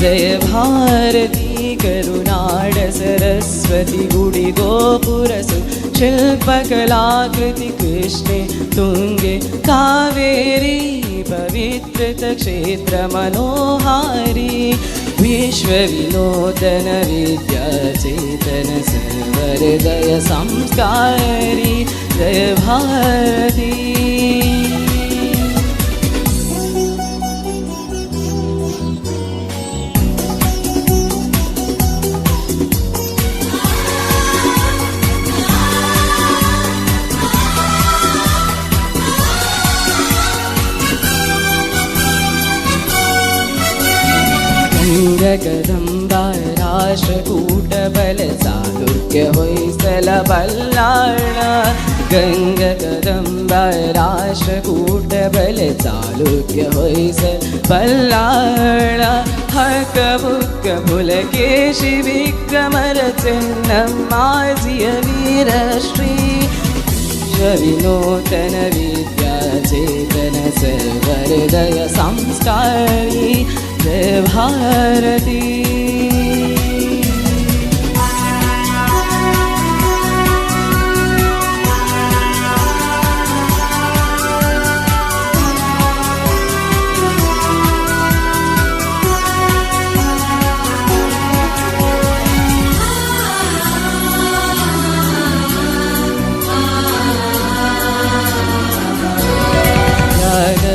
ಜಯ ಭಾರತಿ ಕರುನಾಡ ಸರಸ್ವತಿ ಗುಡಿ ಗೋಪುರಸು ಶಿಲ್ಪಕಲಾಕೃತಿ ಕೃಷ್ಣೆ ತುಂಗೆ ಕಾವೇರಿ ಪವಿತ್ರತ ಕ್ಷೇತ್ರ ಮನೋಹಾರಿ ವಿಶ್ವವಿನೂತನ ವಿದ್ಯಾ ಚೇತನ ಸರ್ವಹೃದಯ ಸಂಸ್ಕಾರಿ ಜಯ ಭಾರತಿ. ಗಂಗಕದಂಬ ರಾಷ್ಟ್ರಕೂಟ ಬಲ ಚಾಲುಕ್ಯ ಹೊಯ್ಸಲ ಬಲ್ಲಾಳ, ಗಂಗಕದಂಬ ರಾಷ್ಟ್ರಕೂಟ ಬಲ ಚಾಲುಕ್ಯ ಹೊಯ್ಸಲ ಬಲ್ಲಾಳ, ಹಕ್ಕ ಬುಕ್ಕ ಪುಲಕೇಶಿ ವಿಕ್ರಮರ ಚೆನ್ನಮ್ಮಾಜಿಯ ವೀರಶ್ರೀ, ವಿನೂತನ ವಿದ್ಯಾ ಚೇತನ ಸರ್ವಹೃದಯ ಸಂಸ್ಕಾರಿ ಜಯ ಭಾರತಿ.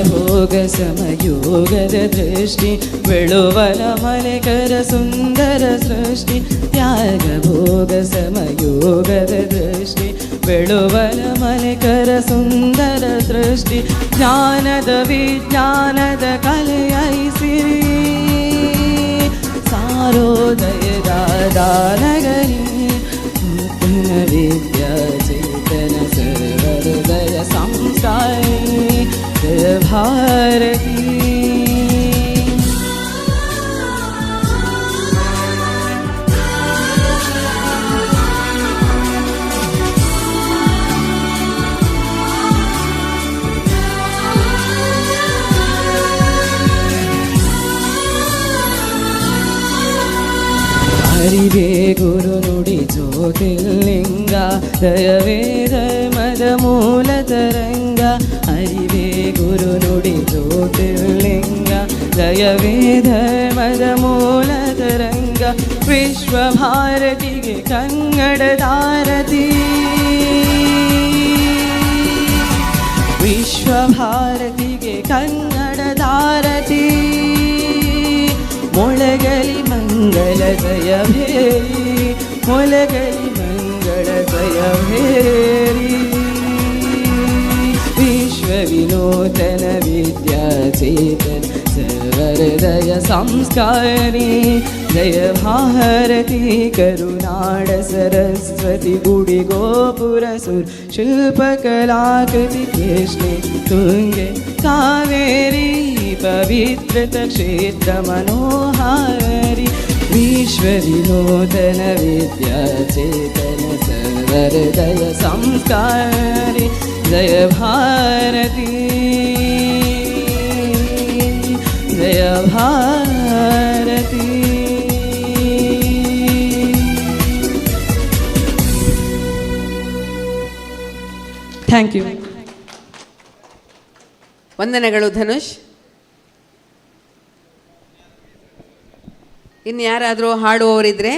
ಭೋಗ ಸಮಯೋಗದ ದೃಷ್ಟಿ ಬೆಳುವನ ಮಲೆಕರ ಸುಂದರ ಸೃಷ್ಟಿ, ತ್ಯಾಗ ಭೋಗ ಸಮಯೋಗದ ದೃಷ್ಟಿ ಬೆಳುವನ ಮಲೆಕರ ಸುಂದರ ಸೃಷ್ಟಿ, ಜ್ಞಾನದ ವಿಜ್ಞಾನದ ಕಲೆಯೈಸಿರಿ ಸಾರೋದಯದ ದಾನಗರಿ, ನೂತನ ವಿದ್ಯಾ ಚೇತನ ಸರ್ವಹೃದಯ ಸಂಸ್ಕಾರಿ ಜಯ ಭಾರತಿ. ಅರಿವೇ ಗುರು ನುಡಿ ಜ್ಯೋತಿರ್ಲಿಂಗ, ದಯವೇ ಧರ್ಮದ ಮೂಲ ತರಂಗ. ಅರಿವೇ ಗುರು ನುಡಿ ಜ್ಯೋತಿರ್ಲಿಂಗ, ದಯವೇ ಧರ್ಮದ ಮೂಲ ತರಂಗ, ವಿಶ್ವ ಭಾರತಿಗೆ ಕನ್ನಡದಾರತಿ, ವಿಶ್ವ ಭಾರತಿಗೆ ಕನ್ನಡದಾರತಿ, ಮೊಳಗಲಿ ಮಂಗಳ ಜಯ ಭೇರಿ, ಮೊಳಗಲಿ ಮಂಗಳ ಜಯ ಭೇರಿ. ವಿಶ್ವ ವಿನೂತನ ವಿದ್ಯಾ ಚೇತನ ಸರ್ವಹೃದಯ ಸಂಸ್ಕಾರಿ ಜಯ ಭಾರತಿ. ಕರುನಾಡ ಸರಸ್ವತಿ ಗುಡಿ ಗೋಪುರ ಸುರ್ ಶಿಲ್ಪಕಲಾಕೃತಿ ಕೃಷ್ಣೆ ತುಂಗೆ ಕಾವೇರಿ ಪವಿತ್ರತ ಕ್ಷೇತ್ರ ಮನೋಹಾರಿ ವಿಶ್ವ ವಿನೂತನ ವಿದ್ಯಾ ಚೇತನ ಸರ್ವಹೃದಯ ಸಂಸ್ಕಾರಿ ಜಯ ಭಾರತಿ, ಜಯ ಭಾರತಿ. Thank you. ವಂದನೆಗಳು ಧನುಷ್. ಇನ್ನು ಯಾರಾದರೂ ಹಾಡುವವರಿದ್ದರೆ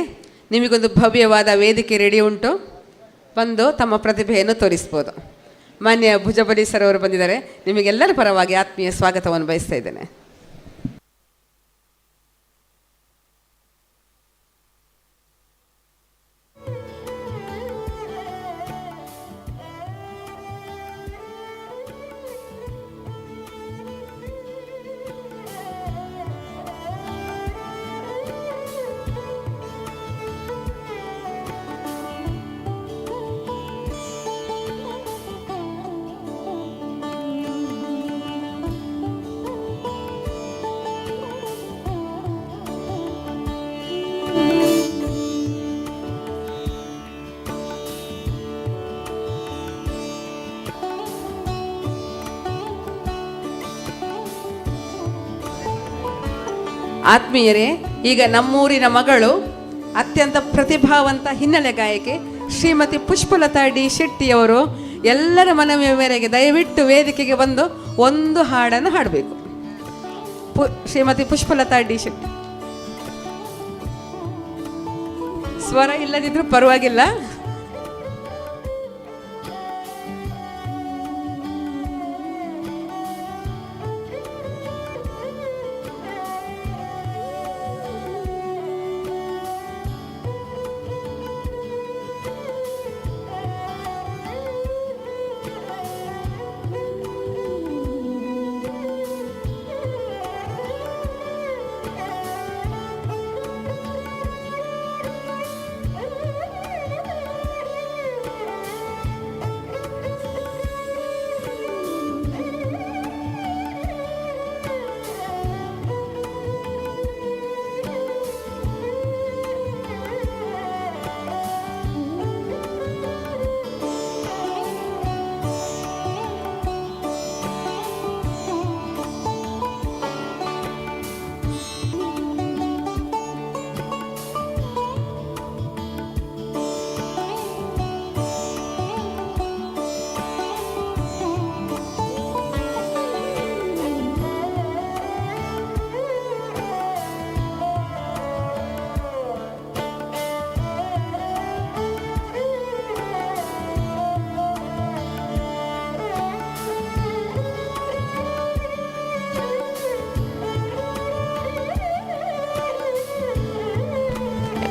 ನಿಮಗೊಂದು ಭವ್ಯವಾದ ವೇದಿಕೆ ರೆಡಿ ಉಂಟು, ಬಂದು ತಮ್ಮ ಪ್ರತಿಭೆಯನ್ನು ತೋರಿಸ್ಬೋದು. ಮಾನ್ಯ ಭುಜಬಲಿ ಸರ್ ಅವರು ಬಂದಿದ್ದಾರೆ. ನಿಮಗೆಲ್ಲರ ಪರವಾಗಿ ಆತ್ಮೀಯ ಸ್ವಾಗತವನ್ನು ಬಯಸ್ತಾ ಇದ್ದೇನೆ. ಆತ್ಮೀಯರೇ, ಈಗ ನಮ್ಮೂರಿನ ಮಗಳು, ಅತ್ಯಂತ ಪ್ರತಿಭಾವಂತ ಹಿನ್ನೆಲೆ ಗಾಯಕಿ ಶ್ರೀಮತಿ ಪುಷ್ಪಲತಾ ಡಿ ಶೆಟ್ಟಿಯವರು ಎಲ್ಲರ ಮನವಿಯ ಮೇರೆಗೆ ದಯವಿಟ್ಟು ವೇದಿಕೆಗೆ ಬಂದು ಒಂದು ಹಾಡನ್ನು ಹಾಡಬೇಕು. ಶ್ರೀಮತಿ ಪುಷ್ಪಲತಾ ಡಿ ಶೆಟ್ಟಿ. ಸ್ವರ ಇಲ್ಲದಿದ್ರೂ ಪರವಾಗಿಲ್ಲ.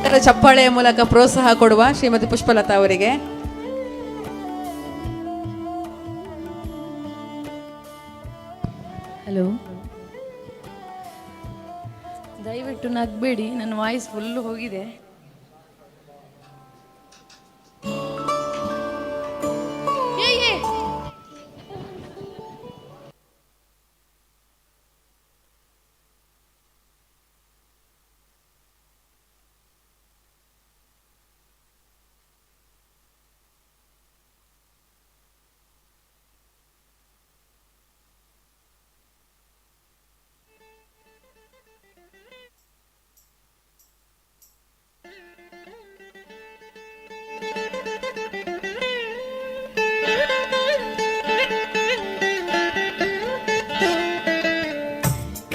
ಎಲ್ಲರ ಚಪ್ಪಾಳೆಯ ಮೂಲಕ ಪ್ರೋತ್ಸಾಹ ಕೊಡುವ ಶ್ರೀಮತಿ ಪುಷ್ಪಲತಾ ಅವರಿಗೆ. ಹಲೋ, ದಯವಿಟ್ಟು ನಗಬೇಡಿ, ನನ್ನ ವಾಯ್ಸ್ ಫುಲ್ಲು ಹೋಗಿದೆ. ಏ, ಏ.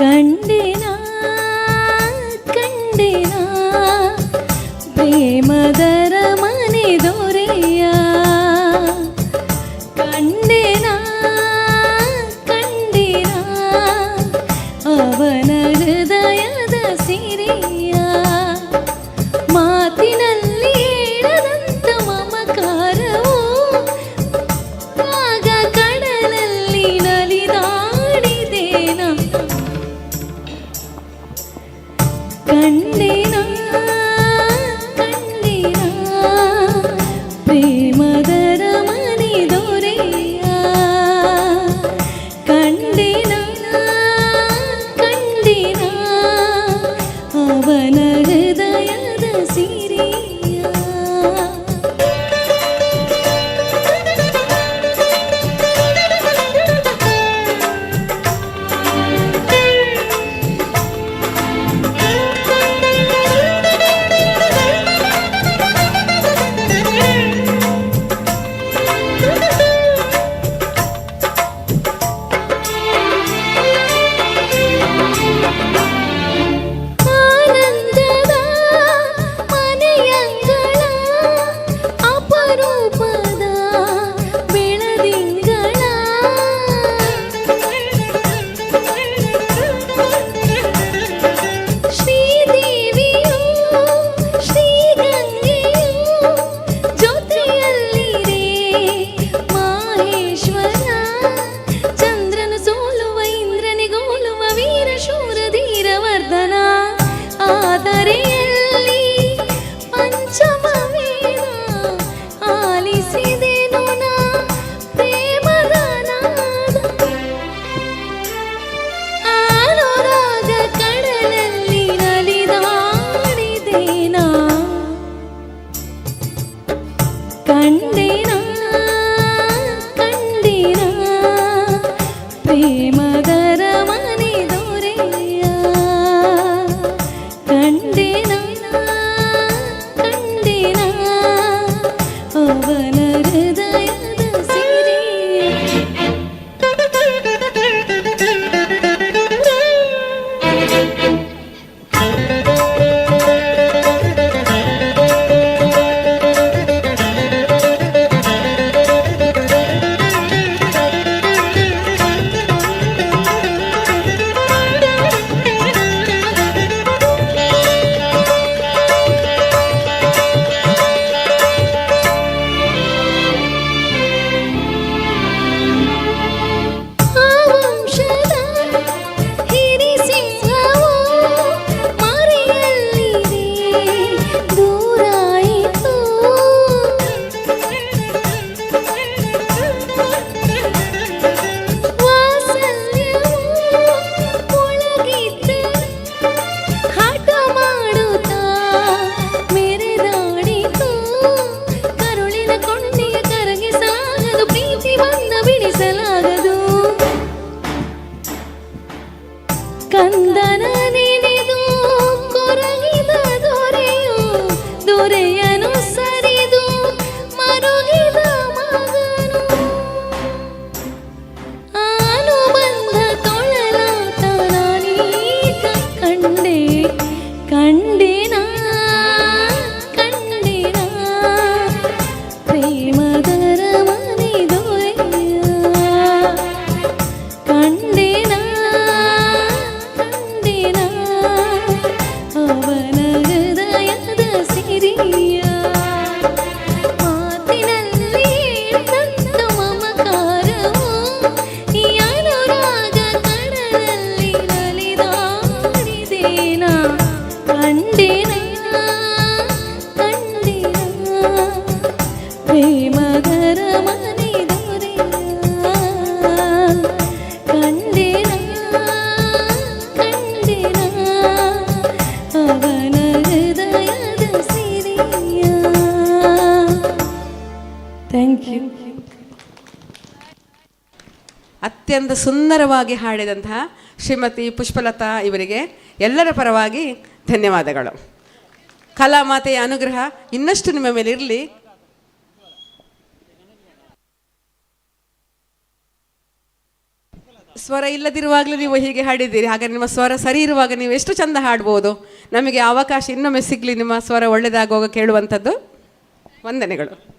ಕಂಡೆನಾ ಕಂಡೆನಾ ಪ್ರೇಮದರ ಮನೆ ದೊರೆಯ, ಕಂಡೆನಾ ಕಂಡೆನಾ ಅವನ ಹೃದಯದ ಸಿರಿಯ, ಮಾತಿನಲ್ಲಿ ಹೇಳದಂತ ಮಮಕಾರವು ಆಗ ಕಡಲಲ್ಲಿ ನಲಿದಾಡಿದೇನ. ಕಂಡೇನಾ ಕಂಡೇನಾ ಪ್ರೇಮದರ ಮನೆ ದೊರೆಯ, ಕಂಡೇನಾ ಕಂಡೇನಾ ಅವನ ಹೃದಯದ ಸಿರಿಯ. ಆನಂದದ ಮನೆಯಂಗಳ, ಅಪರೂಪದ ಬೆಳದಿಂಗಳ, ಶ್ರೀದೇವಿಯು ಶ್ರೀಗಂಗೆಯು ಜೊತೆಯಲ್ಲಿರೆ ಮಾಹೇಶ್ವರ, ಚಂದ್ರನು ಸೋಲುವ ಇಂದ್ರನಿಗೋಲುವ ವೀರ ಶೂರ ಧೀರವರ್ಧನ, ಆದರೆಯಲ್ಲಿ ಪಂಚಮ ವೇದ ಆಲಿಸಿದೆನು ನಾ ಪ್ರೇಮದ ನಾದ, ಅನುರಾಗ ಕಡಲಲ್ಲಿ ನಲಿದಾಡಿದೇನಾ. ಕಂಡೇನಾ ಕಂಡೇನಾ ಪ್ರೇಮದರ ಮನೆ ದೊರೆಯ. ಕಂಡಿನ ಕಂಡಿನ ಪ್ರೇಮದರ ಮನೆ ದೊರೆಯ ಕಂಡಿನ ಕಂಡಿನ ಅವನ ಹೃದಯದ ಸಿರಿಯ. ಮಾತಿನಲ್ಲಿ ತಂದು ಮಮಕಾರವು ಈ ಅನುರಾಗ ಕಡಲಲ್ಲಿ ನಲಿದಾಡಿದೇನ. ಕಂಡಿನ ಕಂಡಿನ ಪ್ರೇಮದರ ಮನೆ ದೊರೆಯ. ಕಂಡಿನ ಕಂಡಿನ ಅವನ ಹೃದಯದ ಸಿರಿಯ. Thank you. ಅತ್ಯಂತ ಸುಂದರವಾಗಿ ಹಾಡಿದಂತಹ ಶ್ರೀಮತಿ ಪುಷ್ಪಲತಾ ಇವರಿಗೆ ಎಲ್ಲರ ಪರವಾಗಿ ಧನ್ಯವಾದಗಳು. ಕಲಾಮಾತೆಯ ಅನುಗ್ರಹ ಇನ್ನಷ್ಟು ನಿಮ್ಮ ಮೇಲೆ ಇರಲಿ. ಸ್ವರ ಇಲ್ಲದಿರುವಾಗಲೂ ನೀವು ಹೀಗೆ ಹಾಡಿದ್ದೀರಿ. ಹಾಗಾದ್ರೆ ನಿಮ್ಮ ಸ್ವರ ಸರಿ ಇರುವಾಗ ನೀವು ಎಷ್ಟು ಚಂದ ಹಾಡ್ಬೋದು. ನಮಗೆ ಅವಕಾಶ ಇನ್ನೊಮ್ಮೆ ಸಿಗಲಿ, ನಿಮ್ಮ ಸ್ವರ ಒಳ್ಳೆಯದಾಗುವಾಗ ಕೇಳುವಂಥದ್ದು. ವಂದನೆಗಳು.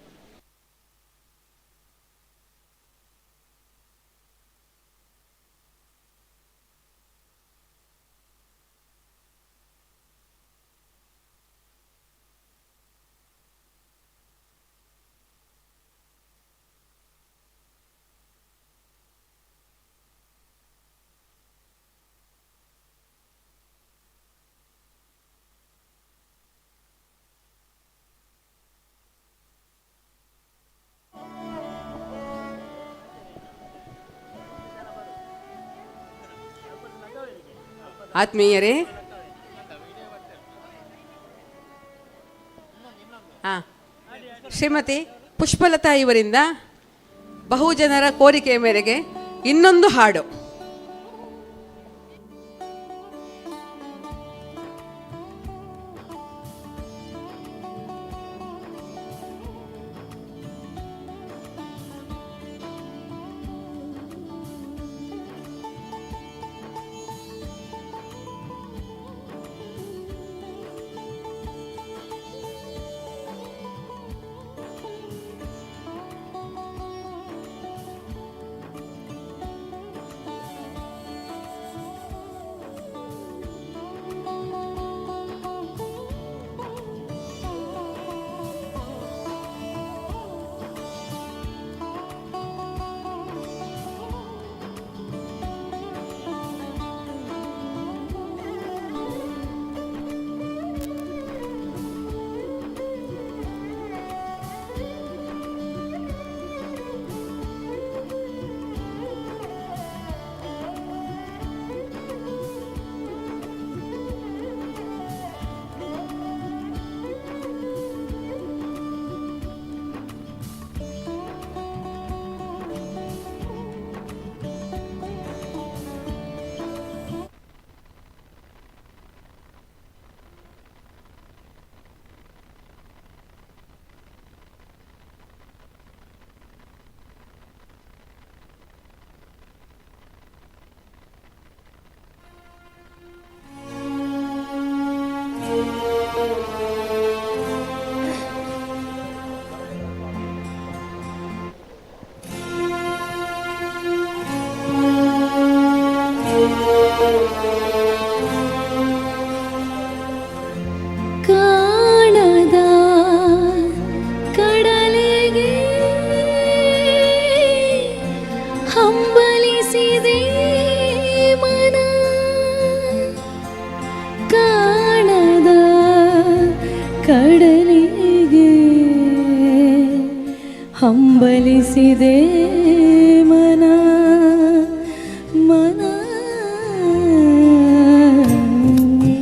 ಆತ್ಮೀಯರೇ, ಶ್ರೀಮತಿ ಪುಷ್ಪಲತಾ ಇವರಿಂದ ಬಹುಜನರ ಕೋರಿಕೆಯ ಮೇರೆಗೆ ಇನ್ನೊಂದು ಹಾಡು. ಕಾಣದ ಕಡಲಿಗೆ ಹಂಬಲಿಸಿದೆ ಮನ. ಕಾಣದ ಕಡಲಿಗೆ ಹಂಬಲಿಸಿದೆ ಮನ ಮನ. ಿ.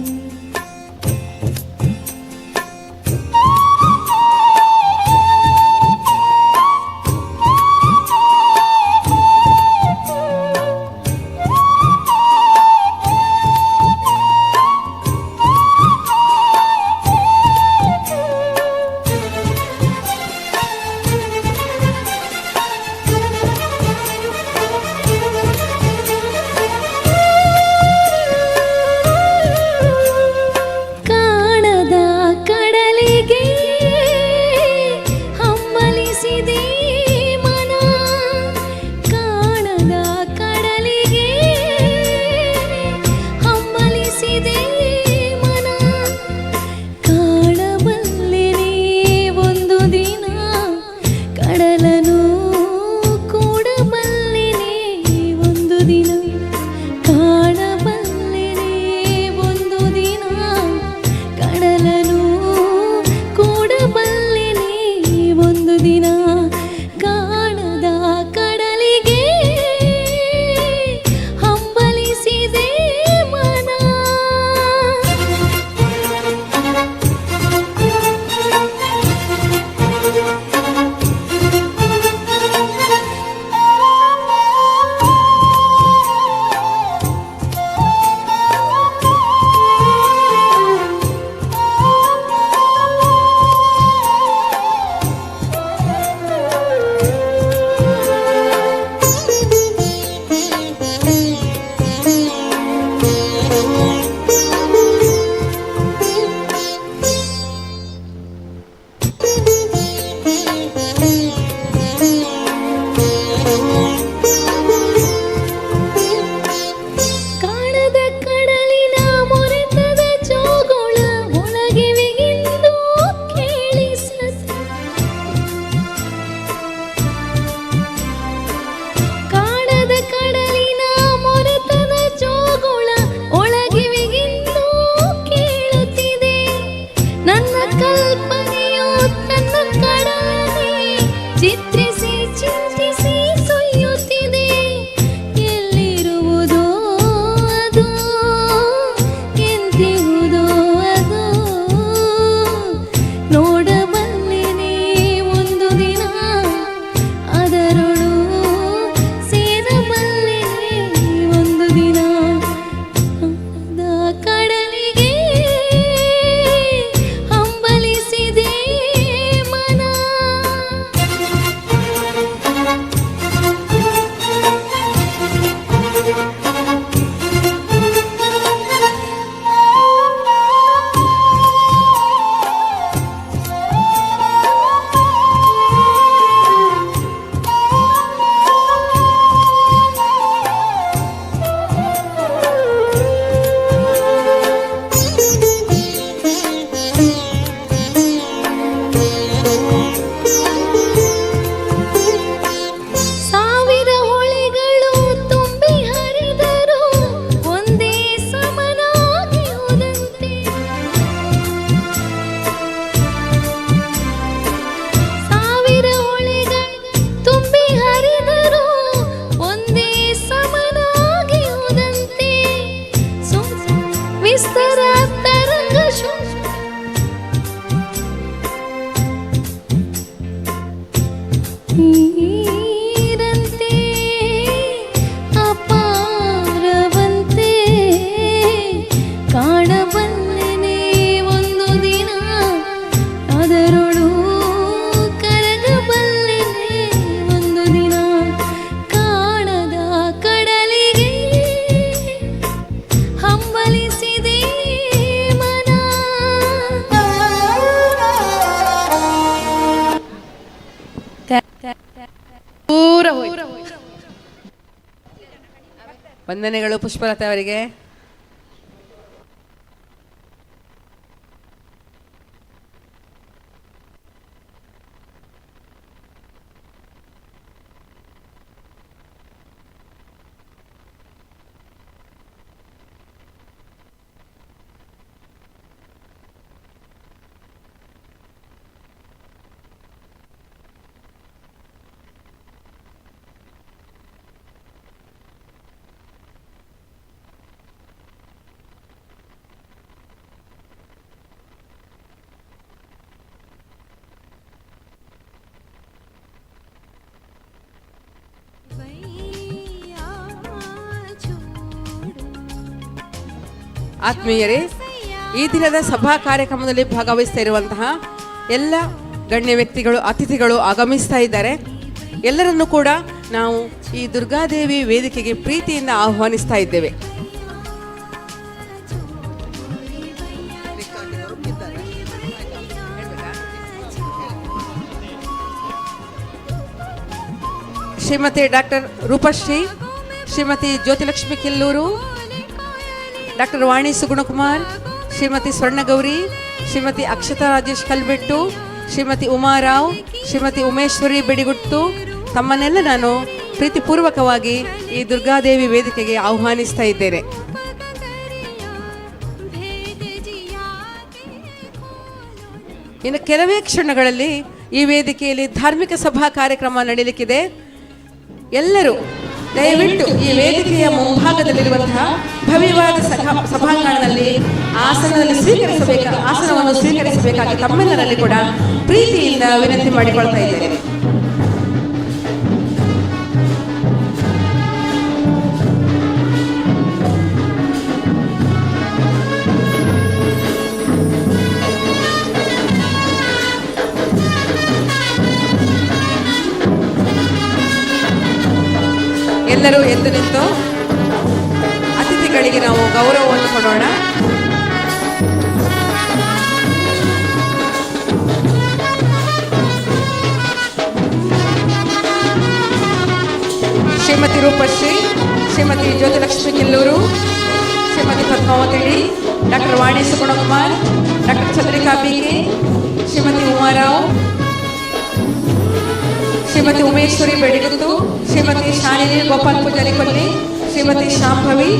ವಂದನೆಗಳು ಪುಷ್ಪಲತಾ ಅವರಿಗೆ. ಆತ್ಮೀಯರೇ, ಈ ದಿನದ ಸಭಾ ಕಾರ್ಯಕ್ರಮದಲ್ಲಿ ಭಾಗವಹಿಸ್ತಾ ಇರುವಂತಹ ಎಲ್ಲ ಗಣ್ಯ ವ್ಯಕ್ತಿಗಳು, ಅತಿಥಿಗಳು ಆಗಮಿಸ್ತಾ ಇದ್ದಾರೆ. ಎಲ್ಲರನ್ನೂ ಕೂಡ ನಾವು ಈ ದುರ್ಗಾದೇವಿ ವೇದಿಕೆಗೆ ಪ್ರೀತಿಯಿಂದ ಆಹ್ವಾನಿಸ್ತಾ ಇದ್ದೇವೆ. ಶ್ರೀಮತಿ ಡಾಕ್ಟರ್ ರೂಪಶ್ರೀ, ಶ್ರೀಮತಿ ಜ್ಯೋತಿಲಕ್ಷ್ಮಿ ಕಿಲ್ಲೂರು, ಡಾಕ್ಟರ್ ವಾಣಿ ಸುಗುಣಕುಮಾರ್, ಶ್ರೀಮತಿ ಸ್ವರ್ಣಗೌರಿ, ಶ್ರೀಮತಿ ಅಕ್ಷತಾ ರಾಜೇಶ್ ಕಲ್ಬೆಟ್ಟು, ಶ್ರೀಮತಿ ಉಮಾರಾವ್, ಶ್ರೀಮತಿ ಉಮೇಶ್ವರಿ ಬೆಡಿಗುಟ್ಟು ತಮ್ಮನ್ನೆಲ್ಲ ನಾನು ಪ್ರೀತಿಪೂರ್ವಕವಾಗಿ ಈ ದುರ್ಗಾದೇವಿ ವೇದಿಕೆಗೆ ಆಹ್ವಾನಿಸ್ತಾ ಇದ್ದೇನೆ. ಇನ್ನು ಕೆಲವೇ ಕ್ಷಣಗಳಲ್ಲಿ ಈ ವೇದಿಕೆಯಲ್ಲಿ ಧಾರ್ಮಿಕ ಸಭಾ ಕಾರ್ಯಕ್ರಮ ನಡೆಯಲಿಕ್ಕಿದೆ. ಎಲ್ಲರೂ ದಯವಿಟ್ಟು ಈ ವೇದಿಕೆಯ ಮುಂಭಾಗದಲ್ಲಿರುವಂತಹ ಭವ್ಯವಾದ ಸಭಾಂಗಣದಲ್ಲಿ ಆಸನದಲ್ಲಿ ಸ್ವೀಕರಿಸಬೇಕ ಆಸನವನ್ನು ಸ್ವೀಕರಿಸಬೇಕಾಗಿ ತಮ್ಮೆಲ್ಲರಲ್ಲಿ ಕೂಡ ಪ್ರೀತಿಯಿಂದ ವಿನಂತಿ ಮಾಡಿಕೊಳ್ತಾ ಇದ್ದೇನೆ. ಎಲ್ಲರೂ ಎದ್ದು ನಿಂತು ಅತಿಥಿಗಳಿಗೆ ನಾವು ಗೌರವವನ್ನು ಕೊಡೋಣ. ಶ್ರೀಮತಿ ರೂಪಶ್ರೀ, ಶ್ರೀಮತಿ ಜ್ಯೋತಿಲಕ್ಷ್ಮಿ ಕಿಲ್ಲೂರು, ಶ್ರೀಮತಿ ಪದ್ಮಾವತಿ, ಡಾಕ್ಟರ್ ವಾಣಿ ಸುಗುಣಕುಮಾರ್, ಡಾಕ್ಟರ್ ಚಂದ್ರಿಕಾ ಬಿಕೆ, ಶ್ರೀಮತಿ ಉಮಾರಾವ್, ಶ್ರೀಮತಿ ಉಮೇಶ್ವರಿ ಬೆಡಿಗುತ್ತು, ಶ್ರೀಮತಿ ಶಾಲಿನಿ ಗೋಪಾಲ್ ಪೂಜಾರಿ ಕೊಲ್ಲಿ, ಶ್ರೀಮತಿ ಶಾಂಭವಿ,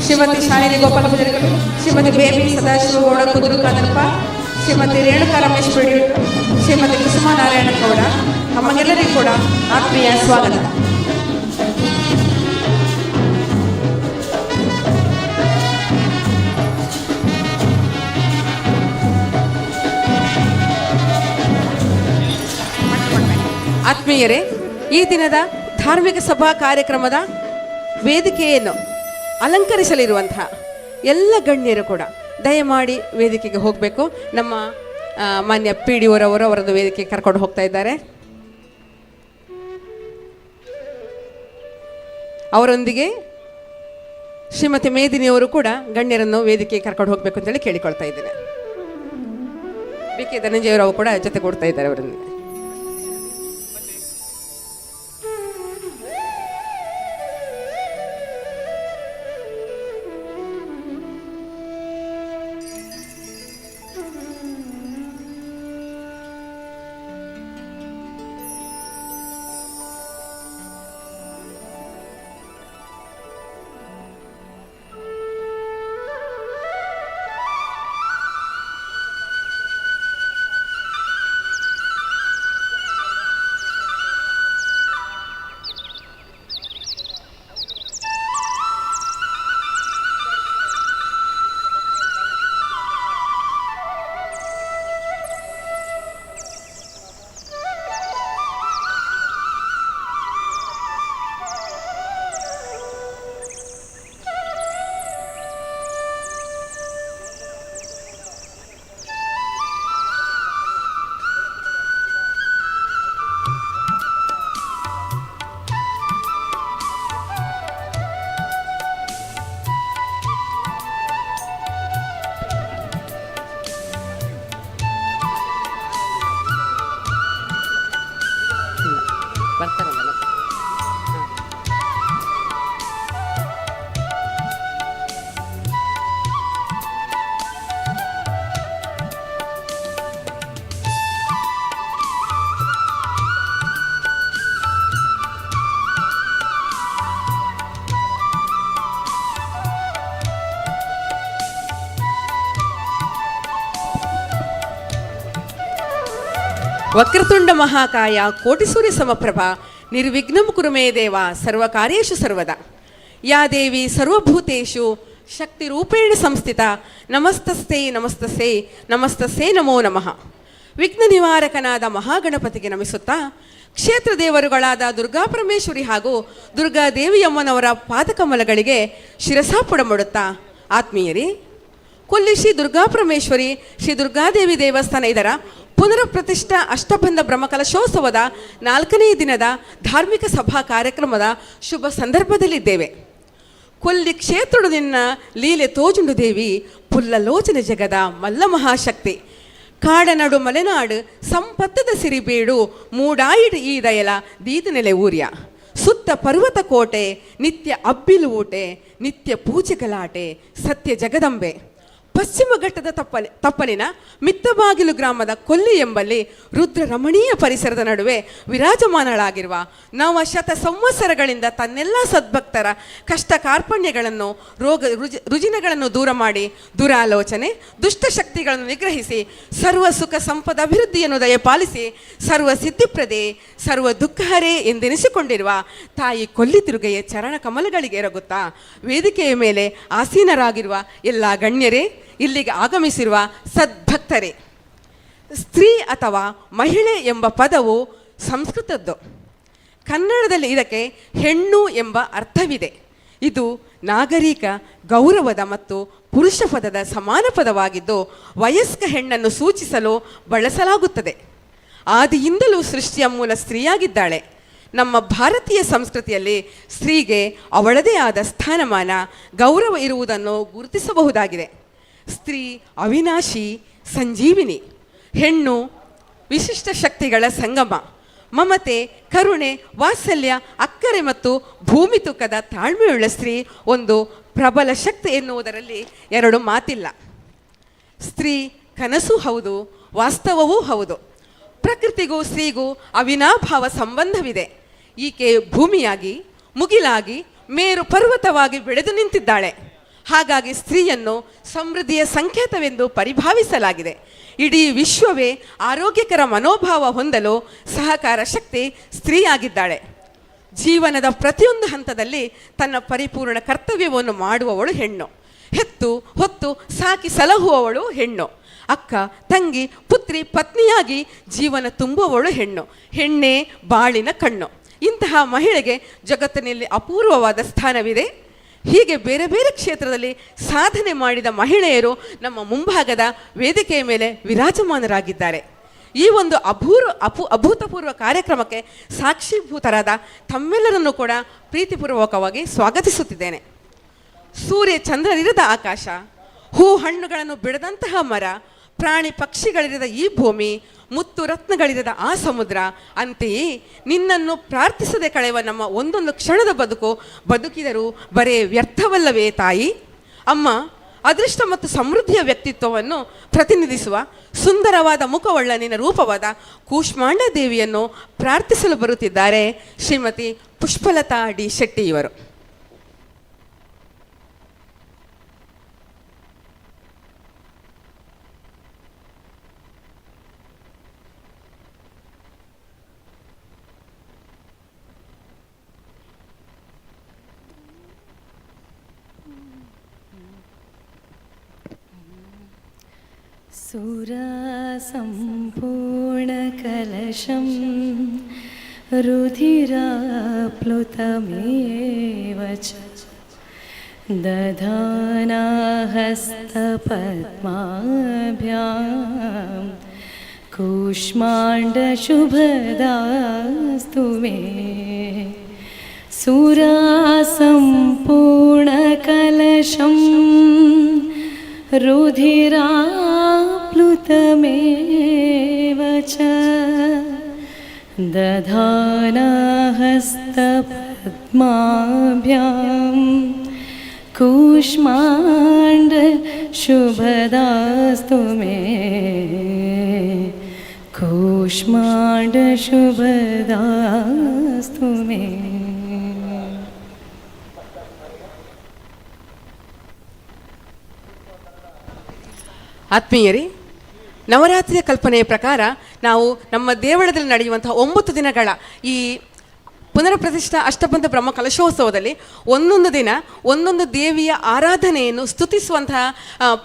ಶ್ರೀಮತಿ ಶಾಲಿನಿ ಗೋಪಾಲ್ ಪೂಜಾರಿ ಕೊಲ್ಲಿ, ಶ್ರೀಮತಿ ಬೇಬಿ ಸದಾಶಿವಗೌಡ ಕುದುರು ಕಾದಪ್ಪ, ಶ್ರೀಮತಿ ರೇಣುಕಾ ರಮೇಶ್ ಬೆಡಿಗುತ್ತು, ಶ್ರೀಮತಿ ಕುಸುಮಾ ನಾರಾಯಣ ಗೌಡ ತಮಗೆಲ್ಲರಿಗೂ ಕೂಡ ಆತ್ಮೀಯ ಸ್ವಾಗತ. ಆತ್ಮೀಯರೇ, ಈ ದಿನದ ಧಾರ್ಮಿಕ ಸಭಾ ಕಾರ್ಯಕ್ರಮದ ವೇದಿಕೆಯನ್ನು ಅಲಂಕರಿಸಲಿರುವಂತಹ ಎಲ್ಲ ಗಣ್ಯರು ಕೂಡ ದಯಮಾಡಿ ವೇದಿಕೆಗೆ ಹೋಗಬೇಕು. ನಮ್ಮ ಮಾನ್ಯ ಪಿಡಿಒರವರು ಅವರನ್ನು ವೇದಿಕೆಗೆ ಕರ್ಕೊಂಡು ಹೋಗ್ತಾ ಇದ್ದಾರೆ. ಅವರೊಂದಿಗೆ ಶ್ರೀಮತಿ ಮೇದಿನಿಯವರು ಕೂಡ ಗಣ್ಯರನ್ನು ವೇದಿಕೆಗೆ ಕರ್ಕೊಂಡು ಹೋಗಬೇಕು ಅಂತೇಳಿ ಕೇಳಿಕೊಳ್ತಾ ಇದ್ದೇನೆ. ಬಿ ಕೆ ಧನಂಜಯರಾವ್ ಕೂಡ ಜೊತೆಗೂಡ್ತಾ ಇದ್ದಾರೆ ಅವರೊಂದಿಗೆ. Vakratunda ಮಹಾಕಾಯ ಕೋಟಿಸೂರ್ಯ ಸಮಪ್ರಭಾ ನಿರ್ವಿಘ್ನಂ ಕುರು ಮೇ ದೇವ ಸರ್ವಕಾರ್ಯೇಷು ಸರ್ವದಾ. ಯಾ ದೇವಿ ಸರ್ವಭೂತೇಷು ಶಕ್ತಿರೂಪೇಣ ಸಂಸ್ಥಿತ ನಮಸ್ತಸ್ಸೈ ನಮಸ್ತಸ್ಸೈ ನಮಸ್ತಸ್ಸೈ ನಮೋ ನಮಃ. ವಿಘ್ನ ನಿವಾರಕನಾದ ಮಹಾಗಣಪತಿಗೆ ನಮಿಸುತ್ತಾ, ಕ್ಷೇತ್ರ ದೇವರುಗಳಾದ ದುರ್ಗಾಪರಮೇಶ್ವರಿ ಹಾಗೂ ದುರ್ಗಾದೇವಿಯಮ್ಮನವರ ಪಾದಕಮಲಗಳಿಗೆ ಶಿರಸಾಪುಡ ಮಾಡುತ್ತಾ, ಆತ್ಮೀಯರೇ, ಕೊಲ್ಲಿ ಶ್ರೀ ದುರ್ಗಾಪರಮೇಶ್ವರಿ ಶ್ರೀ ದುರ್ಗಾದೇವಿ ದೇವಸ್ಥಾನ ಇದರ ಪುನರ್ ಪ್ರತಿಷ್ಠಾ ಅಷ್ಟಬಂಧ ಬ್ರಹ್ಮಕಲಶೋತ್ಸವದ ನಾಲ್ಕನೇ ದಿನದ ಧಾರ್ಮಿಕ ಸಭಾ ಕಾರ್ಯಕ್ರಮದ ಶುಭ ಸಂದರ್ಭದಲ್ಲಿದ್ದೇವೆ. ಕೊಲ್ಲಿ ಕ್ಷೇತ್ರಡು ನಿನ್ನ ಲೀಲೆ ತೋಜುಂಡು ದೇವಿ, ಪುಲ್ಲಲೋಚನೆ ಜಗದ ಮಲ್ಲ ಮಹಾಶಕ್ತಿ. ಕಾಡನಡು ಮಲೆನಾಡು ಸಂಪತ್ತದ ಸಿರಿಬೀಡು, ಮೂಡಾಯಿಡು ಈ ದಯಲ ದೀದ ನೆಲೆ ಊರ್ಯ. ಸುತ್ತ ಪರ್ವತ ಕೋಟೆ, ನಿತ್ಯ ಅಬ್ಬಿಲು ಊಟೆ, ನಿತ್ಯ ಪೂಜೆ ಗಲಾಟೆ, ಸತ್ಯ ಜಗದಂಬೆ. ಪಶ್ಚಿಮ ಘಟ್ಟದ ತಪ್ಪಲಿನ ಮಿತ್ತಬಾಗಿಲು ಗ್ರಾಮದ ಕೊಲ್ಲಿ ಎಂಬಲ್ಲಿ ರುದ್ರ ರಮಣೀಯ ಪರಿಸರದ ನಡುವೆ ವಿರಾಜಮಾನಳಾಗಿರುವ, ನವಶತ ಸಂವತ್ಸರಗಳಿಂದ ತನ್ನೆಲ್ಲ ಸದ್ಭಕ್ತರ ಕಷ್ಟ ಕಾರ್ಪಣ್ಯಗಳನ್ನು, ರೋಗ ರುಜಿನಗಳನ್ನು ದೂರ ಮಾಡಿ, ದುರಾಲೋಚನೆ ದುಷ್ಟಶಕ್ತಿಗಳನ್ನು ನಿಗ್ರಹಿಸಿ, ಸರ್ವ ಸುಖ ಸಂಪದ ಅಭಿವೃದ್ಧಿಯನ್ನು ದಯಪಾಲಿಸಿ, ಸರ್ವ ಸಿದ್ಧಿಪ್ರದೆ ಸರ್ವ ದುಃಖಹರೇ ಎಂದೆನಿಸಿಕೊಂಡಿರುವ ತಾಯಿ ಕೊಲ್ಲಿ ದುರ್ಗೆಯ ಚರಣ ಕಮಲಗಳಿಗೆ ಎರಗುತ್ತಾ, ವೇದಿಕೆಯ ಮೇಲೆ ಆಸೀನರಾಗಿರುವ ಎಲ್ಲ ಗಣ್ಯರೇ, ಇಲ್ಲಿಗೆ ಆಗಮಿಸಿರುವ ಸದ್ಭಕ್ತರೇ, ಸ್ತ್ರೀ ಅಥವಾ ಮಹಿಳೆ ಎಂಬ ಪದವು ಸಂಸ್ಕೃತದ್ದು. ಕನ್ನಡದಲ್ಲಿ ಇದಕ್ಕೆ ಹೆಣ್ಣು ಎಂಬ ಅರ್ಥವಿದೆ. ಇದು ನಾಗರಿಕ ಗೌರವದ ಮತ್ತು ಪುರುಷ ಪದದ ಸಮಾನ ಪದವಾಗಿದ್ದು, ವಯಸ್ಕ ಹೆಣ್ಣನ್ನು ಸೂಚಿಸಲು ಬಳಸಲಾಗುತ್ತದೆ. ಆದಿಯಿಂದಲೂ ಸೃಷ್ಟಿಯ ಮೂಲ ಸ್ತ್ರೀಯಾಗಿದ್ದಾಳೆ. ನಮ್ಮ ಭಾರತೀಯ ಸಂಸ್ಕೃತಿಯಲ್ಲಿ ಸ್ತ್ರೀಗೆ ಅವಳದೇ ಆದ ಸ್ಥಾನಮಾನ, ಗೌರವ ಇರುವುದನ್ನು ಗುರುತಿಸಬಹುದಾಗಿದೆ. ಸ್ತ್ರೀ ಅವಿನಾಶಿ ಸಂಜೀವಿನಿ. ಹೆಣ್ಣು ವಿಶಿಷ್ಟ ಶಕ್ತಿಗಳ ಸಂಗಮ. ಮಮತೆ, ಕರುಣೆ, ವಾತ್ಸಲ್ಯ, ಅಕ್ಕರೆ ಮತ್ತು ಭೂಮಿ ತೂಕದ ತಾಳ್ಮೆಯುಳ್ಳ ಸ್ತ್ರೀ ಒಂದು ಪ್ರಬಲ ಶಕ್ತಿ ಎನ್ನುವುದರಲ್ಲಿ ಎರಡು ಮಾತಿಲ್ಲ. ಸ್ತ್ರೀ ಕನಸು ಹೌದು, ವಾಸ್ತವವೂ ಹೌದು. ಪ್ರಕೃತಿಗೂ ಸ್ತ್ರೀಗೂ ಅವಿನಾಭಾವ ಸಂಬಂಧವಿದೆ. ಈಕೆ ಭೂಮಿಯಾಗಿ, ಮುಗಿಲಾಗಿ, ಮೇರು ಪರ್ವತವಾಗಿ ಬೆಳೆದು ನಿಂತಿದ್ದಾಳೆ. ಹಾಗಾಗಿ ಸ್ತ್ರೀಯನ್ನು ಸಮೃದ್ಧಿಯ ಸಂಕೇತವೆಂದು ಪರಿಭಾವಿಸಲಾಗಿದೆ. ಇಡೀ ವಿಶ್ವವೇ ಆರೋಗ್ಯಕರ ಮನೋಭಾವ ಹೊಂದಲು ಸಹಕಾರ ಶಕ್ತಿ ಸ್ತ್ರೀಯಾಗಿದ್ದಾಳೆ. ಜೀವನದ ಪ್ರತಿಯೊಂದು ಹಂತದಲ್ಲಿ ತನ್ನ ಪರಿಪೂರ್ಣ ಕರ್ತವ್ಯವನ್ನು ಮಾಡುವವಳು ಹೆಣ್ಣು. ಹೆತ್ತು, ಹೊತ್ತು, ಸಾಕಿ ಸಲಹುವವಳು ಹೆಣ್ಣು. ಅಕ್ಕ, ತಂಗಿ, ಪುತ್ರಿ, ಪತ್ನಿಯಾಗಿ ಜೀವನ ತುಂಬುವವಳು ಹೆಣ್ಣು. ಹೆಣ್ಣೇ ಬಾಳಿನ ಕಣ್ಣು. ಇಂತಹ ಮಹಿಳೆಗೆ ಜಗತ್ತಿನಲ್ಲಿ ಅಪೂರ್ವವಾದ ಸ್ಥಾನವಿದೆ. ಹೀಗೆ ಬೇರೆ ಬೇರೆ ಕ್ಷೇತ್ರದಲ್ಲಿ ಸಾಧನೆ ಮಾಡಿದ ಮಹಿಳೆಯರು ನಮ್ಮ ಮುಂಭಾಗದ ವೇದಿಕೆಯ ಮೇಲೆ ವಿರಾಜಮಾನರಾಗಿದ್ದಾರೆ. ಈ ಒಂದು ಅಭೂರ್ ಅಪು ಅಭೂತಪೂರ್ವ ಕಾರ್ಯಕ್ರಮಕ್ಕೆ ಸಾಕ್ಷೀಭೂತರಾದ ತಮ್ಮೆಲ್ಲರನ್ನು ಕೂಡ ಪ್ರೀತಿಪೂರ್ವಕವಾಗಿ ಸ್ವಾಗತಿಸುತ್ತಿದ್ದೇನೆ. ಸೂರ್ಯ ಚಂದ್ರರಿರದ ಆಕಾಶ, ಹೂ ಹಣ್ಣುಗಳನ್ನು ಬಿಡದಂತಹ ಮರ, ಪ್ರಾಣಿ ಪಕ್ಷಿಗಳಿರದ ಈ ಭೂಮಿ, ಮುತ್ತು ರತ್ನಗಳಿರದ ಆ ಸಮುದ್ರ, ಅಂತೆಯೇ ನಿನ್ನನ್ನು ಪ್ರಾರ್ಥಿಸದೆ ಕಳೆಯುವ ನಮ್ಮ ಒಂದೊಂದು ಕ್ಷಣದ ಬದುಕು ಬದುಕಿದರೂ ಬರೇ ವ್ಯರ್ಥವಲ್ಲವೇ ತಾಯಿ? ಅಮ್ಮ, ಅದೃಷ್ಟ ಮತ್ತು ಸಮೃದ್ಧಿಯ ವ್ಯಕ್ತಿತ್ವವನ್ನು ಪ್ರತಿನಿಧಿಸುವ ಸುಂದರವಾದ ಮುಖವುಳ್ಳ ನಿನ್ನ ರೂಪವಾದ ಕೂಷ್ಮಾಂಡ ದೇವಿಯನ್ನು ಪ್ರಾರ್ಥಿಸಲು ಬರುತ್ತಿದ್ದಾರೆ ಶ್ರೀಮತಿ ಪುಷ್ಪಲತಾ ಡಿ ಶೆಟ್ಟಿಯವರು. सुरासम्पूर्णकलशं रुधिराप्लुतमेव च दधाना हस्तपद्माभ्यां कूष्माण्डशुभदास्तु मे. सुरासम्पूर्णकलशं रुधिराप्लुतमेव च दधाना हस्तपद्माभ्यां कूष्माण्ड शुभदास्तु मे, कूष्माण्ड शुभदास्तु मे. ಆತ್ಮೀಯರೇ, ನವರಾತ್ರಿಯ ಕಲ್ಪನೆಯ ಪ್ರಕಾರ ನಾವು ನಮ್ಮ ದೇವಳದಲ್ಲಿ ನಡೆಯುವಂತಹ 9 ದಿನಗಳ ಈ ಪುನರ್ಪ್ರತಿಷ್ಠಾ ಅಷ್ಟಬಂಧ ಬ್ರಹ್ಮ ಕಲಶೋತ್ಸವದಲ್ಲಿ ಒಂದೊಂದು ದಿನ ಒಂದೊಂದು ದೇವಿಯ ಆರಾಧನೆಯನ್ನು ಸ್ತುತಿಸುವಂತಹ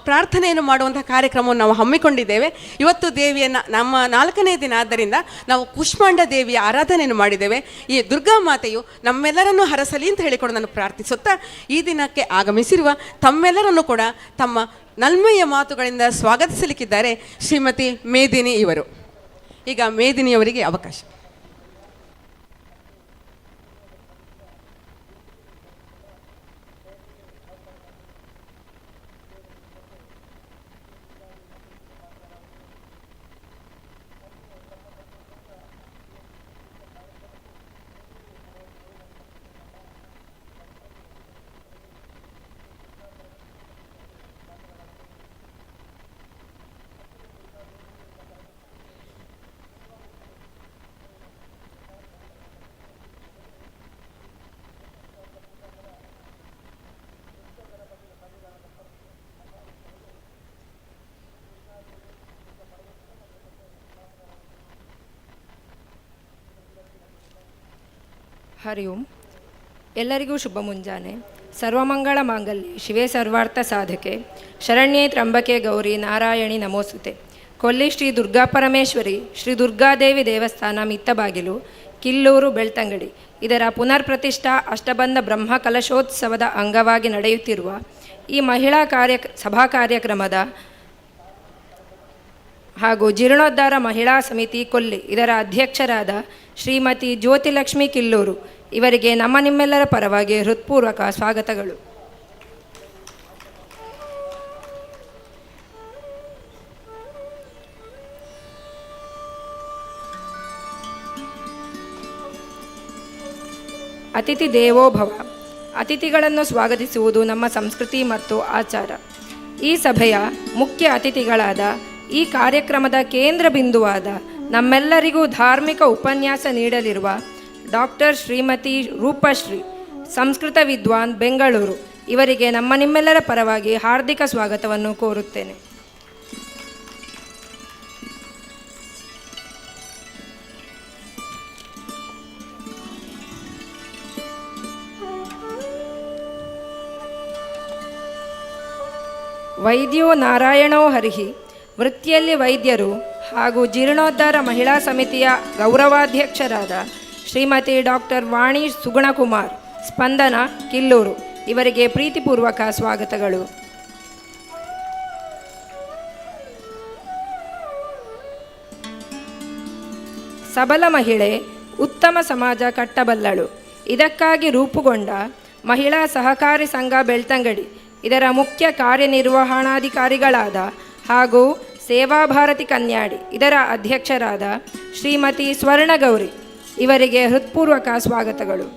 ಪ್ರಾರ್ಥನೆಯನ್ನು ಮಾಡುವಂತಹ ಕಾರ್ಯಕ್ರಮವನ್ನು ನಾವು ಹಮ್ಮಿಕೊಂಡಿದ್ದೇವೆ. ಇವತ್ತು ದೇವಿಯನ್ನು ನಮ್ಮ 4ನೇ ದಿನ, ಆದ್ದರಿಂದ ನಾವು ಕೂಷ್ಮಾಂಡ ದೇವಿಯ ಆರಾಧನೆಯನ್ನು ಮಾಡಿದ್ದೇವೆ. ಈ ದುರ್ಗಾ ಮಾತೆಯು ನಮ್ಮೆಲ್ಲರನ್ನೂ ಹರಸಲಿ ಅಂತ ಹೇಳಿಕೊಂಡು ನಾನು ಪ್ರಾರ್ಥಿಸುತ್ತಾ ಈ ದಿನಕ್ಕೆ ಆಗಮಿಸಿರುವ ತಮ್ಮೆಲ್ಲರನ್ನು ಕೂಡ ತಮ್ಮ ನಲ್ಮೆಯ ಮಾತುಗಳಿಂದ ಸ್ವಾಗತಿಸಲಿಕ್ಕಿದ್ದಾರೆ ಶ್ರೀಮತಿ ಮೇದಿನಿ ಇವರು. ಈಗ ಮೇದಿನಿಯವರಿಗೆ ಅವಕಾಶ. ಹರಿ ಓಂ. ಎಲ್ಲರಿಗೂ ಶುಭ ಮುಂಜಾನೆ. ಸರ್ವಮಂಗಳ ಮಾಂಗಲ್ಯೆ ಶಿವೆ ಸರ್ವಾರ್ಥ ಸಾಧಕೆ ಶರಣ್ಯೇ ತ್ರಂಬಕೆ ಗೌರಿ ನಾರಾಯಣಿ ನಮೋಸ್ತುತೆ. ಕೊಲ್ಲಿ ಶ್ರೀ ದುರ್ಗಾ ಪರಮೇಶ್ವರಿ ಶ್ರೀ ದುರ್ಗಾದೇವಿ ದೇವಸ್ಥಾನ ಮಿತ್ತಬಾಗಿಲು, ಕಿಲ್ಲೂರು, ಬೆಳ್ತಂಗಡಿ ಇದರ ಪುನರ್ಪ್ರತಿಷ್ಠಾ ಅಷ್ಟಬಂಧ ಬ್ರಹ್ಮ ಕಲಶೋತ್ಸವದ ಅಂಗವಾಗಿ ನಡೆಯುತ್ತಿರುವ ಈ ಮಹಿಳಾ ಸಭಾ ಕಾರ್ಯಕ್ರಮದ ಹಾಗೂ ಜೀರ್ಣೋದ್ಧಾರ ಮಹಿಳಾ ಸಮಿತಿ ಕೊಲ್ಲಿ ಇದರ ಅಧ್ಯಕ್ಷರಾದ ಶ್ರೀಮತಿ ಜ್ಯೋತಿಲಕ್ಷ್ಮಿ ಕಿಲ್ಲೂರು ಇವರಿಗೆ ನಮ್ಮ ನಿಮ್ಮೆಲ್ಲರ ಪರವಾಗಿ ಹೃತ್ಪೂರ್ವಕ ಸ್ವಾಗತಗಳು. ಅತಿಥಿ ದೇವೋ ಭವ. ಅತಿಥಿಗಳನ್ನು ಸ್ವಾಗತಿಸುವುದು ನಮ್ಮ ಸಂಸ್ಕೃತಿ ಮತ್ತು ಆಚಾರ. ಈ ಸಭೆಯ ಮುಖ್ಯ ಅತಿಥಿಗಳಾದ ಈ ಕಾರ್ಯಕ್ರಮದ ಕೇಂದ್ರ ಬಿಂದುವಾದ ನಮ್ಮೆಲ್ಲರಿಗೂ ಧಾರ್ಮಿಕ ಉಪನ್ಯಾಸ ನೀಡಲಿರುವ ಡಾಕ್ಟರ್ ಶ್ರೀಮತಿ ರೂಪಶ್ರೀ, ಸಂಸ್ಕೃತ ವಿದ್ವಾನ್, ಬೆಂಗಳೂರು ಇವರಿಗೆ ನಮ್ಮ ನಿಮ್ಮೆಲ್ಲರ ಪರವಾಗಿ ಹಾರ್ದಿಕ ಸ್ವಾಗತವನ್ನು ಕೋರುತ್ತೇನೆ. ವೈದ್ಯೋ ನಾರಾಯಣೋ ಹರಿಹಿ. ವೃತ್ತಿಯಲ್ಲಿ ವೈದ್ಯರು ಹಾಗೂ ಜೀರ್ಣೋದ್ಧಾರ ಮಹಿಳಾ ಸಮಿತಿಯ ಗೌರವಾಧ್ಯಕ್ಷರಾದ ಶ್ರೀಮತಿ ಡಾಕ್ಟರ್ ವಾಣಿ ಸುಗುಣಕುಮಾರ್, ಸ್ಪಂದನ, ಕಿಲ್ಲೂರು ಇವರಿಗೆ ಪ್ರೀತಿಪೂರ್ವಕ ಸ್ವಾಗತಗಳು. ಸಬಲ ಮಹಿಳೆ ಉತ್ತಮ ಸಮಾಜ ಕಟ್ಟಬಲ್ಲಳು. ಇದಕ್ಕಾಗಿ ರೂಪುಗೊಂಡ ಮಹಿಳಾ ಸಹಕಾರಿ ಸಂಘ ಬೆಳ್ತಂಗಡಿ ಇದರ ಮುಖ್ಯ ಕಾರ್ಯನಿರ್ವಹಣಾಧಿಕಾರಿಗಳಾದ ಹಾಗೂ ಸೇವಾಭಾರತಿ ಕನ್ಯಾಡಿ ಇದರ ಅಧ್ಯಕ್ಷರಾದ ಶ್ರೀಮತಿ ಸ್ವರ್ಣಗೌರಿ ಇವರಿಗೆ ಹೃತ್ಪೂರ್ವಕ ಸ್ವಾಗತಗಳು.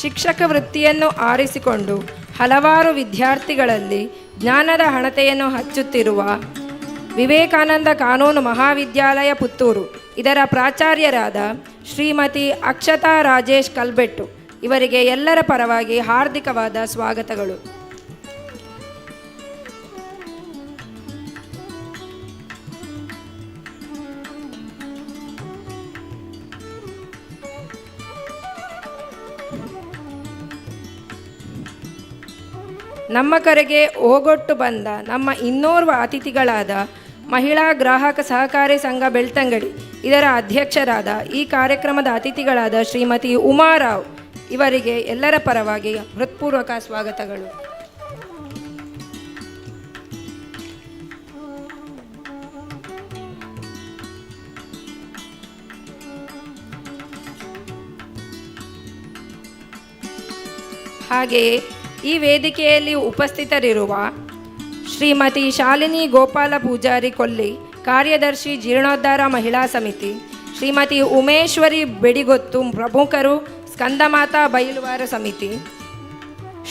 ಶಿಕ್ಷಕ ವೃತ್ತಿಯನ್ನು ಆರಿಸಿಕೊಂಡು ಹಲವಾರು ವಿದ್ಯಾರ್ಥಿಗಳಲ್ಲಿ ಜ್ಞಾನದ ಹಣತೆಯನ್ನು ಹಚ್ಚುತ್ತಿರುವ ವಿವೇಕಾನಂದ ಕಾನೂನು ಮಹಾವಿದ್ಯಾಲಯ ಪುತ್ತೂರು ಇದರ ಪ್ರಾಚಾರ್ಯರಾದ ಶ್ರೀಮತಿ ಅಕ್ಷತಾ ರಾಜೇಶ್ ಕಲ್ಬೆಟ್ಟು ಇವರಿಗೆ ಎಲ್ಲರ ಪರವಾಗಿ ಹಾರ್ದಿಕವಾದ ಸ್ವಾಗತಗಳು. ನಮ್ಮ ಕರೆಗೆ ಓಗೊಟ್ಟು ಬಂದ ನಮ್ಮ ಇನ್ನೋರ್ವ ಅತಿಥಿಗಳಾದ ಮಹಿಳಾ ಗ್ರಾಹಕ ಸಹಕಾರಿ ಸಂಘ ಬೆಳ್ತಂಗಡಿ ಇದರ ಅಧ್ಯಕ್ಷರಾದ ಈ ಕಾರ್ಯಕ್ರಮದ ಅತಿಥಿಗಳಾದ ಶ್ರೀಮತಿ ಉಮಾರಾವ್ ಇವರಿಗೆ ಎಲ್ಲರ ಪರವಾಗಿ ಹೃತ್ಪೂರ್ವಕ ಸ್ವಾಗತಗಳು. ಹಾಗೆಯೇ ಈ ವೇದಿಕೆಯಲ್ಲಿ ಉಪಸ್ಥಿತರಿರುವ ಶ್ರೀಮತಿ ಶಾಲಿನಿ ಗೋಪಾಲ ಪೂಜಾರಿ ಕೊಲ್ಲಿ, ಕಾರ್ಯದರ್ಶಿ ಜೀರ್ಣೋದ್ಧಾರ ಮಹಿಳಾ ಸಮಿತಿ, ಶ್ರೀಮತಿ ಉಮೇಶ್ವರಿ ಬೆಡಿಗೊತ್ತು ಪ್ರಮುಖರು ಸ್ಕಂದಮಾತಾ ಬೈಲುವಾರ ಸಮಿತಿ,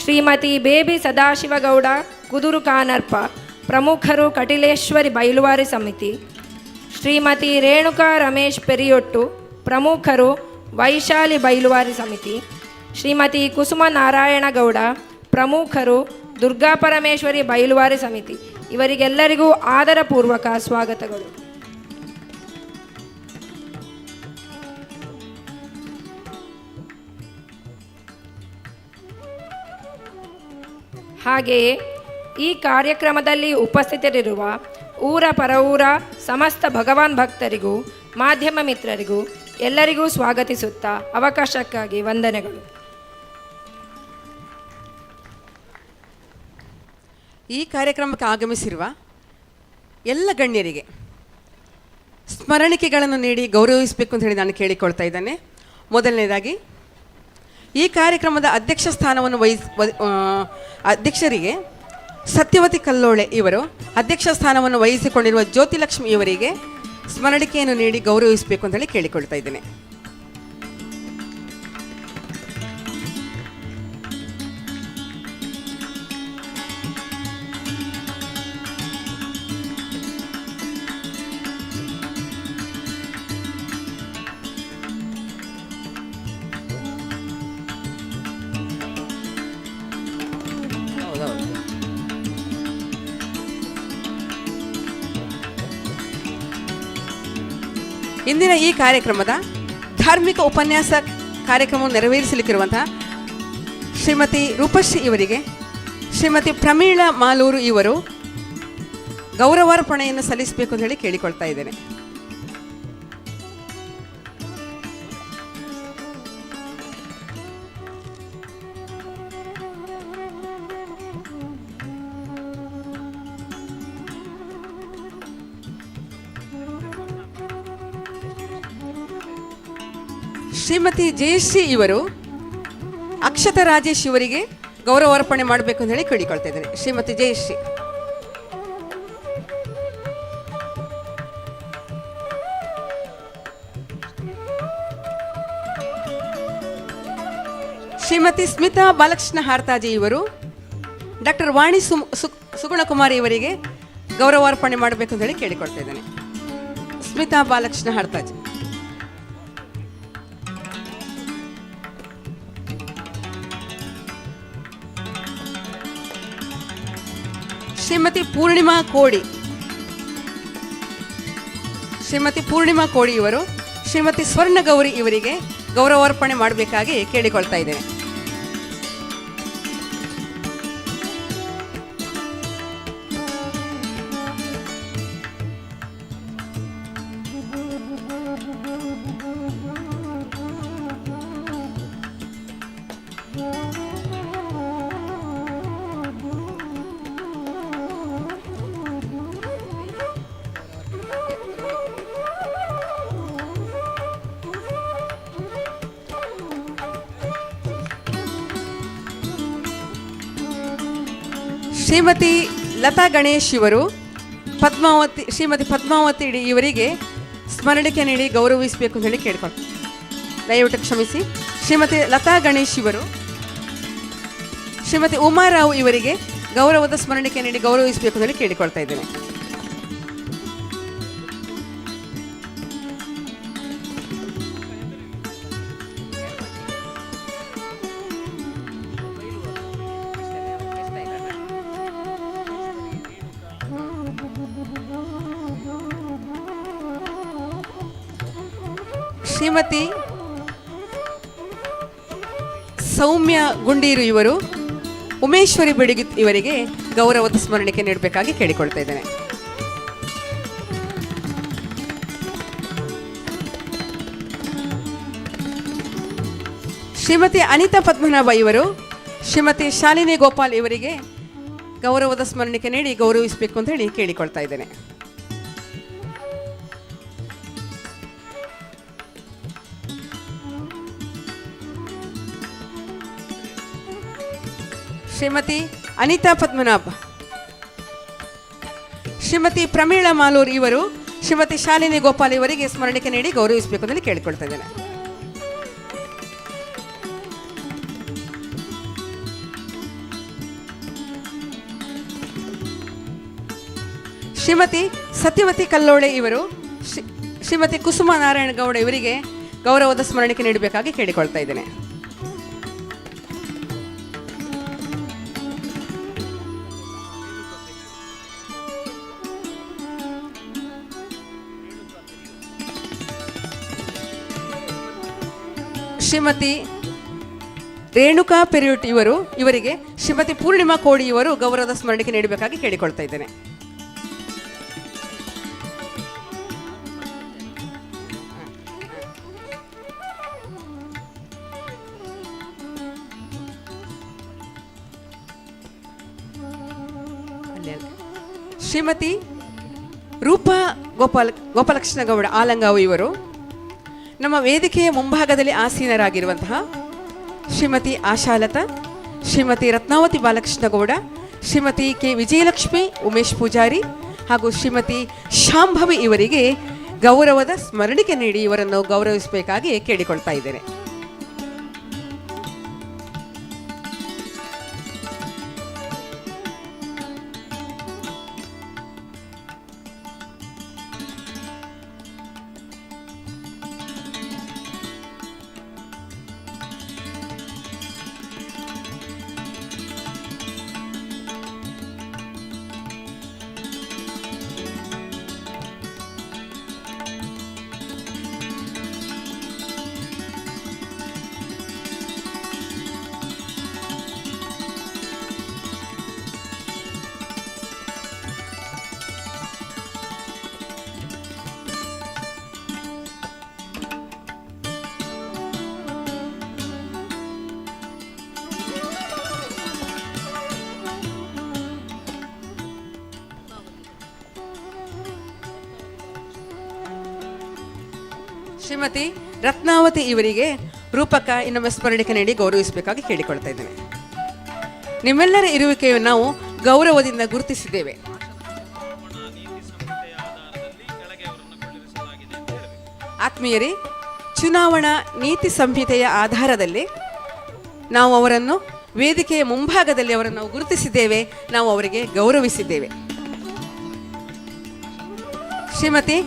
ಶ್ರೀಮತಿ ಬೇಬಿ ಸದಾಶಿವಗೌಡ ಕುದುರು ಕಾನರ್ಪ ಪ್ರಮುಖರು ಕಟಿಲೇಶ್ವರಿ ಬೈಲುವಾರಿ ಸಮಿತಿ, ಶ್ರೀಮತಿ ರೇಣುಕಾ ರಮೇಶ್ ಪೆರಿಯೊಟ್ಟು ಪ್ರಮುಖರು ವೈಶಾಲಿ ಬೈಲುವಾರಿ ಸಮಿತಿ, ಶ್ರೀಮತಿ ಕುಸುಮ ನಾರಾಯಣಗೌಡ ಪ್ರಮುಖರು ದುರ್ಗಾ ಪರಮೇಶ್ವರಿ ಬೈಲುವಾರಿ ಸಮಿತಿ. ಇವರಿಗೆಲ್ಲರಿಗೂ ಆದರಪೂರ್ವಕ ಸ್ವಾಗತಗಳು. ಹಾಗೆಯೇ ಈ ಕಾರ್ಯಕ್ರಮದಲ್ಲಿ ಉಪಸ್ಥಿತರಿರುವ ಊರ ಪರವೂರ ಸಮಸ್ತ ಭಗವಾನ್ ಭಕ್ತರಿಗೂ ಮಾಧ್ಯಮ ಮಿತ್ರರಿಗೂ ಎಲ್ಲರಿಗೂ ಸ್ವಾಗತಿಸುತ್ತಾ ಅವಕಾಶಕ್ಕಾಗಿ ವಂದನೆಗಳು. ಈ ಕಾರ್ಯಕ್ರಮಕ್ಕೆ ಆಗಮಿಸಿರುವ ಎಲ್ಲ ಗಣ್ಯರಿಗೆ ಸ್ಮರಣಿಕೆಗಳನ್ನು ನೀಡಿ ಗೌರವಿಸಬೇಕು ಅಂತ ಹೇಳಿ ನಾನು ಕೇಳಿಕೊಳ್ತಾ ಇದ್ದೇನೆ. ಮೊದಲನೇದಾಗಿ ಈ ಕಾರ್ಯಕ್ರಮದ ಅಧ್ಯಕ್ಷ ಸ್ಥಾನವನ್ನು ಅಧ್ಯಕ್ಷರಿಗೆ ಸತ್ಯವತಿ ಕಲ್ಲೋಳೆ ಇವರು ಅಧ್ಯಕ್ಷ ಸ್ಥಾನವನ್ನು ವಹಿಸಿಕೊಂಡಿರುವ ಜ್ಯೋತಿಲಕ್ಷ್ಮಿ ಇವರಿಗೆ ಸ್ಮರಣಿಕೆಯನ್ನು ನೀಡಿ ಗೌರವಿಸಬೇಕು ಅಂತ ಹೇಳಿ ಕೇಳಿಕೊಳ್ತಾ ಇದ್ದೇನೆ. ಇಂದಿನ ಈ ಕಾರ್ಯಕ್ರಮದ ಧಾರ್ಮಿಕ ಉಪನ್ಯಾಸ ಕಾರ್ಯಕ್ರಮವನ್ನು ನೆರವೇರಿಸಲಿಕ್ಕಿರುವಂತಹ ಶ್ರೀಮತಿ ರೂಪಶ್ರೀ ಇವರಿಗೆ ಶ್ರೀಮತಿ ಪ್ರಮೀಳಾ ಮಾಲೂರು ಇವರು ಗೌರವಾರ್ಪಣೆಯನ್ನು ಸಲ್ಲಿಸಬೇಕು ಅಂತ ಹೇಳಿ ಕೇಳಿಕೊಳ್ತಾ ಇದ್ದೇನೆ. ಶ್ರೀಮತಿ ಜಯಶ್ರೀ ಇವರು ಅಕ್ಷತ ರಾಜೇಶ್ ಇವರಿಗೆ ಗೌರವಾರ್ಪಣೆ ಮಾಡಬೇಕು ಅಂತ ಹೇಳಿ ಕೇಳಿಕೊಳ್ತಾ ಇದ್ದೇನೆ. ಶ್ರೀಮತಿ ಜಯಶ್ರೀ. ಶ್ರೀಮತಿ ಸ್ಮಿತಾ ಬಾಲಕೃಷ್ಣ ಹಾರ್ತಾಜಿ ಇವರು ಡಾಕ್ಟರ್ ವಾಣಿ ಸುಗುಣಕುಮಾರಿ ಇವರಿಗೆ ಗೌರವಾರ್ಪಣೆ ಮಾಡಬೇಕು ಅಂತ ಹೇಳಿ ಕೇಳಿಕೊಳ್ತಾ ಇದ್ದೇನೆ. ಸ್ಮಿತಾ ಬಾಲಕೃಷ್ಣ ಹಾರ್ತಾಜಿ. ಶ್ರೀಮತಿ ಪೂರ್ಣಿಮಾ ಕೋಡಿ, ಶ್ರೀಮತಿ ಪೂರ್ಣಿಮಾ ಕೋಡಿ ಇವರು ಶ್ರೀಮತಿ ಸ್ವರ್ಣಗೌರಿ ಇವರಿಗೆ ಗೌರವಾರ್ಪಣೆ ಮಾಡಬೇಕಾಗಿ ಕೇಳಿಕೊಳ್ತಾ ಇದ್ದೇನೆ. ಶ್ರೀಮತಿ ಲತಾ ಗಣೇಶ್ ಇವರು ಪದ್ಮಾವತಿ, ಶ್ರೀಮತಿ ಪದ್ಮಾವತಿ ಇವರಿಗೆ ಸ್ಮರಣಿಕೆ ನೀಡಿ ಗೌರವಿಸಬೇಕು ಅಂತ ಹೇಳಿ ಕೇಳ್ಕೊಳ್ತೀನಿ. ದಯವಿಟ್ಟು ಕ್ಷಮಿಸಿ. ಶ್ರೀಮತಿ ಲತಾ ಗಣೇಶ್ ಇವರು ಶ್ರೀಮತಿ ಉಮಾರಾವ್ ಇವರಿಗೆ ಗೌರವದ ಸ್ಮರಣಿಕೆ ನೀಡಿ ಗೌರವಿಸಬೇಕು ಅಂತ ಹೇಳಿ ಕೇಳಿಕೊಳ್ತಾ ಇದ್ದೇನೆ. ಶ್ರೀಮತಿ ಸೌಮ್ಯ ಗುಂಡೀರು ಇವರು ಉಮೇಶ್ವರಿ ಬೆಡಿಗಿ ಇವರಿಗೆ ಗೌರವದ ಸ್ಮರಣಿಕೆ ನೀಡಬೇಕಾಗಿ ಕೇಳಿಕೊಳ್ತಾ ಇದ್ದೇನೆ. ಶ್ರೀಮತಿ ಅನಿತಾ ಪದ್ಮನಾಭ ಇವರು ಶ್ರೀಮತಿ ಶಾಲಿನಿ ಗೋಪಾಲ್ ಇವರಿಗೆ ಗೌರವದ ಸ್ಮರಣಿಕೆ ನೀಡಿ ಗೌರವಿಸಬೇಕು ಅಂತ ಹೇಳಿ ಕೇಳಿಕೊಳ್ತಾ ಇದ್ದೇನೆ. ಶ್ರೀಮತಿ ಅನಿತಾ ಪದ್ಮನಾಭ, ಶ್ರೀಮತಿ ಪ್ರಮೀಳಾ ಮಾಲೂರ್ ಇವರು ಶ್ರೀಮತಿ ಶಾಲಿನಿ ಗೋಪಾಲ್ ಇವರಿಗೆ ಸ್ಮರಣಿಕೆ ನೀಡಿ ಗೌರವಿಸಬೇಕು ಅಂತ ಕೇಳಿಕೊಳ್ತಾ ಇದ್ದೇನೆ. ಶ್ರೀಮತಿ ಸತ್ಯವತಿ ಕಲ್ಲೋಳೆ ಇವರು ಶ್ರೀಮತಿ ಕುಸುಮ ನಾರಾಯಣಗೌಡ ಇವರಿಗೆ ಗೌರವದ ಸ್ಮರಣಿಕೆ ನೀಡಬೇಕಾಗಿ ಕೇಳಿಕೊಳ್ತಾ ಇದ್ದೇನೆ. ಶ್ರೀಮತಿ ರೇಣುಕಾ ಪೆರಿಯೂಟ್ ಇವರಿಗೆ ಶ್ರೀಮತಿ ಪೂರ್ಣಿಮಾ ಕೋಡಿ ಇವರು ಗೌರವದ ಸ್ಮರಣಿಕೆ ನೀಡಬೇಕಾಗಿ ಕೇಳಿಕೊಳ್ತಾ ಇದ್ದೇನೆ. ಶ್ರೀಮತಿ ರೂಪಾ ಗೋಪಾಲಕೃಷ್ಣಗೌಡ ಆಲಂಗಾವು ಇವರು ನಮ್ಮ ವೇದಿಕೆಯ ಮುಂಭಾಗದಲ್ಲಿ ಆಸೀನರಾಗಿರುವಂತಹ ಶ್ರೀಮತಿ ಆಶಾಲತಾ, ಶ್ರೀಮತಿ ರತ್ನಾವತಿ ಬಾಲಕೃಷ್ಣಗೌಡ, ಶ್ರೀಮತಿ ಕೆ ವಿಜಯಲಕ್ಷ್ಮಿ ಉಮೇಶ್ ಪೂಜಾರಿ ಹಾಗೂ ಶ್ರೀಮತಿ ಶಾಂಭವಿ ಇವರಿಗೆ ಗೌರವದ ಸ್ಮರಣಿಕೆ ನೀಡಿ ಇವರನ್ನು ಗೌರವಿಸಬೇಕಾಗಿ ಕೇಳಿಕೊಳ್ತಾ ಇದ್ದೇನೆ. ಶ್ರೀಮತಿ ರತ್ನಾವತಿ ಇವರಿಗೆ ರೂಪಕ ಇನ್ನೊಮ್ಮೆ ಸ್ಮರಣಿಕೆ ನೀಡಿ ಗೌರವಿಸಬೇಕಾಗಿ ಕೇಳಿಕೊಳ್ತಾ ಇದ್ದೇನೆ. ನಿಮ್ಮೆಲ್ಲರ ಇರುವಿಕೆಯನ್ನು ನಾವು ಗೌರವದಿಂದ ಗುರುತಿಸಿದ್ದೇವೆ. ಆತ್ಮೀಯರೇ, ಚುನಾವಣಾ ನೀತಿ ಸಂಹಿತೆಯ ಆಧಾರದಲ್ಲಿ ನಾವು ಅವರನ್ನು ವೇದಿಕೆಯ ಮುಂಭಾಗದಲ್ಲಿ ಅವರನ್ನು ನಾವು ಗುರುತಿಸಿದ್ದೇವೆ, ನಾವು ಅವರಿಗೆ ಗೌರವಿಸಿದ್ದೇವೆ. ಶ್ರೀಮತಿ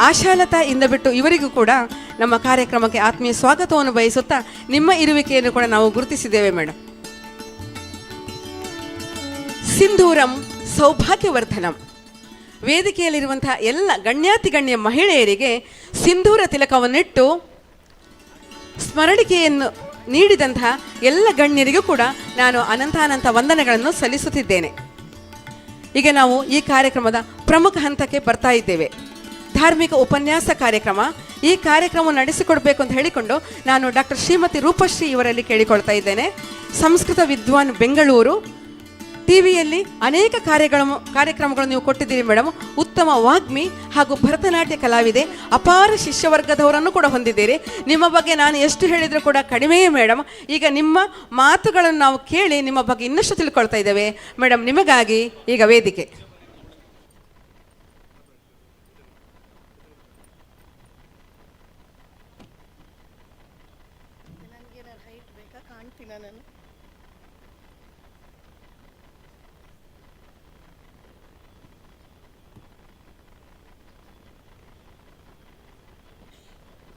ಆಶಾಲತಾ ಇಂದ ಬಿಟ್ಟು ಇವರಿಗೂ ಕೂಡ ನಮ್ಮ ಕಾರ್ಯಕ್ರಮಕ್ಕೆ ಆತ್ಮೀಯ ಸ್ವಾಗತವನ್ನು ಬಯಸುತ್ತಾ ನಿಮ್ಮ ಇರುವಿಕೆಯನ್ನು ಕೂಡ ನಾವು ಗುರುತಿಸಿದ್ದೇವೆ ಮೇಡಮ್. ಸಿಂಧೂರಂ ಸೌಭಾಗ್ಯವರ್ಧನಂ. ವೇದಿಕೆಯಲ್ಲಿರುವಂತಹ ಎಲ್ಲ ಗಣ್ಯಾತಿ ಗಣ್ಯ ಮಹಿಳೆಯರಿಗೆ ಸಿಂಧೂರ ತಿಲಕವನ್ನಿಟ್ಟು ಸ್ಮರಣಿಕೆಯನ್ನು ನೀಡಿದಂತಹ ಎಲ್ಲ ಗಣ್ಯರಿಗೂ ಕೂಡ ನಾನು ಅನಂತಾನಂತ ವಂದನೆಗಳನ್ನು ಸಲ್ಲಿಸುತ್ತಿದ್ದೇನೆ. ಈಗ ನಾವು ಈ ಕಾರ್ಯಕ್ರಮದ ಪ್ರಮುಖ ಹಂತಕ್ಕೆ ಬರ್ತಾ ಇದ್ದೇವೆ. ಧಾರ್ಮಿಕ ಉಪನ್ಯಾಸ ಕಾರ್ಯಕ್ರಮ. ಈ ಕಾರ್ಯಕ್ರಮ ನಡೆಸಿಕೊಡ್ಬೇಕು ಅಂತ ಹೇಳಿಕೊಂಡು ನಾನು ಡಾಕ್ಟರ್ ಶ್ರೀಮತಿ ರೂಪಶ್ರೀ ಇವರಲ್ಲಿ ಕೇಳಿಕೊಳ್ತಾ ಇದ್ದೇನೆ. ಸಂಸ್ಕೃತ ವಿದ್ವಾನ್ ಬೆಂಗಳೂರು. ಟಿವಿಯಲ್ಲಿ ಅನೇಕ ಕಾರ್ಯಕ್ರಮಗಳನ್ನು ನೀವು ಕೊಟ್ಟಿದ್ದೀರಿ ಮೇಡಮ್. ಉತ್ತಮ ವಾಗ್ಮಿ ಹಾಗೂ ಭರತನಾಟ್ಯ ಕಲಾವಿದೆ, ಅಪಾರ ಶಿಷ್ಯವರ್ಗದವರನ್ನು ಕೂಡ ಹೊಂದಿದ್ದೀರಿ. ನಿಮ್ಮ ಬಗ್ಗೆ ನಾನು ಎಷ್ಟು ಹೇಳಿದರೂ ಕೂಡ ಕಡಿಮೆಯೇ ಮೇಡಮ್. ಈಗ ನಿಮ್ಮ ಮಾತುಗಳನ್ನು ನಾವು ಕೇಳಿ ನಿಮ್ಮ ಬಗ್ಗೆ ಇನ್ನಷ್ಟು ತಿಳ್ಕೊಳ್ತಾ ಇದ್ದೇವೆ ಮೇಡಮ್. ನಿಮಗಾಗಿ ಈಗ ವೇದಿಕೆ.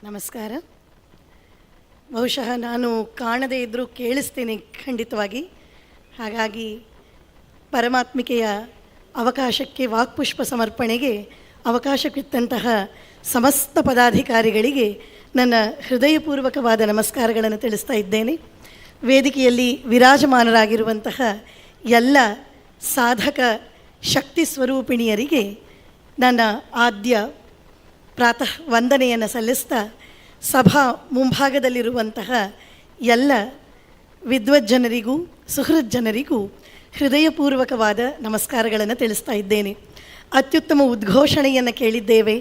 ನಮಸ್ಕಾರ. ಬಹುಶಃ ನಾನು ಕಾಣದೇ ಇದ್ದರೂ ಕೇಳಿಸ್ತೀನಿ ಖಂಡಿತವಾಗಿ. ಹಾಗಾಗಿ ಪರಮಾತ್ಮಿಕೆಯ ಅವಕಾಶಕ್ಕೆ, ವಾಕ್ಪುಷ್ಪ ಸಮರ್ಪಣೆಗೆ ಅವಕಾಶಕ್ಕಿತ್ತಂತಹ ಸಮಸ್ತ ಪದಾಧಿಕಾರಿಗಳಿಗೆ ನನ್ನ ಹೃದಯಪೂರ್ವಕವಾದ ನಮಸ್ಕಾರಗಳನ್ನು ತಿಳಿಸ್ತಾ ಇದ್ದೇನೆ. ವೇದಿಕೆಯಲ್ಲಿ ವಿರಾಜಮಾನರಾಗಿರುವಂತಹ ಎಲ್ಲ ಸಾಧಕ ಶಕ್ತಿ ಸ್ವರೂಪಿಣಿಯರಿಗೆ ನನ್ನ ಆದ್ಯ ಪ್ರಾತಃ ವಂದನೆಯನ್ನು ಸಲ್ಲಿಸ್ತಾ, ಸಭಾ ಮುಂಭಾಗದಲ್ಲಿರುವಂತಹ ಎಲ್ಲ ವಿದ್ವಜ್ಜನರಿಗೂ ಸುಹೃಜ್ಜನರಿಗೂ ಹೃದಯಪೂರ್ವಕವಾದ ನಮಸ್ಕಾರಗಳನ್ನು ತಿಳಿಸ್ತಾ ಇದ್ದೇನೆ. ಅತ್ಯುತ್ತಮ ಉದ್ಘೋಷಣೆಯನ್ನು ಕೇಳಿದ್ದೇವೆ.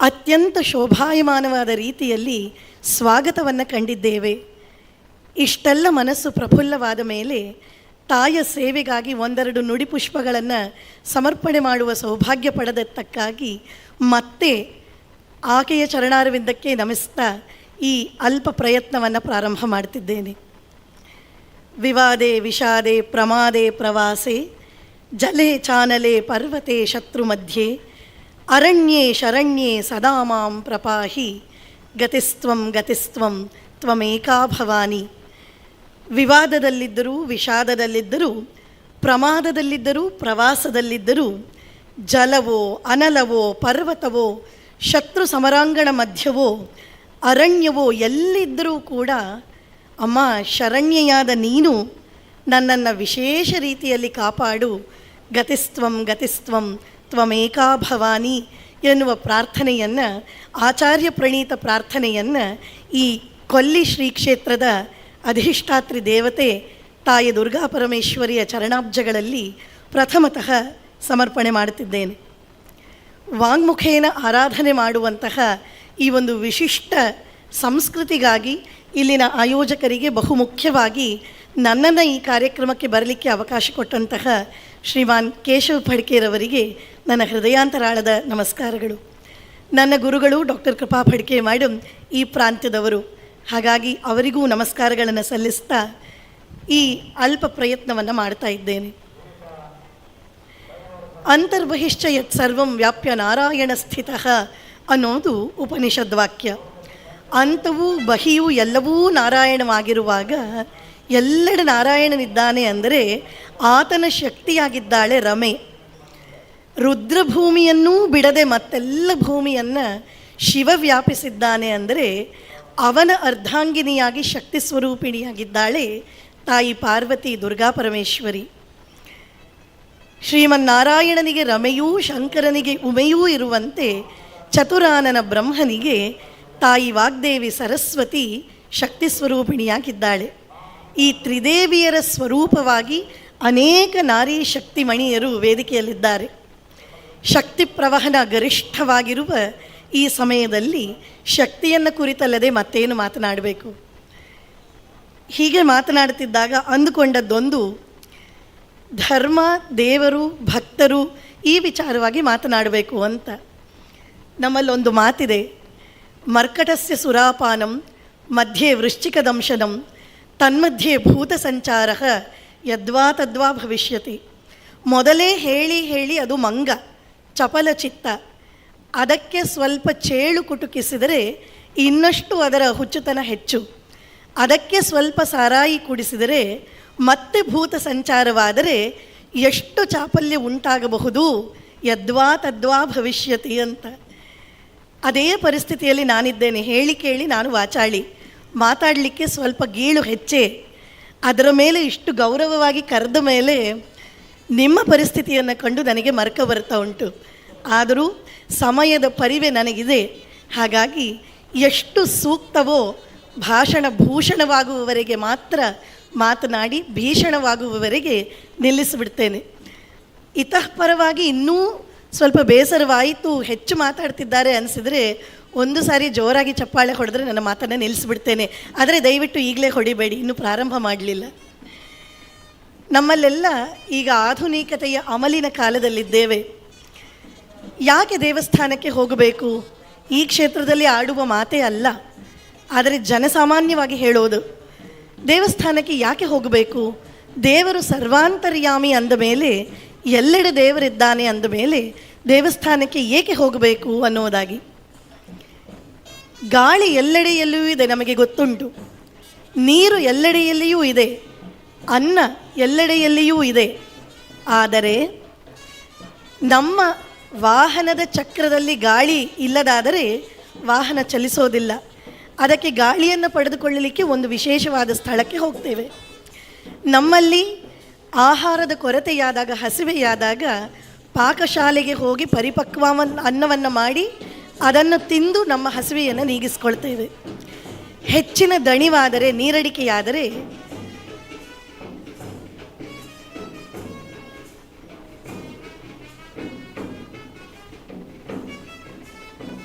ಅತ್ಯಂತ ಶೋಭಾಯಮಾನವಾದ ರೀತಿಯಲ್ಲಿ ಸ್ವಾಗತವನ್ನು ಕಂಡಿದ್ದೇವೆ. ಇಷ್ಟೆಲ್ಲ ಮನಸ್ಸು ಪ್ರಫುಲ್ಲವಾದ ಮೇಲೆ ತಾಯ ಸೇವೆಗಾಗಿ ಒಂದೆರಡು ನುಡಿಪುಷ್ಪಗಳನ್ನು ಸಮರ್ಪಣೆ ಮಾಡುವ ಸೌಭಾಗ್ಯ ಪಡೆದತ್ತಕ್ಕಾಗಿ ಮತ್ತೆ ಆಕೆಯ ಚರಣಾರವಿಂದಕ್ಕೆ ನಮಿಸ್ತಾ ಈ ಅಲ್ಪ ಪ್ರಯತ್ನವನ್ನು ಪ್ರಾರಂಭ ಮಾಡ್ತಿದ್ದೇನೆ. ವಿವಾದೆ ವಿಷಾದೆ ಪ್ರಮಾದೆ ಪ್ರವಾಸೆ ಜಲೆ ಚಾನಲೆ ಪರ್ವತೆ ಶತ್ರು ಮಧ್ಯೆ ಅರಣ್ಯೇ ಶರಣ್ಯೇ ಸದಾ ಮಾಂ ಪ್ರಪಾಹಿ ಗತಿಸ್ತ್ವಂ ಗತಿಸ್ತ್ವಂ ತ್ವಮೇಕಾ ಭವಾನಿ. ವಿವಾದದಲ್ಲಿದ್ದರೂ ವಿಷಾದದಲ್ಲಿದ್ದರೂ ಪ್ರಮಾದದಲ್ಲಿದ್ದರೂ ಪ್ರವಾಸದಲ್ಲಿದ್ದರೂ ಜಲವೋ ಅನಲವೋ ಪರ್ವತವೋ ಶತ್ರು ಸಮರಾಂಗಣ ಮಧ್ಯವೋ ಅರಣ್ಯವೋ ಎಲ್ಲಿದ್ದರೂ ಕೂಡ ಅಮ್ಮ ಶರಣ್ಯೆಯಾದ ನೀನು ನನ್ನನ್ನು ವಿಶೇಷ ರೀತಿಯಲ್ಲಿ ಕಾಪಾಡು. ಗತಿಸ್ತ್ವಂ ಗತಿಸ್ತ್ವಂ ತ್ವಮೇಕಾ ಭವಾನಿ ಎನ್ನುವ ಪ್ರಾರ್ಥನೆಯನ್ನು, ಆಚಾರ್ಯ ಪ್ರಣೀತ ಪ್ರಾರ್ಥನೆಯನ್ನು ಈ ಕೊಲ್ಲಿ ಶ್ರೀ ಕ್ಷೇತ್ರದ ಅಧಿಷ್ಠಾತ್ರಿ ದೇವತೆ ತಾಯಿ ದುರ್ಗಾ ಪರಮೇಶ್ವರಿಯ ಚರಣಾಬ್ಜಗಳಲ್ಲಿ ಪ್ರಥಮತಃ ಸಮರ್ಪಣೆ ಮಾಡುತ್ತಿದ್ದೇನೆ. ವಾಂಗ್ಮುಖೇನ ಆರಾಧನೆ ಮಾಡುವಂತಹ ಈ ಒಂದು ವಿಶಿಷ್ಟ ಸಂಸ್ಕೃತಿಗಾಗಿ ಇಲ್ಲಿನ ಆಯೋಜಕರಿಗೆ ಬಹುಮುಖ್ಯವಾಗಿ ನನ್ನನ್ನು ಈ ಕಾರ್ಯಕ್ರಮಕ್ಕೆ ಬರಲಿಕ್ಕೆ ಅವಕಾಶ ಕೊಟ್ಟಂತಹ ಶ್ರೀಮಾನ್ ಕೇಶವ್ ಫಡ್ಕೆರವರಿಗೆ ನನ್ನ ಹೃದಯಾಂತರಾಳದ ನಮಸ್ಕಾರಗಳು. ನನ್ನ ಗುರುಗಳು ಡಾಕ್ಟರ್ ಕೃಪಾ ಫಡ್ಕೆ ಮೇಡಮ್ ಈ ಪ್ರಾಂತ್ಯದವರು, ಹಾಗಾಗಿ ಅವರಿಗೂ ನಮಸ್ಕಾರಗಳನ್ನು ಸಲ್ಲಿಸ್ತಾ ಈ ಅಲ್ಪ ಪ್ರಯತ್ನವನ್ನು ಮಾಡ್ತಾ ಇದ್ದೇನೆ. ಅಂತರ್ಬಹಿಶ್ಚ ಯತ್ ಸರ್ವಂ ವ್ಯಾಪ್ಯ ನಾರಾಯಣ ಸ್ಥಿತಃ ಅನ್ನೋದು ಉಪನಿಷದ್ ವಾಕ್ಯ. ಅಂತವೂ ಬಹಿಯೂ ಎಲ್ಲವೂ ನಾರಾಯಣವಾಗಿರುವಾಗ ಎಲ್ಲೆಡೆ ನಾರಾಯಣನಿದ್ದಾನೆ ಅಂದರೆ ಆತನ ಶಕ್ತಿಯಾಗಿದ್ದಾಳೆ ರಮೆ. ರುದ್ರಭೂಮಿಯನ್ನೂ ಬಿಡದೆ ಮತ್ತೆಲ್ಲ ಭೂಮಿಯನ್ನು ಶಿವ ವ್ಯಾಪಿಸಿದ್ದಾನೆ ಅಂದರೆ ಅವನ ಅರ್ಧಾಂಗಿನಿಯಾಗಿ ಶಕ್ತಿ ಸ್ವರೂಪಿಣಿಯಾಗಿದ್ದಾಳೆ ತಾಯಿ ಪಾರ್ವತಿ ದುರ್ಗಾ ಪರಮೇಶ್ವರಿ. ಶ್ರೀಮನ್ನಾರಾಯಣನಿಗೆ ರಮೆಯೂ ಶಂಕರನಿಗೆ ಉಮೆಯೂ ಇರುವಂತೆ ಚತುರಾನನ ಬ್ರಹ್ಮನಿಗೆ ತಾಯಿ ವಾಗ್ದೇವಿ ಸರಸ್ವತಿ ಶಕ್ತಿ ಸ್ವರೂಪಿಣಿಯಾಗಿದ್ದಾಳೆ. ಈ ತ್ರಿದೇವಿಯರ ಸ್ವರೂಪವಾಗಿ ಅನೇಕ ನಾರಿ ಶಕ್ತಿಮಣಿಯರು ವೇದಿಕೆಯಲ್ಲಿದ್ದಾರೆ. ಶಕ್ತಿ ಪ್ರವಹನ ಗರಿಷ್ಠವಾಗಿರುವ ಈ ಸಮಯದಲ್ಲಿ ಶಕ್ತಿಯನ್ನು ಕುರಿತಲ್ಲದೆ ಮತ್ತೇನು ಮಾತನಾಡಬೇಕು? ಹೀಗೆ ಮಾತನಾಡುತ್ತಿದ್ದಾಗ ಅಂದುಕೊಂಡದ್ದೊಂದು ಧರ್ಮ, ದೇವರು, ಭಕ್ತರು ಈ ವಿಚಾರವಾಗಿ ಮಾತನಾಡಬೇಕು ಅಂತ. ನಮ್ಮಲ್ಲೊಂದು ಮಾತಿದೆ, ಮರ್ಕಟಸ್ಯ ಸುರಾಪಾನಂ ಮಧ್ಯೆ ವೃಶ್ಚಿಕ ದಂಶನಂ ತನ್ಮಧ್ಯೆ ಭೂತ ಸಂಚಾರ ಯದ್ವಾ ತದ್ವಾ ಭವಿಷ್ಯತಿ. ಮೊದಲೇ ಹೇಳಿ ಹೇಳಿ ಅದು ಮಂಗ ಚಪಲ ಚಿತ್ತ, ಅದಕ್ಕೆ ಸ್ವಲ್ಪ ಚೇಳು ಕುಟುಕಿಸಿದರೆ ಇನ್ನಷ್ಟು ಅದರ ಹುಚ್ಚುತನ ಹೆಚ್ಚು, ಅದಕ್ಕೆ ಸ್ವಲ್ಪ ಸಾರಾಯಿ ಕುಡಿಸಿದರೆ ಮತ್ತೆ ಭೂತ ಸಂಚಾರವಾದರೆ ಎಷ್ಟು ಚಾಪಲ್ಯ ಉಂಟಾಗಬಹುದು, ಯದ್ವಾ ತದ್ವಾ ಭವಿಷ್ಯತಿ ಅಂತ. ಅದೇ ಪರಿಸ್ಥಿತಿಯಲ್ಲಿ ನಾನಿದ್ದೇನೆ. ಹೇಳಿ ಕೇಳಿ ನಾನು ವಾಚಾಳಿ, ಮಾತಾಡಲಿಕ್ಕೆ ಸ್ವಲ್ಪ ಗೀಳು ಹೆಚ್ಚೇ, ಅದರ ಮೇಲೆ ಇಷ್ಟು ಗೌರವವಾಗಿ ಕರೆದ ಮೇಲೆ ನಿಮ್ಮ ಪರಿಸ್ಥಿತಿಯನ್ನು ಕಂಡು ನನಗೆ ಮರಕ ಬರ್ತಾ ಉಂಟು. ಆದರೂ ಸಮಯದ ಪರಿವೆ ನನಗಿದೆ, ಹಾಗಾಗಿ ಎಷ್ಟು ಸೂಕ್ತವೋ ಭಾಷಣ ಭೂಷಣವಾಗುವವರೆಗೆ ಮಾತ್ರ ಮಾತನಾಡಿ ಭೀಷಣವಾಗುವವರೆಗೆ ನಿಲ್ಲಿಸಿಬಿಡ್ತೇನೆ. ಇತಃಪರವಾಗಿ ಇನ್ನೂ ಸ್ವಲ್ಪ ಬೇಸರವಾಯಿತು, ಹೆಚ್ಚು ಮಾತಾಡ್ತಿದ್ದಾರೆ ಅನಿಸಿದರೆ ಒಂದು ಸಾರಿ ಜೋರಾಗಿ ಚಪ್ಪಾಳೆ ಹೊಡೆದ್ರೆ ನನ್ನ ಮಾತನ್ನು ನಿಲ್ಲಿಸಿಬಿಡ್ತೇನೆ. ಆದರೆ ದಯವಿಟ್ಟು ಈಗಲೇ ಹೊಡಿಬೇಡಿ, ಇನ್ನೂ ಪ್ರಾರಂಭ ಮಾಡಲಿಲ್ಲ. ನಮ್ಮಲ್ಲೆಲ್ಲ ಈಗ ಆಧುನಿಕತೆಯ ಅಮಲಿನ ಕಾಲದಲ್ಲಿದ್ದೇವೆ. ಯಾಕೆ ದೇವಸ್ಥಾನಕ್ಕೆ ಹೋಗಬೇಕು? ಈ ಕ್ಷೇತ್ರದಲ್ಲಿ ಆಡುವ ಮಾತೇ ಅಲ್ಲ, ಆದರೆ ಜನಸಾಮಾನ್ಯವಾಗಿ ಹೇಳೋದು. ದೇವಸ್ಥಾನಕ್ಕೆ ಯಾಕೆ ಹೋಗಬೇಕು? ದೇವರು ಸರ್ವಾಂತರ್ಯಾಮಿ ಅಂದ ಮೇಲೆ, ಎಲ್ಲೆಡೆ ದೇವರಿದ್ದಾನೆ ಅಂದ ಮೇಲೆ ದೇವಸ್ಥಾನಕ್ಕೆ ಏಕೆ ಹೋಗಬೇಕು ಅನ್ನೋದಾಗಿ. ಗಾಳಿ ಎಲ್ಲೆಡೆಯಲ್ಲಿಯೂ ಇದೆ, ನಮಗೆ ಗೊತ್ತುಂಟು. ನೀರು ಎಲ್ಲೆಡೆಯಲ್ಲಿಯೂ ಇದೆ, ಅನ್ನ ಎಲ್ಲೆಡೆಯಲ್ಲಿಯೂ ಇದೆ. ಆದರೆ ನಮ್ಮ ವಾಹನದ ಚಕ್ರದಲ್ಲಿ ಗಾಳಿ ಇಲ್ಲದಾದರೆ ವಾಹನ ಚಲಿಸೋದಿಲ್ಲ. ಅದಕ್ಕೆ ಗಾಳಿಯನ್ನು ಪಡೆದುಕೊಳ್ಳಲಿಕ್ಕೆ ಒಂದು ವಿಶೇಷವಾದ ಸ್ಥಳಕ್ಕೆ ಹೋಗ್ತೇವೆ. ನಮ್ಮಲ್ಲಿ ಆಹಾರದ ಕೊರತೆಯಾದಾಗ, ಹಸಿವೆಯಾದಾಗ ಪಾಕಶಾಲೆಗೆ ಹೋಗಿ ಪರಿಪಕ್ವ ಅನ್ನವನ್ನು ಮಾಡಿ ಅದನ್ನು ತಿಂದು ನಮ್ಮ ಹಸಿವೆಯನ್ನು ನೀಗಿಸ್ಕೊಳ್ತೇವೆ. ಹೆಚ್ಚಿನ ದಣಿವಾದರೆ, ನೀರಡಿಕೆಯಾದರೆ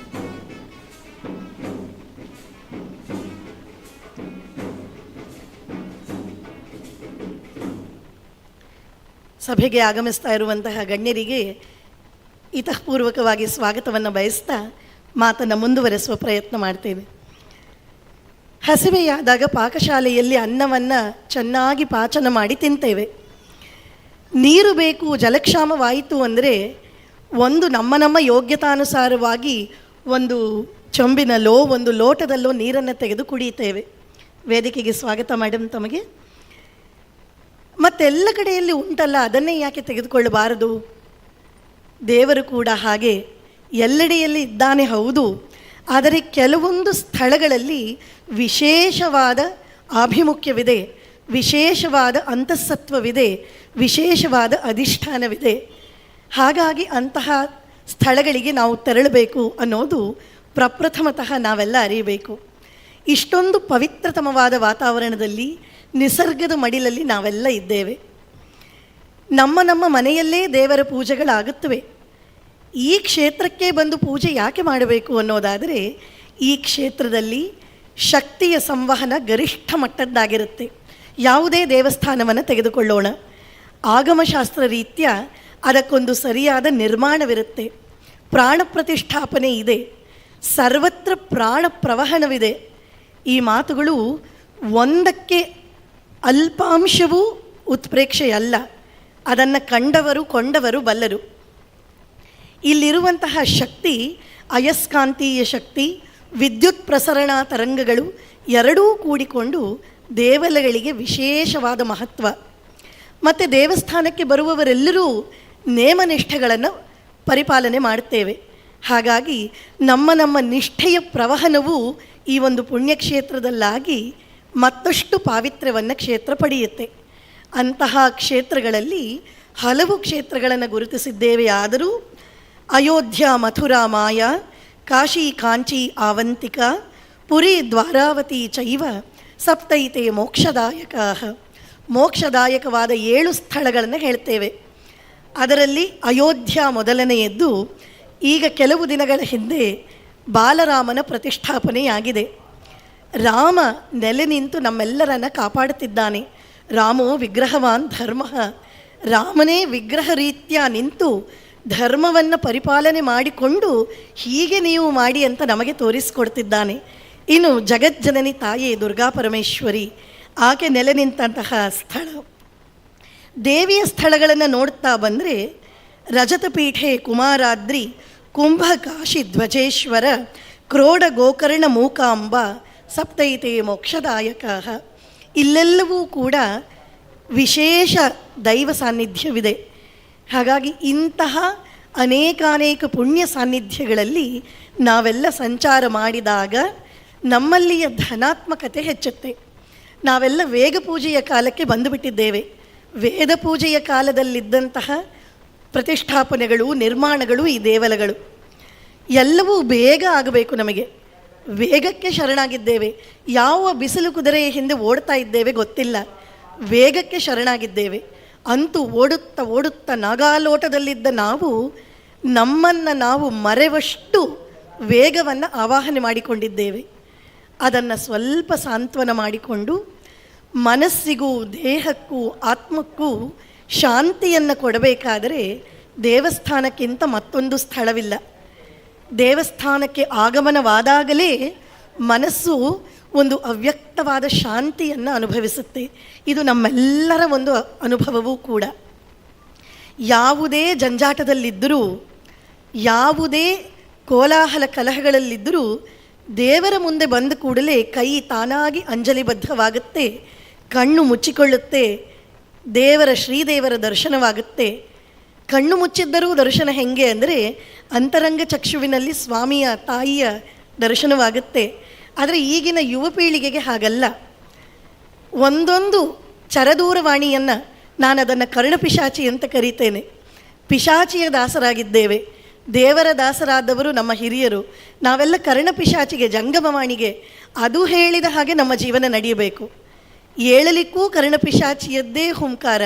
ಸಭೆಗೆ ಆಗಮಿಸ್ತಾ ಇರುವಂತಹ ಗಣ್ಯರಿಗೆ ಇತಃಪೂರ್ವಕವಾಗಿ ಸ್ವಾಗತವನ್ನು ಬಯಸ್ತಾ ಮಾತನ್ನು ಮುಂದುವರೆಸುವ ಪ್ರಯತ್ನ ಮಾಡ್ತೇವೆ. ಹಸಿವೆಯಾದಾಗ ಪಾಕಶಾಲೆಯಲ್ಲಿ ಅನ್ನವನ್ನು ಚೆನ್ನಾಗಿ ಪಾಚನ ಮಾಡಿ ತಿಂತೇವೆ. ನೀರು ಬೇಕು, ಜಲಕ್ಷಾಮವಾಯಿತು ಅಂದರೆ ಒಂದು ನಮ್ಮ ನಮ್ಮ ಯೋಗ್ಯತಾನುಸಾರವಾಗಿ ಒಂದು ಚೊಂಬಿನಲ್ಲೋ ಒಂದು ಲೋಟದಲ್ಲೋ ನೀರನ್ನು ತೆಗೆದು ಕುಡಿಯುತ್ತೇವೆ. ವೇದಿಕೆಗೆ ಸ್ವಾಗತ ಮೇಡಮ್ ತಮಗೆ. ಮತ್ತೆಲ್ಲ ಕಡೆಯಲ್ಲಿ ಉಂಟಲ್ಲ, ಅದನ್ನೇ ಯಾಕೆ ತೆಗೆದುಕೊಳ್ಳಬಾರದು? ದೇವರು ಕೂಡ ಹಾಗೆ ಎಲ್ಲೆಡೆಯಲ್ಲಿ ಇದ್ದಾನೆ, ಹೌದು. ಆದರೆ ಕೆಲವೊಂದು ಸ್ಥಳಗಳಲ್ಲಿ ವಿಶೇಷವಾದ ಆಭಿಮುಖ್ಯವಿದೆ, ವಿಶೇಷವಾದ ಅಂತಃಸತ್ವವಿದೆ, ವಿಶೇಷವಾದ ಅಧಿಷ್ಠಾನವಿದೆ. ಹಾಗಾಗಿ ಅಂತಹ ಸ್ಥಳಗಳಿಗೆ ನಾವು ತೆರಳಬೇಕು ಅನ್ನೋದು ಪ್ರಪ್ರಥಮತಃ ನಾವೆಲ್ಲ ಅರಿಯಬೇಕು. ಇಷ್ಟೊಂದು ಪವಿತ್ರತಮವಾದ ವಾತಾವರಣದಲ್ಲಿ, ನಿಸರ್ಗದ ಮಡಿಲಲ್ಲಿ ನಾವೆಲ್ಲ ಇದ್ದೇವೆ. ನಮ್ಮ ನಮ್ಮ ಮನೆಯಲ್ಲೇ ದೇವರ ಪೂಜೆಗಳಾಗುತ್ತವೆ. ಈ ಕ್ಷೇತ್ರಕ್ಕೆ ಬಂದು ಪೂಜೆ ಯಾಕೆ ಮಾಡಬೇಕು ಅನ್ನೋದಾದರೆ, ಈ ಕ್ಷೇತ್ರದಲ್ಲಿ ಶಕ್ತಿಯ ಸಂವಹನ ಗರಿಷ್ಠ ಮಟ್ಟದ್ದಾಗಿರುತ್ತೆ. ಯಾವುದೇ ದೇವಸ್ಥಾನವನ್ನು ತೆಗೆದುಕೊಳ್ಳೋಣ, ಆಗಮಶಾಸ್ತ್ರ ರೀತ್ಯ ಅದಕ್ಕೊಂದು ಸರಿಯಾದ ನಿರ್ಮಾಣವಿರುತ್ತೆ, ಪ್ರಾಣ ಪ್ರತಿಷ್ಠಾಪನೆ ಇದೆ, ಸರ್ವತ್ರ ಪ್ರಾಣ ಪ್ರವಹಣವಿದೆ. ಈ ಮಾತುಗಳು ಒಂದಕ್ಕೆ ಅಲ್ಪಾಂಶವೂ ಉತ್ಪ್ರೇಕ್ಷೆಯಲ್ಲ, ಅದನ್ನು ಕಂಡವರು ಕೊಂಡವರು ಬಲ್ಲರು. ಇಲ್ಲಿರುವಂತಹ ಶಕ್ತಿ ಅಯಸ್ಕಾಂತೀಯ ಶಕ್ತಿ, ವಿದ್ಯುತ್ ಪ್ರಸರಣ ತರಂಗಗಳು ಎರಡೂ ಕೂಡಿಕೊಂಡು ದೇವಲಗಳಿಗೆ ವಿಶೇಷವಾದ ಮಹತ್ವ. ಮತ್ತು ದೇವಸ್ಥಾನಕ್ಕೆ ಬರುವವರೆಲ್ಲರೂ ನೇಮನಿಷ್ಠೆಗಳನ್ನು ಪರಿಪಾಲನೆ ಮಾಡುತ್ತೇವೆ. ಹಾಗಾಗಿ ನಮ್ಮ ನಮ್ಮ ನಿಷ್ಠೆಯ ಪ್ರವಹನವು ಈ ಒಂದು ಪುಣ್ಯಕ್ಷೇತ್ರದಲ್ಲಾಗಿ ಮತ್ತಷ್ಟು ಪಾವಿತ್ರ್ಯವನ್ನು ಕ್ಷೇತ್ರ ಪಡೆಯುತ್ತೆ. ಅಂತಹ ಕ್ಷೇತ್ರಗಳಲ್ಲಿ ಹಲವು ಕ್ಷೇತ್ರಗಳನ್ನು ಗುರುತಿಸಿದ್ದೇವೆ. ಆದರೂ ಅಯೋಧ್ಯ, ಮಥುರಾ, ಮಾಯಾ, ಕಾಶಿ, ಕಾಂಚಿ, ಆವಂತಿಕ, ಪುರಿ, ದ್ವಾರಾವತಿ ಚೈವ ಸಪ್ತೈತೆ ಮೋಕ್ಷದಾಯಕ. ಮೋಕ್ಷದಾಯಕವಾದ 7 ಸ್ಥಳಗಳನ್ನು ಹೇಳ್ತೇವೆ. ಅದರಲ್ಲಿ ಅಯೋಧ್ಯ ಮೊದಲನೆಯದ್ದು. ಈಗ ಕೆಲವು ದಿನಗಳ ಹಿಂದೆ ಬಾಲರಾಮನ ಪ್ರತಿಷ್ಠಾಪನೆಯಾಗಿದೆ. ರಾಮ ನೆಲೆ ನಿಂತು ನಮ್ಮೆಲ್ಲರನ್ನ ಕಾಪಾಡುತ್ತಿದ್ದಾನೆ. ರಾಮೋ ವಿಗ್ರಹವಾನ್ ಧರ್ಮ. ರಾಮನೇ ವಿಗ್ರಹ ರೀತ್ಯ ನಿಂತು ಧರ್ಮವನ್ನು ಪರಿಪಾಲನೆ ಮಾಡಿಕೊಂಡು ಹೀಗೆ ನೀವು ಮಾಡಿ ಅಂತ ನಮಗೆ ತೋರಿಸಿಕೊಡ್ತಿದ್ದಾನೆ. ಇನ್ನು ಜಗಜ್ಜನನಿ ತಾಯಿ ದುರ್ಗಾ ಪರಮೇಶ್ವರಿ, ಆಕೆ ನೆಲೆ ನಿಂತಹ ಸ್ಥಳ. ದೇವಿಯ ಸ್ಥಳಗಳನ್ನು ನೋಡ್ತಾ ಬಂದರೆ ರಜತಪೀಠೆ ಕುಮಾರಾದ್ರಿ, ಕುಂಭಕಾಶಿ ಧ್ವಜೇಶ್ವರ, ಕ್ರೋಡ ಗೋಕರ್ಣ ಮೂಕಾಂಬ ಸಪ್ತೈತೆ ಮೋಕ್ಷದಾಯಕ. ಇಲ್ಲೆಲ್ಲವೂ ಕೂಡ ವಿಶೇಷ ದೈವ ಸಾನ್ನಿಧ್ಯವಿದೆ. ಹಾಗಾಗಿ ಇಂತಹ ಅನೇಕಾನೇಕ ಪುಣ್ಯ ಸಾನ್ನಿಧ್ಯಗಳಲ್ಲಿ ನಾವೆಲ್ಲ ಸಂಚಾರ ಮಾಡಿದಾಗ ನಮ್ಮಲ್ಲಿಯ ಧನಾತ್ಮಕತೆ ಹೆಚ್ಚುತ್ತೆ. ನಾವೆಲ್ಲ ವೇಗ ಪೂಜೆಯ ಕಾಲಕ್ಕೆ ಬಂದುಬಿಟ್ಟಿದ್ದೇವೆ. ವೇದ ಪೂಜೆಯ ಕಾಲದಲ್ಲಿದ್ದಂತಹ ಪ್ರತಿಷ್ಠಾಪನೆಗಳು, ನಿರ್ಮಾಣಗಳು, ಈ ದೇವಲಗಳು ಎಲ್ಲವೂ ಬೇಗ ಆಗಬೇಕು. ನಮಗೆ ವೇಗಕ್ಕೆ ಶರಣಾಗಿದ್ದೇವೆ. ಯಾವ ಬಿಸಿಲು ಕುದುರೆಯ ಹಿಂದೆ ಓಡ್ತಾ ಇದ್ದೇವೆ ಗೊತ್ತಿಲ್ಲ, ವೇಗಕ್ಕೆ ಶರಣಾಗಿದ್ದೇವೆ. ಅಂತೂ ಓಡುತ್ತಾ ಓಡುತ್ತಾ ನಾಗಾಲೋಟದಲ್ಲಿದ್ದ ನಾವು ನಮ್ಮನ್ನು ನಾವು ಮರೆವಷ್ಟು ವೇಗವನ್ನು ಆವಾಹನೆ ಮಾಡಿಕೊಂಡಿದ್ದೇವೆ. ಅದನ್ನು ಸ್ವಲ್ಪ ಸಾಂತ್ವನ ಮಾಡಿಕೊಂಡು ಮನಸ್ಸಿಗೂ ದೇಹಕ್ಕೂ ಆತ್ಮಕ್ಕೂ ಶಾಂತಿಯನ್ನು ಕೊಡಬೇಕಾದರೆ ದೇವಸ್ಥಾನಕ್ಕಿಂತ ಮತ್ತೊಂದು ಸ್ಥಳವಿಲ್ಲ. ದೇವಸ್ಥಾನಕ್ಕೆ ಆಗಮನವಾದಾಗಲೇ ಮನಸ್ಸು ಒಂದು ಅವ್ಯಕ್ತವಾದ ಶಾಂತಿಯನ್ನು ಅನುಭವಿಸುತ್ತೆ. ಇದು ನಮ್ಮೆಲ್ಲರ ಒಂದು ಅನುಭವವೂ ಕೂಡ. ಯಾವುದೇ ಜಂಜಾಟದಲ್ಲಿದ್ದರೂ, ಯಾವುದೇ ಕೋಲಾಹಲ ಕಲಹಗಳಲ್ಲಿದ್ದರೂ ದೇವರ ಮುಂದೆ ಬಂದ ಕೂಡಲೇ ಕೈ ತಾನಾಗಿ ಅಂಜಲಿಬದ್ಧವಾಗುತ್ತೆ, ಕಣ್ಣು ಮುಚ್ಚಿಕೊಳ್ಳುತ್ತೆ, ದೇವರ ಶ್ರೀದೇವರ ದರ್ಶನವಾಗುತ್ತೆ. ಕಣ್ಣು ಮುಚ್ಚಿದ್ದರೂ ದರ್ಶನ ಹೆಂಗೆ ಅಂದರೆ ಅಂತರಂಗ ಚಕ್ಷುವಿನಲ್ಲಿ ಸ್ವಾಮಿಯ ತಾಯಿಯ ದರ್ಶನವಾಗುತ್ತೆ. ಆದರೆ ಈಗಿನ ಯುವ ಪೀಳಿಗೆಗೆ ಹಾಗಲ್ಲ. ಒಂದೊಂದು ಚರದೂರವಾಣಿಯನ್ನು, ನಾನು ಅದನ್ನು ಕರ್ಣಪಿಶಾಚಿ ಅಂತ ಕರೀತೇನೆ, ಪಿಶಾಚಿಯ ದಾಸರಾಗಿದ್ದೇವೆ. ದೇವರ ದಾಸರಾದವರು ನಮ್ಮ ಹಿರಿಯರು. ನಾವೆಲ್ಲ ಕರ್ಣಪಿಶಾಚಿಗೆ, ಜಂಗಮವಾಣಿಗೆ ಅದು ಹೇಳಿದ ಹಾಗೆ ನಮ್ಮ ಜೀವನ ನಡೆಯಬೇಕು. ಏಳಲಿಕ್ಕೂ ಕರ್ಣಪಿಶಾಚಿಯದ್ದೇ ಹುಂಕಾರ,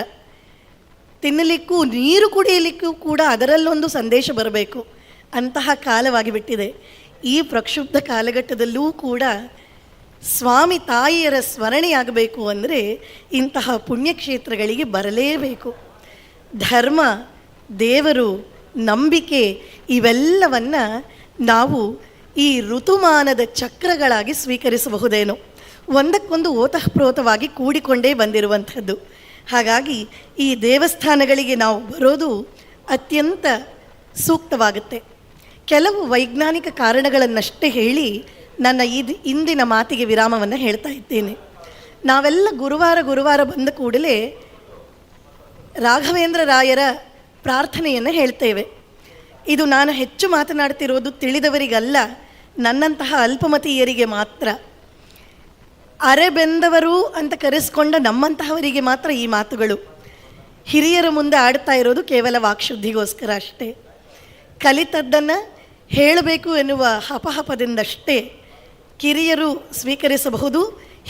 ತಿನ್ನಲಿಕ್ಕೂ ನೀರು ಕುಡಿಯಲಿಕ್ಕೂ ಕೂಡ ಅದರಲ್ಲೊಂದು ಸಂದೇಶ ಬರಬೇಕು. ಅಂತಹ ಕಾಲವಾಗಿ ಬಿಟ್ಟಿದೆ. ಈ ಪ್ರಕ್ಷುಬ್ಧ ಕಾಲಘಟ್ಟದಲ್ಲೂ ಕೂಡ ಸ್ವಾಮಿ ತಾಯಿಯರ ಸ್ಮರಣೆಯಾಗಬೇಕು ಅಂದರೆ ಇಂತಹ ಪುಣ್ಯಕ್ಷೇತ್ರಗಳಿಗೆ ಬರಲೇಬೇಕು. ಧರ್ಮ, ದೇವರು, ನಂಬಿಕೆ ಇವೆಲ್ಲವನ್ನು ನಾವು ಈ ಋತುಮಾನದ ಚಕ್ರಗಳಾಗಿ ಸ್ವೀಕರಿಸಬಹುದೇನೋ. ಒಂದಕ್ಕೊಂದು ಓತಃಪ್ರೋತವಾಗಿ ಕೂಡಿಕೊಂಡೇ ಬಂದಿರುವಂಥದ್ದು. ಹಾಗಾಗಿ ಈ ದೇವಸ್ಥಾನಗಳಿಗೆ ನಾವು ಬರೋದು ಅತ್ಯಂತ ಸೂಕ್ತವಾಗುತ್ತೆ. ಕೆಲವು ವೈಜ್ಞಾನಿಕ ಕಾರಣಗಳನ್ನಷ್ಟೇ ಹೇಳಿ ನನ್ನ ಇಂದಿನ ಮಾತಿಗೆ ವಿರಾಮವನ್ನು ಹೇಳ್ತಾ ಇದ್ದೇನೆ. ನಾವೆಲ್ಲ ಗುರುವಾರ ಗುರುವಾರ ಬಂದ ಕೂಡಲೇ ರಾಘವೇಂದ್ರ ರಾಯರ ಪ್ರಾರ್ಥನೆಯನ್ನು ಹೇಳ್ತೇವೆ. ಇದು ನಾನು ಹೆಚ್ಚು ಮಾತನಾಡ್ತಿರೋದು ತಿಳಿದವರಿಗಲ್ಲ, ನನ್ನಂತಹ ಅಲ್ಪಮತೀಯರಿಗೆ ಮಾತ್ರ. ಅರೆಬೆಂದವರು ಅಂತ ಕರೆಸ್ಕೊಂಡ ನಮ್ಮಂತಹವರಿಗೆ ಮಾತ್ರ ಈ ಮಾತುಗಳು. ಹಿರಿಯರ ಮುಂದೆ ಆಡ್ತಾ ಇರೋದು ಕೇವಲ ವಾಕ್ಶುದ್ಧಿಗೋಸ್ಕರ ಅಷ್ಟೇ. ಕಲಿತದ್ದನ್ನು ಹೇಳಬೇಕು ಎನ್ನುವ ಹಪಹಪದಿಂದಷ್ಟೇ ಕಿರಿಯರು ಸ್ವೀಕರಿಸಬಹುದು,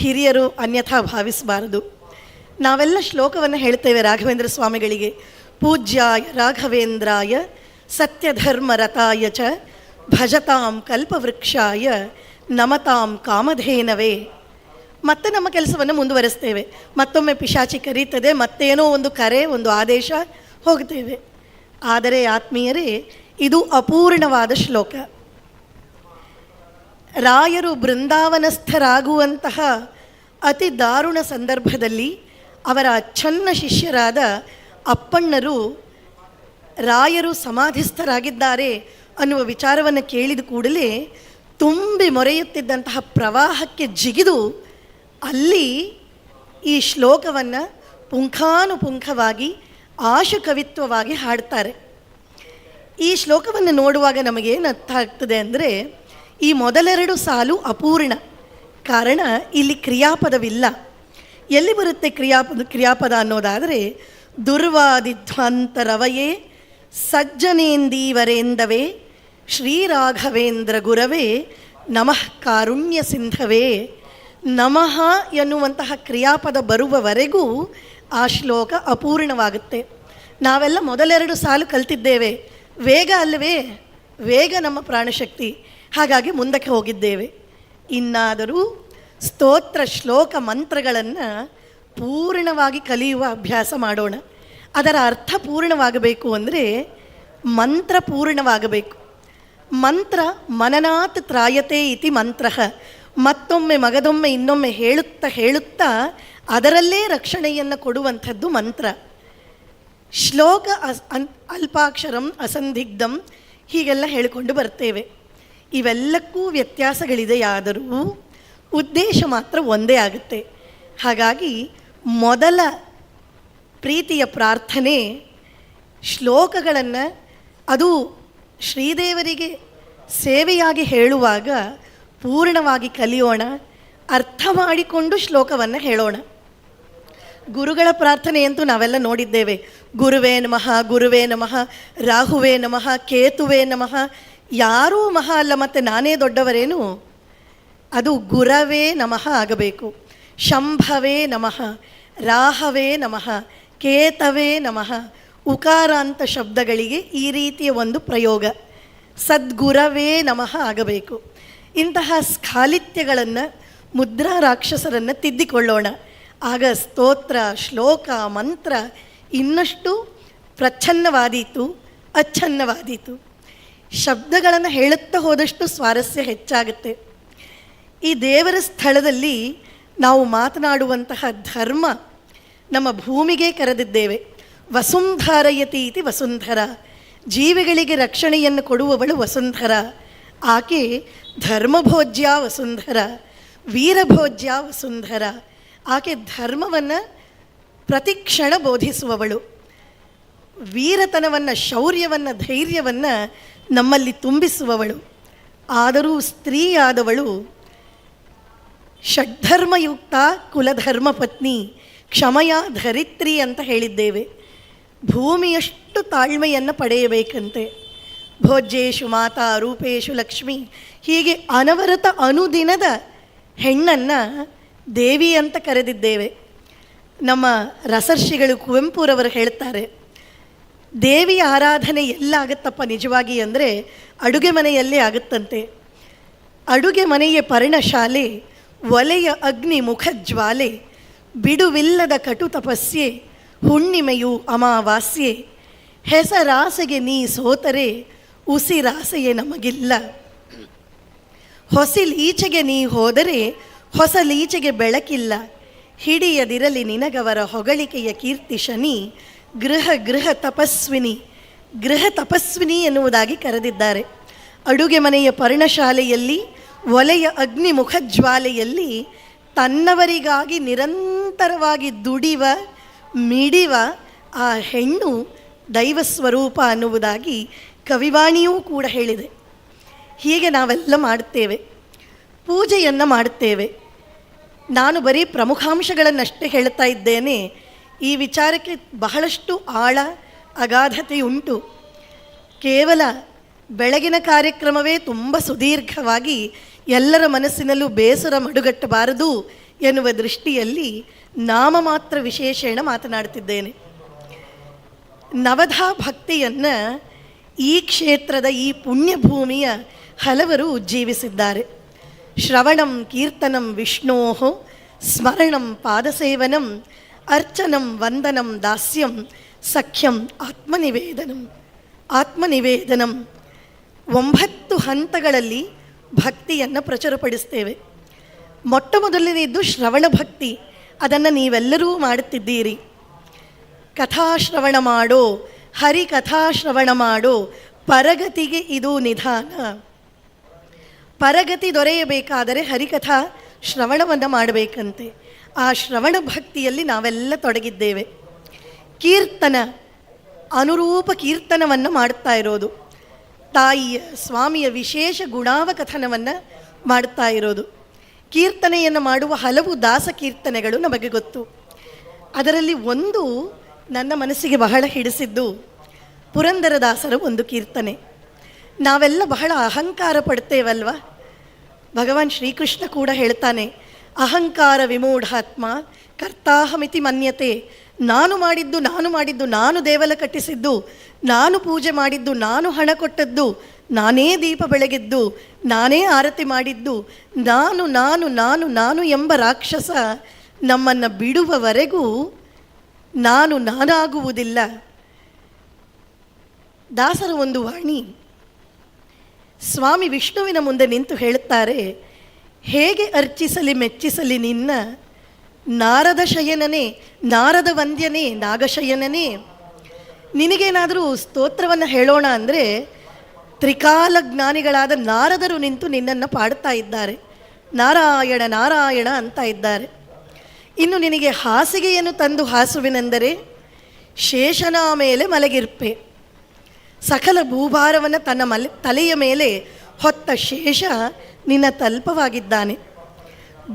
ಹಿರಿಯರು ಅನ್ಯಥಾ ಭಾವಿಸಬಾರದು. ನಾವೆಲ್ಲ ಶ್ಲೋಕವನ್ನು ಹೇಳ್ತೇವೆ ರಾಘವೇಂದ್ರ ಸ್ವಾಮಿಗಳಿಗೆ. ಪೂಜ್ಯಾಯ ರಾಘವೇಂದ್ರಾಯ ಸತ್ಯಧರ್ಮರತಾಯ ಚ ಭಜತಾಂ ಕಲ್ಪವೃಕ್ಷಾಯ ನಮತಾಂ ಕಾಮಧೇನವೇ. ಮತ್ತೆ ನಮ್ಮ ಕೆಲಸವನ್ನು ಮುಂದುವರಿಸ್ತೇವೆ. ಮತ್ತೊಮ್ಮೆ ಪಿಶಾಚಿ ಕರೀತದೆ, ಮತ್ತೇನೋ ಒಂದು ಕರೆ, ಒಂದು ಆದೇಶ, ಹೋಗ್ತೇವೆ. ಆದರೆ ಆತ್ಮೀಯರೇ, ಇದು ಅಪೂರ್ಣವಾದ ಶ್ಲೋಕ. ರಾಯರು ಬೃಂದಾವನಸ್ಥರಾಗುವಂತಹ ಅತಿ ದಾರುಣ ಸಂದರ್ಭದಲ್ಲಿ ಅವರ ಅಚ್ಚನ್ನ ಶಿಷ್ಯರಾದ ಅಪ್ಪಣ್ಣರು ರಾಯರು ಸಮಾಧಿಸ್ಥರಾಗಿದ್ದಾರೆ ಅನ್ನುವ ವಿಚಾರವನ್ನು ಕೇಳಿದ ಕೂಡಲೇ ತುಂಬಿ ಮೊರೆಯುತ್ತಿದ್ದಂತಹ ಪ್ರವಾಹಕ್ಕೆ ಜಿಗಿದು ಅಲ್ಲಿ ಈ ಶ್ಲೋಕವನ್ನು ಪುಂಖಾನುಪುಂಖವಾಗಿ ಆಶುಕವಿತ್ವವಾಗಿ ಹಾಡ್ತಾರೆ. ಈ ಶ್ಲೋಕವನ್ನು ನೋಡುವಾಗ ನಮಗೇನು ಅರ್ಥ ಆಗ್ತದೆ ಅಂದರೆ, ಈ ಮೊದಲೆರಡು ಸಾಲು ಅಪೂರ್ಣ. ಕಾರಣ ಇಲ್ಲಿ ಕ್ರಿಯಾಪದವಿಲ್ಲ. ಎಲ್ಲಿ ಬರುತ್ತೆ ಕ್ರಿಯಾಪದ ಅನ್ನೋದಾದರೆ, ದುರ್ವಾದಿಧ್ವಾಂತರವಯೇ ಸಜ್ಜನೇಂದೀವರೇಂದವೇ ಶ್ರೀರಾಘವೇಂದ್ರ ಗುರವೇ ನಮಃ ಕಾರುಣ್ಯ ಸಿಂಧವೇ. ನಮಃ ಎನ್ನುವಂತಹ ಕ್ರಿಯಾಪದ ಬರುವವರೆಗೂ ಆ ಶ್ಲೋಕ ಅಪೂರ್ಣವಾಗುತ್ತೆ. ನಾವೆಲ್ಲ ಮೊದಲೆರಡು ಸಾಲು ಕಲ್ತಿದ್ದೇವೆ. ವೇಗ ಅಲ್ಲವೇ, ವೇಗ ನಮ್ಮ ಪ್ರಾಣಶಕ್ತಿ, ಹಾಗಾಗಿ ಮುಂದಕ್ಕೆ ಹೋಗಿದ್ದೇವೆ. ಇನ್ನಾದರೂ ಸ್ತೋತ್ರ ಶ್ಲೋಕ ಮಂತ್ರಗಳನ್ನು ಪೂರ್ಣವಾಗಿ ಕಲಿಯುವ ಅಭ್ಯಾಸ ಮಾಡೋಣ. ಅದರ ಅರ್ಥ ಪೂರ್ಣವಾಗಬೇಕು ಅಂದರೆ ಮಂತ್ರ ಪೂರ್ಣವಾಗಬೇಕು. ಮಂತ್ರ ಮನನಾತ್ ತ್ರಾಯತೆ ಇತಿ ಮಂತ್ರಃ. ಮತ್ತೊಮ್ಮೆ ಮಗದೊಮ್ಮೆ ಇನ್ನೊಮ್ಮೆ ಹೇಳುತ್ತಾ ಹೇಳುತ್ತಾ ಅದರಲ್ಲೇ ರಕ್ಷಣೆಯನ್ನು ಕೊಡುವಂಥದ್ದು ಮಂತ್ರ. ಶ್ಲೋಕ ಅಲ್ಪಾಕ್ಷರಂ ಅಸಂದಿಗ್ಧಂ ಹೀಗೆಲ್ಲ ಹೇಳಿಕೊಂಡು ಬರ್ತೇವೆ. ಇವೆಲ್ಲಕ್ಕೂ ವ್ಯತ್ಯಾಸಗಳಿದೆಯಾದರೂ ಉದ್ದೇಶ ಮಾತ್ರ ಒಂದೇ ಆಗುತ್ತೆ. ಹಾಗಾಗಿ ಮೊದಲ ಪ್ರೀತಿಯ ಪ್ರಾರ್ಥನೆ ಶ್ಲೋಕಗಳನ್ನು ಅದು ಶ್ರೀದೇವರಿಗೆ ಸೇವೆಯಾಗಿ ಹೇಳುವಾಗ ಪೂರ್ಣವಾಗಿ ಕಲಿಯೋಣ, ಅರ್ಥ ಮಾಡಿಕೊಂಡು ಶ್ಲೋಕವನ್ನು ಹೇಳೋಣ. ಗುರುಗಳ ಪ್ರಾರ್ಥನೆಯಂತೂ ನಾವೆಲ್ಲ ನೋಡಿದ್ದೇವೆ. ಗುರುವೇ ನಮಃ, ಗುರುವೇ ನಮಃ, ರಾಹುವೇ ನಮಃ, ಕೇತುವೇ ನಮಃ. ಯಾರೂ ಮಹಾ ಅಲ್ಲ, ಮತ್ತು ನಾನೇ ದೊಡ್ಡವರೇನು? ಅದು ಗುರವೇ ನಮಃ ಆಗಬೇಕು. ಶಂಭವೇ ನಮಃ, ರಾಹವೇ ನಮಃ, ಕೇತವೇ ನಮಃ. ಉಕಾರಾಂತ ಶಬ್ದಗಳಿಗೆ ಈ ರೀತಿಯ ಒಂದು ಪ್ರಯೋಗ. ಸದ್ಗುರವೇ ನಮಃ ಆಗಬೇಕು. ಇಂತಹ ಸ್ಖಾಲಿತ್ಯಗಳನ್ನು, ಮುದ್ರಾ ರಾಕ್ಷಸರನ್ನು ತಿದ್ದಿಕೊಳ್ಳೋಣ. ಆಗ ಸ್ತೋತ್ರ ಶ್ಲೋಕ ಮಂತ್ರ ಇನ್ನಷ್ಟು ಪ್ರಚ್ಛನ್ನವಾದೀತು, ಅಚ್ಛನ್ನವಾದೀತು. ಶಬ್ದಗಳನ್ನು ಹೇಳುತ್ತಾ ಹೋದಷ್ಟು ಸ್ವಾರಸ್ಯ ಹೆಚ್ಚಾಗುತ್ತೆ. ಈ ದೇವರ ಸ್ಥಳದಲ್ಲಿ ನಾವು ಮಾತನಾಡುವಂತಹ ಧರ್ಮ ನಮ್ಮ ಭೂಮಿಗೆ ಕರೆದಿದ್ದೇವೆ. ವಸುಂಧರಯತಿ ಇತಿ ವಸುಂಧರ, ಜೀವಿಗಳಿಗೆ ರಕ್ಷಣೆಯನ್ನು ಕೊಡುವವಳು ವಸುಂಧರ. ಆಕೆ ಧರ್ಮಭೋಜ್ಯ ವಸುಂಧರ, ವೀರಭೋಜ್ಯ ವಸುಂಧರ. ಆಕೆ ಧರ್ಮವನ್ನು ಪ್ರತಿಕ್ಷಣ ಬೋಧಿಸುವವಳು. ವೀರತನವನ್ನು, ಶೌರ್ಯವನ್ನು, ಧೈರ್ಯವನ್ನು ನಮ್ಮಲ್ಲಿ ತುಂಬಿಸುವವಳು. ಆದರೂ ಸ್ತ್ರೀಯಾದವಳು ಷಡ್ಧರ್ಮಯುಕ್ತ ಕುಲಧರ್ಮಪತ್ನಿ ಕ್ಷಮಯ ಧರಿತ್ರಿ ಅಂತ ಹೇಳಿದ್ದೇವೆ. ಭೂಮಿಯಷ್ಟು ತಾಳ್ಮೆಯನ್ನು ಪಡೆಯಬೇಕಂತೆ. ಭೋಜ್ಯೇಶು ಮಾತಾ ರೂಪೇಶು ಲಕ್ಷ್ಮಿ, ಹೀಗೆ ಅನವರತ ಅನುದಿನದ ಹೆಣ್ಣನ್ನು ದೇವಿ ಅಂತ ಕರೆದಿದ್ದೇವೆ. ನಮ್ಮ ರಸರ್ಷಿಗಳು ಕುವೆಂಪುರವರು ಹೇಳ್ತಾರೆ, ದೇವಿಯ ಆರಾಧನೆ ಎಲ್ಲಾಗುತ್ತಪ್ಪ ನಿಜವಾಗಿ ಅಂದರೆ ಅಡುಗೆ ಮನೆಯಲ್ಲೇ ಆಗುತ್ತಂತೆ. ಅಡುಗೆ ಮನೆಯ ಪರ್ಣಶಾಲೆ, ಒಲೆಯ ಅಗ್ನಿ ಮುಖಜ್ವಾಲೆ, ಬಿಡುವಿಲ್ಲದ ಕಟು ತಪಸ್ಯೆ, ಹುಣ್ಣಿಮೆಯು ಅಮಾವಾಸ್ಯೆ, ಹೆಸರಾಸೆಗೆ ನೀ ಸೋತರೆ ಉಸಿರಾಸೆಯೇ ನಮಗಿಲ್ಲ, ಹೊಸಿಲೀಚೆಗೆ ನೀ ಹೋದರೆ ಹೊಸಲೀಚೆಗೆ ಬೆಳಕಿಲ್ಲ, ಹಿಡಿಯದಿರಲಿ ನಿನಗವರ ಹೊಗಳಿಕೆಯ ಕೀರ್ತಿ ಶನಿ, ಗೃಹ ಗೃಹ ತಪಸ್ವಿನಿ, ಗೃಹ ತಪಸ್ವಿನಿ ಎನ್ನುವುದಾಗಿ ಕರೆದಿದ್ದಾರೆ. ಅಡುಗೆ ಮನೆಯ ಪರ್ಣಶಾಲೆಯಲ್ಲಿ, ಒಲೆಯ ಅಗ್ನಿ ಮುಖಜ್ವಾಲೆಯಲ್ಲಿ ತನ್ನವರಿಗಾಗಿ ನಿರಂತರವಾಗಿ ದುಡಿವ ಮಿಡಿವ ಆ ಹೆಣ್ಣು ದೈವ ಸ್ವರೂಪ ಅನ್ನುವುದಾಗಿ ಕವಿವಾಣಿಯೂ ಕೂಡ ಹೇಳಿದೆ. ಹೀಗೆ ನಾವೆಲ್ಲ ಮಾಡುತ್ತೇವೆ, ಪೂಜೆಯನ್ನು ಮಾಡುತ್ತೇವೆ. ನಾನು ಬರೀ ಪ್ರಮುಖಾಂಶಗಳನ್ನಷ್ಟೇ ಹೇಳ್ತಾ ಇದ್ದೇನೆ. ಈ ವಿಚಾರಕ್ಕೆ ಬಹಳಷ್ಟು ಆಳ ಅಗಾಧತೆಯುಂಟು. ಕೇವಲ ಬೆಳಗಿನ ಕಾರ್ಯಕ್ರಮವೇ ತುಂಬ ಸುದೀರ್ಘವಾಗಿ ಎಲ್ಲರ ಮನಸ್ಸಿನಲ್ಲೂ ಬೇಸರ ಮಡುಗಟ್ಟಬಾರದು ಎನ್ನುವ ದೃಷ್ಟಿಯಲ್ಲಿ ನಾಮಮಾತ್ರ ವಿಶೇಷೇಣ ಮಾತನಾಡುತ್ತಿದ್ದೇನೆ. ನವಧಾ ಭಕ್ತಿಯನ್ನು ಈ ಕ್ಷೇತ್ರದ ಈ ಪುಣ್ಯಭೂಮಿಯ ಹಲವರು ಜೀವಿಸಿದ್ದಾರೆ. ಶ್ರವಣಂ ಕೀರ್ತನಂ ವಿಷ್ಣೋಃ ಸ್ಮರಣಂ ಪಾದಸೇವನಂ ಅರ್ಚನಂ ವಂದನಂ ದಾಸ್ಯಂ ಸಖ್ಯಂ ಆತ್ಮನಿವೇದನಂ. ಆತ್ಮನಿವೇದನಂ 9 ಹಂತಗಳಲ್ಲಿ ಭಕ್ತಿಯನ್ನು ಪ್ರಚುರಪಡಿಸ್ತೇವೆ. ಮೊಟ್ಟ ಮೊದಲನೆಯದ್ದು ಶ್ರವಣ ಭಕ್ತಿ. ಅದನ್ನು ನೀವೆಲ್ಲರೂ ಮಾಡುತ್ತಿದ್ದೀರಿ. ಕಥಾಶ್ರವಣ ಮಾಡೋ, ಹರಿಕಥಾಶ್ರವಣ ಮಾಡೋ, ಪರಗತಿಗೆ ಇದು ನಿಧಾನ. ಪರಗತಿ ದೊರೆಯಬೇಕಾದರೆ ಹರಿಕಥಾ ಶ್ರವಣವನ್ನು ಮಾಡಬೇಕಂತೆ. ಆ ಶ್ರವಣ ಭಕ್ತಿಯಲ್ಲಿ ನಾವೆಲ್ಲ ತೊಡಗಿದ್ದೇವೆ. ಕೀರ್ತನ, ಅನುರೂಪ ಕೀರ್ತನವನ್ನು ಮಾಡುತ್ತಾ ಇರೋದು, ತಾಯಿಯ ಸ್ವಾಮಿಯ ವಿಶೇಷ ಗುಣಾವಕಥನವನ್ನು ಮಾಡ್ತಾ ಇರೋದು. ಕೀರ್ತನೆಯನ್ನು ಮಾಡುವ ಹಲವು ದಾಸ ಕೀರ್ತನೆಗಳು ನಮಗೆ ಗೊತ್ತು. ಅದರಲ್ಲಿ ಒಂದು ನನ್ನ ಮನಸ್ಸಿಗೆ ಬಹಳ ಹಿಡಿಸಿದ್ದು ಪುರಂದರದಾಸರ ಒಂದು ಕೀರ್ತನೆ. ನಾವೆಲ್ಲ ಬಹಳ ಅಹಂಕಾರ ಪಡ್ತೇವಲ್ವ? ಭಗವಾನ್ ಶ್ರೀಕೃಷ್ಣ ಕೂಡ ಹೇಳ್ತಾನೆ, ಅಹಂಕಾರ ವಿಮೂಢಾತ್ಮ ಕರ್ತಾಹಮಿತಿ ಮನ್ಯತೆ. ನಾನು ಮಾಡಿದ್ದು, ನಾನು ಮಾಡಿದ್ದು, ನಾನು ದೇವಲ ಕಟ್ಟಿಸಿದ್ದು, ನಾನು ಪೂಜೆ ಮಾಡಿದ್ದು, ನಾನು ಹಣ ಕೊಟ್ಟದ್ದು, ನಾನೇ ದೀಪ ಬೆಳಗಿದ್ದು, ನಾನೇ ಆರತಿ ಮಾಡಿದ್ದು, ನಾನು ನಾನು ನಾನು ನಾನು ಎಂಬ ರಾಕ್ಷಸ ನಮ್ಮನ್ನು ಬಿಡುವವರೆಗೂ ನಾನು ನಾನಾಗುವುದಿಲ್ಲ. ದಾಸರ ಒಂದು ವಾಣಿ ಸ್ವಾಮಿ ವಿಷ್ಣುವಿನ ಮುಂದೆ ನಿಂತು ಹೇಳುತ್ತಾರೆ, ಹೇಗೆ ಅರ್ಚಿಸಲಿ ಮೆಚ್ಚಿಸಲಿ ನಿನ್ನ ನಾರದ ಶಯನನೇ, ನಾರದ ವಂದ್ಯನೇ, ನಾಗಶಯನನೇ. ನಿನಗೇನಾದರೂ ಸ್ತೋತ್ರವನ್ನು ಹೇಳೋಣ ಅಂದರೆ ತ್ರಿಕಾಲ ಜ್ಞಾನಿಗಳಾದ ನಾರದರು ನಿಂತು ನಿನ್ನನ್ನು ಪಾಡ್ತಾ ಇದ್ದಾರೆ, ನಾರಾಯಣ ನಾರಾಯಣ ಅಂತ ಇದ್ದಾರೆ. ಇನ್ನು ನಿನಗೆ ಹಾಸಿಗೆಯನ್ನು ತಂದು ಹಾಸುವಿನೆಂದರೆ ಶೇಷನ ಮೇಲೆ ಮಲಗಿರ್ಪೆ. ಸಕಲ ಭೂಭಾರವನ್ನು ತನ್ನ ತಲೆಯ ಮೇಲೆ ಹೊತ್ತ ಶೇಷ ನಿನ್ನ ತಲ್ಪವಾಗಿದ್ದಾನೆ.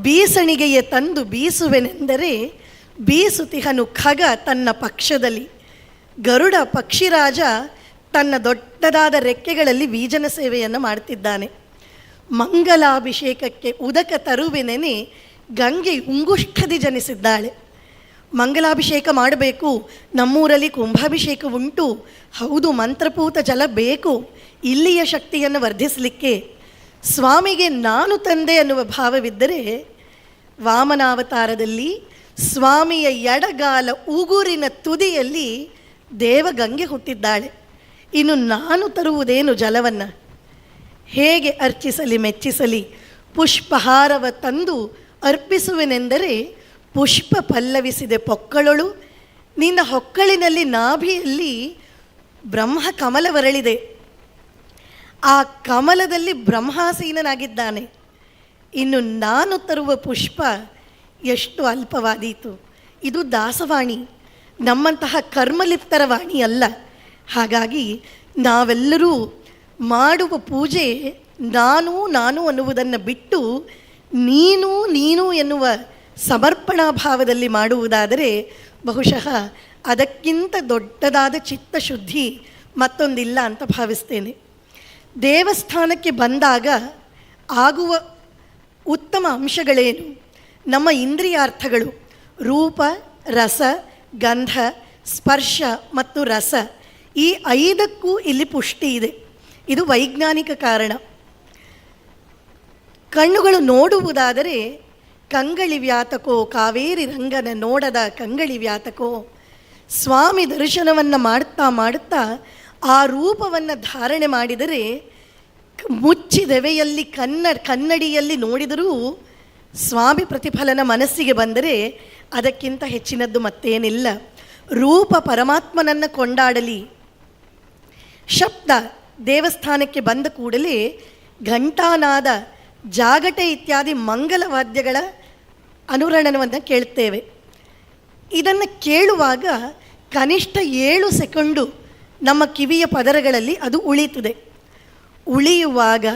ಬೀಸಣಿಗೆಯ ತಂದು ಬೀಸುವೆನೆಂದರೆ ಬೀಸುತಿಹನು ಖಗ ತನ್ನ ಪಕ್ಷದಲ್ಲಿ. ಗರುಡ ಪಕ್ಷಿರಾಜ ತನ್ನ ದೊಡ್ಡದಾದ ರೆಕ್ಕೆಗಳಲ್ಲಿ ಬೀಜನ ಸೇವೆಯನ್ನು ಮಾಡ್ತಿದ್ದಾನೆ. ಮಂಗಲಾಭಿಷೇಕಕ್ಕೆ ಉದಕ ತರುವಿನೆನೆ ಗಂಗೆ ಉಂಗುಷ್ಠದಿ ಜನಿಸಿದ್ದಾಳೆ. ಮಂಗಲಾಭಿಷೇಕ ಮಾಡಬೇಕು, ನಮ್ಮೂರಲ್ಲಿ ಕುಂಭಾಭಿಷೇಕ ಉಂಟು, ಹೌದು ಮಂತ್ರಪೂತ ಜಲ ಬೇಕು ಇಲ್ಲಿಯ ಶಕ್ತಿಯನ್ನು ವರ್ಧಿಸಲಿಕ್ಕೆ. ಸ್ವಾಮಿಗೆ ನಾನು ತಂದೆ ಅನ್ನುವ ಭಾವವಿದ್ದರೆ ವಾಮನಾವತಾರದಲ್ಲಿ ಸ್ವಾಮಿಯ ಎಡಗಾಲ ಉಗುರಿನ ತುದಿಯಲ್ಲಿ ದೇವಗಂಗೆ ಹುಟ್ಟಿದ್ದಾಳೆ. ಇನ್ನು ನಾನು ತರುವುದೇನು ಜಲವನ್ನು? ಹೇಗೆ ಅರ್ಚಿಸಲಿ ಮೆಚ್ಚಿಸಲಿ ಪುಷ್ಪಹಾರವ ತಂದು ಅರ್ಪಿಸುವೆನೆಂದರೆ ಪುಷ್ಪ ಪಲ್ಲವಿಸಿದೆ ಪೊಕ್ಕಳೊಳು. ನಿನ್ನ ಹೊಕ್ಕಳಿನಲ್ಲಿ ನಾಭಿಯಲ್ಲಿ ಬ್ರಹ್ಮ ಕಮಲವರಳಿದೆ, ಆ ಕಮಲದಲ್ಲಿ ಬ್ರಹ್ಮಾಸೀನನಾಗಿದ್ದಾನೆ. ಇನ್ನು ನಾನು ತರುವ ಪುಷ್ಪ ಎಷ್ಟು ಅಲ್ಪವಾದೀತು. ಇದು ದಾಸವಾಣಿ, ನಮ್ಮಂತಹ ಕರ್ಮಲಿಪ್ತರ ವಾಣಿ ಅಲ್ಲ. ಹಾಗಾಗಿ ನಾವೆಲ್ಲರೂ ಮಾಡುವ ಪೂಜೆ ನಾನು ನಾನು ಅನ್ನುವುದನ್ನು ಬಿಟ್ಟು ನೀನು ನೀನು ಎನ್ನುವ ಸಮರ್ಪಣಾ ಭಾವದಲ್ಲಿ ಮಾಡುವುದಾದರೆ ಬಹುಶಃ ಅದಕ್ಕಿಂತ ದೊಡ್ಡದಾದ ಚಿತ್ತಶುದ್ಧಿ ಮತ್ತೊಂದಿಲ್ಲ ಅಂತ ಭಾವಿಸ್ತೇನೆ. ದೇವಸ್ಥಾನಕ್ಕೆ ಬಂದಾಗ ಆಗುವ ಉತ್ತಮ ಅಂಶಗಳೇನು? ನಮ್ಮ ಇಂದ್ರಿಯಾರ್ಥಗಳು ರೂಪ, ರಸ, ಗಂಧ, ಸ್ಪರ್ಶ ಮತ್ತು ರಸ, ಈ 5ಕ್ಕೂ ಇಲ್ಲಿ ಪುಷ್ಟಿ ಇದೆ. ಇದು ವೈಜ್ಞಾನಿಕ ಕಾರಣ. ಕಣ್ಣುಗಳು ನೋಡುವುದಾದರೆ ಕಂಗಳಿ ವ್ಯಾತಕೋ ಕಾವೇರಿ ರಂಗನ ನೋಡದ ಕಂಗಳಿ ವ್ಯಾತಕೋ. ಸ್ವಾಮಿ ದರ್ಶನವನ್ನು ಮಾಡ್ತಾ ಮಾಡುತ್ತಾ ಆ ರೂಪವನ್ನು ಧಾರಣೆ ಮಾಡಿದರೆ ಮುಚ್ಚಿದೆವೆಯಲ್ಲಿ ಕನ್ನಡಿಯಲ್ಲಿ ನೋಡಿದರೂ ಸ್ವಾಮಿ ಪ್ರತಿಫಲನ ಮನಸ್ಸಿಗೆ ಬಂದರೆ ಅದಕ್ಕಿಂತ ಹೆಚ್ಚಿನದ್ದು ಮತ್ತೇನಿಲ್ಲ. ರೂಪ ಪರಮಾತ್ಮನನ್ನು ಕೊಂಡಾಡಲಿ. ಶಬ್ದ ದೇವಸ್ಥಾನಕ್ಕೆ ಬಂದ ಕೂಡಲೇ ಘಂಟಾನಾದ, ಜಾಗಟೆ ಇತ್ಯಾದಿ ಮಂಗಲವಾದ್ಯಗಳ ಅನುರಣನವನ್ನು ಕೇಳ್ತೇವೆ. ಇದನ್ನು ಕೇಳುವಾಗ ಕನಿಷ್ಠ 7 ಸೆಕೆಂಡು ನಮ್ಮ ಕಿವಿಯ ಪದರಗಳಲ್ಲಿ ಅದು ಉಳೀತದೆ. ಉಳಿಯುವಾಗ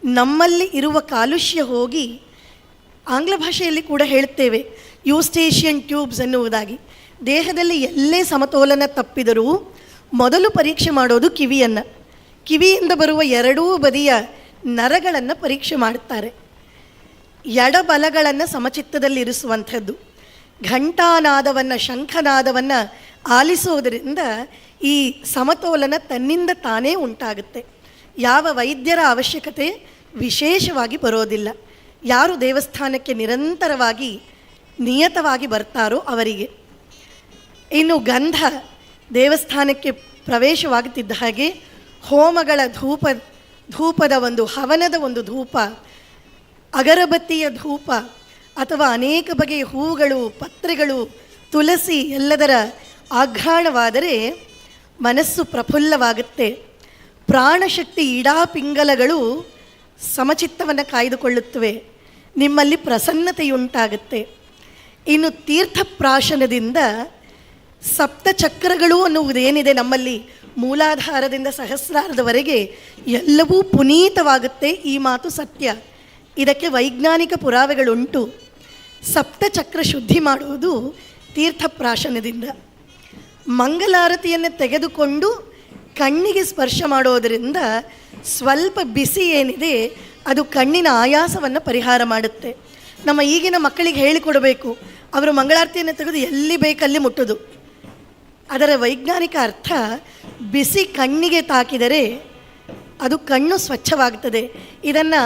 ನಮ್ಮಲ್ಲಿ ಇರುವ ಕಾಲುಷ್ಯ ಹೋಗಿ, ಆಂಗ್ಲ ಭಾಷೆಯಲ್ಲಿ ಕೂಡ ಹೇಳ್ತೇವೆ ಯೂಸ್ಟೇಷಿಯನ್ ಟ್ಯೂಬ್ಸ್ ಎನ್ನುವುದಾಗಿ. ದೇಹದಲ್ಲಿ ಎಲ್ಲೇ ಸಮತೋಲನ ತಪ್ಪಿದರೂ ಮೊದಲು ಪರೀಕ್ಷೆ ಮಾಡೋದು ಕಿವಿಯನ್ನು. ಕಿವಿಯಿಂದ ಬರುವ ಎರಡೂ ಬದಿಯ ನರಗಳನ್ನು ಪರೀಕ್ಷೆ ಮಾಡುತ್ತಾರೆ. ಎಡಬಲಗಳನ್ನು ಸಮಚಿತ್ತದಲ್ಲಿರಿಸುವಂಥದ್ದು. ಘಂಟಾನಾದವನ್ನು, ಶಂಖನಾದವನ್ನು ಆಲಿಸುವುದರಿಂದ ಈ ಸಮತೋಲನ ತನ್ನಿಂದ ತಾನೇ ಉಂಟಾಗುತ್ತೆ. ಯಾವ ವೈದ್ಯರ ಅವಶ್ಯಕತೆ ವಿಶೇಷವಾಗಿ ಬರೋದಿಲ್ಲ. ಯಾರು ದೇವಸ್ಥಾನಕ್ಕೆ ನಿರಂತರವಾಗಿ ನಿಯತವಾಗಿ ಬರ್ತಾರೋ ಅವರಿಗೆ. ಇನ್ನು ಗಂಧ, ದೇವಸ್ಥಾನಕ್ಕೆ ಪ್ರವೇಶವಾಗುತ್ತಿದ್ದ ಹಾಗೆ ಹೋಮಗಳ ಧೂಪ, ಧೂಪದ ಒಂದು ಹವನದ ಒಂದು ಧೂಪ, ಅಗರಬತ್ತಿಯ ಧೂಪ ಅಥವಾ ಅನೇಕ ಬಗೆಯ ಹೂಗಳು, ಪತ್ರೆಗಳು, ತುಳಸಿ ಎಲ್ಲದರ ಆಘ್ರಾಣವಾದರೆ ಮನಸ್ಸು ಪ್ರಫುಲ್ಲವಾಗುತ್ತೆ. ಪ್ರಾಣಶಕ್ತಿ ಇಡಾಪಿಂಗಲಗಳು ಸಮಚಿತ್ತವನ್ನು ಕಾಯ್ದುಕೊಳ್ಳುತ್ತವೆ, ನಿಮ್ಮಲ್ಲಿ ಪ್ರಸನ್ನತೆಯುಂಟಾಗುತ್ತೆ. ಇನ್ನು ತೀರ್ಥಪ್ರಾಶನದಿಂದ ಸಪ್ತಚಕ್ರಗಳು ಅನ್ನುವುದೇನಿದೆ ನಮ್ಮಲ್ಲಿ, ಮೂಲಾಧಾರದಿಂದ ಸಹಸ್ರಾರದವರೆಗೆ ಎಲ್ಲವೂ ಪುನೀತವಾಗುತ್ತೆ. ಈ ಮಾತು ಸತ್ಯ, ಇದಕ್ಕೆ ವೈಜ್ಞಾನಿಕ ಪುರಾವೆಗಳುಂಟು. ಸಪ್ತಚಕ್ರ ಶುದ್ಧಿ ಮಾಡುವುದು ತೀರ್ಥಪ್ರಾಶನದಿಂದ. ಮಂಗಲಾರತಿಯನ್ನು ತೆಗೆದುಕೊಂಡು ಕಣ್ಣಿಗೆ ಸ್ಪರ್ಶ ಮಾಡೋದರಿಂದ ಸ್ವಲ್ಪ ಬಿಸಿ ಏನಿದೆ ಅದು ಕಣ್ಣಿನ ಆಯಾಸವನ್ನು ಪರಿಹಾರ ಮಾಡುತ್ತೆ. ನಮ್ಮ ಈಗಿನ ಮಕ್ಕಳಿಗೆ ಹೇಳಿಕೊಡಬೇಕು, ಅವರು ಮಂಗಳಾರತಿಯನ್ನು ತೆಗೆದು ಎಲ್ಲಿ ಬೇಕಲ್ಲಿ ಮುಟ್ಟೋದು. ಅದರ ವೈಜ್ಞಾನಿಕ ಅರ್ಥ, ಬಿಸಿ ಕಣ್ಣಿಗೆ ತಾಕಿದರೆ ಅದು ಕಣ್ಣು ಸ್ವಚ್ಛವಾಗ್ತದೆ. ಇದನ್ನು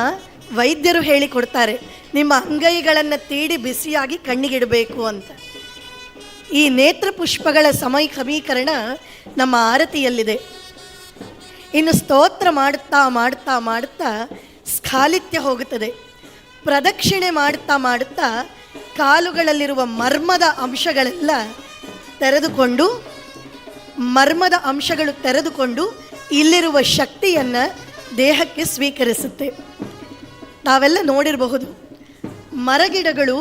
ವೈದ್ಯರು ಹೇಳಿಕೊಡ್ತಾರೆ, ನಿಮ್ಮ ಅಂಗೈಗಳನ್ನು ತೀಡಿ ಬಿಸಿಯಾಗಿ ಕಣ್ಣಿಗಿಡಬೇಕು ಅಂತ. ಈ ನೇತ್ರಪುಷ್ಪಗಳ ಸಮೀಕರಣ ನಮ್ಮ ಆರತಿಯಲ್ಲಿದೆ. ಇನ್ನು ಸ್ತೋತ್ರ ಮಾಡುತ್ತಾ ಮಾಡುತ್ತಾ ಮಾಡುತ್ತಾ ಸ್ಖಾಲಿತ್ಯ ಹೋಗುತ್ತದೆ. ಪ್ರದಕ್ಷಿಣೆ ಮಾಡುತ್ತಾ ಮಾಡುತ್ತಾ ಕಾಲುಗಳಲ್ಲಿರುವ ಮರ್ಮದ ಅಂಶಗಳೆಲ್ಲ ತೆರೆದುಕೊಂಡು, ಮರ್ಮದ ಅಂಶಗಳು ತೆರೆದುಕೊಂಡು ಇಲ್ಲಿರುವ ಶಕ್ತಿಯನ್ನು ದೇಹಕ್ಕೆ ಸ್ವೀಕರಿಸುತ್ತೆ. ತಾವೆಲ್ಲ ನೋಡಿರಬಹುದು, ಮರಗಿಡಗಳು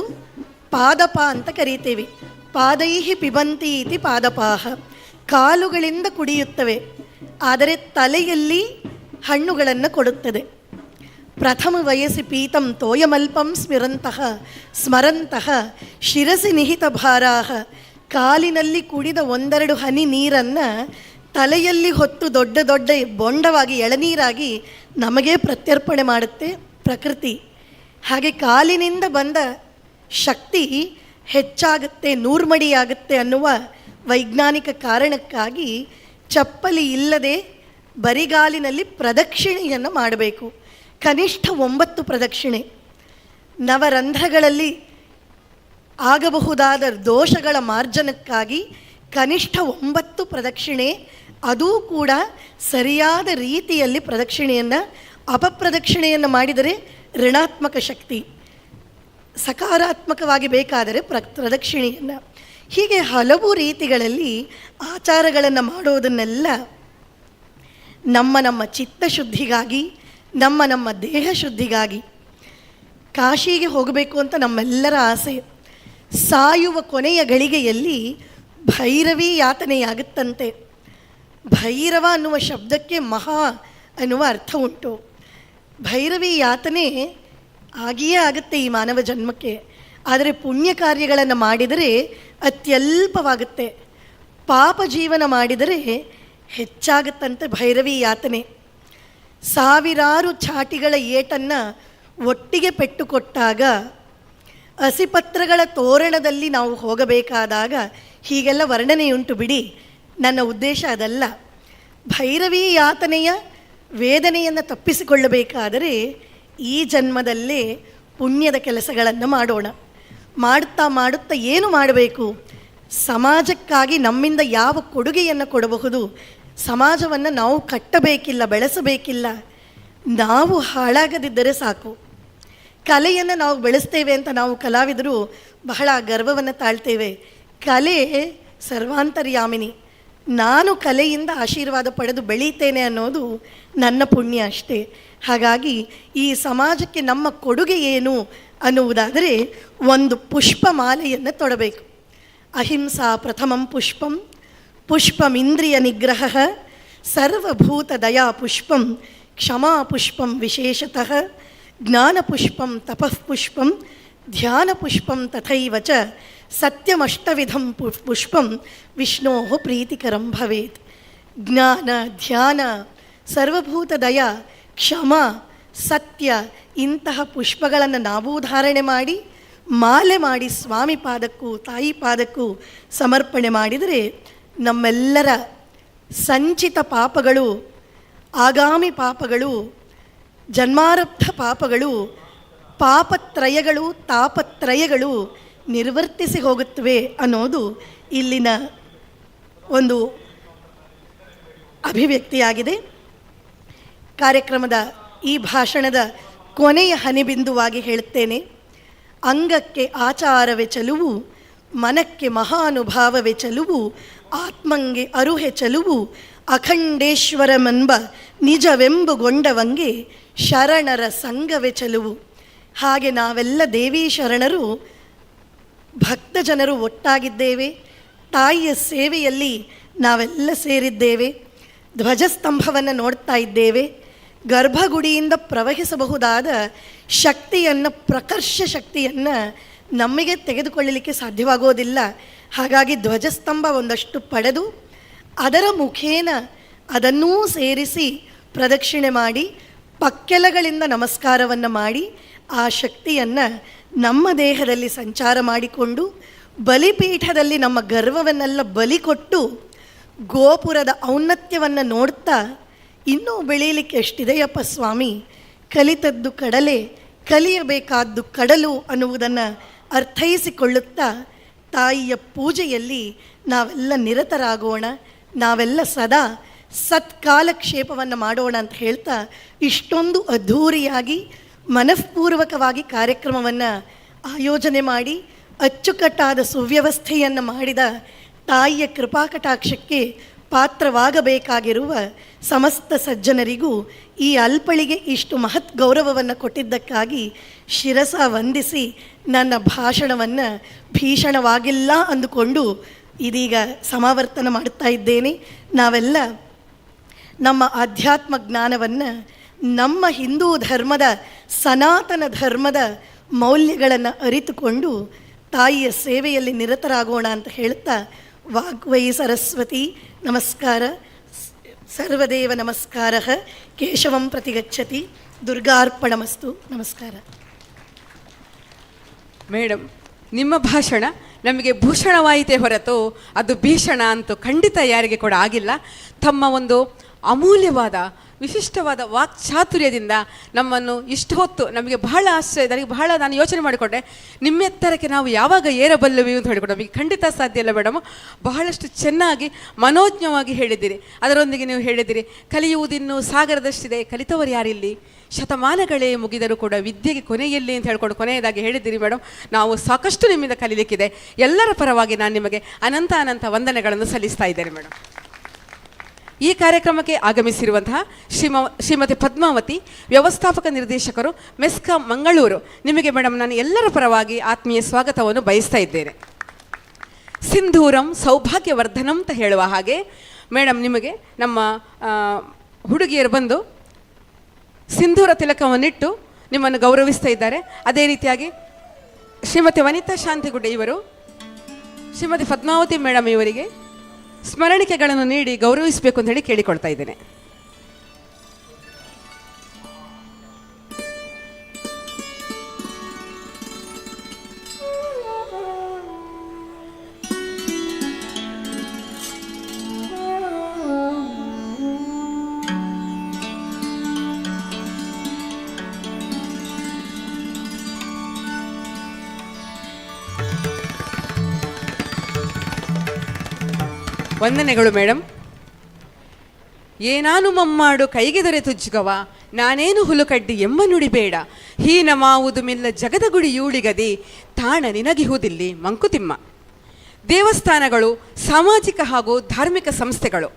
ಪಾದಪ ಅಂತ ಕರೀತೀವಿ. ಪಾದೈಹಿ ಪಿಬಂತಿ ಇತಿ ಪಾದಪಾಹ, ಕಾಲುಗಳಿಂದ ಕುಡಿಯುತ್ತವೆ, ಆದರೆ ತಲೆಯಲ್ಲಿ ಹಣ್ಣುಗಳನ್ನು ಕೊಡುತ್ತದೆ. ಪ್ರಥಮ ವಯಸ್ಸಿ ಪೀತಂ ತೋಯಮಲ್ಪಂ ಸ್ಮಿರಂತಹ ಸ್ಮರಂತಹ ಶಿರಸಿ ನಿಹಿತ ಭಾರಾಹ, ಕಾಲಿನಲ್ಲಿ ಕುಡಿದ ಒಂದೆರಡು ಹನಿ ನೀರನ್ನು ತಲೆಯಲ್ಲಿ ಹೊತ್ತು ದೊಡ್ಡ ದೊಡ್ಡ ಬೊಂಡವಾಗಿ ಎಳನೀರಾಗಿ ನಮಗೇ ಪ್ರತ್ಯರ್ಪಣೆ ಮಾಡುತ್ತೆ ಪ್ರಕೃತಿ. ಹಾಗೆ ಕಾಲಿನಿಂದ ಬಂದ ಶಕ್ತಿ ಹೆಚ್ಚಾಗುತ್ತೆ, ನೂರ್ಮಡಿಯಾಗುತ್ತೆ ಅನ್ನುವ ವೈಜ್ಞಾನಿಕ ಕಾರಣಕ್ಕಾಗಿ ಚಪ್ಪಲಿ ಇಲ್ಲದೆ ಬರಿಗಾಲಿನಲ್ಲಿ ಪ್ರದಕ್ಷಿಣೆಯನ್ನು ಮಾಡಬೇಕು. ಕನಿಷ್ಠ 9 ಪ್ರದಕ್ಷಿಣೆ. ನವರಂಧ್ರಗಳಲ್ಲಿ ಆಗಬಹುದಾದ ದೋಷಗಳ ಮಾರ್ಜನಕ್ಕಾಗಿ ಕನಿಷ್ಠ 9 ಪ್ರದಕ್ಷಿಣೆ, ಅದೂ ಕೂಡ ಸರಿಯಾದ ರೀತಿಯಲ್ಲಿ ಪ್ರದಕ್ಷಿಣೆಯನ್ನು. ಅಪಪ್ರದಕ್ಷಿಣೆಯನ್ನು ಮಾಡಿದರೆ ಋಣಾತ್ಮಕ ಶಕ್ತಿ, ಸಕಾರಾತ್ಮಕವಾಗಿ ಬೇಕಾದರೆ ಪ್ರದಕ್ಷಿಣೆಯನ್ನು. ಹೀಗೆ ಹಲವು ರೀತಿಗಳಲ್ಲಿ ಆಚಾರಗಳನ್ನು ಮಾಡೋದನ್ನೆಲ್ಲ ನಮ್ಮ ನಮ್ಮ ಚಿತ್ತಶುದ್ಧಿಗಾಗಿ, ನಮ್ಮ ನಮ್ಮ ದೇಹ ಶುದ್ಧಿಗಾಗಿ. ಕಾಶಿಗೆ ಹೋಗಬೇಕು ಅಂತ ನಮ್ಮೆಲ್ಲರ ಆಸೆ. ಸಾಯುವ ಕೊನೆಯ ಗಳಿಗೆಯಲ್ಲಿ ಭೈರವಿ ಯಾತನೆಯಾಗುತ್ತಂತೆ. ಭೈರವ ಅನ್ನುವ ಶಬ್ದಕ್ಕೆ ಮಹಾ ಅನ್ನುವ ಅರ್ಥ ಉಂಟು. ಭೈರವಿ ಯಾತನೆ ಆಗಿಯೇ ಆಗುತ್ತೆ ಈ ಮಾನವ ಜನ್ಮಕ್ಕೆ. ಆದರೆ ಪುಣ್ಯ ಕಾರ್ಯಗಳನ್ನು ಮಾಡಿದರೆ ಅತ್ಯಲ್ಪವಾಗುತ್ತೆ, ಪಾಪ ಜೀವನ ಮಾಡಿದರೆ ಹೆಚ್ಚಾಗುತ್ತಂತೆ ಭೈರವಿ ಯಾತನೆ. ಸಾವಿರಾರು ಛಾಟಿಗಳ ಏಟನ್ನು ಒಟ್ಟಿಗೆ ಪೆಟ್ಟು ಕೊಟ್ಟಾಗ, ಹಸಿಪತ್ರಗಳ ತೋರಣದಲ್ಲಿ ನಾವು ಹೋಗಬೇಕಾದಾಗ, ಹೀಗೆಲ್ಲ ವರ್ಣನೆಯುಂಟು ಬಿಡಿ, ನನ್ನ ಉದ್ದೇಶ ಅದಲ್ಲ. ಭೈರವಿ ಯಾತನೆಯ ವೇದನೆಯನ್ನು ತಪ್ಪಿಸಿಕೊಳ್ಳಬೇಕಾದರೆ ಈ ಜನ್ಮದಲ್ಲೇ ಪುಣ್ಯದ ಕೆಲಸಗಳನ್ನು ಮಾಡೋಣ. ಮಾಡುತ್ತಾ ಮಾಡುತ್ತಾ ಏನು ಮಾಡಬೇಕು, ಸಮಾಜಕ್ಕಾಗಿ ನಮ್ಮಿಂದ ಯಾವ ಕೊಡುಗೆಯನ್ನು ಕೊಡಬಹುದು, ಸಮಾಜವನ್ನು ನಾವು ಕಟ್ಟಬೇಕಿಲ್ಲ, ಬೆಳೆಸಬೇಕಿಲ್ಲ, ನಾವು ಹಾಳಾಗದಿದ್ದರೆ ಸಾಕು. ಕಲೆಯನ್ನು ನಾವು ಬೆಳೆಸ್ತೇವೆ ಅಂತ ನಾವು ಕಲಾವಿದರು ಬಹಳ ಗರ್ವವನ್ನು ತಾಳ್ತೇವೆ. ಕಲೆ ಸರ್ವಾಂತರ್ಯಾಮಿನಿ, ನಾನು ಕಲೆಯಿಂದ ಆಶೀರ್ವಾದ ಪಡೆದು ಬೆಳೀತೇನೆ ಅನ್ನೋದು ನನ್ನ ಪುಣ್ಯ ಅಷ್ಟೇ. ಹಾಗಾಗಿ ಈ ಸಮಾಜಕ್ಕೆ ನಮ್ಮ ಕೊಡುಗೆ ಏನು ಅನ್ನುವುದಾದರೆ ಒಂದು ಪುಷ್ಪಮಾಲೆಯನ್ನು ತೊಡಬೇಕು. ಅಹಿಂಸಾ ಪ್ರಥಮಂ ಪುಷ್ಪಂ, ಪುಷ್ಪಮಿಂದ್ರಿಯ ನಿಗ್ರಹ, ಸರ್ವಭೂತ ದಯಾ ಪುಷ್ಪಂ, ಕ್ಷಮಾ ಪುಷ್ಪಂ ವಿಶೇಷತಃ, ಜ್ಞಾನಪುಷ್ಪಂ ತಪಃಪುಷ್ಪಂ, ಧ್ಯಾನಪುಷ್ಪಂ ತಥೈವ ಚ, ಸತ್ಯಮಷ್ಟವಿಧಂ ಪುಷ್ಪಂ ವಿಷ್ಣೋ ಪ್ರೀತಿಕರಂ ಭವೇತ್. ಜ್ಞಾನ, ಧ್ಯಾನ, ಸರ್ವಭೂತ ದಯಾ, ಕ್ಷಮಾ, ಸತ್ಯ ಇಂತಹ ಪುಷ್ಪಗಳನ್ನು ನಾವೂ ಧಾರಣೆ ಮಾಡಿ ಮಾಲೆ ಮಾಡಿ ಸ್ವಾಮಿ ಪಾದಕ್ಕೂ ತಾಯಿ ಪಾದಕ್ಕೂ ಸಮರ್ಪಣೆ ಮಾಡಿದರೆ ನಮ್ಮೆಲ್ಲರ ಸಂಚಿತ ಪಾಪಗಳು, ಆಗಾಮಿ ಪಾಪಗಳು, ಜನ್ಮಾರಬ್ಧ ಪಾಪಗಳು, ಪಾಪತ್ರಯಗಳು, ತಾಪತ್ರಯಗಳು ನಿರ್ವರ್ತಿಸಿ ಹೋಗುತ್ತವೆ ಅನ್ನೋದು ಇಲ್ಲಿನ ಒಂದು ಅಭಿವ್ಯಕ್ತಿಯಾಗಿದೆ. ಕಾರ್ಯಕ್ರಮದ ಈ ಭಾಷಣದ ಕೊನೆಯ ಹನಿಬಿಂದುವಾಗಿ ಹೇಳುತ್ತೇನೆ, ಅಂಗಕ್ಕೆ ಆಚಾರವೇ ಚಲುವು, ಮನಕ್ಕೆ ಮಹಾನುಭಾವವೇ ಚಲುವು, ಆತ್ಮಂಗೆ ಅರುಹೆ ಚಲುವು, ಅಖಂಡೇಶ್ವರಮೆಂಬ ನಿಜವೆಂಬುಗೊಂಡವಂಗೆ ಶರಣರ ಸಂಘವೇ ಚಲುವು. ಹಾಗೆ ನಾವೆಲ್ಲ ದೇವಿ ಶರಣರು, ಭಕ್ತ ಜನರು ಒಟ್ಟಾಗಿದ್ದೇವೆ. ತಾಯಿಯ ಸೇವೆಯಲ್ಲಿ ನಾವೆಲ್ಲ ಸೇರಿದ್ದೇವೆ. ಧ್ವಜಸ್ತಂಭವನ್ನು ನೋಡ್ತಾ ಇದ್ದೇವೆ. ಗರ್ಭಗುಡಿಯಿಂದ ಪ್ರವಹಿಸಬಹುದಾದ ಶಕ್ತಿಯನ್ನು, ಪ್ರಕರ್ಷ ಶಕ್ತಿಯನ್ನು ನಮಗೆ ತೆಗೆದುಕೊಳ್ಳಲಿಕ್ಕೆ ಸಾಧ್ಯವಾಗೋದಿಲ್ಲ. ಹಾಗಾಗಿ ಧ್ವಜಸ್ತಂಭ ಒಂದಷ್ಟು ಪಡೆದು ಅದರ ಮುಖೇನ ಅದನ್ನೂ ಸೇರಿಸಿ ಪ್ರದಕ್ಷಿಣೆ ಮಾಡಿ ಪಕ್ಕೆಲಗಳಿಂದ ನಮಸ್ಕಾರವನ್ನು ಮಾಡಿ ಆ ಶಕ್ತಿಯನ್ನು ನಮ್ಮ ದೇಹದಲ್ಲಿ ಸಂಚಾರ ಮಾಡಿಕೊಂಡು ಬಲಿಪೀಠದಲ್ಲಿ ನಮ್ಮ ಗರ್ವವನ್ನೆಲ್ಲ ಬಲಿ ಕೊಟ್ಟು ಗೋಪುರದ ಔನ್ನತ್ಯವನ್ನು ನೋಡ್ತಾ ಇನ್ನೂ ಬೆಳೀಲಿಕ್ಕೆ ಎಷ್ಟಿದೆಯಪ್ಪ ಸ್ವಾಮಿ, ಕಲಿತದ್ದು ಕಡಲೆ, ಕಲಿಯಬೇಕಾದ್ದು ಕಡಲು ಅನ್ನುವುದನ್ನು ಅರ್ಥೈಸಿಕೊಳ್ಳುತ್ತಾ ತಾಯಿಯ ಪೂಜೆಯಲ್ಲಿ ನಾವೆಲ್ಲ ನಿರತರಾಗೋಣ, ನಾವೆಲ್ಲ ಸದಾ ಸತ್ಕಾಲಕ್ಷೇಪವನ್ನು ಮಾಡೋಣ ಅಂತ ಹೇಳ್ತಾ ಇಷ್ಟೊಂದು ಅದ್ಧೂರಿಯಾಗಿ ಮನಃಪೂರ್ವಕವಾಗಿ ಕಾರ್ಯಕ್ರಮವನ್ನು ಆಯೋಜನೆ ಮಾಡಿ ಅಚ್ಚುಕಟ್ಟಾದ ಸುವ್ಯವಸ್ಥೆಯನ್ನು ಮಾಡಿದ ತಾಯಿಯ ಕೃಪಾಕಟಾಕ್ಷಕ್ಕೆ ಪಾತ್ರವಾಗಬೇಕಾಗಿರುವ ಸಮಸ್ತ ಸಜ್ಜನರಿಗೂ ಈ ಅಲ್ಪಳಿಗೆ ಇಷ್ಟು ಮಹತ್ ಗೌರವವನ್ನು ಕೊಟ್ಟಿದ್ದಕ್ಕಾಗಿ ಶಿರಸ ವಂದಿಸಿ ನನ್ನ ಭಾಷಣವನ್ನು ಭೀಷಣವಾಗಿಲ್ಲ ಅಂದುಕೊಂಡು ಇದೀಗ ಸಮಾವರ್ತನ ಮಾಡುತ್ತಾ ಇದ್ದೇನೆ. ನಾವೆಲ್ಲ ನಮ್ಮ ಆಧ್ಯಾತ್ಮ ಜ್ಞಾನವನ್ನು, ನಮ್ಮ ಹಿಂದೂ ಧರ್ಮದ ಸನಾತನ ಧರ್ಮದ ಮೌಲ್ಯಗಳನ್ನು ಅರಿತುಕೊಂಡು ತಾಯಿಯ ಸೇವೆಯಲ್ಲಿ ನಿರತರಾಗೋಣ ಅಂತ ಹೇಳ್ತಾ ವಾಗ್ವೈ ಸರಸ್ವತಿ ನಮಸ್ಕಾರ, ಸರ್ವದೇವ ನಮಸ್ಕಾರ, ಕೇಶವಂ ಪ್ರತಿಗಚ್ಚತಿ, ದುರ್ಗಾರ್ಪಣಮಸ್ತು. ನಮಸ್ಕಾರ. ಮೇಡಮ್, ನಿಮ್ಮ ಭಾಷಣ ನಮಗೆ ಭೂಷಣವಾಯಿತೇ ಹೊರತು ಅದು ಭೀಷಣ ಅಂತೂ ಖಂಡಿತ ಯಾರಿಗೆ ಕೂಡ ಆಗಿಲ್ಲ. ತಮ್ಮ ಒಂದು ಅಮೂಲ್ಯವಾದ ವಿಶಿಷ್ಟವಾದ ವಾಕ್ಚಾತುರ್ಯದಿಂದ ನಮ್ಮನ್ನು ಇಷ್ಟು ಹೊತ್ತು ನಮಗೆ ಬಹಳ ಆಶ್ಚರ್ಯ, ನನಗೆ ಬಹಳ ನಾನು ಯೋಚನೆ ಮಾಡಿಕೊಂಡೆ, ನಿಮ್ಮೆತ್ತರಕ್ಕೆ ನಾವು ಯಾವಾಗ ಏರಬಲ್ಲೆವು ಅಂತ ಹೇಳಿಕೊಂಡು ನಮಗೆ ಖಂಡಿತ ಸಾಧ್ಯ ಇಲ್ಲ ಮೇಡಮ್. ಬಹಳಷ್ಟು ಚೆನ್ನಾಗಿ ಮನೋಜ್ಞವಾಗಿ ಹೇಳಿದ್ದೀರಿ. ಅದರೊಂದಿಗೆ ನೀವು ಹೇಳಿದ್ದೀರಿ, ಕಲಿಯುವುದಿನ್ನೂ ಸಾಗರದಷ್ಟಿದೆ, ಕಲಿತವರು ಯಾರಿಲ್ಲಿ, ಶತಮಾನಗಳೇ ಮುಗಿದರೂ ಕೂಡ ವಿದ್ಯೆಗೆ ಕೊನೆಯಲ್ಲಿ ಅಂತ ಹೇಳ್ಕೊಂಡು ಕೊನೆಯದಾಗಿ ಹೇಳಿದ್ದೀರಿ ಮೇಡಮ್. ನಾವು ಸಾಕಷ್ಟು ನಿಮ್ಮಿಂದ ಕಲೀಲಿಕ್ಕಿದೆ. ಎಲ್ಲರ ಪರವಾಗಿ ನಾನು ನಿಮಗೆ ಅನಂತ ಅನಂತ ವಂದನೆಗಳನ್ನು ಸಲ್ಲಿಸ್ತಾ ಇದ್ದೇನೆ ಮೇಡಮ್. ಈ ಕಾರ್ಯಕ್ರಮಕ್ಕೆ ಆಗಮಿಸಿರುವಂತಹ ಶ್ರೀಮತಿ ಪದ್ಮಾವತಿ, ವ್ಯವಸ್ಥಾಪಕ ನಿರ್ದೇಶಕರು, ಮೆಸ್ಕಾಂ ಮಂಗಳೂರು, ನಿಮಗೆ ಮೇಡಮ್ ನಾನು ಎಲ್ಲರ ಪರವಾಗಿ ಆತ್ಮೀಯ ಸ್ವಾಗತವನ್ನು ಬಯಸ್ತಾ ಇದ್ದೇನೆ. ಸಿಂಧೂರಂ ಸೌಭಾಗ್ಯವರ್ಧನಂ ಅಂತ ಹೇಳುವ ಹಾಗೆ ಮೇಡಮ್ ನಿಮಗೆ ನಮ್ಮ ಹುಡುಗಿಯರು ಬಂದು ಸಿಂಧೂರ ತಿಲಕವನ್ನಿಟ್ಟು ನಿಮ್ಮನ್ನು ಗೌರವಿಸ್ತಾ ಇದ್ದಾರೆ. ಅದೇ ರೀತಿಯಾಗಿ ಶ್ರೀಮತಿ ವನಿತಾ ಶಾಂತಿಗುಡ್ಡೆ ಇವರು ಶ್ರೀಮತಿ ಪದ್ಮಾವತಿ ಮೇಡಮ್ ಇವರಿಗೆ ಸ್ಮರಣಿಕೆಗಳನ್ನು ನೀಡಿ ಗೌರವಿಸಬೇಕು ಅಂತ ಹೇಳಿ ಕೇಳಿಕೊಳ್ತಾ ಇದ್ದೇನೆ. ವಂದನೆಗಳು ಮೇಡಮ್. ಏನಾನು ಮಮ್ಮಾಡು ಕೈಗೆ ದೊರೆತು ಜುಗವ, ನಾನೇನು ಹುಲುಕಡ್ಡಿ ಎಂಬ ನುಡಿಬೇಡ, ಹೀನ ಮಾವುದು ಮಿಲ್ಲ ಜಗದ ಗುಡಿ ಯೂಳಿಗದಿ, ತಾಣ ನಿನಗಿಹುದಿಲ್ಲಿ ಮಂಕುತಿಮ್ಮ. ದೇವಸ್ಥಾನಗಳು ಸಾಮಾಜಿಕ ಹಾಗೂ ಧಾರ್ಮಿಕ ಸಂಸ್ಥೆಗಳು.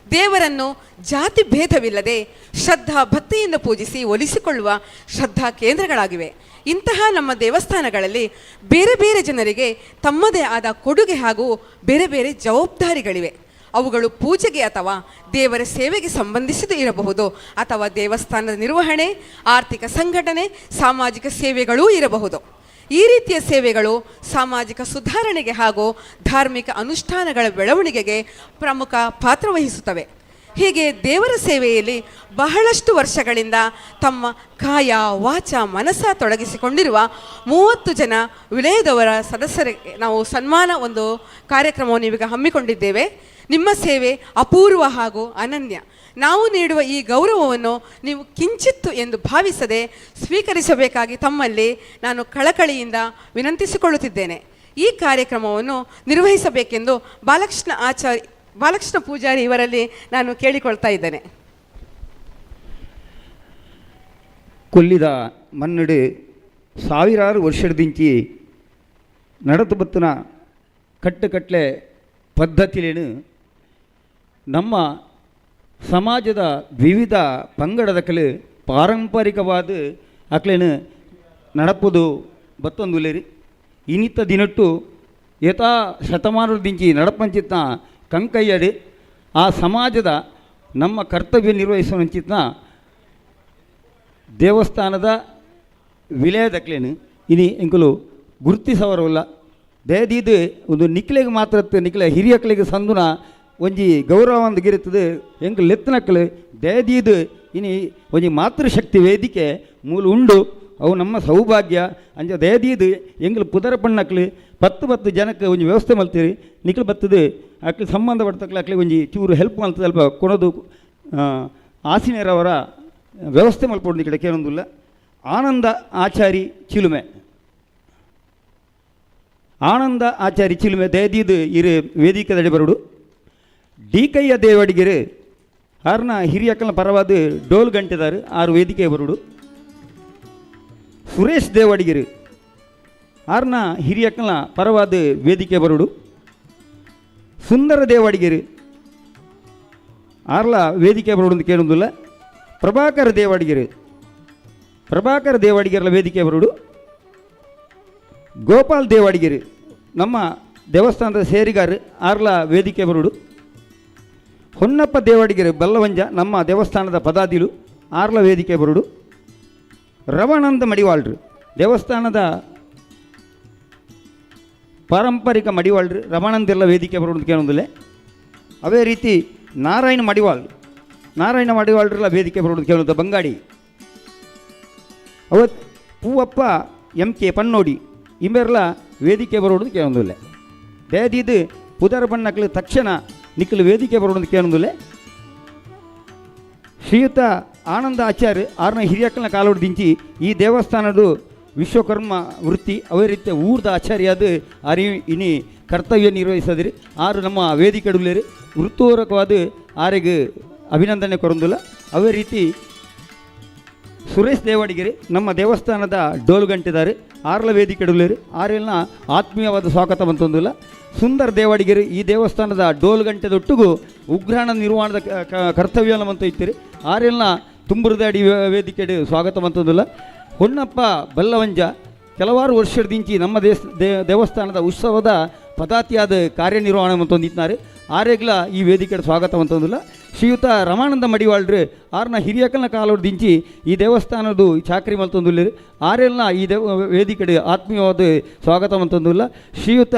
ದೇವರನ್ನು ಜಾತಿ ಭೇದವಿಲ್ಲದೆ ಶ್ರದ್ಧಾ ಭಕ್ತಿಯಿಂದ ಪೂಜಿಸಿ ಒಲಿಸಿಕೊಳ್ಳುವ ಶ್ರದ್ಧಾ ಕೇಂದ್ರಗಳಾಗಿವೆ. ಇಂತಹ ನಮ್ಮ ದೇವಸ್ಥಾನಗಳಲ್ಲಿ ಬೇರೆ ಬೇರೆ ಜನರಿಗೆ ತಮ್ಮದೇ ಆದ ಕೊಡುಗೆ ಹಾಗೂ ಬೇರೆ ಬೇರೆ ಜವಾಬ್ದಾರಿಗಳಿವೆ. ಅವುಗಳು ಪೂಜೆಗೆ ಅಥವಾ ದೇವರ ಸೇವೆಗೆ ಸಂಬಂಧಿಸಿದ ಇರಬಹುದು, ಅಥವಾ ದೇವಸ್ಥಾನದ ನಿರ್ವಹಣೆ, ಆರ್ಥಿಕ ಸಂಘಟನೆ, ಸಾಮಾಜಿಕ ಸೇವೆಗಳೂ ಇರಬಹುದು. ಈ ರೀತಿಯ ಸೇವೆಗಳು ಸಾಮಾಜಿಕ ಸುಧಾರಣೆಗೆ ಹಾಗೂ ಧಾರ್ಮಿಕ ಅನುಷ್ಠಾನಗಳ ಬೆಳವಣಿಗೆಗೆ ಪ್ರಮುಖ ಪಾತ್ರ ವಹಿಸುತ್ತವೆ. ಹೀಗೆ ದೇವರ ಸೇವೆಯಲ್ಲಿ ಬಹಳಷ್ಟು ವರ್ಷಗಳಿಂದ ತಮ್ಮ ಕಾಯ, ವಾಚ, ಮನಸ ತೊಡಗಿಸಿಕೊಂಡಿರುವ 30 ಜನ ವಿಲಯದವರ ಸದಸ್ಯರಿಗೆ ನಾವು ಸನ್ಮಾನ ಒಂದು ಕಾರ್ಯಕ್ರಮವನ್ನು ಈಗ ಹಮ್ಮಿಕೊಂಡಿದ್ದೇವೆ. ನಿಮ್ಮ ಸೇವೆ ಅಪೂರ್ವ ಹಾಗೂ ಅನನ್ಯ. ನಾವು ನೀಡುವ ಈ ಗೌರವವನ್ನು ನೀವು ಕಿಂಚಿತ್ತು ಎಂದು ಭಾವಿಸದೆ ಸ್ವೀಕರಿಸಬೇಕಾಗಿ ತಮ್ಮಲ್ಲಿ ನಾನು ಕಳಕಳಿಯಿಂದ ವಿನಂತಿಸಿಕೊಳ್ಳುತ್ತಿದ್ದೇನೆ. ಈ ಕಾರ್ಯಕ್ರಮವನ್ನು ನಿರ್ವಹಿಸಬೇಕೆಂದು ಬಾಲಕೃಷ್ಣ ಆಚಾರ್ಯ, ಬಾಲಕೃಷ್ಣ ಪೂಜಾರಿ ಇವರಲ್ಲಿ ನಾನು ಕೇಳಿಕೊಳ್ತಾ ಇದ್ದೇನೆ. ಕೊಲ್ಲಿದ ಮನ್ನಡು ಸಾವಿರಾರು ವರ್ಷದಿಂಚಿ ನಡತು ಬತ್ತನ ಕಟ್ಟುಕಟ್ಲೆ ಪದ್ಧತಿಲೇನು ನಮ್ಮ ಸಮಾಜದ ವಿವಿಧ ಪಂಗಡದಕಲು ಪಾರಂಪರಿಕವಾದ ಅಕ್ಲೇನು ನಡಪುದು ಬತ್ತೊಂದುಲೇರಿ. ಇನಿತ ದಿನಟ್ಟು ಯಥಾ ಶತಮಾನದಿಂಚಿ ನಡಪಂಚಿತ್ನ ಕಂಕಯ್ಯಡು ಆ ಸಮಾಜದ ನಮ್ಮ ಕರ್ತವ್ಯ ನಿರ್ವಹಿಸುವಂಚಿತ್ನ ದೇವಸ್ಥಾನದ ವಿಲಯದಕ್ಲೇನು ಇನಿ ಎಂಕುಲು ಗುರ್ತಿಸವರಲ್ಲ. ದಯದೀದು ಒಂದು ನಿಕ್ಲೆಗೆ ಮಾತ್ರ ನಿಕ್ಲೆ ಹಿರಿಯಕ್ಲಿಗೆ ಸಂದುನ ಒಂಜಿ ಗೌರವ ಒಂದು ಗಿರುತ್ತದೆ. ಎಂಕ್ ಲೆತ್ತನಕ್ಲು ದಯದೀದು ಇನಿ ಒಂಜಿ ಮಾತೃಶಕ್ತಿ ವೇದಿಕೆ ಮೂಲು ಉಂಡು, ಅವು ನಮ್ಮ ಸೌಭಾಗ್ಯ. ಅಂಚ ದಯದೀದು ಎಂಗ್ಲು ಪುದರ ಪಣ್ಣಕ್ಲು ಪತ್ತು ಪತ್ತು ಜನಕ್ಕೆ ಒಂಜಿ ವ್ಯವಸ್ಥೆ ಮಲ್ತೀರಿ. ನಿಕ್ಲು ಬತ್ತದು ಅಕ್ಲು ಸಂಬಂಧಪಡ್ತಕ್ಲು ಅಕ್ಲಿ ಒಂಜಿ ಚೂರು ಹೆಲ್ಪ್ ಮಲ್ತದೆ ಅಲ್ಪ ಕೊಡೋದು ಆಸಿನೇರವರ ವ್ಯವಸ್ಥೆ ಮಲ್ಪೊಡು ಈ ಕಡೆ ಕೇಳೊಂದುಲ್ಲ. ಆನಂದ ಆಚಾರಿ ಚಿಲುಮೆ, ಆನಂದ ಆಚಾರಿ ಚಿಲುಮೆ ದಯದೀದು ಇರು ವೇದಿಕೆದಡಿ ಬರುಡು. ಡಿ ಕಯ್ಯ ದೇವಡಿಗೆರು ಆರ್ನ ಹಿರಿಯಕ್ಕನ ಪರವಾದ ಡೋಲ್ ಗಂಟೆದಾರು ಆರು ವೇದಿಕೆ ಬರುಡು. ಸುರೇಶ್ ದೇವಡಿಗೆರು ಆರ್ನ ಹಿರಿಯಕ್ಕನ ಪರವಾದ ವೇದಿಕೆ ಬರುಡು. ಸುಂದರ ದೇವಡಿಗೆರು ಆರ್ಲ ವೇದಿಕೆ ಬರುಡು ಅಂತ ಕೇಳುವುದಿಲ್ಲ. ಪ್ರಭಾಕರ ದೇವಡಿಗೆರು, ಪ್ರಭಾಕರ ದೇವಡಿಗೆರಲ ವೇದಿಕೆ ಬರುಡು. ಗೋಪಾಲ್ ದೇವಡಿಗೆರು ನಮ್ಮ ದೇವಸ್ಥಾನದ ಸೇರಿಗಾರು ಆರ್ಲ ವೇದಿಕೆ ಬರುಡು. ಹೊನ್ನಪ್ಪ ದೇವಡಿಗೆರು ಬಲ್ಲವಂಜ ನಮ್ಮ ದೇವಸ್ಥಾನದ ಪದಾದಿಲು ಆರ್ಲ ವೇದಿಕೆ ಬರುಡು. ರವಾನಂದ ಮಡಿವಾಳ್ರು ದೇವಸ್ಥಾನದ ಪಾರಂಪರಿಕ ಮಡಿವಾಳ್ರು ರಮಾನಂದೆಲ್ಲ ವೇದಿಕೆ ಬರುಡು ಅಂತ ಕೇಳೋದಿಲ್ಲ. ಅದೇ ರೀತಿ ನಾರಾಯಣ ಮಡಿವಾಳ್, ನಾರಾಯಣ ಮಡಿವಾಳ್ರೆಲ್ಲ ವೇದಿಕೆ ಬರುಡು ಕೇಳೋದು ಬಂಗಾಡಿ. ಅವತ್ತು ಪೂವಪ್ಪ ಎಂ ಕೆ ಪನ್ನೋಡಿ ಇಂಬೆರ್ಲ ವೇದಿಕೆ ಬರೋದು ಕೇಳೊಂದಿಲ್ಲ. ದಯದೀದು ಪುದರ ಬಣ್ಣಕ್ಲು ತಕ್ಷಣ ನಿಕ್ಕಲು ವೇದಿಕೆ ಬರೋದು ಕೇಳೊಂದಿಲ್ಲ. ಶ್ರೀಯುತ ಆನಂದ ಆಚಾರ್ಯ ಆರ್ನ ಹಿರಿಯಕ್ಕನ ಕಾಲೋಡ್ದಿಂಚಿ ಈ ದೇವಸ್ಥಾನದ ವಿಶ್ವಕರ್ಮ ವೃತ್ತಿ ಅವೇ ರೀತಿಯ ಊರ್ದ ಆಚಾರ್ಯಾದ ಅರಿ ಇನಿ ಕರ್ತವ್ಯ ನಿರ್ವಹಿಸದಿರಿ. ಆರು ನಮ್ಮ ವೇದಿಕೆ ವೃತ್ತಪೂರ್ವಕವಾದ ಆರಿಗೆ ಅಭಿನಂದನೆ ಕೊರೊಂದಿಲ್ಲ. ಅವೇ ರೀತಿ ಸುರೇಶ್ ದೇವಡಿಗೆರೆ ನಮ್ಮ ದೇವಸ್ಥಾನದ ಡೋಲುಗಂಟಿದ್ದಾರೆ ಆರ್ಲ ವೇದಿಕೆ ಆರೆಲ್ನ ಆತ್ಮೀಯವಾದ ಸ್ವಾಗತ ಬಂತೊಂದಿಲ್ಲ. ಸುಂದರ್ ದೇವಡಿಗೆರೆ ಈ ದೇವಸ್ಥಾನದ ಡೋಲುಗಂಟೆದೊಟ್ಟಿಗೂ ಉಗ್ರಾಣ ನಿರ್ವಹಣದ ಕರ್ತವ್ಯವನ್ನು ಮಂತ ಇತ್ತೀರಿ. ಆರೆಲ್ನ ತುಂಬುರದಾಡಿ ವೇದಿಕೆ ಸ್ವಾಗತ ಬಂತೊಂದಿಲ್ಲ. ಹೊನ್ನಪ್ಪ ಬಲ್ಲವಂಜ ಕೆಲವಾರು ವರ್ಷದಿಂಚಿ ನಮ್ಮ ದೇವಸ್ಥಾನದ ಉತ್ಸವದ ಪದಾತಿಯಾದ ಕಾರ್ಯನಿರ್ವಹಣೆ ಮಂತೊಂದಿದ್ದಾರೆ. ಆರೆಗ್ಲ ಈ ವೇದಿಕೆ ಸ್ವಾಗತ ಮಂತೊಂದಿಲ್ಲ. ಶ್ರೀಯುತ ರಮಾನಂದ ಮಡಿವಾಳ್ರು ಆರ್ನ ಹಿರಿಯಕಲ್ನ ಕಾಲೋಡ್ದಿಂಚಿ ಈ ದೇವಸ್ಥಾನದ ಚಾಕ್ರಿ ಮಲ್ತೊಂದುಲ್ಲೇರು. ಆರೆಲ್ನ ಈ ವೇದಿಕೆ ಆತ್ಮೀಯವಾದ ಸ್ವಾಗತ ಮಂತೊಂದಿಲ್ಲ. ಶ್ರೀಯುತ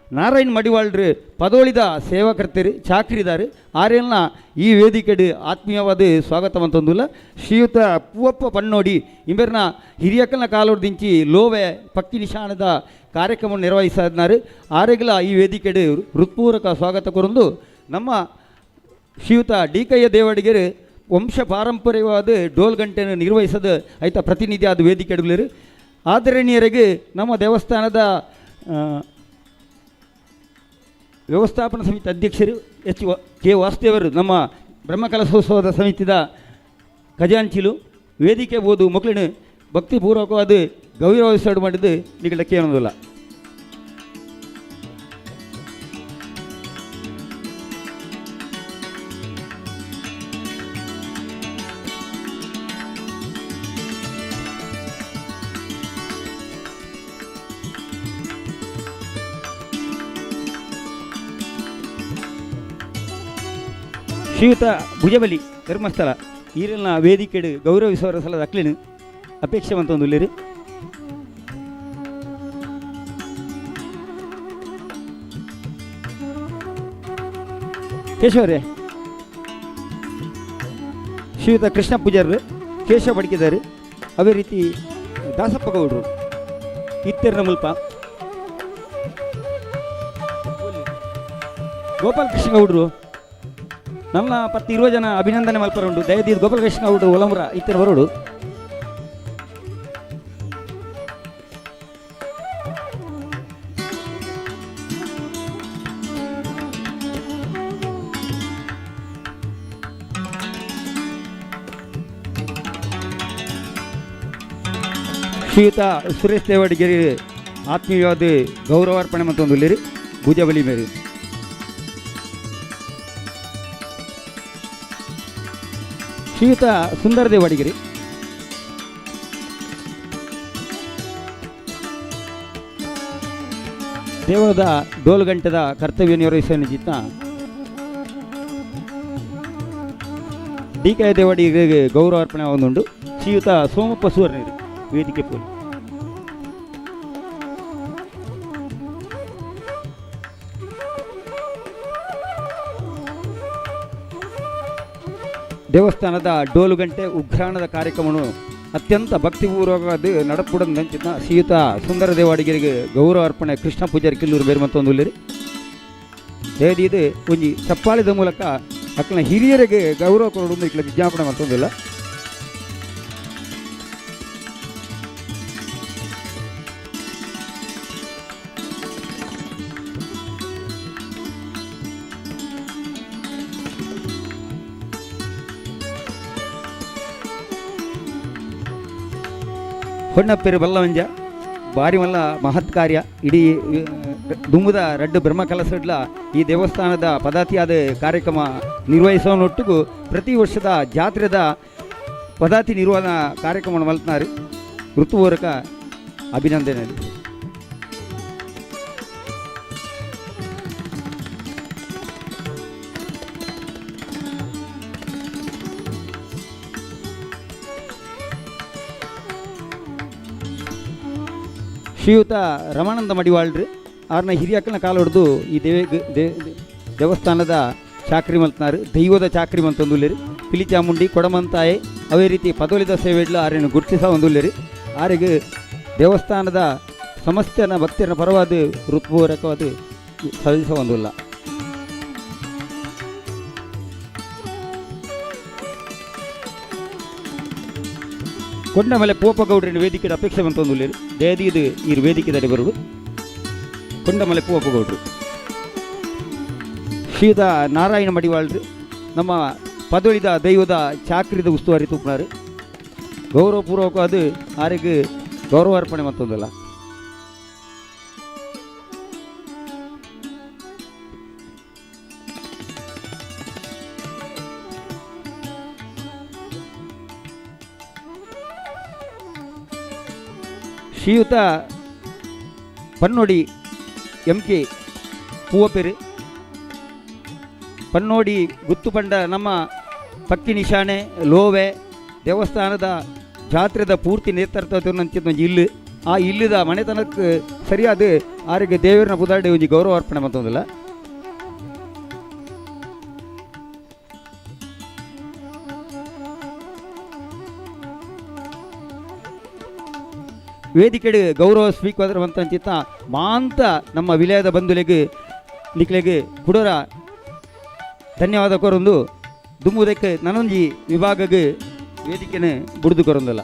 ನಾರಾಯಣ್ ಮಡಿವಾಳ್ರು ಪದೋಳಿದ ಸೇವಾಕರ್ತರು ಚಾಕ್ರಿದಾರು ಆರೆಲ್ನ ಈ ವೇದಿಕೆಡು ಆತ್ಮೀಯವಾದ ಸ್ವಾಗತ ಮಂತೊಂದುಲ್ಲ. ಶ್ರೀಯುತ ಪೂವಪ್ಪ ಪಣ್ಣೋಡಿ ಇಂಬೆರ್ನ ಹಿರಿಯಕಲ್ನ ಕಾಲೋಡ್ದಿಂಚಿ ಲೋವೆ ಪಕ್ಕಿ ನಿಶಾನದ ಕಾರ್ಯಕ್ರಮ ನಿರ್ವಹಿಸಿದ್ದಾರೆ. ಆರೆಗ್ಲ ಈ ವೇದಿಕೆಡು ಹೃತ್ಪೂರ್ವಕ ಸ್ವಾಗತ ಕೊರೊಂದು ನಮ್ಮ ಶ್ರೀಯುತ ಡಿ ಕಯ್ಯ ದೇವಡಿಗೆರು ವಂಶ ಪಾರಂಪರ್ಯವಾದ ಡೋಲ್ ಗಂಟೆಯನ್ನು ನಿರ್ವಹಿಸದ ಐತ ಪ್ರತಿನಿಧಿ ಆದ ವೇದಿಕೆ ಅಡುಗಲೇರು. ಆದರಣೀಯರಿಗೆ ನಮ್ಮ ದೇವಸ್ಥಾನದ ವ್ಯವಸ್ಥಾಪನಾ ಸಮಿತಿ ಅಧ್ಯಕ್ಷರು ಎಚ್ ಕೆ ವಾಸುದೇವರು ನಮ್ಮ ಬ್ರಹ್ಮಕಲಶೋತ್ಸವದ ಸಮಿತಿದ ಖಜಾಂಚಿಲು ವೇದಿಕೆ ಬೋದು ಮಕ್ಕಳಿನ ಭಕ್ತಿಪೂರ್ವಕವಾದ ಗೌರವಿಸೋಡು ಮಾಡಿದ್ದು ನಿಗಳ ಕೇಳೋದಿಲ್ಲ. ಶ್ರೀಯುತ ಭುಜಬಲಿ ಧರ್ಮಸ್ಥಳ ಈರೆಲ್ನ ವೇದಿಕೆಡು ಗೌರವಿಸುವರ ಸಲದ ಅಕ್ಲಿನ ಅಪೇಕ್ಷೆ ಮಂತೊಂದುಲ್ಲೆರ್. ಕೇಶವರೇ, ಶ್ರೀಯುತ ಕೃಷ್ಣ ಪೂಜಾರರು, ಕೇಶವ ಬಡಿಕೆದಾರು, ಅದೇ ರೀತಿ ದಾಸಪ್ಪ ಗೌಡರು ಇತ್ತೆರ್ನ ಮುಲ್ಪ ಗೋಪಾಲ ಕೃಷ್ಣ ಗೌಡರು ನಮ್ಮ 10-20 ಜನ ಅಭಿನಂದನೆ ಮಲ್ಪರುಂಡು. ದಯದೀದ್ ಗೋಪಾಲ ಕೃಷ್ಣ ಗೌಡರು ಒಲಮುರ ಇತ್ತೆರ್ ಬರೋಡು. ಶ್ರೀಯುತ ಸುರೇಶ್ ದೇವಡಿಗೆರಿ ಆತ್ಮೀಯವಾದ ಗೌರವಾರ್ಪಣೆ ಮತ್ತೊಂದು ಭುಜಬಲಿ ಮೇರೆ. ಶ್ರೀಯುತ ಸುಂದರ ದೇವಡಿಗೆರಿ ದೇವರದ ಡೋಲುಗಂಟದ ಕರ್ತವ್ಯ ನಿರ್ವಹಿಸುವ ನಿಜಿತ ಡಿ ಕೆ ದೇವಡಿಗೆರಿಗೆ ಗೌರವಾರ್ಪಣೆ ಒಂದುಂಡು. ಶ್ರೀಯುತ ಸೋಮಪ್ಪ ಸುವರ್ಣರು ವೇದಿಕೆ ಪೋಲಿ. ದೇವಸ್ಥಾನದ ಡೋಲುಗಂಟೆ ಉಗ್ರಾಣದ ಕಾರ್ಯಕ್ರಮವನ್ನು ಅತ್ಯಂತ ಭಕ್ತಿಪೂರ್ವಕವಾದ ನಡಪುಡಂದಂಚಿನ ಶ್ರೀಯುತ ಸುಂದರ ದೇವಾಡಿಗರಿಗೆ ಗೌರವ ಅರ್ಪಣೆ ಕೃಷ್ಣ ಪೂಜಾರಿ ಕಿಲ್ಲೂರು ಬೇರೆ ಮತ್ತೊಂದು ದೇದಿದು ಒಂಜಿ ಚಪ್ಪಾಳಿದ ಮೂಲಕ ಅಕ್ಕನ ಹಿರಿಯರಿಗೆ ಗೌರವ ಕೊಡೋದು ಇಕ್ಲ ವಿಜ್ಞಾಪನೆ ಮತ್ತೊಂದಿಲ್ಲ. ಹೊಣ್ಣಪ್ಪೇರು ಬಲ್ಲವಂಜ ಬಾರಿ ಮಲ್ಲ ಮಹತ್ ಕಾರ್ಯ. ಇಡೀ ದುಂಬುದ ರಡ್ಡು ಬ್ರಹ್ಮ ಕಲಸಡ್ಲ ಈ ದೇವಸ್ಥಾನದ ಪದಾತಿಯಾದ ಕಾರ್ಯಕ್ರಮ ನಿರ್ವಹಿಸುವನೊಟ್ಟಿಗೂ ಪ್ರತಿ ವರ್ಷದ ಜಾತ್ರೆದ ಪದಾತಿ ನಿರ್ವಹಣಾ ಕಾರ್ಯಕ್ರಮವನ್ನು ಮಲ್ತನಾರು. ಋತುಪೂರ್ವಕ ಅಭಿನಂದನೆ. ಶ್ರೀಯುತ ರಮಾನಂದ ಮಡಿವಾಳ್ರಿ ಆರ್ನ ಹಿರಿಯಕ್ಕನ ಕಾಲು ಹೊಡೆದು ಈ ದೇವಸ್ಥಾನದ ಚಾಕ್ರಿ ಮಲ್ತನಾರು, ದೈವದ ಚಾಕ್ರಿ ಮಂತೊಂದುಲ್ಲೇರಿ. ಪಿಲಿಚಾಮುಂಡಿ ಕೊಡಮಂತಾಯೆ ಅವೇ ರೀತಿ ಪದೊಲಿದ ಸೇವೆಡ್ಲ ಆರೆನು ಗುರುತಿಸ ಒಂದುಲ್ಲೇರಿ. ಆರಿಗೆ ದೇವಸ್ಥಾನದ ಸಮಸ್ತನ ಭಕ್ತರ ಪರವಾದ ಹೃತ್ಪೂರ್ವಕವಾದ ಸಲ್ಲಿಸ ಒಂದುಲ್ಲ. ಕೊಂಡ ಮೇಲೆ ಪೂವಪ್ಪಗೌಡ್ರಿನ ವೇದಿಕೆ ಅಪೇಕ್ಷೆ ಮಂತೊಂದುಲ್ಲೇರು. ದಯದೀದು ಈ ವೇದಿಕೆ ದಡೆ ಬರುಡು. ಕೊಂಡಮಲೆ ಪೂವಪ್ಪಗೌಡ್ರು. ಶ್ರೀಯುತ ನಾರಾಯಣ ಮಡಿವಾಳ್ರು ನಮ್ಮ ಪದೊಳಿದ ದೈವದ ಚಾಕ್ರಿದ ಉಸ್ತುವಾರಿ ತೂಪನಾರು. ಗೌರವಪೂರ್ವಕವಾದ ಆರಿಗೆ ಗೌರವಾರ್ಪಣೆ ಮತ್ತೊಂದಲ್ಲ. ಶ್ರೀಯುತ ಪನ್ನೊಡಿ ಎಂ ಕೆ ಪೂವಪೆರು ಪನ್ನೋಡಿ ಗುತ್ತುಪಂಡ ನಮ್ಮ ಪಕ್ಕಿ ನಿಶಾನೆ ಲೋವೆ ದೇವಸ್ಥಾನದ ಜಾತ್ರೆದ ಪೂರ್ತಿ ನೇತೃತ್ವ ಒಂಜಿ ಇಲ್ಲು. ಆ ಇಲ್ಲದ ಮನೆತನಕ್ಕೆ ಸರಿಯಾದ ಆರಿಗೆ ದೇವರನ ಪುದಾರ್ಡೆ ಒಂಜಿ ಗೌರವಾರ್ಪಣೆ ಮತ್ತೊಂದಿಲ್ಲ. ವೇದಿಕೆಡು ಗೌರವ ಸ್ವೀಕರಿಸುವಂತ ಮಾಂತ ನಮ್ಮ ವಿಲಯದ ಬಂಧುಲೆಗ್ ನಿಕ್ಲೆಗ್ ಕುಡೋರ ಧನ್ಯವಾದ ಕೊರೊಂದು ದುಂಬುದಕ್ಕೆ ನನೊಂಜಿ ವಿಭಾಗಕ್ಕೆ ವೇದಿಕೆನ ಬುಡ್ದು ಕೊರೊಂದಲ್ಲ.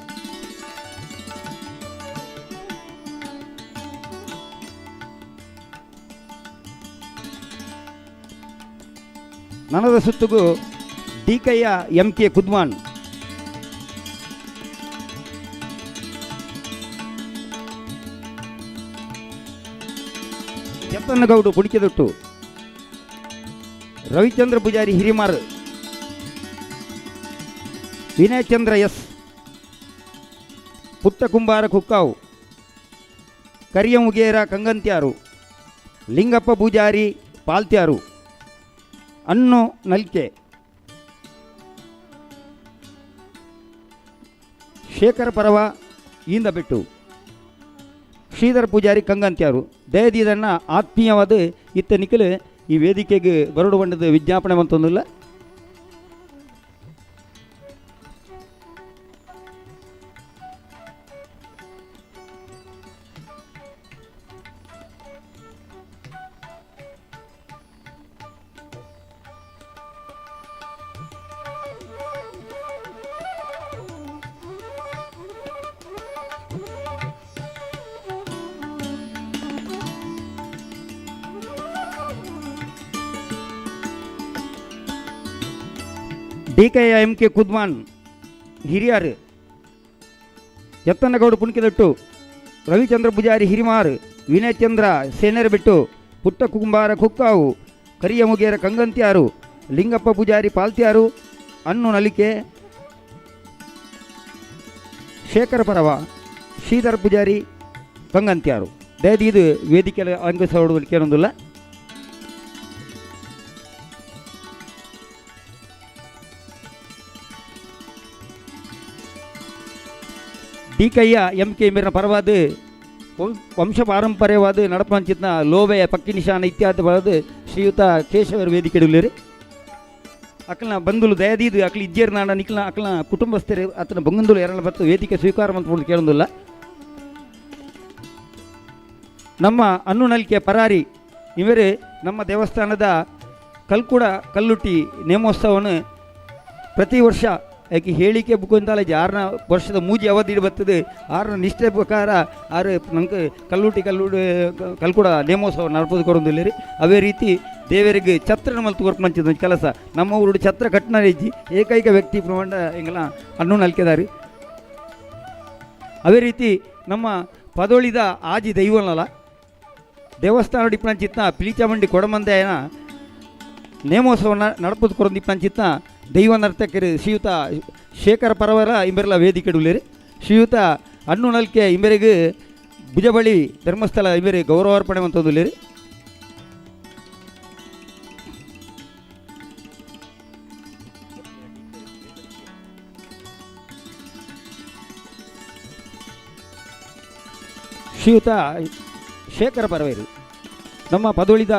ನನದ ಸುತ್ತುಗು ಡಿಕಯ್ಯ ಎಂ ಕೆ ಕುದ್ಮಾನ್, ಜತ್ತನ್ನಗೌಡು ಪುಡಿಕೆದೊಟ್ಟು, ರವಿಚಂದ್ರ ಪೂಜಾರಿ ಹಿರಿಮಾರ್, ವಿನಯಚಂದ್ರ ಎಸ್, ಪುಟ್ಟ ಕುಂಬಾರ ಕುಕ್ಕಾವು, ಕರಿಯಮುಗೇರ ಕಂಗಂತ್ಯಾರು, ಲಿಂಗಪ್ಪ ಪೂಜಾರಿ ಪಾಲ್ತ್ಯಾರು, ಅನ್ನು ನಲ್ಕೆ, Shekhara Parava ಈಂದಬೆಟ್ಟು, ಶ್ರೀಧರ ಪೂಜಾರಿ ಕಂಗಂತ್ಯಾರು ದಯದೀದನ್ನ ಆತ್ಮೀಯವಾದ ಇತ್ತ ನಿಖಲು ಈ ವೇದಿಕೆಗೆ ಬರಡು ಬಂಡದ ವಿಜ್ಞಾಪನೆ ಅಂತಂದಿಲ್ಲ. D K M K Kudman Hiriyar, Yattanagouda Punkidattu, Ravichandra Pujari Hirimar, Vinayachandra Senerabettu, Putta Kumbara Kukkavu, Kariyamugera Kangantyaru, Lingappa Pujari Paltyaru, Annu Nalike, Shekhara Parava, Shridhara Pujari Kangantyaru. ದಯದೀದು ವೇದಿಕೆ ಅಂಗಸೋಡುವ. ಡಿಕಯ್ಯ M K ಮೇರಿನ ಪರವಾದ ವಂಶ ಪಾರಂಪರ್ಯವಾದ ನಡಪಂಚಿತ್ನ ಲೋಬೆಯ ಪಕ್ಕಿ ನಿಶಾನ ಇತ್ಯಾದಿ ಬರೆದು ಶ್ರೀಯುತ ಕೇಶವರ ವೇದಿಕೆ ಇಡಲಿರಿ. ಅಕ್ಕನ ಬಂಧುಲು ದಯದೀದು ಅಕ್ಲ ಇಜ್ಜೇರ್ ನಾಡ ನಿಕ್ಲ ಅಕ್ಕನ ಕುಟುಂಬಸ್ಥರು ಆತನ ಬಂಗಂದುಲು ಎರಳ ಬತ್ತು ವೇದಿಕೆ ಸ್ವೀಕಾರ ಅಂತ ಕೇಳೊಂದಿಲ್ಲ. ನಮ್ಮ ಅನ್ನು ನಲಿಕೆ ಪರಾರಿ ಇವರು ನಮ್ಮ ದೇವಸ್ಥಾನದ ಕಲ್ಕುಡ ಕಲ್ಲುಟ್ಟಿ ನೇಮೋತ್ಸವವನ್ನು ಪ್ರತಿ ವರ್ಷ ಯಾಕೆ ಹೇಳಿಕೆ ಬುಕ್ಕೊಂತಾಲ ಆರನ ವರ್ಷದ ಮೂಜಿ ಅವಧಿ ಬರ್ತದೆ, ಆರನ ನಿಷ್ಠೆ ಪ್ರಕಾರ ಆರು ನಮ್ಗೆ ಕಲ್ಲುಟಿ ಕಲ್ಲುಡಿ ಕಲ್ಕುಡ ನೇಮೋತ್ಸವ ನಡ್ಪದು ಕೊರೊಂದಿಲ್ಲ ರೀ. ಅದೇ ರೀತಿ ದೇವರಿಗೆ ಛತ್ರ ಮಲ್ತು ಕೊರ್ಪ ಮಂಚಿದ ಕೆಲಸ ನಮ್ಮ ಊರು ಛತ್ರ ಕಟ್ಟನ ಇಜ್ಜಿ ಏಕೈಕ ವ್ಯಕ್ತಿ ಪ್ರಮಾಣ ಎಂಗಲ ಅನ್ನು ನಲ್ಕೆದಾರಿ. ಅದೇ ರೀತಿ ನಮ್ಮ ಪದೊಳಿದ ಆಜಿ ದೈವನಲ ದೇವಸ್ಥಾನ ಡಿಪ್ಪಂಚಿತ್ನ ಪಿಲಿಚಾಮಂಡಿ ಕೊಡಮಂದೆಯನ ನೇಮೋತ್ಸವ ನಡಪದು ಕೊರೊಂದಿಪ್ಪಂಚಿತ್ನ ದೈವ ನರ್ತಕರು ಶ್ರೀಯುತ ಶೇಖರ ಪರವರ ಇಂಬೆರೆಲ್ಲ ವೇದಿಕೆ ಉಳ್ಳೇರಿ. ಶ್ರೀಯುತ ಅಣ್ಣು ನಲ್ಕೆ ಇಂಬೆರೆಗೆ ಭುಜಬಳಿ ಧರ್ಮಸ್ಥಳ ಇಂಬೆರೆ ಗೌರವಾರ್ಪಣೆ ಅಂತಂದುಲ್ಲೇರಿ. ಶ್ರೀಯುತ ಶೇಖರ ಪರವೇರು ನಮ್ಮ ಪದೊಳಿದ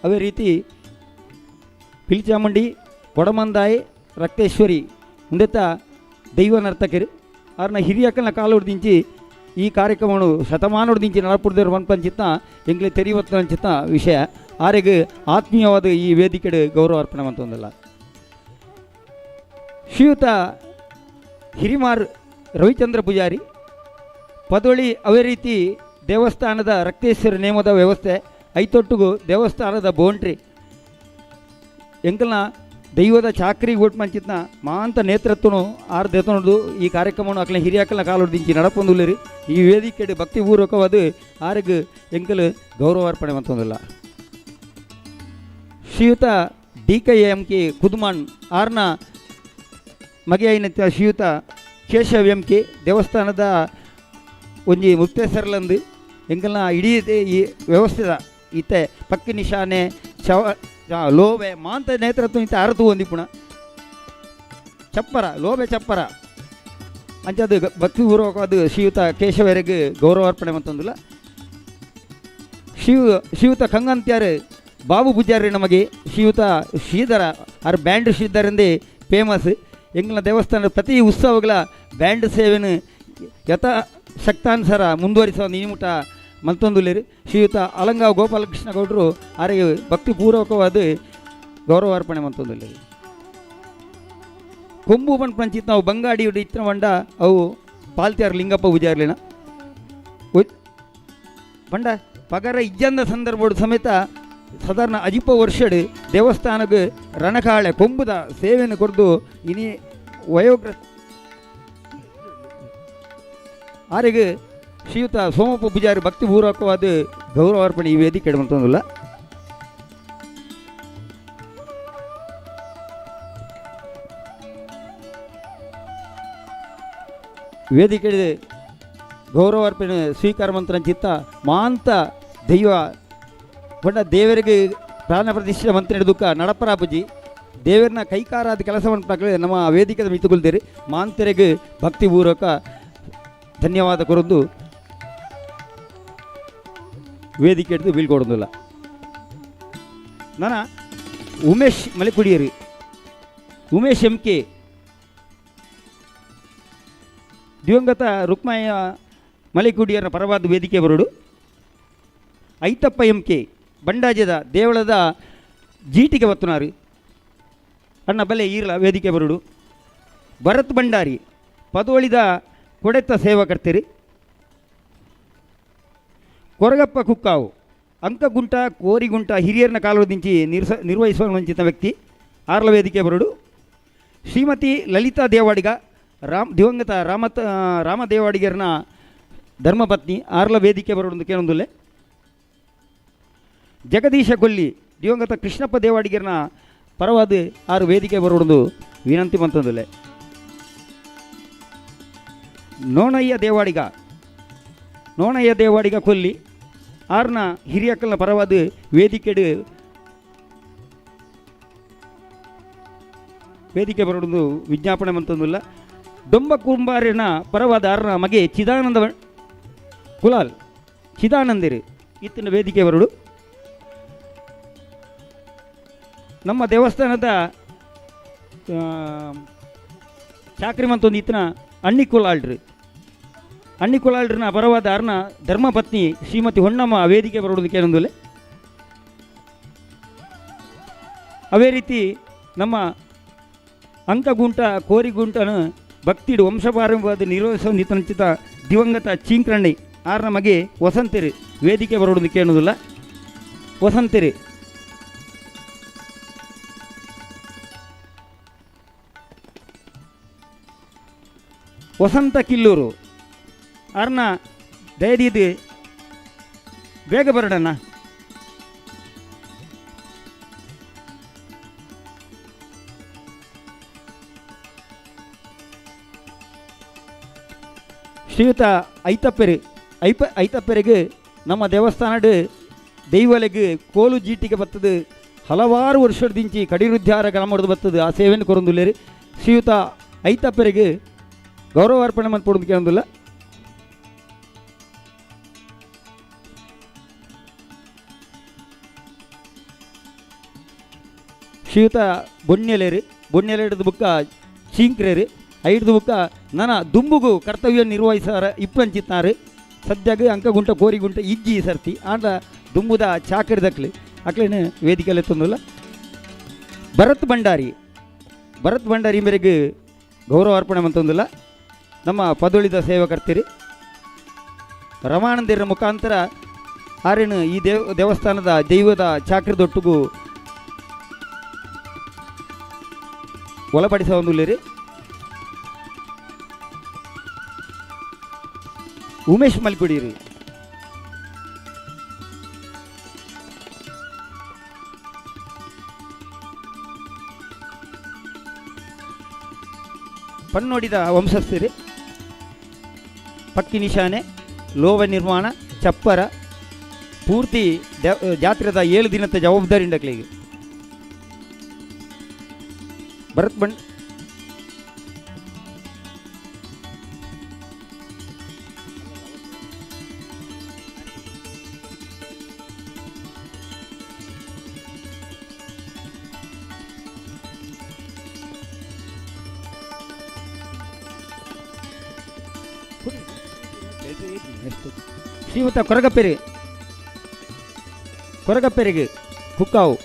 ಅದೇ ರೀತಿ ಪಿಲಿಚಾಮುಂಡಿ ಕೊಡಮಂದಾಯಿ ರಕ್ತೇಶ್ವರಿ ಉಂದೆತ್ತ ದೈವ ನರ್ತಕರು ಆರ್ನ ಹಿರಿಯಕ್ಕನ ಕಾಲೋಡ್ದಿಂಚಿ ಈ ಕಾರ್ಯಕ್ರಮವನ್ನು ಶತಮಾನೋಡ್ದಿಂಚಿ ನಡಪುಡ್ದಿರೋ ಪಂಚಿತ್ನ ಎಂಗ್ಲೆ ತೆರಿವತ್ತಂಚಿತ್ನ ವಿಷಯ ಆರೆಗೆ ಆತ್ಮೀಯವಾದ ಈ ವೇದಿಕೆಡೆ ಗೌರವ ಅರ್ಪಣೆ ಅಂತಂದಿಲ್ಲ. ಶ್ರೀಯುತ ಹಿರಿಮಾರ್ ರವಿಚಂದ್ರ ಪೂಜಾರಿ ಪದೊಳಿ ಅದೇ ರೀತಿ ದೇವಸ್ಥಾನದ ರಕ್ತೇಶ್ವರಿ ನೇಮದ ವ್ಯವಸ್ಥೆ ಐತೊಟ್ಟಿಗೂ ದೇವಸ್ಥಾನದ ಬೌಂಡ್ರಿ ಎಂಕಲ್ನ ದೈವದ ಚಾಕ್ರಿ ಓಟ್ ಮಂಚಿತ್ನ ಮಾಂತ ನೇತೃತ್ವನು ಆರ್ ದೇತನದು ಈ ಕಾರ್ಯಕ್ರಮವನ್ನು ಅಕ್ಲ ಹಿರಿಯಕ್ಕಲ್ನ ಕಾಲೊಡ್ದಿಂಚಿ ನಡಪೊಂದುಲ್ಲೇರಿ. ಈ ವೇದಿಕೆಡೆ ಭಕ್ತಿಪೂರ್ವಕವಾದ ಆರೆಗ್ ಎಂಕಲ್ ಗೌರವಾರ್ಪಣೆ ಮಂತೊಂದಿಲ್ಲ. ಶ್ರೀಯುತ D K M K Kudman ಆರ್ನ ಮಗೆಯಾಯಿನ ಶ್ರೀಯುತ ಕೇಶವ್ ಎಂ ಕೆ ದೇವಸ್ಥಾನದ ಒಂಜಿ ಮುಕ್ತೇಸರ್ಲಂದು ಎಂಕಲ್ನ ಇಡೀ ಈ ವ್ಯವಸ್ಥೆದ ಇತ್ತೆ ಪಕ್ಕಿ ನಿಶಾನೆ ಚವ ಲೋಬೆ ಮಾಂತ ನೇತೃತ್ವ ಇತ್ತೆ ಅರತು ಒಂದಿಪ್ಪುಣ ಚಪ್ಪರ ಲೋಬೆ ಚಪ್ಪರ ಅಂಚದು ಭಕ್ತಿಪೂರ್ವಕವಾದ ಶ್ರೀಯುತ ಕೇಶವರಿಗೆ ಗೌರವಾರ್ಪಣೆ ಮಂತೊಂದಿಲ್ಲ. ಶ್ರೀಯುತ ಕಂಗಂತ್ಯಾರು ಬಾಬು ಪೂಜಾರಿ ನಮಗೆ ಶ್ರೀಯುತ ಶ್ರೀಧರ ಆರ್ ಬ್ಯಾಂಡ್ ಶ್ರೀಧರಂದೇ ಫೇಮಸ್. ಎಂಗ್ಲ ದೇವಸ್ಥಾನದ ಪ್ರತಿ ಉತ್ಸವಗಳ ಬ್ಯಾಂಡ್ ಸೇವೆಯನ್ನು ಯಥಾ ಶಕ್ತಾನುಸಾರ ಮುಂದುವರಿಸುವ ನಿಮುಟ ಮಲ್ತೊಂದುಲ್ಲೇರು. ಶ್ರೀಯುತ ಅಲಂಗಾವ್ ಗೋಪಾಲಕೃಷ್ಣ ಗೌಡರು ಆರಿಗೆ ಭಕ್ತಿಪೂರ್ವಕವಾದ ಗೌರವಾರ್ಪಣೆ ಮಂತೊಂದುಲ್ಲೇರು. ಕೊಂಬು ಪಂಚ್ ಪಂಚಿತ್ ನಾವು ಬಂಗಾಡಿ ಇತ್ತಿನ ಬಂಡ ಅವು ಪಾಲ್ತ್ಯಾರು ಲಿಂಗಪ್ಪ ಪೂಜಾರ್ಲಿನ ಪಂಡ ಪಗರ ಇಜ್ಜಂದ ಸಂದರ್ಭಡು ಸಮೇತ ಸಾಧಾರಣ ಅಜಿಪ ವರ್ಷಡ್ ದೇವಸ್ಥಾನಕ್ಕೆ ರಣಕಾಳೆ ಕೊಂಬುದ ಸೇವೆಯನ್ನು ಕೊರ್ದು ಇನಿ ವಯೋಗ್ರ ಆರಿಗೆ ಶ್ರೀಯುತ ಸೋಮಪ್ಪ ಪೂಜಾರಿ ಭಕ್ತಿಪೂರ್ವಕವಾದ ಗೌರವಾರ್ಪಣೆ ಈ ವೇದಿಕೆ ಮಂತೊಂದಿಲ್ಲ. ವೇದಿಕೆ ಗೌರವಾರ್ಪಣೆ ಸ್ವೀಕಾರ ಮಂತ್ರ ಚಿತ್ತ ಮಾಂತ ದೈವ ಪಂಡ ದೇವರಿಗೆ ಪ್ರಾಣ ಪ್ರತಿಷ್ಠೆ ಮಂತ್ರ ಹಿಡಿದುಕ್ಕ ನಡಪರಾಪುಜಿ ದೇವರನ್ನ ಕೈಕಾರಾದ ಕೆಲಸವನ್ನು ನಮ್ಮ ವೇದಿಕೆದ ಮಿತ್ತುಕೊಳ್ತೀರಿ ಮಾಂತರಿಗೆ ಭಕ್ತಿಪೂರ್ವಕ ಧನ್ಯವಾದ ಕೊರೊಂದು ವೇದಿಕೆ ಹಿಡಿದು ಬೀಳ್ಕೊಡೋದಿಲ್ಲ. ನನ್ನ ಉಮೇಶ್ ಮಲೆಕುಡಿಯರಿ, ಉಮೇಶ್ ಎಂ ಕೆ, ದಿವಂಗತ ರುಕ್ಮಾಯ ಮಲೆಕುಡಿಯರ ಪರವಾದ ವೇದಿಕೆ ಬರೋಡು. ಐತಪ್ಪ ಎಂ ಕೆ ಬಂಡಾಜದ ದೇವಳದ ಜೀಟಿಗೆ ಬತ್ತುನಾರು ಅಣ್ಣ ಬಲೆ ಈರ್ಲ ವೇದಿಕೆ ಬರೋಡು. ಭರತ್ ಭಂಡಾರಿ ಪದೋಳಿದ ಕೊಡೆತ ಸೇವಾಕರ್ತಿರಿ. ಕೊರಗಪ್ಪ ಕುಕ್ಕಾವು ಅಂಕಗುಂಟ ಕೋರಿಗುಂಟ ಹಿರಿಯರನ ಕಾಲದಿಂಚಿ ನಿರ್ವಹಿಸುವ ವಂಚಿತ ವ್ಯಕ್ತಿ ಆರ್ಲ ವೇದಿಕೆ ಬರೋಡು. ಶ್ರೀಮತಿ ಲಲಿತಾ ದೇವಾಡಿಗ ದಿವಂಗತ ರಾಮ ದೇವಾಡಿಗರನ ಧರ್ಮಪತ್ನಿ ಆರ್ಲ ವೇದಿಕೆ ಬರೋಡು ಕೇಳೊಂದುಲ್ಲೆ. ಜಗದೀಶ ಕೊಲ್ಲಿ ದಿವಂಗತ ಕೃಷ್ಣಪ್ಪ ದೇವಾಡಿಗರನ ಪರವಾದ ಆರು ವೇದಿಕೆ ಬರೋಡು ವಿನಂತಿ ಮಂತಂದುಲ್ಲೆ. ನೋಣಯ್ಯ ದೇವಾಡಿಗ, ನೋಣಯ್ಯ ದೇವಾಡಿಗ ಕೊಲ್ಲಿ ಆರ್ನ ಹಿರಿಯಕ್ಕಲ್ನ ಪರವಾದ ವೇದಿಕೆಡು ವೇದಿಕೆ ಬರೋದು ವಿಜ್ಞಾಪನೆ ಮಂತಂದುಲ್ಲ. ದೊಂಬ ಕುಂಬಾರಿನ ಪರವಾದ ಆರ್ನ ಮಗೆ ಚಿದಾನಂದ ಕುಲಾಲ್ ಚಿದಾನಂದಿರು ಇತ್ತಿನ ವೇದಿಕೆ ಬರೋಡು. ನಮ್ಮ ದೇವಸ್ಥಾನದ ಚಾಕ್ರಿ ಮಂತೊಂದು ಇತ್ತಿನ ಅಣ್ಣಿ ಕುಲಾಲ್ರಿ, ಅಣ್ಣಿ ಕುಲಾಲ್ರಿನ ಪರವಾದ ಆರ್ನ ಧರ್ಮಪತ್ನಿ ಶ್ರೀಮತಿ ಹೊನ್ನಮ್ಮ ವೇದಿಕೆ ಬರೋದಕ್ಕೆ ಏನೊಂದುಲೆ. ಅದೇ ರೀತಿ ನಮ್ಮ ಅಂಕಗುಂಟ ಕೋರಿಗುಂಟನ ಭಕ್ತಿಡು ವಂಶಪಾರಂಭವಾದ ನಿರ್ವಹಿಸುವ ನಿತನಚಿತ ದಿವಂಗತ ಚೀಂಕ್ರಣ್ಣಿ ಆರ್ನ ಮಗೆ ವಸಂತಿರಿ ವೇದಿಕೆ ಬರೋದಕ್ಕೆ ಅನ್ನೋದಿಲ್ಲ. ವಸಂತಿರಿ ವಸಂತ ಕಿಲ್ಲೂರು ಆರ್ನ ದಯದೀದು ಬೇಗ ಬರೋಡಣ್ಣ. ಶ್ರೀಯುತ ಐತಪ್ಪೆರೆ ಐತಪ್ಪೆರೆಗೆ ನಮ್ಮ ದೇವಸ್ಥಾನಡ್ ದೈವಲೆಗೆ ಕೋಲು ಜೀಟಿಗೆ ಬರ್ತದೆ ಹಲವಾರು ವರ್ಷದಿಂಚಿ ಕಡಿರುದ್ಧಾರ ಗ್ರಾಮದ ಬರ್ತದೆ ಆ ಸೇವೆಯನ್ನು ಕೊರೊಂದುಲ್ಲೇರಿ. ಶ್ರೀಯುತ ಐತಪ್ಪೆರೆಗೆ ಗೌರವಾರ್ಪಣೆ ಮನ್ಪೊಡು ಕೇಳೊಂದುಲ್ಲ. ಶ್ರೀಯುತ ಬೊಣ್ಣೆಲೇರಿ, ಬೊಣ್ಣೆಲೇರಿದ ಬುಕ್ಕ ಚೀಂಕ್ರೇರಿ ಐಡ್ದು ಬುಕ್ಕ ನನ ದುಂಬುಗು ಕರ್ತವ್ಯ ನಿರ್ವಹಿಸಾರ ಇಪ್ಪಂಚಿತ್ನಾರು. ಸದ್ಯಾಗ ಅಂಕಗುಂಟ ಕೋರಿಗುಂಟ ಇಜ್ಜಿ ಸರ್ತಿ ಆಂಡ ದುಂಬುದ ಚಾಕರಿದಕ್ಲಿ ಅಕ್ಲೇನು ವೇದಿಕೆಯಲ್ಲಿ ತಂದಿಲ್ಲ. ಭರತ್ ಭಂಡಾರಿ, ಭರತ್ ಭಂಡಾರಿ ಮೇರೆಗೆ ಗೌರವ ಅರ್ಪಣೆ ಮಂತೊಂದಿಲ್ಲ. ನಮ್ಮ ಪದೊಳಿದ ಸೇವಕರ್ತಿರಿ ರಮಾನಂದಿರ ಮುಖಾಂತರ ಆರೇನು ಈ ದೇವಸ್ಥಾನದ ದೈವದ ಚಾಕ್ರದೊಟ್ಟಿಗೂ ಒಳಪಡಿಸ ಒಂದುಲ್ಲೇರಿ. ಉಮೇಶ್ ಮಲ್ಕುಡಿರಿ, ಪನ್ನೋಡಿದ ವಂಶಸ್ಥರಿ. ಪಕ್ಕಿ ನಿಶಾನೆ, ಲೋವ ನಿರ್ಮಾಣ, ಚಪ್ಪರ ಪೂರ್ತಿ ಜಾತ್ರೆದ 7 ದಿನದ ಜವಾಬ್ದಾರಿ ಉಂಡಕ್ಲಿಗೆ. ಭರತ್ ಬಂಡ್ ಶ್ರೀಮತ ಕೊರಗಪ್ಪೆರೆ, ಕೊರಗಪ್ಪೆರೆಗೆ ಕುಕ್ಕಾವು.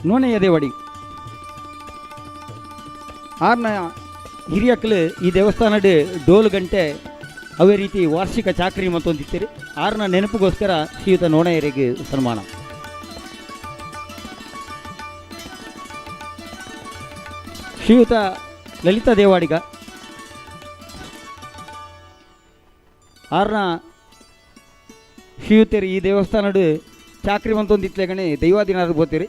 ನೋನೆಯ ದೇವಡಿ ಆರ್ನ ಹಿರಿಯಕ್ಲು ಈ ದೇವಸ್ಥಾನಡ್ ಡೋಲು ಗಂಟೆ ಅವೇ ರೀತಿ ವಾರ್ಷಿಕ ಚಾಕ್ರಿ ಮತ್ತೊಂದಿತ್ತೀರಿ. ಆರ್ನ ನೆನಪಿಗೋಸ್ಕರ ಶ್ರೀಯುತ ನೋಣೆಯರಿಗೆ ಸನ್ಮಾನ. ಶ್ರೀಯುತ ಲಲಿತಾ ದೇವಾಡಿಗ ಆರ್ನ ಶ್ರೀಯುತರು ಈ ದೇವಸ್ಥಾನಡು ಚಾಕ್ರಿ ಮಂತೊಂದು ಇತ್ಲೆಗಣೆ ದೈವಾದಿನಾದ ಬೋತೀರಿ.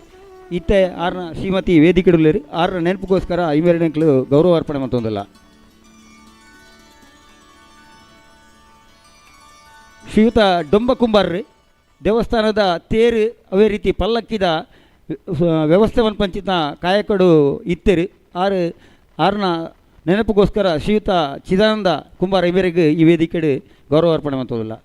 ಇತ್ತೆ ಆರ್ನ ಶ್ರೀಮತಿ ವೇದಿಕೆಡುಲ್ಲೇರಿ. ಆರ್ನ ನೆನಪುಗೋಸ್ಕರ ಐಮೇರೆನಕ್ಲು ಗೌರವ ಅರ್ಪಣೆ ಮಂತೊಂದಿಲ್ಲ. ಶ್ರೀಯುತ ಡೊಂಬ ಕುಂಬಾರ್ರಿ ದೇವಸ್ಥಾನದ ತೇರು ಅವೇ ರೀತಿ ಪಲ್ಲಕ್ಕಿದ ವ್ಯವಸ್ಥೆ ಪಂಚಿತ ಕಾಯಕಡು ಇತ್ತೇರಿ. ಆರು ಆರ್ನ ನೆನಪುಗೋಸ್ಕರ ಶ್ರೀಯುತ ಚಿದಾನಂದ ಕುಂಬಾರ ಇವರಿಗೆ ಈ ವೇದಿಕೆಡು ಗೌರವ ಅರ್ಪಣೆ ಮಂತೊಂದಿಲ್ಲ.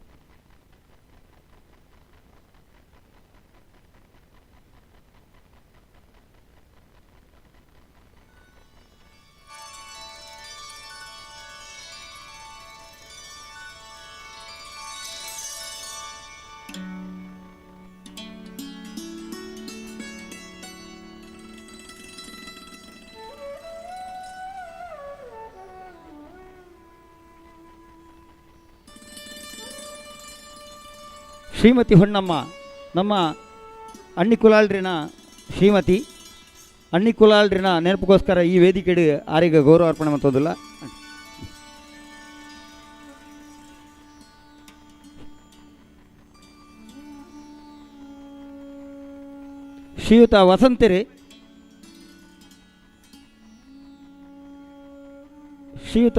ಶ್ರೀಮತಿ ಹೊನ್ನಮ್ಮ ನಮ್ಮ ಅಣ್ಣಿ ಕುಲಾಲ್ರಿನ ಶ್ರೀಮತಿ ಅಣ್ಣಿ ಕುಲಾಲ್ರಿನ ನೆನಪಿಗೋಸ್ಕರ ಈ ವೇದಿಕೆಡು ಆರಿಗೆ ಗೌರವ ಅರ್ಪಣೆ ಮಂತೊಂದಿಲ್ಲ. ಶ್ರೀಯುತ ವಸಂತರಿ ಶ್ರೀಯುತ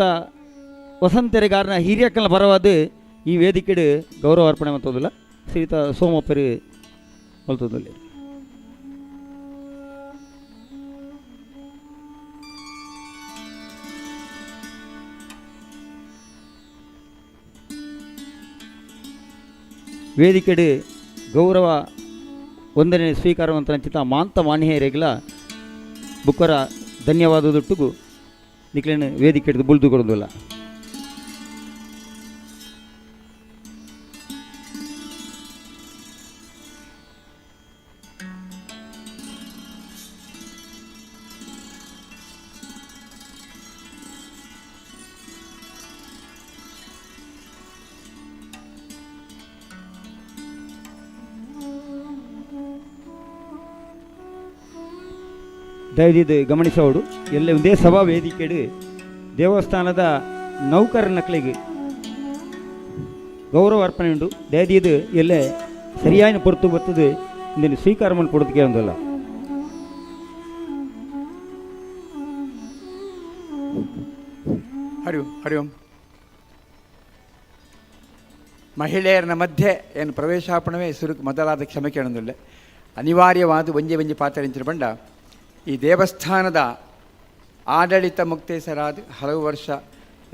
ವಸಂತರಿಗಾರನ ಹಿರಿಯಕ್ಕನ ಪರವಾದ ಈ ವೇದಿಕೆಡು ಗೌರವ ಅರ್ಪಣೆ ಮಂತೊಂದಿಲ್ಲ. ಶ್ರೀಯುತ ಸೋಮಪ್ಪರಿ ಮಲ್ತೊಂದುಲ್ಲೆರ್. ವೇದಿಕೆಡು ಗೌರವ ವಂದನೆ ಸ್ವೀಕಾರವಂತ ರಂಚಿತ ಮಾಂತ ಮಾನ್ಯರೇಗ್ಲ ಬುಕ್ಕರ ಧನ್ಯವಾದದೊಟ್ಟುಗು ನಿಕ್ಲೇನು ವೇದಿಕೆ ಬುಲ್ದು ಕೊಡೋದಿಲ್ಲ. ದಯವಿದ್ದು ಗಮನಿಸೋಡು, ಎಲ್ಲ ಒಂದೇ ಸಭಾ ವೇದಿಕೆಡು ದೇವಸ್ಥಾನದ ನೌಕರ ನಕ್ಲಿಗೆ ಗೌರವ ಅರ್ಪಣೆ ಉಂಡು. ದಯದೀದು ಎಲ್ಲೇ ಸರಿಯಾದ ಪೊರ್ತು ಬರ್ತದೆ ಇಂದಿನ ಸ್ವೀಕಾರ ಕೊಡೋದಕ್ಕೆ ಒಂದಲ್ಲ. ಹರಿ ಓಂ, ಹರಿ ಓಂ. ಮಹಿಳೆಯರ ಮಧ್ಯೆ ಏನು ಪ್ರವೇಶಾಪಣವೇ ಸುರುಕು ಮೊದಲಾದ ಕ್ಷಮೆ ಕೇಳೊಂದಿಲ್ಲ. ಅನಿವಾರ್ಯವಾದ ಒಂಜೆ ಒಂಜಿ ಪಾತ್ರ ಎಂಚಿನ ಬಂಡ ಈ ದೇವಸ್ಥಾನದ ಆಡಳಿತ ಮುಕ್ತೇಸರಾದ ಹಲವು ವರ್ಷ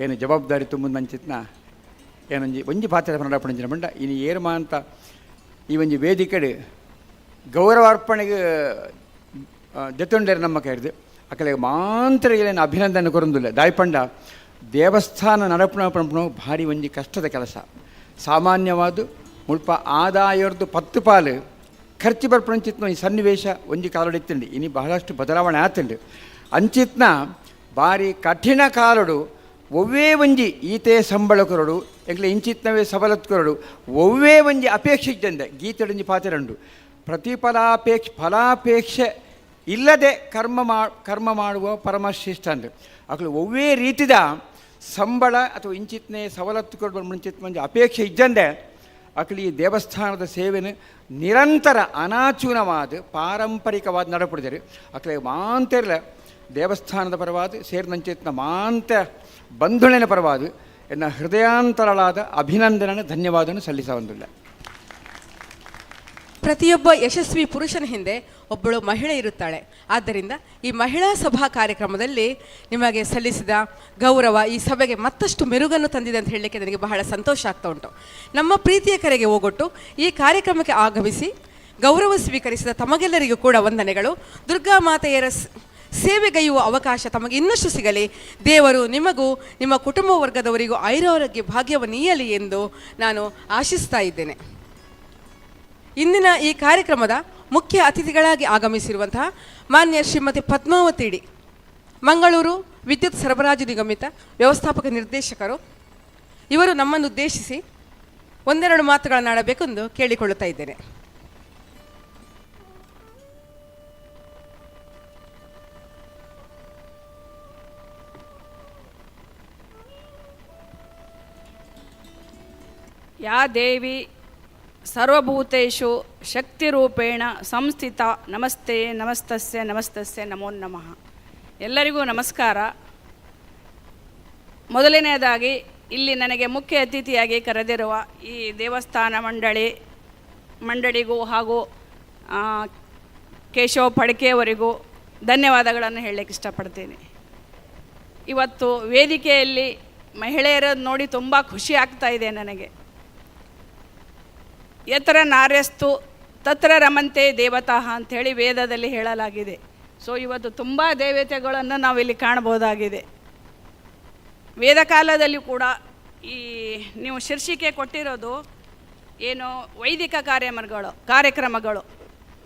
ಏನು ಜವಾಬ್ದಾರಿ ತುಂಬುದಂಚಿತ್ನ ಏನೊಂಜಿ ಒಂಜಿ ಪಾತ್ರ ಪಂಚಿನ ಬಂಡ ಇನಿ ಏರ್ಮಾಂತ ಈ ಒಂಜಿ ವೇದಿಕೆಡು ಗೌರವಾರ್ಪಣೆಗೆ ದೆತ್ತೊಂಡೇರು ನಮ್ಮ ಕೈರ್ದು ಅಕಲೆ ಮಾಂತ್ರ ಏನು ಅಭಿನಂದನೆ ಕೊರೊಂದುಲ್ಲ. ದಾಯ್ಪಂಡ ದೇವಸ್ಥಾನ ನಡಪಣ ಪಂಪಣ ಭಾರಿ ಒಂಜಿ ಕಷ್ಟದ ಕೆಲಸ. ಸಾಮಾನ್ಯವಾದ ಮುಲ್ಪ ಆದಾಯರ್ದು 10 ಪಾಲು ಖರ್ಚು ಬರ್ಪಣಂಚಿತ್ನ ಈ ಸನ್ನಿವೇಶ ಒಂಜಿ ಕಾಲಡು ಇತ್ತಿಂಡು. ಇನಿ ಬಹಳಷ್ಟು ಬದಲಾವಣೆ ಆತುಂಡು. ಅಂಚಿತ್ನ ಭಾರಿ ಕಠಿಣ ಕಾಲಡು ಒವ್ವೇ ಒಂಜಿ ಈತೆ ಸಂಬಳ ಕೊರಡು ಎಂಕ್ಲೆ ಇಂಚಿತ್ನವೇ ಸವಲತ್ತು ಕೊರಡು ಒವ್ವೇ ಒಂಜಿ ಅಪೇಕ್ಷೆ ಇದ್ದಂದೆ ಗೀತೆಡೊಂಜಿ ಪಾತೆರಂಡು ಪ್ರತಿಫಲಾಪೇಕ್ಷ ಫಲಾಪೇಕ್ಷೆ ಇಲ್ಲದೆ ಕರ್ಮ ಮಾಡುವ ಪರಮಶ್ರೇಷ್ಠ ಅಂದು ಅಕ್ಲು ಒವ್ವೇ ರೀತಿದ ಸಂಬಳ ಅಥವಾ ಇಂಚಿತ್ನೆ ಸವಲತ್ತು ಕೊರಡು ಮುಂಚಿತ್ ಮಂಜಿ ಅಪೇಕ್ಷೆ ಇದ್ದಂದೆ ಅಕ್ಲು ಈ ದೇವಸ್ಥಾನದ ಸೇವೆಯನ್ನು ನಿರಂತರ ಅನಾಚೂನವಾದ ಪಾರಂಪರಿಕವಾದ ನಡಪಡಿದರು. ಅಕ್ಲೆ ಮಾಂತೆರ್ಲ ದೇವಸ್ಥಾನದ ಪರವಾದ ಸೇರಿದಂಚಿತ್ನ ಮಾಂತ ಬಂಧುಳಿನ ಪರವಾದ ಎನ್ನ ಹೃದಯಾಂತರಳಾದ ಅಭಿನಂದನೆ ಧನ್ಯವಾದವನ್ನು ಸಲ್ಲಿಸವಂದಿಲ್ಲ. ಪ್ರತಿಯೊಬ್ಬ ಯಶಸ್ವಿ ಪುರುಷನ ಹಿಂದೆ ಒಬ್ಬಳು ಮಹಿಳೆ ಇರುತ್ತಾಳೆ. ಆದ್ದರಿಂದ ಈ ಮಹಿಳಾ ಸಭಾ ಕಾರ್ಯಕ್ರಮದಲ್ಲಿ ನಿಮಗೆ ಸಲ್ಲಿಸಿದ ಗೌರವ ಈ ಸಭೆಗೆ ಮತ್ತಷ್ಟು ಮೆರುಗನ್ನು ತಂದಿದೆ ಅಂತ ಹೇಳಲಿಕ್ಕೆ ನನಗೆ ಬಹಳ ಸಂತೋಷ ಆಗ್ತಾ ಉಂಟು. ನಮ್ಮ ಪ್ರೀತಿಯ ಕರೆಗೆ ಓಗೊಟ್ಟು ಈ ಕಾರ್ಯಕ್ರಮಕ್ಕೆ ಆಗಮಿಸಿ ಗೌರವ ಸ್ವೀಕರಿಸಿದ ತಮಗೆಲ್ಲರಿಗೂ ಕೂಡ ವಂದನೆಗಳು. ದುರ್ಗಾ ಮಾತೆಯರ ಸೇವೆಗೈಯುವ ಅವಕಾಶ ತಮಗೆ ಇನ್ನಷ್ಟು ಸಿಗಲಿ. ದೇವರು ನಿಮಗೂ ನಿಮ್ಮ ಕುಟುಂಬ ವರ್ಗದವರಿಗೂ ಐರಾರೋಗ್ಯ ಭಾಗ್ಯವನ್ನು ನೀಯಲಿ ಎಂದು ನಾನು ಆಶಿಸ್ತಾ ಇದ್ದೇನೆ. ಇಂದಿನ ಈ ಕಾರ್ಯಕ್ರಮದ ಮುಖ್ಯ ಅತಿಥಿಗಳಾಗಿ ಆಗಮಿಸಿರುವಂತಹ ಮಾನ್ಯ ಶ್ರೀಮತಿ ಪದ್ಮಾವತಿ ಡಿ, ಮಂಗಳೂರು ವಿದ್ಯುತ್ ಸರಬರಾಜು ನಿಗಮಿತ ವ್ಯವಸ್ಥಾಪಕ ನಿರ್ದೇಶಕರು, ಇವರು ನಮ್ಮನ್ನು ಉದ್ದೇಶಿಸಿ ಒಂದೆರಡು ಮಾತುಗಳನ್ನಾಡಬೇಕೆಂದು ಕೇಳಿಕೊಳ್ಳುತ್ತಾ ಇದ್ದೇನೆ. ಯಾ ದೇವಿ ಸರ್ವಭೂತೇಷು ಶಕ್ತಿರೂಪೇಣ ಸಂಸ್ಥಿತ ನಮಸ್ತೆ ನಮಸ್ತಸ್ಯ ನಮಸ್ತಸ್ಯ ನಮೋ ನಮಃ. ಎಲ್ಲರಿಗೂ ನಮಸ್ಕಾರ. ಮೊದಲನೆಯದಾಗಿ ಇಲ್ಲಿ ನನಗೆ ಮುಖ್ಯ ಅತಿಥಿಯಾಗಿ ಕರೆದಿರುವ ಈ ದೇವಸ್ಥಾನ ಮಂಡಳಿಗೂ ಹಾಗೂ ಕೇಶವ ಫಡ್ಕೆಯವರಿಗೂ ಧನ್ಯವಾದಗಳನ್ನು ಹೇಳಲಿಕ್ಕೆ ಇಷ್ಟಪಡ್ತೇನೆ. ಇವತ್ತು ವೇದಿಕೆಯಲ್ಲಿ ಮಹಿಳೆಯರನ್ನು ನೋಡಿ ತುಂಬ ಖುಷಿ ಆಗ್ತಾ ಇದೆ ನನಗೆ. ಯತ್ರ ನಾರ್ಯಸ್ತು ತತ್ರ ರಮಂತೆ ದೇವತಾಃ ಅಂಥೇಳಿ ವೇದದಲ್ಲಿ ಹೇಳಲಾಗಿದೆ. ಸೊ ಇವತ್ತು ತುಂಬ ದೇವತೆಗಳನ್ನು ನಾವಿಲ್ಲಿ ಕಾಣ್ಬೋದಾಗಿದೆ. ವೇದ ಕಾಲದಲ್ಲಿ ಕೂಡ ಈ ನೀವು ಶೀರ್ಷಿಕೆ ಕೊಟ್ಟಿರೋದು ಏನು ವೈದಿಕ ಕಾರ್ಯಕ್ರಮಗಳು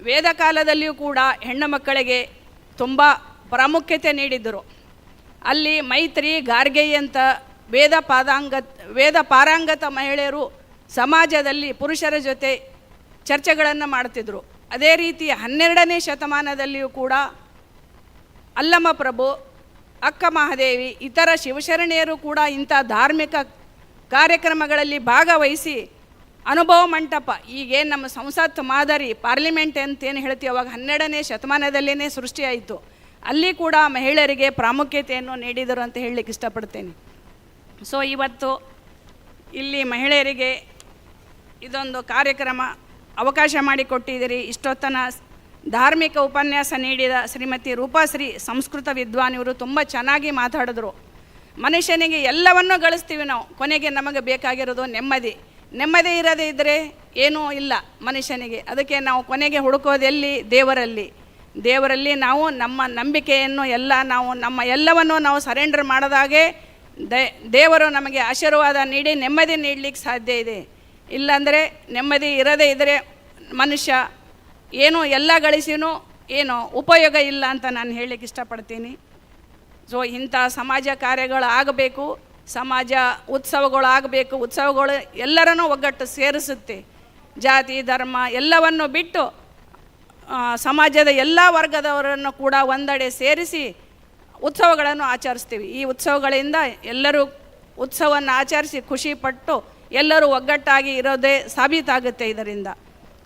ವೇದ ಕಾಲದಲ್ಲಿಯೂ ಕೂಡ ಹೆಣ್ಣು ಮಕ್ಕಳಿಗೆ ತುಂಬ ಪ್ರಾಮುಖ್ಯತೆ ನೀಡಿದ್ದರು. ಅಲ್ಲಿ ಮೈತ್ರಿ, ಗಾರ್ಗೇಯಿ ಅಂತ ವೇದ ಪಾರಂಗತ ಮಹಿಳೆಯರು ಸಮಾಜದಲ್ಲಿ ಪುರುಷರ ಜೊತೆ ಚರ್ಚೆಗಳನ್ನು ಮಾಡ್ತಿದ್ರು. ಅದೇ ರೀತಿ 12ನೇ ಶತಮಾನದಲ್ಲಿಯೂ ಕೂಡ ಅಲ್ಲಮ ಪ್ರಭು, ಅಕ್ಕ ಮಹಾದೇವಿ, ಇತರ ಶಿವಶರಣೆಯರು ಕೂಡ ಇಂಥ ಧಾರ್ಮಿಕ ಕಾರ್ಯಕ್ರಮಗಳಲ್ಲಿ ಭಾಗವಹಿಸಿ ಅನುಭವ ಮಂಟಪ, ಈಗೇನು ನಮ್ಮ ಸಂಸತ್ ಮಾದರಿ ಪಾರ್ಲಿಮೆಂಟ್ ಅಂತೇನು ಹೇಳ್ತೀವಿ, ಅವಾಗ 12ನೇ ಶತಮಾನದಲ್ಲೇ ಸೃಷ್ಟಿಯಾಯಿತು. ಅಲ್ಲಿ ಕೂಡ ಮಹಿಳೆಯರಿಗೆ ಪ್ರಾಮುಖ್ಯತೆಯನ್ನು ನೀಡಿದರು ಅಂತ ಹೇಳಲಿಕ್ಕೆ ಇಷ್ಟಪಡ್ತೇನೆ. ಸೊ ಇವತ್ತು ಇಲ್ಲಿ ಮಹಿಳೆಯರಿಗೆ ಇದೊಂದು ಕಾರ್ಯಕ್ರಮ ಅವಕಾಶ ಮಾಡಿಕೊಟ್ಟಿದ್ದೀರಿ. ಇಷ್ಟೊತ್ತನ ಧಾರ್ಮಿಕ ಉಪನ್ಯಾಸ ನೀಡಿದ ಶ್ರೀಮತಿ ರೂಪಾಶ್ರೀ ಸಂಸ್ಕೃತ ವಿದ್ವಾನ್ ಇವರು ತುಂಬ ಚೆನ್ನಾಗಿ ಮಾತಾಡಿದ್ರು. ಮನುಷ್ಯನಿಗೆ ಎಲ್ಲವನ್ನೂ ಗಳಿಸ್ತೀವಿ ನಾವು, ಕೊನೆಗೆ ನಮಗೆ ಬೇಕಾಗಿರೋದು ನೆಮ್ಮದಿ. ನೆಮ್ಮದಿ ಇರದೇ ಇದ್ದರೆ ಏನೂ ಇಲ್ಲ ಮನುಷ್ಯನಿಗೆ. ಅದಕ್ಕೆ ನಾವು ಕೊನೆಗೆ ಹುಡುಕೋದೆಲ್ಲಿ? ದೇವರಲ್ಲಿ. ದೇವರಲ್ಲಿ ನಾವು ನಮ್ಮ ನಂಬಿಕೆಯನ್ನು ಎಲ್ಲ ನಾವು ನಮ್ಮ ಎಲ್ಲವನ್ನೂ ನಾವು ಸರೆಂಡರ್ ಮಾಡಿದಾಗೆ ದೇವರು ನಮಗೆ ಆಶೀರ್ವಾದ ನೀಡಿ ನೆಮ್ಮದಿ ನೀಡಲಿಕ್ಕೆ ಸಾಧ್ಯ ಇದೆ. ಇಲ್ಲಾಂದರೆ ನೆಮ್ಮದಿ ಇರದೇ ಇದ್ದರೆ ಮನುಷ್ಯ ಏನು ಎಲ್ಲ ಗಳಿಸಿನೂ ಏನು ಉಪಯೋಗ ಇಲ್ಲ ಅಂತ ನಾನು ಹೇಳಲಿಕ್ಕೆ ಇಷ್ಟಪಡ್ತೀನಿ. ಸೊ ಇಂಥ ಸಮಾಜ ಕಾರ್ಯಗಳು ಆಗಬೇಕು, ಸಮಾಜ ಉತ್ಸವಗಳು ಆಗಬೇಕು. ಉತ್ಸವಗಳು ಎಲ್ಲರನ್ನೂ ಒಗ್ಗಟ್ಟು ಸೇರಿಸುತ್ತೆ. ಜಾತಿ ಧರ್ಮ ಎಲ್ಲವನ್ನು ಬಿಟ್ಟು ಸಮಾಜದ ಎಲ್ಲ ವರ್ಗದವರನ್ನು ಕೂಡ ಒಂದೆಡೆ ಸೇರಿಸಿ ಉತ್ಸವಗಳನ್ನು ಆಚರಿಸ್ತೀವಿ. ಈ ಉತ್ಸವಗಳಿಂದ ಎಲ್ಲರೂ ಉತ್ಸವವನ್ನು ಆಚರಿಸಿ ಖುಷಿಪಟ್ಟು ಎಲ್ಲರೂ ಒಗ್ಗಟ್ಟಾಗಿ ಇರೋದೇ ಸಾಬೀತಾಗುತ್ತೆ ಇದರಿಂದ.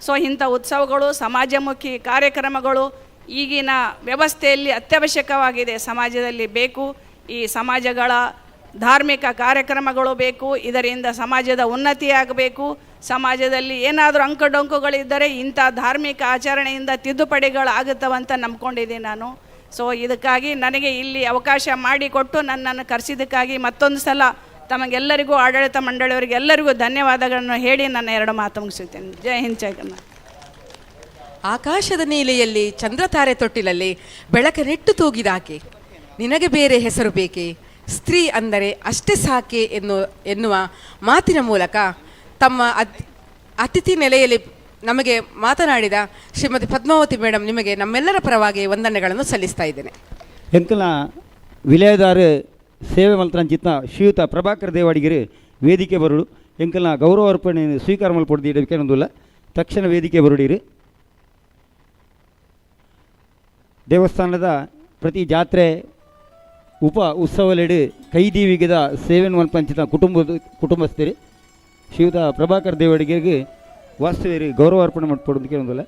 ಸೊ ಇಂಥ ಉತ್ಸವಗಳು, ಸಮಾಜಮುಖಿ ಕಾರ್ಯಕ್ರಮಗಳು ಈಗಿನ ವ್ಯವಸ್ಥೆಯಲ್ಲಿ ಅತ್ಯವಶ್ಯಕವಾಗಿದೆ, ಸಮಾಜದಲ್ಲಿ ಬೇಕು. ಈ ಸಮಾಜಗಳ ಧಾರ್ಮಿಕ ಕಾರ್ಯಕ್ರಮಗಳು ಬೇಕು, ಇದರಿಂದ ಸಮಾಜದ ಉನ್ನತಿಯಾಗಬೇಕು. ಸಮಾಜದಲ್ಲಿ ಏನಾದರೂ ಅಂಕುಡೊಂಕುಗಳಿದ್ದರೆ ಇಂಥ ಧಾರ್ಮಿಕ ಆಚರಣೆಯಿಂದ ತಿದ್ದುಪಡಿಗಳಾಗುತ್ತವಂತ ನಂಬ್ಕೊಂಡಿದ್ದೀನಿ ನಾನು. ಸೊ ಇದಕ್ಕಾಗಿ ನನಗೆ ಇಲ್ಲಿ ಅವಕಾಶ ಮಾಡಿಕೊಟ್ಟು ನನ್ನನ್ನು ಕರೆಸಿದ್ದಕ್ಕಾಗಿ ಮತ್ತೊಂದು ಸಲ ತಮಗೆಲ್ಲರಿಗೂ, ಆಡಳಿತ ಮಂಡಳಿಯವರಿಗೆಲ್ಲರಿಗೂ ಧನ್ಯವಾದಗಳನ್ನು ಹೇಳಿ ನನ್ನ ಎರಡು ಮಾತು ಮುಗಿಸುತ್ತೇನೆ. ಜೈ ಹಿಂದ್, ಜೈ ಕರ್ನಾಟಕ. ಆಕಾಶದ ನೀಲೆಯಲ್ಲಿ ಚಂದ್ರತಾರೆ ತೊಟ್ಟಿಲಲ್ಲಿ ಬೆಳಕನೆಟ್ಟು ತೂಗಿದಾಕೆ, ನಿನಗೆ ಬೇರೆ ಹೆಸರು ಬೇಕೆ, ಸ್ತ್ರೀ ಅಂದರೆ ಅಷ್ಟೇ ಸಾಕೆ ಎನ್ನುವ ಮಾತಿನ ಮೂಲಕ ತಮ್ಮ ಅತಿಥಿ ನೆಲೆಯಲ್ಲಿ ನಮಗೆ ಮಾತನಾಡಿದ ಶ್ರೀಮತಿ ಪದ್ಮಾವತಿ ಮೇಡಮ್ ನಿಮಗೆ ನಮ್ಮೆಲ್ಲರ ಪರವಾಗಿ ವಂದನೆಗಳನ್ನು ಸಲ್ಲಿಸ್ತಾ ಇದ್ದೇನೆ. ಎಂಕಲ್ನ ವಿಲಯದಾರ ಸೇವೆ ಮಲ್ತರಂಚಿತ್ನ ಶ್ರೀಯುತ ಪ್ರಭಾಕರ್ ದೇವಾಡಿಗರು ವೇದಿಕೆ ಬರುಡು. ಎಂಕಲ್ನ ಗೌರವ ಅರ್ಪಣೆ ಸ್ವೀಕಾರ ಮಲ್ಪೊಡ್ದು ತಕ್ಷಣ ವೇದಿಕೆ ಬರುಡೀರಿ. ದೇವಸ್ಥಾನದ ಪ್ರತಿ ಜಾತ್ರೆ ಉಪ ಉತ್ಸವಲೆಡು ಕೈದೀವಿಗದ ಸೇವೆನ್ ಮಲ್ಪಂಚಿತ ಕುಟುಂಬಸ್ಥರು ಶ್ರೀಯುತ ಪ್ರಭಾಕರ್ ದೇವಡಿಗೆಗೆ ವಾಸ್ತವೇರಿ ಗೌರವ ಅರ್ಪಣೆ ಮಾಡ್ಕೊಡೋದಕ್ಕೆ ಒಂದಲ್ಲ.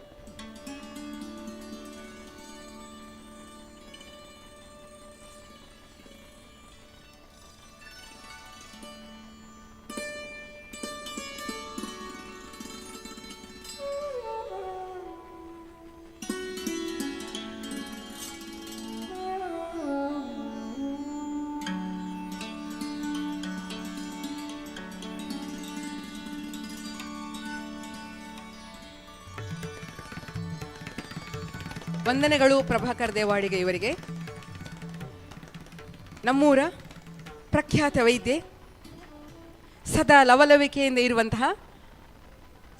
ವಂದನೆಗಳು ಪ್ರಭಾಕರ್ ದೇವಾಡಿಗೆ ಇವರಿಗೆ. ನಮ್ಮೂರ ಪ್ರಖ್ಯಾತ ವೈದ್ಯೆ, ಸದಾ ಲವಲವಿಕೆಯಿಂದ ಇರುವಂತಹ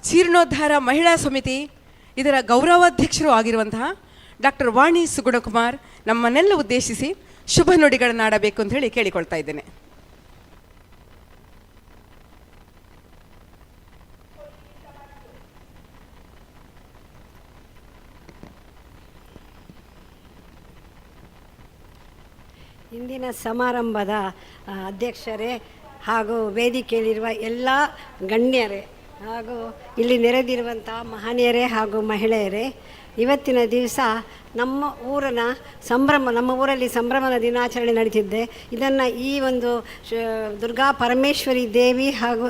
ಜೀರ್ಣೋದ್ಧಾರ ಮಹಿಳಾ ಸಮಿತಿ ಇದರ ಗೌರವಾಧ್ಯಕ್ಷರು ಆಗಿರುವಂತಹ ಡಾಕ್ಟರ್ ವಾಣಿ ಸುಗುಣಕುಮಾರ್ ನಮ್ಮನ್ನೆಲ್ಲ ಉದ್ದೇಶಿಸಿ ಶುಭ ನುಡಿಗಳನ್ನಾಡಬೇಕು ಅಂತ ಹೇಳಿ ಕೇಳಿಕೊಳ್ತಾ ಇದ್ದೇನೆ. ಇಂದಿನ ಸಮಾರಂಭದ ಅಧ್ಯಕ್ಷರೇ, ಹಾಗೂ ವೇದಿಕೆಯಲ್ಲಿರುವ ಎಲ್ಲ ಗಣ್ಯರೇ ಹಾಗೂ ಇಲ್ಲಿ ನೆರೆದಿರುವಂಥ ಮಹನೀಯರೇ ಹಾಗೂ ಮಹಿಳೆಯರೇ, ಇವತ್ತಿನ ದಿವಸ ನಮ್ಮ ಊರಿನ ಸಂಭ್ರಮ, ನಮ್ಮ ಊರಲ್ಲಿ ಸಂಭ್ರಮದ ದಿನಾಚರಣೆ ನಡೀತಿದ್ದೆ. ಇದನ್ನು ಈ ಒಂದು ದುರ್ಗಾ ಪರಮೇಶ್ವರಿ ದೇವಿ ಹಾಗೂ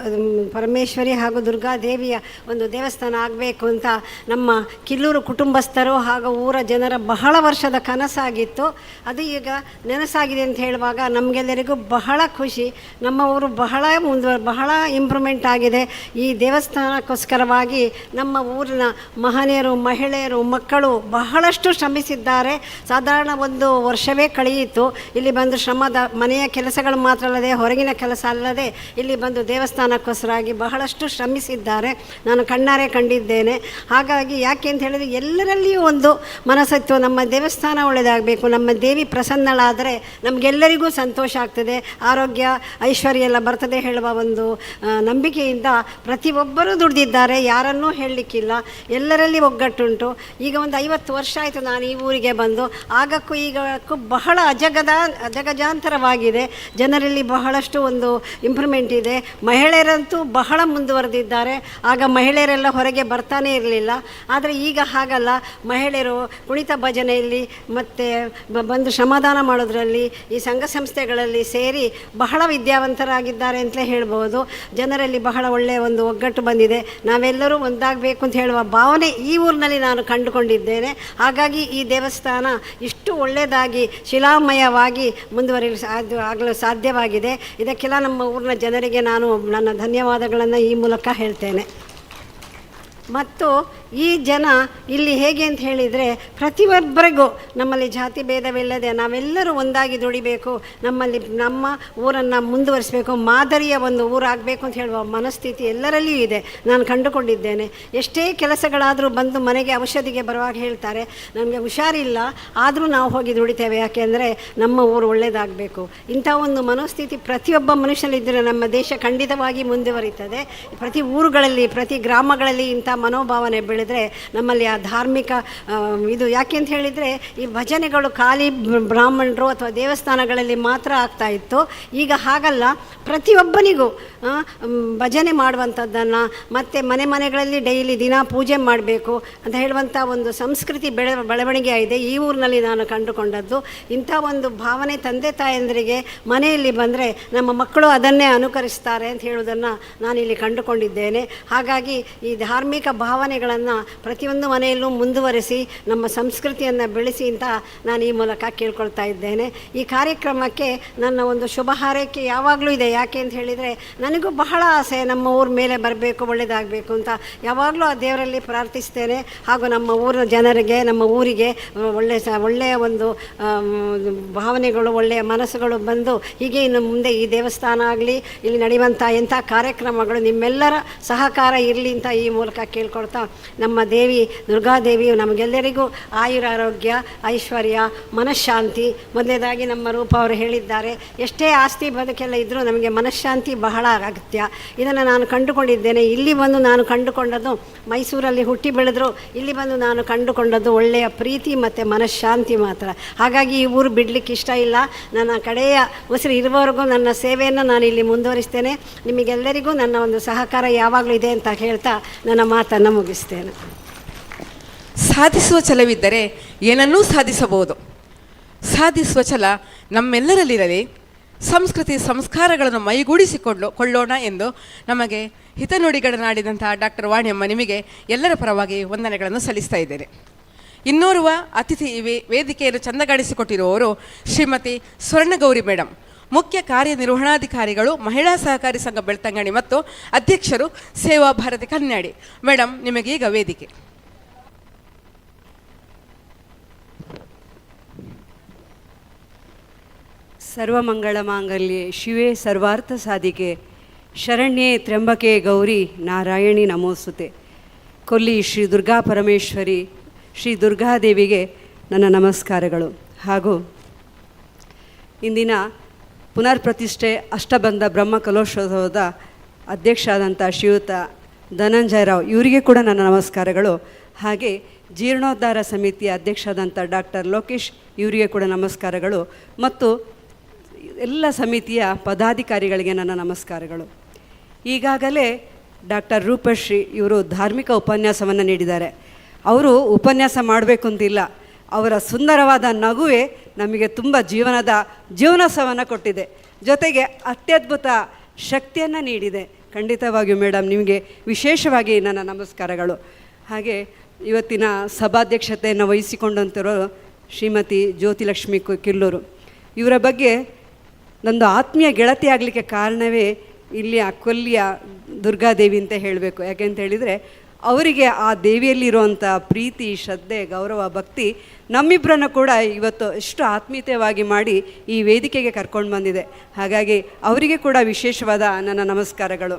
ಪರಮೇಶ್ವರಿ ಹಾಗೂ ದುರ್ಗಾ ದೇವಿಯ ಒಂದು ದೇವಸ್ಥಾನ ಆಗಬೇಕು ಅಂತ ನಮ್ಮ ಕಿಲ್ಲೂರು ಕುಟುಂಬಸ್ಥರು ಹಾಗೂ ಊರ ಜನರ ಬಹಳ ವರ್ಷದ ಕನಸಾಗಿತ್ತು. ಅದು ಈಗ ನನಸಾಗಿದೆ ಅಂತ ಹೇಳುವಾಗ ನಮಗೆಲ್ಲರಿಗೂ ಬಹಳ ಖುಷಿ. ನಮ್ಮ ಊರು ಬಹಳ ಬಹಳ ಇಂಪ್ರೂವ್ಮೆಂಟ್ ಆಗಿದೆ. ಈ ದೇವಸ್ಥಾನಕ್ಕೋಸ್ಕರವಾಗಿ ನಮ್ಮ ಊರಿನ ಮಹನೀಯರು, ಮಹಿಳೆಯರು, ಮಕ್ಕಳು ಬಹಳಷ್ಟು ಶ್ರಮಿಸಿದ್ದಾರೆ. ಸಾಧಾರಣ ಒಂದು ವರ್ಷವೇ ಕಳೆಯಿತು ಇಲ್ಲಿ ಬಂದು ಶ್ರಮದ ಮನೆಯ ಕೆಲಸಗಳು ಮಾತ್ರ ಅಲ್ಲದೆ, ಹೊರಗಿನ ಕೆಲಸ ಅಲ್ಲದೆ ಇಲ್ಲಿ ಬಂದು ದೇವಸ್ಥಾನಕ್ಕೋಸ್ಕರವಾಗಿ ಬಹಳಷ್ಟು ಶ್ರಮಿಸಿದ್ದಾರೆ. ನಾನು ಕಣ್ಣಾರೆ ಕಂಡಿದ್ದೇನೆ. ಹಾಗಾಗಿ ಯಾಕೆ ಅಂತ ಹೇಳಿದರೆ, ಎಲ್ಲರಲ್ಲಿಯೂ ಒಂದು ಮನಸ್ಸಿತ್ತು, ನಮ್ಮ ದೇವಸ್ಥಾನ ಒಳ್ಳೆಯದಾಗಬೇಕು, ನಮ್ಮ ದೇವಿ ಪ್ರಸನ್ನಳಾದರೆ ನಮಗೆಲ್ಲರಿಗೂ ಸಂತೋಷ ಆಗ್ತದೆ, ಆರೋಗ್ಯ ಐಶ್ವರ್ಯ ಎಲ್ಲ ಬರ್ತದೆ ಹೇಳುವ ಒಂದು ನಂಬಿಕೆಯಿಂದ ಪ್ರತಿಯೊಬ್ಬರೂ ದುಡಿದಿದ್ದಾರೆ. ಯಾರನ್ನೂ ಹೇಳಲಿಕ್ಕಿಲ್ಲ, ಎಲ್ಲರಲ್ಲಿ ಒಗ್ಗಟ್ಟುಂಟು. ಈಗ ಒಂದು 50 ವರ್ಷ ಆಯಿತು ನಾನು ಈ ಊರಿಗೆ ಬಂದು. ಆಗಕ್ಕೂ ಈಗಕ್ಕೂ ಬಹಳ ಅಜಗಜಾಂತರವಾಗಿದೆ. ಜನರಲ್ಲಿ ಬಹಳಷ್ಟು ಒಂದು ಇಂಪ್ರೂವ್ಮೆಂಟ್ ಇದೆ. ಮಹಿಳೆಯರಂತೂ ಬಹಳ ಮುಂದುವರೆದಿದ್ದಾರೆ. ಆಗ ಮಹಿಳೆಯರೆಲ್ಲ ಹೊರಗೆ ಬರ್ತಾನೆ ಇರಲಿಲ್ಲ, ಆದರೆ ಈಗ ಹಾಗಲ್ಲ. ಮಹಿಳೆಯರು ಕುಣಿತ ಭಜನೆಯಲ್ಲಿ ಮತ್ತು ಬಂದು ಶ್ರಮದಾನ ಮಾಡೋದರಲ್ಲಿ, ಈ ಸಂಘ ಸಂಸ್ಥೆಗಳಲ್ಲಿ ಸೇರಿ ಬಹಳ ವಿದ್ಯಾವಂತರಾಗಿದ್ದಾರೆ ಅಂತಲೇ ಹೇಳ್ಬೋದು. ಜನರಲ್ಲಿ ಬಹಳ ಒಳ್ಳೆಯ ಒಂದು ಒಗ್ಗಟ್ಟು ಬಂದಿದೆ. ನಾವೆಲ್ಲರೂ ಒಂದಾಗಬೇಕು ಅಂತ ಹೇಳುವ ಭಾವನೆ ಈ ಊರಿನಲ್ಲಿ ನಾನು ಕಂಡುಕೊಂಡಿದ್ದೇನೆ. ಹಾಗಾಗಿ ಈ ದೇವಸ್ಥಾನ ಇಷ್ಟು ಒಳ್ಳೆಯದಾಗಿ ಶಿಲಾಮಯವಾಗಿ ಮುಂದುವರಿಯಲು ಆಗಲು ಸಾಧ್ಯವಾಗಿದೆ. ಇದಕ್ಕೆಲ್ಲ ನಮ್ಮ ಊರಿನ ಜನರಿಗೆ ನಾನು ನನ್ನ ಧನ್ಯವಾದಗಳನ್ನು ಈ ಮೂಲಕ ಹೇಳ್ತೇನೆ. ಮತ್ತು ಈ ಜನ ಇಲ್ಲಿ ಹೇಗೆ ಅಂತ ಹೇಳಿದರೆ, ಪ್ರತಿಯೊಬ್ಬರಿಗೂ ನಮ್ಮಲ್ಲಿ ಜಾತಿ ಭೇದವಿಲ್ಲದೆ ನಾವೆಲ್ಲರೂ ಒಂದಾಗಿ ದುಡಿಬೇಕು, ನಮ್ಮಲ್ಲಿ ನಮ್ಮ ಊರನ್ನು ಮುಂದುವರಿಸಬೇಕು, ಮಾದರಿಯ ಒಂದು ಊರಾಗಬೇಕು ಅಂತ ಹೇಳುವ ಮನಸ್ಥಿತಿ ಎಲ್ಲರಲ್ಲಿಯೂ ಇದೆ. ನಾನು ಕಂಡುಕೊಂಡಿದ್ದೇನೆ. ಎಷ್ಟೇ ಕೆಲಸಗಳಾದರೂ ಬಂದು ಮನೆಗೆ ಔಷಧಿಗೆ ಬರುವಾಗ ಹೇಳ್ತಾರೆ, ನಮಗೆ ಹುಷಾರಿಲ್ಲ ಆದರೂ ನಾವು ಹೋಗಿ ದುಡಿತೇವೆ, ಯಾಕೆಂದರೆ ನಮ್ಮ ಊರು ಒಳ್ಳೆಯದಾಗಬೇಕು. ಇಂಥ ಒಂದು ಮನಸ್ಥಿತಿ ಪ್ರತಿಯೊಬ್ಬ ಮನುಷ್ಯನಿದ್ದರೆ ನಮ್ಮ ದೇಶ ಖಂಡಿತವಾಗಿ ಮುಂದುವರಿತದೆ. ಪ್ರತಿ ಊರುಗಳಲ್ಲಿ, ಪ್ರತಿ ಗ್ರಾಮಗಳಲ್ಲಿ ಇಂಥ ಮನೋಭಾವನೆ ಬೆಳೆದರೆ ನಮ್ಮಲ್ಲಿ ಆ ಧಾರ್ಮಿಕ ಇದು ಯಾಕೆ ಅಂತ ಹೇಳಿದರೆ, ಈ ಭಜನೆಗಳು ಖಾಲಿ ಬ್ರಾಹ್ಮಣರು ಅಥವಾ ದೇವಸ್ಥಾನಗಳಲ್ಲಿ ಮಾತ್ರ ಆಗ್ತಾ ಇತ್ತು. ಈಗ ಹಾಗಲ್ಲ, ಪ್ರತಿಯೊಬ್ಬನಿಗೂ ಭಜನೆ ಮಾಡುವಂಥದ್ದನ್ನು ಮತ್ತು ಮನೆ ಮನೆಗಳಲ್ಲಿ ಡೈಲಿ ದಿನ ಪೂಜೆ ಮಾಡಬೇಕು ಅಂತ ಹೇಳುವಂಥ ಒಂದು ಸಂಸ್ಕೃತಿ ಬೆಳವಣಿಗೆ ಆಗಿದೆ ಈ ಊರಿನಲ್ಲಿ ನಾನು ಕಂಡುಕೊಂಡದ್ದು. ಇಂಥ ಒಂದು ಭಾವನೆ ತಂದೆ ತಾಯಂದಿರಿಗೆ ಮನೆಯಲ್ಲಿ ಬಂದರೆ ನಮ್ಮ ಮಕ್ಕಳು ಅದನ್ನೇ ಅನುಕರಿಸ್ತಾರೆ ಅಂತ ಹೇಳುವುದನ್ನು ನಾನಿಲ್ಲಿ ಕಂಡುಕೊಂಡಿದ್ದೇನೆ. ಹಾಗಾಗಿ ಈ ಧಾರ್ಮಿಕ ಭಾವನೆಗಳನ್ನು ಪ್ರತಿಯೊಂದು ಮನೆಯಲ್ಲೂ ಮುಂದುವರಿಸಿ ನಮ್ಮ ಸಂಸ್ಕೃತಿಯನ್ನು ಬೆಳೆಸಿ ಅಂತ ನಾನು ಈ ಮೂಲಕ ಕೇಳ್ಕೊಳ್ತಾ ಇದ್ದೇನೆ. ಈ ಕಾರ್ಯಕ್ರಮಕ್ಕೆ ನನ್ನ ಒಂದು ಶುಭ ಹಾರೈಕೆ ಯಾವಾಗಲೂ ಇದೆ. ಯಾಕೆ ಅಂತ ಹೇಳಿದರೆ, ನನಗೂ ಬಹಳ ಆಸೆ ನಮ್ಮ ಊರ ಮೇಲೆ ಬರಬೇಕು, ಒಳ್ಳೆಯದಾಗಬೇಕು ಅಂತ ಯಾವಾಗಲೂ ಆ ದೇವರಲ್ಲಿ ಪ್ರಾರ್ಥಿಸ್ತೇನೆ. ಹಾಗೂ ನಮ್ಮ ಊರಿನ ಜನರಿಗೆ, ನಮ್ಮ ಊರಿಗೆ ಒಳ್ಳೆಯ ಒಂದು ಭಾವನೆಗಳು, ಒಳ್ಳೆಯ ಮನಸ್ಸುಗಳು ಬಂದು ಹೀಗೆ ಇನ್ನು ಮುಂದೆ ಈ ದೇವಸ್ಥಾನ ಆಗಲಿ, ಇಲ್ಲಿ ನಡೆಯುವಂಥ ಎಂಥ ಕಾರ್ಯಕ್ರಮಗಳು ನಿಮ್ಮೆಲ್ಲರ ಸಹಕಾರ ಇರಲಿ ಅಂತ ಈ ಮೂಲಕ ಕೇಳ್ಕೊಳ್ತಾ, ನಮ್ಮ ದೇವಿ ದುರ್ಗಾದೇವಿಯು ನಮಗೆಲ್ಲರಿಗೂ ಆಯುರಾರೋಗ್ಯ, ಐಶ್ವರ್ಯ, ಮನಃಶಾಂತಿ. ಮೊದಲನೇದಾಗಿ ನಮ್ಮ ರೂಪ ಅವರು ಹೇಳಿದ್ದಾರೆ, ಎಷ್ಟೇ ಆಸ್ತಿ ಬದುಕೆಲ್ಲ ಇದ್ದರೂ ನಮಗೆ ಮನಃಶಾಂತಿ ಬಹಳ ಅಗತ್ಯ. ಇದನ್ನು ನಾನು ಕಂಡುಕೊಂಡಿದ್ದೇನೆ. ಇಲ್ಲಿ ಬಂದು ನಾನು ಕಂಡುಕೊಂಡದ್ದು, ಮೈಸೂರಲ್ಲಿ ಹುಟ್ಟಿ ಬೆಳೆದ್ರು ಇಲ್ಲಿ ಬಂದು ನಾನು ಕಂಡುಕೊಂಡದ್ದು ಒಳ್ಳೆಯ ಪ್ರೀತಿ ಮತ್ತು ಮನಃಶಾಂತಿ ಮಾತ್ರ. ಹಾಗಾಗಿ ಈ ಊರು ಬಿಡಲಿಕ್ಕೆ ಇಷ್ಟ ಇಲ್ಲ. ನನ್ನ ಕಡೆಯ ಉಸಿರು ಇರುವವರೆಗೂ ನನ್ನ ಸೇವೆಯನ್ನು ನಾನು ಇಲ್ಲಿ ಮುಂದುವರಿಸ್ತೇನೆ. ನಿಮಗೆಲ್ಲರಿಗೂ ನನ್ನ ಒಂದು ಸಹಕಾರ ಯಾವಾಗಲೂ ಇದೆ ಅಂತ ಹೇಳ್ತಾ ನನ್ನ ಮಾತನ್ನು ಮುಗಿಸ್ತೇನೆ. ಸಾಧಿಸುವ ಛಲವಿದ್ದರೆ ಏನನ್ನೂ ಸಾಧಿಸಬಹುದು. ಸಾಧಿಸುವ ಛಲ ನಮ್ಮೆಲ್ಲರಲ್ಲಿರಲಿ. ಸಂಸ್ಕೃತಿ ಸಂಸ್ಕಾರಗಳನ್ನು ಮೈಗೂಡಿಸಿಕೊಳ್ಳೋಣ ಎಂದು ನಮಗೆ ಹಿತನುಡಿಗಳನ್ನಾಡಿದಂತಹ ಡಾಕ್ಟರ್ ವಾಣಿಯಮ್ಮ ನಿಮಗೆ ಎಲ್ಲರ ಪರವಾಗಿ ವಂದನೆಗಳನ್ನು ಸಲ್ಲಿಸ್ತಾ ಇದ್ದೇನೆ. ಇನ್ನೋರ್ವ ಅತಿಥಿ ವೇದಿಕೆಯನ್ನು ಚಂದಗಾಣಿಸಿಕೊಟ್ಟಿರುವವರು ಶ್ರೀಮತಿ ಸ್ವರ್ಣಗೌರಿ ಮೇಡಮ್, ಮುಖ್ಯ ಕಾರ್ಯನಿರ್ವಹಣಾಧಿಕಾರಿಗಳು, ಮಹಿಳಾ ಸಹಕಾರಿ ಸಂಘ ಬೆಳ್ತಂಗಡಿ ಮತ್ತು ಅಧ್ಯಕ್ಷರು ಸೇವಾ ಭಾರತಿ ಕನ್ಯಾಡಿ. ಮೇಡಮ್, ನಿಮಗೀಗ ವೇದಿಕೆ. ಸರ್ವಮಂಗಳ ಮಾಂಗಲ್ಯೆ ಶಿವೆ ಸರ್ವಾರ್ಥ ಸಾಧಿಕೆ ಶರಣ್ಯೇ ತ್ರ್ಯಂಬಕೆ ಗೌರಿ ನಾರಾಯಣಿ ನಮೋಸ್ತುತೆ. ಕೊಲ್ಲಿ ಶ್ರೀ ದುರ್ಗಾ ಪರಮೇಶ್ವರಿ ಶ್ರೀ ದುರ್ಗಾದೇವಿಗೆ ನನ್ನ ನಮಸ್ಕಾರಗಳು. ಹಾಗೂ ಇಂದಿನ ಪುನರ್ ಪ್ರತಿಷ್ಠೆ ಅಷ್ಟಬಂಧ ಬ್ರಹ್ಮ ಕಲೋತ್ಸವದ ಅಧ್ಯಕ್ಷರಾದಂಥ ಶ್ರೀಯುತ ಧನಂಜಯ ರಾವ್ ಇವರಿಗೆ ಕೂಡ ನನ್ನ ನಮಸ್ಕಾರಗಳು. ಹಾಗೆ ಜೀರ್ಣೋದ್ಧಾರ ಸಮಿತಿಯ ಅಧ್ಯಕ್ಷರಾದಂಥ ಡಾಕ್ಟರ್ ಲೋಕೇಶ್ ಇವರಿಗೆ ಕೂಡ ನಮಸ್ಕಾರಗಳು. ಮತ್ತು ಎಲ್ಲ ಸಮಿತಿಯ ಪದಾಧಿಕಾರಿಗಳಿಗೆ ನನ್ನ ನಮಸ್ಕಾರಗಳು. ಈಗಾಗಲೇ ಡಾಕ್ಟರ್ ರೂಪಶ್ರೀ ಇವರು ಧಾರ್ಮಿಕ ಉಪನ್ಯಾಸವನ್ನು ನೀಡಿದ್ದಾರೆ. ಅವರು ಉಪನ್ಯಾಸ ಮಾಡಬೇಕು ಅಂತಿಲ್ಲ, ಅವರ ಸುಂದರವಾದ ನಗುವೆ ನಮಗೆ ತುಂಬ ಜೀವನಸವನ್ನು ಕೊಟ್ಟಿದೆ, ಜೊತೆಗೆ ಅತ್ಯದ್ಭುತ ಶಕ್ತಿಯನ್ನು ನೀಡಿದೆ. ಖಂಡಿತವಾಗಿಯೂ ಮೇಡಮ್ ನಿಮಗೆ ವಿಶೇಷವಾಗಿ ನನ್ನ ನಮಸ್ಕಾರಗಳು. ಹಾಗೆ ಇವತ್ತಿನ ಸಭಾಧ್ಯಕ್ಷತೆಯನ್ನು ವಹಿಸಿಕೊಂಡಂತಿರೋ ಶ್ರೀಮತಿ ಜ್ಯೋತಿಲಕ್ಷ್ಮಿ ಕಿಲ್ಲೂರು ಇವರ ಬಗ್ಗೆ ನಂದು ಆತ್ಮೀಯ ಗೆಳತಿ ಆಗಲಿಕ್ಕೆ ಕಾರಣವೇ ಇಲ್ಲಿಯ ಕೊಲ್ಲಿಯ ದುರ್ಗಾದೇವಿ ಅಂತ ಹೇಳಬೇಕು. ಯಾಕೆ ಅಂತ ಹೇಳಿದರೆ ಅವರಿಗೆ ಆ ದೇವಿಯಲ್ಲಿರುವಂಥ ಪ್ರೀತಿ, ಶ್ರದ್ಧೆ, ಗೌರವ, ಭಕ್ತಿ ನಮ್ಮಿಬ್ಬರನ್ನು ಕೂಡ ಇವತ್ತು ಎಷ್ಟು ಆತ್ಮೀಯತೆಯಾಗಿ ಮಾಡಿ ಈ ವೇದಿಕೆಗೆ ಕರ್ಕೊಂಡು ಬಂದಿದೆ. ಹಾಗಾಗಿ ಅವರಿಗೆ ಕೂಡ ವಿಶೇಷವಾದ ನನ್ನ ನಮಸ್ಕಾರಗಳು.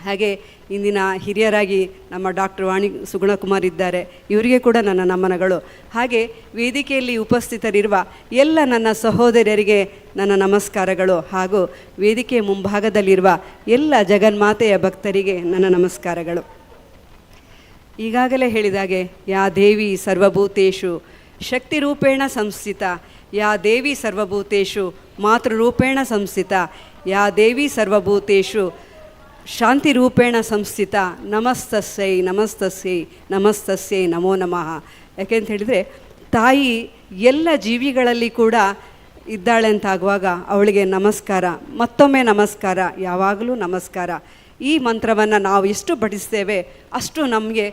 ಹಾಗೆ ಇಂದಿನ ಹಿರಿಯರಾಗಿ ನಮ್ಮ ಡಾಕ್ಟರ್ ವಾಣಿ ಸುಗುಣಕುಮಾರ್ ಇದ್ದಾರೆ, ಇವರಿಗೆ ಕೂಡ ನನ್ನ ನಮನಗಳು. ಹಾಗೆ ವೇದಿಕೆಯಲ್ಲಿ ಉಪಸ್ಥಿತರಿರುವ ಎಲ್ಲ ನನ್ನ ಸಹೋದರರಿಗೆ ನನ್ನ ನಮಸ್ಕಾರಗಳು ಹಾಗೂ ವೇದಿಕೆಯ ಮುಂಭಾಗದಲ್ಲಿರುವ ಎಲ್ಲ ಜಗನ್ಮಾತೆಯ ಭಕ್ತರಿಗೆ ನನ್ನ ನಮಸ್ಕಾರಗಳು. ಈಗಾಗಲೇ ಹೇಳಿದಾಗೆ ಯಾ ದೇವಿ ಸರ್ವಭೂತೇಷು ಶಕ್ತಿರೂಪೇಣ ಸಂಸ್ಥಿತ, ಯಾ ದೇವಿ ಸರ್ವಭೂತೇಷು ಮಾತೃರೂಪೇಣ ಸಂಸ್ಥಿತ, ಯಾ ದೇವಿ ಸರ್ವಭೂತೇಷು ಶಾಂತಿರೂಪೇಣ ಸಂಸ್ಥಿತ, ನಮಸ್ತಸ್ಯೈ ನಮಸ್ತಸ್ಯೈ ನಮಸ್ತಸ್ಯೈ ನಮೋ ನಮಃ. ಯಾಕೆಂತ ಹೇಳಿದರೆ ತಾಯಿ ಎಲ್ಲ ಜೀವಿಗಳಲ್ಲಿ ಕೂಡ ಇದ್ದಾಳೆ ಅಂತಾಗುವಾಗ ಅವಳಿಗೆ ನಮಸ್ಕಾರ, ಮತ್ತೊಮ್ಮೆ ನಮಸ್ಕಾರ, ಯಾವಾಗಲೂ ನಮಸ್ಕಾರ. ಈ ಮಂತ್ರವನ್ನು ನಾವು ಎಷ್ಟು ಪಠಿಸ್ತೇವೆ ಅಷ್ಟು ನಮಗೆ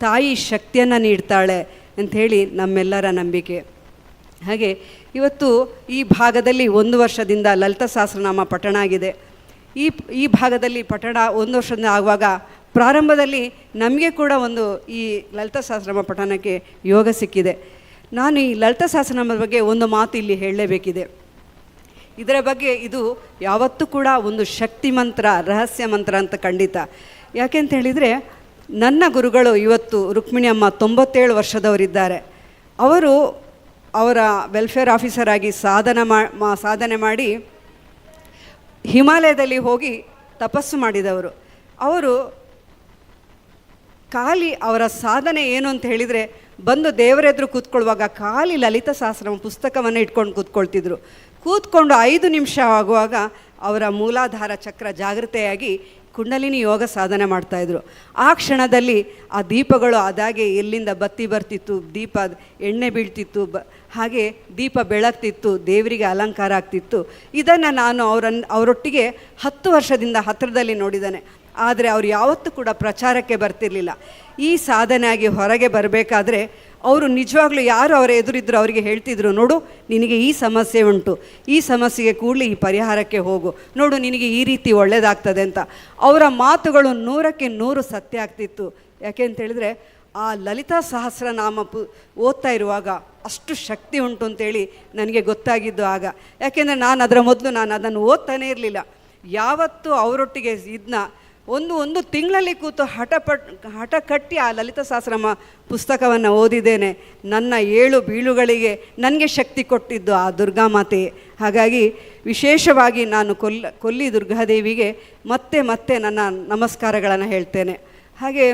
ತಾಯಿ ಶಕ್ತಿಯನ್ನು ನೀಡ್ತಾಳೆ ಅಂಥೇಳಿ ನಮ್ಮೆಲ್ಲರ ನಂಬಿಕೆ. ಹಾಗೆ ಇವತ್ತು ಈ ಭಾಗದಲ್ಲಿ 1 ವರ್ಷದಿಂದ ಲಲಿತಾ ಸಹಸ್ರನಾಮ ಪಠಣ ಆಗಿದೆ. ಈ ಭಾಗದಲ್ಲಿ ಪಠಣ 1 ವರ್ಷದಿಂದ ಆಗುವಾಗ ಪ್ರಾರಂಭದಲ್ಲಿ ನಮಗೆ ಕೂಡ ಒಂದು ಈ ಲಲಿತಾ ಸಹಸ್ರನಾಮ ಪಠಣಕ್ಕೆ ಯೋಗ ಸಿಕ್ಕಿದೆ. ನಾನು ಈ ಲಲಿತಾ ಸಹಸ್ರನಾಮದ ಬಗ್ಗೆ ಒಂದು ಮಾತು ಇಲ್ಲಿ ಹೇಳಲೇಬೇಕಿದೆ. ಇದರ ಬಗ್ಗೆ ಇದು ಯಾವತ್ತೂ ಕೂಡ ಒಂದು ಶಕ್ತಿ ಮಂತ್ರ, ರಹಸ್ಯ ಮಂತ್ರ ಅಂತ ಖಂಡಿತ. ಯಾಕೆಂತ ಹೇಳಿದರೆ ನನ್ನ ಗುರುಗಳು ಇವತ್ತು ರುಕ್ಮಿಣಿ ಅಮ್ಮ 97 ವರ್ಷದವರಿದ್ದಾರೆ. ಅವರು ಅವರ ವೆಲ್ಫೇರ್ ಆಫೀಸರಾಗಿ ಸಾಧನೆ ಮಾಡಿ ಹಿಮಾಲಯದಲ್ಲಿ ಹೋಗಿ ತಪಸ್ಸು ಮಾಡಿದವರು. ಅವರು ಖಾಲಿ ಅವರ ಸಾಧನೆ ಏನು ಅಂತ ಹೇಳಿದರೆ ಬಂದು ದೇವರೆದುರು ಕೂತ್ಕೊಳ್ಳುವಾಗ ಖಾಲಿ ಲಲಿತಾ ಸಹಸ್ರನಾಮ ಪುಸ್ತಕವನ್ನು ಇಟ್ಕೊಂಡು ಕೂತ್ಕೊಳ್ತಿದ್ರು. ಕೂತ್ಕೊಂಡು 5 ನಿಮಿಷ ಆಗುವಾಗ ಅವರ ಮೂಲಾಧಾರ ಚಕ್ರ ಜಾಗೃತೆಯಾಗಿ ಕುಂಡಲಿನಿ ಯೋಗ ಸಾಧನೆ ಮಾಡ್ತಾಯಿದ್ರು. ಆ ಕ್ಷಣದಲ್ಲಿ ಆ ದೀಪಗಳು ಅದಾಗೆ ಎಲ್ಲಿಂದ ಬತ್ತಿ ಬರ್ತಿತ್ತು, ದೀಪ ಎಣ್ಣೆ ಬೀಳ್ತಿತ್ತು, ಹಾಗೆ ದೀಪ ಬೆಳಗ್ತಿತ್ತು, ದೇವರಿಗೆ ಅಲಂಕಾರ ಆಗ್ತಿತ್ತು. ಇದನ್ನು ನಾನು ಅವರೊಟ್ಟಿಗೆ 10 ವರ್ಷದಿಂದ ಹತ್ತಿರದಲ್ಲಿ ನೋಡಿದ್ದೇನೆ. ಆದರೆ ಅವ್ರು ಯಾವತ್ತೂ ಕೂಡ ಪ್ರಚಾರಕ್ಕೆ ಬರ್ತಿರಲಿಲ್ಲ. ಈ ಸಾಧನೆಯಾಗಿ ಹೊರಗೆ ಬರಬೇಕಾದ್ರೆ ಅವರು ನಿಜವಾಗ್ಲೂ ಯಾರು ಅವರ ಎದುರಿದ್ರು ಅವರಿಗೆ ಹೇಳ್ತಿದ್ರು, ನೋಡು ನಿನಗೆ ಈ ಸಮಸ್ಯೆ ಉಂಟು, ಈ ಸಮಸ್ಯೆಗೆ ಕೂಡಲೇ ಈ ಪರಿಹಾರಕ್ಕೆ ಹೋಗು, ನೋಡು ನಿನಗೆ ಈ ರೀತಿ ಒಳ್ಳೆಯದಾಗ್ತದೆ ಅಂತ. ಅವರ ಮಾತುಗಳು 100ಕ್ಕೆ 100 ಸತ್ಯ ಆಗ್ತಿತ್ತು. ಯಾಕೆ ಅಂತೇಳಿದರೆ ಆ ಲಲಿತಾ ಸಹಸ್ರನಾಮ ಓದ್ತಾ ಇರುವಾಗ ಅಷ್ಟು ಶಕ್ತಿ ಉಂಟು ಅಂತೇಳಿ ನನಗೆ ಗೊತ್ತಾಗಿದ್ದು ಆಗ. ಯಾಕೆಂದರೆ ನಾನು ಅದರ ಮೊದಲು ಅದನ್ನು ಓದ್ತಾನೇ ಇರಲಿಲ್ಲ. ಯಾವತ್ತೂ ಅವರೊಟ್ಟಿಗೆ ಇದನ್ನ ಒಂದು ತಿಂಗಳಲ್ಲಿ ಕೂತು ಹಠ ಕಟ್ಟಿ ಆ ಲಲಿತಾ ಸಹಸ್ರನಾಮ ಪುಸ್ತಕವನ್ನು ಓದಿದ್ದೇನೆ. ನನ್ನ 7 ಬೀಳುಗಳಿಗೆ ನನಗೆ ಶಕ್ತಿ ಕೊಟ್ಟಿದ್ದು ಆ ದುರ್ಗಾಮಾತೆ. ಹಾಗಾಗಿ ವಿಶೇಷವಾಗಿ ನಾನು ಕೊಲ್ಲಿ ದುರ್ಗಾದೇವಿಗೆ ಮತ್ತೆ ಮತ್ತೆ ನನ್ನ ನಮಸ್ಕಾರಗಳನ್ನು ಹೇಳ್ತೇನೆ. ಹಾಗೆ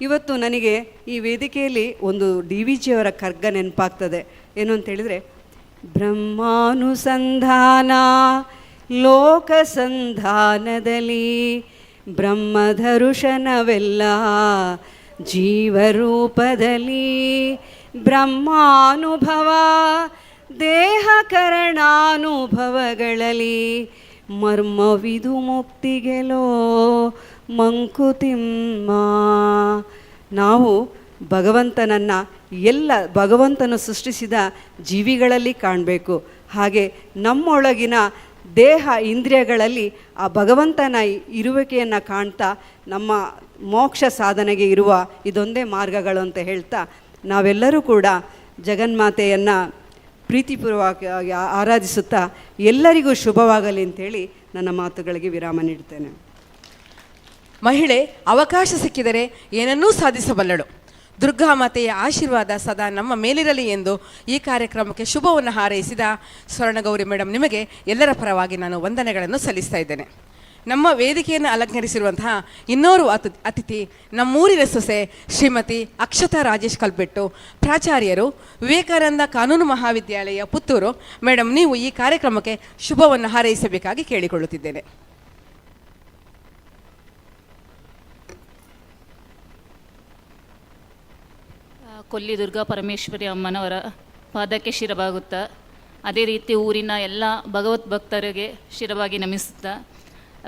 ಇವತ್ತು ನನಗೆ ಈ ವೇದಿಕೆಯಲ್ಲಿ ಒಂದು ಡಿ ವಿ ಜಿಯವರ ಕರ್ಗ ನೆನಪಾಗ್ತದೆ. ಏನು ಅಂತೇಳಿದರೆ, ಬ್ರಹ್ಮಾನುಸಂಧಾನ ಲೋಕಸಂಧಾನದಲ್ಲಿ ಬ್ರಹ್ಮಧರುಷನವೆಲ್ಲ ಜೀವರೂಪದಲ್ಲಿ ಬ್ರಹ್ಮಾನುಭವ ದೇಹ ಕರಣಾನುಭವಗಳಲ್ಲಿ ಮರ್ಮವಿದು ಮುಕ್ತಿಗೆಲೋ ಮಂಕುತಿಮ್ಮ. ನಾವು ಭಗವಂತನನ್ನು ಎಲ್ಲ ಭಗವಂತನು ಸೃಷ್ಟಿಸಿದ ಜೀವಿಗಳಲ್ಲಿ ಕಾಣಬೇಕು. ಹಾಗೆ ನಮ್ಮೊಳಗಿನ ದೇಹ ಇಂದ್ರಿಯಗಳಲ್ಲಿ ಆ ಭಗವಂತನ ಇರುವಿಕೆಯನ್ನು ಕಾಣ್ತಾ ನಮ್ಮ ಮೋಕ್ಷ ಸಾಧನೆಗೆ ಇರುವ ಇದೊಂದೇ ಮಾರ್ಗಗಳು ಅಂತ ಹೇಳ್ತಾ ನಾವೆಲ್ಲರೂ ಕೂಡ ಜಗನ್ಮಾತೆಯನ್ನು ಪ್ರೀತಿಪೂರ್ವಕವಾಗಿ ಆರಾಧಿಸುತ್ತಾ ಎಲ್ಲರಿಗೂ ಶುಭವಾಗಲಿ ಅಂಥೇಳಿ ನನ್ನ ಮಾತುಗಳಿಗೆ ವಿರಾಮ ನೀಡ್ತೇನೆ. ಮಹಿಳೆ ಅವಕಾಶ ಸಿಕ್ಕಿದರೆ ಏನನ್ನೂ ಸಾಧಿಸಬಲ್ಲಳು. ದುರ್ಗಾಮಾತೆಯ ಆಶೀರ್ವಾದ ಸದಾ ನಮ್ಮ ಮೇಲಿರಲಿ ಎಂದು ಈ ಕಾರ್ಯಕ್ರಮಕ್ಕೆ ಶುಭವನ್ನು ಹಾರೈಸಿದ ಸ್ವರ್ಣಗೌರಿ ಮೇಡಮ್ ನಿಮಗೆ ಎಲ್ಲರ ಪರವಾಗಿ ನಾನು ವಂದನೆಗಳನ್ನು ಸಲ್ಲಿಸ್ತಾ ಇದ್ದೇನೆ. ನಮ್ಮ ವೇದಿಕೆಯನ್ನು ಅಲಂಕರಿಸಿರುವಂತಹ ಇನ್ನೋರ್ವ ಅತಿಥಿ ನಮ್ಮೂರಿನ ಸೊಸೆ ಶ್ರೀಮತಿ ಅಕ್ಷತಾ ರಾಜೇಶ್ ಕಲ್ಬೆಟ್ಟು, ಪ್ರಾಚಾರ್ಯರು, ವಿವೇಕಾನಂದ ಕಾನೂನು ಮಹಾವಿದ್ಯಾಲಯ, ಪುತ್ತೂರು. ಮೇಡಮ್, ನೀವು ಈ ಕಾರ್ಯಕ್ರಮಕ್ಕೆ ಶುಭವನ್ನು ಹಾರೈಸಬೇಕಾಗಿ ಕೇಳಿಕೊಳ್ಳುತ್ತಿದ್ದೇನೆ. ಕೊಲ್ಲಿ ದುರ್ಗಾ ಪರಮೇಶ್ವರಿ ಅಮ್ಮನವರ ಪಾದಕ್ಕೆ ಶಿರಬಾಗುತ್ತಾ, ಅದೇ ರೀತಿ ಊರಿನ ಎಲ್ಲ ಭಗವತ್ ಭಕ್ತರಿಗೆ ಶಿರವಾಗಿ ನಮಿಸುತ್ತಾ,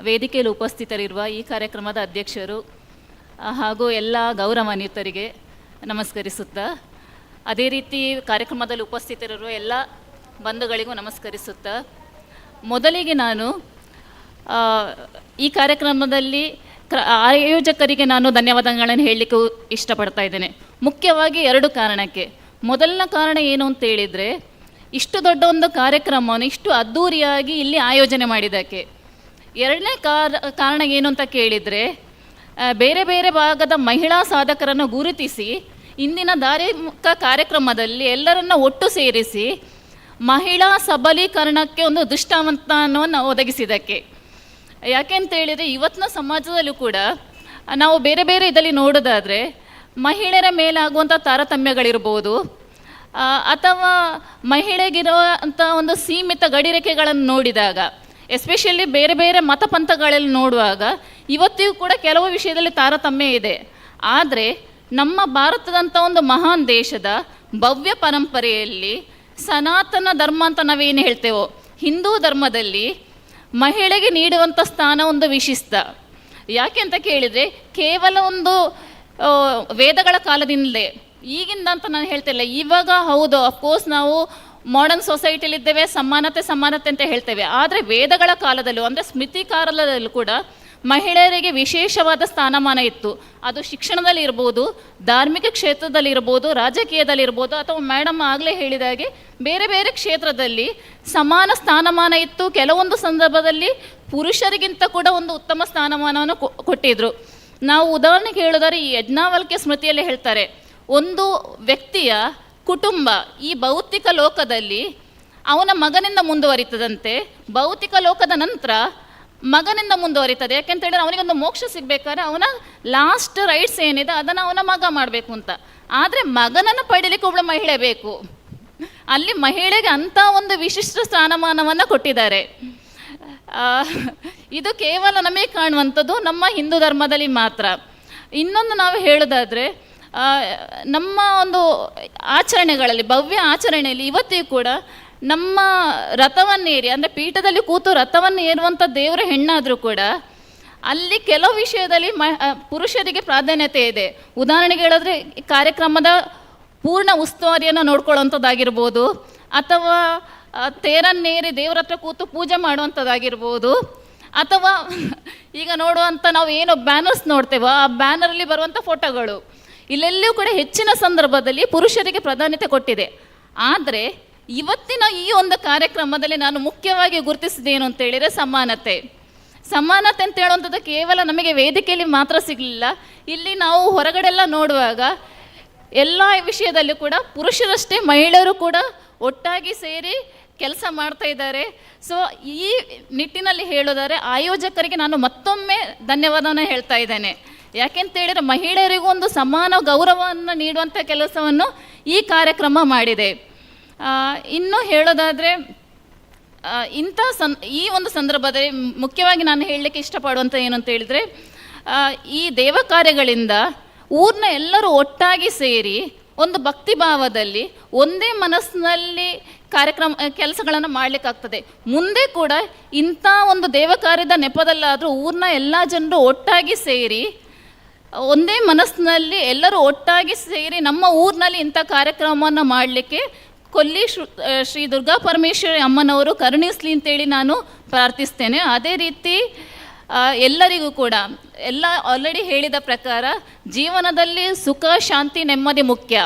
ವೇದಿಕೆಯಲ್ಲಿ ಉಪಸ್ಥಿತರಿರುವ ಈ ಕಾರ್ಯಕ್ರಮದ ಅಧ್ಯಕ್ಷರು ಹಾಗೂ ಎಲ್ಲ ಗೌರವಾನ್ವಿತರಿಗೆ ನಮಸ್ಕರಿಸುತ್ತಾ, ಅದೇ ರೀತಿ ಕಾರ್ಯಕ್ರಮದಲ್ಲಿ ಉಪಸ್ಥಿತರಿರುವ ಎಲ್ಲ ಬಂಧುಗಳಿಗೂ ನಮಸ್ಕರಿಸುತ್ತಾ, ಮೊದಲಿಗೆ ನಾನು ಈ ಕಾರ್ಯಕ್ರಮದಲ್ಲಿ ಆಯೋಜಕರಿಗೆ ನಾನು ಧನ್ಯವಾದಗಳನ್ನು ಹೇಳಲಿಕ್ಕೆ ಇಷ್ಟಪಡ್ತಾ ಇದ್ದೇನೆ. ಮುಖ್ಯವಾಗಿ ಎರಡು ಕಾರಣಕ್ಕೆ. ಮೊದಲನ ಕಾರಣ ಏನು ಅಂತ ಹೇಳಿದರೆ, ಇಷ್ಟು ದೊಡ್ಡ ಒಂದು ಕಾರ್ಯಕ್ರಮವನ್ನು ಇಷ್ಟು ಅದ್ಧೂರಿಯಾಗಿ ಇಲ್ಲಿ ಆಯೋಜನೆ ಮಾಡಿದ್ದಕ್ಕೆ. ಎರಡನೇ ಕಾರಣ ಏನು ಅಂತ ಕೇಳಿದರೆ, ಬೇರೆ ಬೇರೆ ಭಾಗದ ಮಹಿಳಾ ಸಾಧಕರನ್ನು ಗುರುತಿಸಿ ಇಂದಿನ ಧಾರ್ಮಿಕ ಕಾರ್ಯಕ್ರಮದಲ್ಲಿ ಎಲ್ಲರನ್ನ ಒಟ್ಟು ಸೇರಿಸಿ ಮಹಿಳಾ ಸಬಲೀಕರಣಕ್ಕೆ ಒಂದು ದೃಷ್ಟಾಂತವನ್ನು ಒದಗಿಸಿದ್ದಕ್ಕೆ. ಯಾಕೆ ಅಂತ ಹೇಳಿದರೆ, ಇವತ್ತಿನ ಸಮಾಜದಲ್ಲೂ ಕೂಡ ನಾವು ಬೇರೆ ಬೇರೆ ಇದರಲ್ಲಿ ನೋಡೋದಾದರೆ ಮಹಿಳೆಯರ ಮೇಲಾಗುವಂಥ ತಾರತಮ್ಯಗಳಿರ್ಬೋದು, ಅಥವಾ ಮಹಿಳೆಗಿರೋ ಅಂಥ ಒಂದು ಸೀಮಿತ ಗಡಿರೇಖೆಗಳನ್ನು ನೋಡಿದಾಗ, ಎಸ್ಪೆಷಲಿ ಬೇರೆ ಬೇರೆ ಮತಪಂಥಗಳಲ್ಲಿ ನೋಡುವಾಗ ಇವತ್ತಿಗೂ ಕೂಡ ಕೆಲವು ವಿಷಯದಲ್ಲಿ ತಾರತಮ್ಯ ಇದೆ. ಆದರೆ ನಮ್ಮ ಭಾರತದಂಥ ಒಂದು ಮಹಾನ್ ದೇಶದ ಭವ್ಯ ಪರಂಪರೆಯಲ್ಲಿ ಸನಾತನ ಧರ್ಮ ಅಂತ ನಾವೇನು ಹೇಳ್ತೇವೋ, ಹಿಂದೂ ಧರ್ಮದಲ್ಲಿ ಮಹಿಳೆಗೆ ನೀಡುವಂಥ ಸ್ಥಾನ ಒಂದು ವಿಶಿಷ್ಟ. ಯಾಕೆ ಅಂತ ಕೇಳಿದರೆ, ಕೇವಲ ಒಂದು ವೇದಗಳ ಕಾಲದಿಂದಲೇ, ಈಗಿಂದ ಅಂತ ನಾನು ಹೇಳ್ತಿಲ್ಲ, ಇವಾಗ ಹೌದು ಅಫ್ಕೋರ್ಸ್ ನಾವು ಮಾಡರ್ನ್ ಸೊಸೈಟಿಲಿದ್ದೇವೆ, ಸಮಾನತೆ ಸಮಾನತೆ ಅಂತ ಹೇಳ್ತೇವೆ. ಆದರೆ ವೇದಗಳ ಕಾಲದಲ್ಲೂ, ಅಂದರೆ ಸ್ಮೃತಿ ಕಾಲದಲ್ಲೂ ಕೂಡ ಮಹಿಳೆಯರಿಗೆ ವಿಶೇಷವಾದ ಸ್ಥಾನಮಾನ ಇತ್ತು. ಅದು ಶಿಕ್ಷಣದಲ್ಲಿ ಇರ್ಬೋದು, ಧಾರ್ಮಿಕ ಕ್ಷೇತ್ರದಲ್ಲಿ ಇರ್ಬೋದು, ರಾಜಕೀಯದಲ್ಲಿರ್ಬೋದು, ಅಥವಾ ಮೇಡಮ್ ಆಗಲೇ ಹೇಳಿದ ಹಾಗೆ ಬೇರೆ ಬೇರೆ ಕ್ಷೇತ್ರದಲ್ಲಿ ಸಮಾನ ಸ್ಥಾನಮಾನ ಇತ್ತು. ಕೆಲವೊಂದು ಸಂದರ್ಭದಲ್ಲಿ ಪುರುಷರಿಗಿಂತ ಕೂಡ ಒಂದು ಉತ್ತಮ ಸ್ಥಾನಮಾನವನ್ನು ಕೊಟ್ಟಿದ್ರು. ನಾವು ಉದಾಹರಣೆಗೆ ಹೇಳೋದಾದ್ರೆ, ಈ ಯಜ್ಞಾವಲ್ಕ್ಯ ಸ್ಮೃತಿಯಲ್ಲಿ ಹೇಳ್ತಾರೆ, ಒಂದು ವ್ಯಕ್ತಿಯ ಕುಟುಂಬ ಈ ಭೌತಿಕ ಲೋಕದಲ್ಲಿ ಅವನ ಮಗನಿಂದ ಮುಂದುವರಿತದಂತೆ, ಭೌತಿಕ ಲೋಕದ ನಂತರ ಮಗನಿಂದ ಮುಂದುವರಿತದೆ. ಯಾಕೆಂತ ಹೇಳಿದ್ರೆ ಅವನಿಗೊಂದು ಮೋಕ್ಷ ಸಿಗಬೇಕಾದ್ರೆ ಅವನ ಲಾಸ್ಟ್ ರೈಟ್ಸ್ ಏನಿದೆ ಅದನ್ನು ಅವನ ಮಗ ಮಾಡಬೇಕು ಅಂತ. ಆದರೆ ಮಗನನ್ನು ಪಡೀಲಿಕ್ಕೆ ಒಬ್ಬಳು ಮಹಿಳೆ ಬೇಕು. ಅಲ್ಲಿ ಮಹಿಳೆಗೆ ಅಂಥ ಒಂದು ವಿಶಿಷ್ಟ ಸ್ಥಾನಮಾನವನ್ನು ಕೊಟ್ಟಿದ್ದಾರೆ. ಇದು ಕೇವಲ ನಮಗೆ ಕಾಣುವಂಥದ್ದು ನಮ್ಮ ಹಿಂದೂ ಧರ್ಮದಲ್ಲಿ ಮಾತ್ರ. ಇನ್ನೊಂದು ನಾವು ಹೇಳೋದಾದರೆ, ನಮ್ಮ ಒಂದು ಆಚರಣೆಗಳಲ್ಲಿ, ಭವ್ಯ ಆಚರಣೆಯಲ್ಲಿ ಇವತ್ತಿಗೂ ಕೂಡ ನಮ್ಮ ರಥವನ್ನೇರಿ, ಅಂದರೆ ಪೀಠದಲ್ಲಿ ಕೂತು ರಥವನ್ನು ಏರುವಂಥ ದೇವರ ಹೆಣ್ಣಾದರೂ ಕೂಡ ಅಲ್ಲಿ ಕೆಲವು ವಿಷಯದಲ್ಲಿ ಪುರುಷರಿಗೆ ಪ್ರಾಧಾನ್ಯತೆ ಇದೆ. ಉದಾಹರಣೆಗೆ ಹೇಳಿದ್ರೆ, ಕಾರ್ಯಕ್ರಮದ ಪೂರ್ಣ ಉಸ್ತುವಾರಿಯನ್ನು ನೋಡ್ಕೊಳ್ಳೋವಂಥದ್ದಾಗಿರ್ಬೋದು, ಅಥವಾ ತೇರನ್ನೇರಿ ದೇವರ ಹತ್ರ ಕೂತು ಪೂಜೆ ಮಾಡುವಂಥದ್ದಾಗಿರ್ಬೋದು, ಅಥವಾ ಈಗ ನೋಡುವಂಥ ನಾವು ಏನು ಬ್ಯಾನರ್ಸ್ ನೋಡ್ತೇವೋ ಆ ಬ್ಯಾನರಲ್ಲಿ ಬರುವಂಥ ಫೋಟೋಗಳು, ಇಲ್ಲೆಲ್ಲೂ ಕೂಡ ಹೆಚ್ಚಿನ ಸಂದರ್ಭದಲ್ಲಿ ಪುರುಷರಿಗೆ ಪ್ರಾಧಾನ್ಯತೆ ಕೊಟ್ಟಿದೆ. ಆದರೆ ಇವತ್ತಿನ ಈ ಒಂದು ಕಾರ್ಯಕ್ರಮದಲ್ಲಿ ನಾನು ಮುಖ್ಯವಾಗಿ ಗುರುತಿಸಿದೇನು ಅಂತೇಳಿದರೆ ಸಮಾನತೆ. ಸಮಾನತೆ ಅಂತ ಹೇಳುವಂಥದ್ದು ಕೇವಲ ನಮಗೆ ವೇದಿಕೆಯಲ್ಲಿ ಮಾತ್ರ ಸಿಗಲಿಲ್ಲ. ಇಲ್ಲಿ ನಾವು ಹೊರಗಡೆಲ್ಲ ನೋಡುವಾಗ ಎಲ್ಲ ವಿಷಯದಲ್ಲೂ ಕೂಡ ಪುರುಷರಷ್ಟೇ ಮಹಿಳೆಯರು ಕೂಡ ಒಟ್ಟಾಗಿ ಸೇರಿ ಕೆಲಸ ಮಾಡ್ತಾ ಇದ್ದಾರೆ. ಸೊ ಈ ನಿಟ್ಟಿನಲ್ಲಿ ಹೇಳೋದಾದರೆ ಆಯೋಜಕರಿಗೆ ನಾನು ಮತ್ತೊಮ್ಮೆ ಧನ್ಯವಾದವನ್ನು ಹೇಳ್ತಾ ಇದ್ದೇನೆ. ಯಾಕೆಂತ ಹೇಳಿದರೆ ಮಹಿಳೆಯರಿಗೂ ಒಂದು ಸಮಾನ ಗೌರವವನ್ನು ನೀಡುವಂಥ ಕೆಲಸವನ್ನು ಈ ಕಾರ್ಯಕ್ರಮ ಮಾಡಿದೆ. ಇನ್ನು ಹೇಳೋದಾದರೆ, ಇಂಥ ಈ ಒಂದು ಸಂದರ್ಭದಲ್ಲಿ ಮುಖ್ಯವಾಗಿ ನಾನು ಹೇಳಲಿಕ್ಕೆ ಇಷ್ಟಪಡುವಂಥ ಏನು ಅಂತ ಹೇಳಿದರೆ, ಈ ದೇವ ಕಾರ್ಯಗಳಿಂದ ಊರಿನ ಎಲ್ಲರೂ ಒಟ್ಟಾಗಿ ಸೇರಿ ಒಂದು ಭಕ್ತಿ ಭಾವದಲ್ಲಿ ಒಂದೇ ಮನಸ್ಸಿನಲ್ಲಿ ಕಾರ್ಯಕ್ರಮ ಕೆಲಸಗಳನ್ನು ಮಾಡಲಿಕ್ಕಾಗ್ತದೆ. ಮುಂದೆ ಕೂಡ ಇಂಥ ಒಂದು ದೇವ ಕಾರ್ಯದ ನೆಪದಲ್ಲಾದರೂ ಊರಿನ ಎಲ್ಲ ಜನರು ಒಟ್ಟಾಗಿ ಸೇರಿ ಒಂದೇ ಮನಸ್ಸಿನಲ್ಲಿ ಎಲ್ಲರೂ ಒಟ್ಟಾಗಿ ಸೇರಿ ನಮ್ಮ ಊರಿನಲ್ಲಿ ಇಂಥ ಕಾರ್ಯಕ್ರಮವನ್ನು ಮಾಡಲಿಕ್ಕೆ ಕೊಲ್ಲಿ ಶ್ರೀ ದುರ್ಗಾ ಪರಮೇಶ್ವರಿ ಅಮ್ಮನವರು ಕರುಣಿಸಲಿ ಅಂತೇಳಿ ನಾನು ಪ್ರಾರ್ಥಿಸ್ತೇನೆ. ಅದೇ ರೀತಿ ಎಲ್ಲರಿಗೂ ಕೂಡ ಎಲ್ಲ ಆಲ್ರೆಡಿ ಹೇಳಿದ ಪ್ರಕಾರ ಜೀವನದಲ್ಲಿ ಸುಖ ಶಾಂತಿ ನೆಮ್ಮದಿ ಮುಖ್ಯ.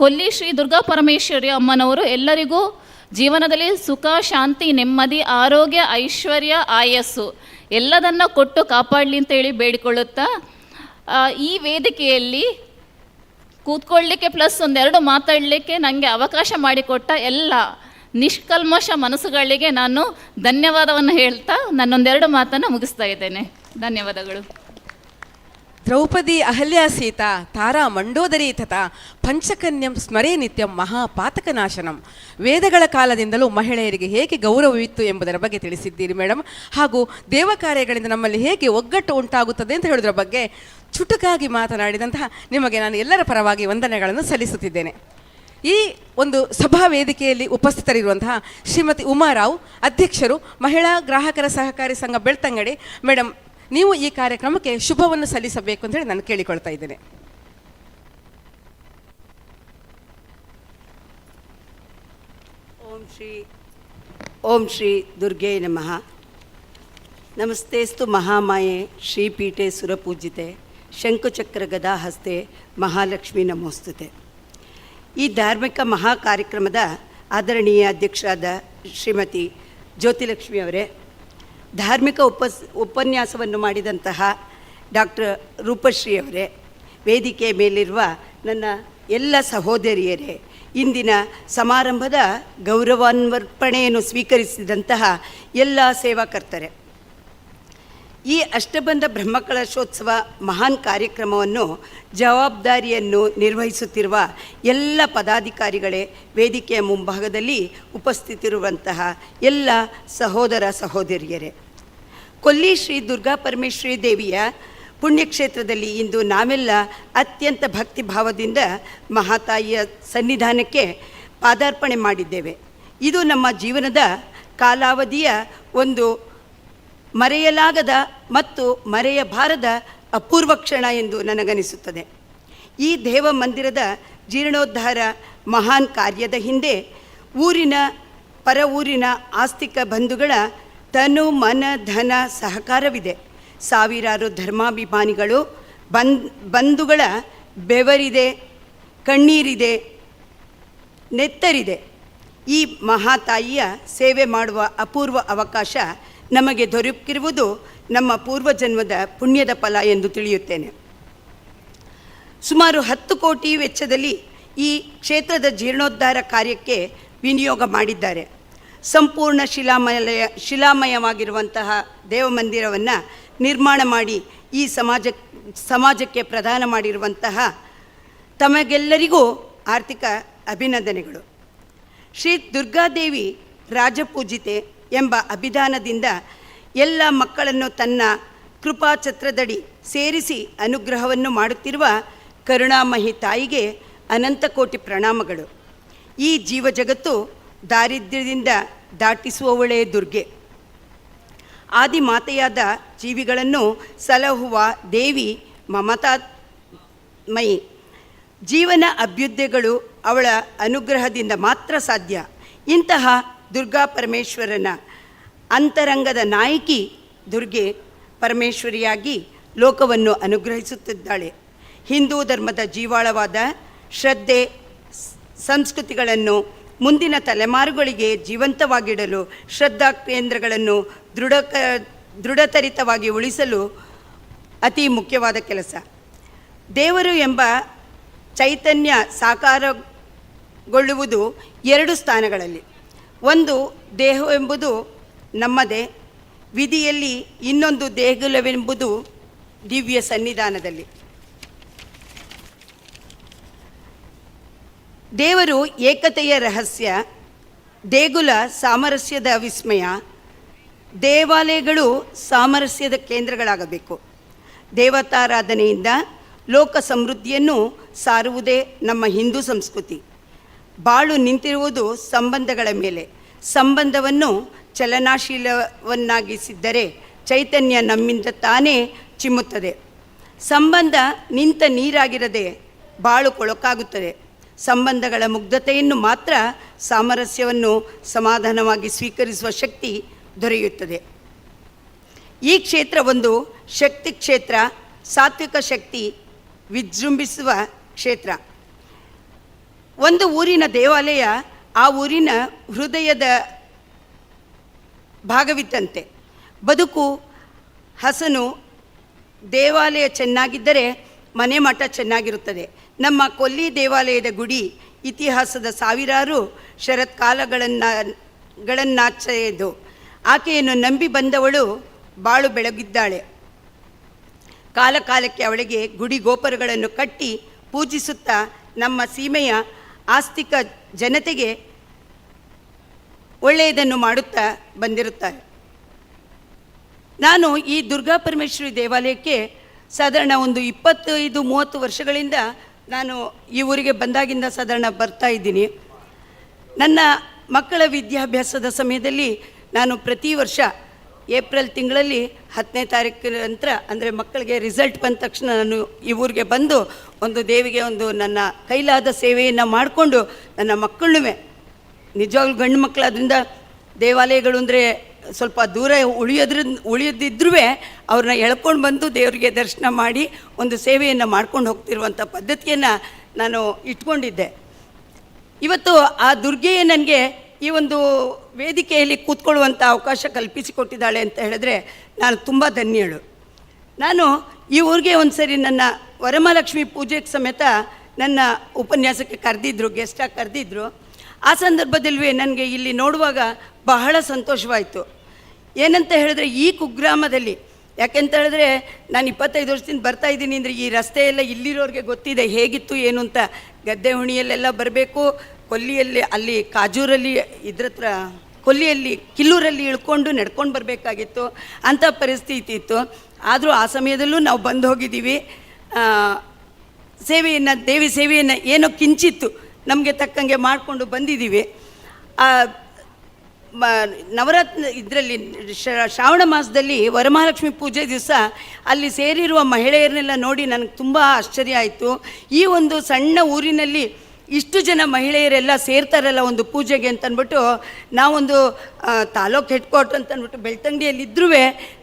ಕೊಲ್ಲಿ ಶ್ರೀ ದುರ್ಗಾ ಪರಮೇಶ್ವರಿ ಅಮ್ಮನವರು ಎಲ್ಲರಿಗೂ ಜೀವನದಲ್ಲಿ ಸುಖ ಶಾಂತಿ ನೆಮ್ಮದಿ ಆರೋಗ್ಯ ಐಶ್ವರ್ಯ ಆಯಸ್ಸು ಎಲ್ಲದನ್ನು ಕೊಟ್ಟು ಕಾಪಾಡಲಿ ಅಂತೇಳಿ ಬೇಡಿಕೊಳ್ಳುತ್ತಾ ಈ ವೇದಿಕೆಯಲ್ಲಿ ಕೂತ್ಕೊಳ್ಳಿಕ್ಕೆ ಪ್ಲಸ್ ಒಂದೆರಡು ಮಾತಾಡಲಿಕ್ಕೆ ನನಗೆ ಅವಕಾಶ ಮಾಡಿಕೊಟ್ಟ ಎಲ್ಲ ನಿಷ್ಕಲ್ಮಶ ಮನಸ್ಸುಗಳಿಗೆ ನಾನು ಧನ್ಯವಾದವನ್ನು ಹೇಳ್ತಾ ನನ್ನೊಂದೆರಡು ಮಾತನ್ನು ಮುಗಿಸ್ತಾ ಇದ್ದೇನೆ. ಧನ್ಯವಾದಗಳು. ದ್ರೌಪದಿ ಅಹಲ್ಯಾ ಸೀತಾ ತಾರಾ ಮಂಡೋದರಿ ತಥಾ ಪಂಚಕನ್ಯಂ ಸ್ಮರೇ ನಿತ್ಯಂ ಮಹಾಪಾತಕನಾಶನಂ. ವೇದಗಳ ಕಾಲದಿಂದಲೂ ಮಹಿಳೆಯರಿಗೆ ಹೇಗೆ ಗೌರವವಿತ್ತು ಎಂಬುದರ ಬಗ್ಗೆ ತಿಳಿಸಿದ್ದೀರಿ ಮೇಡಮ್. ಹಾಗೂ ದೇವ ಕಾರ್ಯಗಳಿಂದ ನಮ್ಮಲ್ಲಿ ಹೇಗೆ ಒಗ್ಗಟ್ಟು ಉಂಟಾಗುತ್ತದೆ ಅಂತ ಹೇಳೋದ್ರ ಬಗ್ಗೆ ಚುಟುಕಾಗಿ ಮಾತನಾಡಿದಂತಹ ನಿಮಗೆ ನಾನು ಎಲ್ಲರ ಪರವಾಗಿ ವಂದನೆಗಳನ್ನು ಸಲ್ಲಿಸುತ್ತಿದ್ದೇನೆ. ಈ ಒಂದು ಸಭಾ ವೇದಿಕೆಯಲ್ಲಿ ಉಪಸ್ಥಿತರಿರುವಂತಹ ಶ್ರೀಮತಿ ಉಮಾರಾವ್, ಅಧ್ಯಕ್ಷರು, ಮಹಿಳಾ ಗ್ರಾಹಕರ ಸಹಕಾರಿ ಸಂಘ ಬೆಳ್ತಂಗಡಿ. ಮೇಡಮ್, ನೀವು ಈ ಕಾರ್ಯಕ್ರಮಕ್ಕೆ ಶುಭವನ್ನು ಸಲ್ಲಿಸಬೇಕು ಅಂತ ಹೇಳಿ ನಾನು ಕೇಳಿಕೊಳ್ತಾ ಇದ್ದೇನೆ. ಓಂ ಶ್ರೀ ಓಂ ಶ್ರೀ ದುರ್ಗೇ ನಮಃ. ನಮಸ್ತೇಸ್ತು ಮಹಾಮಾಯೆ ಶ್ರೀಪೀಠೆ ಸುರಪೂಜಿತೆ ಶಂಕುಚಕ್ರ ಗದಾಹಸ್ತೆ ಮಹಾಲಕ್ಷ್ಮೀ ನಮೋಸ್ತುತೆ. ಈ ಧಾರ್ಮಿಕ ಮಹಾ ಕಾರ್ಯಕ್ರಮದ ಆದರಣೀಯ ಅಧ್ಯಕ್ಷರಾದ ಶ್ರೀಮತಿ ಜ್ಯೋತಿಲಕ್ಷ್ಮಿ ಅವರೇ, ಧಾರ್ಮಿಕ ಉಪನ್ಯಾಸವನ್ನು ಮಾಡಿದಂತಹ ಡಾಕ್ಟರ್ ರೂಪಶ್ರೀ ಅವರೇ, ವೇದಿಕೆಯ ಮೇಲಿರುವ ನನ್ನ ಎಲ್ಲ ಸಹೋದರಿಯರೇ, ಇಂದಿನ ಸಮಾರಂಭದ ಗೌರವಾನ್ವರ್ಪಣೆಯನ್ನು ಸ್ವೀಕರಿಸಿದಂತಹ ಎಲ್ಲ ಸೇವಾಕರ್ತರೆ, ಈ ಅಷ್ಟಬಂಧ ಬ್ರಹ್ಮಕಲಶೋತ್ಸವ ಮಹಾನ್ ಕಾರ್ಯಕ್ರಮವನ್ನು ಜವಾಬ್ದಾರಿಯನ್ನು ನಿರ್ವಹಿಸುತ್ತಿರುವ ಎಲ್ಲ ಪದಾಧಿಕಾರಿಗಳೇ, ವೇದಿಕೆಯ ಮುಂಭಾಗದಲ್ಲಿ ಉಪಸ್ಥಿತಿರುವಂತಹ ಎಲ್ಲ ಸಹೋದರ ಸಹೋದರಿಯರೇ, ಕೊಲ್ಲಿ ಶ್ರೀ ದುರ್ಗಾ ಪರಮೇಶ್ವರಿ ದೇವಿಯ ಪುಣ್ಯಕ್ಷೇತ್ರದಲ್ಲಿ ಇಂದು ನಾವೆಲ್ಲ ಅತ್ಯಂತ ಭಕ್ತಿಭಾವದಿಂದ ಮಹಾತಾಯಿಯ ಸನ್ನಿಧಾನಕ್ಕೆ ಪಾದಾರ್ಪಣೆ ಮಾಡಿದ್ದೇವೆ. ಇದು ನಮ್ಮ ಜೀವನದ ಕಾಲಾವಧಿಯ ಒಂದು ಮರೆಯಲಾಗದ ಮತ್ತು ಮರೆಯಬಾರದ ಅಪೂರ್ವ ಕ್ಷಣ ಎಂದು ನನಗನಿಸುತ್ತದೆ. ಈ ದೇವ ಮಂದಿರದ ಜೀರ್ಣೋದ್ಧಾರ ಮಹಾನ್ ಕಾರ್ಯದ ಹಿಂದೆ ಊರಿನ ಪರ ಊರಿನ ಆಸ್ತಿಕ ಬಂಧುಗಳ ತನು ಮನ ಧನ ಸಹಕಾರವಿದೆ. ಸಾವಿರಾರು ಧರ್ಮಾಭಿಮಾನಿಗಳು ಬಂಧುಗಳ ಬೆವರಿದೆ, ಕಣ್ಣೀರಿದೆ, ನೆತ್ತರಿದೆ. ಈ ಮಹಾತಾಯಿಯ ಸೇವೆ ಮಾಡುವ ಅಪೂರ್ವ ಅವಕಾಶ ನಮಗೆ ದೊರಕಿರುವುದು ನಮ್ಮ ಪೂರ್ವಜನ್ಮದ ಪುಣ್ಯದ ಫಲ ಎಂದು ತಿಳಿಯುತ್ತೇನೆ. ಸುಮಾರು 10 ಕೋಟಿ ವೆಚ್ಚದಲ್ಲಿ ಈ ಕ್ಷೇತ್ರದ ಜೀರ್ಣೋದ್ಧಾರ ಕಾರ್ಯಕ್ಕೆ ವಿನಿಯೋಗ ಮಾಡಿದ್ದಾರೆ. ಸಂಪೂರ್ಣ ಶಿಲಾಮಯವಾಗಿರುವಂತಹ ದೇವಮಂದಿರವನ್ನು ನಿರ್ಮಾಣ ಮಾಡಿ ಈ ಸಮಾಜಕ್ಕೆ ಪ್ರದಾನ ಮಾಡಿರುವಂತಹ ತಮಗೆಲ್ಲರಿಗೂ ಆರ್ಥಿಕ ಅಭಿನಂದನೆಗಳು. ಶ್ರೀ ದುರ್ಗಾದೇವಿ ರಾಜಪೂಜಿತೆ ಎಂಬ ಅಭಿಧಾನದಿಂದ ಎಲ್ಲ ಮಕ್ಕಳನ್ನು ತನ್ನ ಕೃಪಾಛತ್ರದಡಿ ಸೇರಿಸಿ ಅನುಗ್ರಹವನ್ನು ಮಾಡುತ್ತಿರುವ ಕರುಣಾಮಯಿ ತಾಯಿಗೆ ಅನಂತಕೋಟಿ ಪ್ರಣಾಮಗಳು. ಈ ಜೀವ ಜಗತ್ತು ದಾರಿದ್ರ್ಯದಿಂದ ದಾಟಿಸುವವಳೇ ದುರ್ಗೆ. ಆದಿಮಾತೆಯಾದ ಜೀವಿಗಳನ್ನು ಸಲಹುವ ದೇವಿ ಮಮತಾಮಯಿ. ಜೀವನ ಅಭ್ಯುದಯಗಳು ಅವಳ ಅನುಗ್ರಹದಿಂದ ಮಾತ್ರ ಸಾಧ್ಯ. ಇಂತಹ ದುರ್ಗಾ ಪರಮೇಶ್ವರನ ಅಂತರಂಗದ ನಾಯಕಿ ದುರ್ಗೆ ಪರಮೇಶ್ವರಿಯಾಗಿ ಲೋಕವನ್ನು ಅನುಗ್ರಹಿಸುತ್ತಿದ್ದಾಳೆ. ಹಿಂದೂ ಧರ್ಮದ ಜೀವಾಳವಾದ ಶ್ರದ್ಧೆ ಸಂಸ್ಕೃತಿಗಳನ್ನು ಮುಂದಿನ ತಲೆಮಾರುಗಳಿಗೆ ಜೀವಂತವಾಗಿಡಲು ಶ್ರದ್ಧಾ ಕೇಂದ್ರಗಳನ್ನು ದೃಢತರಿತವಾಗಿ ಉಳಿಸಲು ಅತಿ ಮುಖ್ಯವಾದ ಕೆಲಸ. ದೇವರು ಎಂಬ ಚೈತನ್ಯ ಸಾಕಾರಗೊಳ್ಳುವುದು 2 ಸ್ಥಾನಗಳಲ್ಲಿ. ಒಂದು ದೇಹವೆಂಬುದು ನಮ್ಮದೇ ವಿಧಿಯಲ್ಲಿ, ಇನ್ನೊಂದು ದೇಗುಲವೆಂಬುದು ದಿವ್ಯ ಸನ್ನಿಧಾನದಲ್ಲಿ. ದೇವರು ಏಕತೆಯ ರಹಸ್ಯ, ದೇಗುಲ ಸಾಮರಸ್ಯದ ವಿಸ್ಮಯ. ದೇವಾಲಯಗಳು ಸಾಮರಸ್ಯದ ಕೇಂದ್ರಗಳಾಗಬೇಕು. ದೇವತಾರಾಧನೆಯಿಂದ ಲೋಕ ಸಮೃದ್ಧಿಯನ್ನು ಸಾರುವುದೇ ನಮ್ಮ ಹಿಂದೂ ಸಂಸ್ಕೃತಿ. ಬಾಳು ನಿಂತಿರುವುದು ಸಂಬಂಧಗಳ ಮೇಲೆ. ಸಂಬಂಧವನ್ನು ಚಲನಾಶೀಲವನ್ನಾಗಿಸಿದ್ದರೆ ಚೈತನ್ಯ ನಮ್ಮಿಂದ ತಾನೇ ಚಿಮ್ಮುತ್ತದೆ. ಸಂಬಂಧ ನಿಂತ ನೀರಾಗಿರದೆ ಬಾಳು ಕೊಳಕಾಗುತ್ತದೆ. ಸಂಬಂಧಗಳ ಮುಗ್ಧತೆಯನ್ನು ಮಾತ್ರ ಸಾಮರಸ್ಯವನ್ನು ಸಮಾಧಾನವಾಗಿ ಸ್ವೀಕರಿಸುವ ಶಕ್ತಿ ದೊರೆಯುತ್ತದೆ. ಈ ಕ್ಷೇತ್ರ ಒಂದು ಶಕ್ತಿ ಕ್ಷೇತ್ರ, ಸಾತ್ವಿಕ ಶಕ್ತಿ ವಿಜೃಂಭಿಸುವ ಕ್ಷೇತ್ರ. ಒಂದು ಊರಿನ ದೇವಾಲಯ ಆ ಊರಿನ ಹೃದಯದ ಭಾಗವಿದ್ದಂತೆ. ಬದುಕು ಹಸನು. ದೇವಾಲಯ ಚೆನ್ನಾಗಿದ್ದರೆ ಮನೆ ಮಠ ಚೆನ್ನಾಗಿರುತ್ತದೆ. ನಮ್ಮ ಕೊಲ್ಲಿ ದೇವಾಲಯದ ಗುಡಿ ಇತಿಹಾಸದ ಸಾವಿರಾರು ಶರತ್ಕಾಲಗಳನ್ನಾಚೆದು ಆಕೆಯನ್ನು ನಂಬಿ ಬಂದವಳು ಬಾಳು ಬೆಳಗಿದ್ದಾಳೆ. ಕಾಲಕಾಲಕ್ಕೆ ಅವಳಿಗೆ ಗುಡಿ ಗೋಪುರಗಳನ್ನು ಕಟ್ಟಿ ಪೂಜಿಸುತ್ತಾ ನಮ್ಮ ಸೀಮೆಯ ಆಸ್ತಿಕ ಜನತೆಗೆ ಒಳ್ಳೆಯದನ್ನು ಮಾಡುತ್ತಾ ಬಂದಿರುತ್ತಾರೆ. ನಾನು ಈ ದುರ್ಗಾ ಪರಮೇಶ್ವರಿ ದೇವಾಲಯಕ್ಕೆ ಸಾಧಾರಣ ಒಂದು 25-30 ವರ್ಷಗಳಿಂದ ನಾನು ಈ ಊರಿಗೆ ಬಂದಾಗಿಂದ ಸಾಧಾರಣ ಬರ್ತಾ ಇದ್ದೀನಿ. ನನ್ನ ಮಕ್ಕಳ ವಿದ್ಯಾಭ್ಯಾಸದ ಸಮಯದಲ್ಲಿ ನಾನು ಪ್ರತಿ ವರ್ಷ ಏಪ್ರಿಲ್ ತಿಂಗಳಲ್ಲಿ 10ನೇ ತಾರೀಕಿನ ನಂತರ, ಅಂದರೆ ಮಕ್ಕಳಿಗೆ ರಿಸಲ್ಟ್ ಬಂದ ತಕ್ಷಣ ನಾನು ಈ ಊರಿಗೆ ಬಂದು ಒಂದು ದೇವಿಗೆ ಒಂದು ನನ್ನ ಕೈಲಾದ ಸೇವೆಯನ್ನು ಮಾಡಿಕೊಂಡು ನನ್ನ ಮಕ್ಕಳನ್ನೂ, ನಿಜವಾಗ್ಲೂ ಗಂಡು ಮಕ್ಕಳಾದ್ರಿಂದ ದೇವಾಲಯಗಳು ಅಂದರೆ ಸ್ವಲ್ಪ ದೂರ ಉಳಿಯೋದಿದ್ರೂ ಅವ್ರನ್ನ ಎಳ್ಕೊಂಡು ಬಂದು ದೇವರಿಗೆ ದರ್ಶನ ಮಾಡಿ ಒಂದು ಸೇವೆಯನ್ನು ಮಾಡ್ಕೊಂಡು ಹೋಗ್ತಿರುವಂಥ ಪದ್ಧತಿಯನ್ನು ನಾನು ಇಟ್ಕೊಂಡಿದ್ದೆ. ಇವತ್ತು ಆ ದುರ್ಗೆಯೇ ನನಗೆ ಈ ಒಂದು ವೇದಿಕೆಯಲ್ಲಿ ಕೂತ್ಕೊಳ್ಳುವಂಥ ಅವಕಾಶ ಕಲ್ಪಿಸಿಕೊಟ್ಟಿದ್ದಾಳೆ ಅಂತ ಹೇಳಿದ್ರೆ ನಾನು ತುಂಬ ಧನ್ಯಳು. ನಾನು ಈ ಊರಿಗೆ ಒಂದು ಸರಿ ನನ್ನ ವರಮಹಾಲಕ್ಷ್ಮಿ ಪೂಜೆಗೆ ಸಮೇತ ನನ್ನ ಉಪನ್ಯಾಸಕ್ಕೆ ಕರೆದಿದ್ರು, ಗೆಸ್ಟಾಗಿ ಕರೆದಿದ್ರು. ಆ ಸಂದರ್ಭದಲ್ಲೂ ನನಗೆ ಇಲ್ಲಿ ನೋಡುವಾಗ ಬಹಳ ಸಂತೋಷವಾಯಿತು. ಏನಂತ ಹೇಳಿದ್ರೆ ಈ ಕುಗ್ರಾಮದಲ್ಲಿ, ಯಾಕೆಂತ ಹೇಳಿದ್ರೆ ನಾನು 25 ವರ್ಷದಿಂದ ಬರ್ತಾಯಿದ್ದೀನಿ ಅಂದರೆ ಈ ರಸ್ತೆ ಎಲ್ಲ ಇಲ್ಲಿರೋರಿಗೆ ಗೊತ್ತಿದೆ ಹೇಗಿತ್ತು ಏನು ಅಂತ. ಗದ್ದೆ ಹುಣಿಯಲ್ಲೆಲ್ಲ ಬರಬೇಕು, ಕೊಲ್ಲಿಯಲ್ಲಿ ಅಲ್ಲಿ ಕಾಜೂರಲ್ಲಿ ಇದ್ರ ಹತ್ರ ಕೊಲ್ಲಿಯಲ್ಲಿ ಕಿಲ್ಲೂರಲ್ಲಿ ಇಳ್ಕೊಂಡು ನಡ್ಕೊಂಡು ಬರಬೇಕಾಗಿತ್ತು, ಅಂಥ ಪರಿಸ್ಥಿತಿ ಇತ್ತು. ಆದರೂ ಆ ಸಮಯದಲ್ಲೂ ನಾವು ಬಂದು ಹೋಗಿದ್ದೀವಿ. ಸೇವೆಯನ್ನು, ದೇವಿ ಸೇವೆಯನ್ನು ಏನೋ ಕಿಂಚಿತ್ತು ನಮಗೆ ತಕ್ಕಂಗೆ ಮಾಡಿಕೊಂಡು ಬಂದಿದ್ದೀವಿ. ನವರಾತ್ರಿ ಇದರಲ್ಲಿ ಶ್ರಾವಣ ಮಾಸದಲ್ಲಿ ವರಮಹಾಲಕ್ಷ್ಮಿ ಪೂಜೆ ದಿವಸ ಅಲ್ಲಿ ಸೇರಿರುವ ಮಹಿಳೆಯರನ್ನೆಲ್ಲ ನೋಡಿ ನನಗೆ ತುಂಬ ಆಶ್ಚರ್ಯ ಆಯಿತು. ಈ ಒಂದು ಸಣ್ಣ ಊರಿನಲ್ಲಿ ಇಷ್ಟು ಜನ ಮಹಿಳೆಯರೆಲ್ಲ ಸೇರ್ತಾರಲ್ಲ ಒಂದು ಪೂಜೆಗೆ ಅಂತಂದ್ಬಿಟ್ಟು, ನಾವೊಂದು ತಾಲೂಕು ಹೆಡ್ ಕ್ವಾರ್ಟರ್ ಅಂತಂದ್ಬಿಟ್ಟು ಬೆಳ್ತಂಗಡಿಯಲ್ಲಿದ್ದರೂ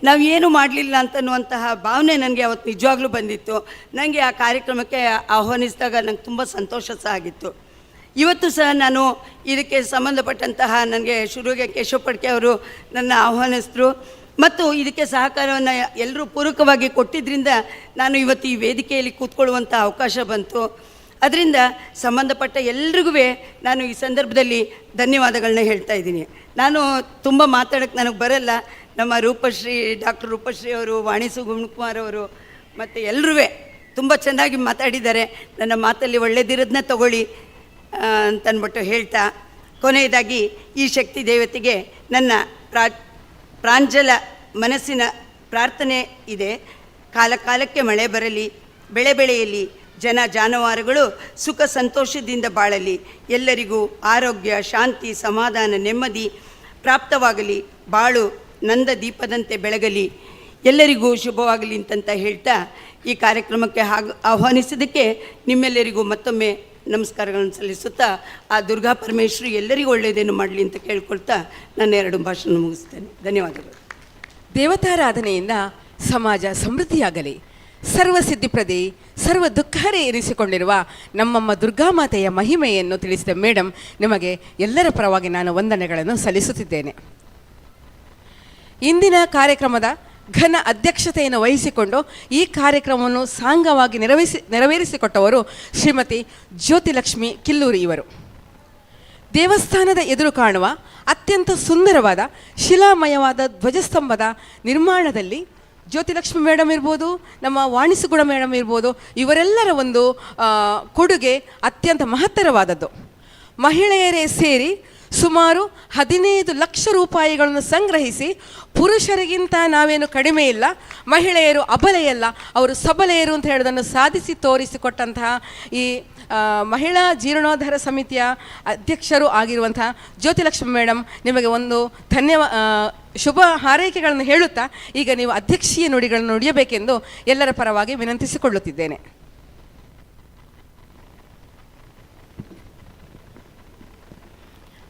ನಾವೇನು ಮಾಡಲಿಲ್ಲ ಅಂತನ್ನುವಂತಹ ಭಾವನೆ ನನಗೆ ಅವತ್ತು ನಿಜವಾಗ್ಲೂ ಬಂದಿತ್ತು. ನನಗೆ ಆ ಕಾರ್ಯಕ್ರಮಕ್ಕೆ ಆಹ್ವಾನಿಸಿದಾಗ ನಂಗೆ ತುಂಬ ಸಂತೋಷ ಸಹ ಆಗಿತ್ತು. ಇವತ್ತು ಸಹ ನಾನು ಇದಕ್ಕೆ ಸಂಬಂಧಪಟ್ಟಂತಹ ನನಗೆ ಶುರುವಿಗೆ ಕೇಶವ ಪಡ್ಕೆ ಅವರು ನನ್ನ ಆಹ್ವಾನಿಸಿದ್ರು ಮತ್ತು ಇದಕ್ಕೆ ಸಹಕಾರವನ್ನು ಎಲ್ಲರೂ ಪೂರಕವಾಗಿ ಕೊಟ್ಟಿದ್ದರಿಂದ ನಾನು ಇವತ್ತು ಈ ವೇದಿಕೆಯಲ್ಲಿ ಕೂತ್ಕೊಳ್ಳುವಂಥ ಅವಕಾಶ ಬಂತು. ಅದರಿಂದ ಸಂಬಂಧಪಟ್ಟ ಎಲ್ರಿಗೂ ನಾನು ಈ ಸಂದರ್ಭದಲ್ಲಿ ಧನ್ಯವಾದಗಳನ್ನ ಹೇಳ್ತಾ ಇದ್ದೀನಿ. ನಾನು ತುಂಬ ಮಾತಾಡೋಕ್ಕೆ ನನಗೆ ಬರಲ್ಲ. ನಮ್ಮ ರೂಪಶ್ರೀ, ಡಾಕ್ಟರ್ ರೂಪಶ್ರೀ ಅವರು, ವಾಣಿ ಸುಗುಣಕುಮಾರ್ ಅವರು ಮತ್ತು ಎಲ್ಲರೂ ತುಂಬ ಚೆನ್ನಾಗಿ ಮಾತಾಡಿದ್ದಾರೆ. ನನ್ನ ಮಾತಲ್ಲಿ ಒಳ್ಳೆಯದಿರೋದನ್ನ ತಗೊಳ್ಳಿ ಅಂತನ್ಬಿಟ್ಟು ಹೇಳ್ತಾ, ಕೊನೆಯದಾಗಿ ಈ ಶಕ್ತಿ ದೇವತೆಗೆ ನನ್ನ ಪ್ರಾಂಜಲ ಮನಸ್ಸಿನ ಪ್ರಾರ್ಥನೆ ಇದೆ. ಕಾಲಕಾಲಕ್ಕೆ ಮಳೆ ಬರಲಿ, ಬೆಳೆ ಬೆಳೆಯಲಿ, ಜನ ಜಾನುವಾರುಗಳು ಸುಖ ಸಂತೋಷದಿಂದ ಬಾಳಲಿ, ಎಲ್ಲರಿಗೂ ಆರೋಗ್ಯ, ಶಾಂತಿ, ಸಮಾಧಾನ, ನೆಮ್ಮದಿ ಪ್ರಾಪ್ತವಾಗಲಿ, ಬಾಳು ನಂದ ದೀಪದಂತೆ ಬೆಳಗಲಿ, ಎಲ್ಲರಿಗೂ ಶುಭವಾಗಲಿ ಅಂತಂತ ಹೇಳ್ತಾ ಈ ಕಾರ್ಯಕ್ರಮಕ್ಕೆ ಆಹ್ವಾನಿಸಿದ್ದಕ್ಕೆ ನಿಮ್ಮೆಲ್ಲರಿಗೂ ಮತ್ತೊಮ್ಮೆ ನಮಸ್ಕಾರಗಳನ್ನು ಸಲ್ಲಿಸುತ್ತಾ ಆ ದುರ್ಗಾ ಪರಮೇಶ್ವರಿ ಎಲ್ಲರಿಗೂ ಒಳ್ಳೆಯದೇನು ಮಾಡಲಿ ಅಂತ ಕೇಳ್ಕೊಳ್ತಾ ನನ್ನ ಎರಡು ಭಾಷಣ ಮುಗಿಸ್ತೇನೆ. ಧನ್ಯವಾದಗಳು. ದೇವತಾರಾಧನೆಯಿಂದ ಸಮಾಜ ಸಮೃದ್ಧಿಯಾಗಲಿ. ಸರ್ವಸಿದ್ಧಿಪ್ರದೆ ಸರ್ವ ದುಃಖರೇ ಎನಿಸಿಕೊಂಡಿರುವ ನಮ್ಮಮ್ಮ ದುರ್ಗಾಮಾತೆಯ ಮಹಿಮೆಯನ್ನು ತಿಳಿಸಿದ ಮೇಡಮ್ ನಿಮಗೆ ಎಲ್ಲರ ಪರವಾಗಿ ನಾನು ವಂದನೆಗಳನ್ನು ಸಲ್ಲಿಸುತ್ತಿದ್ದೇನೆ. ಇಂದಿನ ಕಾರ್ಯಕ್ರಮದ ಘನ ಅಧ್ಯಕ್ಷತೆಯನ್ನು ವಹಿಸಿಕೊಂಡು ಈ ಕಾರ್ಯಕ್ರಮವನ್ನು ಸಾಂಗವಾಗಿ ನೆರವೇರಿಸಿಕೊಟ್ಟವರು ಶ್ರೀಮತಿ ಜ್ಯೋತಿಲಕ್ಷ್ಮಿ ಕಿಲ್ಲೂರಿ ಇವರು. ದೇವಸ್ಥಾನದ ಎದುರು ಕಾಣುವ ಅತ್ಯಂತ ಸುಂದರವಾದ ಶಿಲಾಮಯವಾದ ಧ್ವಜಸ್ತಂಭದ ನಿರ್ಮಾಣದಲ್ಲಿ ಜ್ಯೋತಿಲಕ್ಷ್ಮಿ ಮೇಡಮ್ ಇರ್ಬೋದು, ನಮ್ಮ ವಾಣಿಸುಗುಣ ಮೇಡಮ್ ಇರ್ಬೋದು, ಇವರೆಲ್ಲರ ಒಂದು ಕೊಡುಗೆ ಅತ್ಯಂತ ಮಹತ್ತರವಾದದ್ದು. ಮಹಿಳೆಯರೇ ಸೇರಿ ಸುಮಾರು 15 ಲಕ್ಷ ರೂಪಾಯಿಗಳನ್ನು ಸಂಗ್ರಹಿಸಿ, ಪುರುಷರಿಗಿಂತ ನಾವೇನು ಕಡಿಮೆ ಇಲ್ಲ, ಮಹಿಳೆಯರು ಅಬಲೆಯಲ್ಲ, ಅವರು ಸಬಲೆಯರು ಅಂತ ಹೇಳೋದನ್ನು ಸಾಧಿಸಿ ತೋರಿಸಿಕೊಟ್ಟಂತಹ ಈ ಮಹಿಳಾ ಜೀರ್ಣೋದ್ಧಾರ ಸಮಿತಿಯ ಅಧ್ಯಕ್ಷರು ಆಗಿರುವಂತಹ ಜ್ಯೋತಿಲಕ್ಷ್ಮಿ ಮೇಡಮ್ ನಿಮಗೆ ಒಂದು ಶುಭ ಹಾರೈಕೆಗಳನ್ನು ಹೇಳುತ್ತಾ ಈಗ ನೀವು ಅಧ್ಯಕ್ಷೀಯ ನುಡಿಗಳನ್ನು ನುಡಿಯಬೇಕೆಂದು ಎಲ್ಲರ ಪರವಾಗಿ ವಿನಂತಿಸಿಕೊಳ್ಳುತ್ತಿದ್ದೇನೆ.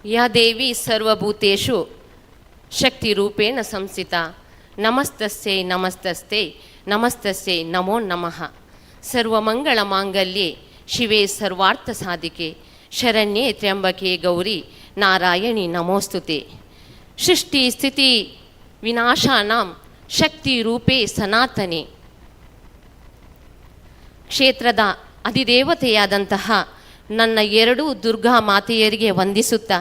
ಯಾ ದೇವಿ ಸರ್ವಭೂತೇಷು ಶಕ್ತಿರೂಪೇಣ ಸಂಸ್ಥಿತ ನಮಸ್ತಸ್ಯೈ ನಮಸ್ತಸ್ಯೈ ನಮಸ್ತಸ್ಯೈ ನಮೋ ನಮಃ. ಸರ್ವಮಂಗಳ ಮಾಂಗಲ್ಯೆ ಶಿವೆ ಸರ್ವಾರ್ಥ ಸಾಧಿಕೆ ಶರಣ್ಯೇ ತ್ರ್ಯಂಬಕೆ ಗೌರಿ ನಾರಾಯಣಿ ನಮೋಸ್ತುತೆ. ಸೃಷ್ಟಿ ಸ್ಥಿತಿ ವಿನಾಶಾನಾಂ ಶಕ್ತಿರೂಪೇ ಸನಾತನೆ. ಕ್ಷೇತ್ರದ ಅಧಿದೇವತೆಯಾದಂತಹ ನನ್ನ ಎರಡೂ ದುರ್ಗಾ ಮಾತೆಯರಿಗೆ ವಂದಿಸುತ್ತಾ,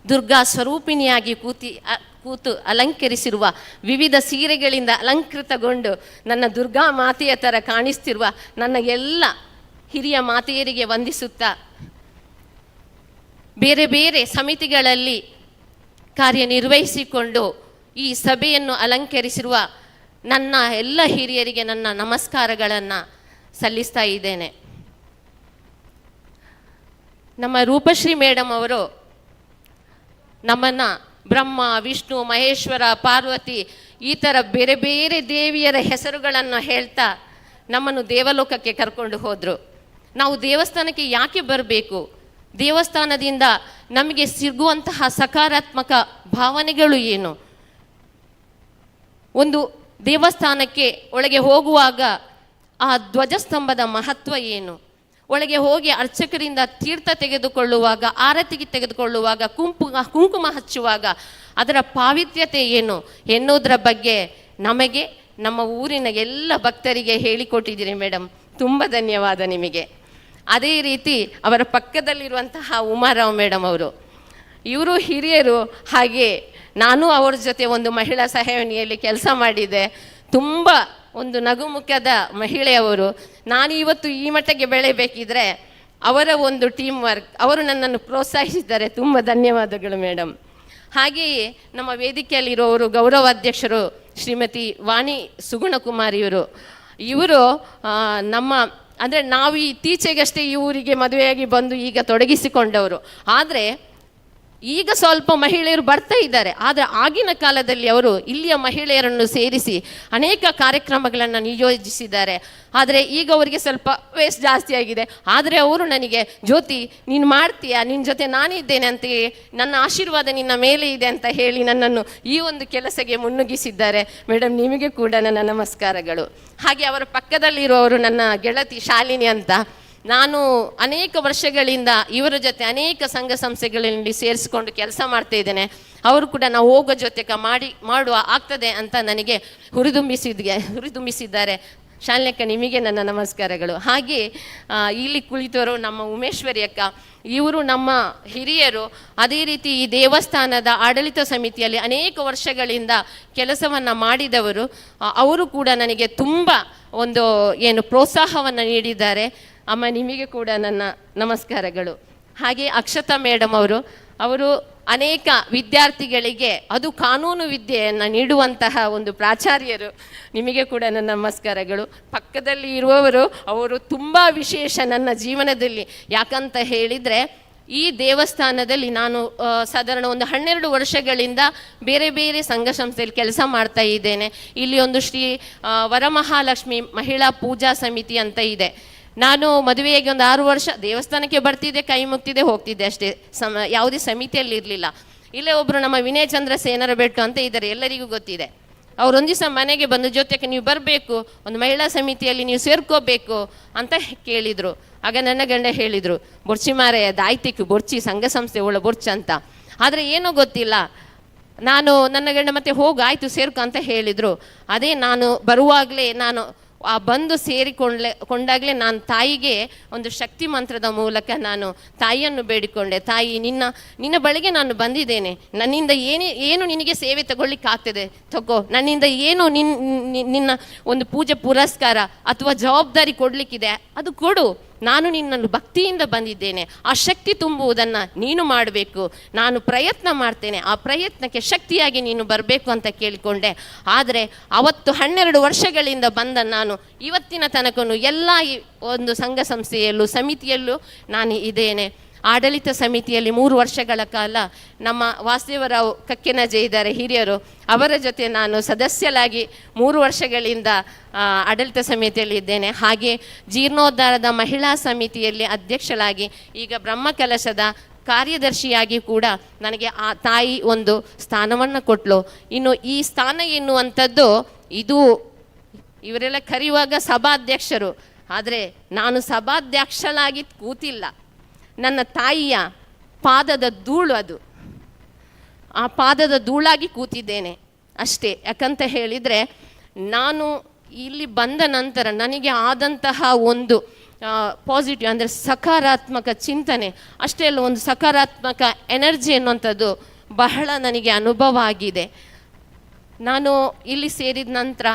ದುರ್ಗಾ ಸ್ವರೂಪಿಣಿಯಾಗಿ ಕೂತು ಅಲಂಕರಿಸಿರುವ ವಿವಿಧ ಸೀರೆಗಳಿಂದ ಅಲಂಕೃತಗೊಂಡು ನನ್ನ ದುರ್ಗಾ ಮಾತೆಯ ಥರ ಕಾಣಿಸ್ತಿರುವ ನನ್ನ ಎಲ್ಲ ಹಿರಿಯ ಮಾತೆಯರಿಗೆ ವಂದಿಸುತ್ತಾ, ಬೇರೆ ಬೇರೆ ಸಮಿತಿಗಳಲ್ಲಿ ಕಾರ್ಯನಿರ್ವಹಿಸಿಕೊಂಡು ಈ ಸಭೆಯನ್ನು ಅಲಂಕರಿಸಿರುವ ನನ್ನ ಎಲ್ಲ ಹಿರಿಯರಿಗೆ ನನ್ನ ನಮಸ್ಕಾರಗಳನ್ನು ಸಲ್ಲಿಸ್ತಾ ಇದ್ದೇನೆ. ನಮ್ಮ ರೂಪಶ್ರೀ ಮೇಡಮ್ ಅವರು ನಮ್ಮನ್ನು ಬ್ರಹ್ಮ, ವಿಷ್ಣು, ಮಹೇಶ್ವರ, ಪಾರ್ವತಿ ಈ ಥರ ಬೇರೆ ಬೇರೆ ದೇವಿಯರ ಹೆಸರುಗಳನ್ನು ಹೇಳ್ತಾ ನಮ್ಮನ್ನು ದೇವಲೋಕಕ್ಕೆ ಕರ್ಕೊಂಡು ಹೋದರು. ನಾವು ದೇವಸ್ಥಾನಕ್ಕೆ ಯಾಕೆ ಬರಬೇಕು, ದೇವಸ್ಥಾನದಿಂದ ನಮಗೆ ಸಿಗುವಂತಹ ಸಕಾರಾತ್ಮಕ ಭಾವನೆಗಳು ಏನು, ಒಂದು ದೇವಸ್ಥಾನಕ್ಕೆ ಒಳಗೆ ಹೋಗುವಾಗ ಆ ಧ್ವಜಸ್ತಂಭದ ಮಹತ್ವ ಏನು, ಒಳಗೆ ಹೋಗಿ ಅರ್ಚಕರಿಂದ ತೀರ್ಥ ತೆಗೆದುಕೊಳ್ಳುವಾಗ, ಆರತಿಗೆ ತೆಗೆದುಕೊಳ್ಳುವಾಗ, ಕುಂಕುಮ ಹಚ್ಚುವಾಗ ಅದರ ಪಾವಿತ್ರ್ಯತೆ ಏನು ಎನ್ನುವುದರ ಬಗ್ಗೆ ನಮಗೆ ನಮ್ಮ ಊರಿನ ಎಲ್ಲ ಭಕ್ತರಿಗೆ ಹೇಳಿಕೊಟ್ಟಿದ್ದೀರಿ ಮೇಡಮ್. ತುಂಬ ಧನ್ಯವಾದ ನಿಮಗೆ. ಅದೇ ರೀತಿ ಅವರ ಪಕ್ಕದಲ್ಲಿರುವಂತಹ ಉಮಾರಾವ್ ಮೇಡಮ್ ಅವರು, ಇವರು ಹಿರಿಯರು, ಹಾಗೆ ನಾನು ಅವರ ಜೊತೆ ಒಂದು ಮಹಿಳಾ ಸಹಾಯವಾಣಿಯಲ್ಲಿ ಕೆಲಸ ಮಾಡಿದ್ದೆ. ತುಂಬ ಒಂದು ನಗುಮುಖದ ಮಹಿಳೆಯವರು. ನಾನು ಇವತ್ತು ಈ ಮಟ್ಟಕ್ಕೆ ಬೆಳೆಯಬೇಕಿದ್ರೆ ಅವರ ಒಂದು ಟೀಮ್ ವರ್ಕ್, ಅವರು ನನ್ನನ್ನು ಪ್ರೋತ್ಸಾಹಿಸಿದ್ದಾರೆ. ತುಂಬ ಧನ್ಯವಾದಗಳು ಮೇಡಮ್. ಹಾಗೆಯೇ ನಮ್ಮ ವೇದಿಕೆಯಲ್ಲಿರುವವರು ಗೌರವಾಧ್ಯಕ್ಷರು ಶ್ರೀಮತಿ ವಾಣಿ ಸುಗುಣಕುಮಾರಿಯವರು. ಇವರು ನಮ್ಮ ಅಂದರೆ ನಾವು ಇತ್ತೀಚೆಗಷ್ಟೇ ಈ ಊರಿಗೆ ಮದುವೆಯಾಗಿ ಬಂದು ಈಗ ತೊಡಗಿಸಿಕೊಂಡವರು. ಆದರೆ ಈಗ ಸ್ವಲ್ಪ ಮಹಿಳೆಯರು ಬರ್ತಾ ಇದ್ದಾರೆ. ಆದರೆ ಆಗಿನ ಕಾಲದಲ್ಲಿ ಅವರು ಇಲ್ಲಿಯ ಮಹಿಳೆಯರನ್ನು ಸೇರಿಸಿ ಅನೇಕ ಕಾರ್ಯಕ್ರಮಗಳನ್ನು ನಿಯೋಜಿಸಿದ್ದಾರೆ. ಆದರೆ ಈಗ ಅವರಿಗೆ ಸ್ವಲ್ಪ ವೇಸ್ಟ್ ಜಾಸ್ತಿ ಆಗಿದೆ. ಆದರೆ ಅವರು ನನಗೆ, ಜ್ಯೋತಿ ನೀನು ಮಾಡ್ತೀಯಾ, ನಿನ್ನ ಜೊತೆ ನಾನಿದ್ದೇನೆ ಅಂತ, ನನ್ನ ಆಶೀರ್ವಾದ ನಿನ್ನ ಮೇಲೆ ಇದೆ ಅಂತ ಹೇಳಿ ನನ್ನನ್ನು ಈ ಒಂದು ಕೆಲಸಕ್ಕೆ ಮುನ್ನುಗ್ಗಿಸಿದ್ದಾರೆ. ಮೇಡಮ್, ನಿಮಗೆ ಕೂಡ ನನ್ನ ನಮಸ್ಕಾರಗಳು. ಹಾಗೆ ಅವರ ಪಕ್ಕದಲ್ಲಿರುವವರು ನನ್ನ ಗೆಳತಿ ಶಾಲಿನಿ ಅಂತ. ನಾನು ಅನೇಕ ವರ್ಷಗಳಿಂದ ಇವರ ಜೊತೆ ಅನೇಕ ಸಂಘ ಸಂಸ್ಥೆಗಳಲ್ಲಿ ಸೇರಿಸಿಕೊಂಡು ಕೆಲಸ ಮಾಡ್ತಾ ಇದ್ದೇನೆ. ಅವರು ಕೂಡ ನಾವು ಹೋಗೋ ಜೊತೆಗೆ ಮಾಡುವ ಆಗ್ತದೆ ಅಂತ ನನಗೆ ಹುರಿದುಂಬಿಸಿದ್ದಾರೆ. ಶಾಲಿನಕ್ಕ, ನಿಮಗೆ ನನ್ನ ನಮಸ್ಕಾರಗಳು. ಹಾಗೆ ಇಲ್ಲಿ ಕುಳಿತವರು ನಮ್ಮ ಉಮೇಶ್ವರಿ ಅಕ್ಕ, ಇವರು ನಮ್ಮ ಹಿರಿಯರು. ಅದೇ ರೀತಿ ಈ ದೇವಸ್ಥಾನದ ಆಡಳಿತ ಸಮಿತಿಯಲ್ಲಿ ಅನೇಕ ವರ್ಷಗಳಿಂದ ಕೆಲಸವನ್ನು ಮಾಡಿದವರು. ಅವರು ಕೂಡ ನನಗೆ ತುಂಬ ಒಂದು ಏನು ಪ್ರೋತ್ಸಾಹವನ್ನು ನೀಡಿದ್ದಾರೆ. ಅಮ್ಮ, ನಿಮಗೆ ಕೂಡ ನನ್ನ ನಮಸ್ಕಾರಗಳು. ಹಾಗೆ ಅಕ್ಷತಾ ಮೇಡಮ್ ಅವರು ಅನೇಕ ವಿದ್ಯಾರ್ಥಿಗಳಿಗೆ ಅದು ಕಾನೂನು ವಿದ್ಯೆಯನ್ನು ನೀಡುವಂತಹ ಒಂದು ಪ್ರಾಚಾರ್ಯರು. ನಿಮಗೆ ಕೂಡ ನನ್ನ ನಮಸ್ಕಾರಗಳು. ಪಕ್ಕದಲ್ಲಿ ಇರುವವರು ಅವರು ತುಂಬ ವಿಶೇಷ ನನ್ನ ಜೀವನದಲ್ಲಿ. ಯಾಕಂತ ಹೇಳಿದರೆ ಈ ದೇವಸ್ಥಾನದಲ್ಲಿ ನಾನು ಸಾಧಾರಣ ಒಂದು 12 ವರ್ಷಗಳಿಂದ ಬೇರೆ ಬೇರೆ ಸಂಘ ಸಂಸ್ಥೆಯಲ್ಲಿ ಕೆಲಸ ಮಾಡ್ತಾ ಇದ್ದೇನೆ. ಇಲ್ಲಿ ಒಂದು ಶ್ರೀ ವರಮಹಾಲಕ್ಷ್ಮಿ ಮಹಿಳಾ ಪೂಜಾ ಸಮಿತಿ ಅಂತ ಇದೆ. ನಾನು ಮದುವೆಯಾಗಿ ಒಂದು 6 ವರ್ಷ ದೇವಸ್ಥಾನಕ್ಕೆ ಬರ್ತಿದ್ದೆ, ಕೈ ಮುಗ್ತಿದ್ದೆ, ಹೋಗ್ತಿದ್ದೆ ಅಷ್ಟೇ. ಯಾವುದೇ ಸಮಿತಿಯಲ್ಲಿ ಇರಲಿಲ್ಲ. ಇಲ್ಲೇ ಒಬ್ಬರು ನಮ್ಮ ವಿನಯಚಂದ್ರ ಸೇನರ ಬೆಟ್ಟು ಅಂತ ಇದ್ದಾರೆ, ಎಲ್ಲರಿಗೂ ಗೊತ್ತಿದೆ. ಅವರೊಂದು ದಿವಸ ಮನೆಗೆ ಬಂದು, ಜೊತೆಗೆ ನೀವು ಬರಬೇಕು, ಒಂದು ಮಹಿಳಾ ಸಮಿತಿಯಲ್ಲಿ ನೀವು ಸೇರ್ಕೋಬೇಕು ಅಂತ ಕೇಳಿದರು. ಆಗ ನನ್ನ ಗಂಡ ಹೇಳಿದರು, ಬೊರ್ಚಿ ಮಾರಾಯ ದಾಯ್ತಿಕ್ಕು ಬೊರ್ಚಿ ಸಂಘ ಸಂಸ್ಥೆ ಒಳ ಬೊರ್ಚ್ ಅಂತ. ಆದರೆ ಏನೋ ಗೊತ್ತಿಲ್ಲ, ನಾನು ನನ್ನ ಗಂಡ ಮತ್ತೆ ಹೋಗು ಆಯಿತು ಸೇರ್ಕೊ ಅಂತ ಹೇಳಿದರು. ಅದೇ ನಾನು ಬರುವಾಗಲೇ ನಾನು ಆ ಬಂದು ಸೇರಿಕೊಂಡಾಗಲೇ ನಾನು ತಾಯಿಗೆ ಒಂದು ಶಕ್ತಿ ಮಂತ್ರದ ಮೂಲಕ ನಾನು ತಾಯಿಯನ್ನು ಬೇಡಿಕೊಂಡೆ. ತಾಯಿ, ನಿನ್ನ ಬಳಿಗೆ ನಾನು ಬಂದಿದ್ದೇನೆ, ನನ್ನಿಂದ ಏನು ನಿನಗೆ ಸೇವೆ ತಗೊಳ್ಳಿಕ್ಕಾಗ್ತದೆ ತಗೋ, ನನ್ನಿಂದ ಏನು ನಿನ್ನ ಒಂದು ಪೂಜೆ ಪುರಸ್ಕಾರ ಅಥವಾ ಜವಾಬ್ದಾರಿ ಕೊಡಲಿಕ್ಕಿದೆ ಅದು ಕೊಡು, ನಾನು ನಿನ್ನನ್ನು ಭಕ್ತಿಯಿಂದ ಬಂದಿದ್ದೇನೆ, ಆ ಶಕ್ತಿ ತುಂಬುವುದನ್ನು ನೀನು ಮಾಡಬೇಕು, ನಾನು ಪ್ರಯತ್ನ ಮಾಡ್ತೇನೆ, ಆ ಪ್ರಯತ್ನಕ್ಕೆ ಶಕ್ತಿಯಾಗಿ ನೀನು ಬರಬೇಕು ಅಂತ ಕೇಳಿಕೊಂಡೆ. ಆದರೆ ಅವತ್ತು 12 ವರ್ಷಗಳಿಂದ ಬಂದ ನಾನು ಇವತ್ತಿನ ತನಕನೂ ಎಲ್ಲ ಈ ಒಂದು ಸಂಘ ಸಂಸ್ಥೆಯಲ್ಲೂ ಸಮಿತಿಯಲ್ಲೂ ನಾನು ಇದ್ದೇನೆ. ಆಡಳಿತ ಸಮಿತಿಯಲ್ಲಿ 3 ವರ್ಷಗಳ ಕಾಲ ನಮ್ಮ ವಾಸುದೇವರಾವ್ ಕಕ್ಕೆನಜೆ ಇದ್ದಾರೆ ಹಿರಿಯರು, ಅವರ ಜೊತೆ ನಾನು ಸದಸ್ಯಲಾಗಿ 3 ವರ್ಷಗಳಿಂದ ಆಡಳಿತ ಸಮಿತಿಯಲ್ಲಿ ಇದ್ದೇನೆ. ಹಾಗೆ ಜೀರ್ಣೋದ್ಧಾರದ ಮಹಿಳಾ ಸಮಿತಿಯಲ್ಲಿ ಅಧ್ಯಕ್ಷಳಾಗಿ ಈಗ ಬ್ರಹ್ಮಕಲಶದ ಕಾರ್ಯದರ್ಶಿಯಾಗಿ ಕೂಡ ನನಗೆ ಆ ತಾಯಿ ಒಂದು ಸ್ಥಾನವನ್ನು ಕೊಟ್ಟಳು. ಇನ್ನು ಈ ಸ್ಥಾನ ಎನ್ನುವಂಥದ್ದು ಇದು ಇವರೆಲ್ಲ ಕರೆಯುವಾಗ ಸಭಾಧ್ಯಕ್ಷರು, ಆದರೆ ನಾನು ಸಭಾಧ್ಯಕ್ಷಳಾಗಿ ಕೂತಿಲ್ಲ. ನನ್ನ ತಾಯಿಯ ಪಾದದ ಧೂಳು ಅದು, ಆ ಪಾದದ ಧೂಳಾಗಿ ಕೂತಿದ್ದೇನೆ ಅಷ್ಟೇ. ಯಾಕಂತ ಹೇಳಿದರೆ ನಾನು ಇಲ್ಲಿ ಬಂದ ನಂತರ ನನಗೆ ಆದಂತಹ ಒಂದು Positive ಅಂದರೆ ಸಕಾರಾತ್ಮಕ ಚಿಂತನೆ ಅಷ್ಟೇ ಅಲ್ಲ, ಒಂದು ಸಕಾರಾತ್ಮಕ ಎನರ್ಜಿ ಅನ್ನುವಂಥದ್ದು ಬಹಳ ನನಗೆ ಅನುಭವ ಆಗಿದೆ. ನಾನು ಇಲ್ಲಿ ಸೇರಿದ ನಂತರ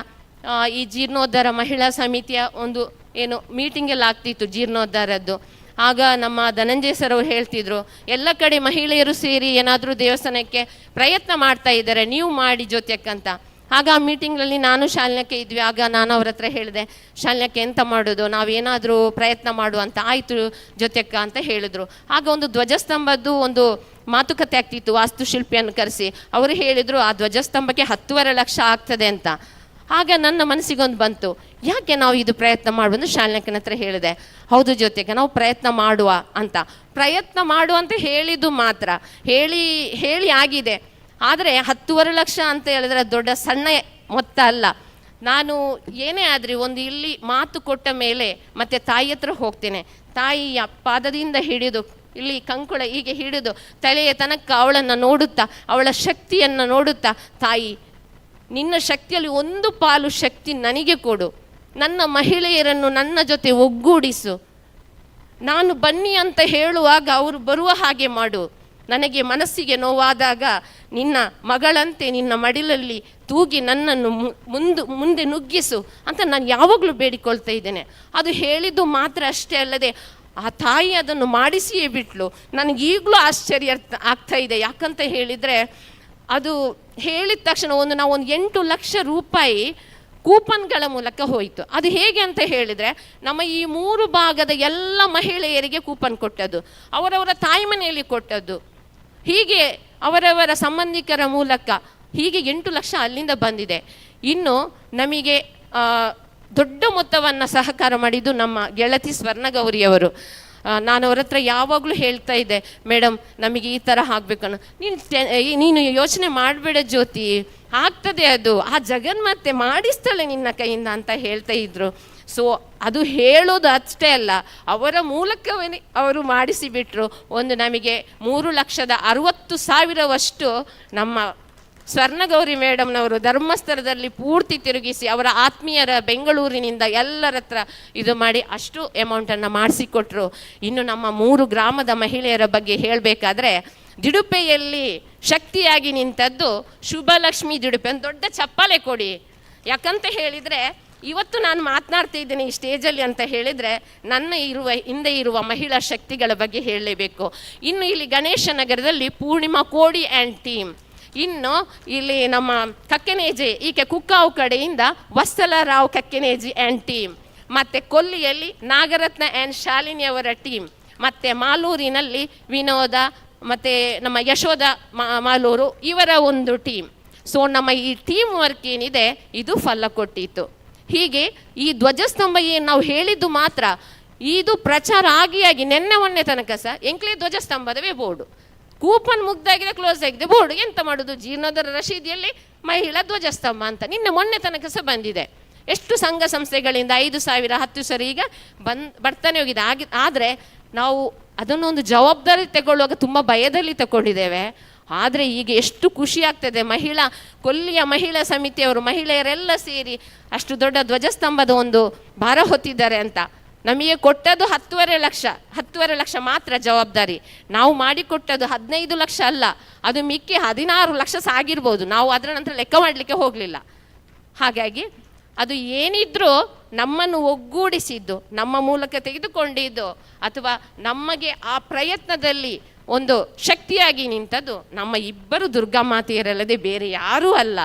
ಈ ಜೀರ್ಣೋದ್ಧಾರ ಮಹಿಳಾ ಸಮಿತಿಯ ಒಂದು ಏನು ಮೀಟಿಂಗೆಲ್ಲ ಆಗ್ತಿತ್ತು ಜೀರ್ಣೋದ್ಧಾರದ್ದು. ಆಗ ನಮ್ಮ ಧನಂಜಯ ಸರ್ ಅವರು ಹೇಳ್ತಿದ್ರು, ಎಲ್ಲ ಕಡೆ ಮಹಿಳೆಯರು ಸೇರಿ ಏನಾದರೂ ದೇವಸ್ಥಾನಕ್ಕೆ ಪ್ರಯತ್ನ ಮಾಡ್ತಾ ಇದ್ದಾರೆ, ನೀವು ಮಾಡಿ ಜ್ಯೋತಿಯಕ್ಕಂತ. ಆಗ ಆ ಮೀಟಿಂಗ್ನಲ್ಲಿ ನಾನು ಶಾಲಿನಕ್ಕೆ ಇದ್ವಿ. ಆಗ ನಾನು ಅವ್ರ ಹತ್ರ ಹೇಳಿದೆ, ಶಾಲಿನಕ್ಕೆ ಎಂತ ಮಾಡೋದು, ನಾವೇನಾದರೂ ಪ್ರಯತ್ನ ಮಾಡುವಂತ ಆಯಿತು ಜ್ಯೋತಿಯಕ್ಕ ಅಂತ ಹೇಳಿದ್ರು. ಆಗ ಒಂದು ಧ್ವಜಸ್ತಂಭದ್ದು ಒಂದು ಮಾತುಕತೆ ಆಗ್ತಿತ್ತು, ವಾಸ್ತುಶಿಲ್ಪಿಯನ್ನು ಕರೆಸಿ. ಅವರು ಹೇಳಿದರು ಆ ಧ್ವಜಸ್ತಂಭಕ್ಕೆ 10.5 ಲಕ್ಷ ಆಗ್ತದೆ ಅಂತ. ಆಗ ನನ್ನ ಮನಸ್ಸಿಗೊಂದು ಬಂತು, ಯಾಕೆ ನಾವು ಇದು ಪ್ರಯತ್ನ ಮಾಡುವಂತ ಶಾಲಿನಕ್ಕನ ಹತ್ರ ಹೇಳಿದೆ. ಹೌದು ಜ್ಯೋತಿಯಕ್ಕ, ನಾವು ಪ್ರಯತ್ನ ಮಾಡುವ ಅಂತ. ಪ್ರಯತ್ನ ಮಾಡುವ ಅಂತ ಹೇಳಿದ್ದು ಮಾತ್ರ ಹೇಳಿ ಹೇಳಿ ಆಗಿದೆ. ಆದರೆ 10.5 ಲಕ್ಷ ಅಂತ ಹೇಳಿದ್ರೆ ದೊಡ್ಡ ಸಣ್ಣ ಮೊತ್ತ ಅಲ್ಲ. ನಾನು ಏನೇ ಆದರೆ ಒಂದು ಇಲ್ಲಿ ಮಾತು ಕೊಟ್ಟ ಮೇಲೆ ಮತ್ತೆ ತಾಯಿ ಹತ್ರ ಹೋಗ್ತೇನೆ. ತಾಯಿಯ ಪಾದದಿಂದ ಹಿಡಿದು ಇಲ್ಲಿ ಕಂಕುಳ ಹೀಗೆ ಹಿಡಿದು ತಲೆಯ ತನಕ ಅವಳನ್ನು ನೋಡುತ್ತಾ, ಅವಳ ಶಕ್ತಿಯನ್ನು ನೋಡುತ್ತಾ, ತಾಯಿ ನಿನ್ನ ಶಕ್ತಿಯಲ್ಲಿ ಒಂದು ಪಾಲು ಶಕ್ತಿ ನನಗೆ ಕೊಡು, ನನ್ನ ಮಹಿಳೆಯರನ್ನು ನನ್ನ ಜೊತೆ ಒಗ್ಗೂಡಿಸು, ನಾನು ಬನ್ನಿ ಅಂತ ಹೇಳುವಾಗ ಅವರು ಬರುವ ಹಾಗೆ ಮಾಡು, ನನಗೆ ಮನಸ್ಸಿಗೆ ನೋವಾದಾಗ ನಿನ್ನ ಮಗಳಂತೆ ನಿನ್ನ ಮಡಿಲಲ್ಲಿ ತೂಗಿ ನನ್ನನ್ನು ಮುಂದೆ ನುಗ್ಗಿಸು ಅಂತ ನಾನು ಯಾವಾಗಲೂ ಬೇಡಿಕೊಳ್ತಾ ಇದ್ದೇನೆ. ಅದು ಹೇಳಿದ್ದು ಮಾತ್ರ ಅಷ್ಟೇ ಅಲ್ಲದೆ ಆ ತಾಯಿ ಅದನ್ನು ಮಾಡಿಸಿಯೇ ಬಿಟ್ಲು. ನನಗೀಗಲೂ ಆಶ್ಚರ್ಯ ಆಗ್ತಾ ಇದೆ. ಯಾಕಂತ ಹೇಳಿದರೆ ಅದು ಹೇಳಿದ ತಕ್ಷಣ ಒಂದು ನಾವು ಒಂದು 8 ಲಕ್ಷ ರೂಪಾಯಿ ಕೂಪನ್ಗಳ ಮೂಲಕ ಹೋಯಿತು. ಅದು ಹೇಗೆ ಅಂತ ಹೇಳಿದರೆ, ನಮ್ಮ ಈ 3 ಭಾಗದ ಎಲ್ಲ ಮಹಿಳೆಯರಿಗೆ ಕೂಪನ್ ಕೊಟ್ಟದ್ದು, ಅವರವರ ತಾಯಿ ಮನೆಯಲ್ಲಿ ಕೊಟ್ಟದ್ದು, ಹೀಗೆ ಅವರವರ ಸಂಬಂಧಿಕರ ಮೂಲಕ ಹೀಗೆ 8 ಲಕ್ಷ ಅಲ್ಲಿಂದ ಬಂದಿದೆ. ಇನ್ನು ನಮಗೆ ದೊಡ್ಡ ಮೊತ್ತವನ್ನು ಸಹಕಾರ ಮಾಡಿದ್ದು ನಮ್ಮ ಗೆಳತಿ ಸ್ವರ್ಣಗೌರಿಯವರು. ನಾನು ಅವ್ರ ಹತ್ರ ಯಾವಾಗಲೂ ಹೇಳ್ತಾ ಇದ್ದೆ, ಮೇಡಮ್ ನಮಗೆ ಈ ಥರ ಆಗಬೇಕು ಅನ್ನೋ. ನೀನು ಯೋಚನೆ ಮಾಡಬೇಡ ಜ್ಯೋತಿ, ಆಗ್ತದೆ ಅದು, ಆ ಜಗನ್ಮಾತೆ ಮಾಡಿಸ್ತಾಳೆ ನಿನ್ನ ಕೈಯಿಂದ ಅಂತ ಹೇಳ್ತಾ ಇದ್ರು. ಸೊ ಅದು ಹೇಳೋದು ಅಷ್ಟೇ ಅಲ್ಲ, ಅವರ ಮೂಲಕವೇ ಅವರು ಮಾಡಿಸಿಬಿಟ್ರು. ಒಂದು ನಮಗೆ 3,60,000ವಷ್ಟು ನಮ್ಮ ಸ್ವರ್ಣಗೌರಿ ಮೇಡಮ್ನವರು ಧರ್ಮಸ್ಥಳದಲ್ಲಿ ಪೂರ್ತಿ ತಿರುಗಿಸಿ ಅವರ ಆತ್ಮೀಯರ ಬೆಂಗಳೂರಿನಿಂದ ಎಲ್ಲರ ಹತ್ರ ಇದು ಮಾಡಿ ಅಷ್ಟು ಅಮೌಂಟನ್ನು ಮಾಡಿಸಿಕೊಟ್ರು. ಇನ್ನು ನಮ್ಮ 3 ಗ್ರಾಮದ ಮಹಿಳೆಯರ ಬಗ್ಗೆ ಹೇಳಬೇಕಾದ್ರೆ, ದಿಡುಪೆಯಲ್ಲಿ ಶಕ್ತಿಯಾಗಿ ನಿಂತದ್ದು ಶುಭಲಕ್ಷ್ಮಿ ದಿಡುಪೆ. ಒಂದು ದೊಡ್ಡ ಚಪ್ಪಾಳೆ ಕೊಡಿ. ಯಾಕಂತ ಹೇಳಿದರೆ, ಇವತ್ತು ನಾನು ಮಾತನಾಡ್ತಾ ಇದ್ದೇನೆ ಈ ಸ್ಟೇಜಲ್ಲಿ ಅಂತ ಹೇಳಿದರೆ ನನ್ನ ಇರುವ ಹಿಂದೆ ಇರುವ ಮಹಿಳಾ ಶಕ್ತಿಗಳ ಬಗ್ಗೆ ಹೇಳಲೇಬೇಕು. ಇನ್ನು ಇಲ್ಲಿ ಗಣೇಶ ನಗರದಲ್ಲಿ ಪೂರ್ಣಿಮಾ ಕೋಡಿ ಆ್ಯಂಡ್ ಟೀಮ್, ಇನ್ನು ಇಲ್ಲಿ ನಮ್ಮ ಕಕ್ಕೆನೇಜೆ ಈಕೆ ಕುಕ್ಕಾವು ಕಡೆಯಿಂದ ವತ್ಸಲರಾವ್ ಕಕ್ಕೆನೇಜಿ ಆ್ಯಂಡ್ ಟೀಮ್, ಮತ್ತು ಕೊಲ್ಲಿಯಲ್ಲಿ ನಾಗರತ್ನ ಆ್ಯಂಡ್ ಶಾಲಿನಿಯವರ ಟೀಮ್, ಮತ್ತು ಮಾಲೂರಿನಲ್ಲಿ ವಿನೋದ ಮತ್ತು ನಮ್ಮ ಯಶೋಧ ಮಾಲೂರು ಇವರ ಒಂದು ಟೀಮ್. ಸೊ ನಮ್ಮ ಈ ಟೀಮ್ ವರ್ಕ್ ಏನಿದೆ ಇದು ಫಲ ಕೊಟ್ಟಿತ್ತು. ಹೀಗೆ ಈ ಧ್ವಜಸ್ತಂಭ ಏನು ನಾವು ಹೇಳಿದ್ದು ಮಾತ್ರ ಇದು ಪ್ರಚಾರ ಆಗಿ ಆಗಿ ನಿನ್ನೆ ಮೊನ್ನೆ ತನಕ ಸಹ ಎಂಕ್ಲೇ ಧ್ವಜಸ್ತಂಭದವೇ ಬೋರ್ಡು, ಕೂಪನ್ ಮುಗ್ದಾಗಿದೆ, ಕ್ಲೋಸ್ ಆಗಿದೆ ಬೋರ್ಡು, ಎಂತ ಮಾಡೋದು? ಜೀರ್ಣೋದ್ಧಾರ ರಶೀದಿಯಲ್ಲಿ ಮಹಿಳಾ ಧ್ವಜಸ್ತಂಭ ಅಂತ ನಿನ್ನೆ ಮೊನ್ನೆ ತನಕ ಸಹ ಬಂದಿದೆ. ಎಷ್ಟು ಸಂಘ ಸಂಸ್ಥೆಗಳಿಂದ 5,000 10,000 ಈಗ ಬರ್ತಾನೆ ಹೋಗಿದೆ. ಆದರೆ ನಾವು ಅದನ್ನೊಂದು ಜವಾಬ್ದಾರಿ ತಗೊಳ್ಳುವಾಗ ತುಂಬ ಭಯದಲ್ಲಿ ತಗೊಂಡಿದ್ದೇವೆ. ಆದರೆ ಈಗ ಎಷ್ಟು ಖುಷಿ ಆಗ್ತದೆ, ಮಹಿಳಾ ಕೊಲ್ಲಿಯ ಮಹಿಳಾ ಸಮಿತಿಯವರು ಮಹಿಳೆಯರೆಲ್ಲ ಸೇರಿ ಅಷ್ಟು ದೊಡ್ಡ ಧ್ವಜಸ್ತಂಭದ ಒಂದು ಭಾರ ಹೊತ್ತಿದ್ದಾರೆ ಅಂತ. ನಮಗೆ ಕೊಟ್ಟದ್ದು 10.5 ಲಕ್ಷ, 10.5 ಲಕ್ಷ ಮಾತ್ರ ಜವಾಬ್ದಾರಿ. ನಾವು ಮಾಡಿಕೊಟ್ಟದ್ದು 15 ಲಕ್ಷ ಅಲ್ಲ, ಅದು ಮಿಕ್ಕಿ 16 ಲಕ್ಷ ಸಾಗಿರ್ಬೋದು. ನಾವು ಅದರ ನಂತರ ಲೆಕ್ಕ ಮಾಡಲಿಕ್ಕೆ ಹೋಗಲಿಲ್ಲ. ಹಾಗಾಗಿ ಅದು ಏನಿದ್ರೂ ನಮ್ಮನ್ನು ಒಗ್ಗೂಡಿಸಿದ್ದು, ನಮ್ಮ ಮೂಲಕ ತೆಗೆದುಕೊಂಡಿದ್ದು, ಅಥವಾ ನಮಗೆ ಆ ಪ್ರಯತ್ನದಲ್ಲಿ ಒಂದು ಶಕ್ತಿಯಾಗಿ ನಿಂತದ್ದು ನಮ್ಮ ಇಬ್ಬರು ದುರ್ಗಾ ಮಾತೆಯರಲ್ಲದೆ ಬೇರೆ ಯಾರೂ ಅಲ್ಲ.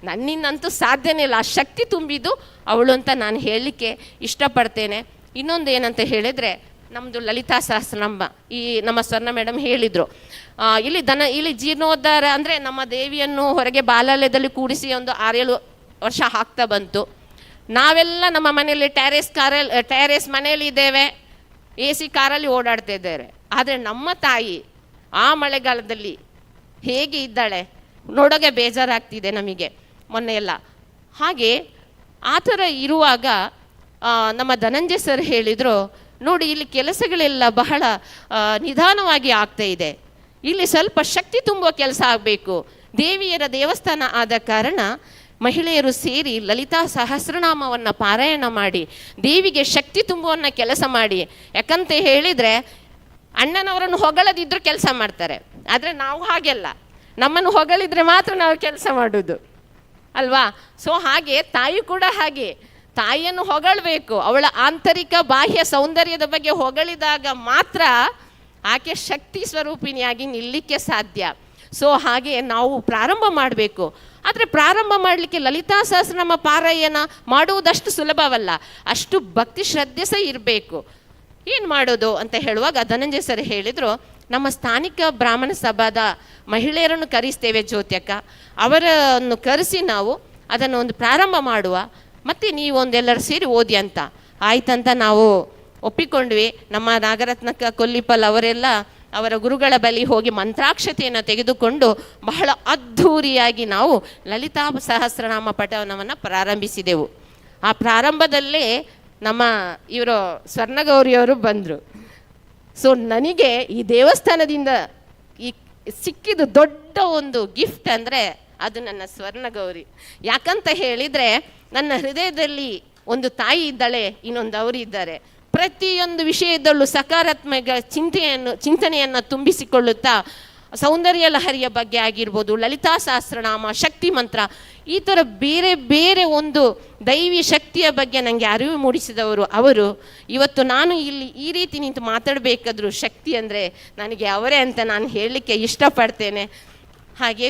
ನನ್ನಿಂದಂತೂ ಸಾಧ್ಯನೇ ಇಲ್ಲ. ಆ ಶಕ್ತಿ ತುಂಬಿದ್ದು ಅವಳು ಅಂತ ನಾನು ಹೇಳಲಿಕ್ಕೆ ಇಷ್ಟಪಡ್ತೇನೆ. ಇನ್ನೊಂದು ಏನಂತ ಹೇಳಿದರೆ, ನಮ್ಮದು ಲಲಿತಾ ಸಹಸ್ರನಾಮ ಈ ನಮ್ಮ ಸ್ವರ್ಣ ಮೇಡಮ್ ಹೇಳಿದರು. ಇಲ್ಲಿ ಇಲ್ಲಿ ಜೀರ್ಣೋದ್ಧಾರ ಅಂದರೆ ನಮ್ಮ ದೇವಿಯನ್ನು ಹೊರಗೆ ಬಾಲಾಲಯದಲ್ಲಿ ಕೂಡಿಸಿ ಒಂದು 6-7 ವರ್ಷ ಆಗ್ತಾ ಬಂತು. ನಾವೆಲ್ಲ ನಮ್ಮ ಮನೆಯಲ್ಲಿ ಟ್ಯಾರೇಸ್ ಮನೆಯಲ್ಲಿ ಇದ್ದೇವೆ, ಎ ಸಿ ಕಾರಲ್ಲಿ ಓಡಾಡ್ತಾ ಇದ್ದೇವೆ. ಆದರೆ ನಮ್ಮ ತಾಯಿ ಆ ಮಳೆಗಾಲದಲ್ಲಿ ಹೇಗೆ ಇದ್ದಾಳೆ ನೋಡೋಕೆ ಬೇಜಾರಾಗ್ತಿದೆ ನಮಗೆ ಮೊನ್ನೆ ಎಲ್ಲ. ಹಾಗೆ ಆ ಥರ ಇರುವಾಗ ನಮ್ಮ ಧನಂಜಯ ಸರ್ ಹೇಳಿದರು, ನೋಡಿ ಇಲ್ಲಿ ಕೆಲಸಗಳೆಲ್ಲ ಬಹಳ ನಿಧಾನವಾಗಿ ಆಗ್ತಾ ಇದೆ, ಇಲ್ಲಿ ಸ್ವಲ್ಪ ಶಕ್ತಿ ತುಂಬುವ ಕೆಲಸ ಆಗಬೇಕು. ದೇವಿಯರ ದೇವಸ್ಥಾನ ಆದ ಕಾರಣ ಮಹಿಳೆಯರು ಸೇರಿ ಲಲಿತಾ ಸಹಸ್ರನಾಮವನ್ನು ಪಾರಾಯಣ ಮಾಡಿ ದೇವಿಗೆ ಶಕ್ತಿ ತುಂಬುವನ್ನ ಕೆಲಸ ಮಾಡಿ. ಯಾಕಂತ ಹೇಳಿದರೆ ಅಣ್ಣನವರನ್ನು ಹೊಗಳದಿದ್ದರೂ ಕೆಲಸ ಮಾಡ್ತಾರೆ, ಆದರೆ ನಾವು ಹಾಗೆಲ್ಲ, ನಮ್ಮನ್ನು ಹೊಗಳಿದ್ರೆ ಮಾತ್ರ ನಾವು ಕೆಲಸ ಮಾಡೋದು ಅಲ್ವಾ? ಸೊ ಹಾಗೆ ತಾಯಿ ಕೂಡ ಹಾಗೆ, ತಾಯಿಯನ್ನು ಹೊಗಳಬೇಕು, ಅವಳ ಆಂತರಿಕ ಬಾಹ್ಯ ಸೌಂದರ್ಯದ ಬಗ್ಗೆ ಹೊಗಳಿದಾಗ ಮಾತ್ರ ಆಕೆ ಶಕ್ತಿ ಸ್ವರೂಪಿಣಿಯಾಗಿ ನಿಲ್ಲಲಿಕ್ಕೆ ಸಾಧ್ಯ. ಸೊ ಹಾಗೆ ನಾವು ಪ್ರಾರಂಭ ಮಾಡಬೇಕು. ಆದರೆ ಪ್ರಾರಂಭ ಮಾಡಲಿಕ್ಕೆ ಲಲಿತಾ ಸಹಸ್ರನಾಮ ಪಾರಾಯಣ ಮಾಡುವುದಷ್ಟು ಸುಲಭವಲ್ಲ, ಅಷ್ಟು ಭಕ್ತಿ ಶ್ರದ್ಧೆ ಸಹ ಇರಬೇಕು. ಏನು ಮಾಡೋದು ಅಂತ ಹೇಳುವಾಗ ಧನಂಜಯ ಸರ್ ಹೇಳಿದರು, ನಮ್ಮ ಸ್ಥಾನಿಕ ಬ್ರಾಹ್ಮಣ ಸಭಾದ ಮಹಿಳೆಯರನ್ನು ಕರೆಸ್ತೇವೆ ಜ್ಯೋತ್ಯಕ್ಕ, ಅವರನ್ನು ಕರೆಸಿ ನಾವು ಅದನ್ನು ಒಂದು ಪ್ರಾರಂಭ ಮಾಡುವ, ಮತ್ತು ನೀವು ಒಂದೆಲ್ಲರೂ ಸೇರಿ ಓದಿ ಅಂತ. ಆಯ್ತಂತ ನಾವು ಒಪ್ಪಿಕೊಂಡ್ವಿ. ನಮ್ಮ ನಾಗರತ್ನಕ್ಕ ಕೊಲ್ಲಿಪಲ್ ಅವರೆಲ್ಲ ಅವರ ಗುರುಗಳ ಬಳಿ ಹೋಗಿ ಮಂತ್ರಾಕ್ಷತೆಯನ್ನು ತೆಗೆದುಕೊಂಡು ಬಹಳ ಅದ್ಧೂರಿಯಾಗಿ ನಾವು ಲಲಿತಾ ಸಹಸ್ರನಾಮ ಪಠಣವನ್ನು ಪ್ರಾರಂಭಿಸಿದೆವು. ಆ ಪ್ರಾರಂಭದಲ್ಲೇ ನಮ್ಮ ಇವರು ಸ್ವರ್ಣಗೌರಿಯವರು ಬಂದರು. ಸೊ ನನಗೆ ಈ ದೇವಸ್ಥಾನದಿಂದ ಈ ಸಿಕ್ಕಿದ ದೊಡ್ಡ ಒಂದು ಗಿಫ್ಟ್ ಅಂದರೆ ಅದು ನನ್ನ ಸ್ವರ್ಣಗೌರಿ. ಯಾಕಂತ ಹೇಳಿದರೆ ನನ್ನ ಹೃದಯದಲ್ಲಿ ಒಂದು ತಾಯಿ ಇದ್ದಾಳೆ, ಇನ್ನೊಂದು ಅವರು ಇದ್ದಾರೆ. ಪ್ರತಿಯೊಂದು ವಿಷಯದಲ್ಲೂ ಸಕಾರಾತ್ಮಕ ಚಿಂತನೆಯನ್ನು ತುಂಬಿಸಿಕೊಳ್ಳುತ್ತಾ ಸೌಂದರ್ಯ ಲಹರಿಯ ಬಗ್ಗೆ ಆಗಿರ್ಬೋದು, ಲಲಿತಾ ಸಹಸ್ರನಾಮ, ಶಕ್ತಿ ಮಂತ್ರ, ಈ ಥರ ಬೇರೆ ಬೇರೆ ಒಂದು ದೈವಿ ಶಕ್ತಿಯ ಬಗ್ಗೆ ನನಗೆ ಅರಿವು ಮೂಡಿಸಿದವರು ಅವರು. ಇವತ್ತು ನಾನು ಇಲ್ಲಿ ಈ ರೀತಿ ನಿಂತು ಮಾತಾಡಬೇಕಾದ್ರೂ ಶಕ್ತಿ ಅಂದರೆ ನನಗೆ ಅವರೇ ಅಂತ ನಾನು ಹೇಳಲಿಕ್ಕೆ ಇಷ್ಟಪಡ್ತೇನೆ. ಹಾಗೆ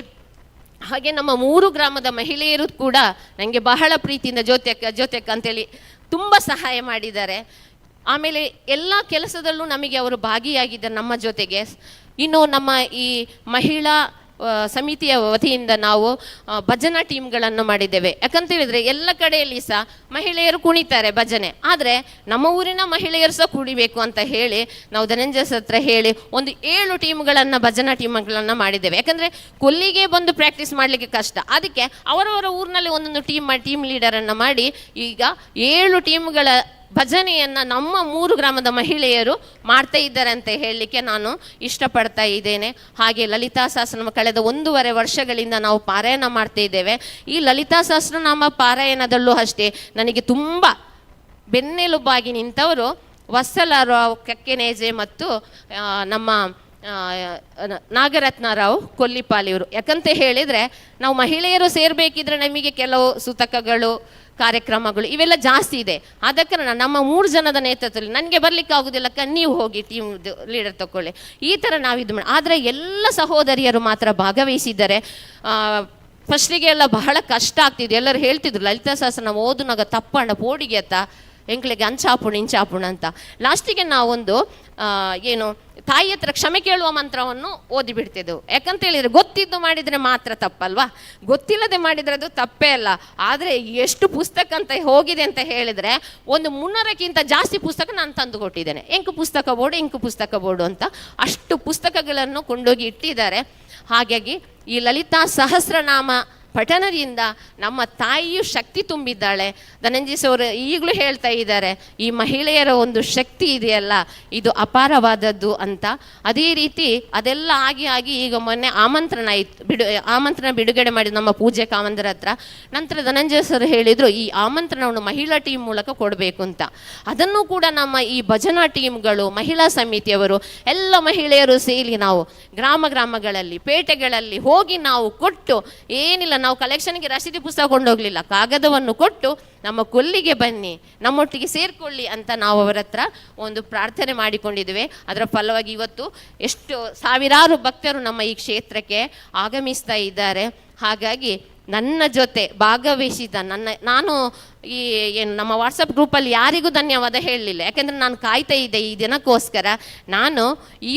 ಹಾಗೆ ನಮ್ಮ 3 ಗ್ರಾಮದ ಮಹಿಳೆಯರು ಕೂಡ ನನಗೆ ಬಹಳ ಪ್ರೀತಿಯಿಂದ ಜ್ಯೋತ್ಯಕ್ಕ ಜ್ಯೋತ್ಯಕ್ಕ ಅಂತೇಳಿ ತುಂಬ ಸಹಾಯ ಮಾಡಿದ್ದಾರೆ. ಆಮೇಲೆ ಎಲ್ಲ ಕೆಲಸದಲ್ಲೂ ನಮಗೆ ಅವರು ಭಾಗಿಯಾಗಿದ್ದಾರೆ ನಮ್ಮ ಜೊತೆಗೆ. ಇನ್ನು ನಮ್ಮ ಈ ಮಹಿಳಾ ಸಮಿತಿಯ ವತಿಯಿಂದ ನಾವು ಭಜನಾ ಟೀಮ್ಗಳನ್ನು ಮಾಡಿದ್ದೇವೆ. ಯಾಕಂತ ಹೇಳಿದರೆ ಎಲ್ಲ ಕಡೆಯಲ್ಲಿ ಸಹ ಮಹಿಳೆಯರು ಕುಣಿತಾರೆ ಭಜನೆ, ಆದರೆ ನಮ್ಮ ಊರಿನ ಮಹಿಳೆಯರು ಸಹ ಕುಣಿಬೇಕು ಅಂತ ಹೇಳಿ ನಾವು ಧನಂಜಯ ಹತ್ರ ಹೇಳಿ ಒಂದು 7 ಟೀಮ್ಗಳನ್ನು, ಭಜನಾ ಟೀಮ್ಗಳನ್ನು ಮಾಡಿದ್ದೇವೆ. ಯಾಕಂದರೆ ಕೊಲ್ಲಿಗೆ ಬಂದು ಪ್ರಾಕ್ಟೀಸ್ ಮಾಡಲಿಕ್ಕೆ ಕಷ್ಟ, ಅದಕ್ಕೆ ಅವರವರ ಊರಿನಲ್ಲಿ ಒಂದೊಂದು ಟೀಮ್ ಲೀಡರನ್ನು ಮಾಡಿ ಈಗ 7 ಟೀಮ್ಗಳ ಭಜನೆಯನ್ನು ನಮ್ಮ 3 ಗ್ರಾಮದ ಮಹಿಳೆಯರು ಮಾಡ್ತಾ ಇದ್ದಾರೆ ಅಂತ ಹೇಳಲಿಕ್ಕೆ ನಾನು ಇಷ್ಟಪಡ್ತಾ ಇದ್ದೇನೆ. ಹಾಗೆ ಲಲಿತಾ ಸಹಸ್ರನಾಮ ಕಳೆದ 1.5 ವರ್ಷಗಳಿಂದ ನಾವು ಪಾರಾಯಣ ಮಾಡ್ತಾ ಇದ್ದೇವೆ. ಈ ಲಲಿತಾ ಸಹಸ್ರನಾಮ ಪಾರಾಯಣದಲ್ಲೂ ಅಷ್ಟೇ ನನಗೆ ತುಂಬ ಬೆನ್ನೆಲುಬಾಗಿ ನಿಂತವರು ವತ್ಸಲಾರಾವ್ ಕಕ್ಕೆನೇಜೆ ಮತ್ತು ನಮ್ಮ ನಾಗರತ್ನರಾವ್ ಕೊಲ್ಲಿಪಾಲಿಯವರು. ಯಾಕಂತ ಹೇಳಿದರೆ ನಾವು ಮಹಿಳೆಯರು ಸೇರಬೇಕಿದ್ರೆ ನಮಗೆ ಕೆಲವು ಸೂತಕಗಳು, ಕಾರ್ಯಕ್ರಮಗಳು ಇವೆಲ್ಲ ಜಾಸ್ತಿ ಇದೆ. ಆದ ಕಾರಣ ನಮ್ಮ 3 ಜನದ ನೇತೃತ್ವದಲ್ಲಿ ನನಗೆ ಬರಲಿಕ್ಕೆ ಆಗೋದಿಲ್ಲಕ್ಕ, ನೀವು ಹೋಗಿ ಟೀಮ್ ಲೀಡರ್ ತಗೊಳ್ಳಿ, ಈ ಥರ ನಾವಿದು ಮಾಡಿ. ಆದರೆ ಎಲ್ಲ ಸಹೋದರಿಯರು ಮಾತ್ರ ಭಾಗವಹಿಸಿದ್ದಾರೆ. ಫಸ್ಟಿಗೆ ಎಲ್ಲ ಬಹಳ ಕಷ್ಟ ಆಗ್ತಿದೆ, ಎಲ್ಲರೂ ಹೇಳ್ತಿದ್ರು ಲಲಿತಾ ಸಹಸ್ರನಾಮ ಓದುನಾಗ ತಪ್ಪಣ್ಣ ಪೋಡಿಗೆ ಅತ್ತ ಎಂಕ್ಳಿಗೆ ಅಂಚಾಪುಣ ಇಂಚಾಪುಣ ಅಂತ. ಲಾಸ್ಟಿಗೆ ನಾವೊಂದು ಏನು ತಾಯಿ ಹತ್ರ ಕ್ಷಮೆ ಕೇಳುವ ಮಂತ್ರವನ್ನು ಓದಿಬಿಡ್ತಿದ್ದೆವು. ಯಾಕಂತ ಹೇಳಿದರೆ ಗೊತ್ತಿದ್ದು ಮಾಡಿದರೆ ಮಾತ್ರ ತಪ್ಪಲ್ವಾ, ಗೊತ್ತಿಲ್ಲದೆ ಮಾಡಿದರೆ ಅದು ತಪ್ಪೇ ಅಲ್ಲ. ಆದರೆ ಎಷ್ಟು ಪುಸ್ತಕ ಅಂತ ಹೋಗಿದೆ ಅಂತ ಹೇಳಿದರೆ ಒಂದು 300ಕ್ಕಿಂತ ಜಾಸ್ತಿ ಪುಸ್ತಕ ನಾನು ತಂದು ಕೊಟ್ಟಿದ್ದೇನೆ. ಎಂಕು ಪುಸ್ತಕ ಬೋರ್ಡು, ಎಂಕು ಪುಸ್ತಕ ಬೋರ್ಡು ಅಂತ ಅಷ್ಟು ಪುಸ್ತಕಗಳನ್ನು ಕೊಂಡೋಗಿ ಇಟ್ಟಿದ್ದಾರೆ. ಹಾಗಾಗಿ ಈ ಲಲಿತಾ ಸಹಸ್ರನಾಮ ಪಠಣದಿಂದ ನಮ್ಮ ತಾಯಿಯು ಶಕ್ತಿ ತುಂಬಿದ್ದಾಳೆ. ಧನಂಜಯ ಸರ್ ಈಗಲೂ ಹೇಳ್ತಾ ಇದ್ದಾರೆ, ಈ ಮಹಿಳೆಯರ ಒಂದು ಶಕ್ತಿ ಇದೆಯಲ್ಲ, ಇದು ಅಪಾರವಾದದ್ದು ಅಂತ. ಅದೇ ರೀತಿ ಅದೆಲ್ಲ ಆಗಿ ಆಗಿ ಈಗ ಮೊನ್ನೆ ಆಮಂತ್ರಣ ಆಯಿತು, ಆಮಂತ್ರಣ ಬಿಡುಗಡೆ ಮಾಡಿ ನಮ್ಮ ಪೂಜೆ ಕಾಮಂದರ ಹತ್ರ. ನಂತರ ಧನಂಜಯ ಸರ್ ಹೇಳಿದರು, ಈ ಆಮಂತ್ರಣವನ್ನು ಮಹಿಳಾ ಟೀಮ್ ಮೂಲಕ ಕೊಡಬೇಕು ಅಂತ. ಅದನ್ನು ಕೂಡ ನಮ್ಮ ಈ ಭಜನಾ ಟೀಮ್ಗಳು, ಮಹಿಳಾ ಸಮಿತಿಯವರು, ಎಲ್ಲ ಮಹಿಳೆಯರು ಸೇರಿ ನಾವು ಗ್ರಾಮ ಗ್ರಾಮಗಳಲ್ಲಿ, ಪೇಟೆಗಳಲ್ಲಿ ಹೋಗಿ ನಾವು ಕೊಟ್ಟು, ಏನಿಲ್ಲ ನಾವು ಕಲೆಕ್ಷನ್ಗೆ ರಸೀದಿ ಪುಸ್ತಕ ಕೊಂಡೋಗ್ಲಿಲ್ಲ, ಕಾಗದವನ್ನು ಕೊಟ್ಟು ನಮ್ಮ ಕೊಲ್ಲಿಗೆ ಬನ್ನಿ, ನಮ್ಮೊಟ್ಟಿಗೆ ಸೇರಿಕೊಳ್ಳಿ ಅಂತ ನಾವು ಅವರ ಹತ್ರ ಒಂದು ಪ್ರಾರ್ಥನೆ ಮಾಡಿಕೊಂಡಿದ್ದೇವೆ. ಅದರ ಫಲವಾಗಿ ಇವತ್ತು ಎಷ್ಟು ಸಾವಿರಾರು ಭಕ್ತರು ನಮ್ಮ ಈ ಕ್ಷೇತ್ರಕ್ಕೆ ಆಗಮಿಸ್ತಾ ಇದ್ದಾರೆ. ಹಾಗಾಗಿ ನನ್ನ ಜೊತೆ ಭಾಗವಹಿಸಿದ ನಾನು ಈ ಏನು ನಮ್ಮ ವಾಟ್ಸಪ್ ಗ್ರೂಪಲ್ಲಿ ಯಾರಿಗೂ ಧನ್ಯವಾದ ಹೇಳಲಿಲ್ಲ, ಯಾಕೆಂದರೆ ನಾನು ಕಾಯ್ತಾ ಇದ್ದೆ ಈ ದಿನಕ್ಕೋಸ್ಕರ. ನಾನು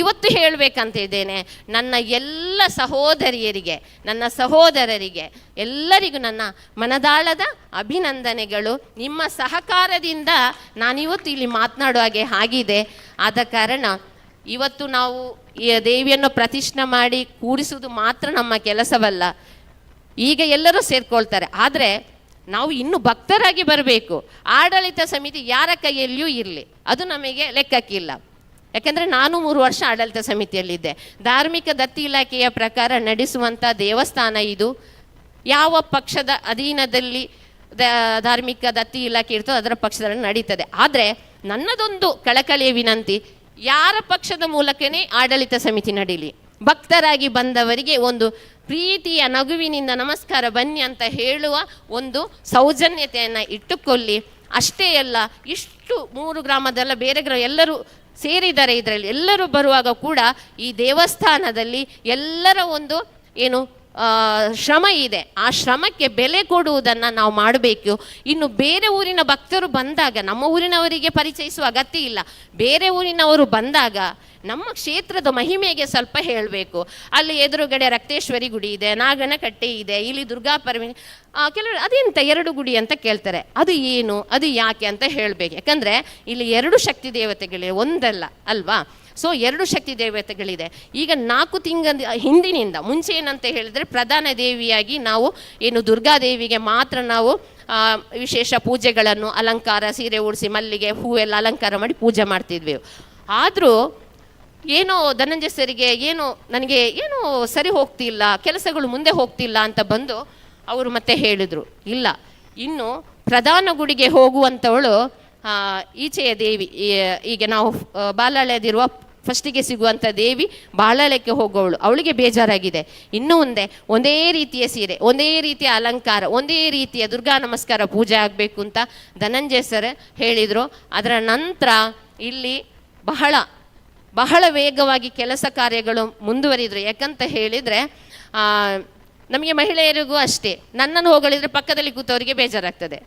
ಇವತ್ತು ಹೇಳಬೇಕಂತ ಇದ್ದೇನೆ, ನನ್ನ ಎಲ್ಲ ಸಹೋದರಿಯರಿಗೆ, ನನ್ನ ಸಹೋದರರಿಗೆ ಎಲ್ಲರಿಗೂ ನನ್ನ ಮನದಾಳದ ಅಭಿನಂದನೆಗಳು. ನಿಮ್ಮ ಸಹಕಾರದಿಂದ ನಾನಿವತ್ತು ಇಲ್ಲಿ ಮಾತನಾಡುವ ಹಾಗೆ ಆಗಿದೆ. ಆದ ಕಾರಣ ಇವತ್ತು ನಾವು ಈ ದೇವಿಯನ್ನು ಪ್ರತಿಷ್ಠೆ ಮಾಡಿ ಕೂರಿಸುವುದು ಮಾತ್ರ ನಮ್ಮ ಕೆಲಸವಲ್ಲ. ಈಗ ಎಲ್ಲರೂ ಸೇರ್ಕೊಳ್ತಾರೆ, ಆದರೆ ನಾವು ಇನ್ನೂ ಭಕ್ತರಾಗಿ ಬರಬೇಕು. ಆಡಳಿತ ಸಮಿತಿ ಯಾರ ಕೈಯಲ್ಲಿಯೂ ಇರಲಿ, ಅದು ನಮಗೆ ಲೆಕ್ಕಕ್ಕಿಲ್ಲ. ಯಾಕೆಂದರೆ ನಾನು 3 ವರ್ಷ ಆಡಳಿತ ಸಮಿತಿಯಲ್ಲಿದ್ದೆ. ಧಾರ್ಮಿಕ ದತ್ತಿ ಇಲಾಖೆಯ ಪ್ರಕಾರ ನಡೆಸುವಂಥ ದೇವಸ್ಥಾನ ಇದು. ಯಾವ ಪಕ್ಷದ ಅಧೀನದಲ್ಲಿ ಧಾರ್ಮಿಕ ದತ್ತಿ ಇಲಾಖೆ ಇರ್ತದೋ ಅದರ ಪಕ್ಷದಲ್ಲಿ ನಡೀತದೆ. ಆದರೆ ನನ್ನದೊಂದು ಕಳಕಳಿಯ ವಿನಂತಿ, ಯಾರ ಪಕ್ಷದ ಮೂಲಕನೇ ಆಡಳಿತ ಸಮಿತಿ ನಡೀಲಿ, ಭಕ್ತರಾಗಿ ಬಂದವರಿಗೆ ಒಂದು ಪ್ರೀತಿಯ ನಗುವಿನಿಂದ ನಮಸ್ಕಾರ ಬನ್ನಿ ಅಂತ ಹೇಳುವ ಒಂದು ಸೌಜನ್ಯತೆಯನ್ನು ಇಟ್ಟುಕೊಳ್ಳಿ. ಅಷ್ಟೇ ಅಲ್ಲ, ಇಷ್ಟು 3 ಗ್ರಾಮದಲ್ಲ ಬೇರೆ ಗ್ರಾಮ ಎಲ್ಲರೂ ಸೇರಿದ್ದಾರೆ ಇದರಲ್ಲಿ, ಎಲ್ಲರೂ ಬರುವಾಗ ಕೂಡ ಈ ದೇವಸ್ಥಾನದಲ್ಲಿ ಎಲ್ಲರ ಒಂದು ಏನು ಶ್ರಮ ಇದೆ, ಆ ಶ್ರಮಕ್ಕೆ ಬೆಲೆ ಕೊಡುವುದನ್ನು ನಾವು ಮಾಡಬೇಕು. ಇನ್ನು ಬೇರೆ ಊರಿನ ಭಕ್ತರು ಬಂದಾಗ ನಮ್ಮ ಊರಿನವರಿಗೆ ಪರಿಚಯಿಸುವ ಅಗತ್ಯ ಇಲ್ಲ, ಬೇರೆ ಊರಿನವರು ಬಂದಾಗ ನಮ್ಮ ಕ್ಷೇತ್ರದ ಮಹಿಮೆಗೆ ಸ್ವಲ್ಪ ಹೇಳಬೇಕು. ಅಲ್ಲಿ ಎದುರುಗಡೆ ರಕ್ತೇಶ್ವರಿ ಗುಡಿ ಇದೆ, ನಾಗನಕಟ್ಟೆ ಇದೆ, ಇಲ್ಲಿ ದುರ್ಗಾ ಪರಮೇ, ಕೆಲವರು ಅದೆಂತ 2 ಗುಡಿ ಅಂತ ಕೇಳ್ತಾರೆ, ಅದು ಏನು ಅದು ಯಾಕೆ ಅಂತ ಹೇಳಬೇಕು. ಯಾಕಂದರೆ ಇಲ್ಲಿ 2 ಶಕ್ತಿ ದೇವತೆಗಳಿವೆ, ಒಂದಲ್ಲ ಅಲ್ವಾ. ಸೊ 2 ಶಕ್ತಿ ದೇವತೆಗಳಿದೆ. ಈಗ 4 ತಿಂಗಳ ಹಿಂದಿನಿಂದ ಮುಂಚೆ ಏನಂತ ಹೇಳಿದರೆ ಪ್ರಧಾನ ದೇವಿಯಾಗಿ ನಾವು ಏನು ದುರ್ಗಾದೇವಿಗೆ ಮಾತ್ರ ನಾವು ವಿಶೇಷ ಪೂಜೆಗಳನ್ನು, ಅಲಂಕಾರ, ಸೀರೆ ಉಡಿಸಿ ಮಲ್ಲಿಗೆ ಹೂವೆಲ್ಲ ಅಲಂಕಾರ ಮಾಡಿ ಪೂಜೆ ಮಾಡ್ತಿದ್ವಿ. ಆದರೂ ಏನೋ ಧನಂಜಯ ಸರಿಗೆ ಏನೋ ನನಗೆ ಏನೋ ಸರಿ ಹೋಗ್ತಿಲ್ಲ, ಕೆಲಸಗಳು ಮುಂದೆ ಹೋಗ್ತಿಲ್ಲ ಅಂತ ಬಂದು ಅವರು ಮತ್ತೆ ಹೇಳಿದರು, ಇಲ್ಲ ಇನ್ನು ಪ್ರಧಾನ ಗುಡಿಗೆ ಹೋಗುವಂಥವಳು ಈಚೆಯ ದೇವಿ, ಈಗ ನಾವು ಬಾಲಾಲಯದಿರುವ ಫಸ್ಟಿಗೆ ಸಿಗುವಂಥ ದೇವಿ ಬಾಲಾಲಯಕ್ಕೆ ಹೋಗೋವಳು, ಅವಳಿಗೆ ಬೇಜಾರಾಗಿದೆ. ಇನ್ನೂ ಒಂದೇ ರೀತಿಯ ಸೀರೆ, ಒಂದೇ ರೀತಿಯ ಅಲಂಕಾರ, ಒಂದೇ ರೀತಿಯ ದುರ್ಗಾ ನಮಸ್ಕಾರ ಪೂಜೆ ಆಗಬೇಕು ಅಂತ ಧನಂಜಯ ಸರ್ ಹೇಳಿದರು. ಅದರ ನಂತರ ಇಲ್ಲಿ ಬಹಳ ಬಹಳ ವೇಗವಾಗಿ ಕೆಲಸ ಕಾರ್ಯಗಳು ಮುಂದುವರಿದರು. ಯಾಕಂತ ಹೇಳಿದರೆ ನಮಗೆ ಮಹಿಳೆಯರಿಗೂ ಅಷ್ಟೇ, ನನ್ನನ್ನು ಹೊಗಳಿದ್ರೆ ಪಕ್ಕದಲ್ಲಿ ಕೂತವರಿಗೆ ಬೇಜಾರಾಗ್ತದೆ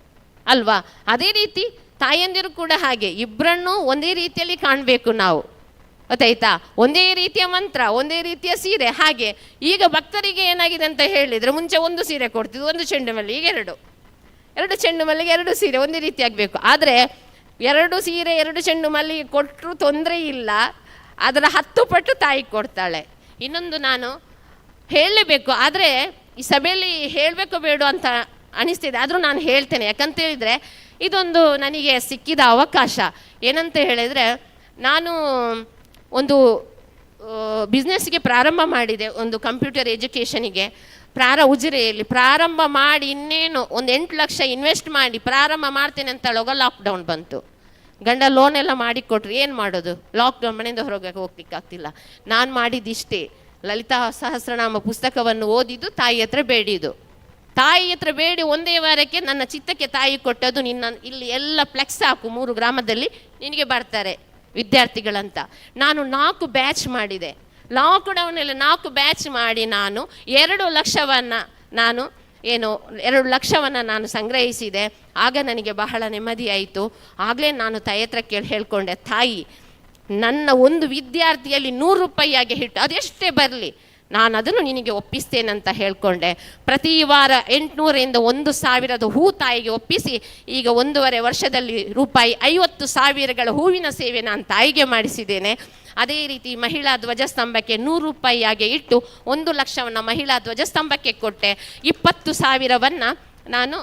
ಅಲ್ವಾ. ಅದೇ ರೀತಿ ತಾಯಂದಿರು ಕೂಡ ಹಾಗೆ, ಇಬ್ಬರನ್ನೂ ಒಂದೇ ರೀತಿಯಲ್ಲಿ ಕಾಣಬೇಕು ನಾವು, ಗೊತ್ತಾಯ್ತಾ. ಒಂದೇ ರೀತಿಯ ಮಂತ್ರ, ಒಂದೇ ರೀತಿಯ ಸೀರೆ. ಹಾಗೆ ಈಗ ಭಕ್ತರಿಗೆ ಏನಾಗಿದೆ ಅಂತ ಹೇಳಿದರೆ, ಮುಂಚೆ ಒಂದು ಸೀರೆ ಕೊಡ್ತಿದ್ವು, ಒಂದು ಚೆಂಡು ಮಲ್ಲಿಗೆ, ಈಗ ಎರಡು ಚೆಂಡು ಮಲ್ಲಿಗೆ 2 ಸೀರೆ ಒಂದೇ ರೀತಿ ಆಗಬೇಕು. ಆದರೆ 2 ಸೀರೆ 2 ಚೆಂಡು ಮಲ್ಲಿಗೆ ಕೊಟ್ಟರೂ ತೊಂದರೆ ಇಲ್ಲ, ಅದರ 10 ಪಟ್ಟು ತಾಯಿ ಕೊಡ್ತಾಳೆ. ಇನ್ನೊಂದು ನಾನು ಹೇಳಲೇಬೇಕು, ಆದರೆ ಈ ಸಭೆಯಲ್ಲಿ ಹೇಳಬೇಕು ಬೇಡ ಅಂತ ಅನಿಸ್ತಿದೆ, ಆದರೂ ನಾನು ಹೇಳ್ತೇನೆ. ಯಾಕಂತ ಹೇಳಿದರೆ ಇದೊಂದು ನನಗೆ ಸಿಕ್ಕಿದ ಅವಕಾಶ. ಏನಂತ ಹೇಳಿದರೆ, ನಾನು ಒಂದು ಬಿಸ್ನೆಸ್ಗೆ ಪ್ರಾರಂಭ ಮಾಡಿದೆ, ಒಂದು ಕಂಪ್ಯೂಟರ್ ಎಜುಕೇಷನಿಗೆ ಉಜಿರೆಯಲ್ಲಿ ಪ್ರಾರಂಭ ಮಾಡಿ ಇನ್ನೇನು ಒಂದು 8 ಲಕ್ಷ ಇನ್ವೆಸ್ಟ್ ಮಾಡಿ ಪ್ರಾರಂಭ ಮಾಡ್ತೇನೆ ಅಂತ ಹೇಳುವಾಗ ಲಾಕ್ಡೌನ್ ಬಂತು. ಗಂಡ ಲೋನೆಲ್ಲ ಮಾಡಿಕೊಟ್ರು, ಏನು ಮಾಡೋದು, ಲಾಕ್ಡೌನ್, ಮನೆಯಿಂದ ಹೊರಗೆ ಹೋಗ್ಲಿಕ್ಕಾಗ್ತಿಲ್ಲ. ನಾನು ಮಾಡಿದ್ದಿಷ್ಟೇ, ಲಲಿತಾ ಸಹಸ್ರನಾಮ ಪುಸ್ತಕವನ್ನು ಓದಿದ್ದು, ತಾಯಿ ಹತ್ರ ಬೇಡಿದ್ದು, ತಾಯಿ ಹತ್ರ ಬೇಡಿ ಒಂದೇ ವಾರಕ್ಕೆ ನನ್ನ ಚಿತ್ತಕ್ಕೆ ತಾಯಿ ಕೊಟ್ಟದ್ದು, ನಿನ್ನ ಇಲ್ಲಿ ಎಲ್ಲ ಫ್ಲೆಕ್ಸ್ ಹಾಕು, 3 ಗ್ರಾಮದಲ್ಲಿ ನಿನಗೆ ಬರ್ತಾರೆ ವಿದ್ಯಾರ್ಥಿಗಳಂತ. ನಾನು 4 ಬ್ಯಾಚ್ ಮಾಡಿದೆ, ಲಾಕ್ಡೌನಲ್ಲಿ 4 ಬ್ಯಾಚ್ ಮಾಡಿ ನಾನು 2 ಲಕ್ಷವನ್ನು ನಾನು ಏನು 2 ಲಕ್ಷವನ್ನು ನಾನು ಸಂಗ್ರಹಿಸಿದೆ. ಆಗ ನನಗೆ ಬಹಳ ನೆಮ್ಮದಿಯಾಯಿತು. ಆಗಲೇ ನಾನು ತಾಯಿ ಹತ್ರ ಕೇಳಿ ಹೇಳ್ಕೊಂಡೆ, ತಾಯಿ ನನ್ನ ಒಂದು ವಿದ್ಯಾರ್ಥಿಯಲ್ಲಿ 100 ರೂಪಾಯಿಯಾಗಿ ಹಿಟ್ಟು ಅದೆಷ್ಟೇ ಬರಲಿ ನಾನು ಅದನ್ನು ನಿನಗೆ ಒಪ್ಪಿಸ್ತೇನಂತ ಹೇಳ್ಕೊಂಡೆ. ಪ್ರತಿ ವಾರ 800ರಿಂದ 1,000 ಹೂ ತಾಯಿಗೆ ಒಪ್ಪಿಸಿ ಈಗ 1.5 ವರ್ಷದಲ್ಲಿ ರೂಪಾಯಿ 50,000ಗಳ ಹೂವಿನ ಸೇವೆ ನಾನು ತಾಯಿಗೆ ಮಾಡಿಸಿದ್ದೇನೆ. ಅದೇ ರೀತಿ ಮಹಿಳಾ ಧ್ವಜಸ್ತಂಭಕ್ಕೆ 100 ರೂಪಾಯಿಯಾಗಿ ಇಟ್ಟು 1 ಲಕ್ಷವನ್ನು ಮಹಿಳಾ ಧ್ವಜಸ್ತಂಭಕ್ಕೆ ಕೊಟ್ಟೆ. 20,000ವನ್ನು ನಾನು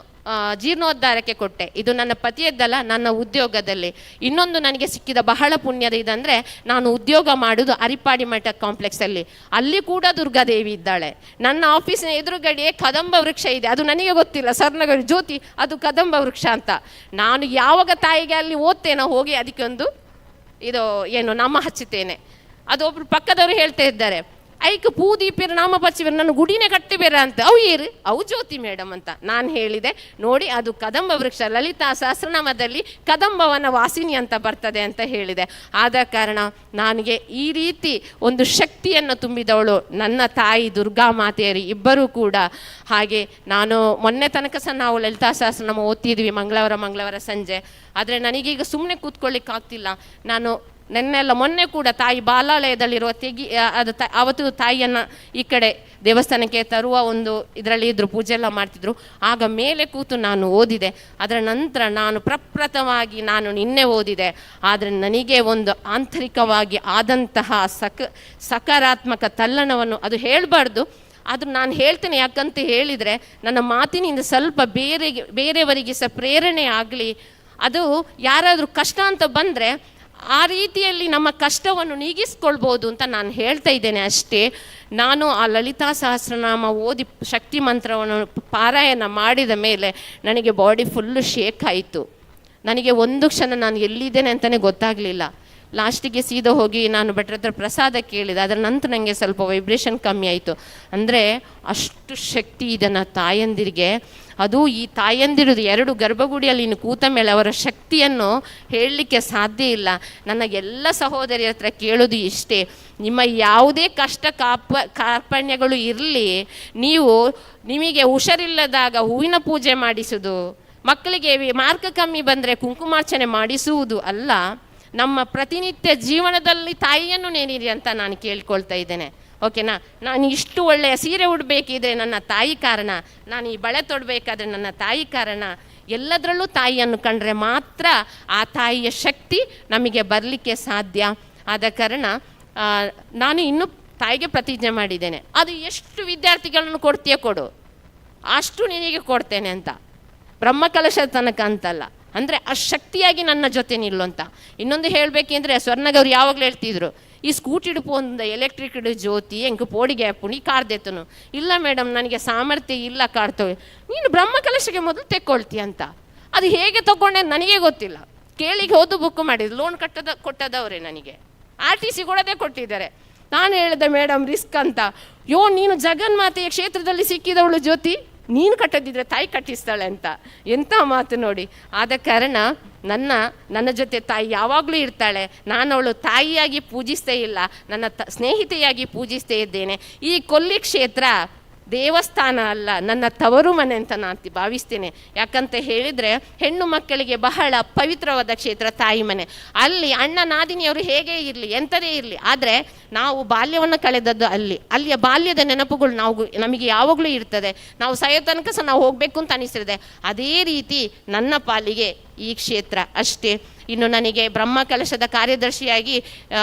ಜೀರ್ಣೋದ್ಧಾರಕ್ಕೆ ಕೊಟ್ಟೆ. ಇದು ನನ್ನ ಪತಿಯದ್ದಲ್ಲ, ನನ್ನ ಉದ್ಯೋಗದಲ್ಲಿ. ಇನ್ನೊಂದು ನನಗೆ ಸಿಕ್ಕಿದ ಬಹಳ ಪುಣ್ಯದ ಇದಂದರೆ, ನಾನು ಉದ್ಯೋಗ ಮಾಡೋದು ಅರಿಪಾಡಿ ಮಠ ಕಾಂಪ್ಲೆಕ್ಸಲ್ಲಿ. ಅಲ್ಲಿ ಕೂಡ ದುರ್ಗಾದೇವಿ ಇದ್ದಾಳೆ. ನನ್ನ ಆಫೀಸಿನ ಎದುರುಗಡೆಯೇ ಕದಂಬ ವೃಕ್ಷ ಇದೆ. ಅದು ನನಗೆ ಗೊತ್ತಿಲ್ಲ, ಸರ್ನಗರಿ ಜ್ಯೋತಿ ಅದು ಕದಂಬ ವೃಕ್ಷ ಅಂತ. ನಾನು ಯಾವಾಗ ತಾಯಿಗೆ ಅಲ್ಲಿ ಓದ್ತೇನೋ ಹೋಗಿ ಅದಕ್ಕೊಂದು ಇದು ಏನು ನಾಮ ಹಚ್ಚುತ್ತೇನೆ. ಅದೊಬ್ರು ಪಕ್ಕದವರು ಹೇಳ್ತಾ ಇದ್ದಾರೆ, ಐಕ್ ಪೂದೀಪಿರ ನಾಮ ಪಚ್ಚಿಬಿರ ನನ್ನ ಗುಡಿನೇ ಕಟ್ಟಿಬೇರ ಅಂತ. ಅವು ಏರು ಅವು ಜ್ಯೋತಿ ಮೇಡಮ್ ಅಂತ ನಾನು ಹೇಳಿದೆ. ನೋಡಿ, ಅದು ಕದಂಬ ವೃಕ್ಷ, ಲಲಿತಾ ಸಹಸ್ರನಾಮದಲ್ಲಿ ಕದಂಬವನ ವಾಸಿನಿ ಅಂತ ಬರ್ತದೆ ಅಂತ ಹೇಳಿದೆ. ಆದ ಕಾರಣ ನನಗೆ ಈ ರೀತಿ ಒಂದು ಶಕ್ತಿಯನ್ನು ತುಂಬಿದವಳು ನನ್ನ ತಾಯಿ ದುರ್ಗಾ ಮಾತೆಯರು ಇಬ್ಬರೂ ಕೂಡ. ಹಾಗೆ ನಾನು ಮೊನ್ನೆ ತನಕ ಸಹ ನಾವು ಲಲಿತಾ ಸಹಸ್ರನಾಮ ಓದ್ತಿದ್ವಿ ಮಂಗಳವಾರ ಮಂಗಳವಾರ ಸಂಜೆ. ಆದರೆ ನನಗೀಗ ಸುಮ್ಮನೆ ಕೂತ್ಕೊಳ್ಳಿಕ್ಕಾಗ್ತಿಲ್ಲ. ನಾನು ನೆನ್ನೆಲ್ಲ ಮೊನ್ನೆ ಕೂಡ ತಾಯಿ ಬಾಲಾಲಯದಲ್ಲಿರುವ ತೆಗಿ ಅದು ಆವತ್ತು ತಾಯಿಯನ್ನು ಈ ಕಡೆ ದೇವಸ್ಥಾನಕ್ಕೆ ತರುವ ಒಂದು ಇದರಲ್ಲಿ ಇದ್ದರು, ಪೂಜೆ ಎಲ್ಲ ಮಾಡ್ತಿದ್ರು. ಆಗ ಮೇಲೆ ಕೂತು ನಾನು ಓದಿದೆ. ಅದರ ನಂತರ ನಾನು ಪ್ರಪ್ರಥಮವಾಗಿ ನಾನು ನಿನ್ನೆ ಓದಿದೆ. ಆದರೆ ನನಗೆ ಒಂದು ಆಂತರಿಕವಾಗಿ ಆದಂತಹ ಸಕಾರಾತ್ಮಕ ತಲ್ಲಣವನ್ನು ಅದು ಹೇಳಬಾರ್ದು, ಆದರೂ ನಾನು ಹೇಳ್ತೇನೆ. ಯಾಕಂತ ಹೇಳಿದರೆ ನನ್ನ ಮಾತಿನಿಂದ ಸ್ವಲ್ಪ ಬೇರೆಯವರಿಗೆ ಸಹ ಪ್ರೇರಣೆ ಆಗಲಿ. ಅದು ಯಾರಾದರೂ ಕಷ್ಟ ಅಂತ ಬಂದರೆ ಆ ರೀತಿಯಲ್ಲಿ ನಮ್ಮ ಕಷ್ಟವನ್ನು ನೀಗಿಸ್ಕೊಳ್ಬೋದು ಅಂತ ನಾನು ಹೇಳ್ತಾ ಇದ್ದೇನೆ ಅಷ್ಟೇ. ನಾನು ಆ ಲಲಿತಾ ಸಹಸ್ರನಾಮ ಓದಿ ಶಕ್ತಿ ಮಂತ್ರವನ್ನು ಪಾರಾಯಣ ಮಾಡಿದ ಮೇಲೆ ನನಗೆ body full shake ಆಯಿತು. ನನಗೆ ಒಂದು ಕ್ಷಣ ನಾನು ಎಲ್ಲಿದ್ದೇನೆ ಅಂತಲೇ ಗೊತ್ತಾಗಲಿಲ್ಲ. ಲಾಸ್ಟಿಗೆ ಸೀದಾ ಹೋಗಿ ನಾನು ಭಟ್ರ ಹತ್ರ ಪ್ರಸಾದ ಕೇಳಿದೆ. ಅದರ ನಂತರ ನನಗೆ ಸ್ವಲ್ಪ ವೈಬ್ರೇಷನ್ ಕಮ್ಮಿ ಆಯಿತು. ಅಂದರೆ ಅಷ್ಟು ಶಕ್ತಿ ಇದನ್ನು ತಾಯಂದಿರಿಗೆ. ಅದು ಈ ತಾಯಂದಿರದು ಎರಡು ಗರ್ಭಗುಡಿಯಲ್ಲಿ ಇನ್ನು ಕೂತ ಮೇಲೆ ಅವರ ಶಕ್ತಿಯನ್ನು ಹೇಳಲಿಕ್ಕೆ ಸಾಧ್ಯ ಇಲ್ಲ. ನನ್ನ ಎಲ್ಲ ಸಹೋದರಿಯರ ಹತ್ರ ಕೇಳೋದು ಇಷ್ಟೇ, ನಿಮ್ಮ ಯಾವುದೇ ಕಷ್ಟ ಕಾರ್ಪಣ್ಯಗಳು ಇರಲಿ, ನೀವು ನಿಮಗೆ ಹುಷಾರಿಲ್ಲದಾಗ ಹೂವಿನ ಪೂಜೆ ಮಾಡಿಸುವುದು, ಮಕ್ಕಳಿಗೆ ಮಾರ್ಕ್ ಕಮ್ಮಿ ಬಂದರೆ ಕುಂಕುಮಾರ್ಚನೆ ಮಾಡಿಸುವುದು ಅಲ್ಲ, ನಮ್ಮ ಪ್ರತಿನಿತ್ಯ ಜೀವನದಲ್ಲಿ ತಾಯಿಯನ್ನು ನೆನೀರಿ ಅಂತ ನಾನು ಕೇಳ್ಕೊಳ್ತಾ ಇದ್ದೇನೆ. ಓಕೆನಾ? ನಾನು ಇಷ್ಟು ಒಳ್ಳೆಯ ಸೀರೆ ಉಡಬೇಕಿದ್ರೆ ನನ್ನ ತಾಯಿ ಕಾರಣ, ನಾನು ಈ ಬಳೆ ತೊಡಬೇಕಾದ್ರೆ ನನ್ನ ತಾಯಿ ಕಾರಣ. ಎಲ್ಲದರಲ್ಲೂ ತಾಯಿಯನ್ನು ಕಂಡ್ರೆ ಮಾತ್ರ ಆ ತಾಯಿಯ ಶಕ್ತಿ ನಮಗೆ ಬರಲಿಕ್ಕೆ ಸಾಧ್ಯ. ಆದ ಕಾರಣ ನಾನು ಇನ್ನೂ ತಾಯಿಗೆ ಪ್ರತಿಜ್ಞೆ ಮಾಡಿದ್ದೇನೆ, ಅದು ಎಷ್ಟು ವಿದ್ಯಾರ್ಥಿಗಳನ್ನು ಕೊಡ್ತೀಯ ಕೊಡು, ಅಷ್ಟು ನಿನಗೆ ಕೊಡ್ತೇನೆ ಅಂತ. ಬ್ರಹ್ಮಕಲಶ ತನಕ ಅಂತಲ್ಲ, ಅಂದರೆ ಆ ಶಕ್ತಿಯಾಗಿ ನನ್ನ ಜೊತೆ ನಿಲ್ಲು ಅಂತ. ಇನ್ನೊಂದು ಹೇಳಬೇಕೆಂದರೆ ಸ್ವರ್ಣಗೌರಿ ಯಾವಾಗಲೂ ಹೇಳ್ತಿದ್ರು, ಈ ಸ್ಕೂಟಿ ಒಂದು ಎಲೆಕ್ಟ್ರಿಕ್ ಜ್ಯೋತಿ ಎಂಕ್ ಪೋಡಿಗೆ ಹಾಪುಂಡು ಈ ಕಾರ್ದೆತ್ತನು. ಇಲ್ಲ ಮೇಡಮ್, ನನಗೆ ಸಾಮರ್ಥ್ಯ ಇಲ್ಲ ಕಾರ್ತವೆ. ನೀನು ಬ್ರಹ್ಮಕಲಶಕ್ಕೆ ಮೊದಲು ತೆಕ್ಕೊಳ್ತೀಯ ಅಂತ. ಅದು ಹೇಗೆ ತಗೊಂಡೆ ನನಗೆ ಗೊತ್ತಿಲ್ಲ. ಕೇಳಿಗೆ ಹೋದು ಬುಕ್ ಮಾಡಿದ್ರು, ಲೋನ್ ಕೊಟ್ಟದವರೇ ನನಗೆ, RTC ಕೊಡೋದೇ ಕೊಟ್ಟಿದ್ದಾರೆ. ನಾನು ಹೇಳಿದೆ ಮೇಡಮ್ ರಿಸ್ಕ್ ಅಂತ. ಯೋ ನೀನು ಜಗನ್ಮಾತೆಯ ಕ್ಷೇತ್ರದಲ್ಲಿ ಸಿಕ್ಕಿದವಳು ಜ್ಯೋತಿ, ನೀನು ಕಟ್ಟದಿದ್ರೆ ತಾಯಿ ಕಟ್ಟಿಸ್ತಾಳೆ ಅಂತ. ಎಂಥ ಮಾತು ನೋಡಿ. ಆದ ಕಾರಣ ನನ್ನ ನನ್ನ ಜೊತೆ ತಾಯಿ ಯಾವಾಗಲೂ ಇರ್ತಾಳೆ. ನಾನು ಅವಳು ತಾಯಿಯಾಗಿ ಪೂಜಿಸ್ತೇ ಇಲ್ಲ, ನನ್ನ ಸ್ನೇಹಿತೆಯಾಗಿ ಪೂಜಿಸ್ತೇ ಇದ್ದೇನೆ. ಈ ಕೊಲ್ಲಿ ಕ್ಷೇತ್ರ ದೇವಸ್ಥಾನ ಅಲ್ಲ, ನನ್ನ ತವರು ಮನೆ ಅಂತ ನಾನು ಭಾವಿಸ್ತೇನೆ. ಯಾಕಂತ ಹೇಳಿದರೆ ಹೆಣ್ಣು ಮಕ್ಕಳಿಗೆ ಬಹಳ ಪವಿತ್ರವಾದ ಕ್ಷೇತ್ರ ತಾಯಿ ಮನೆ. ಅಲ್ಲಿ ಅಣ್ಣ ನಾದಿನಿಯವರು ಹೇಗೆ ಇರಲಿ, ಎಂಥದೇ ಇರಲಿ, ಆದರೆ ನಾವು ಬಾಲ್ಯವನ್ನು ಕಳೆದದ್ದು ಅಲ್ಲಿ. ಅಲ್ಲಿಯ ಬಾಲ್ಯದ ನೆನಪುಗಳು ನಮಗೆ ಯಾವಾಗಲೂ ಇರ್ತದೆ. ನಾವು ಸಾಯೋ ತನಕ ಸಹ ನಾವು ಹೋಗಬೇಕು ಅಂತ ಅನಿಸಿದೆ. ಅದೇ ರೀತಿ ನನ್ನ ಪಾಲಿಗೆ ಈ ಕ್ಷೇತ್ರ ಅಷ್ಟೇ. ಇನ್ನು ನನಗೆ ಬ್ರಹ್ಮ ಕಲಶದ ಕಾರ್ಯದರ್ಶಿಯಾಗಿ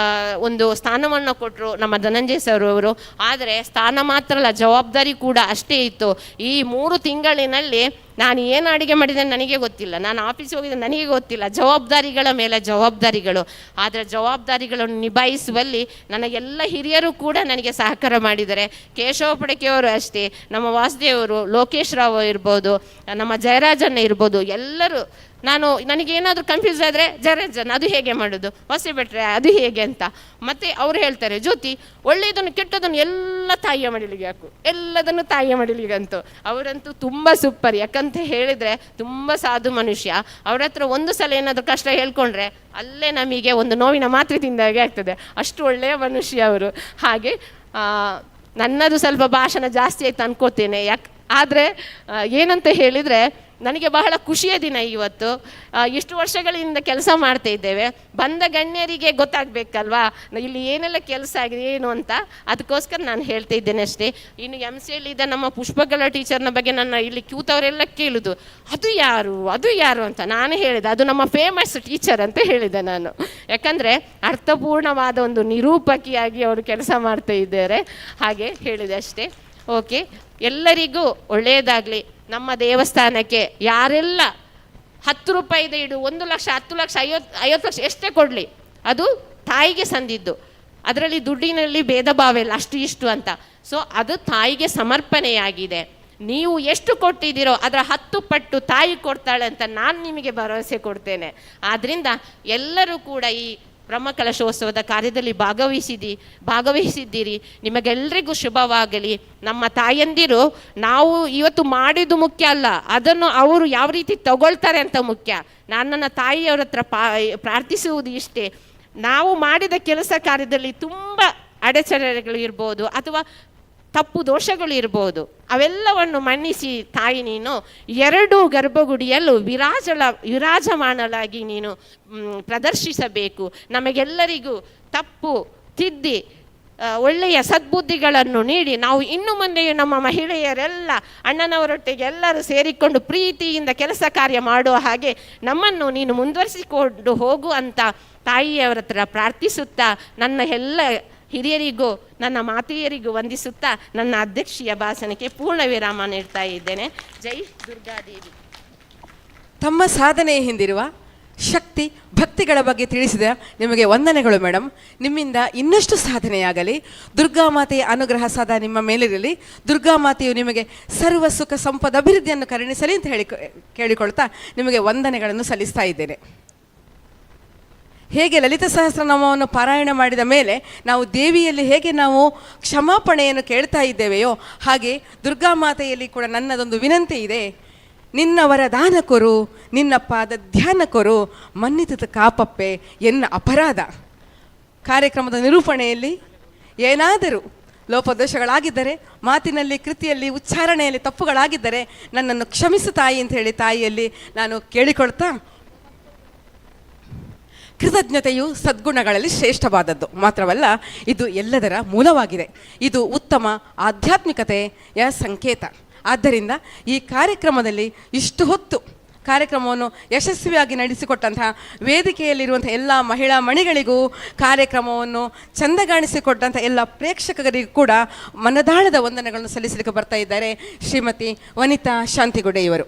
ಒಂದು ಸ್ಥಾನವನ್ನು ಕೊಟ್ಟರು ನಮ್ಮ ಧನಂಜಯ ಸರ್ ಅವರು. ಆದರೆ ಸ್ಥಾನ ಮಾತ್ರ ಅಲ್ಲ, ಜವಾಬ್ದಾರಿ ಕೂಡ ಅಷ್ಟೇ ಇತ್ತು. ಈ 3 ತಿಂಗಳಿನಲ್ಲಿ ನಾನು ಏನು ಅಡುಗೆ ಮಾಡಿದೆ ನನಗೆ ಗೊತ್ತಿಲ್ಲ, ನಾನು ಆಫೀಸಿಗೆ ಹೋಗಿದ್ದೆ ನನಗೆ ಗೊತ್ತಿಲ್ಲ. ಜವಾಬ್ದಾರಿಗಳ ಮೇಲೆ ಜವಾಬ್ದಾರಿಗಳು. ಆದರೆ ಜವಾಬ್ದಾರಿಗಳನ್ನು ನಿಭಾಯಿಸುವಲ್ಲಿ ನನಗೆಲ್ಲ ಹಿರಿಯರು ಕೂಡ ನನಗೆ ಸಹಕಾರ ಮಾಡಿದ್ದಾರೆ. ಕೇಶವ ಪಡಕೆಯವರು ಅಷ್ಟೇ, ನಮ್ಮ ವಾಸುದೇವರು, ಲೋಕೇಶ್ ರಾವ್ ಇರ್ಬೋದು, ನಮ್ಮ ಜಯರಾಜಣ್ಣ ಇರ್ಬೋದು, ಎಲ್ಲರೂ. ನನಗೇನಾದರೂ ಕನ್ಫ್ಯೂಸ್ ಆದರೆ ಜಯರಾಜನ್ ಅದು ಹೇಗೆ ಮಾಡೋದು, ವಾಸಿ ಬಿಟ್ಟರೆ ಅದು ಹೇಗೆ ಅಂತ. ಮತ್ತು ಅವರು ಹೇಳ್ತಾರೆ, ಜ್ಯೋತಿ ಒಳ್ಳೆಯದನ್ನು ಕೆಟ್ಟದನ್ನು ಎಲ್ಲ ತಾಯಿಯ ಮಡಿಲಿಗೆ ಹಾಕು, ಎಲ್ಲದನ್ನು ತಾಯಿಯ ಮಡಿಲಿಗಂತೂ. ಅವರಂತೂ ತುಂಬ ಸೂಪರ್. ಯಾಕಂತ ಹೇಳಿದರೆ ತುಂಬ ಸಾಧು ಮನುಷ್ಯ. ಅವ್ರ ಹತ್ರ ಒಂದು ಸಲ ಏನಾದರೂ ಕಷ್ಟ ಹೇಳ್ಕೊಂಡ್ರೆ ಅಲ್ಲೇ ನಮಗೆ ಒಂದು ನೋವಿನ ಮಾತ್ರೆ ತಿಂದಾಗೆ ಆಗ್ತದೆ. ಅಷ್ಟು ಒಳ್ಳೆಯ ಮನುಷ್ಯ ಅವರು. ಹಾಗೆ ನನ್ನದು ಸ್ವಲ್ಪ ಭಾಷಣ ಜಾಸ್ತಿ ಆಯ್ತು ಅನ್ಕೋತೇನೆ. ಯಾಕೆ ಆದರೆ ಏನಂತ ಹೇಳಿದರೆ ನನಗೆ ಬಹಳ ಖುಷಿಯ ದಿನ ಇವತ್ತು. ಇಷ್ಟು ವರ್ಷಗಳಿಂದ ಕೆಲಸ ಮಾಡ್ತಾ ಇದ್ದೇವೆ. ಬಂದ ಗಣ್ಯರಿಗೆ ಗೊತ್ತಾಗಬೇಕಲ್ವಾ ಇಲ್ಲಿ ಏನೆಲ್ಲ ಕೆಲಸ ಆಗಿದೆ ಏನು ಅಂತ, ಅದಕ್ಕೋಸ್ಕರ ನಾನು ಹೇಳ್ತಾ ಇದ್ದೇನೆ ಅಷ್ಟೇ. ಇನ್ನು MCL ಇದ್ದ ನಮ್ಮ ಪುಷ್ಪಕಲಾ ಟೀಚರ್ನ ಬಗ್ಗೆ ನನ್ನ ಇಲ್ಲಿ ಕೂತವರೆಲ್ಲ ಕೇಳುದು, ಅದು ಯಾರು ಅದು ಯಾರು ಅಂತ. ನಾನು ಹೇಳಿದೆ ಅದು ನಮ್ಮ ಫೇಮಸ್ ಟೀಚರ್ ಅಂತ ಹೇಳಿದೆ ನಾನು. ಯಾಕಂದರೆ ಅರ್ಥಪೂರ್ಣವಾದ ಒಂದು ನಿರೂಪಕಿಯಾಗಿ ಅವರು ಕೆಲಸ ಮಾಡ್ತಾ ಇದ್ದಾರೆ, ಹಾಗೆ ಹೇಳಿದೆ ಅಷ್ಟೇ. ಓಕೆ, ಎಲ್ಲರಿಗೂ ಒಳ್ಳೆಯದಾಗಲಿ. ನಮ್ಮ ದೇವಸ್ಥಾನಕ್ಕೆ ಯಾರೆಲ್ಲ 10 ರೂಪಾಯಿದ ಇಡು 1 ಲಕ್ಷ, 10 ಲಕ್ಷ, 50 ಲಕ್ಷ ಎಷ್ಟೇ ಕೊಡಲಿ, ಅದು ತಾಯಿಗೆ ಸಂದಿದ್ದು. ಅದರಲ್ಲಿ ದುಡ್ಡಿನಲ್ಲಿ ಭೇದ ಭಾವ ಇಲ್ಲ, ಅಷ್ಟು ಇಷ್ಟು ಅಂತ. ಸೊ ಅದು ತಾಯಿಗೆ ಸಮರ್ಪಣೆಯಾಗಿದೆ. ನೀವು ಎಷ್ಟು ಕೊಟ್ಟಿದ್ದೀರೋ ಅದರ 10 ಪಟ್ಟು ತಾಯಿ ಕೊಡ್ತಾಳೆ ಅಂತ ನಾನು ನಿಮಗೆ ಭರವಸೆ ಕೊಡ್ತೇನೆ. ಆದ್ದರಿಂದ ಎಲ್ಲರೂ ಕೂಡ ಈ ಬ್ರಹ್ಮಕಲಶೋತ್ಸವದ ಕಾರ್ಯದಲ್ಲಿ ಭಾಗವಹಿಸಿದ್ದೀರಿ. ನಿಮಗೆಲ್ಲರಿಗೂ ಶುಭವಾಗಲಿ. ನಮ್ಮ ತಾಯಂದಿರು ನಾವು ಇವತ್ತು ಮಾಡಿದ್ದು ಮುಖ್ಯ ಅಲ್ಲ, ಅದನ್ನು ಅವರು ಯಾವ ರೀತಿ ತಗೊಳ್ತಾರೆ ಅಂತ ಮುಖ್ಯ. ನಾನು ನನ್ನ ತಾಯಿಯವರ ಹತ್ರ ಪ್ರಾರ್ಥಿಸುವುದು ಇಷ್ಟೇ, ನಾವು ಮಾಡಿದ ಕೆಲಸ ಕಾರ್ಯದಲ್ಲಿ ತುಂಬ ಅಡೆತಡೆಗಳು ಇರ್ಬೋದು ಅಥವಾ ತಪ್ಪು ದೋಷಗಳು ಇರ್ಬೋದು, ಅವೆಲ್ಲವನ್ನು ಮನ್ನಿಸಿ ತಾಯಿ ನೀನು 2 ಗರ್ಭಗುಡಿಯಲ್ಲೂ ವಿರಾಜಮಾನಲಾಗಿ ನೀನು ಪ್ರದರ್ಶಿಸಬೇಕು. ನಮಗೆಲ್ಲರಿಗೂ ತಪ್ಪು ತಿದ್ದಿ ಒಳ್ಳೆಯ ಸದ್ಬುದ್ಧಿಗಳನ್ನು ನೀಡಿ ನಾವು ಇನ್ನು ಮುಂದೆ ನಮ್ಮ ಮಹಿಳೆಯರೆಲ್ಲ ಅಣ್ಣನವರೊಟ್ಟಿಗೆ ಎಲ್ಲರೂ ಸೇರಿಕೊಂಡು ಪ್ರೀತಿಯಿಂದ ಕೆಲಸ ಕಾರ್ಯ ಮಾಡುವ ಹಾಗೆ ನಮ್ಮನ್ನು ನೀನು ಮುಂದುವರಿಸಿಕೊಂಡು ಹೋಗು ಅಂತ ತಾಯಿಯವರ ಹತ್ರ ಪ್ರಾರ್ಥಿಸುತ್ತಾ ನನ್ನ ಎಲ್ಲ ಹಿರಿಯರಿಗೂ ನನ್ನ ಮಾತೆಯರಿಗೂ ವಂದಿಸುತ್ತಾ ನನ್ನ ಅಧ್ಯಕ್ಷೀಯ ಭಾಷಣಕ್ಕೆ ಪೂರ್ಣ ವಿರಾಮ ನೀಡ್ತಾ ಇದ್ದೇನೆ. ಜೈ ದುರ್ಗಾದೇವಿ. ತಮ್ಮ ಸಾಧನೆಯ ಹಿಂದಿರುವ ಶಕ್ತಿ ಭಕ್ತಿಗಳ ಬಗ್ಗೆ ತಿಳಿಸಿದ ನಿಮಗೆ ವಂದನೆಗಳು ಮೇಡಮ್. ನಿಮ್ಮಿಂದ ಇನ್ನಷ್ಟು ಸಾಧನೆಯಾಗಲಿ. ದುರ್ಗಾಮಾತೆಯ ಅನುಗ್ರಹ ಸದಾ ನಿಮ್ಮ ಮೇಲಿರಲಿ. ದುರ್ಗಾಮಾತೆಯು ನಿಮಗೆ ಸರ್ವ ಸುಖ ಸಂಪದ ಅಭಿವೃದ್ಧಿಯನ್ನು ಕರುಣಿಸಲಿ ಅಂತ ಹೇಳಿ ಕೇಳಿಕೊಳ್ತಾ ನಿಮಗೆ ವಂದನೆಗಳನ್ನು ಸಲ್ಲಿಸ್ತಾ ಇದ್ದೇನೆ. ಹೇಗೆ ಲಲಿತ ಸಹಸ್ರನಾಮವನ್ನು ಪಾರಾಯಣ ಮಾಡಿದ ಮೇಲೆ ನಾವು ದೇವಿಯಲ್ಲಿ ಹೇಗೆ ನಾವು ಕ್ಷಮಾಪಣೆಯನ್ನು ಕೇಳ್ತಾ ಇದ್ದೇವೆಯೋ ಹಾಗೆ ದುರ್ಗಾಮಾತೆಯಲ್ಲಿ ಕೂಡ ನನ್ನದೊಂದು ವಿನಂತಿ ಇದೆ. ನಿನ್ನವರ ದಾನ ಕೊರು, ನಿನ್ನ ಪಾದ ಧ್ಯಾನ ಕೊರು, ಮನ್ನಿತದ ಕಾಪಪ್ಪೆ ಎನ್ನ ಅಪರಾಧ. ಕಾರ್ಯಕ್ರಮದ ನಿರೂಪಣೆಯಲ್ಲಿ ಏನಾದರೂ ಲೋಪದೋಷಗಳಾಗಿದ್ದರೆ, ಮಾತಿನಲ್ಲಿ, ಕೃತಿಯಲ್ಲಿ, ಉಚ್ಚಾರಣೆಯಲ್ಲಿ ತಪ್ಪುಗಳಾಗಿದ್ದರೆ ನನ್ನನ್ನು ಕ್ಷಮಿಸು ತಾಯಿ ಅಂತ ಹೇಳಿ ತಾಯಿಯಲ್ಲಿ ನಾನು ಕೇಳಿಕೊಳ್ತಾ, ಕೃತಜ್ಞತೆಯು ಸದ್ಗುಣಗಳಲ್ಲಿ ಶ್ರೇಷ್ಠವಾದದ್ದು ಮಾತ್ರವಲ್ಲ, ಇದು ಎಲ್ಲದರ ಮೂಲವಾಗಿದೆ. ಇದು ಉತ್ತಮ ಆಧ್ಯಾತ್ಮಿಕತೆಯ ಸಂಕೇತ. ಆದ್ದರಿಂದ ಈ ಕಾರ್ಯಕ್ರಮದಲ್ಲಿ ಇಷ್ಟು ಹೊತ್ತು ಕಾರ್ಯಕ್ರಮವನ್ನು ಯಶಸ್ವಿಯಾಗಿ ನಡೆಸಿಕೊಟ್ಟಂತಹ ವೇದಿಕೆಯಲ್ಲಿರುವಂಥ ಎಲ್ಲ ಮಹಿಳಾ ಮಣಿಗಳಿಗೂ, ಕಾರ್ಯಕ್ರಮವನ್ನು ಚಂದಗಾಣಿಸಿಕೊಟ್ಟಂಥ ಎಲ್ಲ ಪ್ರೇಕ್ಷಕರಿಗೂ ಕೂಡ ಮನದಾಳದ ವಂದನೆಗಳನ್ನು ಸಲ್ಲಿಸಲಿಕ್ಕೆ ಬರ್ತಾ ಇದ್ದಾರೆ ಶ್ರೀಮತಿ ವನಿತಾ ಶಾಂತಿಗುಡ್ಡೆಯವರು.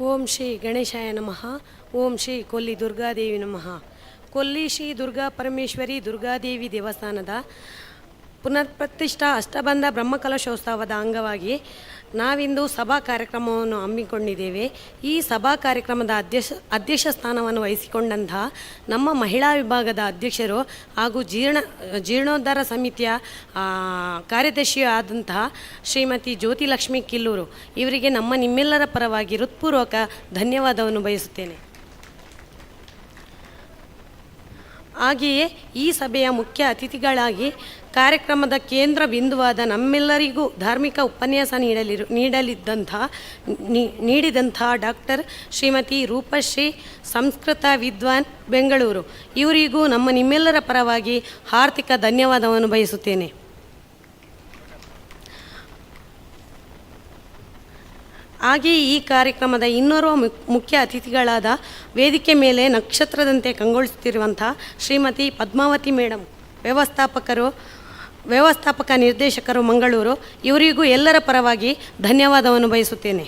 ಓಂ ಶ್ರೀ ಗಣೇಶಾಯ ನಮಃ. ಓಂ ಶ್ರೀ ಕೊಲ್ಲಿ ದುರ್ಗಾದೇವಿ ನಮಃ. ಕೊಲ್ಲಿ ಶ್ರೀ ದುರ್ಗಾ ಪರಮೇಶ್ವರಿ ದುರ್ಗಾದೇವಿ ದೇವಸ್ಥಾನದ ಪುನರ್ಪ್ರತಿಷ್ಠಾ ಅಷ್ಟಬಂಧ ಬ್ರಹ್ಮಕಲಶೋತ್ಸವದ ಅಂಗವಾಗಿ ನಾವಿಂದು ಸಭಾ ಕಾರ್ಯಕ್ರಮವನ್ನು ಹಮ್ಮಿಕೊಂಡಿದ್ದೇವೆ. ಈ ಸಭಾ ಕಾರ್ಯಕ್ರಮದ ಅಧ್ಯಕ್ಷ ಸ್ಥಾನವನ್ನು ವಹಿಸಿಕೊಂಡಂತಹ ನಮ್ಮ ಮಹಿಳಾ ವಿಭಾಗದ ಅಧ್ಯಕ್ಷರು ಹಾಗೂ ಜೀರ್ಣೋದ್ಧಾರ ಸಮಿತಿಯ ಕಾರ್ಯದರ್ಶಿಯೂ ಆದಂತಹ ಶ್ರೀಮತಿ ಜ್ಯೋತಿಲಕ್ಷ್ಮಿ ಕಿಲ್ಲೂರು ಇವರಿಗೆ ನಮ್ಮ ನಿಮ್ಮೆಲ್ಲರ ಪರವಾಗಿ ಹೃತ್ಪೂರ್ವಕ ಧನ್ಯವಾದವನ್ನು ಬಯಸುತ್ತೇನೆ. ಹಾಗೆಯೇ ಈ ಸಭೆಯ ಮುಖ್ಯ ಅತಿಥಿಗಳಾಗಿ ಕಾರ್ಯಕ್ರಮದ ಕೇಂದ್ರ ಬಿಂದುವಾದ ನಮ್ಮೆಲ್ಲರಿಗೂ ಧಾರ್ಮಿಕ ಉಪನ್ಯಾಸ ನೀಡಿದಂಥ ಡಾಕ್ಟರ್ ಶ್ರೀಮತಿ ರೂಪಶ್ರೀ ಸಂಸ್ಕೃತ ವಿದ್ವಾನ್ ಬೆಂಗಳೂರು ಇವರಿಗೂ ನಮ್ಮ ನಿಮ್ಮೆಲ್ಲರ ಪರವಾಗಿ ಹಾರ್ದಿಕ ಧನ್ಯವಾದವನ್ನು ಬಯಸುತ್ತೇನೆ. ಹಾಗೆಯೇ ಈ ಕಾರ್ಯಕ್ರಮದ ಇನ್ನೋರ್ವ ಮುಖ್ಯ ಅತಿಥಿಗಳಾದ ವೇದಿಕೆ ಮೇಲೆ ನಕ್ಷತ್ರದಂತೆ ಕಂಗೊಳಿಸುತ್ತಿರುವಂಥ ಶ್ರೀಮತಿ ಪದ್ಮಾವತಿ ಮೇಡಮ್, ವ್ಯವಸ್ಥಾಪಕ ನಿರ್ದೇಶಕರು ಮಂಗಳೂರು ಇವರಿಗೂ ಎಲ್ಲರ ಪರವಾಗಿ ಧನ್ಯವಾದವನ್ನು ಬಯಸುತ್ತೇನೆ.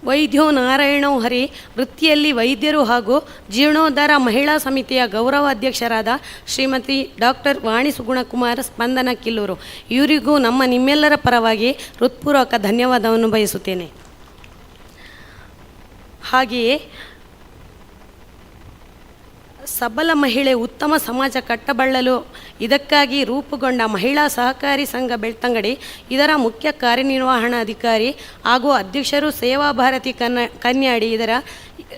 ವೈದ್ಯೋ ನಾರಾಯಣೋ ಹರಿ ವೃತ್ತಿಯಲ್ಲಿ ವೈದ್ಯರು ಹಾಗೂ ಜೀರ್ಣೋದ್ಧಾರ ಮಹಿಳಾ ಸಮಿತಿಯ ಗೌರವ ಅಧ್ಯಕ್ಷರಾದ ಶ್ರೀಮತಿ ಡಾಕ್ಟರ್ ವಾಣಿ ಸುಗುಣಕುಮಾರ್ ಸ್ಪಂದನ ಕಿಲ್ಲೂರು ಇವರಿಗೂ ನಮ್ಮ ನಿಮ್ಮೆಲ್ಲರ ಪರವಾಗಿ ಹೃತ್ಪೂರ್ವಕ ಧನ್ಯವಾದವನ್ನು ಬಯಸುತ್ತೇನೆ. ಹಾಗೆಯೇ ಸಬಲ ಮಹಿಳೆ ಉತ್ತಮ ಸಮಾಜ ಕಟ್ಟಬಳ್ಳಲು ಇದಕ್ಕಾಗಿ ರೂಪುಗೊಂಡ ಮಹಿಳಾ ಸಹಕಾರಿ ಸಂಘ ಬೆಳ್ತಂಗಡಿ ಇದರ ಮುಖ್ಯ ಕಾರ್ಯನಿರ್ವಹಣಾಧಿಕಾರಿ ಹಾಗೂ ಅಧ್ಯಕ್ಷರು ಸೇವಾ ಭಾರತಿ ಕನ್ಯಾಡಿ ಇದರ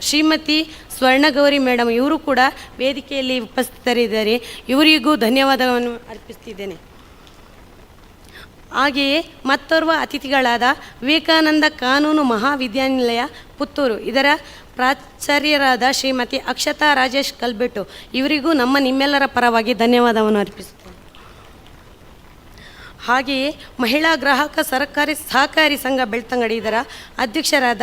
ಶ್ರೀಮತಿ ಸ್ವರ್ಣಗೌರಿ ಮೇಡಮ್ ಇವರು ಕೂಡ ವೇದಿಕೆಯಲ್ಲಿ ಉಪಸ್ಥಿತರಿದ್ದಾರೆ. ಇವರಿಗೂ ಧನ್ಯವಾದವನ್ನು ಅರ್ಪಿಸ್ತಿದ್ದೇನೆ. ಹಾಗೆಯೇ ಮತ್ತೋರ್ವ ಅತಿಥಿಗಳಾದ ವಿವೇಕಾನಂದ ಕಾನೂನು ಮಹಾವಿದ್ಯಾನಿಲಯ ಪುತ್ತೂರು ಇದರ ಪ್ರಾಚಾರ್ಯರಾದ ಶ್ರೀಮತಿ ಅಕ್ಷತಾ ರಾಜೇಶ್ ಕಲ್ಬೆಟ್ಟು ಇವರಿಗೂ ನಮ್ಮ ನಿಮ್ಮೆಲ್ಲರ ಪರವಾಗಿ ಧನ್ಯವಾದವನ್ನು ಅರ್ಪಿಸುತ್ತೇನೆ. ಹಾಗೆಯೇ ಮಹಿಳಾ ಗ್ರಾಹಕ ಸಹಕಾರಿ ಸಂಘ ಬೆಳ್ತಂಗಡಿ ಇದರ ಅಧ್ಯಕ್ಷರಾದ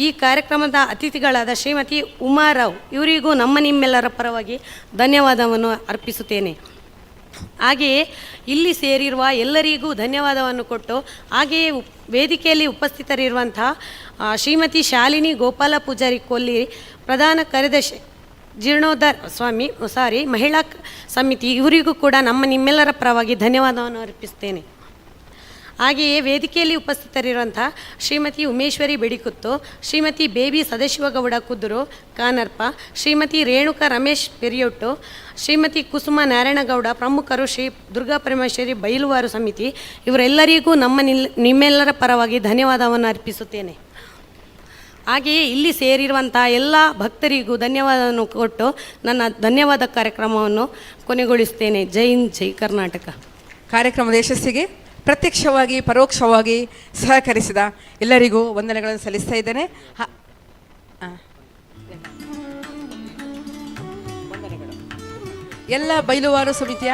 ಈ ಕಾರ್ಯಕ್ರಮದ ಅತಿಥಿಗಳಾದ ಶ್ರೀಮತಿ ಉಮಾರಾವ್ ಇವರಿಗೂ ನಮ್ಮ ನಿಮ್ಮೆಲ್ಲರ ಪರವಾಗಿ ಧನ್ಯವಾದವನ್ನು ಅರ್ಪಿಸುತ್ತೇನೆ. ಹಾಗೆಯೇ ಇಲ್ಲಿ ಸೇರಿರುವ ಎಲ್ಲರಿಗೂ ಧನ್ಯವಾದವನ್ನು ಕೊಟ್ಟು ಹಾಗೆಯೇ ವೇದಿಕೆಯಲ್ಲಿ ಉಪಸ್ಥಿತರಿರುವಂತಹ ಶ್ರೀಮತಿ ಶಾಲಿನಿ ಗೋಪಾಲ ಪೂಜಾರಿ ಕೊಲ್ಲಿ ಪ್ರಧಾನ ಕಾರ್ಯದರ್ಶಿ ಜೀರ್ಣೋದ್ಧಾರ ಸ್ವಾಮಿ ಸಾರಿ ಮಹಿಳಾ ಸಮಿತಿ ಇವರಿಗೂ ಕೂಡ ನಮ್ಮ ನಿಮ್ಮೆಲ್ಲರ ಪರವಾಗಿ ಧನ್ಯವಾದವನ್ನು ಅರ್ಪಿಸ್ತೇನೆ. ಹಾಗೆಯೇ ವೇದಿಕೆಯಲ್ಲಿ ಉಪಸ್ಥಿತರಿರುವಂಥ ಶ್ರೀಮತಿ ಉಮೇಶ್ವರಿ ಬೆಡಿಕುತ್ತು, ಶ್ರೀಮತಿ ಬೇಬಿ ಸದಾಶಿವಗೌಡ ಕುದುರು ಕಾನರ್ಪ, ಶ್ರೀಮತಿ ರೇಣುಕಾ ರಮೇಶ್ ಪೆರಿಯೊಟ್ಟು, ಶ್ರೀಮತಿ ಕುಸುಮ ನಾರಾಯಣಗೌಡ ಪ್ರಮುಖರು ಶ್ರೀ ದುರ್ಗಾ ಪರಮೇಶ್ವರಿ ಬೈಲುವಾರು ಸಮಿತಿ ಇವರೆಲ್ಲರಿಗೂ ನಮ್ಮ ನಿಮ್ಮೆಲ್ಲರ ಪರವಾಗಿ ಧನ್ಯವಾದವನ್ನು ಅರ್ಪಿಸುತ್ತೇನೆ. ಹಾಗೆಯೇ ಇಲ್ಲಿ ಸೇರಿರುವಂಥ ಎಲ್ಲ ಭಕ್ತರಿಗೂ ಧನ್ಯವಾದವನ್ನು ಕೊಟ್ಟು ನನ್ನ ಧನ್ಯವಾದ ಕಾರ್ಯಕ್ರಮವನ್ನು ಕೊನೆಗೊಳಿಸುತ್ತೇನೆ. ಜೈ ಹಿಂದ್, ಜೈ ಕರ್ನಾಟಕ. ಕಾರ್ಯಕ್ರಮದ ಯಶಸ್ಸಿಗೆ ಪ್ರತ್ಯಕ್ಷವಾಗಿ ಪರೋಕ್ಷವಾಗಿ ಸಹಕರಿಸಿದ ಎಲ್ಲರಿಗೂ ವಂದನೆಗಳನ್ನು ಸಲ್ಲಿಸ್ತಾ ಇದ್ದೇನೆ. ವಂದನೆಗಳು. ಎಲ್ಲ ಬೈಲುವಾರು ಸಮಿತಿಯ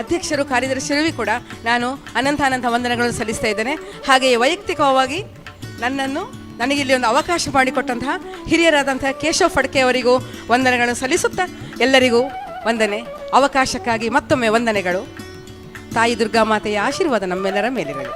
ಅಧ್ಯಕ್ಷರು, ಕಾರ್ಯದರ್ಶಿಯರಿಗೂ ಕೂಡ ನಾನು ಅನಂತ ಅನಂತ ವಂದನೆಗಳನ್ನು ಸಲ್ಲಿಸ್ತಾ ಇದ್ದೇನೆ. ಹಾಗೆಯೇ ವೈಯಕ್ತಿಕವಾಗಿ ನನಗೆ ಇಲ್ಲಿ ಒಂದು ಅವಕಾಶ ಮಾಡಿಕೊಟ್ಟಂತಹ ಹಿರಿಯರಾದಂತಹ ಕೇಶವ್ ಫಡ್ಕೆ ಅವರಿಗೂ ವಂದನೆಗಳನ್ನು ಸಲ್ಲಿಸುತ್ತಾ ಎಲ್ಲರಿಗೂ ವಂದನೆ. ಅವಕಾಶಕ್ಕಾಗಿ ಮತ್ತೊಮ್ಮೆ ವಂದನೆಗಳು. ತಾಯಿ ದುರ್ಗಾ ಮಾತೆಯ ಆಶೀರ್ವಾದ ನಮ್ಮೆಲ್ಲರ ಮೇಲಿರಲಿ.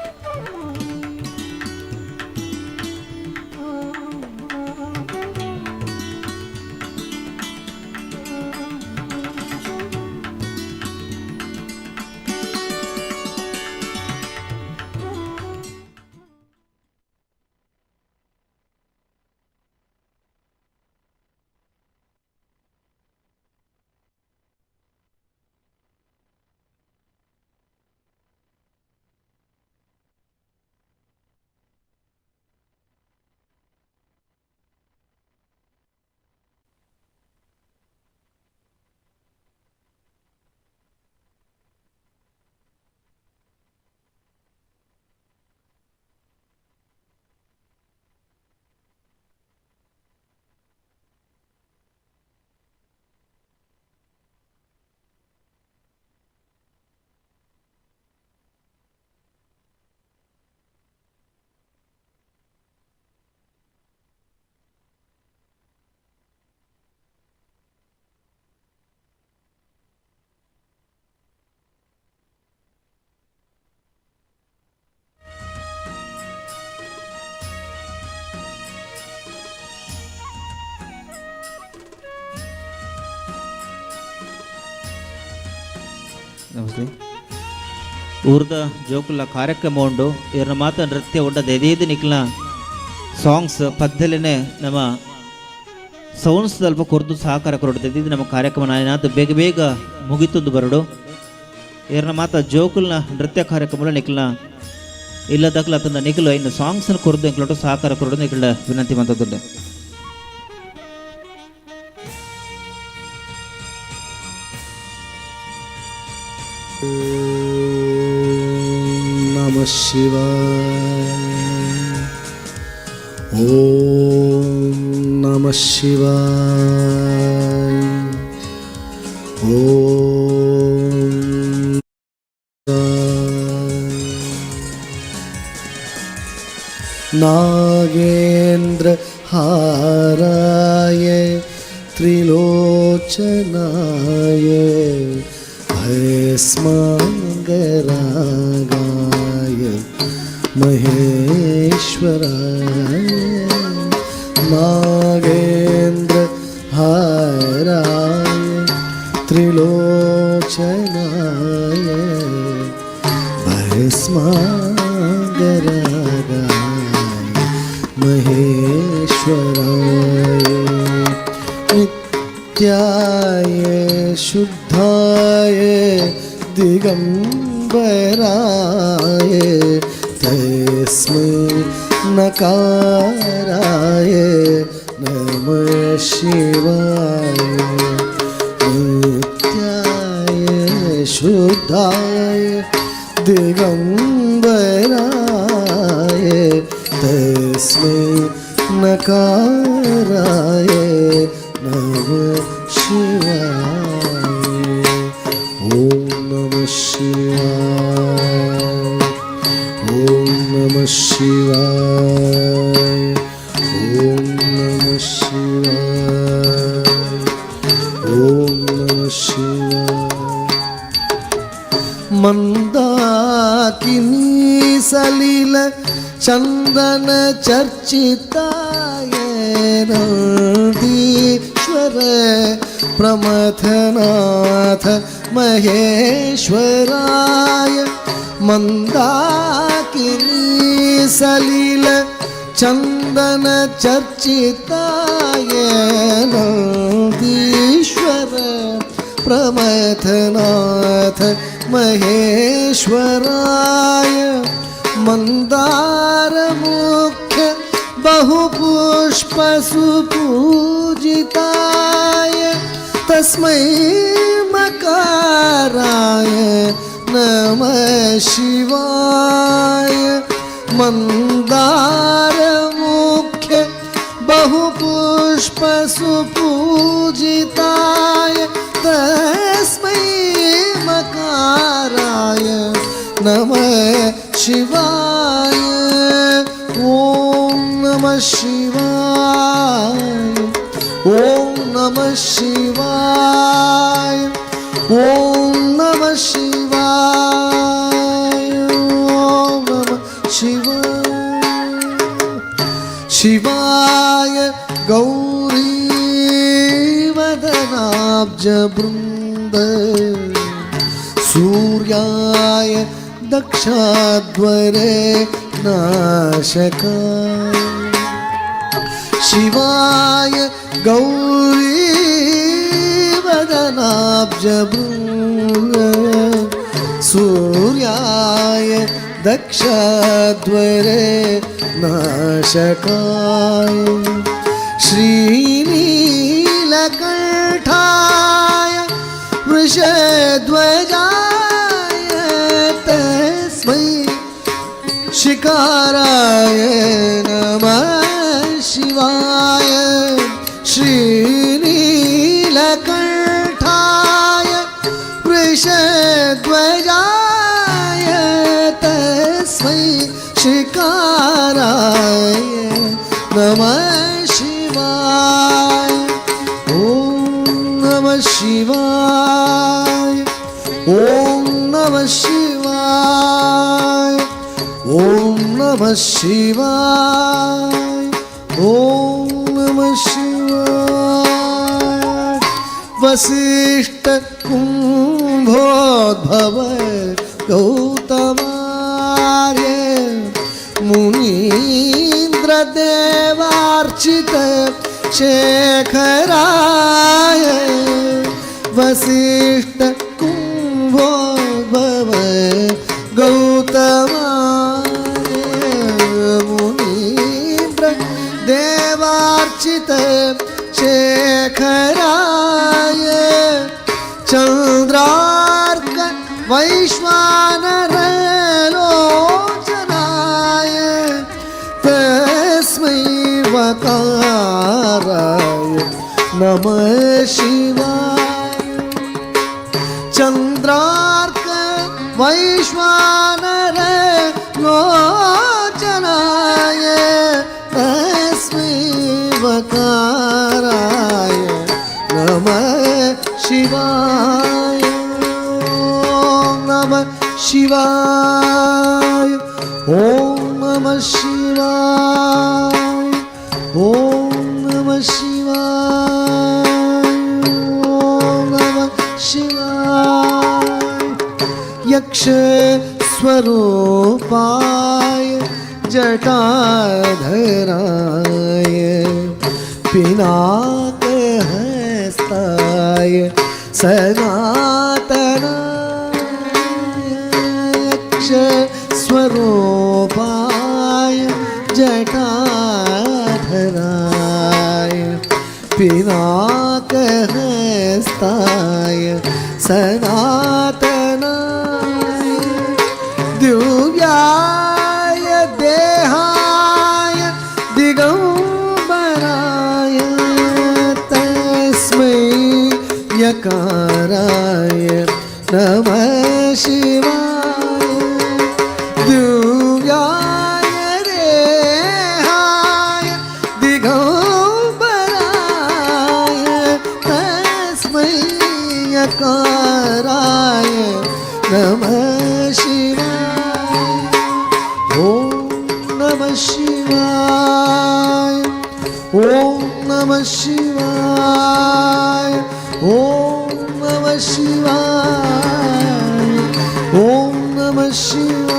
ನಮಸ್ತೆ. ಊರ್ದ ಜೋಕುಲ ಕಾರ್ಯಕ್ರಮ ಉಂಡು. ಇವ್ರನ್ನ ಮಾತ ನೃತ್ಯ ಉಂಡ ದೆದೇದು ನಿಕ್ಲ ಸಾಂಗ್ಸ್ ಪದ್ದಲೇನೆ ನಮ್ಮ ಸೌಂಡ್ಸ್ ಸ್ವಲ್ಪ ಕೊರ್ದು ಸಹಕಾರ ಕೊರಡು. ಇದು ನಮ್ಮ ಕಾರ್ಯಕ್ರಮ ನಾಯನಾಥ ಬೇಗ ಬೇಗ ಮುಗಿತದ್ದು ಬರಡು. ಇವ್ರನ್ನ ಮಾತ ಜೋಕುಲ್ನ ನೃತ್ಯ ಕಾರ್ಯಕ್ರಮ ನಿಕ್ಲ ಇಲ್ಲದಕ್ಲ ತಂದ ನಿಖಲು ಇನ್ನು ಸಾಂಗ್ಸ್ ಕೊರದು ಎಂಕ್ಲೊಟ್ಟು ಸಹಕಾರ ಕೊರಡು ನಿಖಲ ವಿನಂತಿ ಮಂತದ್ದುಂಡೆ. ನಮಃ ಶಿವಾಯ. ಓಂ ನಮಃ ಶಿವಾಯ. ಓಂ ನಾಗೇಂದ್ರ ಹಾರಾಯ ತ್ರಿಲೋಚನಾಯ ಭಸ್ಮಾಂಗರಾಗಾಯ ಮಹೇಶ್ವರಾಯ. ನಾಗೇಂದ್ರ ಹಾರಾಯ ತ್ರಿಲೋಚನಾಯ ಭಸ್ಮಾಂಗರಾಗಾಯ ಮಹೇಶ್ವರಾಯ. ನಿತ್ಯಾಯ ಶುದ್ಧಾಯ ದಿಗಂಬರಾಯ ತಸ್ಮೈ ನಕಾರಾಯ ನಮಃ ಶಿವಾಯ. ನಿತ್ಯಾಯ ಶುದ್ಧಾಯ ದಿಗಂಬರಾಯ ತಸ್ಮೈ ನಕಾರಾಯ ನಮಃ ಶಿವಾಯ. ಓಂ ನಮಃ ಶಿವಾಯ. ಓಂ ನಮಃ ಶಿವಾಯ. ಓಂ ನಮಃ ಶಿವಾಯ. ಓಂ ನಮಃ ಶಿವಾಯ. ಮಂದಾಕಿನಿ ಸಲಿಲ ಚಂದನ ಚರ್ಚಿತಾಯ ನಂದೀಶ್ವರ ಪ್ರಮಥನಾಥ ಮಹೇಶ್ವರಾಯ. ಮಂದಾಕಿನಿ ಸಲಿಲ ಚಂದನ ಚರ್ಚಿತಾಯ ನಂದೀಶ್ವರ ಪ್ರಮಥನಾಥ ಮಹೇಶ್ವರಾಯ. ಮಂದಾರ ಮುಖ್ಯ ಬಹುಪುಷ್ಪ ಸುಪೂಜಿತಾಯ ತಸ್ಮೈ ಮಕಾರಾಯ ನಮಃ ಶಿವಾಯ. ಮಂದಾರ ಮುಖ್ಯ ಬಹುಪುಷ್ಪ ಸುಪೂಜಿತಾಯ ತಸ್ಮೈ नमः शिवाय। ॐ नमः शिवाय। ॐ नमः शिवाय। ॐ नमः शिवाय। ॐ नमः शिवाय। शिवाय गौरी वदनाब्जवृन्द सूर्याय दक्षाध्वरे नाशकाय। शिवाय गौरी वदनाब्जवृन्द सूर्याय दक्षाध्वरे नाशकाय। श्रीनीलकण्ठाय वृषध्वजाय तस्मै शिकाराय नमः शिवाय। श्रीनीलकण्ठाय वृषध्वजाय तस्मै शिकाराय नमः शिवाय। ॐ नमः शिवाय। ॐ नमः शिवाय। ॐ नमः शिवाय। ॐ नमः शिवाय। वसिष्ठ कुम्भोद्भव गौतमार्य मुनीन्द्र देवार्चित शेखराय। वसिष्ठ कुम्भोद्भव गौतमार्य मुनीन्द्र देवार्चित शेखराय। चन्द्रार्क वैश्वानरलोचनाय तस्मै वकाराय नमः शिवाय। चन्द्रार्क वैश्वानरलोचनाय तस्मै वकाराय नमः शिवाय। ॐ नमः शिवाय। ॐ नमः शिवाय। ॐ नमः शिवाय। ॐ नमः शिवाय। यक्ष स्वरूपाय जटाधराय पिनाकहस्ताय सनातनाय। यक्ष स्वरूपाय जटाधराय पिनाकहस्ताय सनातनाय। दिव्याय देहाय दिगंबराय तस्मै यकाराय नमः शिवाय। दिव्याय देहाय दिगंबराय तस्मै यकाराय नमः शिवाय। ॐ नमः शिवाय। ॐ नमः शिवाय। ॐ नमः शिवाय। ॐ नमः शिवाय।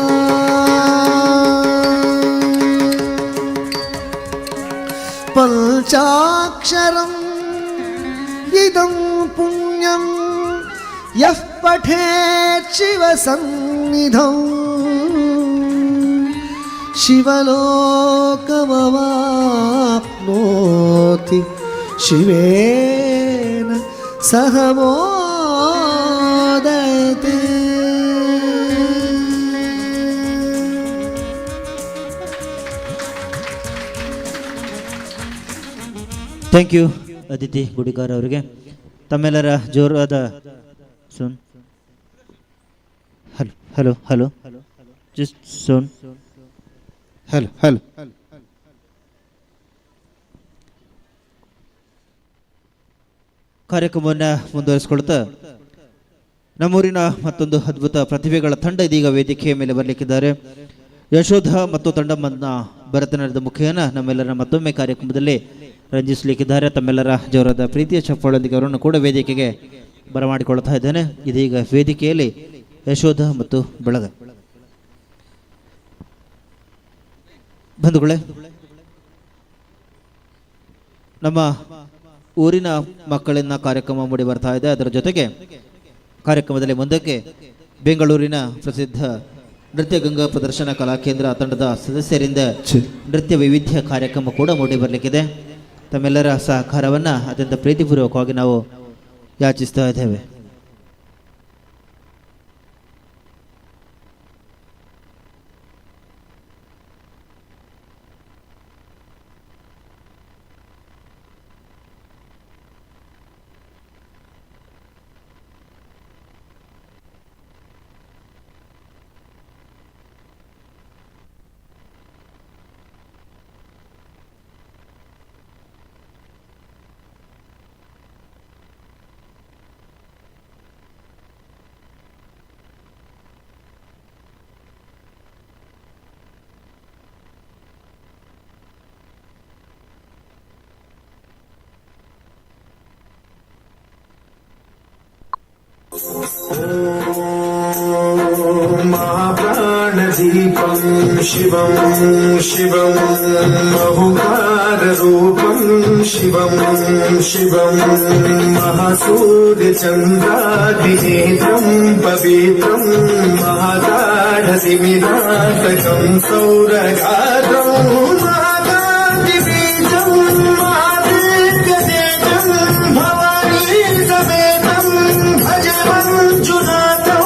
पञ्चाक्षरम् इदं पुण्यं यः पठेत् शिवसन्निधौ शिवलोकमवाप्नोति शिवेन सह मोदते। Thank you Aditi Gudikar ಅವರಿಗೆ. ತಮ್ಮೆಲ್ಲರ ಜೋರಾದ ಸುನ್ hello. Hello hello just sound. Hello hello. ಕಾರ್ಯಕ್ರಮವನ್ನು ಮುಂದುವರಿಸಿಕೊಳ್ತಾ ನಮ್ಮೂರಿನ ಮತ್ತೊಂದು ಅದ್ಭುತ ಪ್ರತಿಭೆಗಳ ತಂಡ ಇದೀಗ ವೇದಿಕೆಯ ಮೇಲೆ ಬರಲಿಕ್ಕಿದ್ದಾರೆ. ಯಶೋಧ ಮತ್ತು ತಂಡಮ್ಮನ ಭರತನಾಟ್ಯದ ಮುಖೇನ ನಮ್ಮೆಲ್ಲರ ಮತ್ತೊಮ್ಮೆ ಕಾರ್ಯಕ್ರಮದಲ್ಲಿ ರಂಜಿಸಲಿಕ್ಕಿದ್ದಾರೆ. ತಮ್ಮೆಲ್ಲರ ಜೋರಾದ ಪ್ರೀತಿಯ ಚಪ್ಪಾಳೊಂದಿಗೆ ಅವರನ್ನು ಕೂಡ ವೇದಿಕೆಗೆ ಬರಮಾಡಿಕೊಳ್ತಾ ಇದ್ದೇನೆ. ಇದೀಗ ವೇದಿಕೆಯಲ್ಲಿ ಯಶೋಧ ಮತ್ತು ಬಳಗ. ಬಂಧುಗಳೇ, ನಮ್ಮ ಊರಿನ ಮಕ್ಕಳಿಂದ ಕಾರ್ಯಕ್ರಮ ಮೂಡಿ ಬರ್ತಾ ಇದೆ. ಅದರ ಜೊತೆಗೆ ಕಾರ್ಯಕ್ರಮದಲ್ಲಿ ಮುಂದಕ್ಕೆ ಬೆಂಗಳೂರಿನ ಪ್ರಸಿದ್ಧ ನೃತ್ಯ ಗಂಗಾ ಪ್ರದರ್ಶನ ಕಲಾಕೇಂದ್ರ ತಂಡದ ಸದಸ್ಯರಿಂದ ನೃತ್ಯ ವೈವಿಧ್ಯ ಕಾರ್ಯಕ್ರಮ ಕೂಡ ಮೂಡಿ ಬರಲಿಕ್ಕಿದೆ. ತಮ್ಮೆಲ್ಲರ ಸಹಕಾರವನ್ನು ಅತ್ಯಂತ ಪ್ರೀತಿಪೂರ್ವಕವಾಗಿ ನಾವು ಯಾಚಿಸ್ತಾ ಇದ್ದೇವೆ. महाप्राणदीपं शिवं शिवं बहुकाररूपं शिवं शिवं महासूर्यचन्द्रादिनेत्रं पवित्रं महागाढतिमिरातकं सौरगात्रं महाकान्तिबीजं महादिव्यतेजं भवानी समेतं भज मञ्जुनाथम्।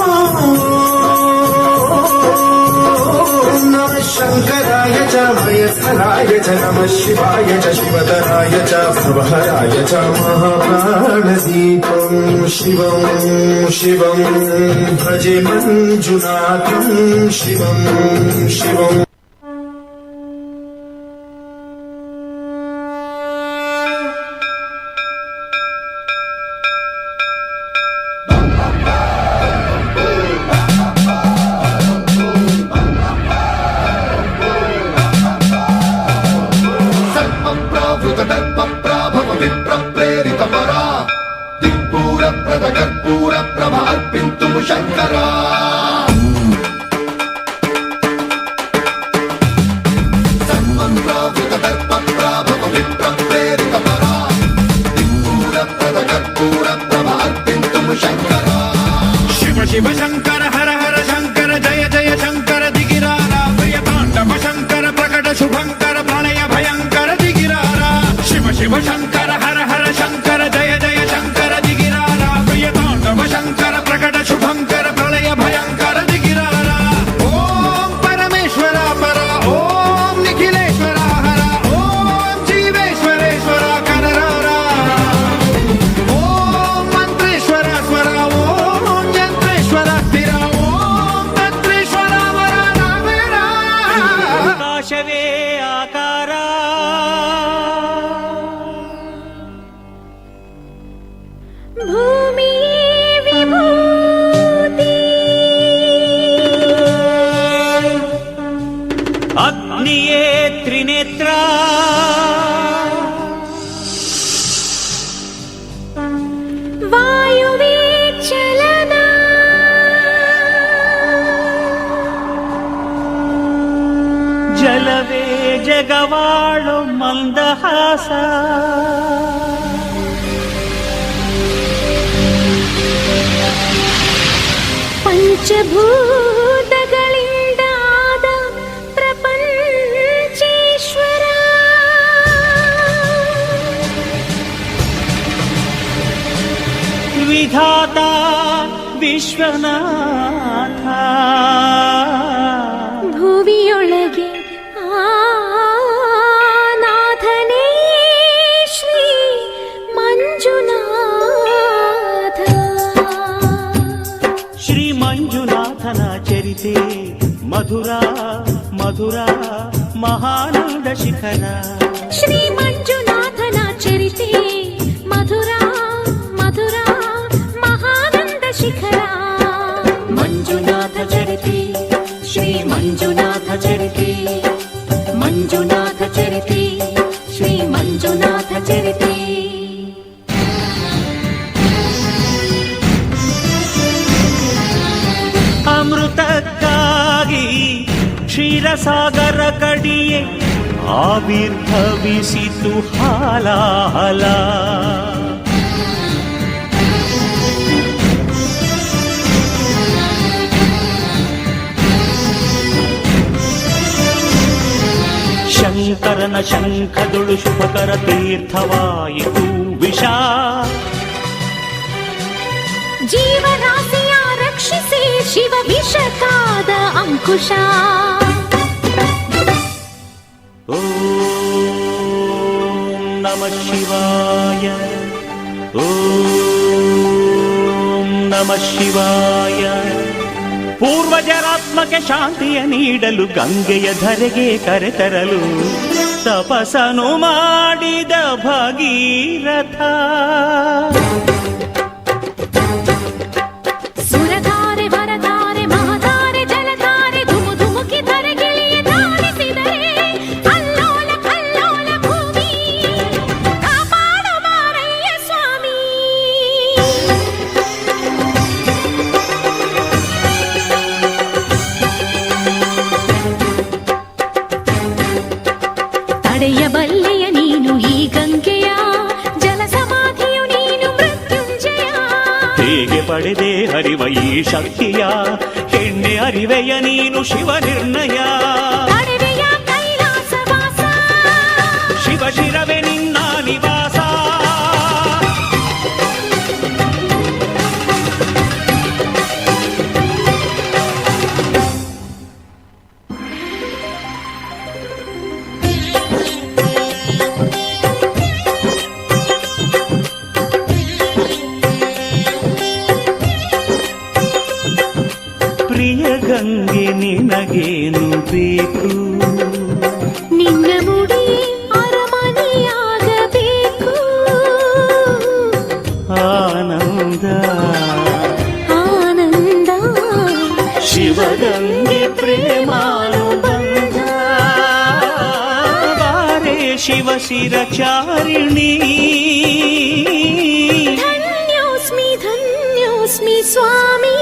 नमः शङ्कराय च भयहराय च नमः शिवाय च शिवतराय च भवहराय च महाप्राणदीपं शिवं शिवं भजे मञ्जुनाथं शिवं शिवम्। ಜಲವೇ ಜಗವಾಳು ಮಂದಹಾಸ, ಪಂಚಭೂತಗಳಿಂದಾದ ಪ್ರಪಂಚೇಶ್ವರ, ವಿಧಾತ ವಿಶ್ವನಾಥ, ಭುವಿಯೊಳಗೆ ನಾಥನೇ ಶ್ರೀ ಮಂಜುನಾಥ. ಶ್ರೀ ಮಂಜುನಾಥ ಮಂಜುನಾಥನ ಚರಿತೆ ಮಧುರಾ ಮಧುರಾ ಮಹಾನಂದ ಶಿಖರ. ಶ್ರೀ ಮಂಜುನಾಥನ ಚರಿತೆ ಮಧುರಾ ಮಧುರಾ ಮಹಾನಂದ ಶಿಖರ. ಮಂಜುನಾಥ ಚರಿತೆ ಶ್ರೀ ಮಂಜುನಾಥ ಚರಿತೆ ಮಂಜುನಾಥ ಚರಿತೆ ಶ್ರೀ ಮಂಜುನಾಥ ಚರಿತೆ. ಅಮೃತಕ್ಕಾಗಿ ಕ್ಷೀರಸಾಗರ ಕಡಿಯೆ ಆವಿರ್ಭವಿಸಿತು ಹಾಲಾಹಲ. ಶಂಕರನ ಶಂಖದೊಳು ಶುಭಕರ ತೀರ್ಥವಾಯಿತು ವಿಷ. ಜೀವರಾಶಿಯ ರಕ್ಷಿಸಿ ಶಿವ ವಿಷಕಾದ ಅಂಕುಶ. ಓಂ ನಮಃ ಶಿವಾಯ, ಓಂ ನಮಃ ಶಿವಾಯ. ಪೂರ್ವಜರಾತ್ಮಕ್ಕೆ ಶಾಂತಿಯ ನೀಡಲು ಗಂಗೆಯ ಧರೆಗೆ ಕರೆತರಲು ತಪಸನು ಮಾಡಿದ ಭಗೀರಥ. ಸುರಧಾರೆ ವರಧಾರೆ ಮಹಧಾರೆ ಜಲಧಾರೆ ಧುಮು ಧುಮುಕಿ ಧರೆಗಿಳಿಯ ಧಾರಿಸಿದರೆ ಅಲ್ಲೋಲ ಕಲ್ಲೋಲ ಭೂಮಿ ಕಾಪಾಡು ಮಾರಯ್ಯ ಸ್ವಾಮಿ. ತಡೆಯಬಲ್ಲೆಯ ನೀನು ಈ ಗಂಗೆಯ ಜಲ ಸಮಾಧಿಯು ನೀನು ಮೃತ್ಯುಂಜಯ. ಹೇಗೆ ಪಡೆದೆ ಹರಿವ ಈ ಶಕ್ತಿಯ ಹೆಣ್ಣೆ ಅರಿವೆಯ ನೀನು ಶಿವ ನಿರ್ಣಯ. ತಡೆವೆಯ ಕೈಲಾಸವಾಸ ಶಿವ ಶಿರವೆ ನಿನ್ನ ನಿವಾಸ. ಪ್ರಿಯ ಗಂಗೆ ನಿನಗೇನು ಬೇಕು? ನಿನ್ನ ಮುಡಿ ಅರಮನೆಯಾಗಬೇಕು. ಆನಂದ ಆನಂದ ಶಿವಗಂಗೆ ಪ್ರೇಮಾನುಬಂಧ. ಬಾರೆ ಶಿವ ಶಿರಚಾರಿಣಿ. ಧನ್ಯೋಸ್ಮಿ ಧನ್ಯೋಸ್ಮಿ ಸ್ವಾಮಿ.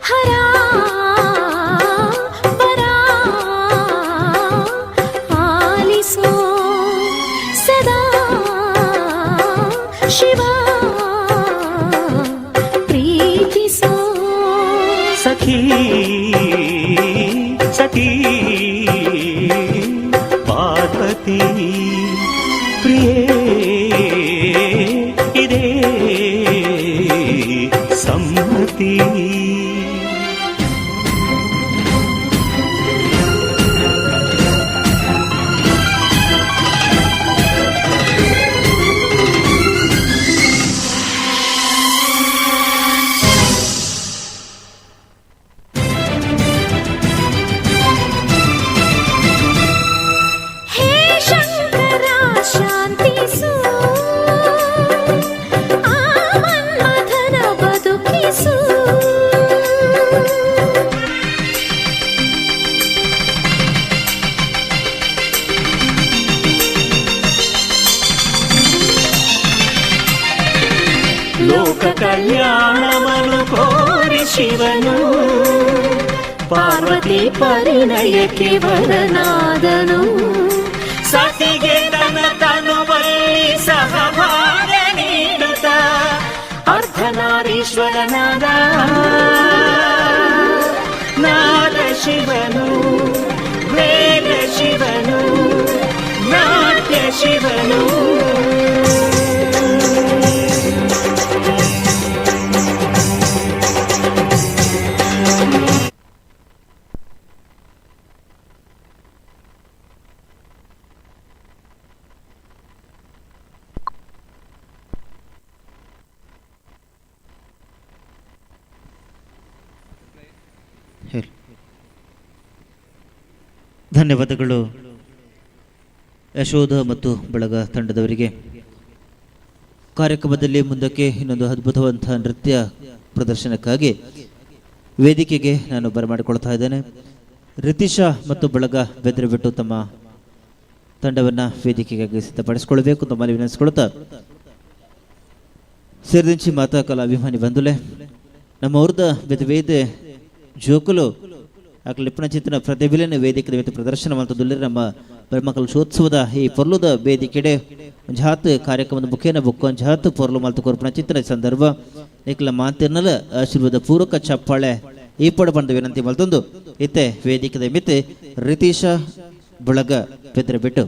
ಹರ ಪರ ಆಲಿಸೋ ಸದಾ ಶಿವ ಪ್ರೀತಿಸೋ. ಸಖಿ ಸಖಿ ಪಾರ್ವತಿ ಪ್ರಿಯೇ ಇದೇ ಸಮ್ಮತಿ. ಹೇ ಶಂಕರ ಶಾಂತಿಸು, ಆ ಮನ್ಮಥನ ಬದುಕಿಸು. ಲೋಕ ಕಲ್ಯಾಣವನು ಕೋರಿ ಶಿವನು ಪಾರ್ವತಿ ಪರಿಣಯಕ್ಕೆ ವರನಾದನು. ಸತಿಗೆ ತನ್ನ ತನುವಲ್ಲಿ ಸಹಭಾಗ ನೀಡುತ್ತ ಅರ್ಧನಾರೀಶ್ವರನಾದ ನಾದ ಶಿವನು ವೇದ ಶಿವನು ನಾಟ್ಯ ಶಿವನು. ಧನ್ಯವಾದಗಳು ಯಶೋಧ ಮತ್ತು ಬಳಗ ತಂಡದವರಿಗೆ. ಕಾರ್ಯಕ್ರಮದಲ್ಲಿ ಮುಂದಕ್ಕೆ ಇನ್ನೊಂದು ಅದ್ಭುತವಂತಹ ನೃತ್ಯ ಪ್ರದರ್ಶನಕ್ಕಾಗಿ ವೇದಿಕೆಗೆ ನಾನು ಬರಮಾಡಿಕೊಳ್ತಾ ಇದ್ದೇನೆ. ರಿತಿಶಾ ಮತ್ತು ಬಳಗ ಬೆದರಿಬಿಟ್ಟು ತಮ್ಮ ತಂಡವನ್ನು ವೇದಿಕೆಗಾಗಿ ಸಿದ್ಧಪಡಿಸಿಕೊಳ್ಳಬೇಕು ತಮ್ಮಲ್ಲಿ ವಿನಂತಿಸಿಕೊಳ್ಳುತ್ತಾ, ಸೇರಿದಂಚಿ ಮಾತಾ ಕಲಾ ಅಭಿಮಾನಿ ಬಂಧುಲೆ, ನಮ್ಮ ಅವ್ರದ ಬೇತೆ ಬೇತೆ ಜೋಕುಲು ಅಕಲ್ ಲಿಪ್ಪಣ ಚಿತ್ರನ ಪ್ರತಿಭೆಯನ್ನು ವೇದಿಕೆ ಮಿತ್ತ್ ಪ್ರದರ್ಶನ ಮಲ್ತೊಂದುಲ್ಲೆರ್. ನಮ್ಮ ಬ್ರಹ್ಮಕಲಶೋತ್ಸವದ ಈ ಪೊರ್ಲುದ ವೇದಿಕೆಡೆ ಒಂಜಾತ್ ಕಾರ್ಯಕ್ರಮದ ಮುಖೇನ ಬೊಕ್ಕ ಒಂಜಾತ್ ಪೊರ್ಲು ಮಲ್ತು ಕೊರ್ಪುನ ಚಿತ್ರ ಸಂದರ್ಭ. ನಿಕ್ಲ ಮಾತೆರ್ನಲ ಆಶೀರ್ವಾದ ಪೂರ್ವಕ ಚಪ್ಪಾಳೆ ಈ ಪಡ ಬಂದ ವಿನಂತಿ ಮಲ್ತೊಂದು ಇತ್ತೆ ವೇದಿಕೆದ ಮಿತ್ತ್ ರಿತೀಶ ಬಳಗ ಬೆದ್ರ ಬಿಟ್ಟು.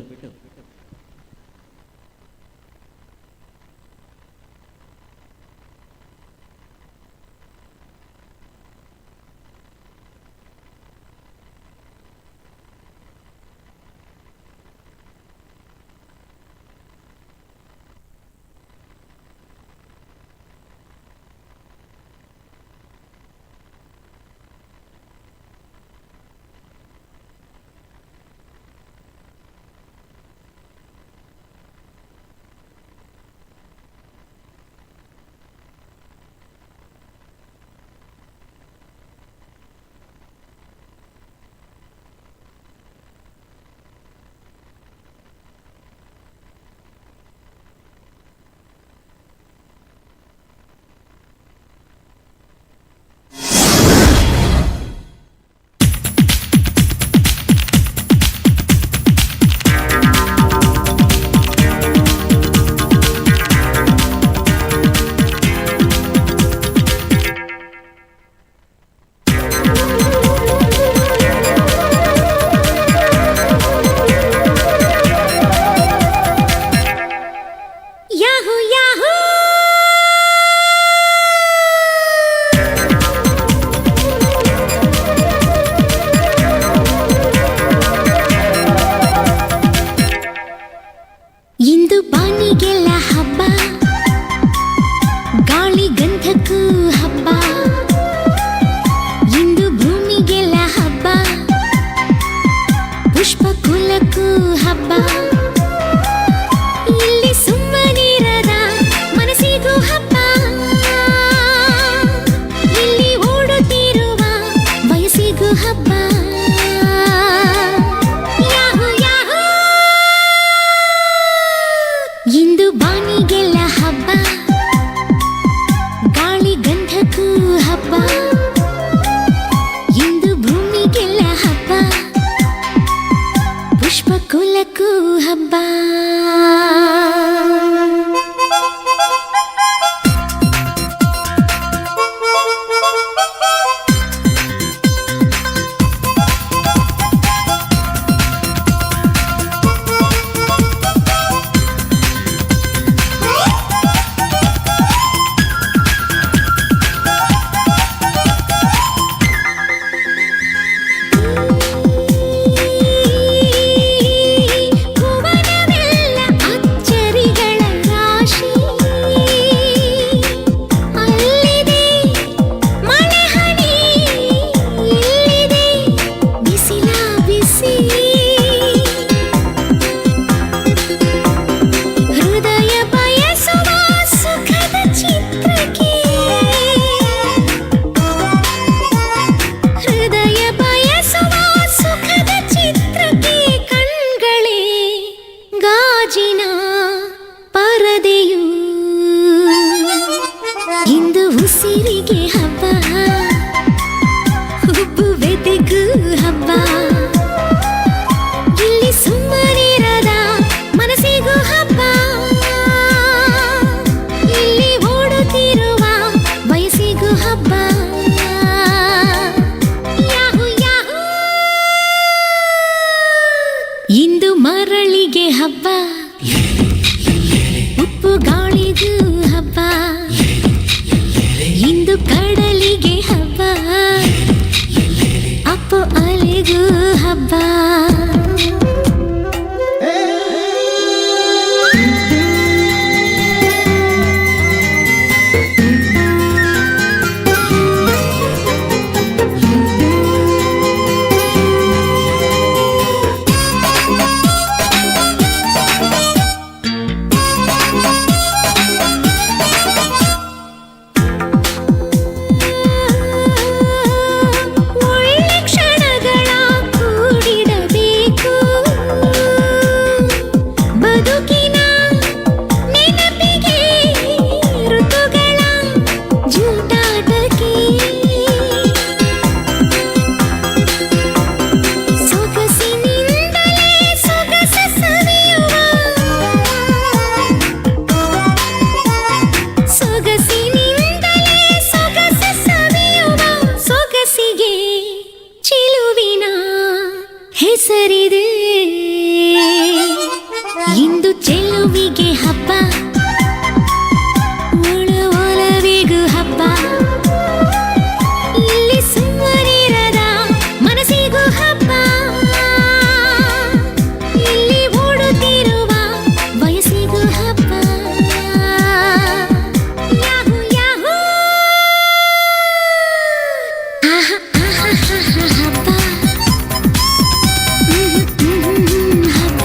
ಸರಿದೆ. ಇಂದು ಚೆಲುವಿಗೆ ಹಬ್ಬ, ಒಲವಿಗೂ ಹಬ್ಬ. ಇಲ್ಲಿ ಸುಮ್ಮನಿರದ ಮನಸ್ಸಿಗೂ ಹಬ್ಬ. ಇಲ್ಲಿ ಓಡುತ್ತಿರುವ ವಯಸ್ಸಿಗೂ ಹಬ್ಬ. ಯಾಹೂ ಯಾಹೂ, ಆಹಾ ಆಹಾ ಆಹಾ ಹಬ್ಬ. ಹಬ್ಬ,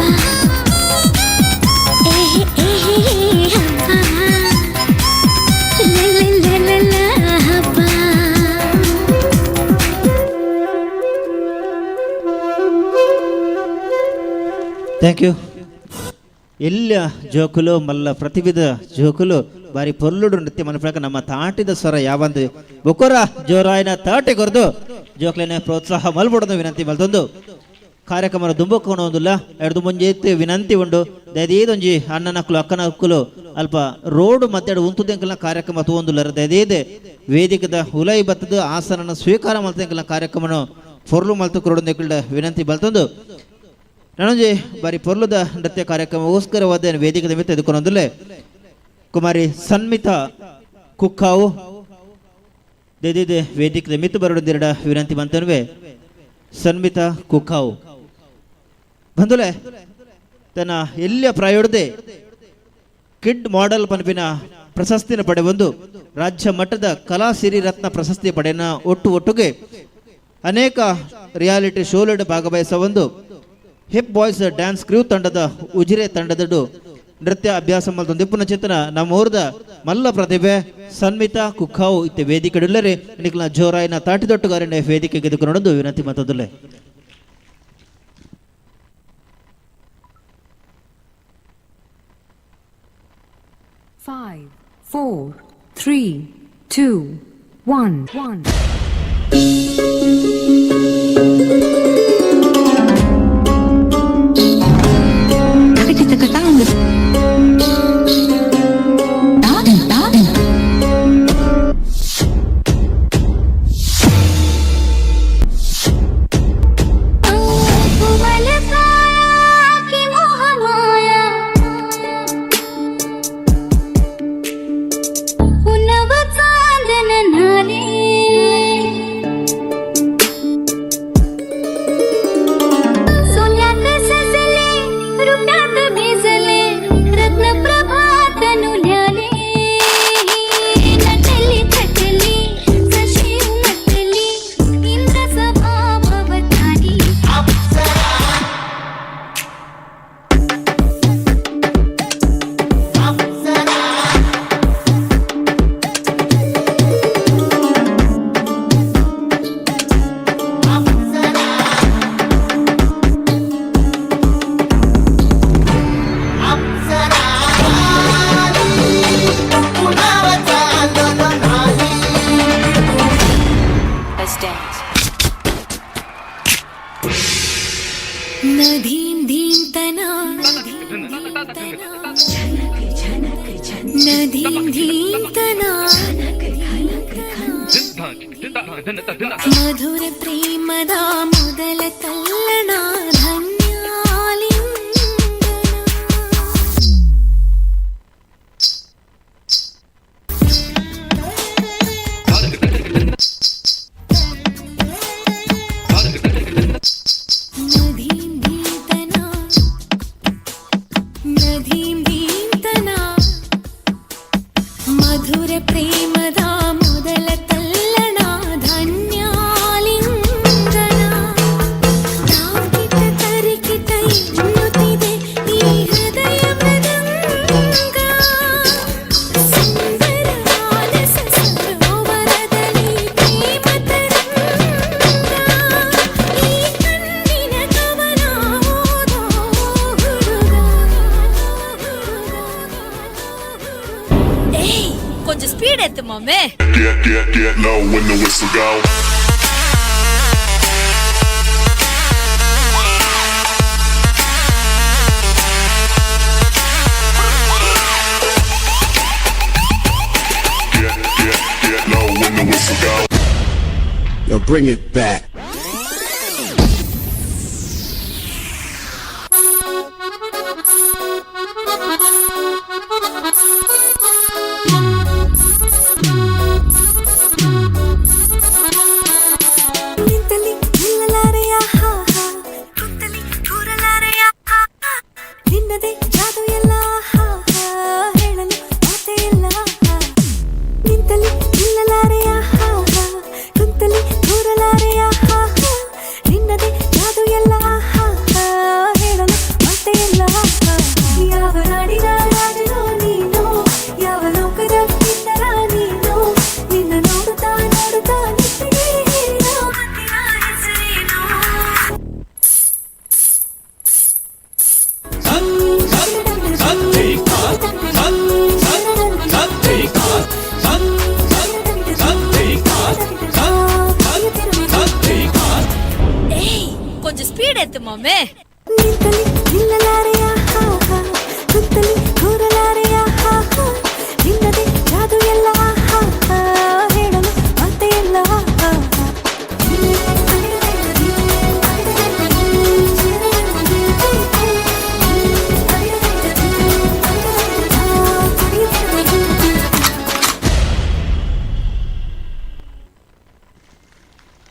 ಏಹೆ ಏಹೆ ಹಬ್ಬ. ಲ ಲ ಲ ಲ ಹಬ್ಬ. Thank you. ಎಲ್ಲ ಜೋಕುಲು ಮಲ್ಲ ಪ್ರತಿಭೆದ ಜೋಕುಲು ಬಾರಿ ಪೊರ್ಲುಡು ನೃತ್ಯ ಮನಪಳಕ ನಮ್ಮ ತಾಟಿದ ಸ್ವರ ಯಾವಂದು ಬೊಕೊರ ಜೋರಾಯನ ತಾಟೆ ಕೊರದು ಜೋಕ್ಲೇನೆ ಪ್ರೋತ್ಸಾಹ ಮಲ್ಬೊಡದು ವಿನಂತಿ ಮಲ್ತೊಂದು ಕಾರ್ಯಕ್ರಮ ದುಂಬಕ್ಕೋಣೊಂದುಲ್ಲ. ಎಡ್ದು ಮುಂಜೆ ವಿನಂತಿ ಉಂಡು, ದಯದೀದೊಂಜಿ ಅಣ್ಣನಕ್ಕಲು ಅಕ್ಕನಕ್ಕಲು ಅಲ್ಪ ರೋಡ್ ಮತ್ತೆರಡು ಉಂತುದೆಂಕಲ್ನ ಕಾರ್ಯಕ್ರಮ ತೂವೊಂದುಲ್ಲರ. ದಯದೀದೆ ವೇದಿಕದ ಹುಲೈ ಬತ್ತದ ಆಸನನ ಸ್ವೀಕಾರ ಮಲ್ತೆಂಕಲ್ನ ಕಾರ್ಯಕ್ರಮನು ಪೊರ್ಲು ಮಲ್ತು ಕೊರೊಡೊಂದೆಂಕಲ್ಡ ವಿನಂತಿ ಬಲ್ತೊಂದು ನಾನೊಂಜಿ ಬಾರಿ ಪೊರ್ಲುದ ನೃತ್ಯ ಕಾರ್ಯಕ್ರಮಗೋಸ್ಕರವಾದ ವೇದಿಕೆದ ಮಿತ್ತ ಎದುಕೊಂದುಲ್ಲೆ ಕುಮಾರಿ ಸನ್ಮಿತಾ ಕುಕ್ಕಾವು ದೇದಿದೆ ವೇದಿಕೆದ ಮಿತ್ತು ಬರಡೊಂದಿರಡ ವಿನಂತಿ ಮಂತನ್ವೆ. ಸನ್ಮಿತಾ ಕುಕ್ಕಾವು ಬಂದುಲೆ ತನ್ನ ಎಲ್ಲಿಯ ಪ್ರಾಯೋಡದೆ ಕಿಡ್ ಮಾಡೆಲ್ ಪನ್ಪಿನ ಪ್ರಶಸ್ತಿನ ಪಡೆಬಂದು ರಾಜ್ಯ ಮಟ್ಟದ ಕಲಾ ಸಿರಿ ರತ್ನ ಪ್ರಶಸ್ತಿ ಪಡೆಯನ ಒಟ್ಟು ಒಟ್ಟುಗೆ ಅನೇಕ ರಿಯಾಲಿಟಿ ಶೋಲೆಡ್ ಭಾಗವಹಿಸ ಒಂದು ಹಿಪ್ ಬಾಯ್ಸ್ ಡ್ಯಾನ್ಸ್ ಕ್ರೂ ತಂಡದ ಉಜಿರೆ ತಂಡದಡು ನೃತ್ಯ ಅಭ್ಯಾಸ ಮಲ್ತೊಂದಿಪ್ಪುನ ಚೇತನ ನಮ್ಮೂರ್ದ ಮಲ್ಲ ಪ್ರತಿಭೆ ಸನ್ಮಿತಾ ಕುಕ್ಕಾವು ಇತ್ತೆ ವೇದಿಕೆಡುಲ್ಲರೆ ನಿಕ್ಲ ಜೋರಾಯಿನ ತಾಟಿದೊಟ್ಟುಗಾರನೆ ವೇದಿಕೆಗೆ ಎದುಕೊಂಡು ವಿನಂತಿ ಮತ್ತದುಲ್ಲೆ. 5, 4, 3, 2, 1, 1. ನಧೀಂ ಧೀಂ ತನಾ, ನಧೀಂ ಧೀಂ ತನಾ, ಮಧುರ ಪ್ರೇಮದ ಮೊದಲ ತಲ್ಲಣ ಧನ್ಯಾಲಿಂಗನ. ನಧೀಂ ಧೀಂ ತನಾ, ನಧೀಂ ಧೀಂ ತನಾ, ಮಧುರ ಪ್ರೇಮದ ಮೊದಲ ತಲ್ಲಣ ಧನ್ಯಾಲಿಂಗನ. ತಾಕಿಟ ತರಿಕಿಟ ಎನ್ನುತ್ತಿದೆ ಈ ಹೃದಯ ಮೃದಂಗ. ಸುಂದರ ಮಾನಸ ಸರೋವರದಲ್ಲಿ ಪ್ರೇಮ ತರಂಗ. ಈ ಕಣ್ಣಿನ ಕವನ ಓದೋ ಹುಡುಗ. ஏய், கொஞ்சம் ஸ்பீட் ஏத்து மாமே. Get, get, get low when the whistle go. Get, get, get low when the whistle go. Yo, bring it back. ಆಯ್ತು ಮಮ್ಮಿ. ನಿಂತಲಿ ನಿಲ್ಲಲಾರೆಯ ಹಾ ಹಾ, ಸುತ್ತಲಿ ಕೂರಲಾರೆಯ ಹಾ ಹಾ, ನಿನ್ನದೇ ಜಾದು ಎಲ್ಲ ಹಾ ಹಾ, ಹೇಳಲು ಮಾತೆ ಎಲ್ಲ ಹಾ ಹಾ.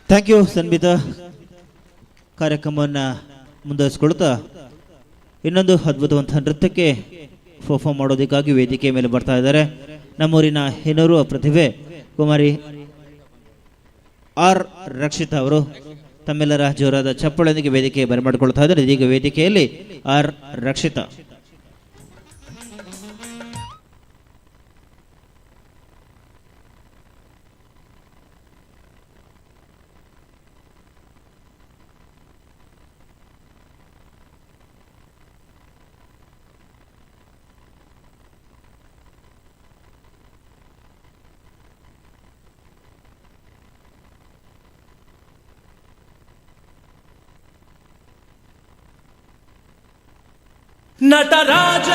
Thank you Sanvita. ಕಾರ್ಯಕ್ರಮವನ್ನು ಮುಂದುವರಿಸಿಕೊಳ್ತಾ ಇನ್ನೊಂದು ಅದ್ಭುತವಂತಹ ನೃತ್ಯಕ್ಕೆ ಪರ್ಫಾರ್ಮ್ ಮಾಡೋದಕ್ಕಾಗಿ ವೇದಿಕೆ ಮೇಲೆ ಬರ್ತಾ ಇದ್ದಾರೆ ನಮ್ಮೂರಿನ ಹಿನೋರ್ವ ಪ್ರತಿಭೆ ಕುಮಾರಿ ಆರ್ ರಕ್ಷಿತಾ ಅವರು. ತಮ್ಮೆಲ್ಲರ ಜೋರಾದ ಚಪ್ಪಳೊಂದಿಗೆ ವೇದಿಕೆ ಬರಮಾಡಿಕೊಳ್ತಾ ಇದ್ದಾರೆ. ಇದೀಗ ವೇದಿಕೆಯಲ್ಲಿ ಆರ್ ರಕ್ಷಿತಾ. ನಟರಾಜ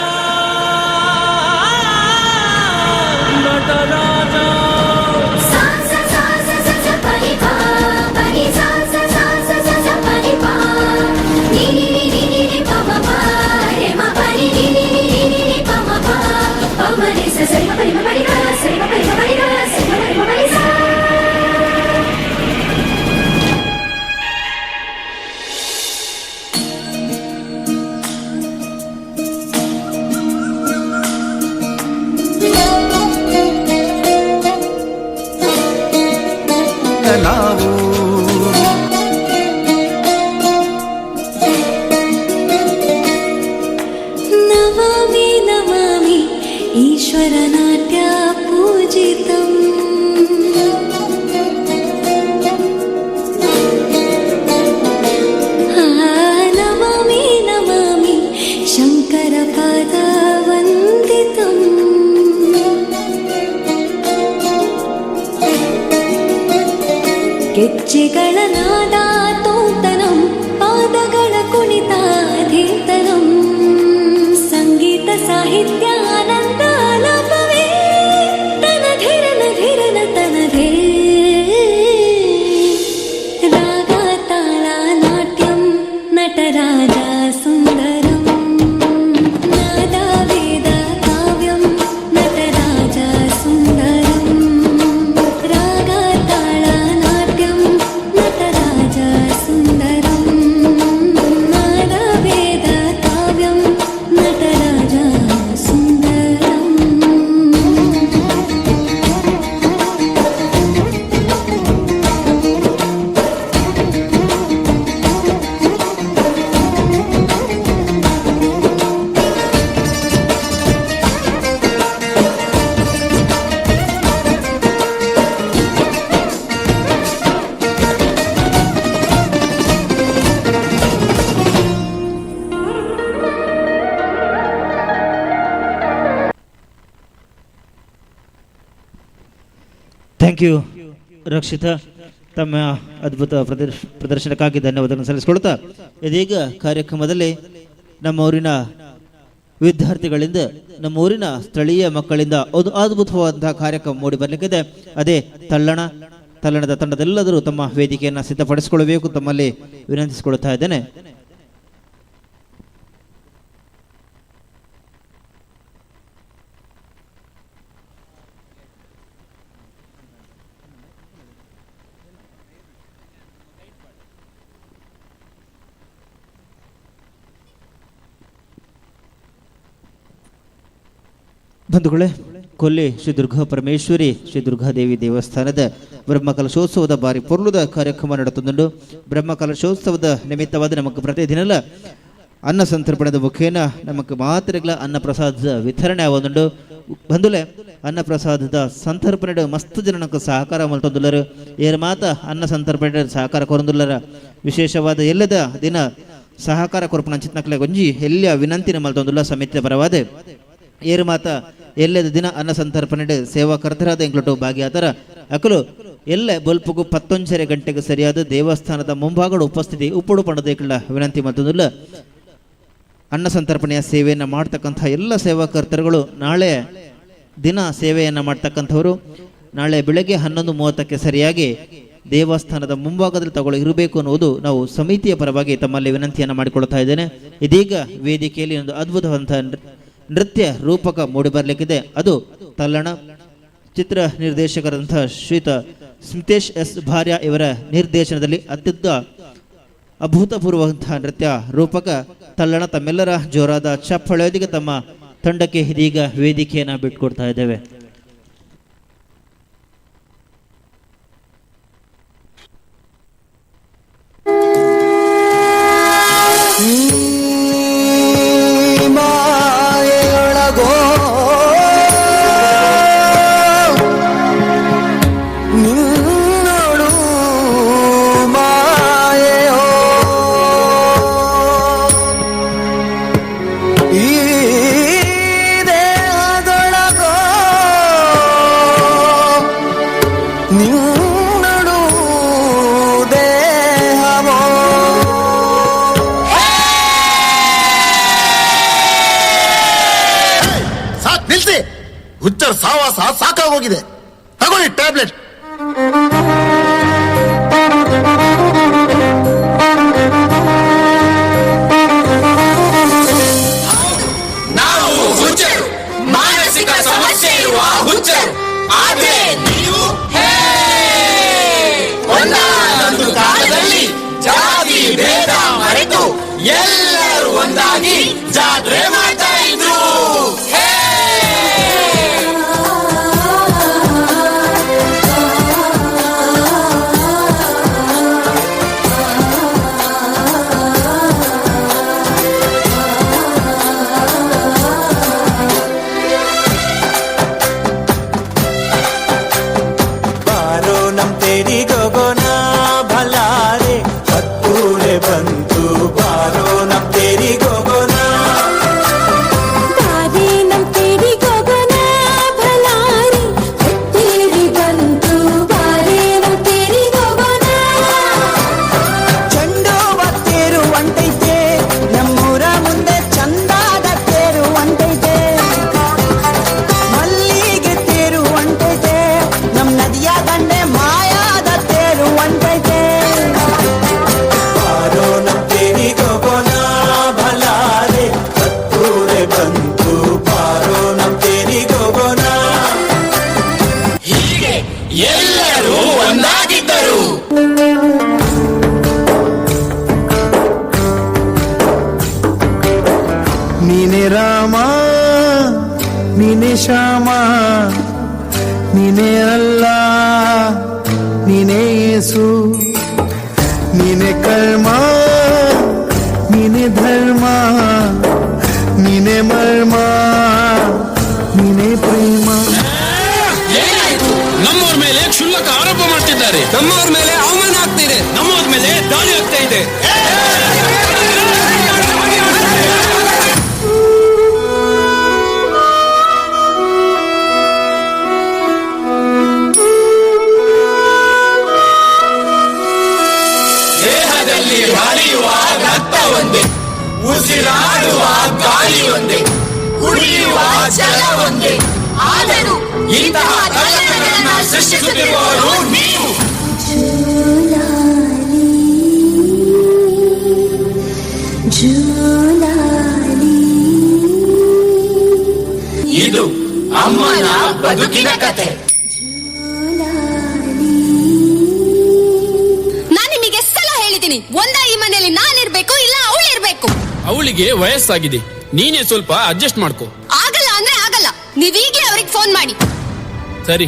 ನಟರಾಜ ಸಾ ಸಾ ಸಾ ಸಾ ಸಾ ಪರಿ ಪಾ ಪರಿ ಸಾ ಸಾ ಸಾ ಸಾ ಸಾ ಪರಿ ಪಾ ನಿ ನಿ ನಿ ನಿ ನಿ ಪ ಮ ಪ ರೆ ಮ ಪ ನಿ ನಿ ನಿ ನಿ ನಿ ನಿ ನಿ ಪ ಮ ಪ ಪ ಮ ರೆ ಸ ಸ ರಿ ಮ ಪ ರಿ ಮ ಪ ರಿ ಗ ಸ ರಿ ಮ ಪ ರಿ ಮ ಪ ರಿ ಗ ಸ ರಿ ಮ ಪ ರಿ ಮ ಪ ರಿ ಸಾ. ನಾವು ನಮಾಮಿ ನಮಾಮಿ ಈಶ್ವರನಾಟ್ಯ ಪೂಜಿತಂ. ನಮಾಮಿ ನಮಾಮಿ ಶಂಕರ ಪಾದ ವಂದಿತಂ. ಗೆಜ್ಜೆಗಳ ನಾದ ತೋತನಂ, ಪಾದಗಳ ಕುಣಿತ ಧೀತನಂ, ಸಂಗೀತ ಸಾಹಿತ್ಯ ಆನಂದ ಆಲಾಪವೇ ತನ ಧಿರನ ಧಿರನ ತನಧೇ. ರಾಗ ತಾಳ ನಾಟ್ಯಂ ನಟರಾಜ ಸುಂದರಂ, ನಾದ ವೇದ ಕಾವ್ಯಂ ನಟರಾಜ ಸುಂದರಂ, ರಾಗ ತಾಳ ನಾಟ್ಯಂ ನಟರಾಜ ಸುಂದರಂ, ನಾದ ವೇದ ಕಾವ್ಯಂ ನಟರಾಜ ಸುಂದರಂ. Thank you Rakshita, ತಮ್ಮ ಅದ್ಭುತ ಪ್ರದರ್ಶನಕ್ಕಾಗಿ ಧನ್ಯವಾದಗಳನ್ನು ಸಲ್ಲಿಸಿಕೊಳ್ತಾ ಇದೀಗ ಕಾರ್ಯಕ್ರಮದಲ್ಲಿ ನಮ್ಮ ಊರಿನ ವಿದ್ಯಾರ್ಥಿಗಳಿಂದ, ನಮ್ಮ ಊರಿನ ಸ್ಥಳೀಯ ಮಕ್ಕಳಿಂದ ಒಂದು ಅದ್ಭುತವಾದಂತಹ ಕಾರ್ಯಕ್ರಮ ಮೂಡಿ ಬರಲಿಕ್ಕಿದೆ. ಅದೇ ತಲ್ಲಣ. ತಲ್ಲಣದ ತಂಡದೆಲ್ಲದರೂ ತಮ್ಮ ವೇದಿಕೆಯನ್ನು ಸಿದ್ಧಪಡಿಸಿಕೊಳ್ಳಬೇಕು ತಮ್ಮಲ್ಲಿ ವಿನಂತಿಸಿಕೊಳ್ಳುತ್ತಾ ಇದ್ದೇನೆ. ಬಂಧುಗಳೇ, ಕೊಲ್ಲಿ ಶ್ರೀ ದುರ್ಗಾ ಪರಮೇಶ್ವರಿ ಶ್ರೀ ದುರ್ಗಾದೇವಿ ದೇವಸ್ಥಾನದ ಬ್ರಹ್ಮಕಲಶೋತ್ಸವದ ಬಾರಿ ಪೊರ್ಲುದ ಕಾರ್ಯಕ್ರಮ ನಡೆತುಂಡು. ಬ್ರಹ್ಮಕಲಶೋತ್ಸವದ ನಿಮಿತ್ತವಾದ ನಮಗೆ ಪ್ರತಿದಿನಲ ಅನ್ನ ಸಂತರ್ಪಣದ ಮುಖೇನ ನಮಗೆ ಮಾತ್ರೆಗಳ ಅನ್ನ ಪ್ರಸಾದದ ವಿತರಣೆ ಆವೊಂದುಂಡು. ಬಂಧುಲೆ, ಅನ್ನ ಪ್ರಸಾದದ ಸಂತರ್ಪಣೆ ಮಸ್ತ್ ಜನಕ್ಕೆ ಸಹಕಾರ ಮಲ್ತೊಂದುಲ್ಲರು. ಏರ್ ಮಾತ ಅನ್ನ ಸಂತರ್ಪಣೆ ಸಹಕಾರ ಕೊರೊಂದುಲ್ಲರ. ವಿಶೇಷವಾದ ಎಲ್ಲದ ದಿನ ಸಹಕಾರ ಕೊರಪಣ ಚಿತ್ನಕ್ಲೆ ಒಂಜಿ ಎಲ್ಲಿಯ ವಿನಂತಿನ ಮಲ್ತೊಂದುಲ್ಲ ಸಮಿತಿಯ ಪರವಾದ. ಏರು ಮಾತ ಎಲ್ಲದ ದಿನ ಅನ್ನ ಸಂತರ್ಪಣೆ ಸೇವಾ ಕರ್ತರಾದ ಎಂಕ್ಲೊಟ್ಟು ಭಾಗಿಯಾತರ ಅಕಲು ಎಲ್ಲ ಬೊಲ್ಪುಗು 11:30 ಗಂಟೆಗೆ ಸರಿಯಾದ ದೇವಸ್ಥಾನದ ಮುಂಭಾಗದ ಉಪಸ್ಥಿತಿ ಉಪ್ಪುಡು ಪಣದೇಕಳ ವಿನಂತಿ ಮತ್ತೊಂದಿಲ್ಲ. ಅನ್ನ ಸಂತರ್ಪಣೆಯ ಸೇವೆಯನ್ನು ಮಾಡ್ತಕ್ಕಂಥ ಎಲ್ಲ ಸೇವಾಕರ್ತರುಗಳು ನಾಳೆ ದಿನ ಸೇವೆಯನ್ನು ಮಾಡ್ತಕ್ಕಂಥವರು ನಾಳೆ ಬೆಳಗ್ಗೆ 11:30ಕ್ಕೆ ಸರಿಯಾಗಿ ದೇವಸ್ಥಾನದ ಮುಂಭಾಗದಲ್ಲಿ ತಗೊಳ್ಳಿ ಇರಬೇಕು ಅನ್ನುವುದು ನಾವು ಸಮಿತಿಯ ಪರವಾಗಿ ತಮ್ಮಲ್ಲಿ ವಿನಂತಿಯನ್ನು ಮಾಡಿಕೊಳ್ತಾ ಇದ್ದೇನೆ. ಇದೀಗ ವೇದಿಕೆಯಲ್ಲಿ ಒಂದು ಅದ್ಭುತವಾದಂಥ ನೃತ್ಯ ರೂಪಕ ಮೂಡಿಬರಲಿಕ್ಕಿದೆ. ಅದು ತಲ್ಲಣ. ಚಿತ್ರ ನಿರ್ದೇಶಕರಾದಂಥ ಶ್ರೀತ ಸ್ಮಿತೇಶ್ ಎಸ್ ಭಾರ್ಯ ಇವರ ನಿರ್ದೇಶನದಲ್ಲಿ ಅತ್ಯಂತ ಅಭೂತಪೂರ್ವವಂತಹ ನೃತ್ಯ ರೂಪಕ ತಲ್ಲಣ ತಮ್ಮೆಲ್ಲರ ಜೋರಾದ ಚಪ್ಪಳೆಯೊಂದಿಗೆ ತಮ್ಮ ತಂಡಕ್ಕೆ ಇದೀಗ ವೇದಿಕೆಯನ್ನು ಬಿಟ್ಕೊಡ್ತಾ ಇದ್ದೇವೆ. ಮಾಯೆಯೊಳಗೋ ನಿನ್ನೊಳು ಮಾಯೆಯೋ ಈ ದೇಹದೊಳಗೋ ನಿನ್ನೊಳು ದೇಹವೋ. ಸಾಕ್ ನಿಲ್ಸಿ, ಹುಚ್ಚರ ಸಾವಾಸ ಸಾಕಾಗೋಗಿದೆ. ತಗೊಳ್ಳಿ ಟ್ಯಾಬ್ಲೆಟ್. ನಾವು ಹುಚ್ಚರು, ಮಾನಸಿಕ ಸಮಸ್ಯೆ ಇರುವ ಹುಚ್ಚರು. ಆದ್ರೆ ನೀವು ಹೇ! ಒಂದಾನೊಂದು ಕಾಲದಲ್ಲಿ ಜಾತಿ ಭೇದ ಮರೆತು ಎಲ್ಲರೂ ಒಂದಾಗಿ ಜಾತ್ರೆ ಮಾಡ್ತಾ ಇದ್ರು. ಹೇ! ಬಾರೋ ನಮ್ ತೇರಿಗೋಗೋಣ ಭಲಾರೆ, ಹತ್ತೂರೆ ಬಂತು ಬಾರೋ ನಮ್ ತೇರಿಗೋಗೋಣ. ಬಾರಿ ನಮ್ ತೇರಿಗೋಗೋಣ ಭಲಾರೆ, ಹೊತ್ತೇರಿ ಬಂತು ಬಾರಿ ನಮ್ ತೇರಿಗೋಗೋಣ. ಚೆಂಡುವ ತೇರು ಒಂಟೈತೆ, ನಮ್ಮೂರ ಮುಂದೆ ಚಂದಾದ ತೇರು ಒಂಟೈತೆ. ಮಲ್ಲಿಗೆ ತೇರು ಒಂಟೈತೆ, ನಮ್ ನದಿಯ ದಂಡೆ ಮಾಯಾದ ತೇರು ಒಂಟೈತೆ. ಬಾರೋ ನಮ್ ತೇರಿಗೋಗೋಣ ಭಲಾರೆ, ಹತ್ತೂರೆ ಬಂತು ಬಾರೋ ನಮ್ ತೇರಿಗೋಗೋಣ. ಹೀಗೆ ಎಲ್ಲರೂ ಒಂದಾಗಿದ್ದರು. ನೀನೆ ರಾಮ ನೀನೆ ಶ್ಯಾಮ ನೀನೇ ಅಲ್ಲ ನೀನೇ ಯೇಸು ನೀನೆ ಕರ್ಮ ನೀನೆ ಧರ್ಮ ನೀನೆ ಮರ್ಮ ನೀನೆ ಪ್ರೇಮ. ಏನಾಯ್ತು? ನಮ್ಮವ್ರ ಮೇಲೆ ಕ್ಷುಲ್ಲಕ ಆರೋಪ ಮಾಡ್ತಿದ್ದಾರೆ. ನಮ್ಮವ್ರ ಮೇಲೆ ಅವಮಾನ ಆಗ್ತಿದೆ. ನಮ್ಮವ್ರ ಮೇಲೆ ದಾಳಿ ಆಗ್ತಾ ಇದೆ. ದೇಹದಲ್ಲಿ ಹರಿಯುವ ರಕ್ತ ಒಂದೇ, ಉಸಿರಾಡುವ ಗಾಳಿ ಒಂದೇ, ಕುಡಿಯುವ ಜಲ ಒಂದೇ. ಆದರೂ ಇಂತಹ ಕಳ್ಳತನಗಳನ್ನ ಸೃಷ್ಟಿಸುತ್ತಿರುವವರು ನೀವು. ಇದು ಅಮ್ಮನ ಬದುಕಿನ ಕತೆ. ನಾನ್ ನಿಮಗೆ ಸಲ ಹೇಳಿದ್ದೀನಿ, ಒಂದ ಈ ಮನೆಯಲ್ಲಿ ನಾನಿರ್ಬೇಕು, ಇಲ್ಲ ಅವಳಿರ್ಬೇಕು. ಅವಳಿಗೆ ವಯಸ್ಸಾಗಿದೆ, ನೀನೇ ಸ್ವಲ್ಪ ಅಡ್ಜಸ್ಟ್ ಮಾಡ್ಕೋ. ಆಗಲ್ಲ ಅಂದ್ರೆ ಆಗಲ್ಲ. ನೀವೀಗ್ಲೇ ಅವ್ರಿಗೆ ಫೋನ್ ಮಾಡಿ. ಸರಿ.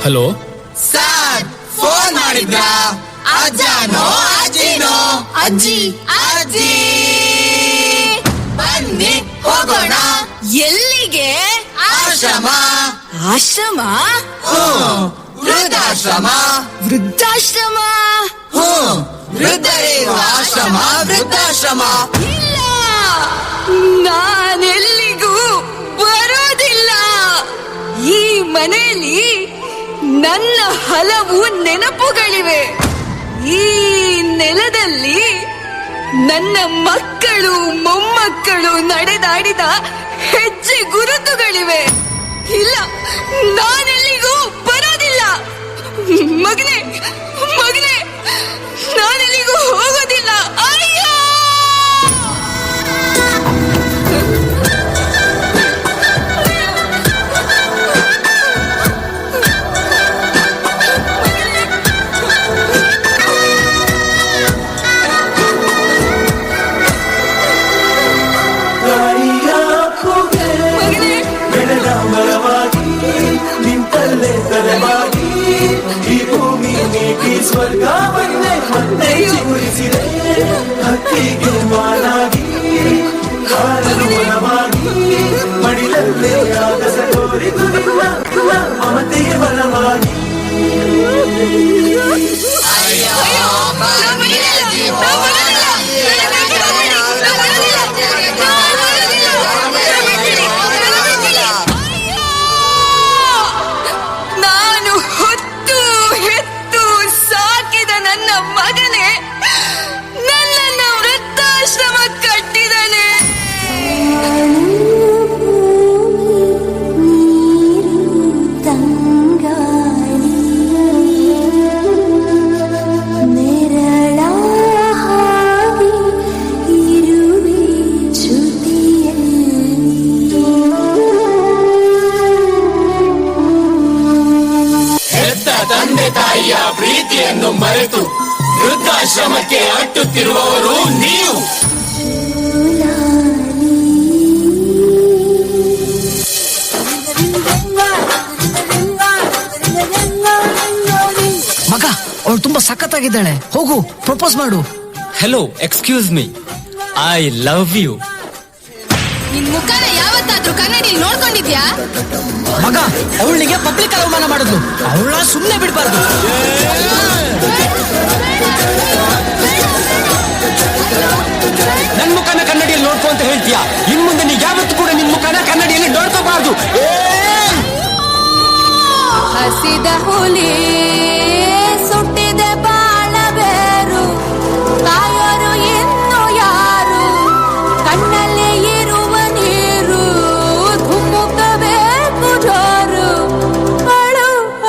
Hello sir, phone ಮಾಡಿದ್ರಾ? ಅಜ್ಜನೋ ಅಜ್ಜಿನೋ? ಅಜ್ಜಿ. ಅಜ್ಜಿ ಬನ್ನಿ ಹೋಗೋಣ. ಎಲ್ಲಿಗೆ? ಆಶ್ರಮ. ಆಶ್ರಮ? ಹ್ಞೂ, ವೃದ್ಧಾಶ್ರಮ. ವೃದ್ಧಾಶ್ರಮ? ಹ್ಞೂ, ವೃದ್ಧರಿರುವ ಆಶ್ರಮ ವೃದ್ಧಾಶ್ರಮ. ಇಲ್ಲ, ನಾನೆಲ್ಲಿಗೂ ಬರೋದಿಲ್ಲ. ಈ ಮನೆಯಲ್ಲಿ ನನ್ನ ಹಲವು ನೆನಪುಗಳಿವೆ. ಈ ನೆಲದಲ್ಲಿ ನನ್ನ ಮಕ್ಕಳು ಮೊಮ್ಮಕ್ಕಳು ನಡೆದಾಡಿದ ಹೆಜ್ಜೆ ಗುರುತುಗಳಿವೆ. ಇಲ್ಲ, ನಾನೆಲ್ಲಿಗೂ ಬರೋದಿಲ್ಲ. ಮಗನೇ, ಮಗನೇ, ನಾನೆಲ್ಲಿಗೂ ಹೋಗೋದಿಲ್ಲ. ಅಯ್ಯೋ! ಬೆಳೆದ ಮರವಾಗಿ ನಿಂತಲ್ಲೇ ತಲೆವಾಗಿ ಈ ಭೂಮಿ ನೀಟಿ ಸ್ವರ್ಗವನ್ನೇ ಮತ್ತೆ ಚಿಗುರಿಸಿದೆ. ಹಕ್ಕಿಗೆ ಮಾನಾಗಿ ಹಾರಲು ಮನವಾಗಿ ಮಡಿಲಲ್ಲೇ ಆಗಸ ತೋರಿತು ನಿನ್ನ ಮಮತೆಯ ಬಲವಾಗಿ. ನಾನು ಹೊತ್ತು ಹೆತ್ತು ಸಾಕಿದ ನನ್ನ ಮಗನೇ ನನ್ನನ್ನು ವೃದ್ಧಾಶ್ರಮ ಕಟ್ಟಿದನೆ. ಹೆತ್ತ ತಂದೆ ತಾಯಿಯ ಪ್ರೀತಿಯನ್ನು ಮರೆತು ವೃದ್ಧಾಶ್ರಮಕ್ಕೆ ಅಟ್ಟುತ್ತಿರುವವರು ನೀವು. ಮಗ, ಅವಳು ತುಂಬಾ ಸಖತ್ತಾಗಿದ್ದಾಳೆ, ಹೋಗು ಪ್ರಪೋಸ್ ಮಾಡು. Hello, excuse me, I love you. ನಿನ್ ಮುಖನ ಯಾವತ್ತಾದ್ರೂ ಕನ್ನಡಿಲಿ ನೋಡ್ಕೊಂಡಿದ್ಯಾ? ಮಗ, ಅವಳಿಗೆ ಪಬ್ಲಿಕ್ ಅವಮಾನ ಮಾಡಿದ್ಲು, ಅವಳ ಸುಮ್ಮನೆ ಬಿಡ್ಬಾರ್ದು. ನನ್ ಮುಖನ ಕನ್ನಡಿಯಲ್ಲಿ ನೋಡ್ಕೊ ಅಂತ ಹೇಳ್ತೀಯಾ? ಇನ್ ಮುಂದೆ ನೀ ಯಾವತ್ತೂ ಕೂಡ ನಿನ್ ಮುಖನ ಕನ್ನಡಿಯಲ್ಲಿ ನೋಡ್ಕೋಬಾರ್ದು. ಹಸಿದ ಹುಲಿ ಸುಟ್ಟಿದೆ ಬಾಳಬೇರು, ಕಾಯೋರು ಇನ್ನು ಯಾರು? ಕಣ್ಣಲ್ಲಿ ಇರುವ ನೀರು ಧುಮುಕಬೇಕು ಜೋರು. ಅಳು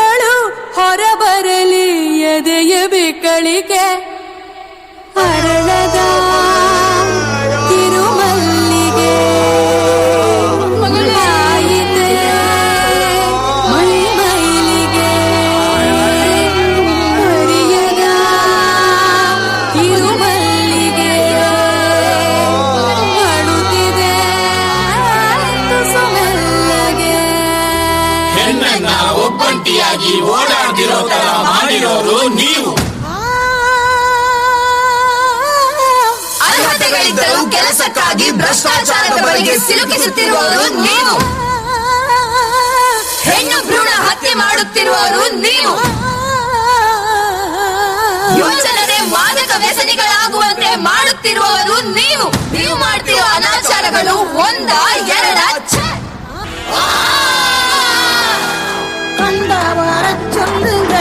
ಅಳು ಹೊರಬರಲಿ ಎದೆಯ ಬಿಕ್ಕಳಿಗೆ, ಅರಳದ ತಿರುಮಲ್ಲಿಗೆ ಆಯಿತೆ ಮೈ ಮೈಲಿಗೆ, ಹರಿಯದ ತಿರುಮಲ್ಲಿಗೆ ಅಳುತ್ತಿದೆ ತುಸು ಮೆಲ್ಲಗೆ. ಹೆಣ್ಣನ್ನ ಒಬ್ಬಂಟಿಯಾಗಿ ಓಡಾಡ್ದಿರೋ ತರ ಮಾಡಿರೋರು ನೀವು. ಅರ್ಹತೆಗಳಿದ್ದರೂ ಕೆಲಸಕ್ಕಾಗಿ ಭ್ರಷ್ಟಾಚಾರದ ಬಳಿಗೆ ಸಿಲುಕಿಸುತ್ತಿರುವವರು ನೀವು. ಹೆಣ್ಣು ಭ್ರೂಣ ಹತ್ಯೆ ಮಾಡುತ್ತಿರುವವರು ನೀವು. ಯುವಜನರೇ ಮಾದಕ ವ್ಯಸನಿಗಳಾಗುವಂತೆ ಮಾಡುತ್ತಿರುವವರು ನೀವು. ನೀವು ಮಾಡ್ತಿರುವ ಅನಾಚಾರಗಳು ಒಂದ ಎರಡ? ಛೆ! கண்டா வர சொல்லுங்க,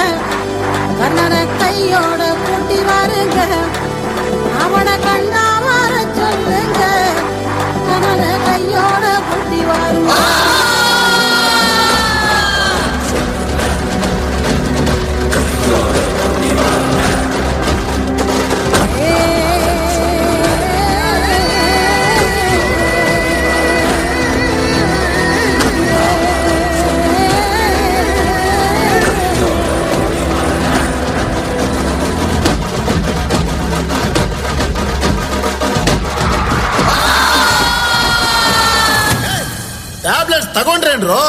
கண்ணனை கையோட கூட்டி வாருங்க. அவனை கண்டா வர சொல்லுங்க, கண்ணனை கையோட கூட்டி வாருங்க. ಟ್ಯಾಬ್ಲೆಟ್ಸ್ ತಗೊಂಡ್ರೇನ್ರೋ?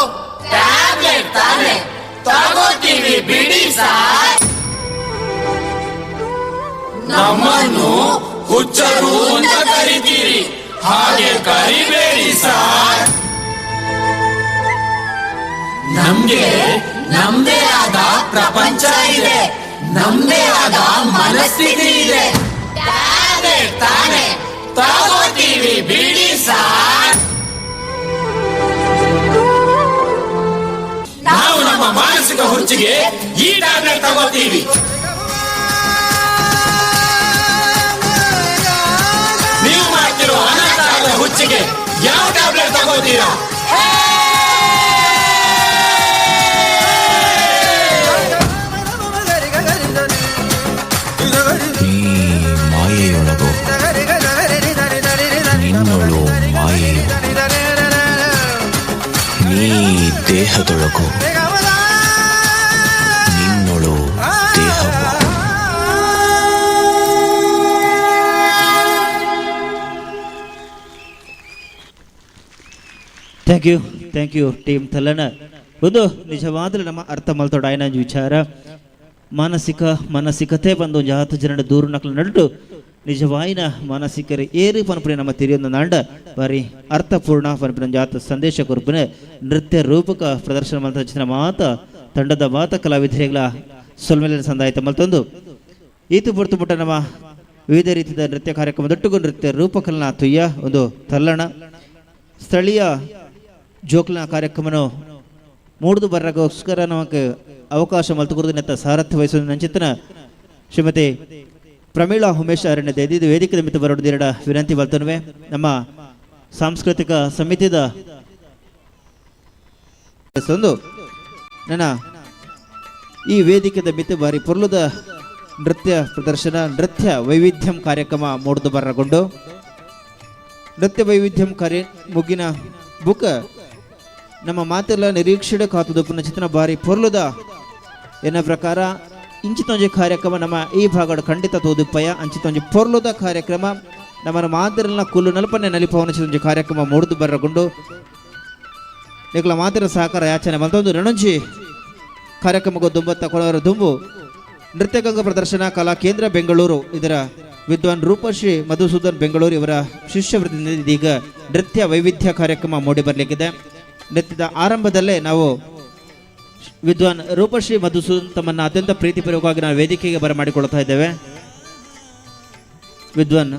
ಟ್ಯಾಬ್ಲೆಟ್ ತಾನೆ ತಗೋತೀವಿ ಬಿಡಿ ಸಾರ್. ನಮ್ಮನ್ನು ಹುಚ್ಚರು ಅಂತ ಕರಿತೀರಿ, ಹಾಗೆ ಕರಿಬೇಡಿ ಸಾರ್. ನಮ್ಗೆ ನಮ್ದೇ ಆದ ಪ್ರಪಂಚ ಇದೆ, ನಮ್ದೇ ಆದ ಮನಸ್ಥಿತಿ ಇದೆ. ಟ್ಯಾಬ್ಲೆಟ್ ತಾನೆ ತಗೋತೀವಿ ಬಿಡಿ ಸಾರ್. ನಾವು ನಮ್ಮ ಮಾನಸಿಕ ಹುಚ್ಚ ಹುಚ್ಚಿಗೆ ಈ ಟ್ಯಾಬ್ಲೆಟ್ ತಗೋತೀವಿ. ನೀವು ಮಾಡ್ತಿರೋ ಅನಾಚಾರದ ಹುಚ್ಚಿಗೆ ಯಾವ ಟ್ಯಾಬ್ಲೆಟ್ ತಗೋತೀರಾ? ನೀ ಮಾಯೆಯೊಳಗು ನಿನ್ನೊಳು ಮಾಯೆಯು, ನೀ ದೇಹದೊಳಗು ನಿನ್ನೊಳು ದೇಹವು. Thank you, thank you team Thallana. ಒಂದು ನಿಜವಾದ ನಮ್ಮ ಅರ್ಥ ಮಲ್ತೋಡ ಆಯ್ನ ವಿಚಾರ ಮಾನಸಿಕ ಮಾನಸಿಕತೆ ಬಂದು ಜಾತ ಜನರ ದೂರು ನಕಲು ನಡು ನಿಜವಾಯಿನ ಮಾನಸಿಕರ ಏರು ಪನ್ಪುನೆ ನಮ್ಮ ತಿರಿಯೊಂದು ನಾಂಡ ಬಾರಿ ಅರ್ಥಪೂರ್ಣ ಪನ್ಪಿನ ಜಾತ ಸಂದೇಶ ಕೊರ್ಪುನೆ ನೃತ್ಯ ರೂಪಕ ಪ್ರದರ್ಶನ ಮಲ್ತ ಚಿತ್ರ ಮಾತ ತಂಡದ ಮಾತ ಕಲಾವಿದರಿಗಳ ಸೊಲ್ಮೆಲೆ ಸಂದಾಯಿತ ಮಲ್ತೊಂದು ಈತು ಪೊರ್ತು ಪುಟ್ಟ ನಮ್ಮ ವಿವಿಧ ರೀತಿಯ ನೃತ್ಯ ಕಾರ್ಯಕ್ರಮದೊಟ್ಟಿಗೂ ನೃತ್ಯ ರೂಪಕಲನ ತುಯ್ಯ ಒಂದು ತಲ್ಲಣ ಸ್ಥಳೀಯ ಜೋಕ್ಲನ ಕಾರ್ಯಕ್ರಮನು ಮೂಡ್ದು ಬರ್ರಗೋಸ್ಕರ ನಮಗೆ ಅವಕಾಶ ಮಲ್ತುಕುರ್ದು ನೆತ್ತ ಸಾರಥ್ಯ ವಹಿಸುವ ನಂಚಿತನ ಶ್ರೀಮತಿ ಪ್ರಮೀಳಾ ಉಮೇಶ್ ಅರಣ್ಯ ಇದು ವೇದಿಕೆ ನಿಮಿತ್ತ ಬರೋದಿರಡ ವಿನಂತಿ ಬರ್ತನ್ವೆ. ನಮ್ಮ ಸಾಂಸ್ಕೃತಿಕ ಸಮಿತಿದ ಒಂದು ನನ್ನ ಈ ವೇದಿಕೆದ ಮಿತಿ ಬಾರಿ ಪೊರ್ಲುದ ನೃತ್ಯ ಪ್ರದರ್ಶನ ನೃತ್ಯ ವೈವಿಧ್ಯಂ ಕಾರ್ಯಕ್ರಮ ಮೂಡ್ದು ಬರಗೊಂಡು ನೃತ್ಯ ವೈವಿಧ್ಯಂ ಕಾರ್ಯ ಮುಗಿನ ಬುಕ್ ನಮ್ಮ ಮಾತೆಲ್ಲ ನಿರೀಕ್ಷೆಡೆ ಕಾತುದು ಪುನಃ ಚಿತ್ರ ಬಾರಿ ಪೊರ್ಲುದ ಎನ್ನ ಪ್ರಕಾರ ಇಂಚಿತೊಂಜಿ ಕಾರ್ಯಕ್ರಮ ನಮ್ಮ ಈ ಭಾಗದ ಖಂಡಿತ ತೋದುಪ್ಪಯ್ಯ ಅಂಚಿತೊಂಜಿ ಪೊರ್ಲುದ ಕಾರ್ಯಕ್ರಮ ನಮ್ಮ ಮಾತಿರಲ್ನ ಕುಲ್ಲು ನಲ್ಪನೆ ನಲಿಪವನ ಚಿತ್ತೊಂಜಿ ಕಾರ್ಯಕ್ರಮ ಮೂಡ್ದು ಬರಗೊಂಡು ನಿಕಲ ಮಾತಿರ ಸಹಕಾರ ಯಾಚನೆ ಮತ್ತೊಂದು ರಣಂಜಿ ಕಾರ್ಯಕ್ರಮಕ್ಕೂ ದುಂಬತ್ತ ಕೊಳವರ ದುಂಬು ನೃತ್ಯಗಂಗಾ ಪ್ರದರ್ಶನ ಕಲಾ ಕೇಂದ್ರ ಬೆಂಗಳೂರು ಇದರ ವಿದ್ವಾನ್ ರೂಪಶ್ರೀ ಮಧುಸೂದನ್ ಬೆಂಗಳೂರು ಇವರ ಶಿಷ್ಯವೃತ್ತಿಯಿಂದ ಇದೀಗ ನೃತ್ಯ ವೈವಿಧ್ಯ ಕಾರ್ಯಕ್ರಮ ಮೂಡಿ ಬರಲಿಕ್ಕಿದೆ. ನೃತ್ಯದ ಆರಂಭದಲ್ಲೇ ನಾವು ವಿದ್ವಾನ್ ರೂಪಶ್ರೀ ಮಧುಸೂದನ್ ತಮ್ಮನ್ನು ಅತ್ಯಂತ ಪ್ರೀತಿಪೂರ್ವಕವಾಗಿ ನಾವು ವೇದಿಕೆಗೆ ಬರಮಾಡಿಕೊಳ್ತಾ ಇದ್ದೇವೆ. ವಿದ್ವಾನ್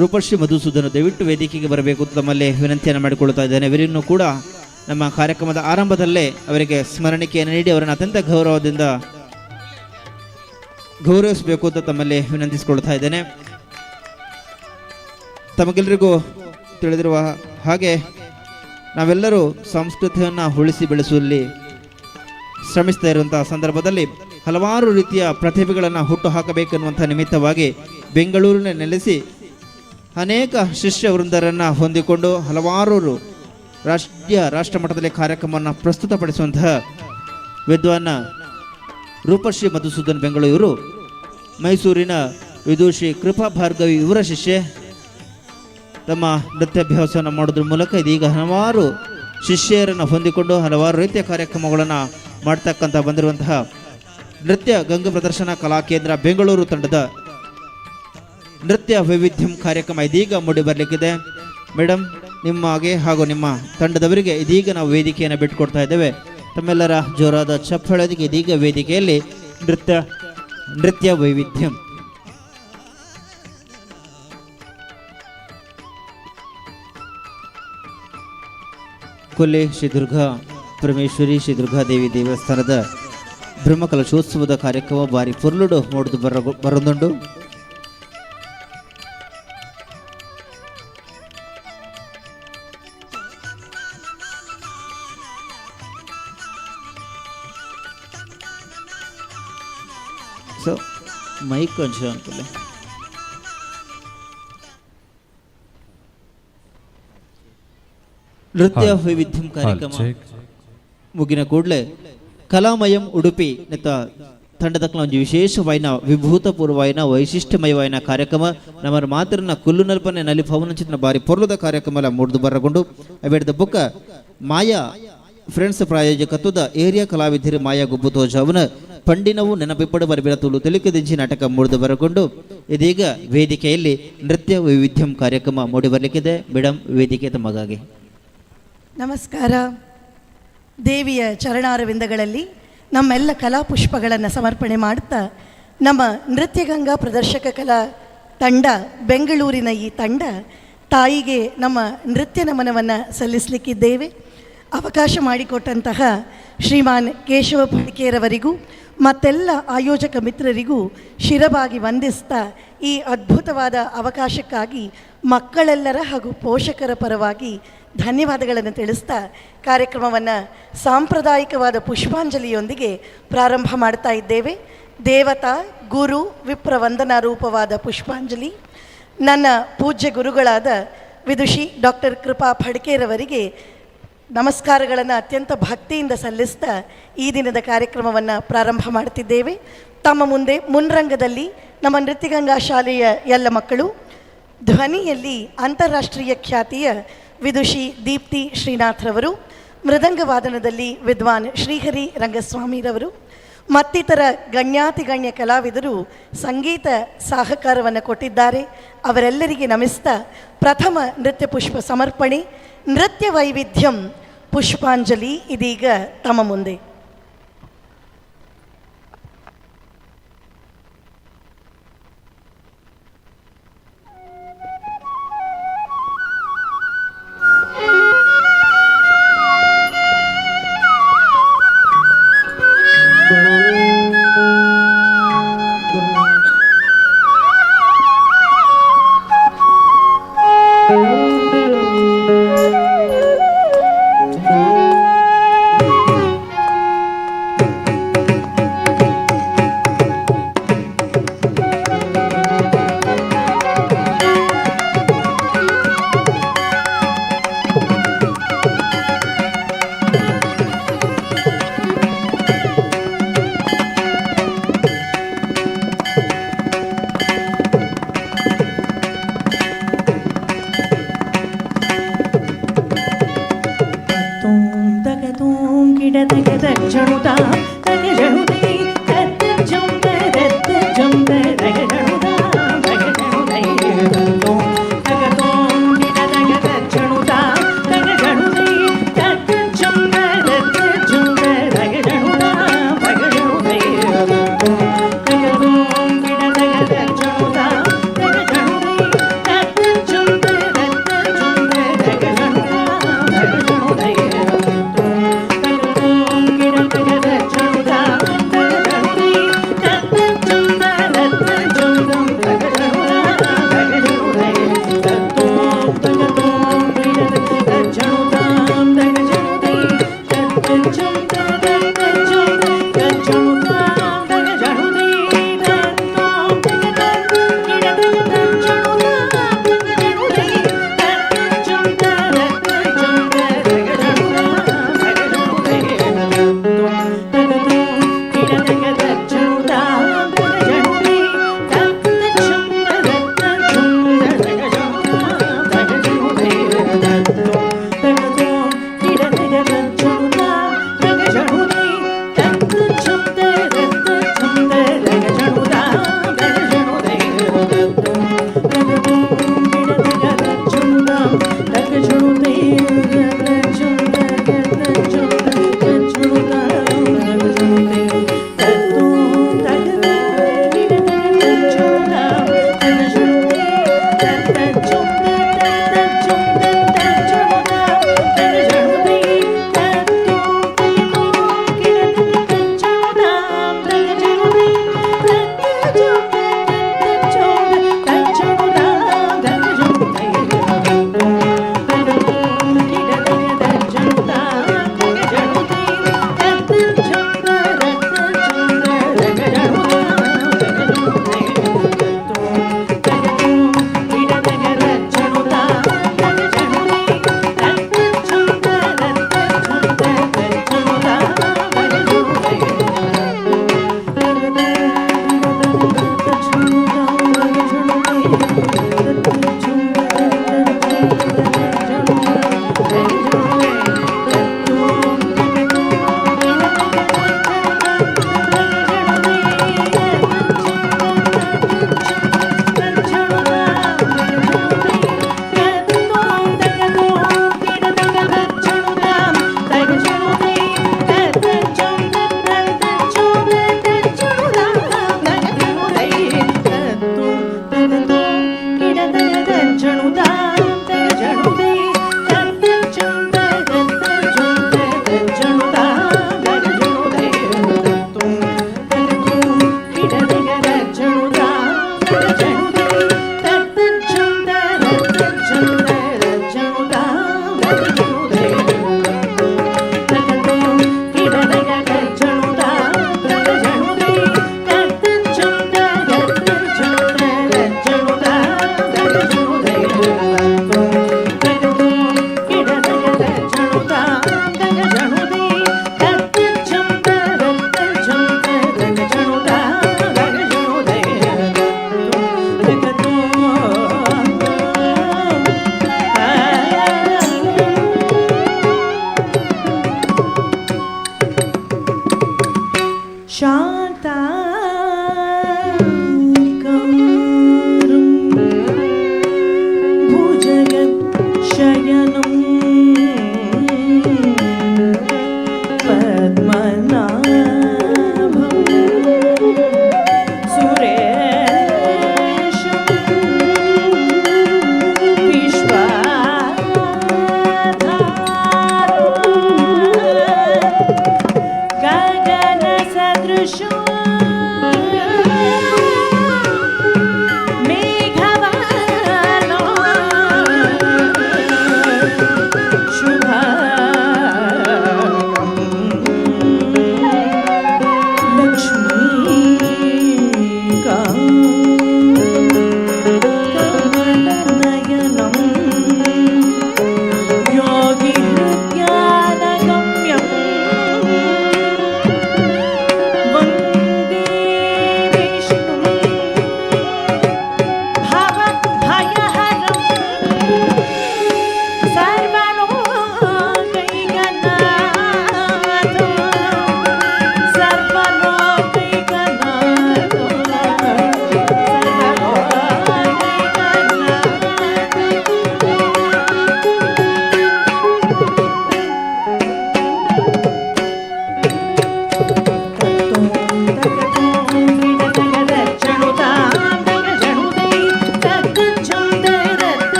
ರೂಪಶ್ರೀ ಮಧುಸೂದನ್ ದಯವಿಟ್ಟು ವೇದಿಕೆಗೆ ಬರಬೇಕು ಅಂತ ತಮ್ಮಲ್ಲಿ ವಿನಂತಿಯನ್ನು ಮಾಡಿಕೊಳ್ಳುತ್ತಾ ಇದ್ದೇನೆ. ಇವರನ್ನು ಕೂಡ ನಮ್ಮ ಕಾರ್ಯಕ್ರಮದ ಆರಂಭದಲ್ಲೇ ಅವರಿಗೆ ಸ್ಮರಣಿಕೆಯನ್ನು ನೀಡಿ ಅವರನ್ನು ಅತ್ಯಂತ ಗೌರವದಿಂದ ಗೌರವಿಸಬೇಕು ಅಂತ ತಮ್ಮಲ್ಲಿ ವಿನಂತಿಸಿಕೊಳ್ತಾ ಇದ್ದೇನೆ. ತಮಗೆಲ್ಲರಿಗೂ ತಿಳಿದಿರುವ ಹಾಗೆ ನಾವೆಲ್ಲರೂ ಸಂಸ್ಕೃತಿಯನ್ನು ಉಳಿಸಿ ಬೆಳೆಸುವಲ್ಲಿ ಶ್ರಮಿಸ್ತಾ ಇರುವಂತಹ ಸಂದರ್ಭದಲ್ಲಿ ಹಲವಾರು ರೀತಿಯ ಪ್ರತಿಭೆಗಳನ್ನು ಹುಟ್ಟು ಹಾಕಬೇಕೆನ್ನುವಂಥ ನಿಮಿತ್ತವಾಗಿ ಬೆಂಗಳೂರಿನ ನೆಲೆಸಿ ಅನೇಕ ಶಿಷ್ಯ ವೃಂದರನ್ನು ಹೊಂದಿಕೊಂಡು ಹಲವಾರು ರಾಷ್ಟ್ರೀಯ ರಾಷ್ಟ್ರ ಮಟ್ಟದಲ್ಲಿ ಕಾರ್ಯಕ್ರಮವನ್ನು ಪ್ರಸ್ತುತಪಡಿಸುವಂತಹ ವಿದ್ವಾನ ರೂಪಶ್ರೀ ಮಧುಸೂದನ್ ಬೆಂಗಳೂರು, ಮೈಸೂರಿನ ವಿದುಷಿ ಕೃಪಾ ಭಾರ್ಗವಿ ಇವರ ಶಿಷ್ಯೆ ತಮ್ಮ ನೃತ್ಯಾಭ್ಯಾಸವನ್ನು ಮಾಡೋದ್ರ ಮೂಲಕ ಇದೀಗ ಹಲವಾರು ಶಿಷ್ಯರನ್ನು ಹೊಂದಿಕೊಂಡು ಹಲವಾರು ರೀತಿಯ ಕಾರ್ಯಕ್ರಮಗಳನ್ನು ಮಾಡ್ತಕ್ಕಂಥ ಬಂದಿರುವಂತಹ ನೃತ್ಯ ಗಂಗಾ ಪ್ರದರ್ಶನ ಕಲಾ ಕೇಂದ್ರ ಬೆಂಗಳೂರು ತಂಡದ ನೃತ್ಯ ವೈವಿಧ್ಯಂ ಕಾರ್ಯಕ್ರಮ ಇದೀಗ ಮೂಡಿ ಬರಲಿಕ್ಕಿದೆ. ಮೇಡಮ್, ನಿಮಗೆ ಹಾಗೂ ನಿಮ್ಮ ತಂಡದವರಿಗೆ ಇದೀಗ ನಾವು ವೇದಿಕೆಯನ್ನು ಬಿಟ್ಟುಕೊಡ್ತಾ ಇದ್ದೇವೆ. ತಮ್ಮೆಲ್ಲರ ಜೋರಾದ ಚಪ್ಪಾಳೆಯೊಂದಿಗೆ ಇದೀಗ ವೇದಿಕೆಯಲ್ಲಿ ನೃತ್ಯ ವೈವಿಧ್ಯಂ. ಕೊಲ್ಲೆ ಶ್ರೀ ದುರ್ಗಾ ಪರಮೇಶ್ವರಿ ಶ್ರೀ ದುರ್ಗಾದೇವಿ ದೇವಸ್ಥಾನದ ಬ್ರಹ್ಮಕಲಶೋತ್ಸವದ ಕಾರ್ಯಕ್ರಮ ಬಾರಿ ಪೊರ್ಲುಡು ಮೂಡಿದು ಬರೊಂದುಂಡು. ಸೊ ಮೈಕ್ ಕೊಂಚ ಅನ್ಕೊಳ್ಳಿ. ನೃತ್ಯ ವೈವಿಧ್ಯಂ ಕಾರ್ಯಕ್ರಮ ಮುಗಿನ ಕೂಡಲೇ ಕಲಾಮಯಂ ಉಡುಪಿ ನೆತ್ತ ತಂಡದಕ್ಕಲ ಒಂಜಿ ವಿಶೇಷವಾಯಿನ ವಿಭೂತಪೂರ್ವವಾಯಿನ ವೈಶಿಷ್ಟ್ಯಮಯವಾಯಿನ ಕಾರ್ಯಕ್ರಮ ನಮ್ಮ ಮಾತ್ರನ ಕುಲ್ಲು ನಲ್ಪನೆ ನಲಿ ಪವನಚಿತ್ರ ಬಾರಿ ಪೊರ್ಲುದ ಕಾರ್ಯಕ್ರಮ ಮೂಡ್ದು ಬರಗೊಂಡು ಅಬೇಡ್ದ ಬುಕ್ಕ ಮಾಯಾ ಫ್ರೆಂಡ್ಸ್ ಪ್ರಾಯೋಜಕತ್ವದ ಏರಿಯಾ ಕಲಾವಿದರು ಮಾಯಾ ಗುಬ್ಬು ತೋಜಾವನ ಪಂಡಿನವು ನೆನಪಿಪ್ಪಡು ಬರಬಿರ ತುಳು ತೆಲುಕು ನಾಟಕ ಮೂಡ್ದು ಬರಗೊಂಡು ಇದೀಗ ವೇದಿಕೆಯಲ್ಲಿ ನೃತ್ಯ ವೈವಿಧ್ಯಂ ಕಾರ್ಯಕ್ರಮ ಮೂಡಿ ಬರಲಿಕ್ಕಿದೆ. ಮೇಡಮ್, ವೇದಿಕೆ ತಮಗಾಗಿ. ನಮಸ್ಕಾರ. ದೇವಿಯ ಚರಣಾರವಿಂದಗಳಲ್ಲಿ ನಮ್ಮೆಲ್ಲ ಕಲಾಪುಷ್ಪಗಳನ್ನು ಸಮರ್ಪಣೆ ಮಾಡ್ತಾ ನಮ್ಮ ನೃತ್ಯಗಂಗಾ ಪ್ರದರ್ಶಕ ಕಲಾ ತಂಡ ಬೆಂಗಳೂರಿನ ಈ ತಂಡ ತಾಯಿಗೆ ನಮ್ಮ ನೃತ್ಯ ನಮನವನ್ನು ಸಲ್ಲಿಸಲಿಕ್ಕಿದ್ದೇವೆ. ಅವಕಾಶ ಮಾಡಿಕೊಟ್ಟಂತಹ ಶ್ರೀಮಾನ್ ಕೇಶವ ಫಡ್ಕೇರವರಿಗೂ ಮತ್ತೆಲ್ಲ ಆಯೋಜಕ ಮಿತ್ರರಿಗೂ ಶಿರಬಾಗಿ ವಂದಿಸ್ತಾ, ಈ ಅದ್ಭುತವಾದ ಅವಕಾಶಕ್ಕಾಗಿ ಮಕ್ಕಳೆಲ್ಲರ ಹಾಗೂ ಪೋಷಕರ ಪರವಾಗಿ ಧನ್ಯವಾದಗಳನ್ನು ತಿಳಿಸ್ತಾ, ಕಾರ್ಯಕ್ರಮವನ್ನು ಸಾಂಪ್ರದಾಯಿಕವಾದ ಪುಷ್ಪಾಂಜಲಿಯೊಂದಿಗೆ ಪ್ರಾರಂಭ ಮಾಡ್ತಾ ಇದ್ದೇವೆ. ದೇವತಾ ಗುರು ವಿಪ್ರವಂದನಾ ರೂಪವಾದ ಪುಷ್ಪಾಂಜಲಿ. ನನ್ನ ಪೂಜ್ಯ ಗುರುಗಳಾದ ವಿದುಷಿ ಡಾಕ್ಟರ್ ಕೃಪಾ ಫಡ್ಕೇರವರಿಗೆ ನಮಸ್ಕಾರಗಳನ್ನು ಅತ್ಯಂತ ಭಕ್ತಿಯಿಂದ ಸಲ್ಲಿಸ್ತಾ ಈ ದಿನದ ಕಾರ್ಯಕ್ರಮವನ್ನು ಪ್ರಾರಂಭ ಮಾಡ್ತಿದ್ದೇವೆ. ತಮ್ಮ ಮುಂದೆ ಮುನ್ರಂಗದಲ್ಲಿ ನಮ್ಮ ನೃತ್ಯಗಂಗಾ ಶಾಲೆಯ ಎಲ್ಲ ಮಕ್ಕಳು, ಧ್ವನಿಯಲ್ಲಿ ಅಂತಾರಾಷ್ಟ್ರೀಯ ಖ್ಯಾತಿಯ ವಿದುಷಿ ದೀಪ್ತಿ ಶ್ರೀನಾಥ್ರವರು, ಮೃದಂಗ ವಾದನದಲ್ಲಿ ವಿದ್ವಾನ್ ಶ್ರೀಹರಿ ರಂಗಸ್ವಾಮಿರವರು, ಮತ್ತಿತರ ಗಣ್ಯಾತಿಗಣ್ಯ ಕಲಾವಿದರು ಸಂಗೀತ ಸಹಕಾರವನ್ನು ಕೊಟ್ಟಿದ್ದಾರೆ. ಅವರೆಲ್ಲರಿಗೆ ನಮಿಸ್ತಾ ಪ್ರಥಮ ನೃತ್ಯ ಪುಷ್ಪ ಸಮರ್ಪಣೆ, ನೃತ್ಯ ವೈವಿಧ್ಯಂ ಪುಷ್ಪಾಂಜಲಿ ಇದೀಗ ತಮ್ಮ ಮುಂದೆ. Thank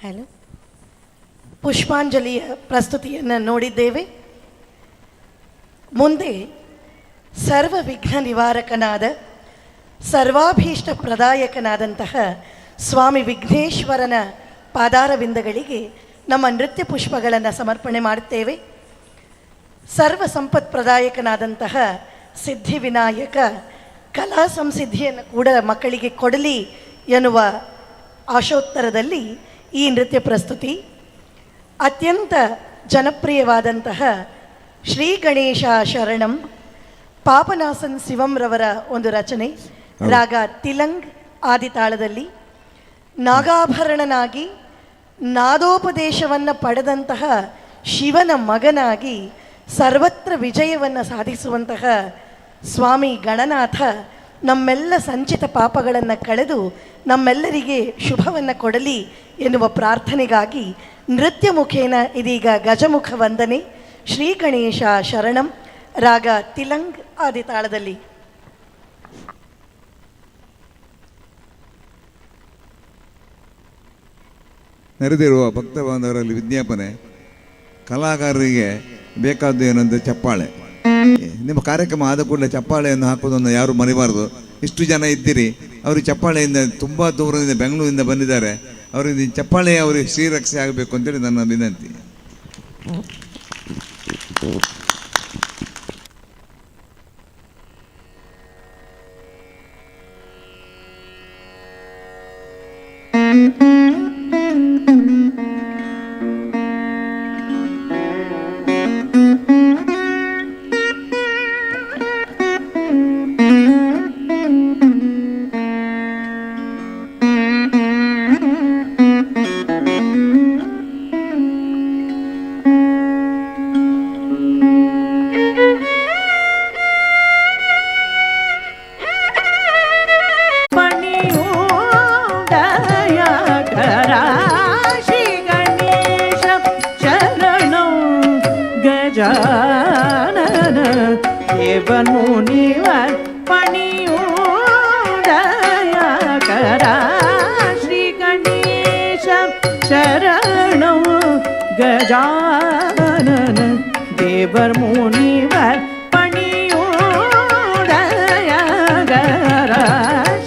ಹಲೋ, ಪುಷ್ಪಾಂಜಲಿಯ ಪ್ರಸ್ತುತಿಯನ್ನು ನೋಡಿದ್ದೇವೆ. ಮುಂದೆ ಸರ್ವ ವಿಘ್ನ ನಿವಾರಕನಾದ ಸರ್ವಾಭೀಷ್ಟ ಪ್ರದಾಯಕನಾದಂತಹ ಸ್ವಾಮಿ ವಿಘ್ನೇಶ್ವರನ ಪಾದಾರವಿಂದಗಳಿಗೆ ನಮ್ಮ ನೃತ್ಯ ಪುಷ್ಪಗಳನ್ನು ಸಮರ್ಪಣೆ ಮಾಡುತ್ತೇವೆ. ಸರ್ವ ಸಂಪತ್ ಪ್ರದಾಯಕನಾದಂತಹ ಸಿದ್ಧಿವಿನಾಯಕ ಕಲಾ ಸಂಸಿದ್ಧಿಯನ್ನು ಕೂಡ ಮಕ್ಕಳಿಗೆ ಕೊಡಲಿ ಎನ್ನುವ ಆಶೋತ್ತರದಲ್ಲಿ ಈ ನೃತ್ಯ ಪ್ರಸ್ತುತಿ ಅತ್ಯಂತ ಜನಪ್ರಿಯವಾದಂತಹ ಶ್ರೀ ಗಣೇಶ ಶರಣಂ ಪಾಪನಾಸನ್ ಶಿವಂರವರ ಒಂದು ರಚನೆ, ರಾಗ ತಿಲಂಗ್ ಆದಿತಾಳದಲ್ಲಿ ನಾಗಾಭರಣನಾಗಿ ನಾದೋಪದೇಶವನ್ನು ಪಡೆದಂತಹ ಶಿವನ ಮಗನಾಗಿ ಸರ್ವತ್ರ ವಿಜಯವನ್ನು ಸಾಧಿಸುವಂತಹ ಸ್ವಾಮಿ ಗಣನಾಥ ನಮ್ಮೆಲ್ಲ ಸಂಚಿತ ಪಾಪಗಳನ್ನು ಕಳೆದು ನಮ್ಮೆಲ್ಲರಿಗೆ ಶುಭವನ್ನು ಕೊಡಲಿ ಎನ್ನುವ ಪ್ರಾರ್ಥನೆಗಾಗಿ ನೃತ್ಯ ಮುಖೇನ ಇದೀಗ ಗಜಮುಖ ವಂದನೆ ಶ್ರೀ ಗಣೇಶ ಶರಣಂ ರಾಗ ತಿಲಂಗ್ ಆದಿತಾಳದಲ್ಲಿ. ನೆರೆದಿರುವ ಭಕ್ತ ಬಾಂಧವರಲ್ಲಿ ವಿಜ್ಞಾಪನೆ, ಕಲಾಕಾರರಿಗೆ ಬೇಕಾದ್ದು ಏನಂದರೆ ಚಪ್ಪಾಳೆ. ನಿಮ್ಮ ಕಾರ್ಯಕ್ರಮ ಆದ ಕೂಡಲೇ ಚಪ್ಪಾಳೆಯನ್ನು ಹಾಕೋದನ್ನು ಯಾರು ಮರಿಬಾರ್ದು. ಇಷ್ಟು ಜನ ಇದ್ದೀರಿ, ಅವರು ಚಪ್ಪಾಳೆಯಿಂದ ತುಂಬ ದೂರದಿಂದ ಬೆಂಗಳೂರಿಂದ ಬಂದಿದ್ದಾರೆ. ಅವರಿಗೆ ಚಪ್ಪಾಳೆ ಅವರಿಗೆ ಶ್ರೀರಕ್ಷೆ ಆಗಬೇಕು ಅಂತೇಳಿ ನನ್ನ ವಿನಂತಿ. ಗಜಾನನ ದೇವರ್ ಮುನಿವರ್ ಪಣಿಯೋದಯಗರ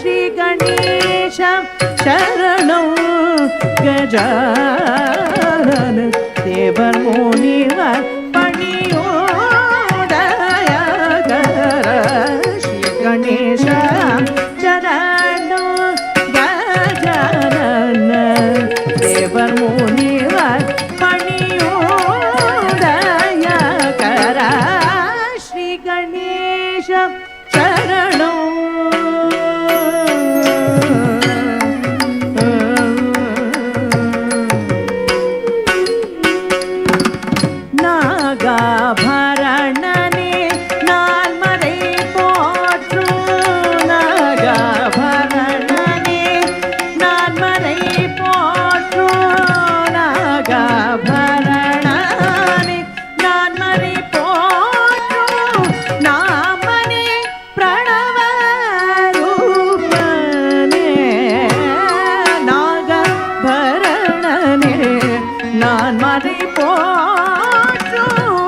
ಶ್ರೀ ಗಣೇಶ ಶರಣೋ ಗಜಾನನ ದೇವರ್ ಮುನಿವರ್ ಪಣಿಯೋದಯಗರ ಶ್ರೀ ಗಣೇಶ ಶರಣೋ ಗಜಾನನ ದೇವರ್ ಮುನಿವರ್ ಪಣಿಯೋದಯಕರ ಶ್ರೀ ಗಣೇಶ ಶರಣೋ. ನಾಗಾಭರಣನೆ ನಾಲ್ಮறை போற்று நாகாபரணனே நான்மறை போற்று நாகாபரணனே நான்மறை போற்று நாமனே பிரணவ ரூபனே நாகபரணனே நான்மறை போற்று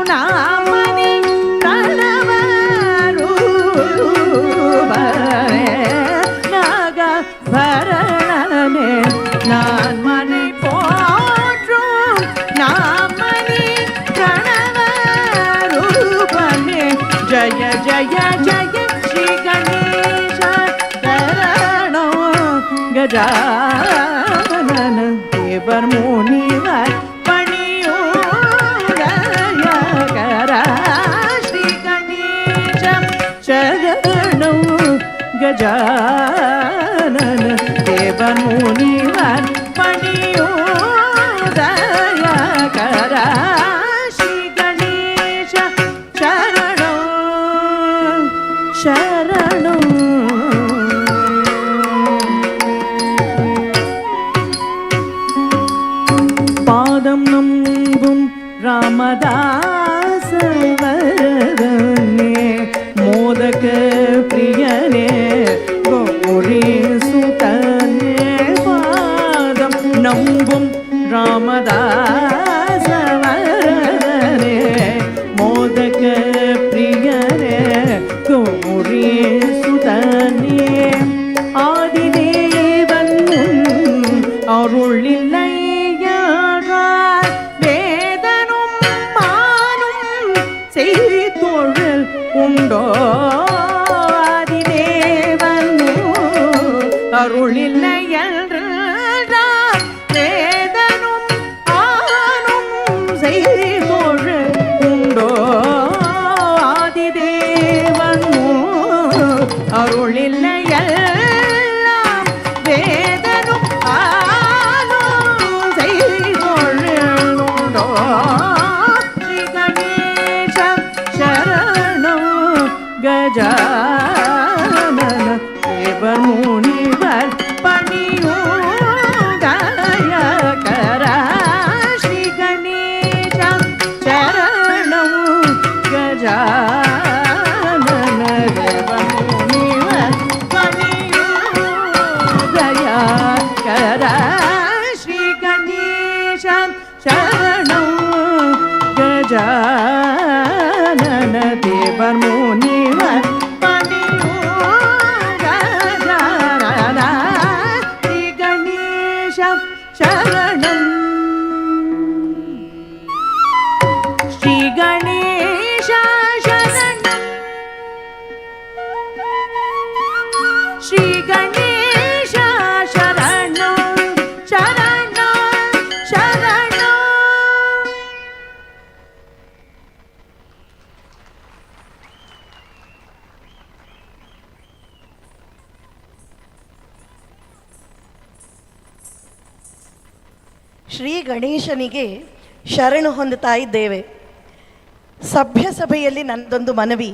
நாமனே பிரணவ ரூபனே நாகபரணனே நான்மறை போற்று நாமனே பிரணவ ரூபனே ஜய ஜய ஜய ஸ்ரீ கணேச சரணோ கஜானன தேவர் முனிவர் பணியோதயகர ஸ்ரீ கணேச சரணோ கஜானன தேவர் முனிவர் பணியோதயகர ஸ்ரீ கணேச சரணோ சரணோ. பாதம் நம்பும் ராமதாச வரதனே மோதக பிரியனே கோண செய்தொழில் உண்டோ ஆதிதேவனோ அருளில்லை என்றார் வேதனும் ஆனும் செய்தொழில் உண்டோ ஆதிதேவனோ அருளில்லை எல்லாம் வேதனும் ஆனும் செய்தொழில் உண்டோ ஸ்ரீ கணேச சரணம் கஜானன தேவர் முனிவர் பணியும் தயகர ஸ்ரீ கணேச சரணம் கஜானன தேவர் முனிவர் பணியும் தயகர ஸ்ரீ கணேச சரணம் கஜானன தேவர் முனிவர் பணியும் கஜானன ஸ்ரீ கணேச சரணம் ஸ்ரீ கணேச சரணம் ஸ்ரீ கணேச சரணம் சரணம் சரணம். ಶ್ರೀ ಗಣೇಶನಿಗೆ ಶರಣು ಹೊಂದುತ್ತಾ ಇದ್ದೇವೆ. ಸಭ್ಯ ಸಭೆಯಲ್ಲಿ ನನ್ನದೊಂದು ಮನವಿ,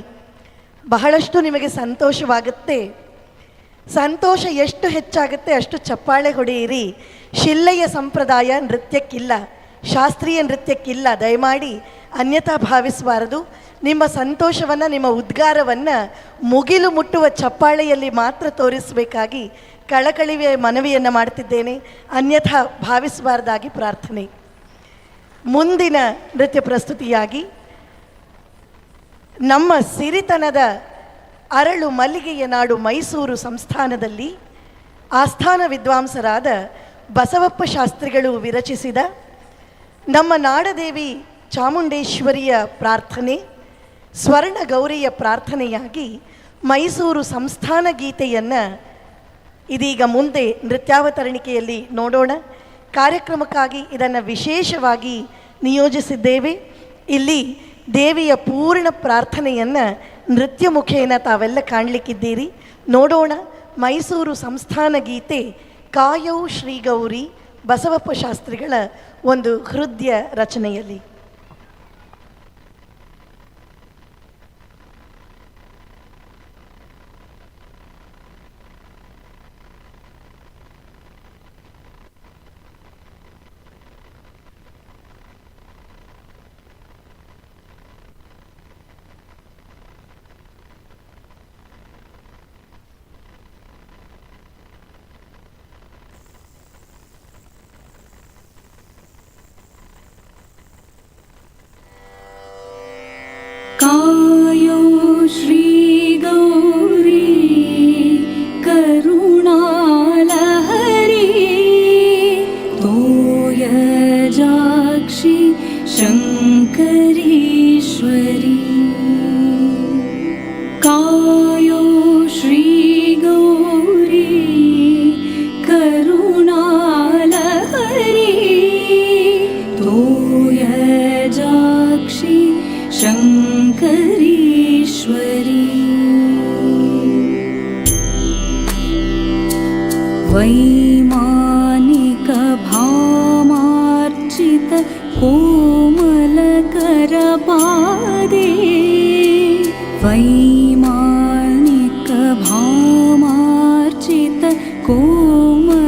ಬಹಳಷ್ಟು ನಿಮಗೆ ಸಂತೋಷವಾಗುತ್ತೆ. ಸಂತೋಷ ಎಷ್ಟು ಹೆಚ್ಚಾಗುತ್ತೆ ಅಷ್ಟು ಚಪ್ಪಾಳೆ ಹೊಡೆಯಿರಿ. ಶಿಲ್ಲೆಯ ಸಂಪ್ರದಾಯ ನೃತ್ಯಕ್ಕಿಲ್ಲ, ಶಾಸ್ತ್ರೀಯ ನೃತ್ಯಕ್ಕಿಲ್ಲ. ದಯಮಾಡಿ ಅನ್ಯಥಾ ಭಾವಿಸಬಾರದು. ನಿಮ್ಮ ಸಂತೋಷವನ್ನು, ನಿಮ್ಮ ಉದ್ಗಾರವನ್ನು ಮುಗಿಲು ಮುಟ್ಟುವ ಚಪ್ಪಾಳೆಯಲ್ಲಿ ಮಾತ್ರ ತೋರಿಸಬೇಕಾಗಿ ಕಳಕಳಿಯ ಮನವಿಯನ್ನು ಮಾಡ್ತಿದ್ದೇನೆ. ಅನ್ಯಥಾ ಭಾವಿಸಬಾರ್ದಾಗಿ ಪ್ರಾರ್ಥನೆ. ಮುಂದಿನ ನೃತ್ಯ ಪ್ರಸ್ತುತಿಯಾಗಿ ನಮ್ಮ ಸಿರಿತನದ ಅರಳು ಮಲ್ಲಿಗೆಯ ನಾಡು ಮೈಸೂರು ಸಂಸ್ಥಾನದಲ್ಲಿ ಆಸ್ಥಾನ ವಿದ್ವಾಂಸರಾದ ಬಸವಪ್ಪ ಶಾಸ್ತ್ರಿಗಳು ವಿರಚಿಸಿದ ನಮ್ಮ ನಾಡದೇವಿ ಚಾಮುಂಡೇಶ್ವರಿಯ ಪ್ರಾರ್ಥನೆ, ಸ್ವರ್ಣ ಗೌರಿಯ ಪ್ರಾರ್ಥನೆಯಾಗಿ ಮೈಸೂರು ಸಂಸ್ಥಾನ ಗೀತೆಯನ್ನು ಇದೀಗ ಮುಂದೆ ನೃತ್ಯಾವತರಣಿಕೆಯಲ್ಲಿ ನೋಡೋಣ. ಕಾರ್ಯಕ್ರಮಕ್ಕಾಗಿ ಇದನ್ನು ವಿಶೇಷವಾಗಿ ನಿಯೋಜಿಸಿದ್ದೇವೆ. ಇಲ್ಲಿ ದೇವಿಯ ಪೂರ್ಣ ಪ್ರಾರ್ಥನೆಯನ್ನು ನೃತ್ಯ ಮುಖೇನ ತಾವೆಲ್ಲ ಕಾಣಲಿಕ್ಕಿದ್ದೀರಿ. ನೋಡೋಣ ಮೈಸೂರು ಸಂಸ್ಥಾನ ಗೀತೆ ಕಾಯೌ ಶ್ರೀಗೌರಿ, ಬಸವಪ್ಪ ಶಾಸ್ತ್ರಿಗಳ ಒಂದು ಹೃದಯ ರಚನೆಯಲ್ಲಿ. कायो श्रीगौरी करुणालहरी तोयजाक्षि शङ्करीश्वरी। कायो श्रीगौरी करुणालहरी तोयजाक्षि शङ्करीश्वरी। वैमानिकभामार्चित कोमलकरपादे वैमानिकभामार्चित कोमलकरपादे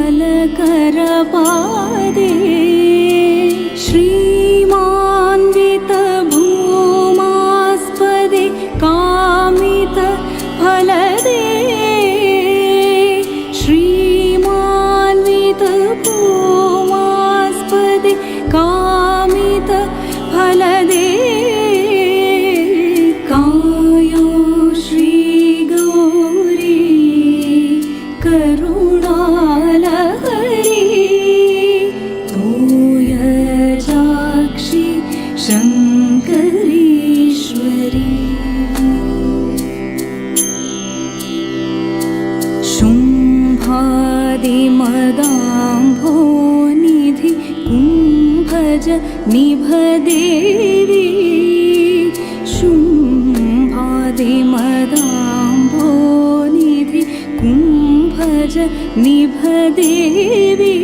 श्रीमान्वित भूमास्पदे कामित फलदे श्रीमान्वित भूमास्पदे कामित फलदे। शुम्भादि मदाम्भोनिधि कुम्भज निभदेवी शुम्भादि मदाम्भोनिधि कुम्भज निभदेवी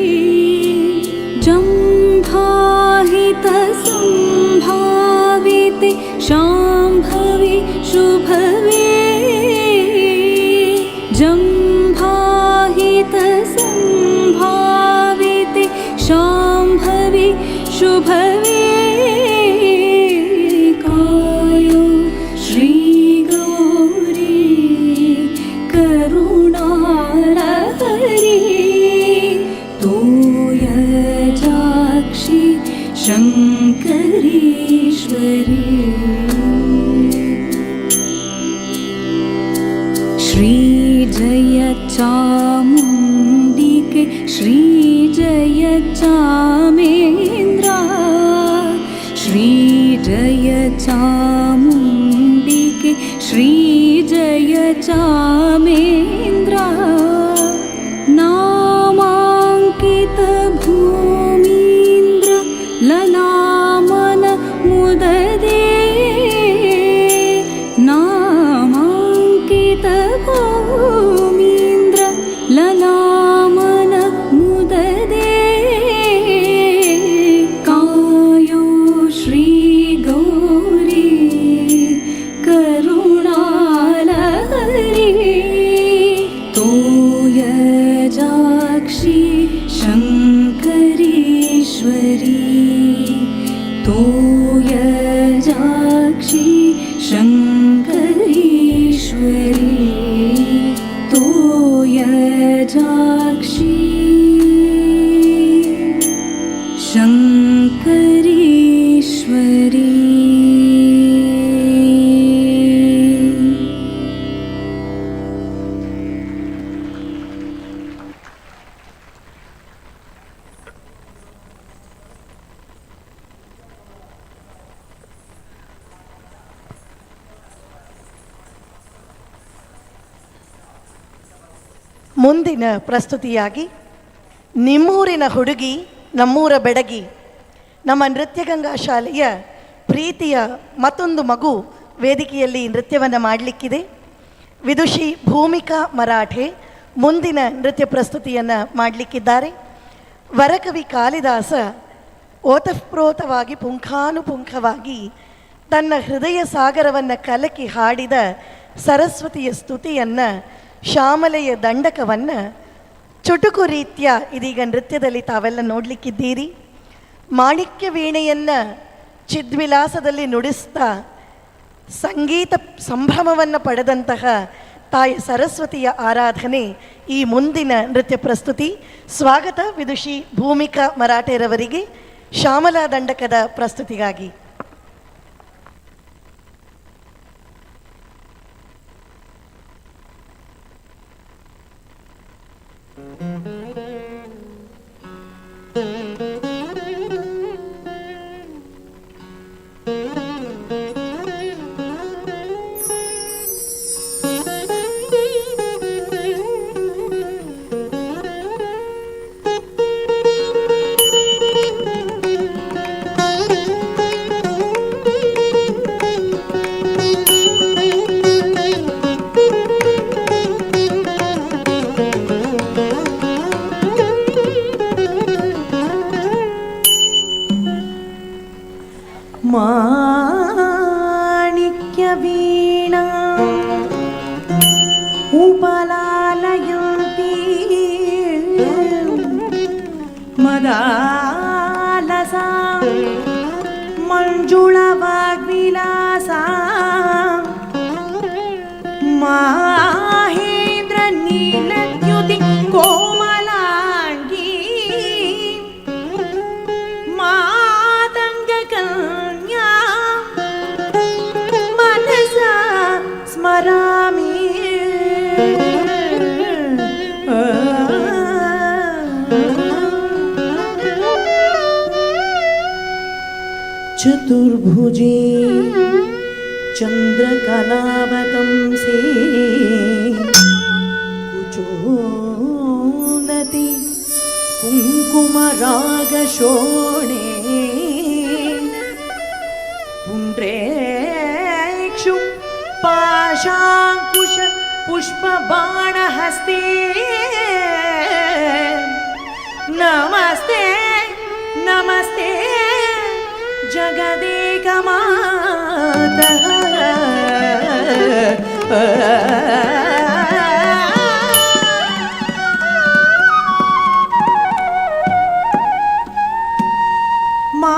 जम्भाहित सम्भाविते शाम्भवि शुभवे जम्भाहित सम्भाविते शाम्भवि शुभवे कायो श्रीगौरी करुणालहरी तोयजाक्षि शङ्करीश्वरी। श्रीजयचामुण्डिके श्रीजयचामेन्द्रा श्रीजयचामुण्डिके श्रीजयचामेन्द्रा नामाङ्कितभूमीन्द्र ललामन मुददे नामाङ्कितभूमीन्द्र ललामन मुददे कायो श्रीगौरी करुणालहरी तोयजाक्षि शङ्करीश्वरी तोयजाक्षि शङ्करीश्वरी तोयजाक्षि शङ्करीश्वरी। ಮುಂದಿನ ಪ್ರಸ್ತುತಿಯಾಗಿ ನಿಮ್ಮೂರಿನ ಹುಡುಗಿ ನಮ್ಮೂರ ಬೆಡಗಿ ನಮ್ಮ ನೃತ್ಯಗಂಗಾ ಶಾಲೆಯ ಪ್ರೀತಿಯ ಮತ್ತೊಂದು ಮಗು ವೇದಿಕೆಯಲ್ಲಿ ನೃತ್ಯವನ್ನು ಮಾಡಲಿಕ್ಕಿದೆ. ವಿದುಷಿ ಭೂಮಿಕಾ ಮರಾಠೆ ಮುಂದಿನ ನೃತ್ಯ ಪ್ರಸ್ತುತಿಯನ್ನು ಮಾಡಲಿಕ್ಕಿದ್ದಾರೆ. ವರಕವಿ ಕಾಳಿದಾಸ ಓತಃಪ್ರೋತವಾಗಿ ಪುಂಖಾನುಪುಂಖವಾಗಿ ತನ್ನ ಹೃದಯ ಸಾಗರವನ್ನು ಕಲಕಿ ಹಾಡಿದ ಸರಸ್ವತಿಯ ಸ್ತುತಿಯನ್ನು, ಶ್ಯಾಮಲೆಯ ದಂಡಕವನ್ನು ಚುಟುಕು ರೀತ್ಯ ಇದೀಗ ನೃತ್ಯದಲ್ಲಿ ತಾವೆಲ್ಲ ನೋಡಲಿಕ್ಕಿದ್ದೀರಿ. ಮಾಣಿಕ್ಯ ವೀಣೆಯನ್ನು ಚಿದ್ವಿಲಾಸದಲ್ಲಿ ನುಡಿಸ್ತಾ ಸಂಗೀತ ಸಂಭ್ರಮವನ್ನು ಪಡೆದಂತಹ ತಾಯಿ ಸರಸ್ವತಿಯ ಆರಾಧನೆ ಈ ಮುಂದಿನ ನೃತ್ಯ ಪ್ರಸ್ತುತಿ. ಸ್ವಾಗತ ವಿದುಷಿ ಭೂಮಿಕಾ ಮರಾಠೆರವರಿಗೆ ಶ್ಯಾಮಲಾ ದಂಡಕದ ಪ್ರಸ್ತುತಿಗಾಗಿ. ಮಾಣಿಕ್ಯವೀಣಾ ಉಪಲಾಲಯಂತಿ ಮದಾಲಸಾ ಮಂಜುಳವಾಗ್ವಿಲಾಸ ಮಾಹೇಂದ್ರ ನೀಲದ್ಯುತಿ ಕೋಮಲಾಂಗಿ ಮಾತಂಗ ಕನ್ಯಾ ಮನಸ ಸ್ಮರಾಮಿ. ಚತುರ್ಭುಜಿ ಚಂದ್ರಕಲಾವತಂಸೇ ಮಂಜೂನತಿ ಕುಂಕುಮರಾಗಶೋಣೆ ಪುಂಡ್ರೇಕ್ಷು ಪಾಶಾಂಕುಶ ಪುಷ್ಪಬಾಣಹಸ್ತೆ ನಮಸ್ತೆ ನಮಸ್ತೆ ಜಗದೇಕ ಮಾತಃ.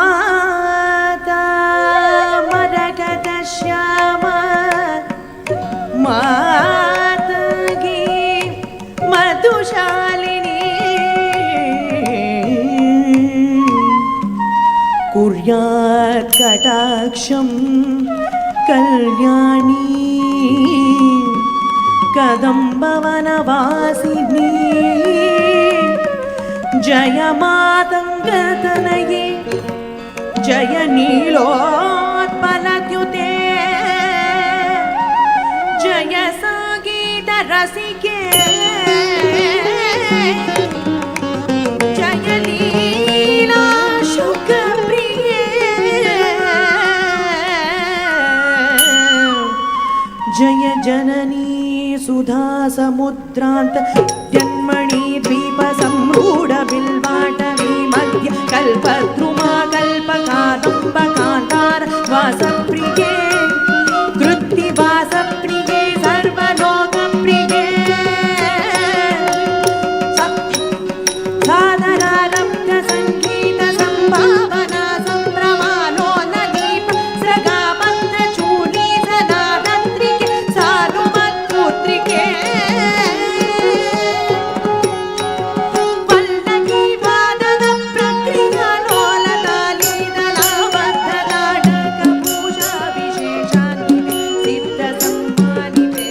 ಮಾತಾ ಮರಗದ ಶ್ಯಾಮ ಮಾತಗಿ ಮಧುಶಾಲಿನಿ ಕುರ್ಯಾತ್ ಕಟಾಕ್ಷಂ ಕಲ್ಯಾಣಿ ಕದಂಬವನವಾಸಿನಿ ಜಯ ಮಾತಂಗತನಯೇ ಜಯ ನೀಲೋತ್ಪಲದ್ಯುತೆ ಜಯ ಸಂಗೀತ ರಸಿಕೆ ಜಯ ಲೀಲಾ ಶುಕ ಪ್ರಿಯೆ ಜಯ ಜನನೀ ಸುಧಾ ಸಮುದ್ರಾಂತ ಜನ್ಮಣಿ ದ್ವೀಪ ಸಂರೂಢ ಬಿಲ್ವಾಟವಿ ಮಧ್ಯ ಕಲ್ಪದ್ರುಮಾ ಕಲ್ಪಕಾದಂಬ ಕಾಂತಾರ ವಾಸಪ್ರಿಯೆ ಕೃತ್ತಿವಾಸಪ್ರಿಯೆ ಸರ್ವಲೋಕಪ್ರಿಯೆ ಸಾದರಾರಬ್ಧ ಸಂಗೀತ ಸಂಭಾವನಾ ಸಂಭ್ರಮಾಲೋಲದೀಪ ಸೃಗಾಬಂಧ ಚೂರ್ಣೀ ಸದಾರತ್ರಿಕೆ ಸಾನುಮತ್ಪುತ್ರಿಕೆ ವಲ್ಲಕಿ ವಾದನ ಪ್ರಕ್ರಿಯಾ ಲೋಲತಾಲೀದಲಾಬದ್ಧ ನಾಟಕ ಭೂಷಾ ವಿಶೇಷಾನ್ವಿತೆ ಸಿದ್ಧ ಸಮ್ಮಾನಿತೆ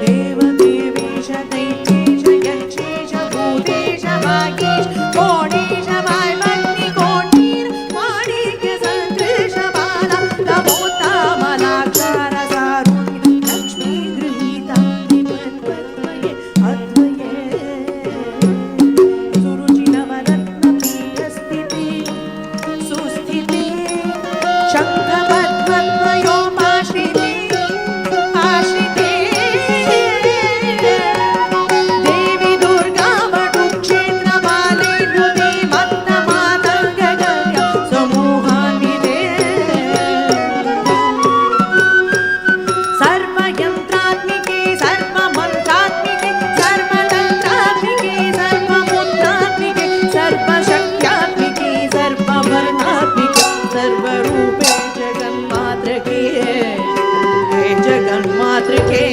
ದೇವದೇವೇಶ ದೈತ್ಯೇಶ ಯಕ್ಷೇಶ ಭೂತೇಶ ಭಾಗೇಶ ಕೋಣೇಶ ವಾಲ್ಮಗ್ನಿ ಕೋಟೀರ ಮಾಣಿಕ್ಯ ಸಂಕೃಶ ಬಾಲ ತಮೋತ್ತಮಲಾಕ್ಷಾರ ಸಾರುಣ್ಯ ಲಕ್ಷ್ಮೀ ಗೃಹೀತಾಂಗಿ ಪದ್ಮದ್ವಯೇ ಅದ್ವಯೇ ಸುರುಚಿ ನವರತ್ನ ಪೀಠಸ್ಥಿತಿ ಸುಸ್ಥಿತಿ ಶಂಖ ಪದ್ಮದ್ವಯೋಪಾಶ್ರಿತೆ ಆಶ್ರಿತೆ ದೇವಿ ದುರ್ಗಾ ವಟು ಕ್ಷೇತ್ರ ಬಾಲೆ ನೃತೆ ಮತ್ತ ಮಾತಂಗಗಯ ಸಮೂಹಾನ್ವಿತೆ ಸರ್ವಯಂತ್ರಾತ್ಮಿಕೆ ಸರ್ವಮಂತ್ರಾತ್ಮಿಕೆ ಸರ್ವತಂತ್ರಾತ್ಮಿಕೆ ಸರ್ವಮುದ್ರಾತ್ಮಿಕೆ ಸರ್ವಶಕ್ತ್ಯಾತ್ಮಿಕೆ ಸರ್ವವರ್ಣಾತ್ಮಿಕೆ ಸರ್ವರೂಪೇ ಜಗನ್ಮಾತೃಕೆ ಹೇ ಜಗನ್ಮಾತೃಕೆ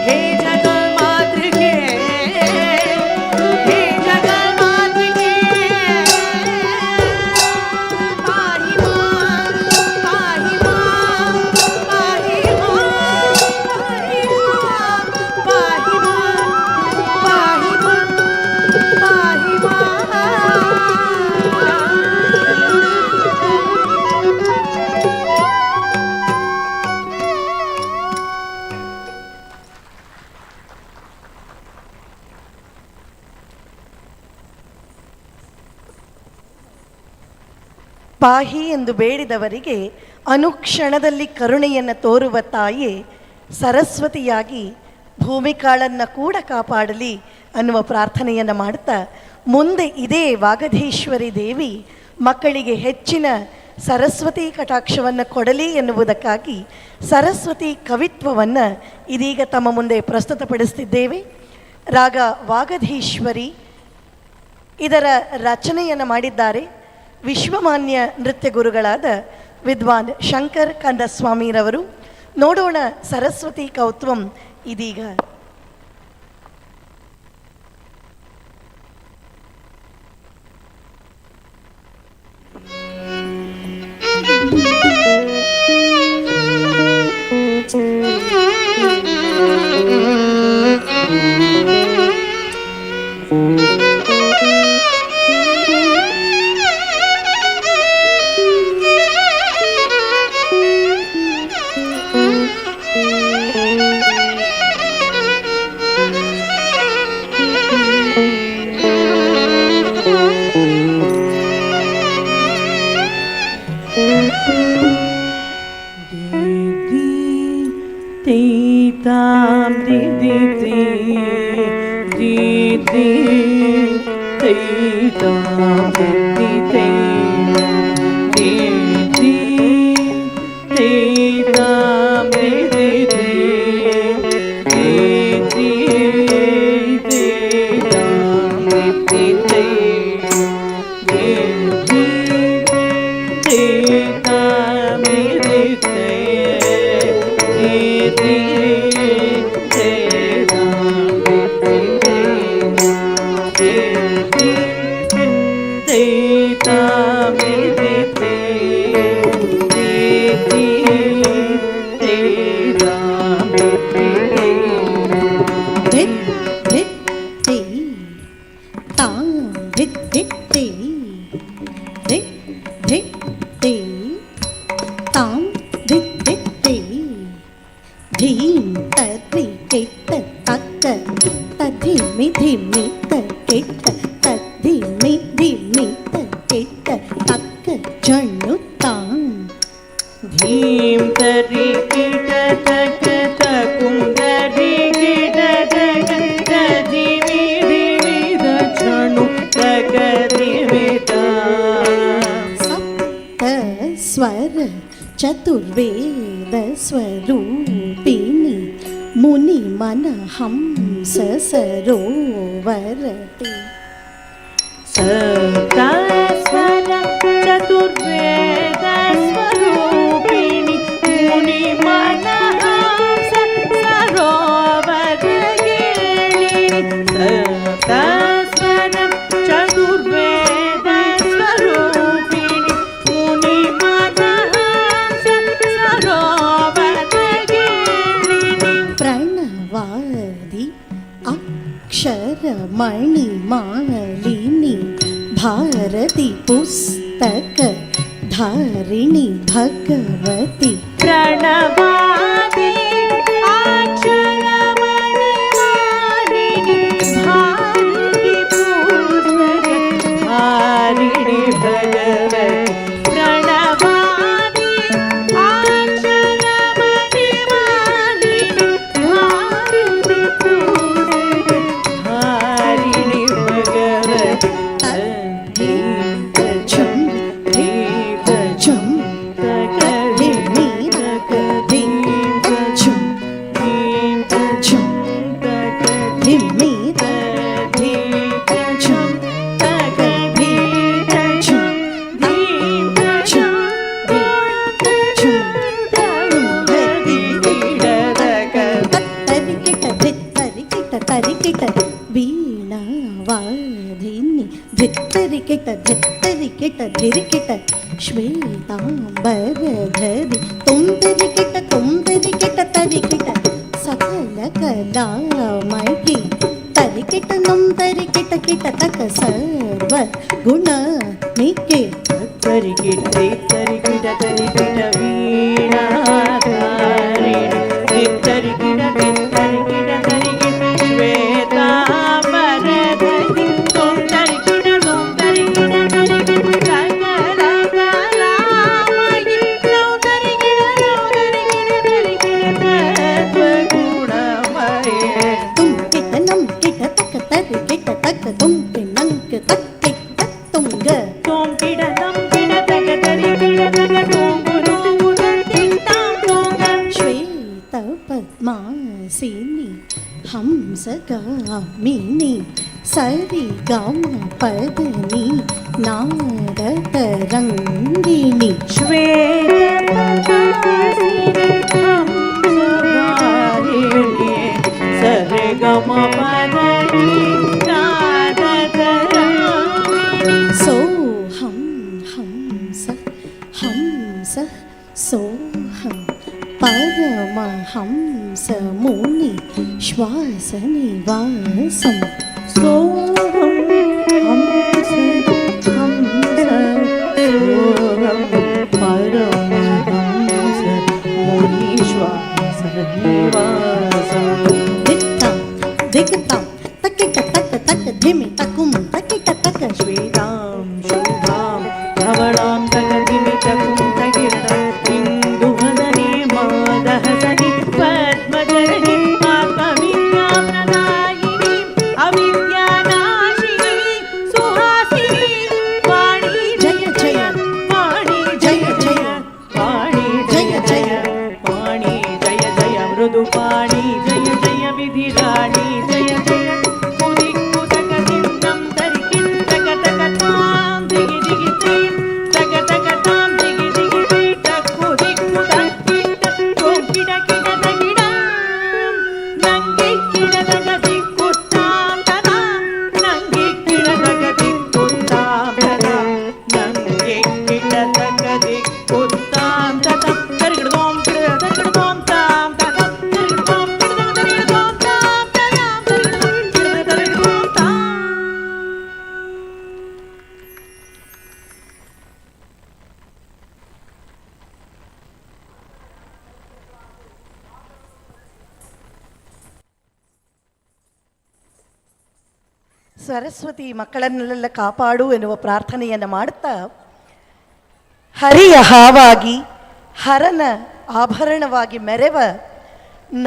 ಹೇ ಜಗನ್ಮಾತೃಕೆ ಹೇ ಜಗನ್ಮಾತೃಕೆ ಪಾಹಿ ಮಾಂ ಪಾಹಿ ಮಾಂ ಪಾಹಿ ಮಾಂ ಪಾಹಿ ಮಾಂ ಪಾಹಿ ಮಾಂ ಪಾಹಿ ಮಾಂ ಪಾಹಿ ಎಂದು ಬೇಡಿದವರಿಗೆ ಅನುಕ್ಷಣದಲ್ಲಿ ಕರುಣೆಯನ್ನು ತೋರುವ ತಾಯಿ ಸರಸ್ವತಿಯಾಗಿ ಭೂಮಿಕಾಳನ್ನು ಕೂಡ ಕಾಪಾಡಲಿ ಅನ್ನುವ ಪ್ರಾರ್ಥನೆಯನ್ನು ಮಾಡ್ತಾ ಮುಂದೆ ಇದೇ ವಾಗಧೀಶ್ವರಿ ದೇವಿ ಮಕ್ಕಳಿಗೆ ಹೆಚ್ಚಿನ ಸರಸ್ವತಿ ಕಟಾಕ್ಷವನ್ನು ಕೊಡಲಿ ಎನ್ನುವುದಕ್ಕಾಗಿ ಸರಸ್ವತಿ ಕವಿತ್ವವನ್ನು ಇದೀಗ ತಮ್ಮ ಮುಂದೆ ಪ್ರಸ್ತುತಪಡಿಸ್ತಿದ್ದೇವೆ. ರಾಗ ವಾಗಧೀಶ್ವರಿ, ಇದರ ರಚನೆಯನ್ನು ಮಾಡಿದ್ದಾರೆ ವಿಶ್ವಮಾನ್ಯ ನೃತ್ಯ ಗುರುಗಳಾದ ವಿದ್ವಾನ್ ಶಂಕರ್ ಕಂದಸ್ವಾಮಿರವರು. ನೋಡೋಣ ಸರಸ್ವತಿ ಕೌತ್ವಂ ಇದೀಗ. Thank you. Teitam di di di di di teitam di di di di teitam di di di di di teitam di di di di di teitam di di di चतुर्वेद स्वरूपिणि मुनि मन हंस सरोवरते। सप्तस्वर चतुर्वेद स्वरूपिणि मुनि मन हंस सरोवरगिणि। सप्तस्वर चतुर्वेद स्वरूपिणि मुनि मन हंस सरोवरगिणि। प्रणवादि अक्षरमणि मालिनी भारती पुस्तक धारिणी भगवती। प्रणवादि अक्षरमणि मालिनी भारती पुस्तक धारिणी भगवती। प्रणवादि अक्षरमणि मालिनी भारती पुस्तक धारिणी भगवती। वीणावादिनी धित्तरिकिट धित्तरिकिट धिरिकिट श्वेताम्बरधरि तुंतरिकिट तुंतरिकिट तरिकिट सकल कलामयि तरिकिट नुंतरिकिट किट तक सर्व गुण मिके। तरिकिट तरिकिट तरिकिट वीणाधारिणि तरिकिट तरिकिट तरिकिट श्वेताम्बरधरि तुंतरिकिट तुंतरिकिट तरिकिट सकल कलामयि नौतरिकिट नौतरिकिट तरिकिट तत्त्वगुणमये। तुम किट नम किट तक तरिकिट तक तुम पिनंक तक किट तुंग तुम किट नम किट तक तरिकिट तक तुंगु तुंगु तिंतां तुंग। श्वेत पद्मासिनी हंसगामिनी सरि गम पदनी नाद तरंगिणी। श्वेत पद्मासिनी हंसगामिनी सरि गम पदनी नाद तरंगिणी। सोऽहं हंस हंस सोऽहं परमहंस मुनि श्वास निवासं। सोऽहं हंस हंस सोऽहं परमहंस मुनि श्वास निवासं। दिक्तां दिक्तां तकिट तक तक धिमि तकुम तकिट तक श्वेतां शुभां धवलां तक धिमि तकुम ಸರಸ್ವತಿ ಮಕ್ಕಳನ್ನೆಲ್ಲ ಕಾಪಾಡು ಎನ್ನುವ ಪ್ರಾರ್ಥನೆಯನ್ನು ಮಾಡುತ್ತಾ ಹರಿಯ ಹಾವಾಗಿ ಹರನ ಆಭರಣವಾಗಿ ಮೆರೆವ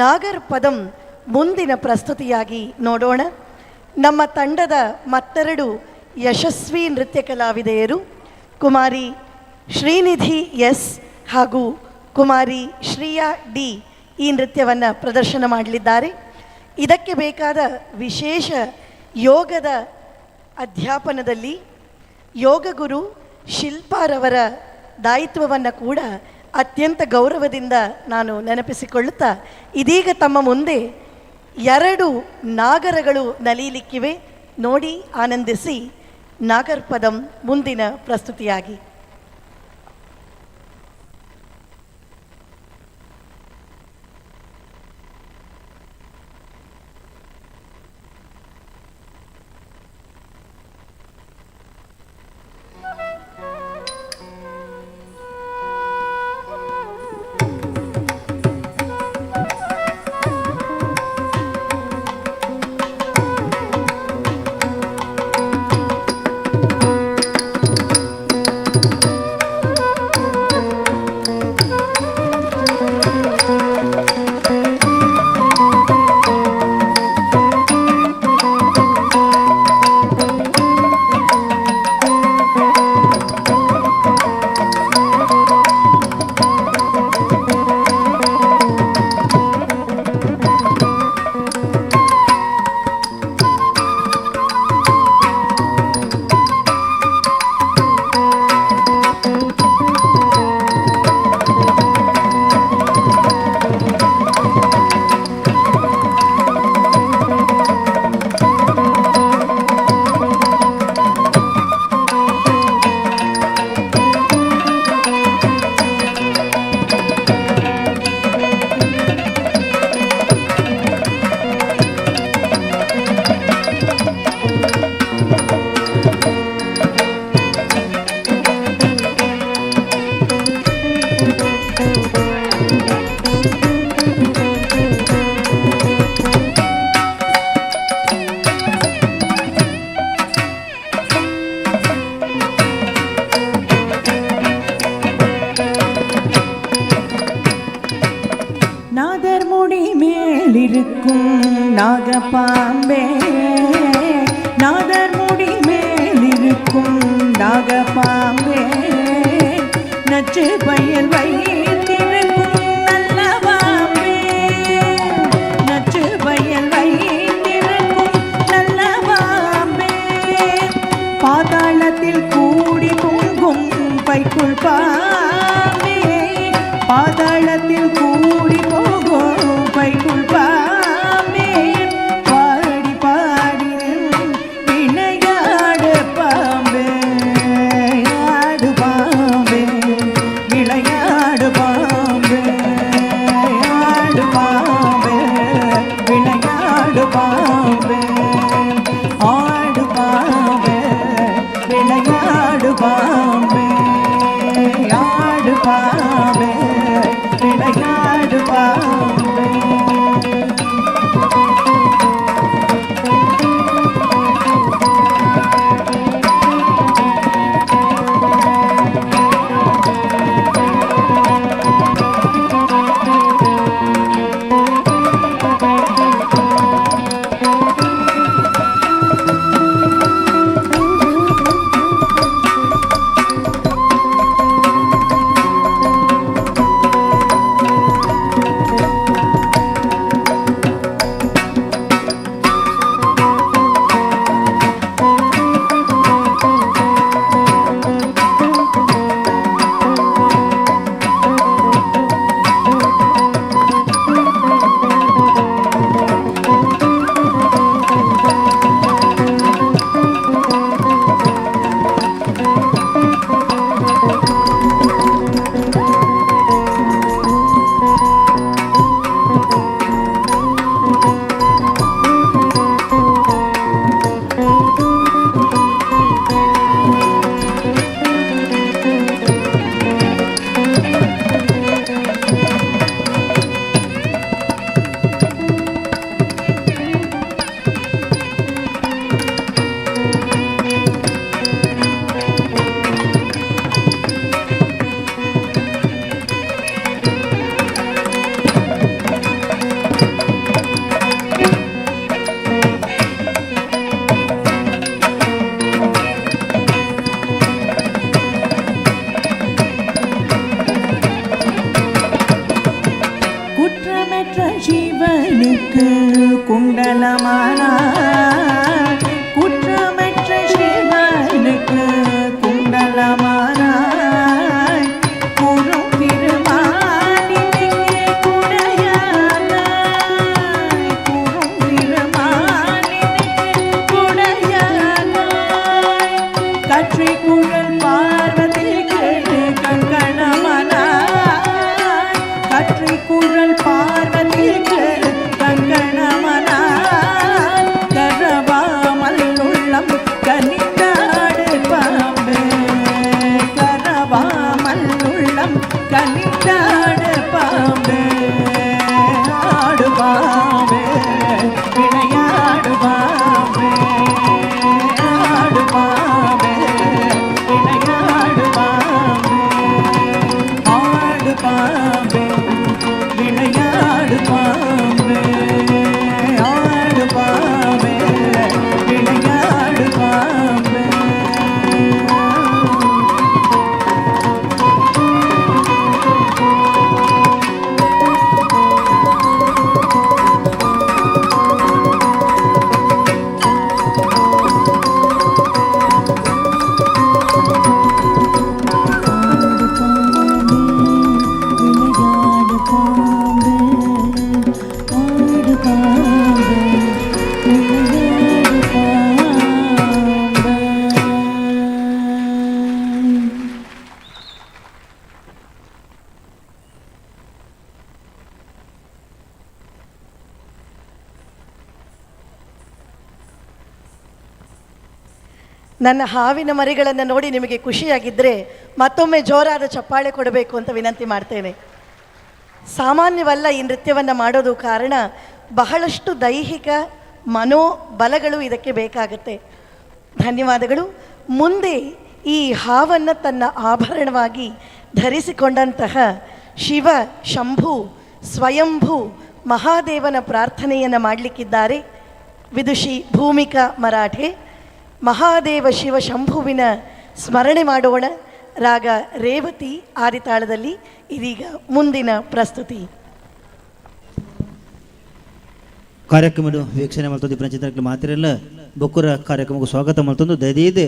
ನಾಗರ್ ಪದಂ ಮುಂದಿನ ಪ್ರಸ್ತುತಿಯಾಗಿ ನೋಡೋಣ. ನಮ್ಮ ತಂಡದ ಮತ್ತೆರಡು ಯಶಸ್ವಿ ನೃತ್ಯ ಕಲಾವಿದೆಯರು ಕುಮಾರಿ ಶ್ರೀನಿಧಿ ಎಸ್ ಹಾಗೂ ಕುಮಾರಿ ಶ್ರೀಯಾ ಡಿ ಈ ನೃತ್ಯವನ್ನು ಪ್ರದರ್ಶನ ಮಾಡಲಿದ್ದಾರೆ. ಇದಕ್ಕೆ ಬೇಕಾದ ವಿಶೇಷ ಯೋಗದ ಅಧ್ಯಾಪನದಲ್ಲಿ ಯೋಗಗುರು ಶಿಲ್ಪಾರವರ ದಾಯಿತ್ವವನ್ನು ಕೂಡ ಅತ್ಯಂತ ಗೌರವದಿಂದ ನಾನು ನೆನಪಿಸಿಕೊಳ್ಳುತ್ತಾ ಇದೀಗ ತಮ್ಮ ಮುಂದೆ ಎರಡು ನಾಗರಗಳು ನಲಿಯಲಿಕ್ಕಿವೆ. ನೋಡಿ ಆನಂದಿಸಿ. ನಾಗರ್ಪದಂ ಮುಂದಿನ ಪ್ರಸ್ತುತಿಯಾಗಿ. நாதர் முடி மேலிருக்கும் நாகப்பாம்பே, நாதர் முடி மேலிருக்கும் நாகப்பாம்பே, நச்சு பயல் வைத்திருக்கும் நல்ல பாம்பே, நச்சு பயல் வைத்திருக்கும் நல்ல பாம்பே, பாதாளத்தில் கூடி பொங்கும் பைக்குள் பாம்பே, பாதாளத்தில் கூடி போகும் பைக்குள் பாம்பே, பாடி பாடி விளையாடு பாம்பே, ஆடு பாம்பே, விளையாடு பாம்பே, ஆடு பாம்பே, விளையாடு பாம்பே, ஆடு பாம்பே, விளையாடு பாம்பே, சிவனுக்கு குண்டலமானாய் குற்றமற்ற சிவனுக்கு குண்டலமானாய் குறும் திருமாலினுக்கு குடையானாய் குறும் திருமாலினுக்கு குடையானாய் கற்றை குழல் பார்வதிக்கு கங்கணமானாய் கற்றை குழல் பார்வதிக்கு கங்கணமானாய் கரவாமல் உள்ளம் கனிந்தாடு பாம்பே கரவாமல் உள்ளம் கனிந்தாடு பாம்பே ஆடு பாம்பே விளையாடு பாம்பே ஆடு பாம்பே விளையாடு பாம்பே ஆடு பாம்பே விளையாடு பாம்பே ஆடு பாம்பே விளையாடு பாம்பே. ನನ್ನ ಹಾವಿನ ಮರಿಗಳನ್ನು ನೋಡಿ ನಿಮಗೆ ಖುಷಿಯಾಗಿದ್ದರೆ ಮತ್ತೊಮ್ಮೆ ಜೋರಾದ ಚಪ್ಪಾಳೆ ಕೊಡಬೇಕು ಅಂತ ವಿನಂತಿ ಮಾಡ್ತೇನೆ. ಸಾಮಾನ್ಯವಲ್ಲ ಈ ನೃತ್ಯವನ್ನು ಮಾಡೋದು, ಕಾರಣ ಬಹಳಷ್ಟು ದೈಹಿಕ ಮನೋಬಲಗಳು ಇದಕ್ಕೆ ಬೇಕಾಗುತ್ತೆ. ಧನ್ಯವಾದಗಳು. ಮುಂದೆ ಈ ಹಾವನ್ನು ತನ್ನ ಆಭರಣವಾಗಿ ಧರಿಸಿಕೊಂಡಂತಹ ಶಿವ ಶಂಭು ಸ್ವಯಂಭೂ ಮಹಾದೇವನ ಪ್ರಾರ್ಥನೆಯನ್ನು ಮಾಡಲಿಕ್ಕಿದ್ದಾರೆ ವಿದುಷಿ ಭೂಮಿಕಾ ಮರಾಠೆ. ಮಹಾದೇವ ಶಿವ ಶಂಭುವಿನ ಸ್ಮರಣೆ ಮಾಡೋಣ ರಾಗ ರೇವತಿ ಆದಿತಾಳದಲ್ಲಿ ಇದೀಗ ಮುಂದಿನ ಪ್ರಸ್ತುತಿ. ಕಾರ್ಯಕ್ರಮ ವೀಕ್ಷಣೆ ಮಲ್ತೊಂದು ಇಪ್ಪನ ಮಾತಿರಲ್ಲ ಬೊಕ್ಕುರ ಕಾರ್ಯಕ್ರಮಕ್ಕೆ ಸ್ವಾಗತ ಮಲ್ತೊಂದು ದಯದೀದ್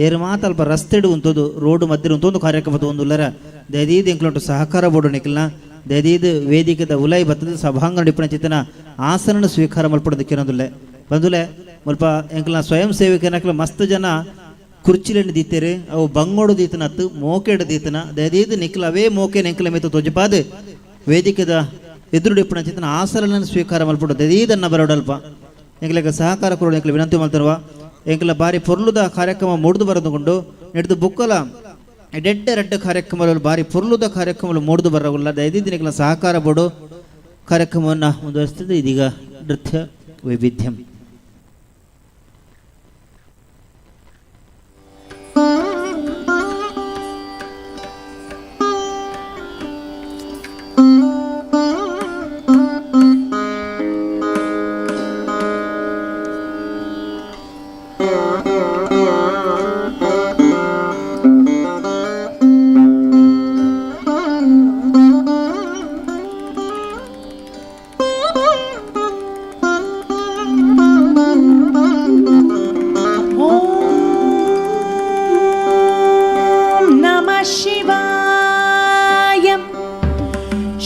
ಏರು ಮಾತ ಅಲ್ಪ ರಸ್ತೆಡು ಉಂತೊಂದು ರೋಡ್ ಮಧ್ಯೆ ಉಂತೊಂದು ಕಾರ್ಯಕ್ರಮ ಉಲ್ಲರ ದಯದೀದ್ ಎಂಕ್ಲುಂಟು ಸಹಕಾರ ಬೋಡು ನಿಖಲ್ನ ದಯದೀದ್ ವೇದಿಕೆದ ಉಲೈ ಬತ್ತದ ಸಭಾಂಗಣ ಇಪ್ಪನ ಚಿತ್ತನ ಆಸನ ಸ್ವೀಕಾರ ಮಲ್ಪಡೋದಕ್ಕೇನೊಂದುಲ್ಲೆ ಬಂದುಲೆ ಮುಲ್ಪ ಎಂಕ್ಲನ ಸ್ವಯಂ ಸೇವಕನಕ್ಲ ಮಸ್ತ್ ಜನ ಕುರ್ಚಿಲೆಣ್ಣು ದೀತೇರು ಅವು ಬಂಗೋಡು ದೀತನತ್ತು ಮೋಕೆಡು ದೀತನ ದಯದೀದ್ ನಿಖಲ್ ಅವೇ ಮೋಕೆ ನೆಂಕಲ ಮೇತ ತೊಜಪಾದ ವೇದಿಕೆದ ಎದುರುಡು ಇಪ್ಪನ ಚಿತ್ತನ ಆಸನನ್ನು ಸ್ವೀಕಾರ ಮಲ್ಪಡು ದಯದೀದನ್ನ ಬರೋಡಲ್ಪ ಎಂಕ್ಲೆಗ ಸಹಕಾರ ಕೊಡು ಎಂಕ್ಲ ವಿನಂತಿ ಮಲ್ತರುವ ಎಂಕ್ಲ ಬಾರಿ ಪೊರ್ಲುದ ಕಾರ್ಯಕ್ರಮ ಮೂಡ್ದು ಬರದುಕೊಂಡು ನಡೆದು ಬುಕ್ಕಲ ಎಡೆಡ್ಡ ರೆಡ್ಡ ಕಾರ್ಯಕ್ರಮಗಳು ಬಾರಿ ಪೊರ್ಲುದ ಕಾರ್ಯಕ್ರಮಗಳು ಮೂಡ್ದು ಬರಗುಲ್ಲ ದಯದೀದ್ ನಿಖಲ ಸಹಕಾರ ಬೋಡು ಕಾರ್ಯಕ್ರಮವನ್ನು ಮುಂದುವರಿಸುತ್ತದೆ. ಇದೀಗ ನೃತ್ಯ ವೈವಿಧ್ಯಂ.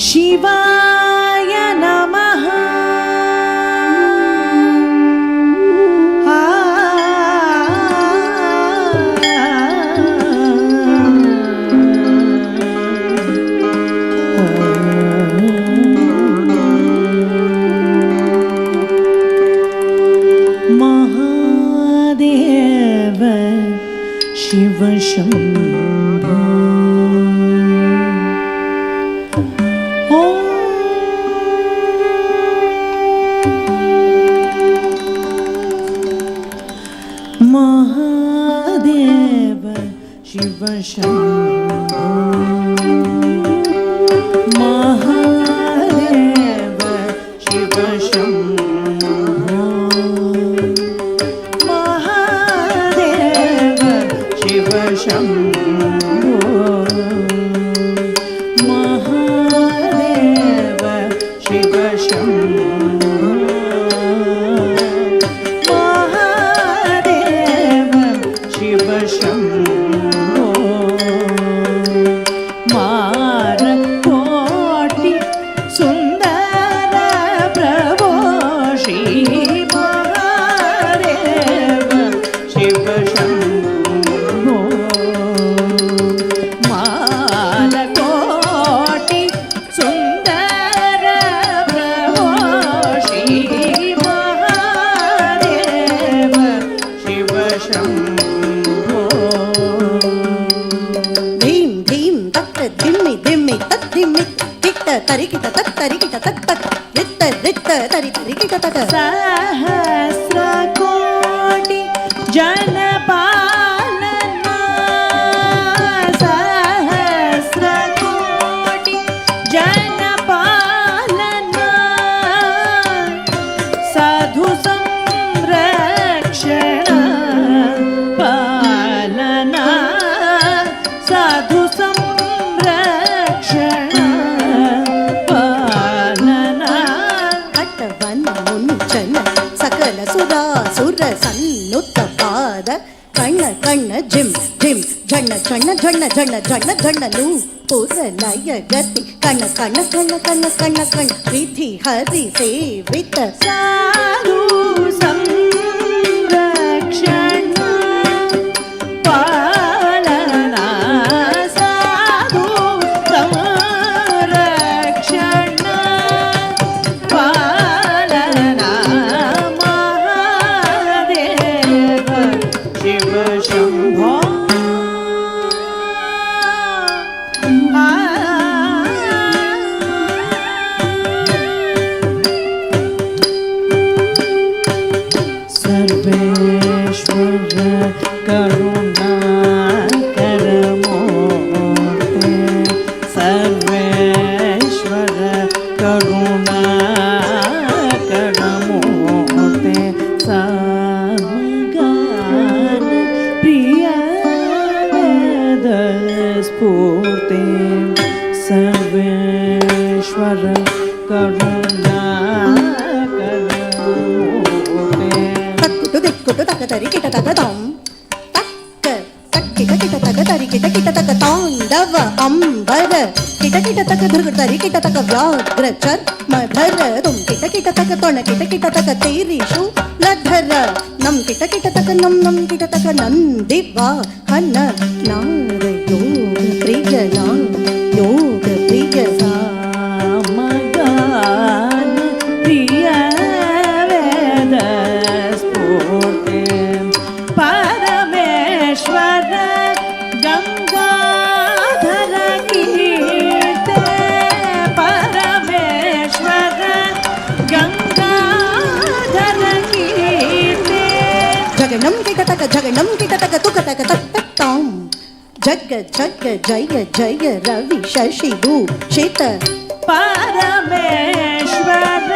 ಶಿವಾಯ ನಮಃ. ಮಹಾದೇವ ಶಿವ ಶಂಭೋ. ಮಹಾದೇವ ಶಿವ ಶಂಭೋ. ಮಹಾದೇವ ಶಿವ ಶಂಭೋ. ಮಹಾದೇವ ಶಿವ ಶಂಭೋ. ಮಹಾದೇವ ಶಿವ ಶಂಭೋ. ದಿಮ್ಮಿ ತದ್ದಿಮ್ಮಿ ಕಿಟ್ಟ ತರಿಕಿಟ ತತ್ ತರಿಕಿಟ ತತ್ ತತ್ ರಿತ್ತ ರಿತ್ತ ತರಿ ತರಿಕಿಟ ತಕ. ಸಹಸ್ರ ಕೋಟಿ ಜನ ಪಾಲನ, ಸಹಸ್ರ ಕೋಟಿ ಜನ ಪಾಲನ, ಸಾಧು ಸಂರಕ್ಷಣ ಪಾಲನ, ಸಾಧು ಸಂರಕ್ಷಣ ಪಾಲನ. ಅಟವನ ಮುಂಚನ ಸಕಲ ಸುರಾಸುರ ಸನ್ನುತ ಪಾದ ಕಣ್ಣ ಕಣ್ಣ ಜಿಮ್ ಜಿಮ್ ಝಣ್ಣ ಝಣ್ಣ ಝಣ್ಣ ಝಣ್ಣ ಝಣ್ಣ ಝಣ್ಣ ನೂಪುರ ಲಯ ಗತಿ ಕಣ್ಣ ಕಣ್ಣ ಕಣ್ಣ ಕಣ್ಣ ಕಣ್ಣ ಕಣ್ಣ ವಿಧಿ ಹರಿ ಸೇವಿತ. ಸಾಧು ಸಂರಕ್ಷಣ ಪಾಲನ, ಸಾಧು ಸಂರಕ್ಷಣ ಪಾಲನ, ಮಹಾದೇವ ಶಿವ ಶಂಭೋ. ಸರ್ವೇಶ್ವರ ಕರುಣಾಕರ ಮೂರ್ತೆ, ಸರ್ವೇಶ್ವರ ಕರುಣಾಕರ ಮೂರ್ತೆ, ಸಾಮಗಾನ ಪ್ರಿಯ ವೇದ ಸ್ಫೂರ್ತಿ, ಸರ್ವೇಶ್ವರ ಕರುಣಾಕರ ಮೂರ್ತೆ. ತಕ್ಕುಟು ದಿಕ್ಕುಟು ತಕ ತರಿ ಕಿಟ ತಕ ತಾಂ ತಕ್ಕ ತಕ್ಕಿಟ ಕಿಟ ತಕ ತರಿ ಕಿಟ ಕಿಟ ತಕ ತಾಂಡವ ಅಂಬರ ಕಿಟ ಕಿಟ ತಕ ಧೃಗ ತರಿ ಕಿಟ ತಕ ವ್ಯಾಘ್ರ ಚರ್ಮ ಧರ ತುಂ ಕಿಟ ಕಿಟ ತಕ ತೊಣ ಕಿಟ ಕಿಟ ತಕ ತೇರಿಷು ಲಧರ ನಂ ಕಿಟ ಕಿಟ ತಕ ನಂ ನಂ ಕಿಟ ತಕ ನಂದಿ ವಾಹನ ನಾರ ಯೋಗ ಪ್ರಿಯ ನಾ ಯೋಗ ಪ್ರಿಯ. ಸಾಮಗಾನ ಪ್ರಿಯ ವೇದ ಸ್ಫೂರ್ತಿ, ಪರಮೇಶ್ವರ ಗಂಗಾಧರ ಕೀರ್ತೆ, ಪರಮೇಶ್ವರ ಗಂಗಾಧರ ಕೀರ್ತೆ. ಜಗಣಂ ಕಿಟ ತಕ ಜಗಣಂ ಕಿಟ ತಕ ತುಕ ತಕ ತಕ್ ತಕ್ ತಾಂ ಜಗ ಜಗ ಜಯ ಜಯ ರವಿ ಶಶಿ ಭೂಷಿತ. ಪರಮೇಶ್ವರ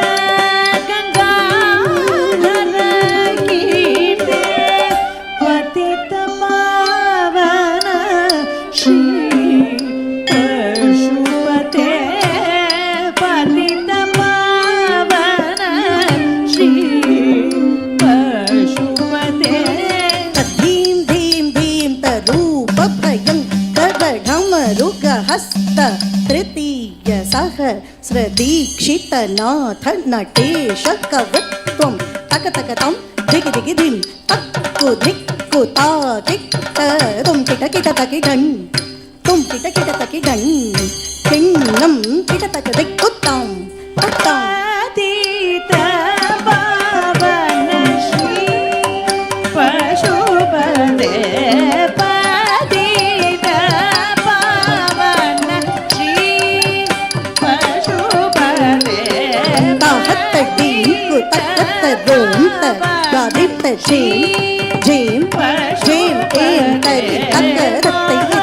ಗಂಗಾಧರ ಕೀರ್ತೆ, ಪತಿತ ಪಾವನ ಶ್ರೀ ಪಶುಪತೆ, ಪತಿತ ಪಾವನ ಶ್ರೀ ಪಶುಪತೆ. ತದ್ಧೀಂ ಧೀಂ ಧೀಂ ತರೂಪ ಭಯಂಕರ ಢಮರುಗಹಸ್ತ ತೃತೀಯ ಸಹಸ್ರ ದೀಕ್ಷಿತ ನಾಥ ನಟೇಶ ಕವತ್ವಂ ತಕ ತಕ ತಂ ಧಿಗಿ ಧಿಗಿ ಧಿಂ ತಕ್ಕು ಧಿಕ್ಕು ತಾ ಕಿಟ್ಟ ತುಂ ಕಿಟ ಕಿಟ ತಕಿ ಢಣ್ ತುಂ ಕಿಟ ಕಿಟ ತಕಿ ಢಣ್ ಕಿಣ್ಣಂ ಕಿಟ ತಕ ದಿಕ್ಕು ತಾಂ ತತ್ತಾಂ. ಪತಿತ ಪಾವನ ಶ್ರೀ ಪಶುಪತೆ, ಪತಿತ ಪಾವನ ಶ್ರೀ ಪಶುಪತೆ. ತಾಹತ್ತ ಡಿಂಕು ತತ್ತ ರೋಂತ ಗಾದಿತ್ತ ಝೀಂ ಝೀಂ ಝೀಂ ಏಂ ತರಿ ತಕ್ಕ ತತ್ತ ಇತ್ತ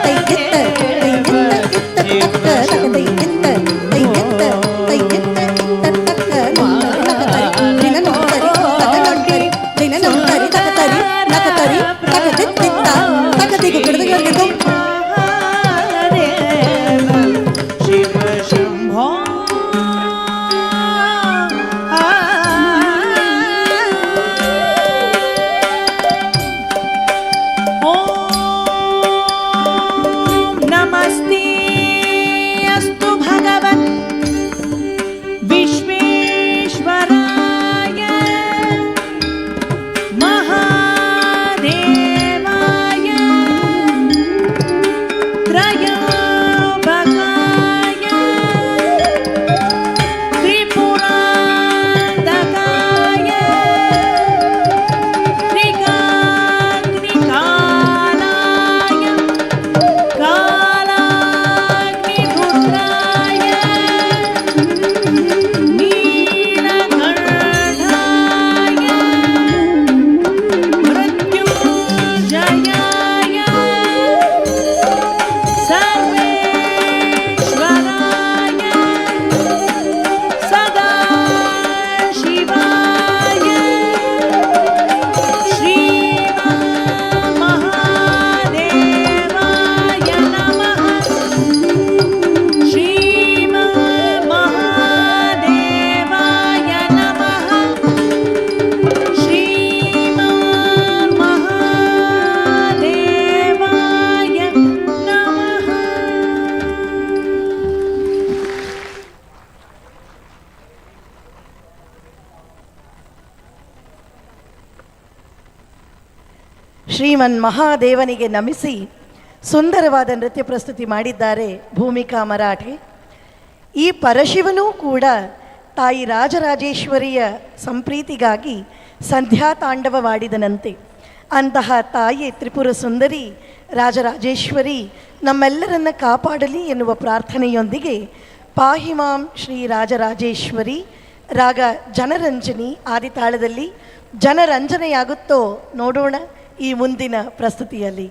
ತೈ ಇತ್ತ ತೈ ಇತ್ತ ಇತ್ತ ತಕ್ಕ ತಕ ತೈ ಇತ್ತ ತೈ ಇತ್ತ ತೈ ಇತ್ತ ಇತ್ತ ತಕ್ಕ ನಕ ತರಿ ದಿನ ನಂ ತರಿ ತಕ ನಂ ತರಿ ದಿನ ನಂ ತರಿ ತಕ ತರಿ ನಕ ತರಿ ತಕ ದಿತ್ ದಿತ್ತ ತಕ ದಿಗು ಗಿಡದ ಗಿಡದ. ಮಹಾದೇವ ಶಿವ ಶಂಭೋ. ಶ್ರೀಮನ್ ಮಹಾದೇವನಿಗೆ ನಮಿಸಿ ಸುಂದರವಾದ ನೃತ್ಯ ಪ್ರಸ್ತುತಿ ಮಾಡಿದ್ದಾರೆ ಭೂಮಿಕಾ ಮರಾಠೆ. ಈ ಪರಶಿವನೂ ಕೂಡ ತಾಯಿ ರಾಜರಾಜೇಶ್ವರಿಯ ಸಂಪ್ರೀತಿಗಾಗಿ ಸಂಧ್ಯಾ ತಾಂಡವವಾಡಿದನಂತೆ. ಅಂತಹ ತಾಯಿ ತ್ರಿಪುರ ಸುಂದರಿ ರಾಜರಾಜೇಶ್ವರಿ ನಮ್ಮೆಲ್ಲರನ್ನ ಕಾಪಾಡಲಿ ಎನ್ನುವ ಪ್ರಾರ್ಥನೆಯೊಂದಿಗೆ ಪಾಹಿಮಾಂ ಶ್ರೀ ರಾಜರಾಜೇಶ್ವರಿ ರಾಗ ಜನರಂಜನಿ ಆದಿತಾಳದಲ್ಲಿ ಜನರಂಜನೆಯಾಗುತ್ತೋ ನೋಡೋಣ ಈ ಮುಂದಿನ ಪ್ರಸ್ತುತಿಯಲ್ಲಿ.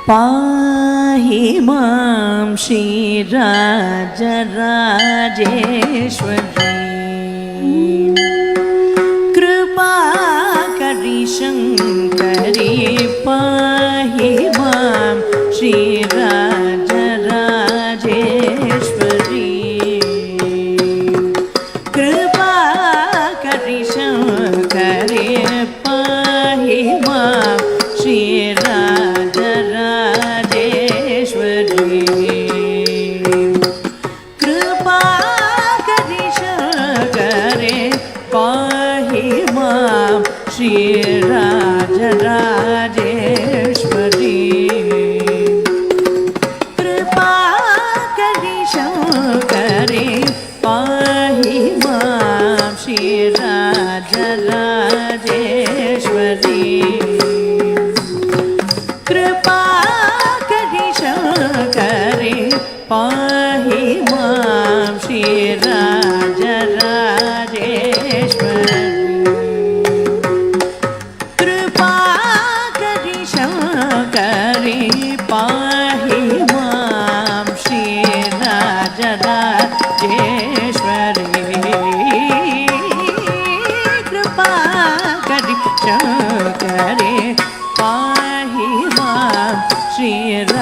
पाहि मां श्रीराजराजेश्वरी कृपाकरि शङ्करी पाहि मां श्रीराजराजेश्वरी कृपाकरि शङ्करी पाहि मां श्रीराजराजेश्वरी कृपाकरि शङ्करे पाहि मां श्रीराजराजेश्वरी कृपाकरि शङ्करे पाहि मां श्रीराजराजेश्वरी कृपाकरि शङ्करे पाहि मां श्रीराजराजेश्वरी कृपाकरि शङ्करे पाहि मां श्रीराजराजेश्वरी कृपाकरि शङ्करे पाहि मां श्रीराजराजेश्वरी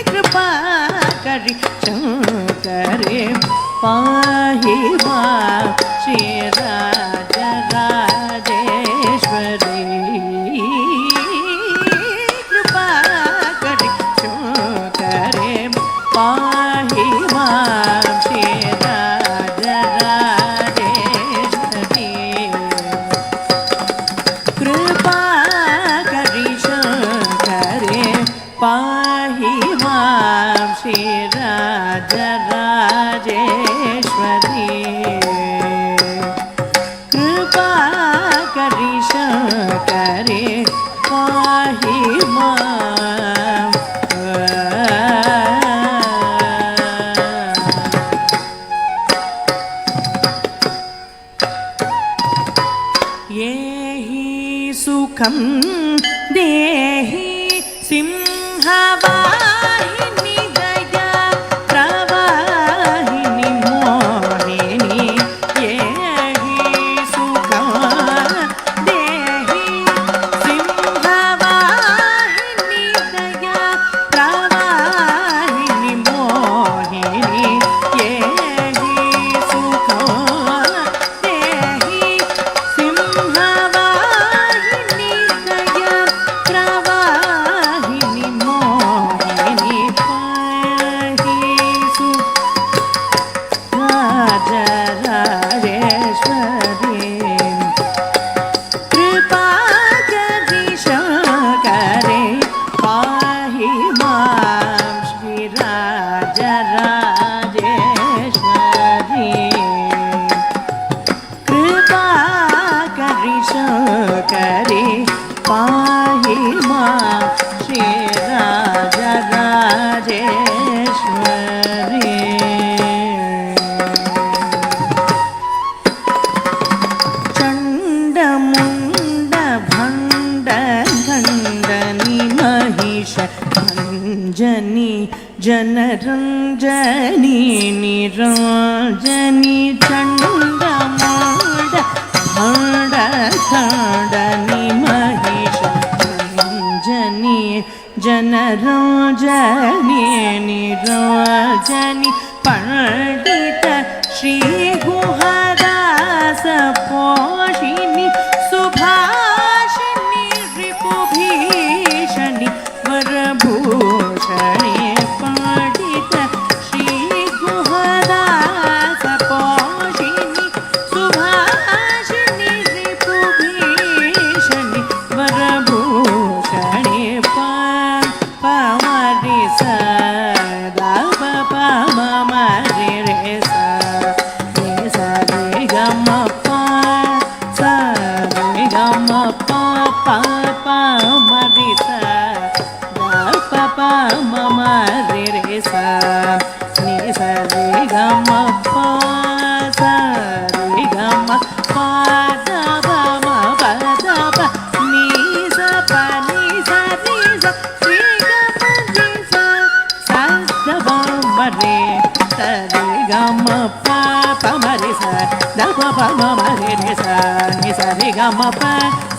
कृपाकरि शङ्करे पाहि मां श्रीराजराजेश्वरी कृपाकरि शङ्करे पाहि मां श्रीराजराजेश्वरी कृपाकरि शङ्करे पाहि मां श्रीराजराजेश्वरी कृपाकरि शङ्करे पाहि मां। येहि सुखं देहि सिंहवाहिनि दया प्रवाहिनि मोहिनि येहि सुखं देहि सिंहवाहिनि दया प्रवाहिनि मोहिनि येहि सुखं देहि सिंहवाहिनि दया प्रवाहिनि मोहिनि पाहि सु राजराजेश्वरी कृपाकरि शङ्करे पाहि मां श्रीराजराजेश्वरी कृपाकरि शङ्करे पाहि मां श्रीराजराजेश्वरी चण्डमुण्ड भण्ड Janaranjani Niranjani ಚಂಡಮುಂಡ ಭಂಡ ಖಂಡನಿ ಮಹಿಷ ರಂಜನಿ ಜನರಂಜನಿ ನಿರಂಜನಿ ಪಂಡಿತ ಶ್ರೀ ಗುಹದಾಸ ಪೋಷಿಣಿ ಸುಭಾಷಿಣಿ ರಿಪುಭೀಷಣಿ ವರಭೂಷಣಿ ಪಂಡಿತ ಶ್ರೀ ಗುಹದಾಸ ಪೋಷಿಣಿ ಸುಭಾಷಿಣಿ ರಿಪುಭೀಷಣಿ ವರಭೂಷಣಿ ಪ ಪ ಮ ರಿ ಸ the ಪ ಪ ಮ ಮ ರಿ ರೆ ಸ ರೆ ಸ ರೆ ಗ ಮ ಪ ಸ ರೆ ಗ ಮ ಪ ಪ ಪ ಮ ರಿ ಸ the ಪ ಪ ಮ ಮ ರಿ ರೆ ಸ ನಿ ಸ ರೆ ಗ ಮ ಪ ಸ ರೆ ಗ ಮ ಪ the ಪ ಮ ಪ the ಪ ನಿ ಸ ಪ ನಿ ಸ ರಿ ಸ ರಿ ಗ ಮ ರಿ ಸ ಸ the ಪ ಮ ರೆ ಸ ರೆ ಗ ಮ ಪ ಪ ಮ ರಿ ಸ the ಪ ಪ ಮ ಮ ರಿ ರೆ ಸ ನಿ ಸ ರಿ ಗ ಮ ಪ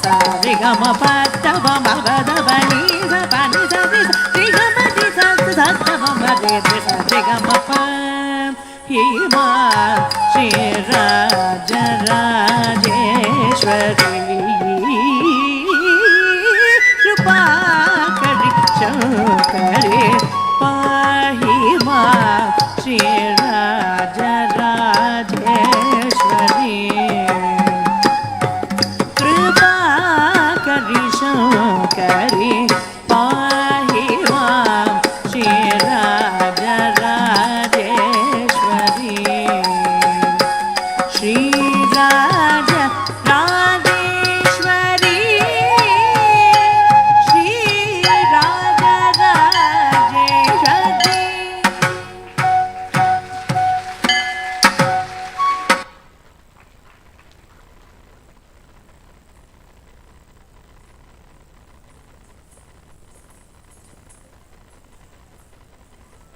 ಸ ರಿ ಗ ಮ ಪ the ಪ ಮ ಪ the ಪ ನಿ ಸ ಪ ನಿ ಸ ರಿ ಸ ರಿ ಗ ಮ ರಿ ಸ ಸ the ಪ ಮ ರೆ ರೆ ಸ ರಿ ಗ ಮ ಪ ಹಿಮ ಶ್ರೀ ರಾಜ ರಾಜೇಶ್ವರಿ ಕೃಪಾ ಕರಿ ಶಂಕರಿ ಪಾಹಿ ಮಾ ಶ್ರೀ ರಾಜ ರಾಜೇಶ್ವರಿ ಕೃಪಾ ಕರಿ ಶಂಕರಿ ಪಾಹಿ ಮಾ ಶ್ರೀ ರಾಜ ರಾಜೇಶ್ವರಿ ಶ್ರೀ ರಾಜ ರಾಜೇಶ್ವರಿ ಶ್ರೀ ರಾಜ ರಾಜೇಶ್ವರಿ.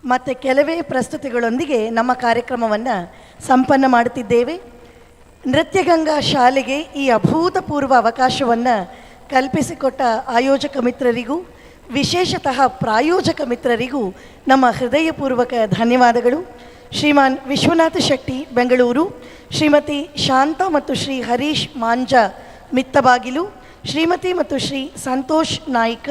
ಮತ್ತು ಕೆಲವೇ ಪ್ರಸ್ತುತಿಗಳೊಂದಿಗೆ ನಮ್ಮ ಕಾರ್ಯಕ್ರಮವನ್ನು ಸಂಪನ್ನ ಮಾಡುತ್ತಿದ್ದೇವೆ. ನೃತ್ಯಗಂಗಾ ಶಾಲೆಗೆ ಈ ಅಭೂತಪೂರ್ವ ಅವಕಾಶವನ್ನು ಕಲ್ಪಿಸಿಕೊಟ್ಟ ಆಯೋಜಕ ಮಿತ್ರರಿಗೂ, ವಿಶೇಷತಃ ಪ್ರಾಯೋಜಕ ಮಿತ್ರರಿಗೂ ನಮ್ಮ ಹೃದಯಪೂರ್ವಕ ಧನ್ಯವಾದಗಳು. ಶ್ರೀಮಾನ್ ವಿಶ್ವನಾಥ ಶೆಟ್ಟಿ ಬೆಂಗಳೂರು, ಶ್ರೀಮತಿ ಶಾಂತಾ ಮತ್ತು ಶ್ರೀ ಹರೀಶ್ ಮಾಂಜಾ ಮಿತ್ತಬಾಗಿಲು, ಶ್ರೀಮತಿ ಮತ್ತು ಶ್ರೀ ಸಂತೋಷ್ ನಾಯ್ಕ,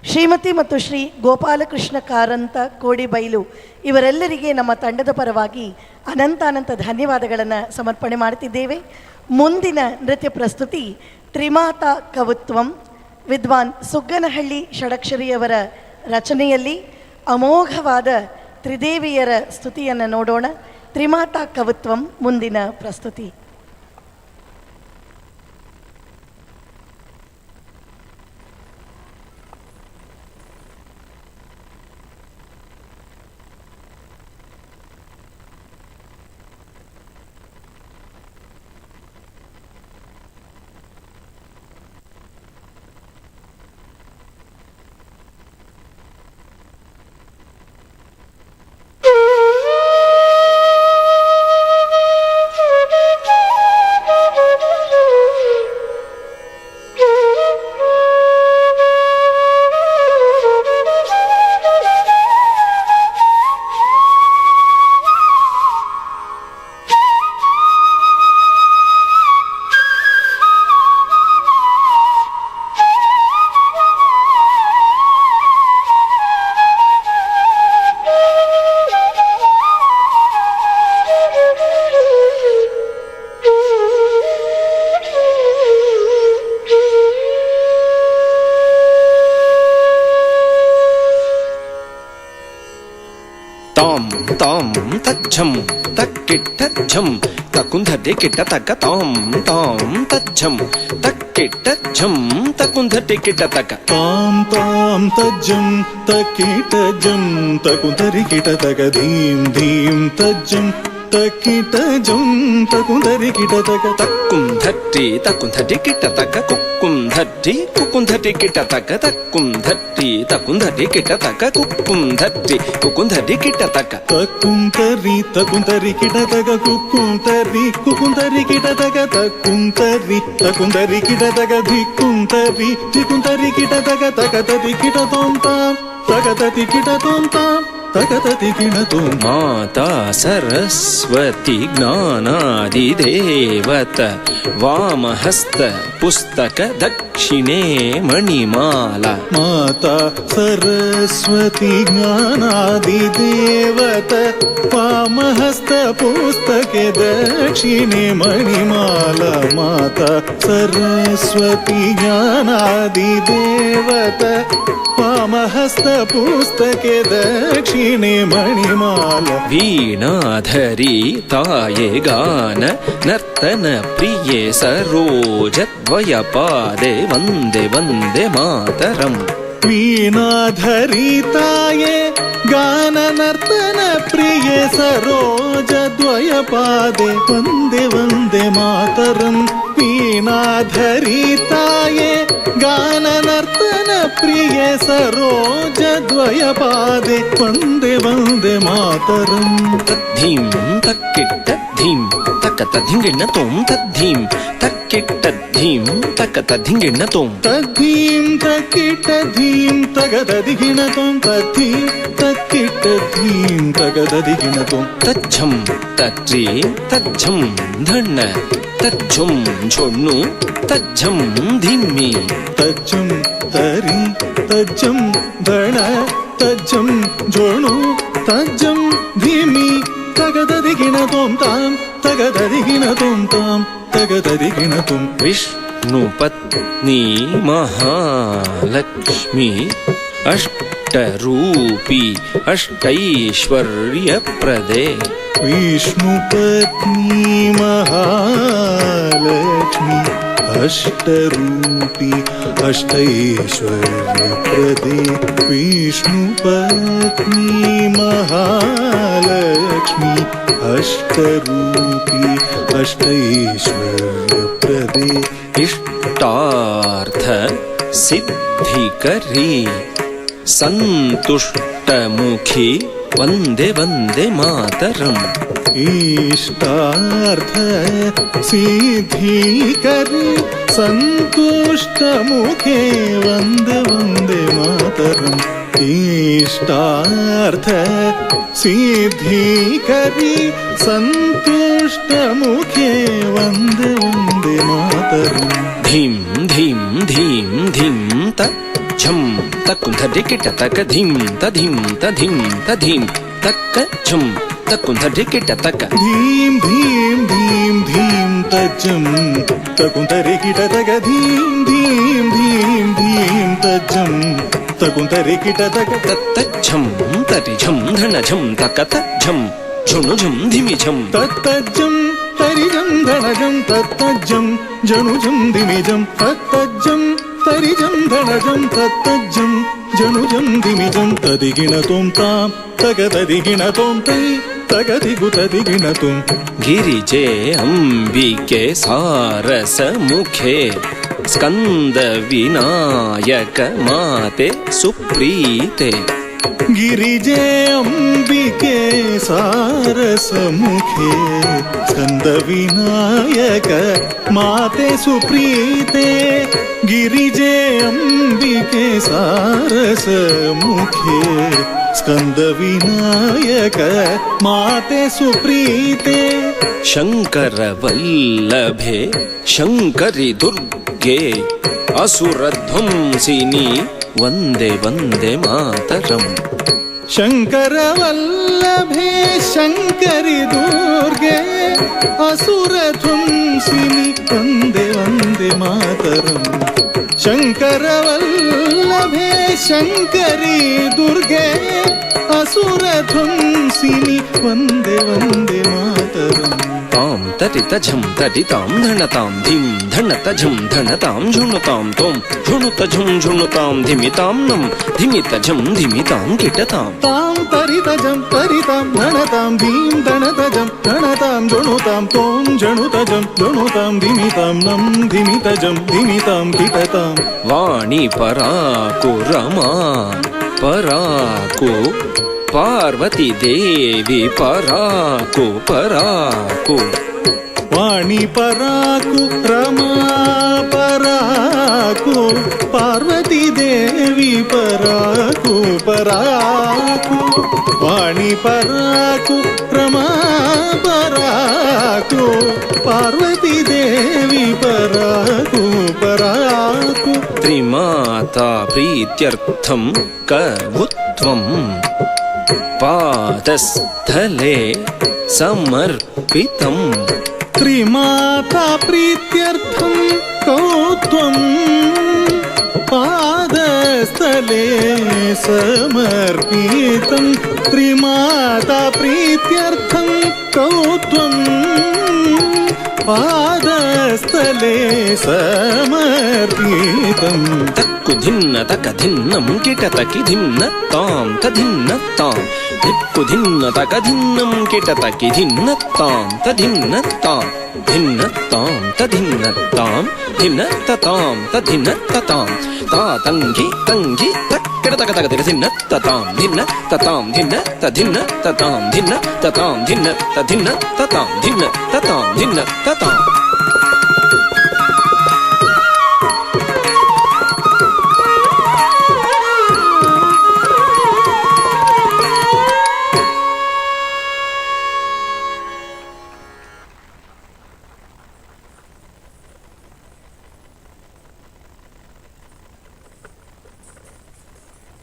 ಶ್ರೀಮತಿ ಮತ್ತು ಶ್ರೀ ಗೋಪಾಲಕೃಷ್ಣ ಕಾರಂತ ಕೋಡಿಬೈಲು ಇವರೆಲ್ಲರಿಗೆ ನಮ್ಮ ತಂಡದ ಪರವಾಗಿ ಅನಂತಾನಂತ ಧನ್ಯವಾದಗಳನ್ನು ಸಮರ್ಪಣೆ ಮಾಡುತ್ತಿದ್ದೇವೆ. ಮುಂದಿನ ನೃತ್ಯ ಪ್ರಸ್ತುತಿ ತ್ರಿಮಾತಾ ಕವಿತ್ವಂ ವಿದ್ವಾನ್ ಸುಗ್ಗನಹಳ್ಳಿ ಷಡಕ್ಷರಿಯವರ ರಚನೆಯಲ್ಲಿ ಅಮೋಘವಾದ ತ್ರಿದೇವಿಯರ ಸ್ತುತಿಯನ್ನು ನೋಡೋಣ. ತ್ರಿಮಾತಾ ಕವಿತ್ವಂ ಮುಂದಿನ ಪ್ರಸ್ತುತಿ. ತಾಂ ತಾಂ ತಜ್ಜಂ ತಕ್ಕಿಟ್ಟಜ್ಜಂ ತಕುಂಧಟಿ ಕಿಟ್ಟ ತಕ್ಕ ತಾಂ ತಾಂ ತಜ್ಜಂ ತಕ್ಕಿಟ್ಟಜ್ಜಂ ತಕುಂಧಟಿ ಕಿಟ್ಟ ತಕ್ಕ ತಾಂ ತಾಂ ತಜ್ಜಂ ತಕ್ಕಿಟ್ಟಜ್ಜಂ ತಕುಂಧರಿ ಕಿಟ ತಕ ಧೀಂ ಧೀಂ ತಜ್ಜಂ ತಕ್ಕಿಟ ಜುಂ ತಕುಂದರಿ ಕಿಟ ತಕ ತಕ್ಕುಂ ಧಟ್ಟಿ ತಕ್ಕುಂ ಧಟಿ ಕಿಟ್ಟ ತಕ್ಕ ಕುಕ್ಕುಂ ಧಟ್ಟಿ ಕುಕ್ಕುಂ ಧಟಿ ಕಿಟ್ಟ ತಕ್ಕ ತಕ್ಕುಂ ಧಟ್ಟಿ ತಕ್ಕುಂ ಧಟಿ ಕಿಟ್ಟ ತಕ್ಕ ಕುಕ್ಕುಂ ಧಟ್ಟಿ ಕುಕ್ಕುಂ ಧಟಿ ಕಿಟ್ಟ ತಕ್ಕ ತಕ್ಕುಂತರಿ ತಕುಂತರಿ ಕಿಟ ತಗ ಕುಕ್ಕುಂತರಿ ಕುಕ್ಕುಂತರಿ ಕಿಟ ತಗ ತಕ್ಕುಂತರಿ ತಕುಂತರಿ ಕಿಟ ತಗ ಧಿಕ್ಕುಂತರಿ ಧಿಕ್ಕುಂತರಿ ಕಿಟ ತಗ ತಕ ತತಿ ಕಿಟ ತೋಂ ತಾಂ ತಕ ತತಿ ಕಿಟ ತೋಂ ತಾಂ ತಕ ತತಿ ಕಿಣ ತೋಂ. ಮಾತಾ ಸರಸ್ವತಿ ಜ್ಞಾನಾದಿದೇವತ ವಾಮಹಸ್ತ ಪುಸ್ತಕ ದಕ್ಷಿಣೇ ಮಣಿಮಾಲ. ಮಾತಾ ಸರಸ್ವತಿ ಜ್ಞಾನಾದಿದೇವತ ವಾಮಹಸ್ತ ಪುಸ್ತಕೆ ದಕ್ಷಿಣೆ ಮಣಿಮಾಲ. ಮಾತಾ ಸರಸ್ವತಿ ಜ್ಞಾನಾದಿದೇವತ ವಾಮಹಸ್ತ ಪುಸ್ತಕೆ ದಕ್ಷಿಣೆ ಮಣಿಮಾಲ. ವೀಣಾಧರಿ ತಾಯೆ ಗಾನ ನರ್ತನ ಪ್ರಿಯೆ ಸರೋಜದ್ವಯ ಪಾದೆ ವಂದೇ ವಂದೇ ಮಾತರಂ. ವೀಣಾಧರಿ ತಾಯೆ ಗಾನ ನರ್ತನ ಪ್ರಿಯೆ ಸರೋಜದ್ವಯ ಪಾದೆ ವಂದೇ ವಂದೇ ಮಾತರಂ. ವೀಣಾಧರಿ ತಾಯೆ ಗಾನ ನರ್ತನ ಪ್ರಿಯೆ ಸರೋಜದ್ವಯ ಪಾದೆ ವಂದೇ ವಂದೇ ಮಾತರಂ. ತದ್ಧೀಂ ತಕ್ಕಿಟ್ಟ ಧೀಂ ತಕ್ಕ ತದ್ಧಿಂಗಿಣ್ಣ ತೋಂ ತದ್ಧೀಂ ತಕ್ಕಿಟ್ಟ ಧೀಂ ತಕ್ಕ ತದ್ಧಿಂಗಿಣ್ಣ ತೋಂ. ತದ್ಧೀಂ ತಕ್ಕಿಟ್ಟ ಧೀಂ ತಗದದಿಗಿಣ ತೋಂ ತದ್ಧೀಂ ತಕ್ಕಿಟ್ಟ ಧೀಂ ತಗದದಿಗಿಣ ತೋಂ. ತಜ್ಜಂ ತತ್ರಿ ತಜ್ಜಂ ಧಣ್ಣ ತಜ್ಜುಂ ಝೊಣ್ಣು ತಜ್ಜಂ ಧಿಮ್ಮಿ. ತಜ್ಜಂ ತರಿ ತಜ್ಜಂ ಧಣ ತಜ್ಜಂ ಝೊಣು ತಜ್ಜಂ ಧಿಮಿ ತಗದದಿಗಿಣ ತೋಂ ತಾಂ ತಗದದಿಗಿಣ ತೋಂ ತಾಂ ತಗದದಿಗಿಣ ತೋಂ. ವಿಷ್ಣು ಪತ್ನಿ ಮಹಾಲಕ್ಷ್ಮಿ ಅಷ್ಟರೂಪಿ ಅಷ್ಟೈಶ್ವರ್ಯಪ್ರದೆ. ವಿಷ್ಣು ಪತ್ನಿ ಮಹಾಲಕ್ಷ್ಮಿ ಅಷ್ಟರೂಪಿ ಅಷ್ಟೈಶ್ವರ್ಯಪ್ರದೆ. ವಿಷ್ಣು ಪತ್ನಿ ಮಹಾಲಕ್ಷ್ಮಿ ಅಷ್ಟರೂಪಿ ಅಷ್ಟೈಶ್ವರ್ಯಪ್ರದೆ. ಇಷ್ಟಾರ್ಥ ಸಿದ್ಧಿಕರಿ ಸಂತುಷ್ಟಮುಖಿ ವಂದೇ ವಂದೇ ಮಾತರಂ. ಇಷ್ಟಾರ್ಥ ಸಿದ್ಧಿಕರಿ ಸಂತುಷ್ಟಮುಖೇ ವಂದೇ ವಂದೇ ಮಾತರಂ. ಇಷ್ಟಾರ್ಥ ಸಿದ್ಧಿಕರಿ ಸಂತುಷ್ಟಮುಖೇ ವಂದೇ ವಂದೇ ಮಾತರಂ. ಧೀಂ ಧೀಂ ಧೀಂ ಧೀಂ ತ ಝಂ ತಕ್ಕುಂ ಧರಿ ಕಿಟ ತಕ ಧೀಂ ತಧೀಂ ತಧೀಂ ತಧೀಂ ತಕ್ಕ ಝಂ ತಕ್ಕುಂ ಧರಿ ಕಿಟ ತಕ. ಧೀಂ ಧೀಂ ಧೀಂ ಧೀಂ ತಜ್ಜಂ ತಕುಂ ತರಿ ಕಿಟ ತಕ ಧೀಂ ಧೀಂ ಧೀಂ ಧೀಂ ತಜ್ಜಂ ತಕುಂ ತರಿ ಕಿಟ ತಕ. ತಜ್ಜಂ ತರಿ ಝಂ ಧಣ ಝಂ ತಕ ತಜ್ಜಂ ಝುಣು ಝುಂ ಧಿಮಿ ಝಂ. ತತ್ತಜ್ಜಂ ತರಿ ಝಂ ಧಣ ಝಂ ತತ್ತಜ್ಜಂ ಝಣು ಝುಂ ಧಿಮಿ ಝಂ. ತತ್ತಜ್ಜಂ ತರಿ ಝಂ ಧಣ ಝಂ ತತ್ತಜ್ಜಂ ಝಣು ಝಂ ಧಿಮಿ ಝಂ. ತದಿಗಿಣ ತೋಂ ತಾಂ ತಗ ತದಿಗಿಣ ತೋಂ ತೈ ತಗದಿಗು ತದಿಗಿಣ ತೋಂ. ಗಿರಿಜೆ ಅಂಬಿಕೆ ಸಾರಸ ಮುಖೆ ಸ್ಕಂದ ವಿನಾಯಕ ಮಾತೆ ಸುಪ್ರೀತೆ. ಗಿರಿಜೆ ಅಂಬಿಕೆ ಸಾರಸ ಮುಖೆ ಸ್ಕಂದ ವಿನಾಯಕ ಮಾತೆ ಸುಪ್ರೀತೆ. ಗಿರಿಜೆ ಅಂಬಿಕೆ ಸಾರಸ ಮುಖೆ ಸ್ಕಂದ ವಿನಾಯಕ ಮಾತೆ ಸುಪ್ರೀತೆ. ಶಂಕರ ವಲ್ಲಭೆ ಶಂಕರಿ ದುರ್ಗೆ ಅಸುರಧ್ವಂಸಿನಿ ವಂದೇ ವಂದೇ ಮಾತರಂ. ಶಂಕರ ವಲ್ಲಭೆ ಶಂಕರಿ ದುರ್ಗೆ ಅಸುರಧ್ವಂಸಿನಿ ವಂದೇ ವಂದೇ ಮಾತರಂ. ಶಂಕರ ವಲ್ಲಭೆ ಶಂಕರಿ ದುರ್ಗೆ ಅಸುರಧ್ವಂಸಿನಿ ವಂದೇ ವಂದೇ ಮಾತರಂ. ತಾಂ ತರಿತ ಝಂ ತರಿತಾಂ ಧಣತಾಂ ಧಿಂ ಧಣತ ಝಂ ಧಣತಾಂ ಝುಣುತಾಂ ತೋಂ ಝುಣುತ ಝುಂ ಝುಣುತಾಂ ಧಿಮಿತಾಂ ನಂ ಧಿಮಿತ ಝಂ ಧಿಮಿತಾಂ ಕಿಟತಾಂ. ತಾಂ ತರಿತ ಜಂ ತರಿತಾಂ ಧಣತಾಂ ಧೀಂ ಧಣತ ಜಂ ಧಣತಾಂ ಝುಣುತಾಂ ತೋಂ ಝಣುತ ಜಂ ಝುಣುತಾಂ ಧಿಮಿತಾಂ ನಂ ಧಿಮಿತ ಜಂ ಧಿಮಿತಾಂ ಕಿಟತಾಂ. ವಾಣಿ ಪರಾಕು ರಮಾ ಪರಾಕು ಪಾರ್ವತಿ ದೇವಿ ಪರಾಕು ಪರಾಕು. ವಾಣಿ ಪರಾಕು ರಮಾ ಪರಾಕು ಪಾರ್ವತಿ ದೇವಿ ಪರಾಕು ಪರಾಕು. ವಾಣಿ ಪರಾಕು ರಮಾ ಪರಾಕು ಪಾರ್ವತಿ ದೇವಿ ಪರಾಕು ಪರಾಕು. ತ್ರಿಮಾತಾ ಪ್ರೀತ್ಯರ್ಥಂ ಕವುತ್ವಂ ಪಾದಸ್ಥಲೇ ಸಮರ್ಪಿತಂ. ತ್ರಿಮಾತಾ ಪ್ರೀತ್ಯರ್ಥಂ ಕೌತ್ವಂ ಪಾದಸ್ಥಲೇ ಸಮರ್ಪಿತಂ. ತ್ರಿಮಾತಾ ಪ್ರೀತ್ಯರ್ಥಂ ಕೌತ್ವಂ ಪಾದಸ್ಥಲೇ ಸಮರ್ಪಿತಂ. ತಕ್ಕು ಧಿನ್ನ ತಕ ಧಿನ್ನಂ ಕಿಟತಕಿ ಧಿನ್ನ ತಾಂ ತಧಿನ್ನ ತಾಂ. ಧಿಕ್ಕು ಧಿನ್ನ ತಕ ಧಿನ್ನಂ ಕಿಟತಕಿ ಧಿನ್ನ ತಾಂ ತಧಿನ್ನ ತಾಂ. ಧಿನ್ನ ತಾಂ ತಧಿನ್ನ ತಾಂ ಧಿನ್ನ ತತಾಂ ತಧಿನ್ನ ತತಾಂ. ತಾ ತಂಗಿ ತಂಗಿ ತಕ್ಕಿಡ ತಕ ತಕ ತಿರ ಧಿನ್ನ ತತಾಂ ಧಿನ್ನ ತತಾಂ ಧಿನ್ನ ತಧಿನ್ನ ತತಾಂ ಧಿನ್ನ ತತಾಂ ಧಿನ್ನ ತಧಿನ್ನ ತತಾಂ ಧಿನ್ನ ತತಾಂ ಧಿನ್ನ ತತಾಂ.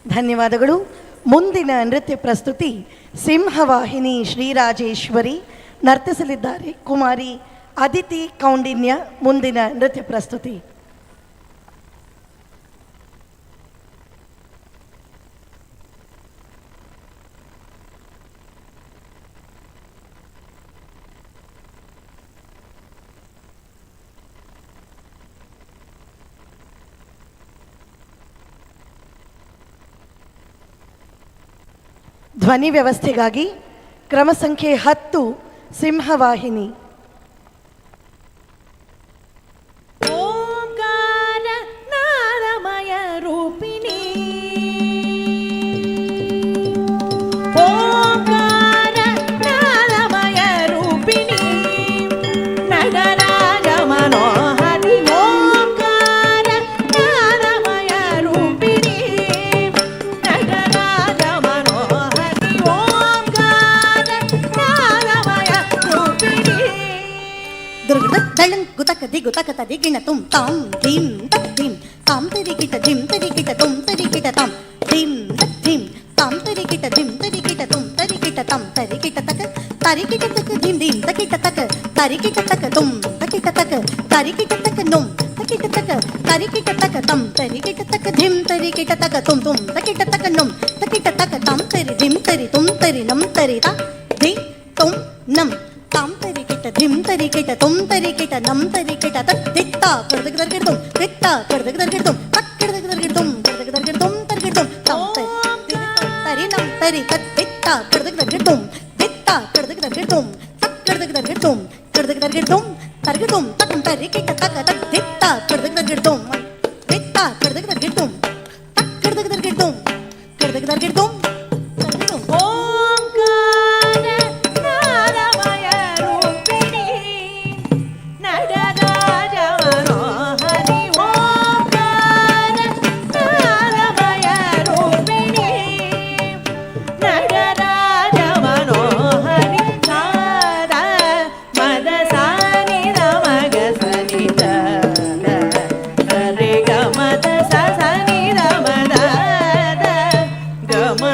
ಧನ್ಯವಾದಗಳು. ಮುಂದಿನ ನೃತ್ಯ ಪ್ರಸ್ತುತಿ ಸಿಂಹವಾಹಿನಿ ಶ್ರೀರಾಜೇಶ್ವರಿ ನರ್ತಿಸಲಿದ್ದಾರೆ ಕುಮಾರಿ ಅದಿತಿ ಕೌಂಡಿನ್ಯ. ಮುಂದಿನ ನೃತ್ಯ ಪ್ರಸ್ತುತಿ. ಧ್ವನಿ ವ್ಯವಸ್ಥೆಗಾಗಿ ಕ್ರಮ ಸಂಖ್ಯೆ 10 ಸಿಂಹವಾಹಿನಿ. ಓಂಕಾರ ನಾದಮಯ ರೂಪಿಣಿ ಓಂಕಾರ ನಾದಮಯ ರೂಪಿಣಿ ನಟರಾಜ ಮನೋಹರಿ ಓಂಕಾರ ನಾದಮಯ ರೂಪಿಣಿ ನಟರಾಜ ಮನೋಹರಿ ಓಂಕಾರ ನಾದಮಯ ರೂಪಿಣಿ. ದುರ್ಗದಳಂ ಗುತಕ ದಿಗುತಕ ತದಿಗಿಣ ತುಂ ತಾಂ ಧೀಂ ತತ್ ಧೀಂ ತಾಂ ತರಿಕಿಟ ಧಿಂ ತರಿಕಿಟ ತುಂ ತರಿಕಿಟ ತಾಂ ಧೀಂ ತತ್ ಧೀಂ ತಾಂ ತರಿಕಿಟ ಧಿಂ ತರಿಕಿಟ ತುಂ ತರಿಕಿಟ ತಾಂ ತರಿಕಿಟ ತಕ ತರಿಕಿಟ ತಕ ಧಿಂ ಧೀಂ ತಕಿಟ ತಕ ತರಿಕಿಟ ತಕ ತುಂ ತಕಿಟ ತಕ ತರಿಕಿಟ ತಕ ನುಂ ತಕಿಟ ತಕ ತರಿಕಿಟ ತಕ ತಂ ತರಿಕಿಟ ತಕ ಧಿಂ ತರಿಕಿಟ ತಕ ತುಂ ತುಂ ತಕಿಟ ತಕ ನುಂ ತಕಿಟ ತಕ ತಾಂ ತರಿ ಧಿಂ ತರಿ ತುಂ ತರಿ ನಂ ತರಿ ತ ಧಿ ತುಂ ನಂ ತಾಂ ತರಿಕಿಟ ಧಿಂ ತರಿಕಿಟ ತುಂ ತರಿಕಿಟ ನಂ ತರಿಕಿಟ ತತ್ ದಿತ್ತ ಕಡದಗ ದರ್ಗಿಡ್ದುಂ ದಿತ್ತ ಕಡದಗ ದರ್ಗಿಡ್ದುಂ ತಕ್ ಕಡದಗ ದರ್ಗಿಡ್ದುಂ ಕಡದಗ ದರ್ಗಿಡ್ದುಂ ತರ್ಗಿಡ್ದುಂ ತಾಂ ತರಿ ತರಿ ನಂ ತರಿ ತತ್ ದಿತ್ತ ಕಡದಗ ದರ್ಗಿಡ್ದುಂ ದಿತ್ತ ಕಡದಗ ದರ್ಗಿಡ್ದುಂ ತಕ್ ಕಡದಗ ದರ್ಗಿಡ್ದುಂ ಕಡದಗ ದರ್ಗಿಡ್ದುಂ ತರ್ಗಿಡ್ದುಂ ತಕ್ ತರಿಕಿಟ ತಕ ತತ್ ದಿತ್ತ ಕಡದಗ ದರ್ಗಿಡ್ದುಂ ದಿತ್ತ ಕಡದಗ ದರ್ಗಿಡ್ದುಂ ತಕ್ ಕಡದಗ ದರ್ಗಿಡ್ದುಂ ಕಡದಗ ದರ್ಗಿಡ್ದುಂ ಓಂಕಾರ ನಾದಮಯ ರೂಪಿಣಿ ನಟರಾಜ ಮನೋಹರಿ ಓಂಕಾರ ನಾದಮಯ ರೂಪಿಣಿ ನಟರಾಜ ಮನೋಹರಿ ಸಾದ ಮದ ಸಾನಿ ನಮಗ ಸನಿ the ರೆ ಗ ಮದ ಸ ಸನಿ ರ ಮದ the ಗ ಮ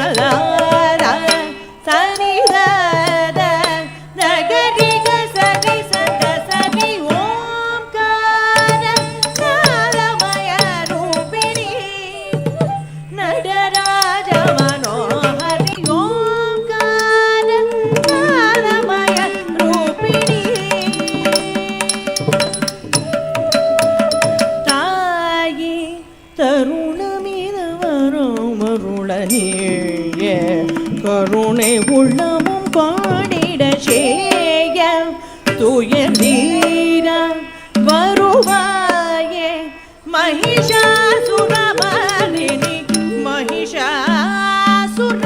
கருணை உள்ளமும் பாடிட செய்ய தூய நீர வருவாயே மகிஷாசுரமர்தினி மகிஷாசுர.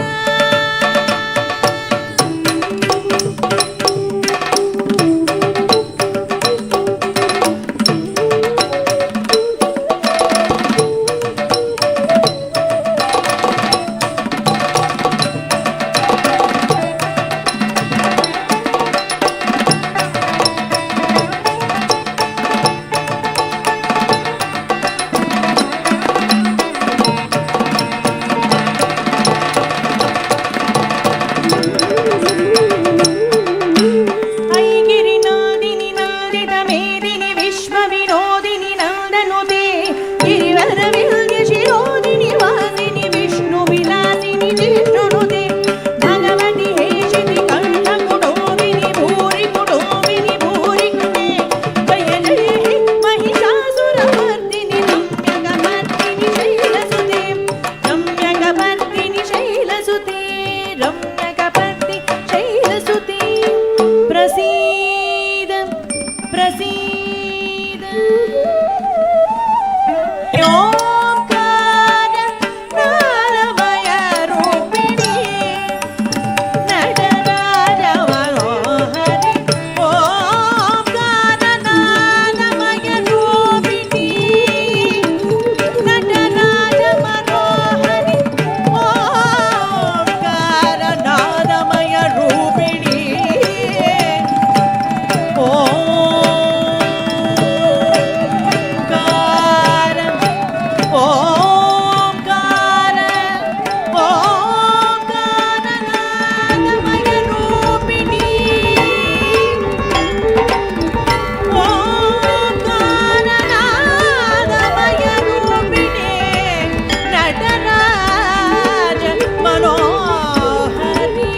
ಐಗಿರಿನಾದಿನಿ ನಂದಿತ ಮೇದಿನಿ ವಿಶ್ವ ವಿನೋದಿನಿ ನಂದನುತೆ ಗಿರಿವರ ವಿಲ್ಯ ಶಿರೋದಿನಿ ವಾಸಿನಿ ವಿಷ್ಣು ವಿಲಾಸಿನಿ ಜಿಷ್ಣುನುತೆ ಭಗವತಿ ಹೇಷಿತಿ ಕಂಠ ಕುಟುಂಬಿನಿ ಭೂರಿ ಕುಟುಂಬಿನಿ ಭೂರಿ ಕೃತೆ ಜಯ ಜಯ ಹೇ ಮಹಿಷಾಸುರಮರ್ದಿನಿ ರಮ್ಯಕಮರ್ದಿನಿ ಶೈಲಸುತೆ ರಮ್ಯಕಮರ್ದಿನಿ ಶೈಲಸುತೆ ರಮ್ಯಕಪರ್ದಿ ಶೈಲಸುತೆ. ಪ್ರಸೀದ ಪ್ರಸೀದ ಓಂಕಾರ ನಾದಮಯ ರೂಪಿಣಿ ನಟರಾಜ ಮನೋಹರಿ ಓಂಕಾರ ನಾದಮಯ ರೂಪಿಣಿ ನಟರಾಜ ಮನೋಹರಿ ಓಂಕಾರ ನಾದಮಯ ರೂಪಿಣಿ ಓಂಕಾರ ಓಂಕಾರ ಓಂಕಾರ ನಾದಮಯ ರೂಪಿಣಿ ಓಂಕಾರ ನಾದಮಯ ರೂಪಿಣಿ ನಟರಾಜ ಮನೋಹರಿ.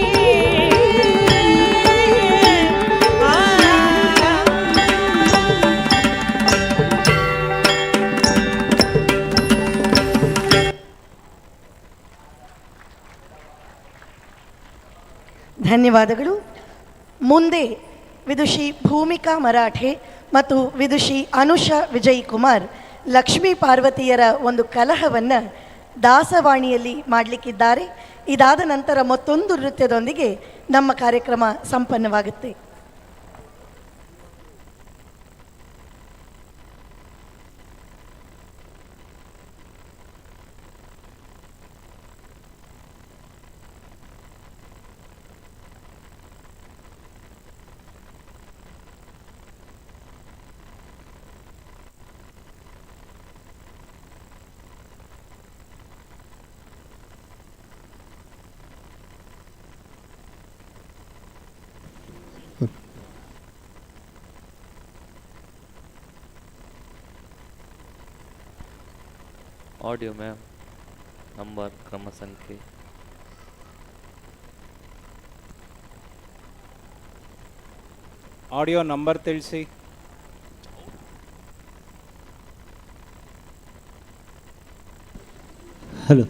ಧನ್ಯವಾದಗಳು. ಮುಂದೆ ವಿದುಷಿ ಭೂಮಿಕಾ ಮರಾಠೆ ಮತ್ತು ವಿದುಷಿ ಅನುಷಾ ವಿಜಯ್ ಕುಮಾರ್ ಲಕ್ಷ್ಮೀ ಪಾರ್ವತಿಯರ ಒಂದು ಕಲಹವನ್ನು ದಾಸವಾಣಿಯಲ್ಲಿ ಮಾಡಲಿಕ್ಕಿದ್ದಾರೆ. ಇದಾದ ನಂತರ ಮತ್ತೊಂದು ನೃತ್ಯದೊಂದಿಗೆ ನಮ್ಮ ಕಾರ್ಯಕ್ರಮ ಸಂಪನ್ನವಾಗುತ್ತೆ. ಆಡಿಯೋ ಮ್ಯಾಮ್ ನಂಬರ್ ಕ್ರಮ ಸಂಖ್ಯೆ. ಆಡಿಯೋ ನಂಬರ್ ತಿಳಿಸಿ. ಹಲೋ,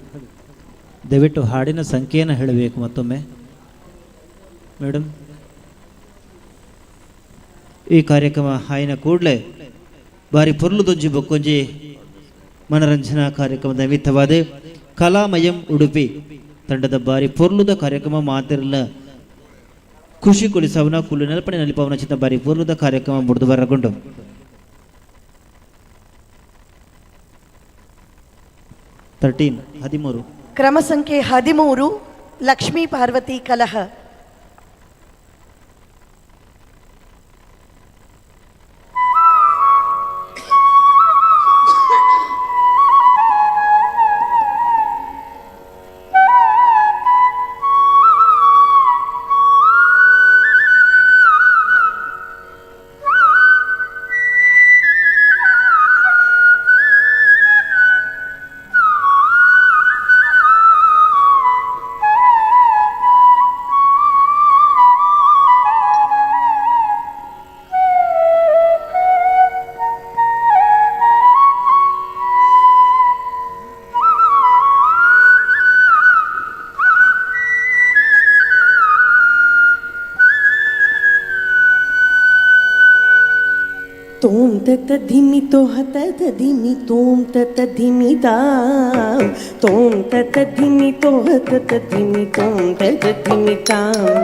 ದಯವಿಟ್ಟು ಹಾಡಿನ ಸಂಖ್ಯೆಯನ್ನು ಹೇಳಬೇಕು ಮತ್ತೊಮ್ಮೆ ಮೇಡಮ್. ಈ ಕಾರ್ಯಕ್ರಮ ಹಾಯಿನ ಕೂಡಲೇ ಬಾರಿ ಪೊರ್ಲುದೊಂಜಿ ಬೊಕ್ಕೊಂಜಿ ಮನರಂಜನಾ ಕಾರ್ಯಕ್ರಮದ ನಿಮಿತ್ತವಾದ ಕಲಾಮಯಂ ಉಡುಪಿ ತಂಡದ ಬಾರಿ ಪೊರ್ಲುದ ಕಾರ್ಯಕ್ರಮ ಮಾತಿರಲ್ಲ ಖುಷಿ ಕೊಲಿಸವನ ಕುಲ್ಲು ನೆಲಪಣೆ ನಲಿಪವನ ಚಿತ್ತ ಬಾರಿ ಪೊರ್ಲುದ ಕಾರ್ಯಕ್ರಮ ಮುಡಿದು ಬರಗೊಂಡು 13 13. ಕ್ರಮ ಸಂಖ್ಯೆ 13 ಲಕ್ಷ್ಮೀ ಪಾರ್ವತಿ ಕಲಹ. ತೋಂ ತತ ಧಿಮಿ ತೋಹ ತತ ಧಿಮಿ ತೋಂ ತತ ಧಿಮಿ ತಾಂ ತೋಂ ತತ ಧಿಮಿ ತೋಹ ತತ ಧಿಮಿ ತೋಂ ತತ ಧಿಮಿ ತಾಂ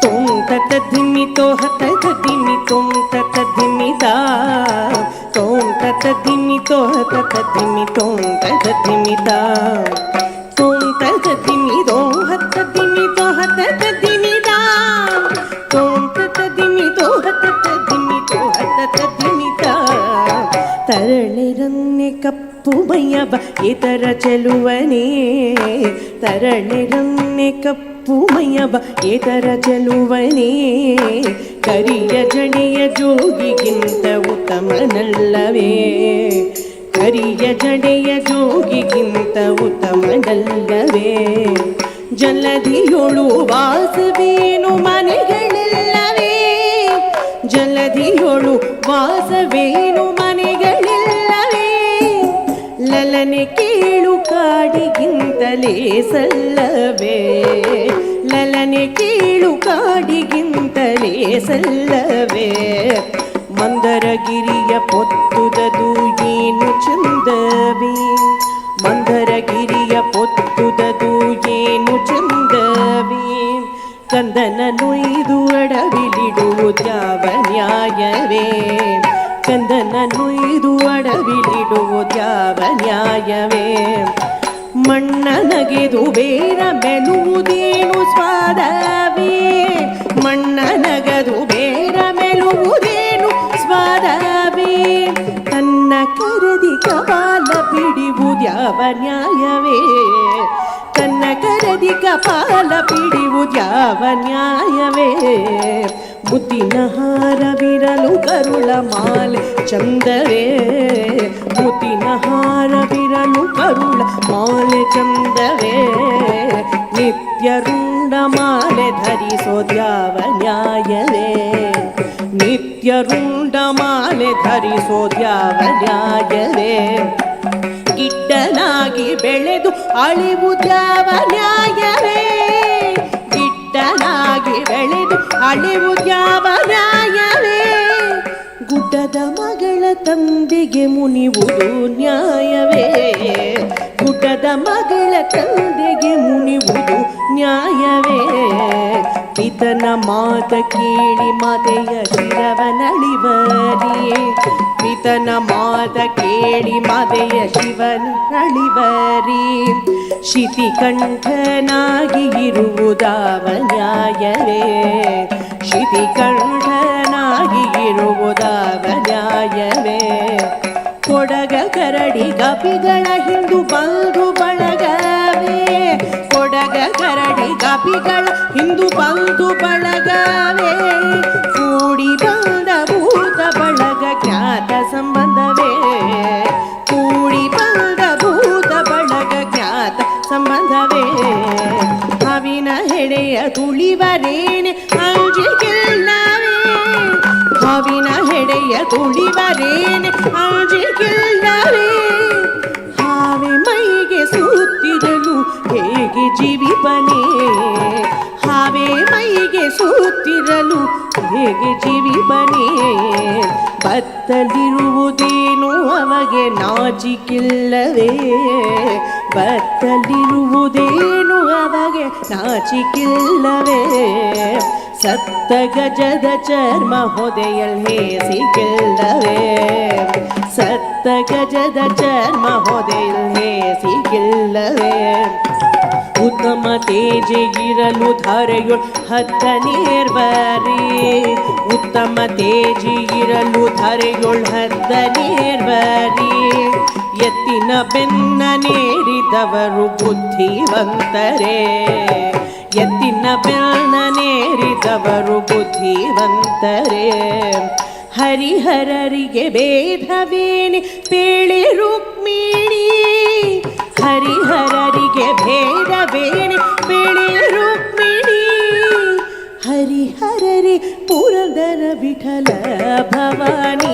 ತೋಂ ತತ ಧಿಮಿ ತೋಹ ತತ ಧಿಮಿ ತೋಂ ತತ ಧಿಮಿ ತಾಂ ತೋಂ ತತ ಧಿಮಿ ತೋಹ ತತ ಧಿಮಿ ತೋಂ ತತ ಧಿಮಿ ತಾಂ ತೋಂ ತತ ಧಿಮಿ ದೋಹ ತತ ಧಿಮಿ ತೋಹ ತತ ಧಿಮಿ ತಾಂ ತೋಂ ತತ ಧಿಮಿ ದೋಹ ತತ ಧಿಮಿ ತೋಹ ತತ ಧಿಮಿ ತಾಂ ತರಳೆರನ್ನೆ ಕಪ್ಪು ಮೈಯವ ಇತರ ಚೆಲುವನೇ ತರಳೆರನ್ನೆ ಕಪ್ಪು ಮೈಯವ ಇತರ ಚೆಲುವನೇ ಕರಿಯ ಜಡೆಯ ಜೋಗಿಗಿಂತ ಉತ್ತಮನಲ್ಲವೇ ಕರಿಯ ಜಡೆಯ ಜೋಗಿಗಿಂತ ಉತ್ತಮನಲ್ಲವೇ ಜಲಧಿಯೊಳು ವಾಸವೇನು ಮನೆಗಳಿಲ್ಲವೇ ಜಲಧಿಯೊಳು ವಾಸವೇನು ಮನೆಗಳಿಲ್ಲವೇ ಲಲನೆ ಕೇಳು ಕಾಡಿಗಿಂತಲೇ ಸಲ್ಲವೇ ಲಲನೆ ಕೇಳು ಕಾಡಿಗಿಂತಲೇ ಸಲ್ಲವೇ ಮಂದರಗಿರಿಯ ಪೊತ್ತುದದು ಏನು ಚಂದವೇ ಮಂದರಗಿರಿಯ ಪೊತ್ತುದದು ಏನು ಚಂದವೇ ಕಂದನ ನುಯ್ದು ಅಡವಿಲಿಡುವುದ್ಯಾವ ನ್ಯಾಯವೇ ಕಂದನ ನುಯ್ದು ಅಡವಿಲಿಡುವುದ್ಯಾವ ನ್ಯಾಯವೇ ಮಣ್ಣ ನಗೆದು ಬೇರ ಮೆಲುವುದೇನು ಸ್ವಾದವೇ ಮಣ್ಣ ನಗದು ಬೇರ ಮೆಲುವುದೇನು ಸ್ವಾದವೇ ತನ್ನ ಕರದಿ ಕಪಾಲ ಪಿಡಿವುದ್ಯಾವ ನ್ಯಾಯವೇ ತನ್ನ ಕರದಿ ಕಪಾಲ ಪಿಡಿವುದ್ಯಾವ ನ್ಯಾಯವೇ ಮುತ್ತಿನ ಹಾರವಿರಲು ಕರುಳ ಮಾಲೆ ಚಂದವೇ ಮುತ್ತಿನ ಹಾರವಿರಲು ಕರುಳ ಮಾಲೆ ಚಂದವೇ ನಿತ್ಯ ರುಂಡ ಮಾಲೆ ಧರಿಸೋದ್ಯಾವ ನ್ಯಾಯವೇ ನಿತ್ಯ ರುಂಡ ಮಾಲೆ ಧರಿಸೋದ್ಯಾವ ನ್ಯಾಯವೇ ಗಿಡ್ಡನಾಗಿ ಬೆಳೆದು ಅಳಿವುದ್ಯಾವ ನ್ಯಾಯವೇ ಗಿಡ್ಡನಾಗಿ ಬೆಳೆದು ಅಳಿವುದ್ಯಾವ ನ್ಯಾಯವೇ ಗುಡ್ಡದ ಮಗಳ ತಂದೆಗೆ ಮುನಿವುದು ನ್ಯಾಯವೇ ಗುಡ್ಡದ ಮಗಳ ತಂದೆಗೆ ಮುನಿವುದು ನ್ಯಾಯವೇ ಪಿತನ ಮಾತ ಕೇಳಿ ಮಾತೆಯ ಶಿರವನಳಿವರಿ ಪಿತನ ಮಾತ ಕೇಳಿ ಮಾತೆಯ ಶಿವನಳಿವರಿ ಶಿತಿಕಂಠನಾಗಿ ಇರುವುದಾವ ನ್ಯಾಯವೇ ಶಿತಿಕಂಠನಾಗಿ ಇರುವುದಾವ ನ್ಯಾಯವೇ ಕೊಡಗ ಕರಡಿ ಕಪಿಗಳ ಹಿಂದು ಬಂದು ಬಳಗವೇ ಕೊಡಗ ಕರಡಿ ಕಪಿಗಳ ಹಿಂದು ಬಂದು ಬಳಗವೇ ಕೂಡಿ ಬಂದ ಭೂತ ಬಳಗ ಜ್ಞಾತ ಸಂಬಂಧವೇ ಕೂಡಿ ಬಂದ ಭೂತ ಬಳಗ ಜ್ಞಾತ ಸಂಬಂಧವೇ ಹಾವಿನ ಹೆಡೆಯ ತುಳಿವರೇನೆ ಅಂಜಿಕಿಲ್ಲವೇ ಹಾವಿನ ಹೆಡೆಯ ತುಳಿವರೇನೆ ಅಂಜಿಕಿಲ್ಲವೇ ಹಾವೆ ಮೈಗೆ ಸುತ್ತಿರಲು ಹೇಗೆ ಜೀವಿಪನೇ ಹಾವೆ ಮೈಗೆ ಸುತ್ತಿರಲು ಹೇಗೆ ಜೀವಿಪನೇ ಬತ್ತಲಿರುವುದೇನು ಅಮಗೆ ನಾಚಿಕಿಲ್ಲವೇ ಬತ್ತಲಿರುವುದೇನು ಅಮಗೆ ನಾಚಿಕಿಲ್ಲವೇ ಸತ್ತ ಗಜದ ಚರ್ಮ ಹೊದೆಯಲ್ ಹೇಸಿಗಿಲ್ಲವೇ ಸತ್ತ ಗಜದ ಚರ್ಮ ಹೊದೆಯಲ್ ಹೇಸಿಗಿಲ್ಲವೇ ಉತ್ತಮ ತೇಜಿಗಿರಲು ಧರೆಯೊಳ್ ಹತ್ತ ನೇರ್ವರಿ ಉತ್ತಮ ತೇಜಿಗಿರಲು ಧರೆಯೊಳ್ ಹತ್ತ ನೇರ್ವರಿ ಎತ್ತಿನ ಬೆನ್ನ ನೇರಿದವರು ಬುದ್ಧಿವಂತರೇ ಎತ್ತಿನ ಬೆನ್ನ ನೇರಿದವರು ಬುದ್ಧಿವಂತರೇ ಹರಿಹರರಿಗೆ ಭೇದವೇನೆ ಪೇಳೆ ರುಕ್ಮಿಣಿ ಹರಿಹರರಿಗೆ ಭೇದವೇನೆ ಪೇಳೆ ರುಕ್ಮಿಣಿ ಹರಿಹರರಿ ಪುರಂದರ ವಿಠಲ ಭವಾನಿ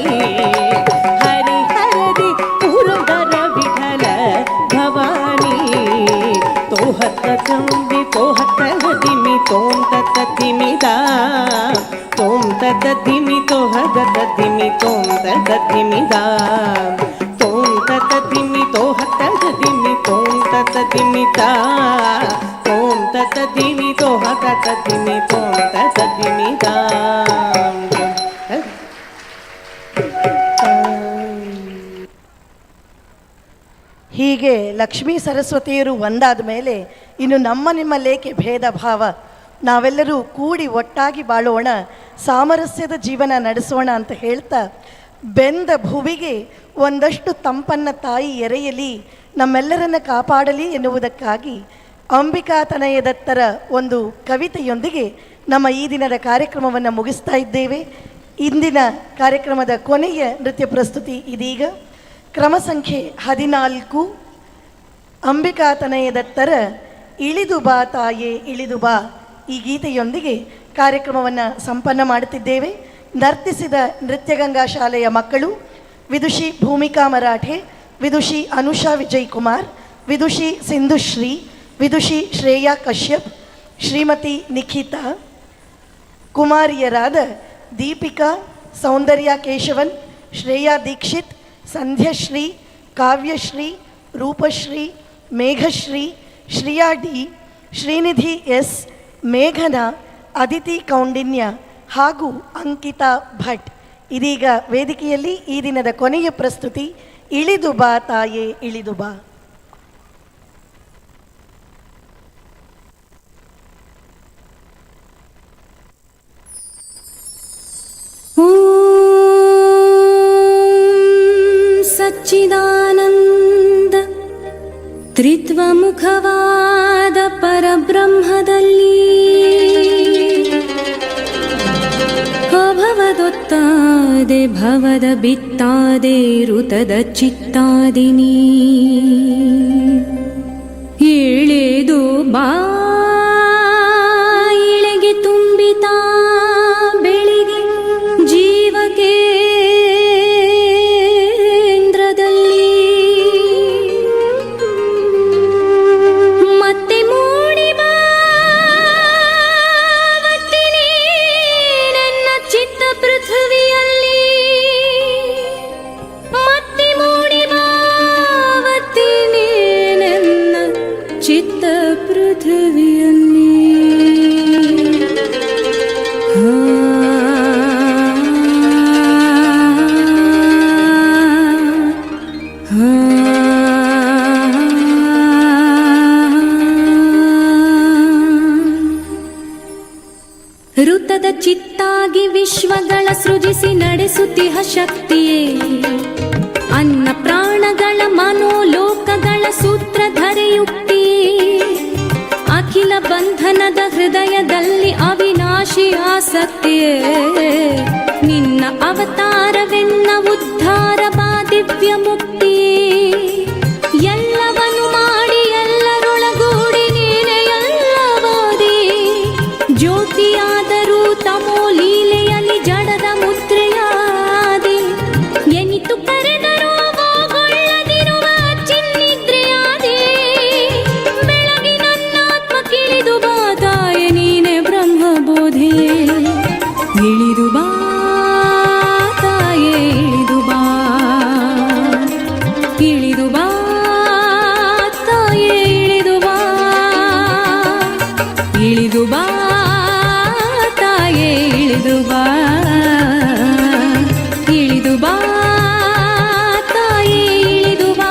ಹರಿಹರರಿ ಪುರಂದರ ವಿಠಲ ಭವಾನಿ ತೋಹತ್ತ ತಂಬಿ ತೋಹ ತೋಹ ತದಿಮಿ ತೋಂ ತದಿಮಿ ದಾ ತೋಂ ತದಿಮಿ ತೋಹ ತದಿಮಿ ತೋಂ ತದಿಮಿ ದಾ ತೋಂ ತದಿಮಿ ತೋಹ ತದಿಮಿ ತೋಂ ತದಿಮಿ ದಾ ತೋಂ ತದಿಮಿ ತೋಹ ತದಿಮಿ ತೋಂ ತದಿಮಿ ದಾ. ಹೀಗೆ ಲಕ್ಷ್ಮೀ ಸರಸ್ವತಿಯರು ಒಂದಾದ ಮೇಲೆ ಇನ್ನು ನಮ್ಮ ನಿಮ್ಮ ಲೇಖೆ ಭೇದ ಭಾವ, ನಾವೆಲ್ಲರೂ ಕೂಡಿ ಒಟ್ಟಾಗಿ ಬಾಳೋಣ, ಸಾಮರಸ್ಯದ ಜೀವನ ನಡೆಸೋಣ ಅಂತ ಹೇಳ್ತಾ ಬೆಂದ ಭುವಿಗೆ ಒಂದಷ್ಟು ತಂಪನ್ನ ತಾಯಿ ಎರೆಯಲಿ, ನಮ್ಮೆಲ್ಲರನ್ನ ಕಾಪಾಡಲಿ ಎನ್ನುವುದಕ್ಕಾಗಿ ಅಂಬಿಕಾ ತನಯದತ್ತರ ಒಂದು ಕವಿತೆಯೊಂದಿಗೆ ನಮ್ಮ ಈ ದಿನದ ಕಾರ್ಯಕ್ರಮವನ್ನು ಮುಗಿಸ್ತಾ ಇದ್ದೇವೆ. ಇಂದಿನ ಕಾರ್ಯಕ್ರಮದ ಕೊನೆಯ ನೃತ್ಯ ಪ್ರಸ್ತುತಿ ಇದೀಗ. ಕ್ರಮ ಸಂಖ್ಯೆ 14, ಅಂಬಿಕಾ ತನಯದತ್ತರ ಇಳಿದು ಬಾ ತಾಯೇ ಇಳಿದು ಬಾ ಈ ಗೀತೆಯೊಂದಿಗೆ ಕಾರ್ಯಕ್ರಮವನ್ನು ಸಂಪನ್ನ ಮಾಡುತ್ತಿದ್ದೇವೆ. ನರ್ತಿಸಿದ ನೃತ್ಯಗಂಗಾ ಶಾಲೆಯ ಮಕ್ಕಳು ವಿದುಷಿ ಭೂಮಿಕಾ ಮರಾಠೆ, ವಿದುಷಿ ಅನುಷಾ ವಿಜಯ್ ಕುಮಾರ್, ವಿದುಷಿ ಸಿಂಧುಶ್ರೀ, ವಿದುಷಿ ಶ್ರೇಯಾ ಕಶ್ಯಪ್, ಶ್ರೀಮತಿ ನಿಖಿತಾ, ಕುಮಾರಿಯರಾದ ದೀಪಿಕಾ, ಸೌಂದರ್ಯ ಕೇಶವನ್, ಶ್ರೇಯಾ ದೀಕ್ಷಿತ್, ಸಂಧ್ಯಶ್ರೀ, ಕಾವ್ಯಶ್ರೀ, ರೂಪಶ್ರೀ, ಮೇಘಶ್ರೀ, ಶ್ರೀಯಾ ಡಿ, ಶ್ರೀನಿಧಿ ಎಸ್, ಮೇಘನಾ, ಅದಿತಿ ಕೌಂಡಿನ್ಯ ಹಾಗೂ ಅಂಕಿತಾ ಭಟ್. ಇದೀಗ ವೇದಿಕೆಯಲ್ಲಿ ಈ ದಿನದ ಕೊನೆಯ ಪ್ರಸ್ತುತಿ ಇಳಿದು ಬಾ ತಾಯೇ ಇಳಿದು ಬಾ. ಸಚ್ಚಿದಾನಂದ ತ್ರಿತ್ವಮುಖವಾದ ಪರಬ್ರಹ್ಮದಲ್ಲಿ ಅಭವದೊತ್ತಾದೆ ಭವದ ಬಿತ್ತಾದೆ ಋತದ ಚಿತ್ತಾದಿನಿ ಇಳಿದು ಬಾ ಇಳೆಗೆ ತುಂಬಿತಾ ಬೆಳಿಗ್ಗೆ ಜೀವಕೇಂದ್ರದಲ್ಲಿ ಮತ್ತೆ ಮೂಡಿ ಬಾವತ್ತಿನೇ ನನ್ನ ಚಿತ್ತ ಪೃಥ್ವಿಯಲ್ಲಿ ಮತ್ತೆ ಮೂಡಿ ಬಾವತ್ತಿನೇ ನನ್ನ ಚಿತ್ತ ಪೃಥ್ವಿಯಲ್ಲಿ. ಋತದ ಚಿತ್ತಾಗಿ ವಿಶ್ವಗಳ ಸೃಜಿಸಿ ನಡೆಸುತ್ತಿಹ ಶಕ್ತಿಯೇ ಅನ್ನ ಪ್ರಾಣಗಳ ಮನೋಲೋಕಗಳ ಸೂತ್ರಧರೆಯುಕ್ತಿಯೇ ಅಖಿಲ ಬಂಧನದ ಹೃದಯದಲ್ಲಿ ಅವಿನಾಶಿ ಆಸಕ್ತಿಯೇ ನಿನ್ನ ಅವತಾರವೆನ್ನ ಉದ್ಧಾರ ಬಾ ದಿವ್ಯ ಮುಕ್ತಿಯೇ ಎಲ್ಲವನು ಮಾಡಿ ಎಲ್ಲರೊಳಗೂಡಿ ನೀನೆ ಎಲ್ಲವಾದಿ ಜ್ಯೋತಿಯಾದರೂ ತಮೋ ಲೀಲೆಯಲ್ಲಿ ಜಡದ ಮುದ್ರೆಯಾದೆ ಎನಿತು ಕರೆದರೂ ಗೊಳ್ಳದಿರುವ ಚಿನ್ನಿದ್ರೆಯಾದೆ ಬೆಳಗಿ ನನ್ನಾತ್ಮ ಕಿಳಿದು ಬಾ ತಾಯೆ ನೀನೆ ಬ್ರಹ್ಮಬೋಧೆ ಇಳಿದು ಬಾ ತಾಯೇ ಇಳಿದು ಬಾ ಇಳಿದು ಬಾ ತಾಯೇ ಇಳಿದು ಬಾ ಇಳಿದು ಬಾ ತಾಯೇ ಇಳಿದು ಬಾ ಇಳಿದು ಬಾ ತಾಯೇ ಇಳಿದು ಬಾ.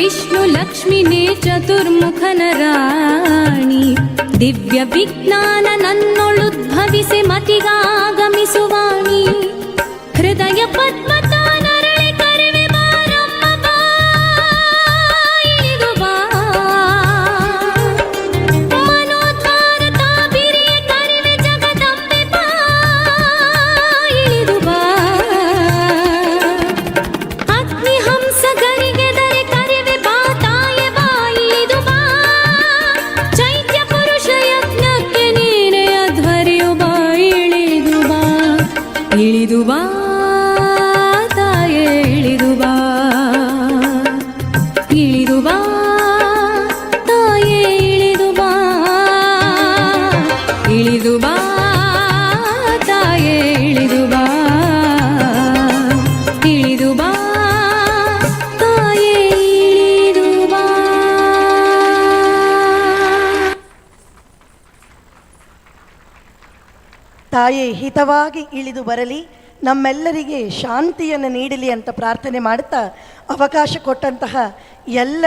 ವಿಷ್ಣು ಲಕ್ಷ್ಮಿನೇ ಚತುರ್ಮುಖನ ರಾಣಿ ದಿವ್ಯ ವಿಜ್ಞಾನ ನನ್ನೊಳುದ್ಭವಿಸಿ ಮತಿಗಾಗಮಿಸುವಾಣಿ ಹೃದಯ ಪದ್ಮತಾನರಳಿ ಕರೆವೆ ಬಾರಮ್ಮ ಬಾ ಇಳಿದು ಬಾ ಮನೋದ್ವಾರ ತಾಬಿರಿಯ ಕರೆವೆ ಜಗದಂಬೆ ಬಾ ಇಳಿದು ಬಾ ಅಗ್ನಿಹಂಸ ಗರಿಗೆದರೆ ಕರೆವೆ ಬಾ ತಾಯೆ ಬಾ ಇಳಿದು ಬಾ ಚೈತ್ಯ ಪುರುಷ ಯಜ್ಞಕ್ಕೆ ನೀನೆ ಅಧ್ವರಿಯು ಬಾ ಇಳಿದು ಬಾ ಇಳಿದು ಬಾ ತಾಯೇ ಇಳಿದು ಬಾ ಇಳಿದು ಬಾ ತಾಯೇ ಇಳಿದು ಬಾ ಇಳಿದು ಬಾ ತಾಯೇ ಇಳಿದು ಬಾ ಇಳಿದು ಬಾ ತಾಯೇ ಇಳಿದು ಬಾ. ತಾಯಿ ಹಿತವಾಗಿ ಇಳಿದು ಬರಲಿ, ನಮ್ಮೆಲ್ಲರಿಗೆ ಶಾಂತಿಯನ್ನು ನೀಡಲಿ ಅಂತ ಪ್ರಾರ್ಥನೆ ಮಾಡುತ್ತಾ ಅವಕಾಶ ಕೊಟ್ಟಂತಹ ಎಲ್ಲ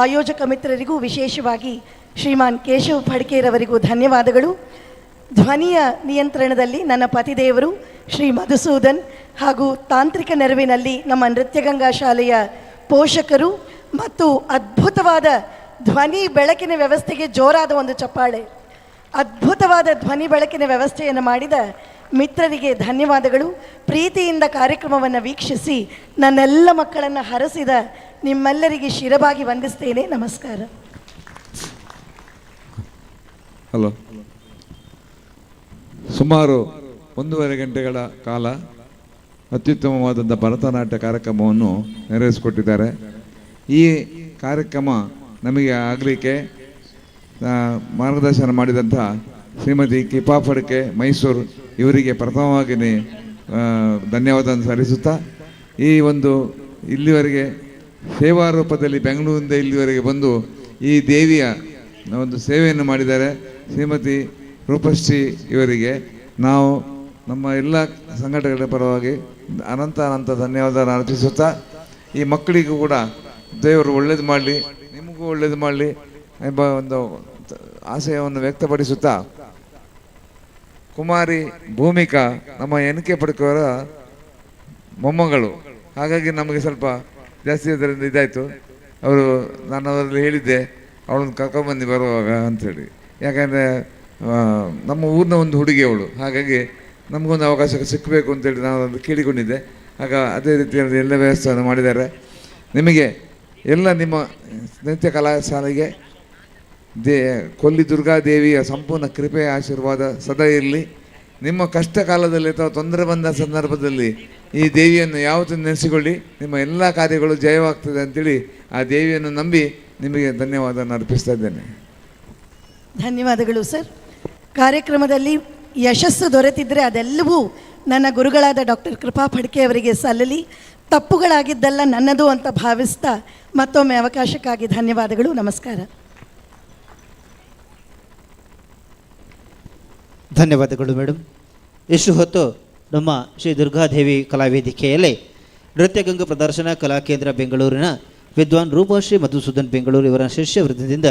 ಆಯೋಜಕ ಮಿತ್ರರಿಗೂ, ವಿಶೇಷವಾಗಿ ಶ್ರೀಮಾನ್ ಕೇಶವ್ ಫಡ್ಕೇರವರಿಗೂ ಧನ್ಯವಾದಗಳು. ಧ್ವನಿಯ ನಿಯಂತ್ರಣದಲ್ಲಿ ನನ್ನ ಪತಿದೇವರು ಶ್ರೀ ಮಧುಸೂದನ್ ಹಾಗೂ ತಾಂತ್ರಿಕ ನೆರವಿನಲ್ಲಿ ನಮ್ಮ ನೃತ್ಯಗಂಗಾ ಶಾಲೆಯ ಪೋಷಕರು ಮತ್ತು ಅದ್ಭುತವಾದ ಧ್ವನಿ ಬೆಳಕಿನ ವ್ಯವಸ್ಥೆಗೆ ಜೋರಾದ ಒಂದು ಚಪ್ಪಾಳೆ. ಅದ್ಭುತವಾದ ಧ್ವನಿ ಬೆಳಕಿನ ವ್ಯವಸ್ಥೆಯನ್ನು ಮಾಡಿದ ಮಿತ್ರರಿಗೆ ಧನ್ಯವಾದಗಳು. ಪ್ರೀತಿಯಿಂದ ಕಾರ್ಯಕ್ರಮವನ್ನು ವೀಕ್ಷಿಸಿ ನನ್ನೆಲ್ಲ ಮಕ್ಕಳನ್ನು ಹರಸಿದ ನಿಮ್ಮೆಲ್ಲರಿಗೆ ಶಿರಬಾಗಿ ವಂದಿಸ್ತೇನೆ. ನಮಸ್ಕಾರ. ಹಲೋ. ಸುಮಾರು 1.5 ಗಂಟೆಗಳ ಕಾಲ ಅತ್ಯುತ್ತಮವಾದಂಥ ಭರತನಾಟ್ಯ ಕಾರ್ಯಕ್ರಮವನ್ನು ನೆರವೇರಿಸಿಕೊಟ್ಟಿದ್ದಾರೆ. ಈ ಕಾರ್ಯಕ್ರಮ ನಮಗೆ ಆಗಲಿಕ್ಕೆ ಮಾರ್ಗದರ್ಶನ ಮಾಡಿದಂಥ ಶ್ರೀಮತಿ ಕಿಪಾ ಫಡ್ಕೆ ಮೈಸೂರು ಇವರಿಗೆ ಪ್ರಥಮವಾಗಿ ಧನ್ಯವಾದ ಸಲ್ಲಿಸುತ್ತಾ, ಈ ಒಂದು ಇಲ್ಲಿವರೆಗೆ ಸೇವಾ ರೂಪದಲ್ಲಿ ಬೆಂಗಳೂರಿನಿಂದ ಇಲ್ಲಿವರೆಗೆ ಬಂದು ಈ ದೇವಿಯ ಒಂದು ಸೇವೆಯನ್ನು ಮಾಡಿದ್ದಾರೆ ಶ್ರೀಮತಿ ರೂಪಶ್ರೀ ಇವರಿಗೆ ನಾವು ನಮ್ಮ ಎಲ್ಲ ಸಂಘಟನೆಗಳ ಪರವಾಗಿ ಅನಂತ ಅನಂತ ಧನ್ಯವಾದ ಅರ್ಪಿಸುತ್ತಾ, ಈ ಮಕ್ಕಳಿಗೂ ಕೂಡ ದೇವರು ಒಳ್ಳೇದು ಮಾಡಲಿ, ನಿಮಗೂ ಒಳ್ಳೇದು ಮಾಡಲಿ ಎಂಬ ಒಂದು ಆಶಯವನ್ನು ವ್ಯಕ್ತಪಡಿಸುತ್ತಾ, ಕುಮಾರಿ ಭೂಮಿಕಾ ನಮ್ಮ ಎನ್ ಕೆ ಪಡ್ಕವರ ಮೊಮ್ಮಗಳು, ಹಾಗಾಗಿ ನಮಗೆ ಸ್ವಲ್ಪ ಜಾಸ್ತಿ ಅದರಿಂದ ಇದಾಯಿತು. ಅವರು ನಾನು ಅವರಲ್ಲಿ ಹೇಳಿದ್ದೆ ಅವಳನ್ನು ಕರ್ಕೊಂಬಂದು ಬರುವಾಗ ಅಂಥೇಳಿ, ಯಾಕಂದರೆ ನಮ್ಮ ಊರಿನ ಒಂದು ಹುಡುಗಿ ಅವಳು, ಹಾಗಾಗಿ ನಮಗೊಂದು ಅವಕಾಶ ಸಿಕ್ಕಬೇಕು ಅಂತೇಳಿ ನಾನು ಅದನ್ನು ಕೇಳಿಕೊಂಡಿದ್ದೆ. ಆಗ ಅದೇ ರೀತಿಯಲ್ಲಿ ಎಲ್ಲ ವ್ಯವಸ್ಥೆಯನ್ನು ಮಾಡಿದ್ದಾರೆ. ನಿಮಗೆ ಎಲ್ಲ ನಿಮ್ಮ ನೃತ್ಯ ಕಲಾಶಾಲೆಗೆ ಕೊಲ್ಲಿ ದುರ್ಗಾದೇವಿಯ ಸಂಪೂರ್ಣ ಕೃಪೆಯ ಆಶೀರ್ವಾದ ಸದಾ ಇರಲಿ. ನಿಮ್ಮ ಕಷ್ಟ ಕಾಲದಲ್ಲಿ ಅಥವಾ ತೊಂದರೆ ಬಂದ ಸಂದರ್ಭದಲ್ಲಿ ಈ ದೇವಿಯನ್ನು ಯಾವತ್ತೂ ನೆನೆಸಿಕೊಳ್ಳಿ, ನಿಮ್ಮ ಎಲ್ಲ ಕಾರ್ಯಗಳು ಜಯವಾಗ್ತದೆ ಅಂತೇಳಿ ಆ ದೇವಿಯನ್ನು ನಂಬಿ ನಿಮಗೆ ಧನ್ಯವಾದವನ್ನು ಅರ್ಪಿಸ್ತಾ ಇದ್ದೇನೆ. ಧನ್ಯವಾದಗಳು ಸರ್. ಕಾರ್ಯಕ್ರಮದಲ್ಲಿ ಯಶಸ್ಸು ದೊರೆತಿದ್ದರೆ ಅದೆಲ್ಲವೂ ನನ್ನ ಗುರುಗಳಾದ ಡಾಕ್ಟರ್ ಕೃಪಾ ಫಡ್ಕೆ ಅವರಿಗೆ ಸಲ್ಲಲಿ. ತಪ್ಪುಗಳಾಗಿದ್ದೆಲ್ಲ ನನ್ನದು ಅಂತ ಭಾವಿಸ್ತಾ ಮತ್ತೊಮ್ಮೆ ಅವಕಾಶಕ್ಕಾಗಿ ಧನ್ಯವಾದಗಳು. ನಮಸ್ಕಾರ. ಧನ್ಯವಾದಗಳು ಮೇಡಮ್. ಇಷ್ಟು ಹೊತ್ತು ನಮ್ಮ ಶ್ರೀ ದುರ್ಗಾದೇವಿ ಕಲಾವೇದಿಕೆಯಲ್ಲಿ ನೃತ್ಯಗಂಗಾ ಪ್ರದರ್ಶನ ಕಲಾಕೇಂದ್ರ ಬೆಂಗಳೂರಿನ ವಿದ್ವಾನ್ ರೂಪಶ್ರೀ ಮಧುಸೂದನ್ ಬೆಂಗಳೂರು ಇವರ ಶಿಷ್ಯ ವೃಂದದಿಂದ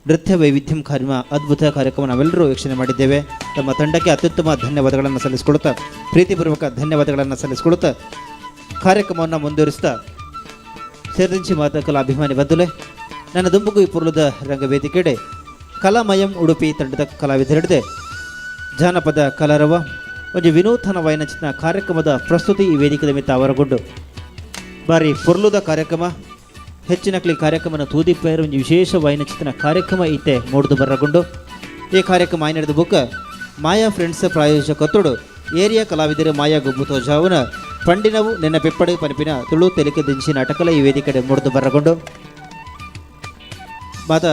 ನೃತ್ಯ ವೈವಿಧ್ಯಂ ಕಾರ್ಯ ಅದ್ಭುತ ಕಾರ್ಯಕ್ರಮ ನಾವೆಲ್ಲರೂ ವೀಕ್ಷಣೆ ಮಾಡಿದ್ದೇವೆ. ತಮ್ಮ ತಂಡಕ್ಕೆ ಅತ್ಯುತ್ತಮ ಧನ್ಯವಾದಗಳನ್ನು ಸಲ್ಲಿಸಿಕೊಳ್ಳುತ್ತಾ, ಪ್ರೀತಿಪೂರ್ವಕ ಧನ್ಯವಾದಗಳನ್ನು ಸಲ್ಲಿಸಿಕೊಳ್ಳುತ್ತಾ ಕಾರ್ಯಕ್ರಮವನ್ನು ಮುಂದುವರಿಸ್ತಾ ಸೇರಿದಂಚಿ ಮಾತಾ ಕಲಾ ಅಭಿಮಾನಿ ಬಂಧುಲೆ, ನನ್ನ ದುಂಬುಗು ಈ ಪುರ್ಲದ ರಂಗವೇದಿಕೆಡೆ ಕಲಾಮಯಂ ಉಡುಪಿ ತಂಡದ ಕಲಾವಿದರಿಡದೆ ಜಾನಪದ ಕಲರವ ಒಂದು ವಿನೂತನ ವಯನಚಿತ್ರ ಕಾರ್ಯಕ್ರಮದ ಪ್ರಸ್ತುತಿ ಈ ವೇದಿಕೆಯ ಮಿತ್ತ ಅವರಗೊಂಡು ಬಾರಿ ಪೊರ್ಲುದ ಕಾರ್ಯಕ್ರಮ. ಹೆಚ್ಚಿನ ಕ್ಲಿ ಕಾರ್ಯಕ್ರಮನ ತೂದಿಪ್ಪೇರು ಒಂದು ವಿಶೇಷ ವಯನಚಿತ್ರ ಕಾರ್ಯಕ್ರಮ ಈತೆ ಮೂಡ್ದು ಬರಗೊಂಡು ಈ ಕಾರ್ಯಕ್ರಮ ಆಯ್ನೆಡೆದ ಬುಕ್ಕ ಮಾಯಾ ಫ್ರೆಂಡ್ಸ್ ಪ್ರಾಯೋಜಕತ್ವಡು ಏರಿಯಾ ಕಲಾವಿದರು ಮಾಯಾ ಗೊಬ್ಬು ತೋಜಾವನ ಪಂಡಿನವು ನಿನ್ನ ಪೆಪ್ಪಡೆ ಪನಿಪಿನ ತುಳು ತೆಲಿಕೆ ದಿಂಚಿ ನಾಟಕಲ ಈ ವೇದಿಕೆಡೆ ಮೂಡ್ದು ಬರಗೊಂಡು ಮಾತ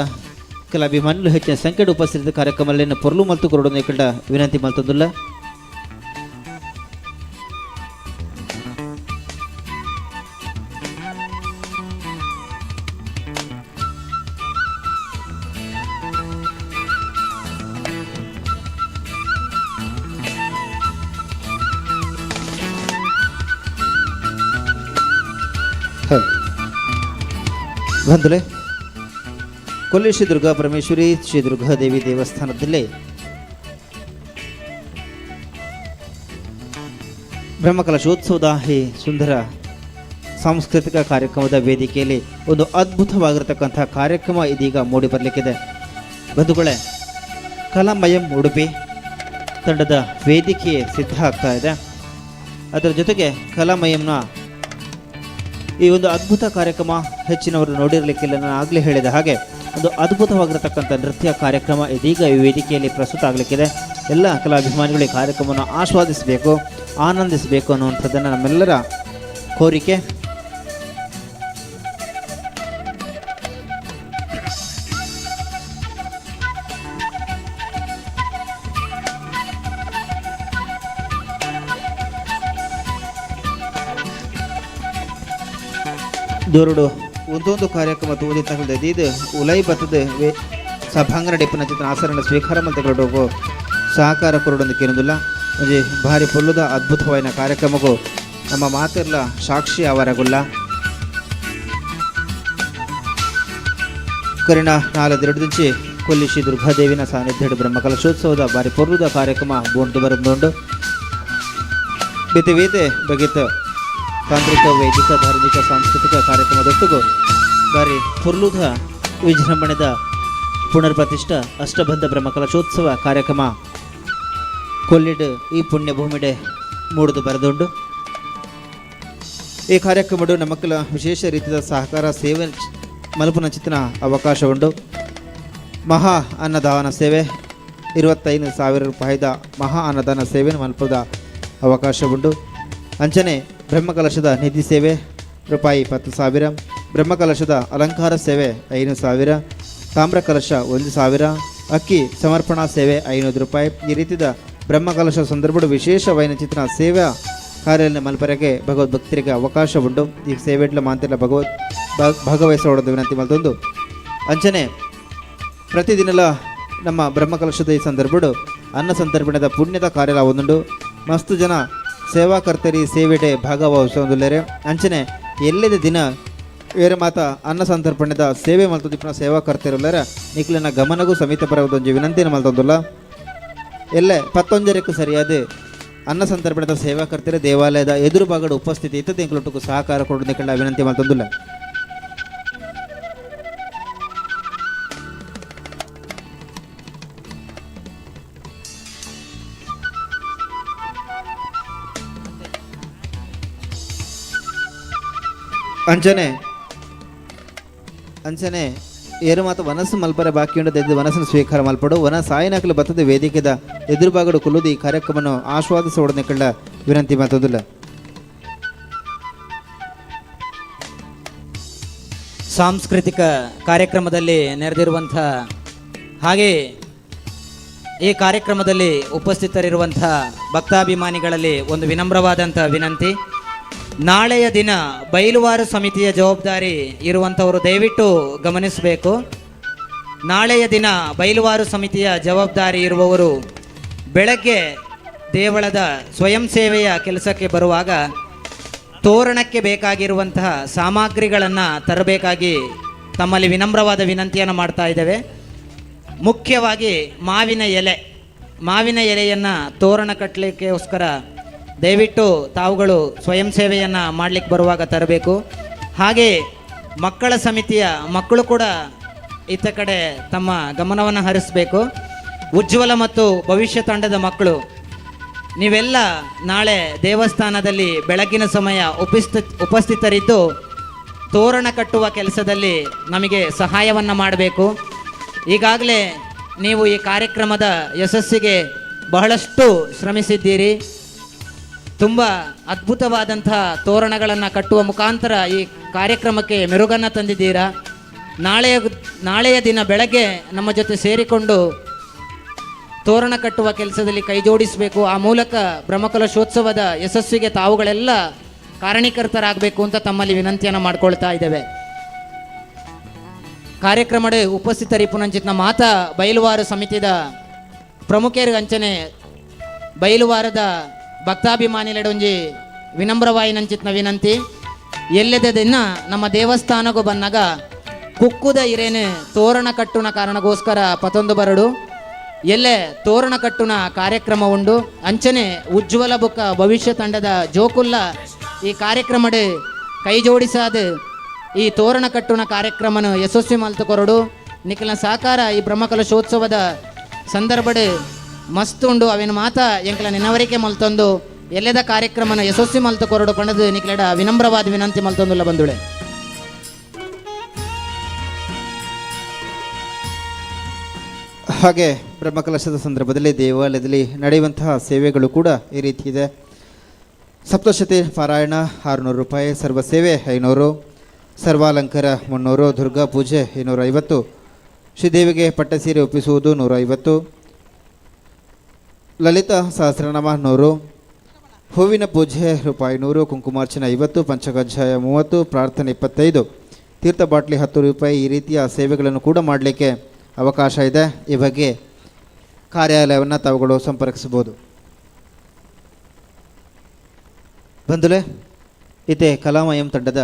ಕಲಾಭಿಮಾನಿಗಳು ಹೆಚ್ಚಿನ ಸಂಖ್ಯೆ ಉಪಸ್ಥಿತ ಕಾರ್ಯಕ್ರಮದಲ್ಲಿ ಪೊರ್ಲು ಮಲ್ತು ಕೊರಡು ಕಂಡ ವಿನಂತಿ ಮಲ್ತಂದುಲ್ಲ. ಬಂಧುಗಳೇ, ಕೊಲ್ಲಿ ಶ್ರೀ ದುರ್ಗಾ ಪರಮೇಶ್ವರಿ ಶ್ರೀ ದುರ್ಗಾದೇವಿ ದೇವಸ್ಥಾನದಲ್ಲಿ ಬ್ರಹ್ಮಕಲಶೋತ್ಸವದ ಈ ಸುಂದರ ಸಾಂಸ್ಕೃತಿಕ ಕಾರ್ಯಕ್ರಮದ ವೇದಿಕೆಯಲ್ಲಿ ಒಂದು ಅದ್ಭುತವಾಗಿರತಕ್ಕಂಥ ಕಾರ್ಯಕ್ರಮ ಇದೀಗ ಮೂಡಿ ಬರಲಿಕ್ಕಿದೆ. ಬಂಧುಗಳೇ, ಕಲಾಮಯಂ ಉಡುಪಿ ತಂಡದ ವೇದಿಕೆ ಸಿದ್ಧ ಆಗ್ತಾ ಇದೆ. ಅದರ ಜೊತೆಗೆ ಕಲಾಮಯಂನ ಈ ಒಂದು ಅದ್ಭುತ ಕಾರ್ಯಕ್ರಮ ಹೆಚ್ಚಿನವರು ನೋಡಿರಲಿಕ್ಕಿಲ್ಲ. ನಾನು ಆಗಲೇ ಹೇಳಿದ ಹಾಗೆ ಒಂದು ಅದ್ಭುತವಾಗಿರತಕ್ಕಂಥ ನೃತ್ಯ ಕಾರ್ಯಕ್ರಮ ಇದೀಗ ಈ ವೇದಿಕೆಯಲ್ಲಿ ಪ್ರಸ್ತುತ ಆಗಲಿಕ್ಕಿದೆ. ಎಲ್ಲ ಕಲಾಭಿಮಾನಿಗಳು ಈ ಕಾರ್ಯಕ್ರಮವನ್ನು ಆಸ್ವಾದಿಸಬೇಕು, ಆನಂದಿಸಬೇಕು ಅನ್ನುವಂಥದ್ದನ್ನು ನಮ್ಮೆಲ್ಲರ ಕೋರಿಕೆ. ದೊರಡು ಒಂದೊಂದು ಕಾರ್ಯಕ್ರಮ ತೂದಿ ತಗಲ್ದೆ ಇದು ಉಲೈ ಬತ್ತದ ವೇ ಸಭಾಂಗಣ ಡಿಪ್ಪನ ಚಿತ್ರ ಆಸರಣ ಸ್ವೀಕಾರ ಮಲ್ತಗಳೊಡಗು ಸಹಕಾರ ಕೊರಡೊಂದು ಕೇಳೋದಿಲ್ಲ. ಒಂಜಿ ಭಾರಿ ಪೊಲ್ಲುದ ಅದ್ಭುತವಾದ ಕಾರ್ಯಕ್ರಮಕ್ಕೂ ನಮ್ಮ ಮಾತೆಲ್ಲ ಸಾಕ್ಷಿ ಅವರಗುಲ್ಲ. ಕರಿಣ ನಾಲ್ದೆರಡು ಕೊಲ್ಲಿ ಶ್ರೀ ದುರ್ಗಾದೇವಿನ ಸಾನ್ನಿಧ್ಯಡು ಬ್ರಹ್ಮಕಲಶೋತ್ಸವದ ಭಾರಿ ಪೊರ್ಲುದ ಕಾರ್ಯಕ್ರಮ ಬೋಂಡು ಬರಂದುಂಡು. ಬೇತೆ ಬೇತೆ ಬಗೆತ ತಾಂತ್ರಿಕ, ವೈದಿಕ, ಧಾರ್ಮಿಕ, ಸಾಂಸ್ಕೃತಿಕ ಕಾರ್ಯಕ್ರಮದೊಟ್ಟಿಗೂ ಬಾರಿ ಪೊರ್ಲುದ ವಿಜೃಂಭಣೆದ ಪುನರ್ಪ್ರತಿಷ್ಠ ಅಷ್ಟಬಂಧ ಬ್ರಹ್ಮಕಲಶೋತ್ಸವ ಕಾರ್ಯಕ್ರಮ ಕೊಲ್ಲಿಡ್ ಈ ಪುಣ್ಯಭೂಮಿಡೆ ಮೂಡಿದು ಬರೆದುಂಡು. ಈ ಕಾರ್ಯಕ್ರಮಡು ನಮಕ್ಕೆಲ್ಲ ವಿಶೇಷ ರೀತಿಯ ಸಹಕಾರ ಸೇವೆ ಮಲಪುನ ಚಿತ್ರಣ ಅವಕಾಶ ಉಂಟು. ಮಹಾ ಅನ್ನದಾನ ಸೇವೆ 25,000 ರೂಪಾಯಿದ ಮಹಾ ಅನ್ನದಾನ ಸೇವೆ ಮಲ್ಪದ ಅವಕಾಶ ಉಂಟು. ಅಂಚನೆ ಬ್ರಹ್ಮಕಲಶದ ನಿಧಿ ಸೇವೆ ರೂಪಾಯಿ 10,000, ಬ್ರಹ್ಮಕಲಶದ ಅಲಂಕಾರ ಸೇವೆ 5,000, ತಾಮ್ರಕಲಶ 1,000, ಅಕ್ಕಿ ಸಮರ್ಪಣಾ ಸೇವೆ 500 ರೂಪಾಯಿ. ಈ ರೀತಿಯ ಬ್ರಹ್ಮಕಲಶ ಸಂದರ್ಭಡು ವಿಶೇಷ ವೈನಚಿತ್ರ ಸೇವಾ ಕಾರ್ಯ ಮಲ್ಪರೆಗೆ ಭಗವದ್ಭಕ್ತರಿಗೆ ಅವಕಾಶ ಉಂಟು. ಈ ಸೇವೆಡ್ಲ ಮಾಂತೆಲ್ಲ ಭಗವದ್ ಭಾಗವಹಿಸೋಡೋದು ವಿನಂತಿ ಮಲ್ತೊಂದು. ಅಂಚನೆ ಪ್ರತಿದಿನಲ ನಮ್ಮ ಬ್ರಹ್ಮಕಲಶದ ಈ ಸಂದರ್ಭಡು ಅನ್ನ ಸಂದರ್ಭದ ಪುಣ್ಯದ ಕಾರ್ಯ ಒಂದುಂಡು. ಮಸ್ತು ಜನ ಸೇವಾಕರ್ತರಿ ಸೇವೆಡೆ ಭಾಗವಹಿಸೋದುಲ್ಲೇರೆ. ಅಂಚನೆ ಎಲ್ಲದ ದಿನ ಬೇರೆ ಮಾತ ಅನ್ನ ಸಂತರ್ಪಣೆದ ಸೇವೆ ಮಲ್ತೊಂದಿಪ್ಪುನ ಸೇವಾಕರ್ತರುಲ್ಲರ ನಿಕ್ಲೆನ ಗಮನಗೂ ಸಮೇತ ಬರೋದೊಂಜಿ ವಿನಂತಿನ ಮಲ್ತೊಂದುಲ್ಲ. ಎಲ್ಲೆ 11:30ಕ್ಕೂ ಸರಿಯಾದ ಅನ್ನ ಸಂತರ್ಪಣೆದ ಸೇವಾಕರ್ತರೆ ದೇವಾಲಯದ ಎದುರು ಭಾಗದ ಉಪಸ್ಥಿತಿ ಇತ್ತದ ಎಂಕ್ಲೊಟ್ಟುಕು ಸಹಕಾರ ಕೊಡೋದು ನಿಕ್ಲೆನ ವಿನಂತಿ ಮಲ್ತೊಂದುಲ್ಲ. ಅಂಚನೆ ಅಂಚನೆ ಏರು ಮಾತ ವನಸ್ಸು ಮಲ್ಪರ ಬಾಕಿ ಉಂಟು ಎದ್ದು ವನಸ್ಸನ್ನು ಸ್ವೀಕಾರ ಮಲ್ಪಡು. ವನ ಸಾಯಿನಕಲು ಬತ್ತದ ವೇದಿಕೆದ ಎದುರು ಭಾಗಡು ಕುಲ್ಲುದು ಈ ಕಾರ್ಯಕ್ರಮವನ್ನು ಆಸ್ವಾದಿಸೋಡನೆ ಕಳ್ಳ ವಿನಂತಿ ಮಾತೋದಿಲ್ಲ. ಸಾಂಸ್ಕೃತಿಕ ಕಾರ್ಯಕ್ರಮದಲ್ಲಿ ನೆರೆದಿರುವಂಥ ಹಾಗೆ ಈ ಕಾರ್ಯಕ್ರಮದಲ್ಲಿ ಉಪಸ್ಥಿತರಿರುವಂಥ ಭಕ್ತಾಭಿಮಾನಿಗಳಲ್ಲಿ ಒಂದು ವಿನಮ್ರವಾದಂಥ ವಿನಂತಿ. ನಾಳೆಯ ದಿನ ಬೈಲುವಾರು ಸಮಿತಿಯ ಜವಾಬ್ದಾರಿ ಇರುವಂಥವರು ದಯವಿಟ್ಟು ಗಮನಿಸಬೇಕು. ನಾಳೆಯ ದಿನ ಬೈಲುವಾರು ಸಮಿತಿಯ ಜವಾಬ್ದಾರಿ ಇರುವವರು ಬೆಳಗ್ಗೆ ದೇವಳದ ಸ್ವಯಂ ಸೇವೆಯ ಕೆಲಸಕ್ಕೆ ಬರುವಾಗ ತೋರಣಕ್ಕೆ ಬೇಕಾಗಿರುವಂತಹ ಸಾಮಗ್ರಿಗಳನ್ನು ತರಬೇಕಾಗಿ ತಮ್ಮಲ್ಲಿ ವಿನಮ್ರವಾದ ವಿನಂತಿಯನ್ನು ಮಾಡ್ತಾ ಇದ್ದೇವೆ. ಮುಖ್ಯವಾಗಿ ಮಾವಿನ ಎಲೆಯನ್ನು ತೋರಣ ಕಟ್ಟಲಿಕ್ಕೋಸ್ಕರ ದಯವಿಟ್ಟು ತಾವುಗಳು ಸ್ವಯಂ ಸೇವೆಯನ್ನು ಮಾಡಲಿಕ್ಕೆ ಬರುವಾಗ ತರಬೇಕು. ಹಾಗೆ ಮಕ್ಕಳ ಸಮಿತಿಯ ಮಕ್ಕಳು ಕೂಡ ಇತ್ತ ಕಡೆ ತಮ್ಮ ಗಮನವನ್ನು ಹರಿಸಬೇಕು. ಉಜ್ವಲ ಮತ್ತು ಭವಿಷ್ಯ ತಂಡದ ಮಕ್ಕಳು ನೀವೆಲ್ಲ ನಾಳೆ ದೇವಸ್ಥಾನದಲ್ಲಿ ಬೆಳಗ್ಗಿನ ಸಮಯ ಉಪಸ್ಥಿತರಿದ್ದು ತೋರಣ ಕಟ್ಟುವ ಕೆಲಸದಲ್ಲಿ ನಮಗೆ ಸಹಾಯವನ್ನು ಮಾಡಬೇಕು. ಈಗಾಗಲೇ ನೀವು ಈ ಕಾರ್ಯಕ್ರಮದ ಯಶಸ್ಸಿಗೆ ಬಹಳಷ್ಟು ಶ್ರಮಿಸಿದ್ದೀರಿ. ತುಂಬ ಅದ್ಭುತವಾದಂಥ ತೋರಣಗಳನ್ನು ಕಟ್ಟುವ ಮುಖಾಂತರ ಈ ಕಾರ್ಯಕ್ರಮಕ್ಕೆ ಮೆರುಗನ್ನು ತಂದಿದ್ದೀರಾ. ನಾಳೆಯ ದಿನ ಬೆಳಗ್ಗೆ ನಮ್ಮ ಜೊತೆ ಸೇರಿಕೊಂಡು ತೋರಣ ಕಟ್ಟುವ ಕೆಲಸದಲ್ಲಿ ಕೈ ಜೋಡಿಸಬೇಕು. ಆ ಮೂಲಕ ಬ್ರಹ್ಮಕಲಶೋತ್ಸವದ ಯಶಸ್ಸಿಗೆ ತಾವುಗಳೆಲ್ಲ ಕಾರಣೀಕರ್ತರಾಗಬೇಕು ಅಂತ ತಮ್ಮಲ್ಲಿ ವಿನಂತಿಯನ್ನು ಮಾಡ್ಕೊಳ್ತಾ ಇದ್ದೇವೆ. ಕಾರ್ಯಕ್ರಮದ ಉಪಸ್ಥಿತರಿಪುನಂಚಿತ್ನ ಮಾತಾ ಬೈಲುವಾರು ಸಮಿತಿದ ಪ್ರಮುಖರು ಅಂಚನೆ ಬೈಲುವಾರದ ಭಕ್ತಾಭಿಮಾನಿಲೆಡೊಂಜಿ ವಿನಮ್ರವಾಯಿನಂಚಿತ್ನ ವಿನಂತಿ. ಎಲ್ಲೆದ ದಿನ ನಮ್ಮ ದೇವಸ್ಥಾನಗೂ ಬಂದಾಗ ಕುಕ್ಕುದ ಇರೇನು ತೋರಣ ಕಟ್ಟುನ ಕಾರಣಗೋಸ್ಕರ ಪತೊಂದು ಬರಡು ಎಲ್ಲೆ ತೋರಣ ಕಟ್ಟುನ ಕಾರ್ಯಕ್ರಮ ಉಂಡು. ಅಂಚನೆ ಉಜ್ವಲ ಬುಕ್ಕ ಭವಿಷ್ಯ ತಂಡದ ಜೋಕುಲ್ಲ ಈ ಕಾರ್ಯಕ್ರಮಡು ಕೈ ಜೋಡಿಸಾದ ಈ ತೋರಣ ಕಟ್ಟುನ ಕಾರ್ಯಕ್ರಮನು ಯಶಸ್ವಿ ಮಲ್ತು ಕೊರಡು. ನಿಖಿಲ ಸಹಕಾರ ಈ ಬ್ರಹ್ಮಕಲಶೋತ್ಸವದ ಸಂದರ್ಭಡು ಮಸ್ತ್ ಉಂಡು. ಅವಿನ ಮಾತ ಎಂಕಲ ನೆನವರಿಕೆ ಮಲ್ತೊಂದು ಎಲ್ಲೆದ ಕಾರ್ಯಕ್ರಮನ ಯಶಸ್ವಿ ಮಲ್ತು ಕೊರಡು ಪಣದು ನಿಖಿಲಡ ವಿನಮ್ರವಾದ ವಿನಂತಿ ಮಲ್ತೊಂದುಲ್ಲ ಬಂಧುಳೆ. ಹಾಗೆ ಬ್ರಹ್ಮಕಲಶದ ಸಂದರ್ಭದಲ್ಲಿ ದೇವಾಲಯದಲ್ಲಿ ನಡೆಯುವಂತಹ ಸೇವೆಗಳು ಕೂಡ ಈ ರೀತಿ ಇದೆ. ಸಪ್ತಶತಿ ಪಾರಾಯಣ 600 ರೂಪಾಯಿ, ಸರ್ವ ಸೇವೆ 500, ಸರ್ವಾಲಂಕಾರ 300, ದುರ್ಗಾ ಪೂಜೆ 250, ಶ್ರೀದೇವಿಗೆ ಪಟ್ಟೆ ಸೀರೆ ಒಪ್ಪಿಸುವುದು 150, ಲಲಿತಾ ಸಹಸ್ರನಾಮ 100, ಹೂವಿನ ಪೂಜೆ ರೂಪಾಯಿ 100, ಕುಂಕುಮಾರ್ಚನೆ 50, ಪಂಚಕಜ್ಜಾಯ 30, ಪ್ರಾರ್ಥನೆ 25, ತೀರ್ಥ ಬಾಟ್ಲಿ 10 ರೂಪಾಯಿ. ಈ ರೀತಿಯ ಸೇವೆಗಳನ್ನು ಕೂಡ ಮಾಡಲಿಕ್ಕೆ ಅವಕಾಶ ಇದೆ. ಈ ಬಗ್ಗೆ ಕಾರ್ಯಾಲಯವನ್ನು ತಾವುಗಳು ಸಂಪರ್ಕಿಸಬಹುದು. ಬಂಧುಲೆ, ಇತೆ ಕಲಾಮಯಂ ತಂಡದ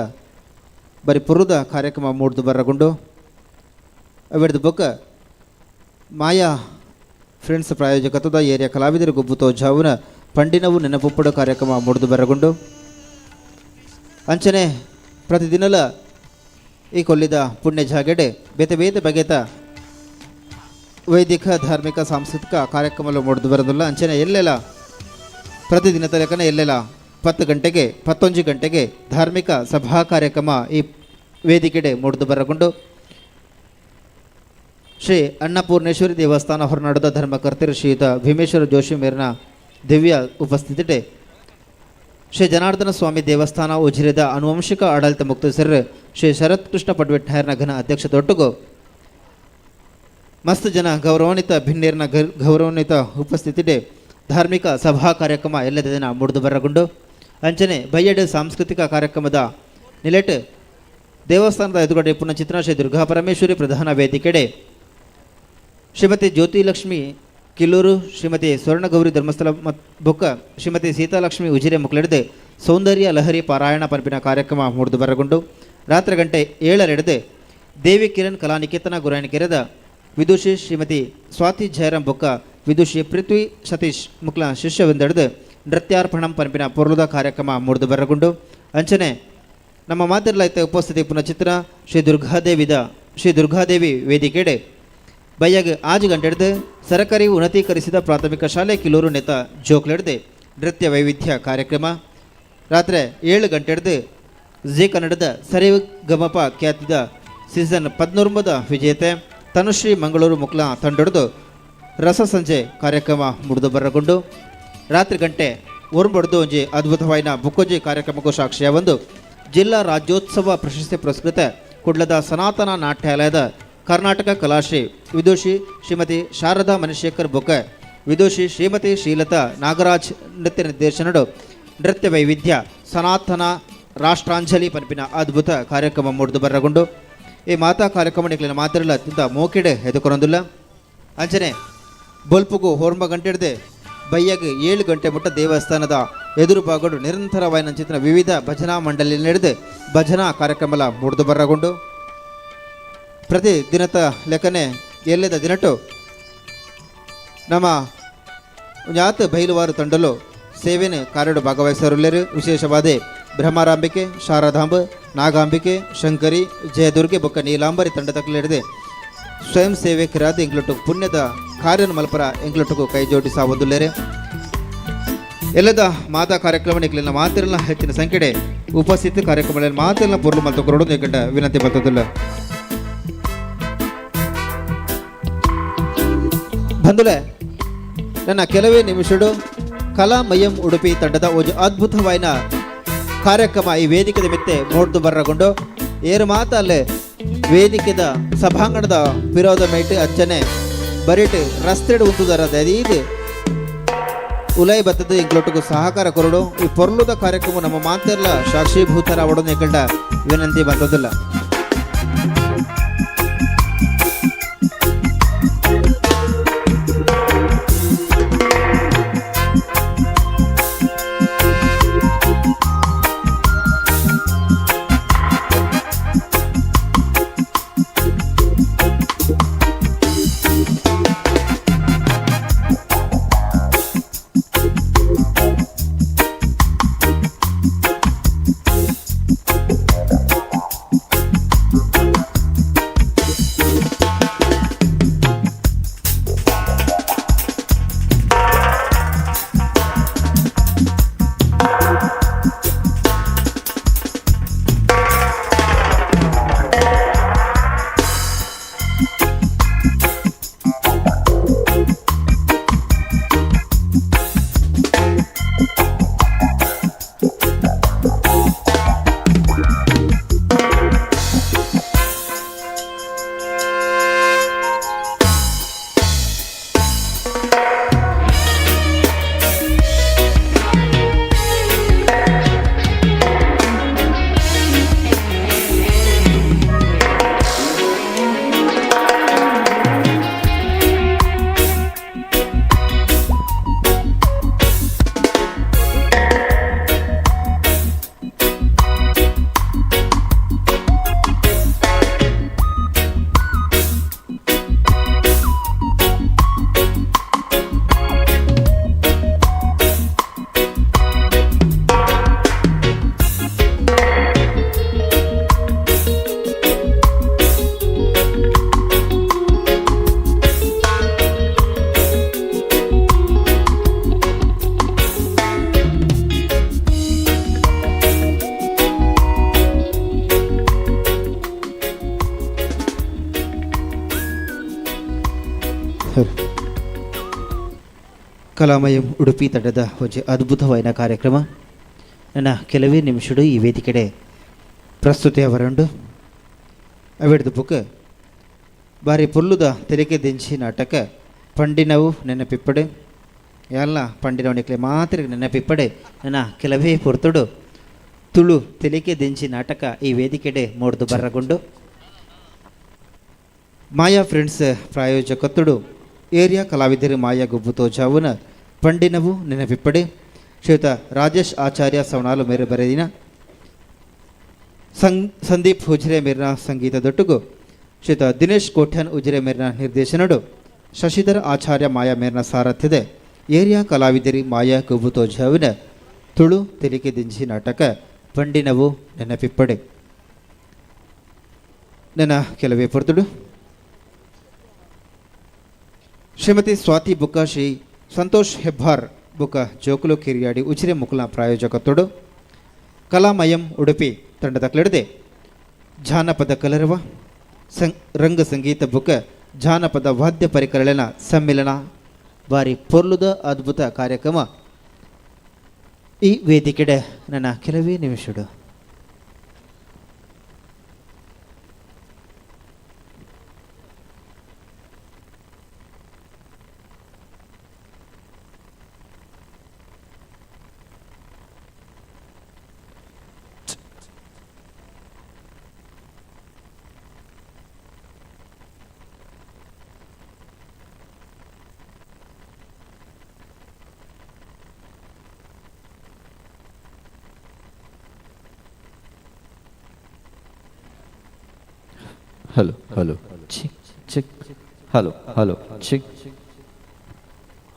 ಬರಿ ಪುರುದ ಕಾರ್ಯಕ್ರಮ ಮೂಡ್ದು ಬರಗೊಂಡು ಅವಿಡ್ದು ಬೊಕ್ಕ ಮಾಯಾ ಫ್ರೆಂಡ್ಸ್ ಪ್ರಾಯೋಜಕತ್ವದ ಏರಿಯಾ ಕಲಾವಿದರು ಗುಬ್ಬು ತೋಜಾವುನ ಪಂಡಿನವು ನೆನಪುಪ್ಪಡು ಕಾರ್ಯಕ್ರಮ ಮೂಡ್ದು ಬರಗೊಂಡು ಅಂಚನೆ ಪ್ರತಿದಿನಲ ಈ ಕೊಲ್ಲಿದ ಪುಣ್ಯ ಜಾಗೆಡೆ ಬೇತೆ ಬೇತೆ ಬಗೆತ ವೈದಿಕ ಧಾರ್ಮಿಕ ಸಾಂಸ್ಕೃತಿಕ ಕಾರ್ಯಕ್ರಮಗಳು ಮೂಡ್ದು ಬರೋದಿಲ್ಲ. ಅಂಚನೆ ಎಲ್ಲೆಲ್ಲ ಪ್ರತಿದಿನ ತಲಕನ ಎಲ್ಲೆಲ್ಲ 10 ಗಂಟೆಗೆ 11 ಗಂಟೆಗೆ ಧಾರ್ಮಿಕ ಸಭಾ ಕಾರ್ಯಕ್ರಮ ಈ ವೇದಿಕೆಡೆ ಮೂಡ್ದು ಬರಗೊಂಡು ಶ್ರೀ ಅನ್ನಪೂರ್ಣೇಶ್ವರಿ ದೇವಸ್ಥಾನ ಹೊರನಾಡದ ಧರ್ಮಕರ್ತರು ಶ್ರೀಯುತ ಭೀಮೇಶ್ವರ ಜೋಶಿ ಮೇರಿನ ದಿವ್ಯ ಉಪಸ್ಥಿತಿಡೆ ಶ್ರೀ ಜನಾರ್ದನ ಸ್ವಾಮಿ ದೇವಸ್ಥಾನ ಉಜಿರೆದ ಆನುವಂಶಿಕ ಆಡಳಿತ ಮುಕ್ತೇಸರು ಶ್ರೀ ಶರತ್ ಕೃಷ್ಣ ಪಡ್ವೆಟ್ನಾಯರ್ನ ಘನ ಅಧ್ಯಕ್ಷದೊಟ್ಟಿಗೂ ಮಸ್ತ್ ಜನ ಗೌರವಾನ್ವಿತ ಭಿನ್ನೇರ್ನ ಗೌರವಾನ್ವಿತ ಉಪಸ್ಥಿತಿಡೆ ಧಾರ್ಮಿಕ ಸಭಾ ಕಾರ್ಯಕ್ರಮ ಎಲ್ಲದ ದಿನ ಮೂಡ್ದು ಬರಗೊಂಡು ಅಂಚನೆ ಬಯ್ಯಡು ಸಾಂಸ್ಕೃತಿಕ ಕಾರ್ಯಕ್ರಮದ ನಿಲೆಟ್ ದೇವಸ್ಥಾನದ ಎದುರುಗಡೆ ಪುನಃ ಚಿತ್ರ ಶ್ರೀ ದುರ್ಗಾ ಪರಮೇಶ್ವರಿ ಪ್ರಧಾನ ವೇದಿಕೆಡೆ ಶ್ರೀಮತಿ ಜ್ಯೋತಿಲಕ್ಷ್ಮಿ ಕಿಲ್ಲೂರು, ಶ್ರೀಮತಿ ಸ್ವರ್ಣಗೌರಿ ಧರ್ಮಸ್ಥಳ ಬೊಕ್ಕ ಶ್ರೀಮತಿ ಸೀತಾಲಕ್ಷ್ಮಿ ಉಜಿರೆ ಮುಕ್ಲೆಡೆದು ಸೌಂದರ್ಯ ಲಹರಿ ಪಾರಾಯಣ ಪಂಪಿನ ಕಾರ್ಯಕ್ರಮ ಮೂಡ್ದು ಬರಗೊಂಡು ರಾತ್ರಿ ಗಂಟೆ 7:00 ದೇವಿ ಕಿರಣ್ ಕಲಾನಿಕೇತನ ಗುರಾಯಣಕೆರೆದ ವಿದುಷಿ ಶ್ರೀಮತಿ ಸ್ವಾತಿ ಜಯರಾಮ್ ಬೊಕ್ಕ ವಿದುಷಿ ಪೃಥ್ವಿ ಸತೀಶ್ ಮುಕ್ಲ ಶಿಷ್ಯವೆಂದೆಡೆದು ನೃತ್ಯಾರ್ಪಣಂ ಪಂಪಿನ ಪೊರ್ಲುದ ಕಾರ್ಯಕ್ರಮ ಮೂಡ್ದು ಬರಗೊಂಡು ಅಂಚನೆ ನಮ್ಮ ಮಾತಿರ್ಲೈತೆ ಉಪಸ್ಥಿತಿ ಪುನಃ ಚಿತ್ರ ಶ್ರೀ ದುರ್ಗಾದೇವಿ ವೇದಿಕೆಡೆ ಬಯ್ಯಾಗ 5 ಗಂಟೆಡ್ದು ಸರಕಾರಿ ಉನ್ನತೀಕರಿಸಿದ ಪ್ರಾಥಮಿಕ ಶಾಲೆ ಕಿಲೂರು ನೇತ ಜೋಕ್ಲೆಡ್ದೆ ನೃತ್ಯ ವೈವಿಧ್ಯ ಕಾರ್ಯಕ್ರಮ ರಾತ್ರಿ 7 ಗಂಟೆಡ್ದು ಜಿ ಕನ್ನಡದ ಸರಿಗಮಪ ಖ್ಯಾತಿದ ಸೀಸನ್ 19 ವಿಜೇತೆ ತನುಶ್ರೀ ಮಂಗಳೂರು ಮುಕ್ಲ ತಂಡೊಡೆದು ರಸ ಸಂಜೆ ಕಾರ್ಯಕ್ರಮ ಮುಡಿದು ಬರಗೊಂಡು ರಾತ್ರಿ ಗಂಟೆ 9 ಒಂಜಿ ಅದ್ಭುತವಾಯಿನ ಬುಕ್ಕೊಂಜಿ ಕಾರ್ಯಕ್ರಮಕ್ಕೂ ಸಾಕ್ಷಿಯ ಒಂದು ಜಿಲ್ಲಾ ರಾಜ್ಯೋತ್ಸವ ಪ್ರಶಸ್ತಿ ಪುರಸ್ಕೃತ ಕುಡ್ಲದ ಸನಾತನ ನಾಟ್ಯಾಲಯದ ಕರ್ನಾಟಕ ಕಲಾಶ್ರೀ ವಿದುಷಿ ಶ್ರೀಮತಿ ಶಾರದಾ ಮಣಿಶೇಖರ್ ಬೊಕ್ಕ ವಿದುಷಿ ಶ್ರೀಮತಿ ಶ್ರೀಲತಾ ನಾಗರಾಜ್ ನೃತ್ಯ ನಿರ್ದೇಶನಡು ನೃತ್ಯ ವೈವಿಧ್ಯ ಸನಾತನ ರಾಷ್ಟ್ರಾಂಜಲಿ ಪನ್ಪಿನ ಅದ್ಭುತ ಕಾರ್ಯಕ್ರಮ ಮೂಡ್ದು ಬರಗೊಂಡು ಈ ಮಾತಾ ಕಾರ್ಯಕ್ರಮ ನಿಕ್ಲಿನ ಮಾತಿರಲ್ಲ ಅತ್ಯಂತ ಮೋಕಿಡೆ ಎದುಕೊರೊಂದಿಲ್ಲ. ಅಂಚನೆ ಬೊಲ್ಪುಗು ಹೊರ್ಮ ಗಂಟೆ ಹಿಡ್ದೆ ಬಯ್ಯಾಗ 7 ಗಂಟೆ ಮುಟ್ಟ ದೇವಸ್ಥಾನದ ಎದುರು ಬಾಗಡು ನಿರಂತರವಾಯಿನ ಚಿತ್ರ ವಿವಿಧ ಭಜನಾ ಮಂಡಳಿ ನಡೆದು ಭಜನಾ ಕಾರ್ಯಕ್ರಮ ಮೂಡ್ದು ಬರಗೊಂಡು ಪ್ರತಿ ದಿನದ ಲೆಕ್ಕನೆ ಎಲ್ಲದ ದಿನಟು ನಮ್ಮ ಜಾತ ಬೈಲುವಾರು ತಂಡಲು ಸೇವೆನ ಕಾರ್ಯಡು ಭಾಗವಹಿಸರುಲ್ಲೇರು. ವಿಶೇಷವಾದ ಬ್ರಹ್ಮರಾಂಬಿಕೆ, ಶಾರದಾಂಬ, ನಾಗಾಂಬಿಕೆ, ಶಂಕರಿ, ಜಯದುರ್ಗೆ ಬೊಕ್ಕ ನೀಲಾಂಬರಿ ತಂಡದ ಸ್ವಯಂ ಸೇವಕರಾದ ಎಂಗ್ಲೊಟ್ಟು ಪುಣ್ಯದ ಕಾರ್ಯನ ಮಲ್ಪರ ಎಂಗ್ಲೊಟ್ಟುಕು ಕೈ ಜೋಡಿಸಾವೊಂದುಲ್ಲೇರೆ. ಎಲ್ಲದ ಮಾತಾ ಕಾರ್ಯಕ್ರಮ ನಿಕ್ಲಿನ ಮಾತಿರಲ್ಲ ಹೆಚ್ಚಿನ ಸಂಖ್ಯೆಡೆ ಉಪಸ್ಥಿತಿ ಕಾರ್ಯಕ್ರಮಗಳಲ್ಲಿ ಮಾತಿರಲ್ಲ ಪೊರ್ಲು ಮಲ್ತ ಕೊರಡು ನಿಕಟ ವಿನಂತಿ ಬರ್ತದಿಲ್ಲ. ಬಂಧುಲೆ, ನನ್ನ ಕೆಲವೇ ನಿಮಿಷಡು ಕಲಾಮಯಂ ಉಡುಪಿ ತಂಡದ ಒಂದು ಅದ್ಭುತವಾಯಿನ ಕಾರ್ಯಕ್ರಮ ಈ ವೇದಿಕೆದ ಮೆತ್ತೆ ಮೂಡ್ದು ಬರ್ರಗೊಂಡು ಏರು ಮಾತಲ್ಲೇ ವೇದಿಕೆದ ಸಭಾಂಗಣದ ವಿರೋಧ ಮೇಟ್ ಅಚ್ಚನೆ ಬರಿಟ್ ರಸ್ತೆಡು ಉಂಟುದರ ದೀದು ಉಲೈ ಬತ್ತದ ಇಂಗ್ಲೊಟ್ಟಿಗೂ ಸಹಕಾರ ಕೊರಡು ಈ ಪೊರ್ಲುದ ಕಾರ್ಯಕ್ರಮ ನಮ್ಮ ಮಾತೆಲ್ಲ ಸಾಕ್ಷೀಭೂತರ ಒಡನೆ ಕಂಡ ವಿನಂತಿ ಬಂದದಿಲ್ಲ. ಕಲಾಮಯಂ ಉಡುಪಿ ತಂಡದ ಒಂಜಿ ಅದ್ಭುತವಾಯಿನ ಕಾರ್ಯಕ್ರಮ. ನನ್ನ ಕೆಲವೇ ನಿಮಿಷಡು ಈ ವೇದಿಕೆಡೆ ಪ್ರಸ್ತುತಿ ಅವರಂಡು ಅವೆಡ್ದು ಬುಕ್ ಬಾರಿ ಪೊಲ್ಲುದ ತೆಲಿಕೆ ದಿಂಚಿ ನಾಟಕ ಪಂಡಿನವು ನೆನಪಿಪ್ಪಡೆ ಎಲ್ಲ ಪಂಡಿನವು ನಿಕ್ಲೆ ಮಾತ್ರ ನೆನಪಿಪ್ಪಡೆ. ನನ್ನ ಕೆಲವೇ ಪೊರ್ತುಡು ತುಳು ತೆಲಿಕೆ ದಿಂಚಿ ನಾಟಕ ಈ ವೇದಿಕೆಡೆ ಮೂಡ್ದು ಬರ್ರಗೊಂಡು ಮಾಯಾ ಫ್ರೆಂಡ್ಸ್ ಪ್ರಾಯೋಜಕತ್ತುಡು ಏರಿಯಾ ಕಲಾವಿದರು ಮಾಯಾ ಗುಬ್ಬು ತೋಜಾವುನ ಪಂಡಿನವು ನೆನಪಿಪ್ಪಡೆ ಶ್ರೀಯುತ ರಾಜೇಶ್ ಆಚಾರ್ಯ ಸವಣಾಲು ಮೇರೆ ಬರೆದಿನ ಸಂದೀಪ್ ಉಜಿರೆ ಮೇರಿನ ಸಂಗೀತದೊಟ್ಟುಗು ಶ್ರೀಯುತ ದಿನೇಶ್ ಕೋಠ್ಯಾನ್ ಉಜಿರೆ ಮೇರಿನ ನಿರ್ದೇಶನಡು ಶಶಿಧರ ಆಚಾರ್ಯ ಮಾಯಾ ಮೇರಿನ ಸಾರಥ್ಯದ ಏರಿಯಾ ಕಲಾವಿದರಿ ಮಾಯಾ ಗುಬ್ಬು ತೋಜಾವಿನ ತುಳು ತೆಲಿಕೆ ದಿಂಜಿ ನಾಟಕ ಪಂಡಿನವು ನೆನಪಿಪ್ಪಡೆ. ನನ್ನ ಕೆಲವೇ ಪೊರ್ತುಡು ಶ್ರೀಮತಿ ಸ್ವಾತಿ ಬುಕ್ಕ ಶ್ರೀ ಸಂತೋಷ್ ಹೆಬ್ಬಾರ್ ಬುಕ್ಕ ಜೋಕುಲು ಕಿರಿಯಾಡಿ ಉಜಿರೆ ಮುಕುಲ ಪ್ರಾಯೋಜಕತ್ತೊಡು ಕಲಾಮಯಂ ಉಡುಪಿ ತಂಡದ ಕ್ಲೆಡದೆ ಜಾನಪದ ಕಲರವ ರಂಗ ಸಂಗೀತ ಬುಕ್ಕ ಜಾನಪದ ವಾದ್ಯ ಪರಿಕರಳಿನ ಸಮ್ಮಿಲನ ಬಾರಿ ಪೊರ್ಲುದ ಅದ್ಭುತ ಕಾರ್ಯಕ್ರಮ ಈ ವೇದಿಕೆಡೆ ನನ್ನ ಕೆಲವೇ ನಿಮಿಷಡು. Hello hello check check hello hello check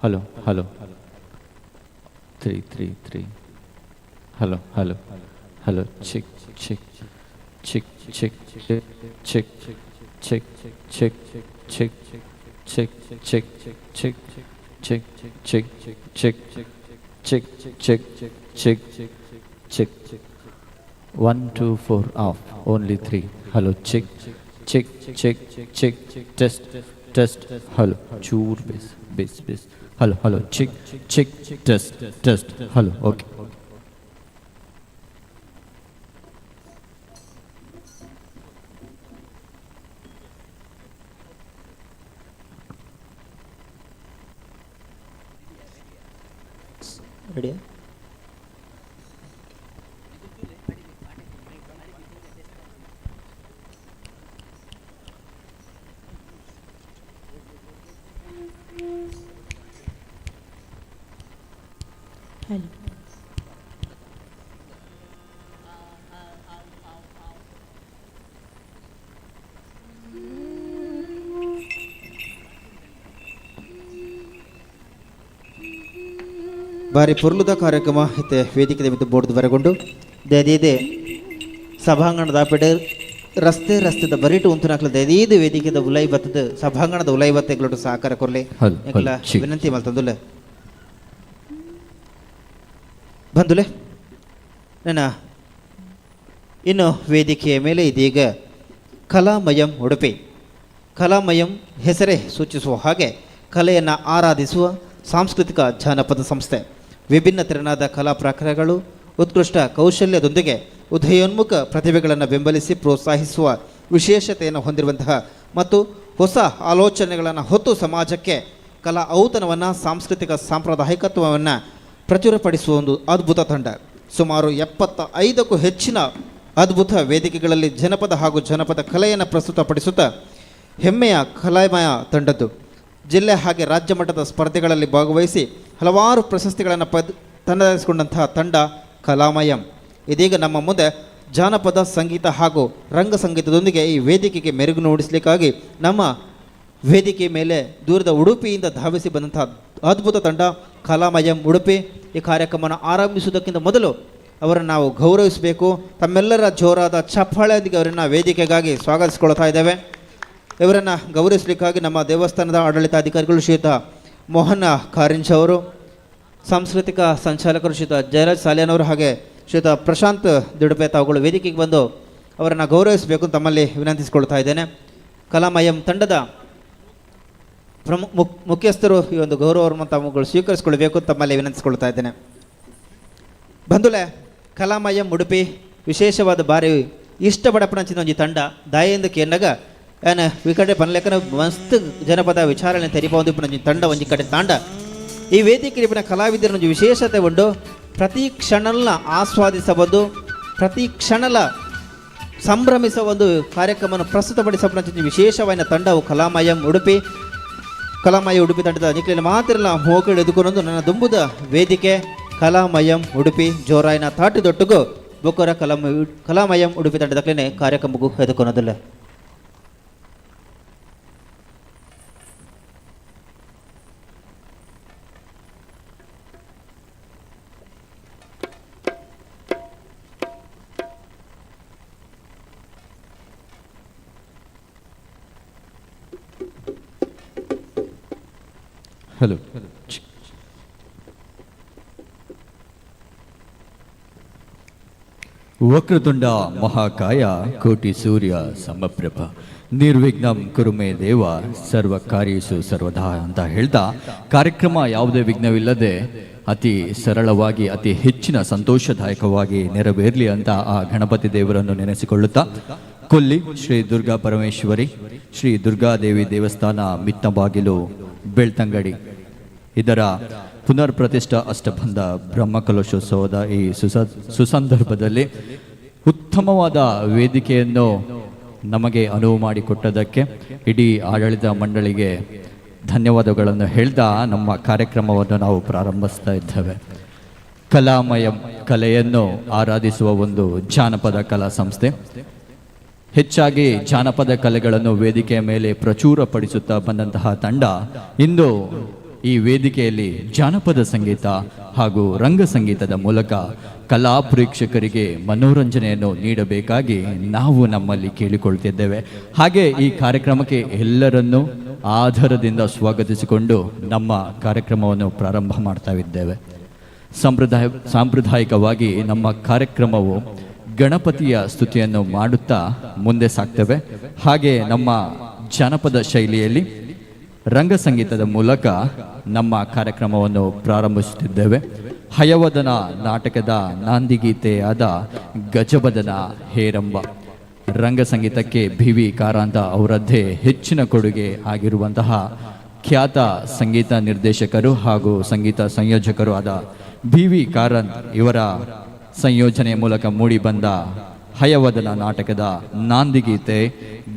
hello hello 3 3 3 hello hello hello check check check check check check check check check check check check check check check check check check 1 2 4 off only 3 hello check check check check test test hello चूर base base base hello hello check check test test hello okay. Ready? Hello. ಬಾರಿ ಪೊರ್ಲುದ ಕಾರ್ಯಕ್ರಮ ಇತ್ತೆ ವೇದಿಕೆ ಮಿತ್ತು board ಬರಗೊಂಡು ದಯದೀದೆ ಸಭಾಂಗಣದ ಪೆಡೆ ರಸ್ತೆ ರಸ್ತೆದ ಬರಿಟು ಉಂತುನಾಕ್ಲ ದಯದೀದು ವೇದಿಕೆದ ಉಲೈ ಬತ್ತದ ಸಭಾಂಗಣದ ಉಲೈ ಬತ್ತ ಎಂಗ್ಲೊಟ್ಟು ಸಹಕಾರ ಕೊರ್ಲೆ ಎಂಕ್ಲ ವಿನಂತಿ ಮಲ್ತಂದುಲೆ ಬಂದುಲೆ. ನನ್ನ ಇನ್ನು ವೇದಿಕೆಯ ಮೇಲೆ ಇದೀಗ ಕಲಾಮಯಂ ಉಡುಪಿ. ಕಲಾಮಯಂ ಹೆಸರೇ ಸೂಚಿಸುವ ಹಾಗೆ ಕಲೆಯನ್ನು ಆರಾಧಿಸುವ ಸಾಂಸ್ಕೃತಿಕ ಜಾನಪದ ಸಂಸ್ಥೆ. ವಿಭಿನ್ನ ತೆರನಾದ ಕಲಾ ಪ್ರಕಾರಗಳು ಉತ್ಕೃಷ್ಟ ಕೌಶಲ್ಯದೊಂದಿಗೆ ಉದಯೋನ್ಮುಖ ಪ್ರತಿಭೆಗಳನ್ನು ಬೆಂಬಲಿಸಿ ಪ್ರೋತ್ಸಾಹಿಸುವ ವಿಶೇಷತೆಯನ್ನು ಹೊಂದಿರುವಂತಹ ಮತ್ತು ಹೊಸ ಆಲೋಚನೆಗಳನ್ನು ಹೊತ್ತು ಸಮಾಜಕ್ಕೆ ಕಲಾ ಔತಣವನ್ನು, ಸಾಂಸ್ಕೃತಿಕ ಸಾಂಪ್ರದಾಯಿಕತ್ವವನ್ನು ಪ್ರಚುರಪಡಿಸುವ ಒಂದು ಅದ್ಭುತ ತಂಡ. ಸುಮಾರು 75ಕ್ಕೂ ಹೆಚ್ಚಿನ ಅದ್ಭುತ ವೇದಿಕೆಗಳಲ್ಲಿ ಜನಪದ ಹಾಗೂ ಜನಪದ ಕಲೆಯನ್ನು ಪ್ರಸ್ತುತಪಡಿಸುತ್ತಾ ಹೆಮ್ಮೆಯ ಕಲಾಮಯ ತಂಡದ್ದು. ಜಿಲ್ಲೆ ಹಾಗೆ ರಾಜ್ಯ ಮಟ್ಟದ ಸ್ಪರ್ಧೆಗಳಲ್ಲಿ ಭಾಗವಹಿಸಿ ಹಲವಾರು ಪ್ರಶಸ್ತಿಗಳನ್ನು ತನ್ನದಾಗಿಸಿಕೊಂಡಂತಹ ತಂಡ ಕಲಾಮಯಂ ಇದೀಗ ನಮ್ಮ ಮುಂದೆ ಜಾನಪದ ಸಂಗೀತ ಹಾಗೂ ರಂಗ ಸಂಗೀತದೊಂದಿಗೆ ಈ ವೇದಿಕೆಗೆ ಮೆರುಗು ಮೂಡಿಸಲಿಕ್ಕಾಗಿ ನಮ್ಮ ವೇದಿಕೆ ಮೇಲೆ ದೂರದ ಉಡುಪಿಯಿಂದ ಧಾವಿಸಿ ಬಂದಂತಹ ಅದ್ಭುತ ತಂಡ ಕಲಾಮಯಂ ಉಡುಪಿ. ಈ ಕಾರ್ಯಕ್ರಮವನ್ನು ಆರಂಭಿಸುವುದಕ್ಕಿಂತ ಮೊದಲು ಅವರನ್ನು ನಾವು ಗೌರವಿಸಬೇಕು. ತಮ್ಮೆಲ್ಲರ ಜೋರಾದ ಚಪ್ಪಾಳೆಯೊಂದಿಗೆ ಅವರನ್ನು ವೇದಿಕೆಗಾಗಿ ಸ್ವಾಗತಿಸಿಕೊಳ್ತಾ ಇದ್ದೇವೆ. ಇವರನ್ನು ಗೌರವಿಸಲಿಕ್ಕಾಗಿ ನಮ್ಮ ದೇವಸ್ಥಾನದ ಆಡಳಿತಾಧಿಕಾರಿಗಳು ಶ್ರೀಯುತ ಮೋಹನ ಕಾರಿಂಜ ಅವರು, ಸಾಂಸ್ಕೃತಿಕ ಸಂಚಾಲಕರು ಶ್ರೀಯುತ ಜಯರಾಜ್ ಸಾಲಿಯಾನವರು ಹಾಗೆ ಶ್ರೀಯುತ ಪ್ರಶಾಂತ್ ದಿಡುಪೆ ತಾವುಗಳು ವೇದಿಕೆಗೆ ಬಂದು ಅವರನ್ನು ಗೌರವಿಸಬೇಕು ತಮ್ಮಲ್ಲಿ ವಿನಂತಿಸಿಕೊಳ್ತಾ ಇದ್ದೇನೆ. ಕಲಾಮಯಂ ತಂಡದ ಮುಖ್ಯಸ್ಥರು ಈ ಒಂದು ಗೌರವವನ್ನು ತಮ್ಮಗಳು ಸ್ವೀಕರಿಸಿಕೊಳ್ಳಬೇಕು ತಮ್ಮಲ್ಲಿ ವಿನಂತಿಸಿಕೊಳ್ತಾ ಇದ್ದೇನೆ. ಬಂಧುಲೆ, ಕಲಾಮಯಂ ಉಡುಪಿ ವಿಶೇಷವಾದ ಬಾರಿ ಇಷ್ಟ ಬಡಪಣಂಚಿನ ಒಂಜಿ ತಂಡ ದಾಯೆಂದು ಕೇಂದಾಗ ಏನ ಈ ಕಡೆ ಪನ್ಲೆಕ್ಕನ ಮಸ್ತ್ ಜನಪದ ವಿಚಾರಣೆ ತೆರಿಪೊಂದು ಇಪ್ಪುನ ತಂಡ ಒಂಜಿ ಕಡೆ ತಾಂಡ. ಈ ವೇದಿಕೆ ಇಪ್ಪುನ ಕಲಾವಿದರ ಒಂಜಿ ವಿಶೇಷತೆ ಉಂಡು, ಪ್ರತಿ ಕ್ಷಣಲ ಆಸ್ವಾದಿಸಬಹುದು, ಪ್ರತಿ ಕ್ಷಣಲ ಸಂಭ್ರಮಿಸುವ ಒಂದು ಕಾರ್ಯಕ್ರಮವನ್ನು ಪ್ರಸ್ತುತಪಡಿಸಬಂದ ವಿಶೇಷವಾದ ತಂಡವು ಕಲಾಮಯಂ ಉಡುಪಿ. ಕಲಾಮಯ ಉಡುಪಿ ತಂಡದ ನಿಖಿಲ ಮಾತ್ರ ಹೋಗಿ ಎದುಕೊಂಡು ನನ್ನ ದುಂಬುದ ವೇದಿಕೆ ಕಲಾಮಯಂ ಉಡುಪಿ ಜೋರಾಯಿನ ತಾಟಿದೊಟ್ಟಿಗೂ ಬೊಕ್ಕರ ಕಲಾಮಯಂ ಉಡುಪಿ ತಂಡದ ಕ್ಲೇನೆ ಕಾರ್ಯಕ್ರಮಕ್ಕೂ ಎದುಕೊನೋದಿಲ್ಲ. ಹಲೋ, ವಕ್ರತುಂಡ ಮಹಾಕಾಯ ಕೋಟಿ ಸೂರ್ಯ ಸಮಪ್ರಭ ನಿರ್ವಿಘ್ನಂ ಕುರುಮೇ ದೇವ ಸರ್ವ ಕಾರ್ಯೇಷು ಸರ್ವದಾ ಅಂತ ಹೇಳ್ತಾ ಕಾರ್ಯಕ್ರಮ ಯಾವುದೇ ವಿಘ್ನವಿಲ್ಲದೆ ಅತಿ ಸರಳವಾಗಿ ಅತಿ ಹೆಚ್ಚಿನ ಸಂತೋಷದಾಯಕವಾಗಿ ನೆರವೇರಲಿ ಅಂತ ಆ ಗಣಪತಿ ದೇವರನ್ನು ನೆನೆಸಿಕೊಳ್ಳುತ್ತಾ ಕೊಲ್ಲಿ ಶ್ರೀ ದುರ್ಗಾ ಪರಮೇಶ್ವರಿ ಶ್ರೀ ದುರ್ಗಾದೇವಿ ದೇವಸ್ಥಾನ ಮಿತ್ತಬಾಗಿಲು ಬೆಳ್ತಂಗಡಿ ಇದರ ಪುನರ್ ಪ್ರತಿಷ್ಠಾ ಅಷ್ಟಬಂಧ ಬ್ರಹ್ಮಕಲಶೋತ್ಸವದ ಈ ಸುಸಂದರ್ಭದಲ್ಲಿ ಉತ್ತಮವಾದ ವೇದಿಕೆಯನ್ನು ನಮಗೆ ಅನುವು ಮಾಡಿಕೊಟ್ಟದಕ್ಕೆ ಇಡೀ ಆಡಳಿತ ಮಂಡಳಿಗೆ ಧನ್ಯವಾದಗಳನ್ನು ಹೇಳ್ತಾ ನಮ್ಮ ಕಾರ್ಯಕ್ರಮವನ್ನು ನಾವು ಪ್ರಾರಂಭಿಸ್ತಾ ಇದ್ದೇವೆ. ಕಲಾಮಯ ಕಲೆಯನ್ನು ಆರಾಧಿಸುವ ಒಂದು ಜಾನಪದ ಕಲಾ ಸಂಸ್ಥೆ ಹೆಚ್ಚಾಗಿ ಜಾನಪದ ಕಲೆಗಳನ್ನು ವೇದಿಕೆಯ ಮೇಲೆ ಪ್ರಚುರಪಡಿಸುತ್ತಾ ಬಂದಂತಹ ತಂಡ ಇಂದು ಈ ವೇದಿಕೆಯಲ್ಲಿ ಜಾನಪದ ಸಂಗೀತ ಹಾಗೂ ರಂಗ ಸಂಗೀತದ ಮೂಲಕ ಕಲಾ ಪ್ರೇಕ್ಷಕರಿಗೆ ಮನೋರಂಜನೆಯನ್ನು ನೀಡಬೇಕಾಗಿ ನಾವು ನಮ್ಮಲ್ಲಿ ಕೇಳಿಕೊಳ್ತಿದ್ದೇವೆ. ಹಾಗೆ ಈ ಕಾರ್ಯಕ್ರಮಕ್ಕೆ ಎಲ್ಲರನ್ನೂ ಆದರದಿಂದ ಸ್ವಾಗತಿಸಿಕೊಂಡು ನಮ್ಮ ಕಾರ್ಯಕ್ರಮವನ್ನು ಪ್ರಾರಂಭ ಮಾಡ್ತಾ ಇದ್ದೇವೆ. ಸಾಂಪ್ರದಾಯಿಕವಾಗಿ ನಮ್ಮ ಕಾರ್ಯಕ್ರಮವು ಗಣಪತಿಯ ಸ್ತುತಿಯನ್ನು ಮಾಡುತ್ತಾ ಮುಂದೆ ಸಾಗ್ತೇವೆ. ಹಾಗೆ ನಮ್ಮ ಜಾನಪದ ಶೈಲಿಯಲ್ಲಿ ರಂಗ ಸಂಗೀತದ ಮೂಲಕ ನಮ್ಮ ಕಾರ್ಯಕ್ರಮವನ್ನು ಪ್ರಾರಂಭಿಸುತ್ತಿದ್ದೇವೆ. ಹಯವದನ ನಾಟಕದ ನಾಂದಿಗೀತೆಯಾದ ಗಜವದನ ಹೇರಂಬ ರಂಗ ಸಂಗೀತಕ್ಕೆ ಬಿ ವಿ ಕಾರಂತ ಅವರದ್ದೇ ಹೆಚ್ಚಿನ ಕೊಡುಗೆ ಆಗಿರುವಂತಹ ಖ್ಯಾತ ಸಂಗೀತ ನಿರ್ದೇಶಕರು ಹಾಗೂ ಸಂಗೀತ ಸಂಯೋಜಕರು ಆದ ಬಿ ವಿ ಕಾರಂತ್ ಇವರ ಸಂಯೋಜನೆಯ ಮೂಲಕ ಮೂಡಿಬಂದ ಹಯವದನ ನಾಟಕದ ನಾಂದಿಗೀತೆ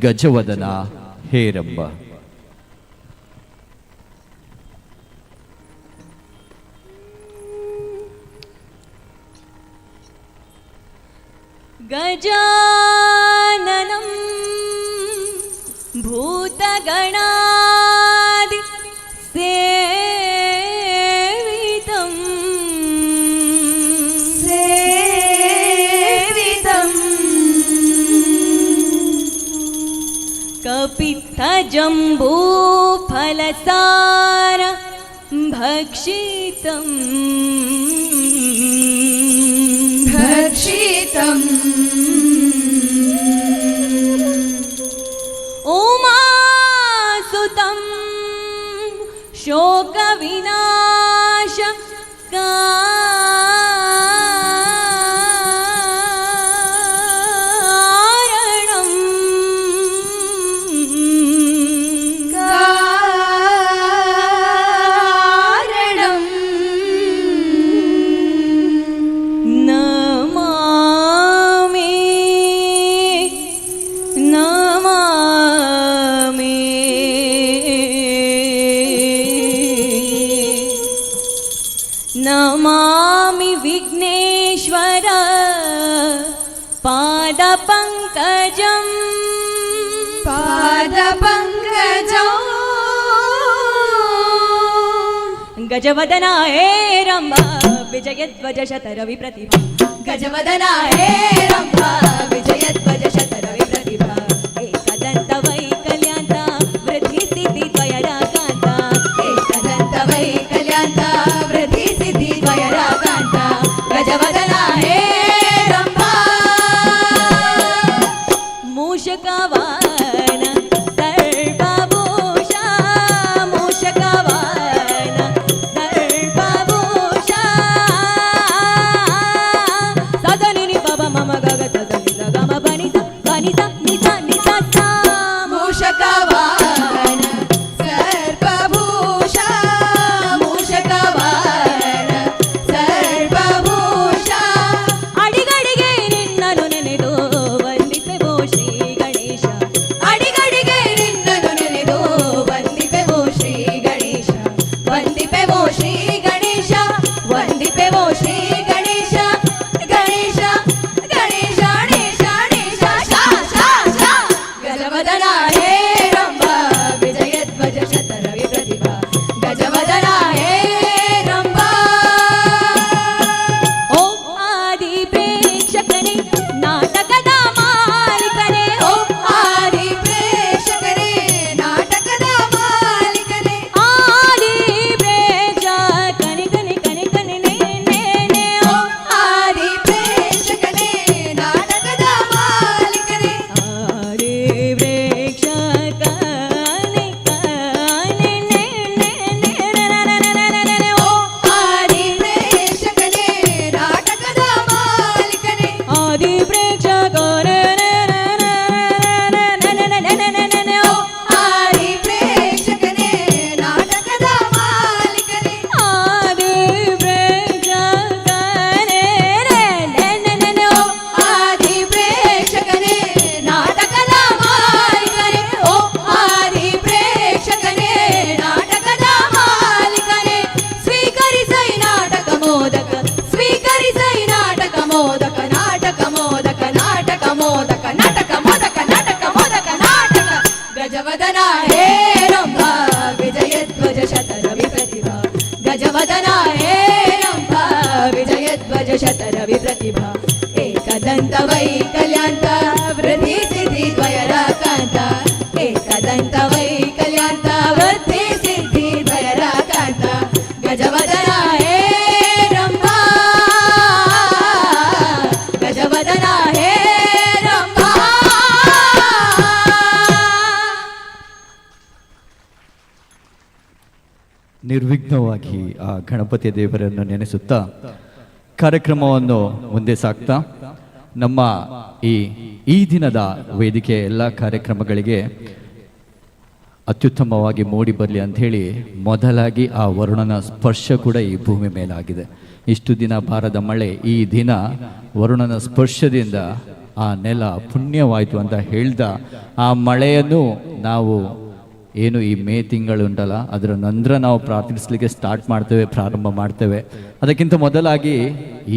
ಗಜವದನ ಹೇರಂಬ. ಗಜಾನನಂ ಭೂತಗಣಾದಿ ಸೇವಿತಂ ಸೇವಿತಂ ಕಪಿತ್ಥಜಂಬೂಫಲಸಾರ ಭಕ್ಷಿತಂ ಭಕ್ಷಿತಂ ಉಮಾಸುತಂ ಶೋಕವಿನಾಶ ಕಾರಣಂ ಕಾರಣಂ ನಮಾಮಿ ನಮಾಮಿ ನಮಾಮಿ ವಿಘ್ನೇಶ್ವರ ಪಾದಪಂಕಜಂ ಪಾದಪಂಕಜಂ ಗಜವದನ ಹೇರಂಬ ವಿಜಯಧ್ವಜ ಶತರವಿ ಪ್ರತಿಭಾ ಗಜವದನ ಹೇರಂಬ ವಿಜಯಧ್ವಜ ಶತರವಿ ಪ್ರತಿಭಾ ಏಕದಂತ ವೈಕಲ್ಯಾಂತ ವೃದ್ಧಿ ಸಿದ್ಧಿ ದ್ವಯರಾಕಾಂತ ಏಕದಂತ ವೈಕಲ್ಯಾಂತ ವೃದ್ಧಿ ಸಿದ್ಧಿ ದ್ವಯರಾಕಾಂತ ಗಜವದನ ಹೇರಂಬ ಮೂಷಕವಾನ ಸರ್ಪಭೂಷ ಮೂಷಕವಾನ ಮೂಷಕವಾಹನ ಸರ್ಪಭೂಷ ಮೂಷಕವಾಹನ ಸರ್ಪಭೂಷ ಅಡಿಗಡಿಗೆ ನಿನ್ನನು ನೆನೆದು ವಂದಿಪೆವೋ ಶ್ರೀ ಗಣೇಶ. ಅಡಿಗಡಿಗೆ ನಿನ್ನನು ನೆನೆದು ವಂದಿಪೆವೋ ಶ್ರೀ ಗಣೇಶ. ವಂದಿಪೆವೋ ಶ್ರೀ ಗಣೇಶ, ವಂದಿಪೆವೋ ಶ್ರೀ ಗಣೇಶ. ಗಣೇಶ ಗಣೇಶ ಗಣೇಶ ಗಣೇಶ ಶಾ ಶಾ ಶಾ. ಗಜವದನ ಹೇ ರಂಭ ವಿಜಯಧ್ವಜ ಶತರವಿ ಪ್ರತಿಭಾ. ಗಜವದನ ಹೇ ರಂಭ. ಓಂ ಆದಿ ಪ್ರೇಕ್ಷಕನೇ ನಾಟಕದ ಮಾಲೀಕನೇ. ಓಂ ಆದಿ ಪ್ರೇಕ್ಷಕನೇ ನಾಟಕದ ಮಾಲೀಕನೇ. ಆದಿ ಪ್ರೇಕ್ಷಕನೇ ಕನೆ ಕನೆ ಕನೆ ನೇ ನೇ ನೇ. ಓಂ ಆದಿ ಪ್ರೇಕ್ಷಕನೇ ನಾಟಕದ ಮಾಲೀಕನೇ. ಆದಿ ಪ್ರೇಕ್ಷಕನೇ ಕನೆ ನೇ ನೇ ನೇ ರ ರ ರ ರ ರ ರ. ಓಂ ಆದಿ ಪ್ರೇಕ್ಷಕನೇ ನಾಟಕದ ಮಾಲೀಕನೇ. ಆದಿ ಪ್ರೇಕ್ಷಕನೇ ನೇ ನೇ ನೇ ನೇ ನೇ ನೇ ನೇ ನೇ ನೇ ನೇ. ಓಂ ಆದಿ ಪ್ರೇಕ್ಷಕನೇ ನಾಟಕದ ಮಾಲೀಕನೇ. ಆದಿ ಪ್ರೇಕ್ಷಕನೇ ನೇ ನೇ ನೇ ನೇ ನೇ. ಓಂ ಆದಿ ಪ್ರೇಕ್ಷಕನೇ ನಾಟಕದ ಮಾಲೀಕನೇ. ಓಂ ಆದಿ ಪ್ರೇಕ್ಷಕನೇ ನಾಟಕದ ಮಾಲೀಕನೇ. ಸ್ವೀಕರಿಸೈ ನಾಟಕ ಮೋದಕ, ಸ್ವೀಕರಿಸೈ ನಾಟಕ ಮೋದಕ, ನಾಟಕ ಮೋದಕ, ನಾಟಕ ಮೋದಕ, ನಾಟಕ ಮೋದಕ, ನಾಟಕ ಮೋದಕ, ನಾಟಕ. ಗಜವದನ ಹೇ ರಂಭ ವಿಜಯಧ್ವಜ ಶತರವಿ ಪ್ರತಿಭಾ. ಗಜವದನ ಹೇ ರಂಭ ವಿಜಯಧ್ವಜ ಶತರವಿ ಪ್ರತಿಭಾ. ಏಕದಂತ ವೈಕಲ್ಯಾಂತ ವೃದ್ಧಿ ಸಿದ್ಧಿ ದ್ವಯರಾಕಾಂತ. ಏಕದಂತ ವೈಕಲ್ಯಾಂತ ವೃದ್ಧಿ ಸಿದ್ಧಿ ದ್ವಯರಾಕಾಂತ. ಗಜವದನ ಹೇ ರಂಭ ಗಜವದನ ಹೇ ರಂಭ. ನಿರ್ವಿಘ್ನವಾಗಿ ಆ ಗಣಪತಿ ದೇವರನ್ನು ನೆನೆಸುತ್ತಾ ಕಾರ್ಯಕ್ರಮವನ್ನು ಮುಂದೆ ಸಾಕ್ತಾ ನಮ್ಮ ಈ ಈ ದಿನದ ವೇದಿಕೆಯ ಎಲ್ಲ ಕಾರ್ಯಕ್ರಮಗಳಿಗೆ ಅತ್ಯುತ್ತಮವಾಗಿ ಮೂಡಿ ಬರಲಿ ಅಂಥೇಳಿ ಮೊದಲಾಗಿ ಆ ವರುಣನ ಸ್ಪರ್ಶ ಕೂಡ ಈ ಭೂಮಿ ಮೇಲಾಗಿದೆ. ಇಷ್ಟು ದಿನ ಬಾರದ ಮಳೆ ಈ ದಿನ ವರುಣನ ಸ್ಪರ್ಶದಿಂದ ಆ ನೆಲ ಪುಣ್ಯವಾಯಿತು ಅಂತ ಹೇಳ್ದ ಆ ಮಳೆಯನ್ನು ನಾವು ಏನು ಈ ಮೇ ತಿಂಗಳುಂಟಲ್ಲ ಅದರ ನಂತರ ನಾವು ಪ್ರಾರ್ಥಿಸಲಿಕ್ಕೆ ಸ್ಟಾರ್ಟ್ ಮಾಡ್ತೇವೆ, ಪ್ರಾರಂಭ ಮಾಡ್ತೇವೆ. ಅದಕ್ಕಿಂತ ಮೊದಲಾಗಿ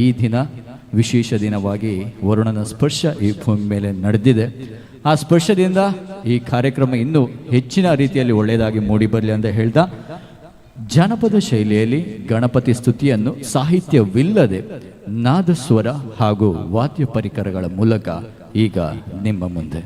ಈ ದಿನ ವಿಶೇಷ ದಿನವಾಗಿ ವರುಣನ ಸ್ಪರ್ಶ ಈ ಭೂಮಿ ಮೇಲೆ ನಡೆದಿದೆ. ಆ ಸ್ಪರ್ಶದಿಂದ ಈ ಕಾರ್ಯಕ್ರಮ ಇನ್ನೂ ಹೆಚ್ಚಿನ ರೀತಿಯಲ್ಲಿ ಒಳ್ಳೆಯದಾಗಿ ಮೂಡಿಬರಲಿ ಅಂತ ಹೇಳ್ತಾ ಜಾನಪದ ಶೈಲಿಯಲ್ಲಿ ಗಣಪತಿ ಸ್ತುತಿಯನ್ನು ಸಾಹಿತ್ಯವಿಲ್ಲದೆ ನಾದಸ್ವರ ಹಾಗೂ ವಾದ್ಯ ಪರಿಕರಗಳ ಮೂಲಕ ಈಗ ನಿಮ್ಮ ಮುಂದೆ.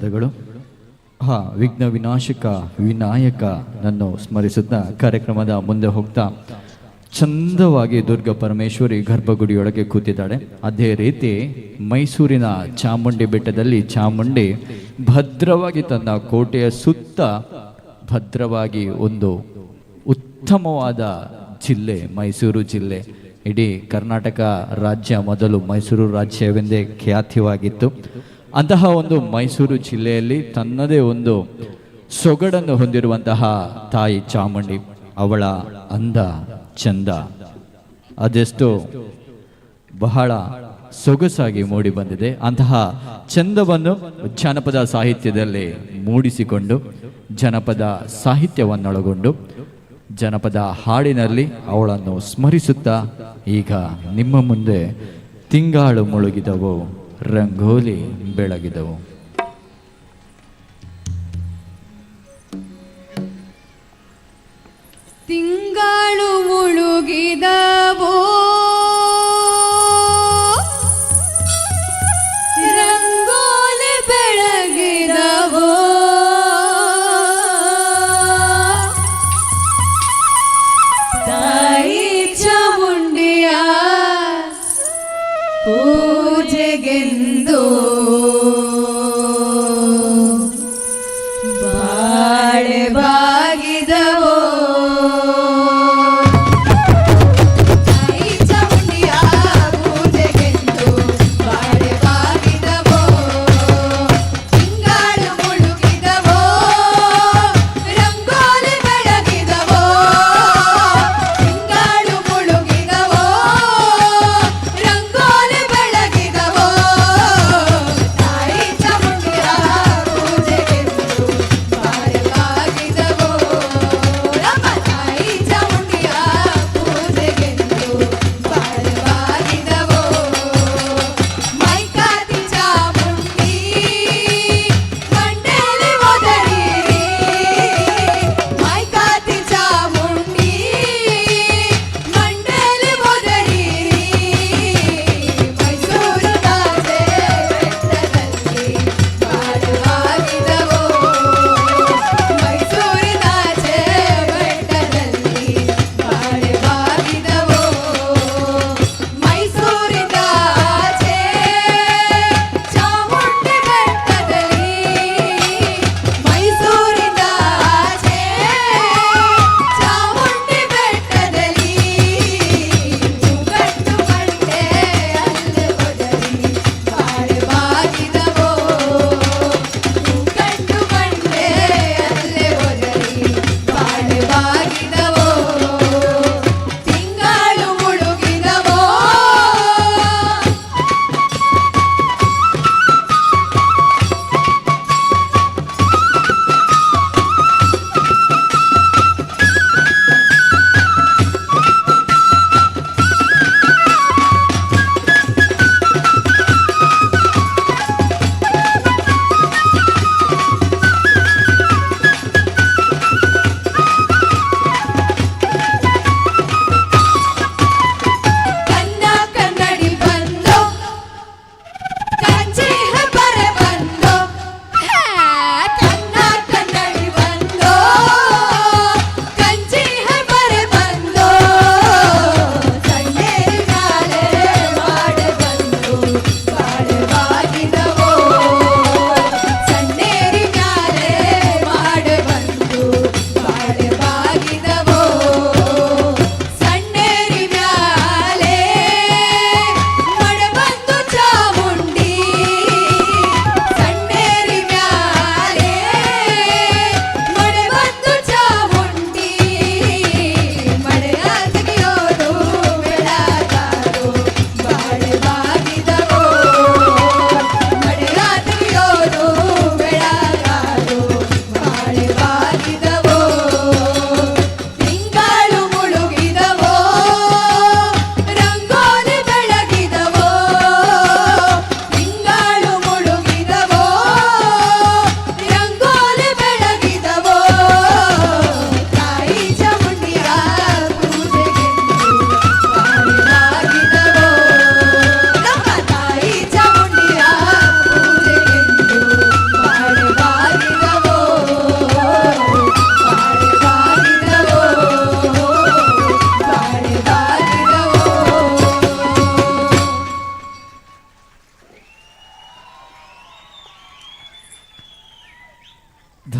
ಧನ್ಯವಾದಗಳು. ಹಾ, ವಿಘ್ನ ವಿನಾಶಕ ವಿನಾಯಕ ನನ್ನು ಸ್ಮರಿಸುತ್ತಾ ಕಾರ್ಯಕ್ರಮದ ಮುಂದೆ ಹೋಗ್ತಾ ಚಂದವಾಗಿ ದುರ್ಗಾ ಪರಮೇಶ್ವರಿ ಗರ್ಭಗುಡಿಯೊಳಗೆ ಕೂತಿದ್ದಾಳೆ. ಅದೇ ರೀತಿ ಮೈಸೂರಿನ ಚಾಮುಂಡಿ ಬೆಟ್ಟದಲ್ಲಿ ಚಾಮುಂಡಿ ಭದ್ರವಾಗಿ ತನ್ನ ಕೋಟೆಯ ಸುತ್ತ ಭದ್ರವಾಗಿ ಒಂದು ಉತ್ತಮವಾದ ಜಿಲ್ಲೆ ಮೈಸೂರು ಜಿಲ್ಲೆ. ಇಡೀ ಕರ್ನಾಟಕ ರಾಜ್ಯ ಮೊದಲು ಮೈಸೂರು ರಾಜ್ಯವೆಂದೇ ಖ್ಯಾತಿವಾಗಿತ್ತು. ಅಂತಹ ಒಂದು ಮೈಸೂರು ಜಿಲ್ಲೆಯಲ್ಲಿ ತನ್ನದೇ ಒಂದು ಸೊಗಡನ್ನು ಹೊಂದಿರುವಂತಹ ತಾಯಿ ಚಾಮುಂಡಿ, ಅವಳ ಅಂದ ಚಂದ ಅದೆಷ್ಟೋ ಬಹಳ ಸೊಗಸಾಗಿ ಮೂಡಿ ಬಂದಿದೆ. ಅಂತಹ ಚಂದವನ್ನು ಜನಪದ ಸಾಹಿತ್ಯದಲ್ಲಿ ಮೂಡಿಸಿಕೊಂಡು, ಜನಪದ ಸಾಹಿತ್ಯವನ್ನೊಳಗೊಂಡು, ಜನಪದ ಹಾಡಿನಲ್ಲಿ ಅವಳನ್ನು ಸ್ಮರಿಸುತ್ತಾ ಈಗ ನಿಮ್ಮ ಮುಂದೆ ತಿಂಗಾಳು ಮುಳುಗಿದವು, ರಂಗೋಲಿ ಬೆಳಗಿದವು. ತಿಂಗಾಳು ಮುಳುಗಿದವೋ ರಂಗೋಲಿ ಬೆಳಗಿದವೋ, ತಾಯಿ ಚಾಮುಂಡಿಯ ಪೂಜೆಗೆಂದು.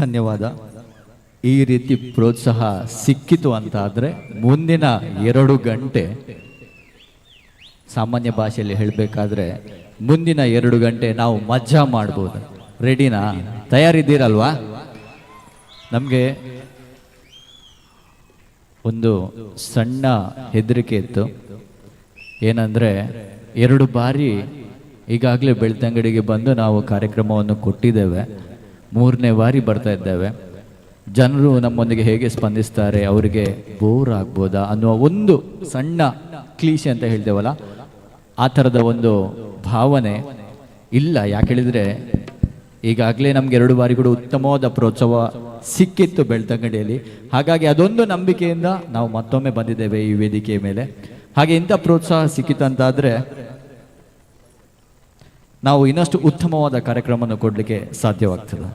ಧನ್ಯವಾದ. ಈ ರೀತಿ ಪ್ರೋತ್ಸಾಹ ಸಿಕ್ಕಿತು ಅಂತ ಆದರೆ ಮುಂದಿನ 2 ಗಂಟೆ, ಸಾಮಾನ್ಯ ಭಾಷೆಯಲ್ಲಿ ಹೇಳಬೇಕಾದ್ರೆ ಮುಂದಿನ 2 ಗಂಟೆ ನಾವು ಮಜಾ ಮಾಡ್ಬೋದು. ರೆಡಿನಾ? ತಯಾರಿದ್ದೀರಲ್ವಾ? ನಮಗೆ ಒಂದು ಸಣ್ಣ ಹೆದರಿಕೆ ಇತ್ತು. ಏನಂದರೆ 2 ಬಾರಿ ಈಗಾಗಲೇ ಬೆಳ್ತಂಗಡಿಗೆ ಬಂದು ನಾವು ಕಾರ್ಯಕ್ರಮವನ್ನು ಕೊಟ್ಟಿದ್ದೇವೆ, 3ನೇ ಬಾರಿ ಬರ್ತಾ ಇದ್ದೇವೆ. ಜನರು ನಮ್ಮೊಂದಿಗೆ ಹೇಗೆ ಸ್ಪಂದಿಸ್ತಾರೆ, ಅವರಿಗೆ ಬೋರ್ ಆಗ್ಬೋದಾ ಅನ್ನುವ ಒಂದು ಸಣ್ಣ ಕ್ಲೀಶೆ ಅಂತ ಹೇಳ್ತೇವಲ್ಲ, ಆ ಥರದ ಒಂದು ಭಾವನೆ ಇಲ್ಲ. ಯಾಕೆ ಹೇಳಿದರೆ ಈಗಾಗಲೇ ನಮ್ಗೆ 2 ಬಾರಿ ಕೂಡ ಉತ್ತಮವಾದ ಪ್ರೋತ್ಸಾಹ ಸಿಕ್ಕಿತ್ತು ಬೆಳ್ತಂಗಡಿಯಲ್ಲಿ. ಹಾಗಾಗಿ ಅದೊಂದು ನಂಬಿಕೆಯಿಂದ ನಾವು ಮತ್ತೊಮ್ಮೆ ಬಂದಿದ್ದೇವೆ ಈ ವೇದಿಕೆಯ ಮೇಲೆ. ಹಾಗೆ ಇಂಥ ಪ್ರೋತ್ಸಾಹ ಸಿಕ್ಕಿತಂತಾದರೆ ನಾವು ಇನ್ನಷ್ಟು ಉತ್ತಮವಾದ ಕಾರ್ಯಕ್ರಮವನ್ನು ಕೊಡಲಿಕ್ಕೆ ಸಾಧ್ಯವಾಗ್ತದೆ.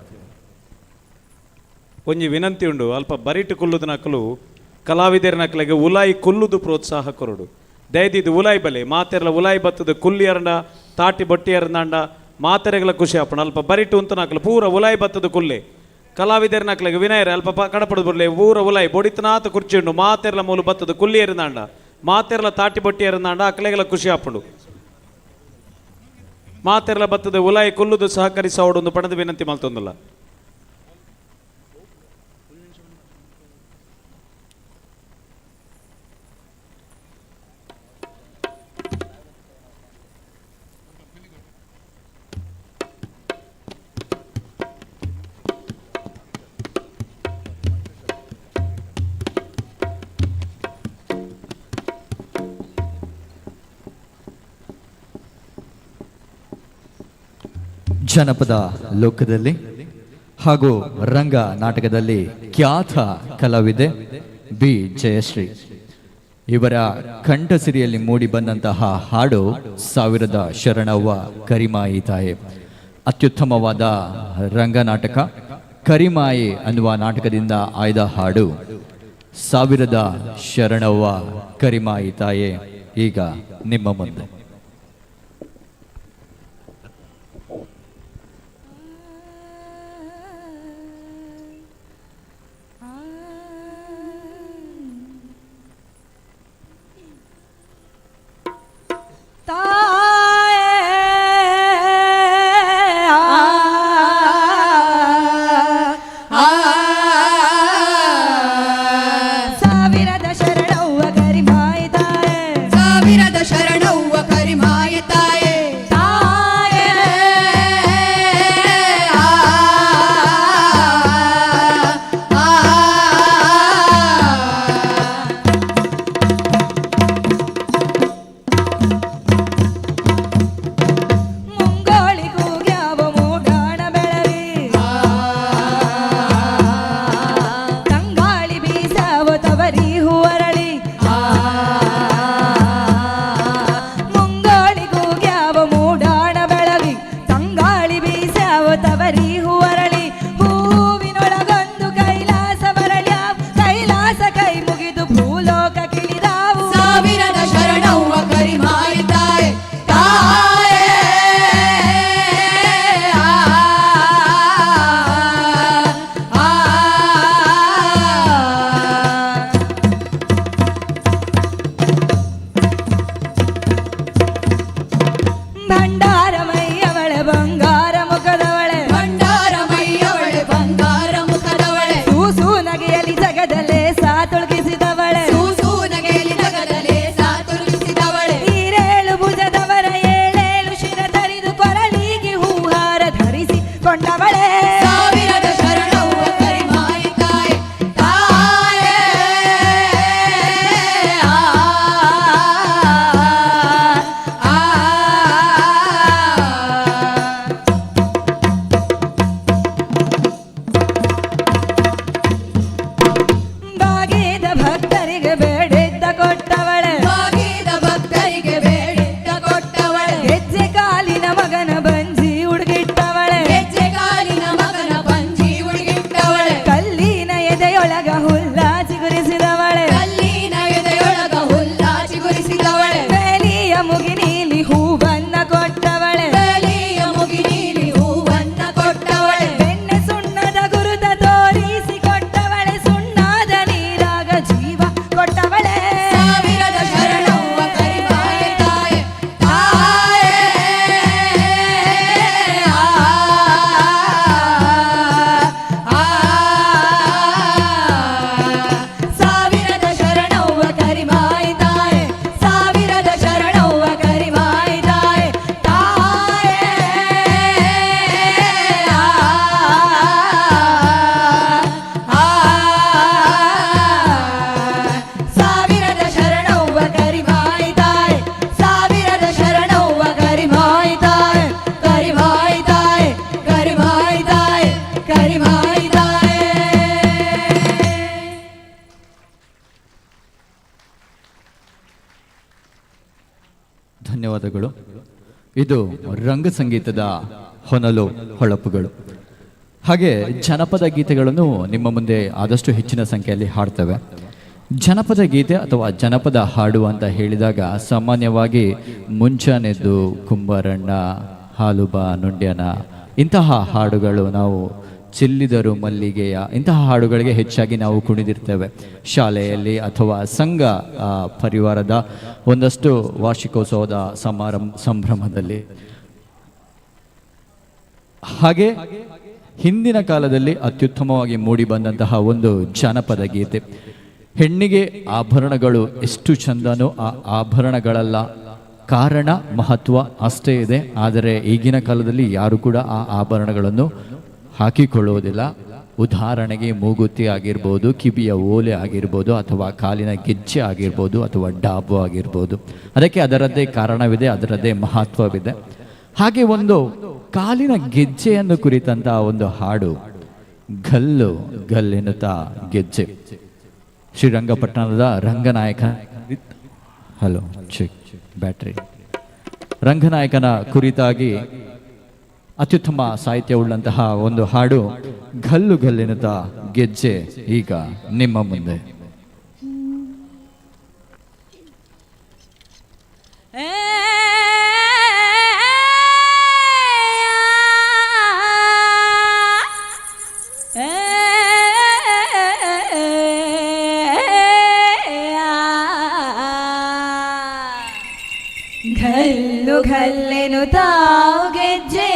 ಒಂಜಿ ವಿನಂತಿ ಉಂಡು, ಅಲ್ಪ ಬರಿಟು ಕುಲ್ಲುದು ನಕಲು ಕಲಾವಿದರ ನಕಲಿಗೆ ಉಲಾಯಿ ಕುಲ್ಲುದು ಪ್ರೋತ್ಸಾಹ ಕೊರಡು. ದಯದಿದ್ದು ಉಲಾಯಿ ಬಲೆ ಮಾತೆರ್ಲ ಉಲಾಯಿ ಬತ್ತದ ಕುಲ್ಲಿಯರಂಡ ತಾಟಿ ಬೊಟ್ಟಿಯರಂದಾಂಡ ಮಾತೆರೆಗಳ ಖುಷಿ ಆಪಣ. ಅಲ್ಪ ಬರಿಟು ಅಂತ ನಕಲು ಪೂರ ಉಲಾಯಿ ಬತ್ತದ ಕುಲ್ಲೆ ಕಲಾವಿದರ ನಕಲಿಗೆ ವಿನಯರ ಅಲ್ಪ ಕಡಪಡದು ಬರಲೆ ಪೂರ ಉಲಾಯಿ ಬೊಡಿತನಾತ ಕುರ್ಚಿ ಉಂಡು ಮಾತೆರ್ಲ ಮೂಲು ಬತ್ತದ ಕುಲ್ಲಿಯರಂದಾಂಡ ಮಾತೆರ್ಲ ತಾಟಿ ಬೊಟ್ಟಿಯರಂದಾಂಡ ಅಕಲೆಗಳ ಖುಷಿ ಆಪುಂಡು. ಮಾತೆರ್ಲ ಬತ್ತದ ಉಲಾಯಿ ಕುಲ್ಲುದು ಸಹಕರಿಸೋಡೊಂದು ಪಣದ ವಿನಂತಿ ಮಲ್ತೊಂದಲ್ಲ. ಜನಪದ ಲೋಕದಲ್ಲಿ ಹಾಗೂ ರಂಗ ನಾಟಕದಲ್ಲಿ ಖ್ಯಾತ ಕಲಾವಿದೆ ಬಿ ಜಯಶ್ರೀ ಇವರ ಕಂಠಸಿರಿಯಲ್ಲಿ ಮೂಡಿ ಬಂದಂತಹ ಹಾಡು ಸಾವಿರದ ಶರಣವ್ವ ಕರಿಮಾಯಿ ತಾಯೆ. ಅತ್ಯುತ್ತಮವಾದ ರಂಗನಾಟಕ ಕರಿಮಾಯಿ ಅನ್ನುವ ನಾಟಕದಿಂದ ಆಯ್ದ ಹಾಡು ಸಾವಿರದ ಶರಣವ್ವ ಕರಿಮಾಯಿ ತಾಯೆ ಈಗ ನಿಮ್ಮ ಮುಂದೆ. ಸಾವಿರದ ಶರಣವ್ವ ಕರಿಮಾಯಿ ತಾಯೆ, ಸಾವಿರದ ಶರಣವ್ವ. ಧನ್ಯವಾದಗಳು. ಇದು ರಂಗ ಸಂಗೀತದ ಹೊನಲು ಹೊಳಪುಗಳು. ಹಾಗೆ ಜನಪದ ಗೀತೆಗಳನ್ನು ನಿಮ್ಮ ಮುಂದೆ ಆದಷ್ಟು ಹೆಚ್ಚಿನ ಸಂಖ್ಯೆಯಲ್ಲಿ ಹಾಡ್ತವೆ. ಜನಪದ ಗೀತೆ ಅಥವಾ ಜನಪದ ಹಾಡು ಅಂತ ಹೇಳಿದಾಗ ಸಾಮಾನ್ಯವಾಗಿ ಮುಂಚಾನೆದ್ದು, ಕುಂಬಾರಣ್ಣ, ಹಾಲುಬ ನುಂಡ್ಯನ ಇಂತಹ ಹಾಡುಗಳು, ನಾವು ಚೆಲ್ಲಿದರು ಮಲ್ಲಿಗೆಯ ಇಂತಹ ಹಾಡುಗಳಿಗೆ ಹೆಚ್ಚಾಗಿ ನಾವು ಕುಣಿದಿರ್ತೇವೆ ಶಾಲೆಯಲ್ಲಿ ಅಥವಾ ಸಂಘ ಪರಿವಾರದ ಒಂದಷ್ಟು ವಾರ್ಷಿಕೋತ್ಸವದ ಸಂಭ್ರಮದಲ್ಲಿ. ಹಾಗೆ ಹಿಂದಿನ ಕಾಲದಲ್ಲಿ ಅತ್ಯುತ್ತಮವಾಗಿ ಮೂಡಿ ಬಂದಂತಹ ಒಂದು ಜಾನಪದ ಗೀತೆ. ಹೆಣ್ಣಿಗೆ ಆಭರಣಗಳು ಎಷ್ಟು ಚಂದನೋ ಆ ಆಭರಣಗಳೆಲ್ಲ ಕಾರಣ ಮಹತ್ವ ಅಷ್ಟೇ ಇದೆ. ಆದರೆ ಈಗಿನ ಕಾಲದಲ್ಲಿ ಯಾರು ಕೂಡ ಆ ಆಭರಣಗಳನ್ನು ಹಾಕಿಕೊಳ್ಳುವುದಿಲ್ಲ. ಉದಾಹರಣೆಗೆ ಮೂಗುತಿ ಆಗಿರ್ಬೋದು, ಕಿವಿಯ ಓಲೆ ಆಗಿರ್ಬೋದು, ಅಥವಾ ಕಾಲಿನ ಗೆಜ್ಜೆ ಆಗಿರ್ಬೋದು, ಅಥವಾ ಡಾಬು ಆಗಿರ್ಬೋದು. ಅದಕ್ಕೆ ಅದರದ್ದೇ ಕಾರಣವಿದೆ, ಅದರದ್ದೇ ಮಹತ್ವವಿದೆ. ಹಾಗೆ ಒಂದು ಕಾಲಿನ ಗೆಜ್ಜೆಯನ್ನು ಕುರಿತಂತಹ ಒಂದು ಹಾಡು, ಗಲ್ಲು ಗಲ್ಲೆನ್ನುತ್ತಾ ಗೆಜ್ಜೆ, ಶ್ರೀರಂಗಪಟ್ಟಣದ ರಂಗನಾಯಕ, ಹಲೋ ಚೆಕ್ ಬ್ಯಾಟ್ರಿ, ರಂಗನಾಯಕನ ಕುರಿತಾಗಿ ಅತ್ಯುತ್ತಮ ಸಾಹಿತ್ಯವುಳ್ಳಂತಹ ಒಂದು ಹಾಡು ಗಲ್ಲು ಗಲ್ಲೆನ್ನುತ್ತಾ ಗೆಜ್ಜೆ ಈಗ ನಿಮ್ಮ ಮುಂದೆ. ಘಲ್ಲು ಘಲ್ಲೆನ್ನುತ್ತಾ ಗೆಜ್ಜೆ,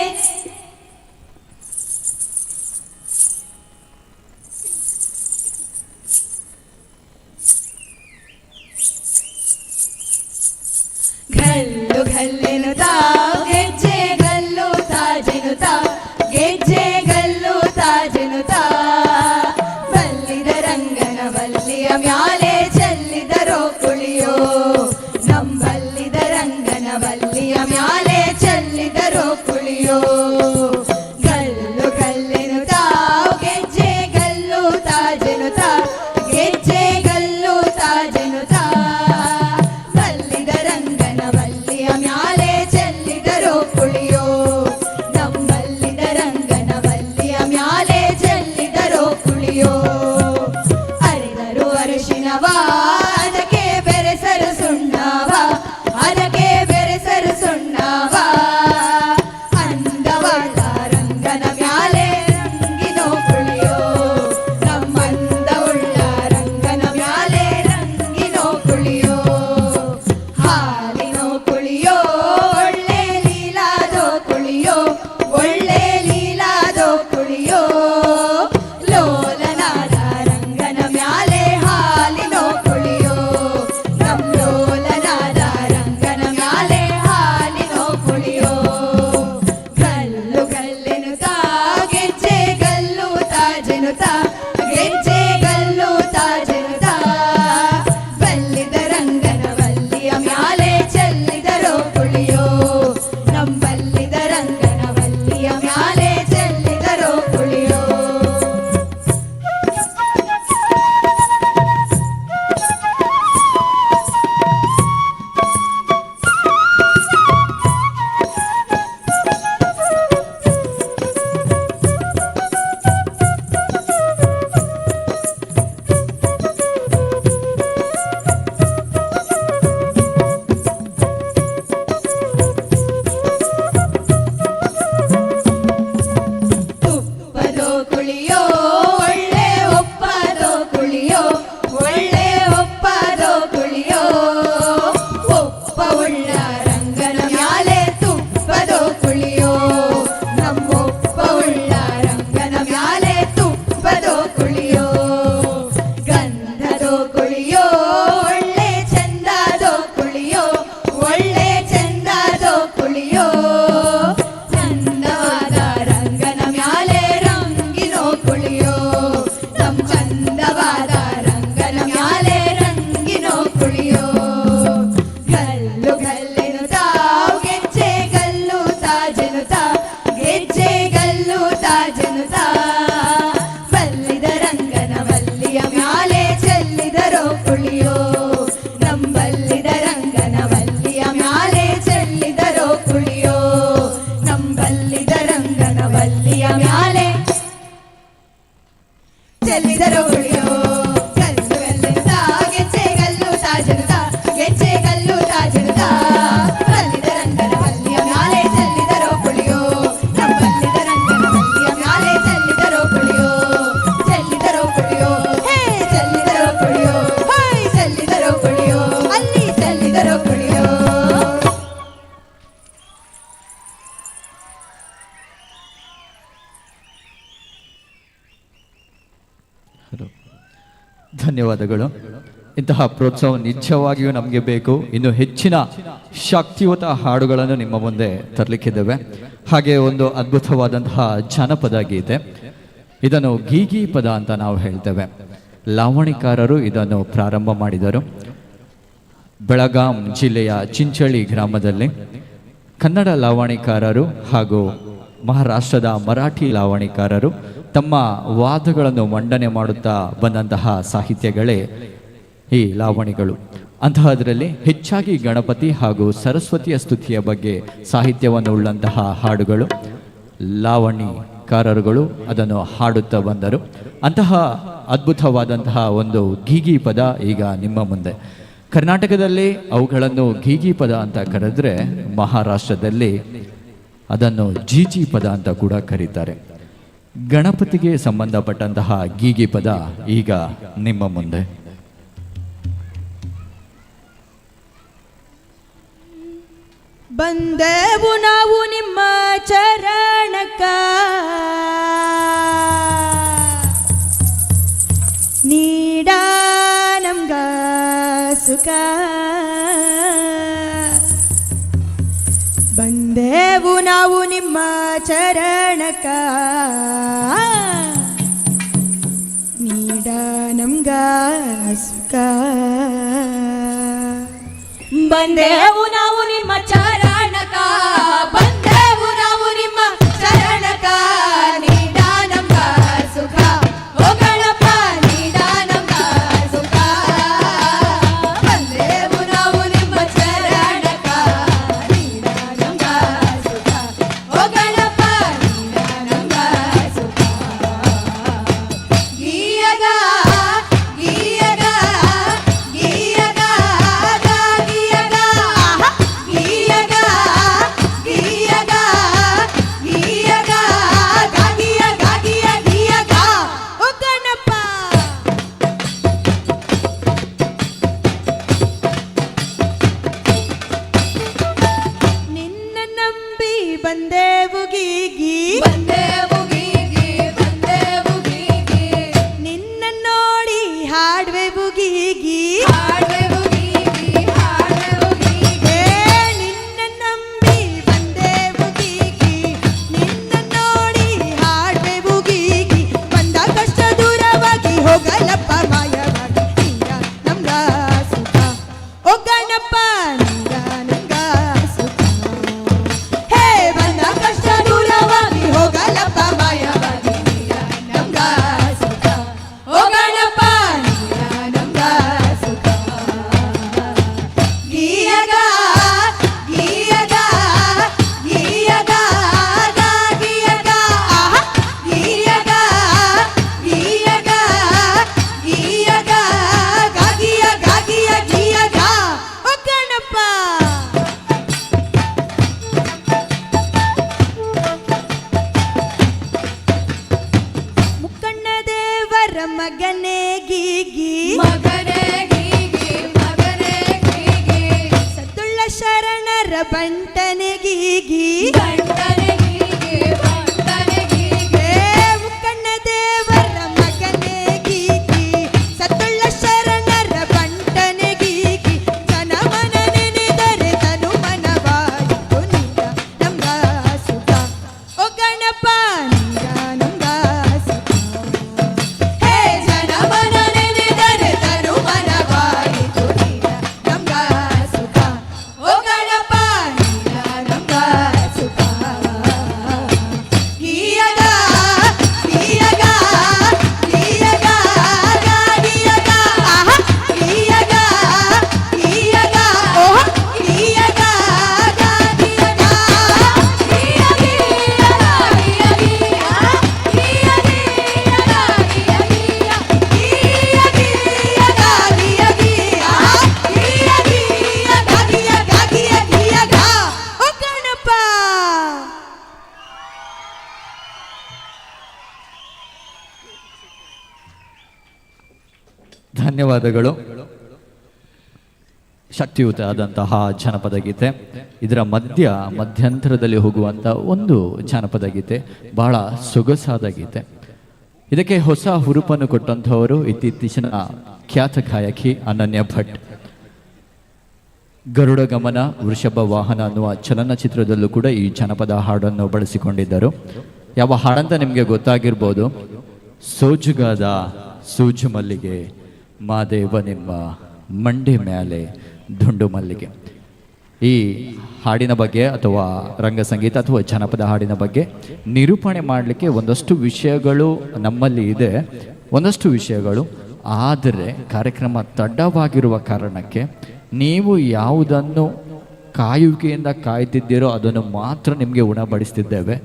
ಘಲ್ಲು ಘಲ್ಲೆನ್ನುತ್ತಾ ಗೆಜ್ಜೆ, ಗಲ್ಲು ತಾಜೆನುತ್ತಾ ಗೆಜ್ಜೆ, ಗಲ್ಲು ತಾಜೆನುತ್ತಾ ಬಲ್ಲಿದ ರಂಗನ ಬಲ್ಲಿಯ ಮ್ಯಾಲೆ ಚೆಲ್ಲಿದರೋ ಕುಳಿಯೋ, ನಂಬಲ್ಲಿದ ರಂಗನ ಬಲ್ಲಿಯ ಮ್ಯಾಲೆ ಚೆಲ್ಲಿದರೋ ಕುಳಿಯೋ. ಗಲ್ಲು ಗಲ್ಲೆನುತ್ತಾ ಗೆಜ್ಜೆ, ಗಲ್ಲು ತಾಜೆನುತ್ತಾ ಗೆಜ್ಜೆ, ಗಲ್ಲು ತಾಜೆನುತ್ತಾ ಬಲ್ಲಿದ ರಂಗನ ಬಲ್ಲಿಯ ಮ್ಯಾಲೆ ಚೆಲ್ಲಿದರೋ ಧನ್ಯವಾದಗಳು. ಇಂತಹ ಪ್ರೋತ್ಸಾಹ ನಿಜವಾಗಿಯೂ ನಮಗೆ ಬೇಕು. ಇನ್ನು ಹೆಚ್ಚಿನ ಶಕ್ತಿಯುತ ಹಾಡುಗಳನ್ನು ನಿಮ್ಮ ಮುಂದೆ ತರಲಿಕ್ಕಿದ್ದೇವೆ. ಹಾಗೆ ಒಂದು ಅದ್ಭುತವಾದಂತಹ ಜನಪದ ಗೀತೆ, ಇದನ್ನು ಗೀಗಿ ಪದ ಅಂತ ನಾವು ಹೇಳ್ತೇವೆ. ಲಾವಣಿಕಾರರು ಇದನ್ನು ಪ್ರಾರಂಭ ಮಾಡಿದರು. ಬೆಳಗಾಂ ಜಿಲ್ಲೆಯ ಚಿಂಚಳಿ ಗ್ರಾಮದಲ್ಲಿ ಕನ್ನಡ ಲಾವಣಿಕಾರರು ಹಾಗೂ ಮಹಾರಾಷ್ಟ್ರದ ಮರಾಠಿ ಲಾವಣಿಕಾರರು ತಮ್ಮ ವಾದಗಳನ್ನು ಮಂಡನೆ ಮಾಡುತ್ತಾ ಬಂದಂತಹ ಸಾಹಿತ್ಯಗಳೇ ಈ ಲಾವಣಿಗಳು. ಅಂತಹದರಲ್ಲಿ ಹೆಚ್ಚಾಗಿ ಗಣಪತಿ ಹಾಗೂ ಸರಸ್ವತಿಯ ಸ್ತುತಿಯ ಬಗ್ಗೆ ಸಾಹಿತ್ಯವನ್ನು ಉಳ್ಳಂತಹ ಹಾಡುಗಳು ಲಾವಣಿಕಾರರುಗಳು ಅದನ್ನು ಹಾಡುತ್ತಾ ಬಂದರು. ಅಂತಹ ಅದ್ಭುತವಾದಂತಹ ಒಂದು ಗೀಗಿ ಪದ ಈಗ ನಿಮ್ಮ ಮುಂದೆ. ಕರ್ನಾಟಕದಲ್ಲಿ ಅವುಗಳನ್ನು ಗೀಗಿ ಪದ ಅಂತ ಕರೆದ್ರೆ, ಮಹಾರಾಷ್ಟ್ರದಲ್ಲಿ ಅದನ್ನು ಜೀಜಿ ಪದ ಅಂತ ಕೂಡ ಕರೀತಾರೆ. ಗಣಪತಿಗೆ ಸಂಬಂಧಪಟ್ಟಂತಹ ಗೀಗಿ ಪದ ಈಗ ನಿಮ್ಮ ಮುಂದೆ. ಬಂದೆವು ನಾವು ನಿಮ್ಮ ಚರಣಕ, ನೀಡ ನಮ್ಗ ಸುಖ. ಬಂದೆವು ನಾವು ನಿಮ್ಮ ಚರಣಕ, ನೀಡ ನಮ್ಗ ಸುಖ. ಬಂದೆವು ನಾವು ನಿಮ್ಮ ಚರಣಕ, ಬಂದೆವು ನಾವು ನಿಮ್ಮ ಚರಣಕ, ನೀಡ ನಮ್ಗ ಸುಖ. ಓ ಗಣಪ ನೀಡ ನಮ್ಗ ಸುಖ. ಬಂದೆವು ನಾವು ನಿಮ್ಮ ಚರಣಕ, ನೀಡ ನಮ್ಗ ಸುಖ. ಓ ಗಣಪ ನೀಡ ನಮ್ಗ ಸುಖ. ಗೀಯಗ ಗೀಯಗ ಗೀಯಗ ಗೀಯಗ ಗೀಯಗ ಗೀಯಗ ಗೀಯಗ ಗಾಗಿಯ ಗಾಗಿಯ ಗೀಯಗ. ಓ ಗಣಪ. ನಿನ್ನ ನಂಬಿ ಬಂದೆವು ಗೀಗಿ, ಬಂದೆವು ಗೀಗಿ, ಬಂದೆವು ಗೀಗಿ. ನಿನ್ನ ನೋಡಿ ಹಾಡುವೆವು ಗೀಗಿ, ಹಾಡುವೆವು ಗೀಗಿ, ಹಾಡುವೆವು ಗೀಗಿ. ನಿನ್ನ ನಂಬಿ ಬಂದೆವು ಗೀಗಿ, ನಿನ್ನ ನೋಡಿ ಹಾಡುವೆವು ಗೀಗಿ. ಬಂದ ಕಷ್ಟ ದೂರವಾಗಿ ಹೋಗಲಪ್ಪ ಮಾಯವಾಗಿ, ನೀರ ನಮ್ಗ ಸುಖ. ಓ ಗಣಪ ನೀರ ನಮ್ಗ ಸುಖ. ಹೇ ಬಂದ ಕಷ್ಟ ದೂರವಾಗಿ ಹೋಗಲಪ್ಪ ಮಾಯವಾಗಿ, ನೀರ ನಮ್ಗ ಸುಖ. ಓ ಗಣಪ ನೀರ ನಮ್ಗ ಸುಖ. ಗೀಯಗ ಗೀಯಗ ಗೀಯಗ ಗೀಯಗ ಆಹಾ ಗೀಯಗ ಗೀಯಗ ಗೀಯಗ ಗಾಗಿಯ ಗಾಗಿಯ ಗೀಯಗ. ಓ ಗಣಪ. ಮುಕ್ಕಣ್ಣ ದೇವರ ಮಗನೇ ಗೀಗಿ, ಮಗನೇ ಗೀಗಿ, ಮಗನೇ ಗೀಗಿ. ಸತ್ತುಳ್ಳ ಶರಣರ ಬಂಟನೆ ಗೀಗಿ, ಬಂಟನೆ ಗೀಗಿ, ಬಂಟನೆ ಗೀಗಿ. ಮುಕ್ಕಣ್ಣ ದೇವರ ಮಗನೇ ಗೀಗಿ, ಸತ್ತುಳ್ಳ ಶರಣರ ಬಂಟನೆ ಗೀಗಿ. ಜನಮನ ನೆನೆದರೆ ತನು ಮನವಾಯಿತು, ನೀರ ನಮ್ಗ ಸುಖ. ಓ ಗಣಪ ನೀರ ನಮ್ಗ ಸುಖ. ಹೇ ಜನಮನ ನೆನೆದರೆ ತನು ಮನವಾಯಿತು, ನೀರ ನಮ್ಗ ಸುಖ. ಓ ಗಣಪ ನೀರ ನಮ್ಗ ಸುಖ. ಗೀಯಗ ಗೀಯಗ ಗೀಯಗ ಗೀಯಗ ಆಹಾ ಗೀಯಗ ಗೀಯಗ ಓಹ ಗೀಯಗ ಗೀಯಗ ಓ ಗಣಪ. ಧನ್ಯವಾದಗಳು. ಶಕ್ತಿಯುತ ಆದಂತಹ ಜನಪದ ಗೀತೆ. ಇದರ ಮಧ್ಯಂತರದಲ್ಲಿ ಹೋಗುವಂಥ ಒಂದು ಜಾನಪದ ಗೀತೆ, ಬಹಳ ಸೊಗಸಾದ ಗೀತೆ. ಇದಕ್ಕೆ ಹೊಸ ಹುರುಪನ್ನು ಕೊಟ್ಟಂಥವರು ಇತ್ತೀಚಿನ ಖ್ಯಾತ ಗಾಯಕಿ ಅನನ್ಯ ಭಟ್. ಗರುಡ ಗಮನ ವೃಷಭ ವಾಹನ ಅನ್ನುವ ಚಲನಚಿತ್ರದಲ್ಲೂ ಕೂಡ ಈ ಜನಪದ ಹಾಡನ್ನು ಬಳಸಿಕೊಂಡಿದ್ದರು. ಯಾವ ಹಾಡಂತ ನಿಮಗೆ ಗೊತ್ತಾಗಿರ್ಬೋದು. ಸೋಜುಗಾದ ಸೂಜು ಮಲ್ಲಿಗೆ ಮಾದೇವ ನಿಮ್ಮ ಮಂಡೆ ಮ್ಯಾಲೆ ದುಂಡು ಮಲ್ಲಿಗೆ. ಈ ಹಾಡಿನ ಬಗ್ಗೆ ಅಥವಾ ರಂಗ ಸಂಗೀತ ಅಥವಾ ಜನಪದ ಹಾಡಿನ ಬಗ್ಗೆ ನಿರೂಪಣೆ ಮಾಡಲಿಕ್ಕೆ ಒಂದಷ್ಟು ವಿಷಯಗಳು ನಮ್ಮಲ್ಲಿ ಇದೆ, ಒಂದಷ್ಟು ವಿಷಯಗಳು. ಆದರೆ ಕಾರ್ಯಕ್ರಮ ತಡವಾಗಿರುವ ಕಾರಣಕ್ಕೆ ನೀವು ಯಾವುದನ್ನು ಕಾಯುವಿಕೆಯಿಂದ ಕಾಯ್ತಿದ್ದೀರೋ ಅದನ್ನು ಮಾತ್ರ ನಿಮಗೆ ಉಣಬಡಿಸ್ತಿದ್ದೇವೆ.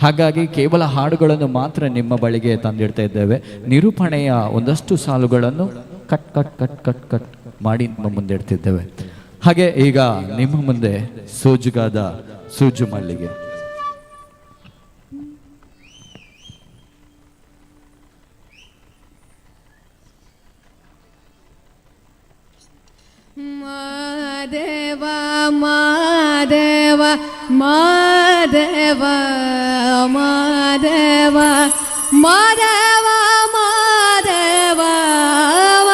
ಹಾಗಾಗಿ ಕೇವಲ ಹಾಡುಗಳನ್ನು ಮಾತ್ರ ನಿಮ್ಮ ಬಳಿಗೆ ತಂದಿಡ್ತಾ ಇದ್ದೇವೆ. ನಿರೂಪಣೆಯ ಒಂದಷ್ಟು ಸಾಲುಗಳನ್ನು cut cut cut cut cut ಮಾಡಿ ನಿಮ್ಮ ಮುಂದೆ ಇಡ್ತಿದ್ದೇವೆ. ಹಾಗೆ ಈಗ ನಿಮ್ಮ ಮುಂದೆ ಸೋಜುಗಾದ ಸೂಜು ಮಲ್ಲಿಗೆ. ಮಾದೇವ ಮಾದೇವ ಮಾದೇವ ಮಾದೇವ ಮಾದೇವ ಮಾದೇವ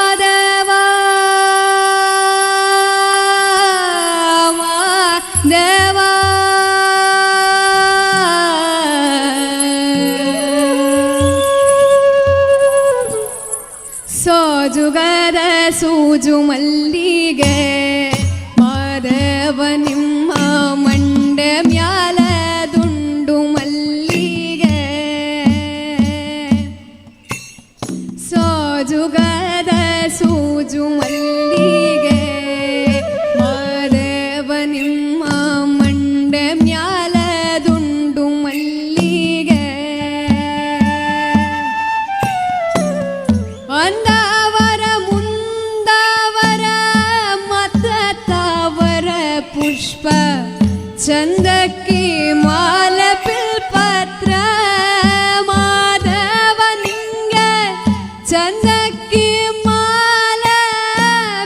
ಮಾದೇವ ಮಾದೇವ ಸೋಜುಗದ ಸೂಜು ಮಲ್ಲಿಗೆ ಮಾದೇವ ನಿಮ್ಮ ಮಂಡೆ ಮ್ಯಾಲ ದುಂಡು ಮಲ್ಲಿಗೆ. ಸೋಜುಗದ ಸೂಜು ಮಲ್ಲಿಗೆ ಮಾದೇವ ನಿಮ್ಮ ಮಂಡೆ ಮ್ಯಾಲ ದುಂಡು ಮಲ್ಲಿಗೆ. ಅಂದವರ ಮುಂದವರ ಮತ್ತ ತಾವರ ಪುಷ್ಪ ಚಂದಕ್ಕಿ ಮಾಲ ಬಿಲ್ಪತ್ರ ಮಾಧವ ನಿಂಗೆ ಚಂದಕ್ಕಿ ಮಾಲ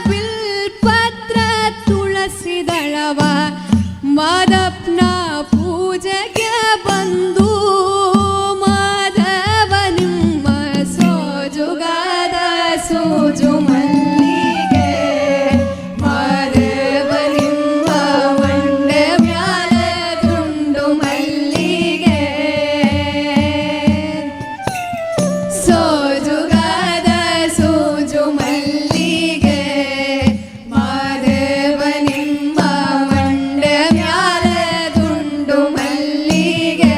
ಬಿಲ್ಪತ್ರ ತುಳಸಿ ದಳವ ಮಾದಪ್ಪನ ಪೂಜೆಗೆ ಬಂದು ಮಾಧವ ನಿಮ್ಮ ಸೋಜುಗಾದ ಸೂಜು ಮಲ್ಲಿಗೆ ಮಾದೇವ ನಿಮ್ಮ ಮಂಡೆ ಮ್ಯಾಲ ದುಂಡು ಮಲ್ಲಿಗೆ. ಸೋಜುಗಾದ ಸೂಜು ಮಲ್ಲಿಗೆ ಮಾದೇವ ನಿಮ್ಮ ಮಂಡೆ ಮ್ಯಾಲ ದುಂಡು ಮಲ್ಲಿಗೆ.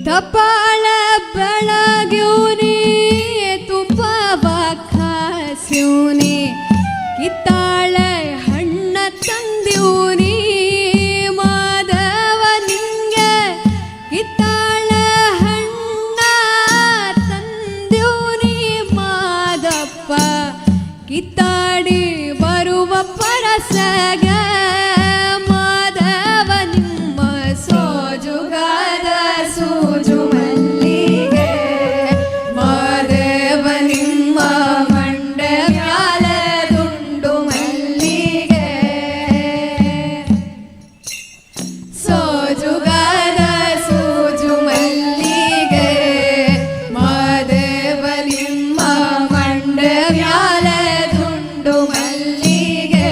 ತಪಾಳ ಬೆಳಗ್ಯೂನಿ ತುಪ್ಪವ ಕಾಸ್ಯೂನಿ ಕಿತ್ತಾಳ ಹಣ್ಣ ತಂದ್ಯೂನಿ ಮಾಧವ ನಿಂಗೆ ಕಿತ್ತಾಳ ಹಣ್ಣ ತಂದ್ಯೂನಿ ಮಾದಪ್ಪ ಕಿತ್ತಾಡಿ ಬರುವ ಪರಸಗ ಮಾಧವ ನಿಮ್ಮ ಸೋಜುಗಾದ ಸೂಜು ಮಲ್ಲಿಗೆ ಮಾದೇವ ನಿಮ್ಮ ಮಂಡೆ ಮ್ಯಾಲ ದುಂಡು ಮಲ್ಲಿಗೆ. ಸೋಜುಗಾದ ಸೂಜು ಮಲ್ಲಿಗೆ ಮಾದೇವ ನಿಮ್ಮ ಮಂಡೆ ಮ್ಯಾಲ ದುಂಡು ಮಲ್ಲಿಗೆ.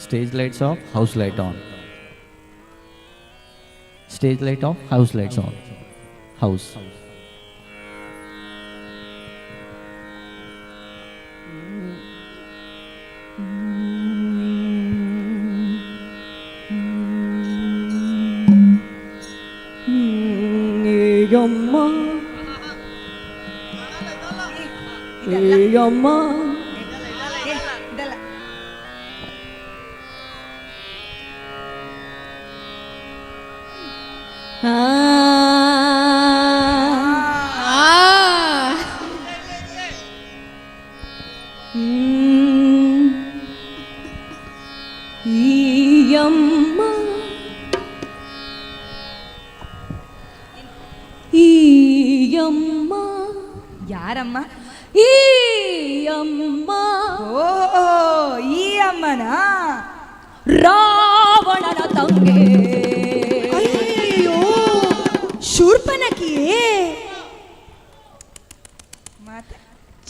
Stage lights off, house light on. Stage light off, house lights on. House. ಯಮ್ಮ ಯಮ್ಮ ಇದಲ್ಲ. ಈಯಮ್ಮ ಈಯಮ್ಮ ಯಾರಮ್ಮ? ಈಯಮ್ಮ. ಓ, ಈ ಅಮ್ಮನ? ರಾವಣನ ತಂಗೆ. ಅಯ್ಯೋ, ಶೂರ್ಪನಖಿಯೇ?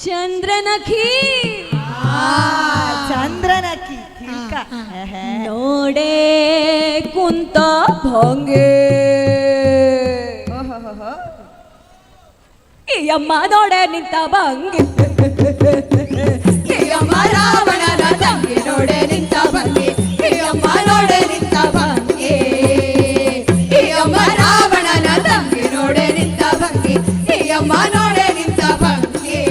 ಚಂದ್ರನಖಿ. ಚಂದ್ರನಖಿ ತಿಳ್ಕ. ನೋಡೇ ಕುಂತ ಭಂಗೆ. ಓಹೋಹೋಹೋ. ಈಯಮ್ಮ ನೋಡೆ ನಿಂತ ಭಂಗಿ. ಅಮ್ಮ ರಾವಣನ ತಂಗಿ ನೋಡೆ ನಿಂತ ಭಂಗಿ. ಅಮ್ಮ ನೋಡೆ ನಿಂತ ಭಂಗಿ. ಅಮ್ಮ ರಾವಣನ ತಂಗಿ ನೋಡೆ ನಿಂತ ಭಂಗಿ. ಅಮ್ಮ ನೋಡೆ ನಿಂತ ಭಂಗಿ.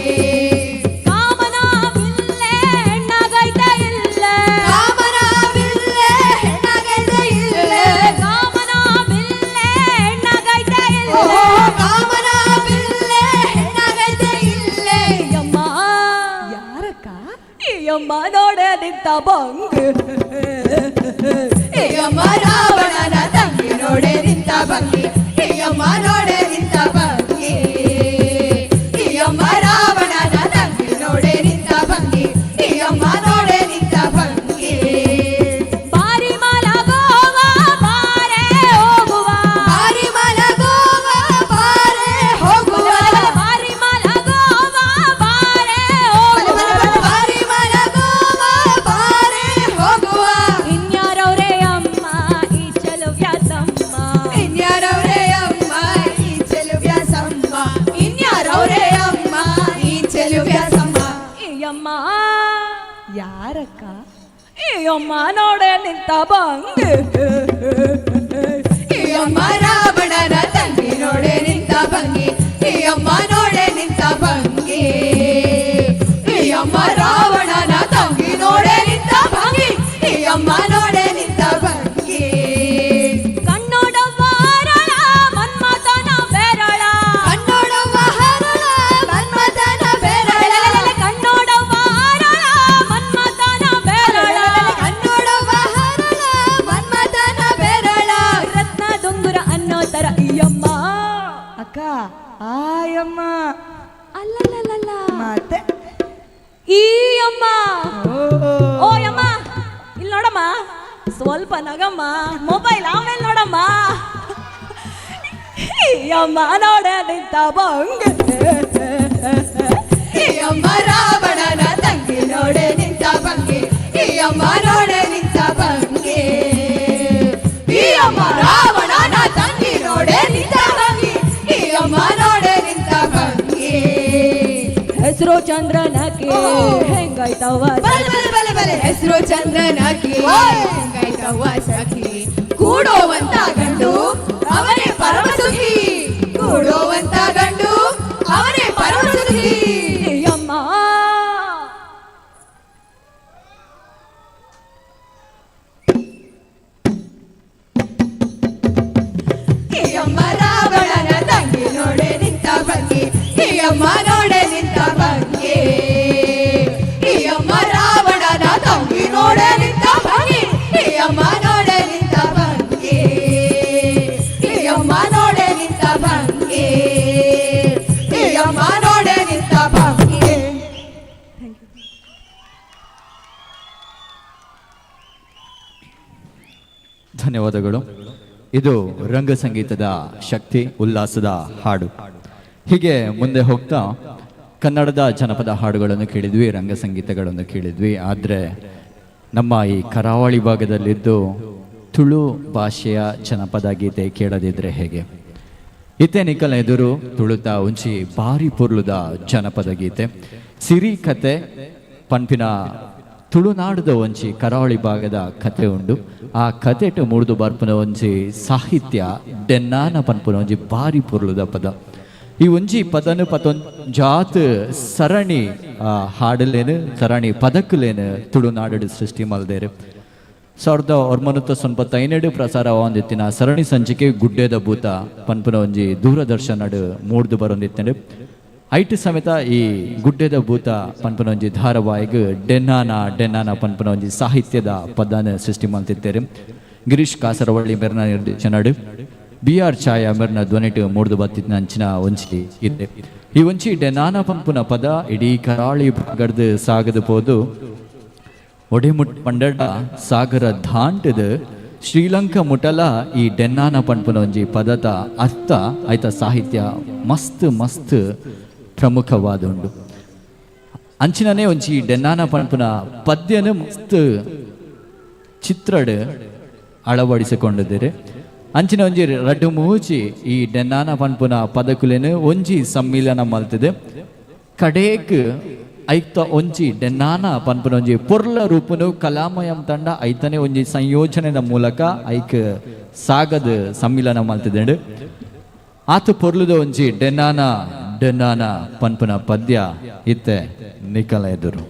ಕಾಮನ ಬಿಲ್ಲೆ ಹೆಣ್ಣಾಗೈತೆ ಇಲ್ಲೇ. ಕಾಮನ ಬಿಲ್ಲೆ ಹೆಣ್ಣಾಗೈತೆ ಇಲ್ಲೇ. ಕಾಮನ ಬಿಲ್ಲೆ ಹೆಣ್ಣಾಗೈತೆ ಓ ಇಲ್ಲೇ. ಕಾಮನ ಬಿಲ್ಲೆ ಹೆಣ್ಣಾಗೈತೆ ಇಲ್ಲೇ. ಅಮ್ಮ. ಯಾರಕ್ಕ? ಅಮ್ಮ ನೋಡೆ ನಿಂತ ಭಂಗಿ. ಅಮ್ಮ ರಾವಣನ ತಂಗಿ ನೋಡೆ ನಿಂತ ಭಂಗಿ. ಅಮ್ಮ ನೋಡೆ ನಿಂತ ಭಂಗಿ. ಅಮ್ಮ ರಾವಣನ ತಂಗಿ ನೋಡೆ ನಿಂತ ಭಂಗಿ. ಅಮ್ಮ ನೋಡೆ ನಿಂತ ಭಂಗಿ. ಬಾರಿ ಮಲಗೋವ ಬಾರೆ ಹೋಗುವ. ಬಾರಿ ಮಲಗೋವ ಬಾರೆ ಹೋಗುವ. ಬಾರಿ ಮಲಗೋವ ಬಾರೆ ಹೋಗುವ. ಬಾರಿ ಮಲಗೋವ ಬಾರೆ ಹೋಗುವ. ಇನ್ಯಾರವ್ರೇ ಅಮ್ಮ ಈ ಚಲುವ್ಯಾಸಮ್ಮ. ಇನ್ಯಾರವ್ರೇ ಅಮ್ಮ ಈ ಚೆಲುವ್ಯಾಸಮ್ಮ. ಇನ್ಯಾರವ್ರೇ ಅಮ್ಮ ಈ ಚೆಲುವ್ಯಾಸಮ್ಮ. ಈ ಅಮ್ಮ. ಯಾರಕ್ಕ? ಈ ಅಮ್ಮ ನೋಡೆ ನಿಂತ ಭಂಗಿ. ಈ ಅಮ್ಮ ರಾವಣನ ತಂಗಿ ನೋಡೆ ನಿಂತ ಭಂಗಿ. ಈ ಅಮ್ಮ ನೋಡೆ ನಿಂತ ಭಂಗಿ. ಈ ಅಮ್ಮ ರಾವಣನ ತಂಗಿ ನೋಡೆ ನಿಂತ ಭಂಗಿ. ಈ ಅಮ್ಮ ನೋಡೆ ನಿಂತ ಭಂಗಿ. ಕಣ್ಣೋಡವ್ವ ಹರಳ ಮನ್ಮಥನ ಬೆರಳ. ಕಣ್ಣೋಡವ್ವ ಹರಳ ಮನ್ಮಥನ ಬೆರಳ. ಕಣ್ಣೋಡವ್ವ ಹರಳ ಮನ್ಮಥನ ಬೆರಳ. ಕಣ್ಣೋಡವ್ವ ಹರಳ ಮನ್ಮಥನ ಬೆರಳ. ರತ್ನ ದುಂಗುರ ಅನ್ನೋ ತರ ಈ ಅಮ್ಮ. ಅಕ್ಕ, ಆಯಮ್ಮ. ಅಲ್ಲಲ್ಲಲ್ಲ. ಮತ್ತೆ? ಈ ಅಮ್ಮ. ಓ ಅಮ್ಮ, ಇಲ್ಲಿ ನೋಡಮ್ಮ, ಸ್ವಲ್ಪ ನಗಮ್ಮ, ಮೊಬೈಲ್ ಆಮೇಲೆ ನೋಡಮ್ಮ. ಈ ಅಮ್ಮ ನೋಡೆ ನಿಂತ ಭಂಗಿ. ಈ ಅಮ್ಮ ರಾವಣನ ತಂಗಿ ನೋಡೆ ನಿಂತ ಭಂಗಿ. ಈ ಅಮ್ಮ ನೋಡೆ ನಿಂತ ಭಂಗಿ. ಈ ಅಮ್ಮ ರಾವಣನ ತಂಗಿ ನೋಡೆ ನಿಂತ ಭಂಗಿ. ಈ ಅಮ್ಮ ನೋಡೆ ನಿಂತ ಭಂಗಿ. ಹೆಸರು ಚಂದ್ರನಕ್ಕೆ ಹೆಂಗಾಯ್ತವ? ಬಲೆ ಬಲೆ ಬಲೆ ಬಲೆ. ಹೆಸರು ಚಂದ್ರನಕಿ ಹೆಂಗಾಯ್ತವ್ವ ಸಖಿ. ಕೂಡೋವಂತ ಗಂಡು ಅವನೇ ಪರಮ ಸುಖಿ. ಕೂಡೋವಂತ ಗಂಡು ಅವನೇ ಪರಮ ಸುಖಿ. ಈ ಅಮ್ಮ. ಈ ಅಮ್ಮ ರಾವಣನ ತಂಗಿ ನೋಡೆ ನಿಂತ ಭಂಗಿ. ಈ ಅಮ್ಮ ನೋಡೆ ನಿಂತ ಭಂಗಿ. ಈ ಅಮ್ಮ ರಾವಣನ ತಂಗಿ ನೋಡೆ ನಿಂತ ಭಂಗಿ. ಈ ಅಮ್ಮ ನೋಡೆ ನಿಂತ ಭಂಗಿ. ಈ ಅಮ್ಮ ನೋಡೆ ನಿಂತ ಭಂಗಿ. ಈ ಅಮ್ಮ ನೋಡೆ ನಿಂತ ಭಂಗಿ. ಧನ್ಯವಾದಗಳು. ಇದು ರಂಗ ಸಂಗೀತದ ಶಕ್ತಿ, ಉಲ್ಲಾಸದ ಹಾಡು. ಹೀಗೆ ಮುಂದೆ ಹೋಗ್ತಾ ಕನ್ನಡದ ಜನಪದ ಹಾಡುಗಳನ್ನು ಕೇಳಿದ್ವಿ, ರಂಗ ಸಂಗೀತಗಳನ್ನು ಕೇಳಿದ್ವಿ. ಆದರೆ ನಮ್ಮ ಈ ಕರಾವಳಿ ಭಾಗದಲ್ಲಿದ್ದು ತುಳು ಭಾಷೆಯ ಜನಪದ ಗೀತೆ ಕೇಳದಿದ್ರೆ ಹೇಗೆ? ಇತ್ತೆ ನಿಕಲ ಎದುರು ತುಳುತ ಒಂಜಿ ಬಾರಿ ಪೊರ್ಲುದ ಜನಪದ ಗೀತೆ ಸಿರಿ ಕತೆ ಪನ್ಪಿನ ತುಳುನಾಡುದ ಒಂಜಿ ಕರಾವಳಿ ಭಾಗದ ಕತೆ ಉಂಡು. ಆ ಕತೆಟು ಮೂಡ್ದು ಬರ್ಪುನ ಒಂಜಿ ಸಾಹಿತ್ಯ ಡೆನ್ನಾನ ಪನ್ಪುನ ಒಂಜಿ ಬಾರಿ ಪೊರ್ಲುದ ಪದ. ಈ ಒಂಜಿ ಪದನು ಪತೊಂಜಾತ್ ಸರಣಿ ಹಾಡಲೇನು ಸರಣಿ ಪದಕ್ಕುಲೇನು ತುಳುನಾಡು ಸೃಷ್ಟಿ ಮಲ್ದೇರು. 1995 ಪ್ರಸಾರವಾದಿತ್ತಿನ ಸರಣಿ ಸಂಚಿಕೆ ಗುಡ್ಡೆದ ಭೂತ ಪನ್ಪುನ ಒಂಜಿ ದೂರದರ್ಶನಡು ಮೂಡ್ದು ಬರೊಂದಿತ್ತಂಡು. ಐಟ್ ಸಮೇತ ಈ ಗುಡ್ಡೆದ ಭೂತ ಪನ್ಪುನ ಒಂಜಿ ಧಾರಾವಾಹಿಗ್ ಡೆನ್ನಾನ ಡೆನ್ನಾನ ಪನ್ಪುನ ಒಂಜಿ ಸಾಹಿತ್ಯದ ಪದಾನ ಸೃಷ್ಟಿ ಮಲ್ತಿತ್ತೇರು. ಗಿರೀಶ್ ಕಾಸರವಳ್ಳಿ ಮೆರ್ನ ನಿರ್ದೇಶನಡು, ಬಿ ಆರ್ ಛಾಯಾ ಮೆರ್ನ ಧ್ವನಿಟು ಮೂಡ್ದು ಬತ್ತಿನ ಅಂಚಿನ ಒಂಜಿ ಇದೆ. ಈ ಒಂಜಿ ಡೆನಾನ ಪನ್ಪುನ ಪದ ಇಡೀ ಕರಾಳಿ ಭಾಗಡ್ದು ಸಾಗದು ಪೋದು ಒಡೆಮುಟ್ ಪಂಡಡ ಸಾಗರ ದಾಂಟದ ಶ್ರೀಲಂಕಾ ಮುಟಲ ಈ ಡೆನ್ನಾನ ಪನ್ಪುನ ಒಂಜಿ ಪದದ ಅರ್ಥ ಆಯ್ತ ಸಾಹಿತ್ಯ ಮಸ್ತ್ ಮಸ್ತ್ ಪ್ರಮುಖವಾದುಂಡು. ಅಂಚಿನನೇ ಒಂಜಿ ಡೆನ್ನಾನ ಪನ್ಪುನ ಪದ್ಯನ ಮಸ್ತ್ ಚಿತ್ರಡ್ ಅಳವಡಿಸಿಕೊಂಡಿದ್ದೀರಿ. ಅಂಚಿನ ಒಂಜಿ ರಡ್ಡು ಮೂಜಿ ಈ ಡೆನ್ನಾನ ಪನ್ಪುನ ಪದಕುಲೇನು ಒಂಜಿ ಸಮ್ಮಿಲನ ಮಲ್ತಿದೆ. ಕಡೇಕ್ ಐತ ಒಂಜಿ ಡೆನ್ನಾನ ಪನ್ಪುನ ಒಂಜಿ ಪೊರ್ಲ ರೂಪುನು ಕಲಾಮಯಂ ತಂಡ ಐತನೆ ಒಂಜಿ ಸಂಯೋಜನೆದ ಮೂಲಕ ಐಕ್ ಸಾಗದ ಸಮ್ಮಿಲನ ಮಲ್ತಿದೆ. ಆತ ಪೊರ್ಲುದ ಒಂಜಿ ಡೆನ್ನಾನ ಡೆನ್ನಾನ ಪನ್ಪುನ ಪದ್ಯ ಇತ್ತೆ ನಿಕಲ ಎದುರು.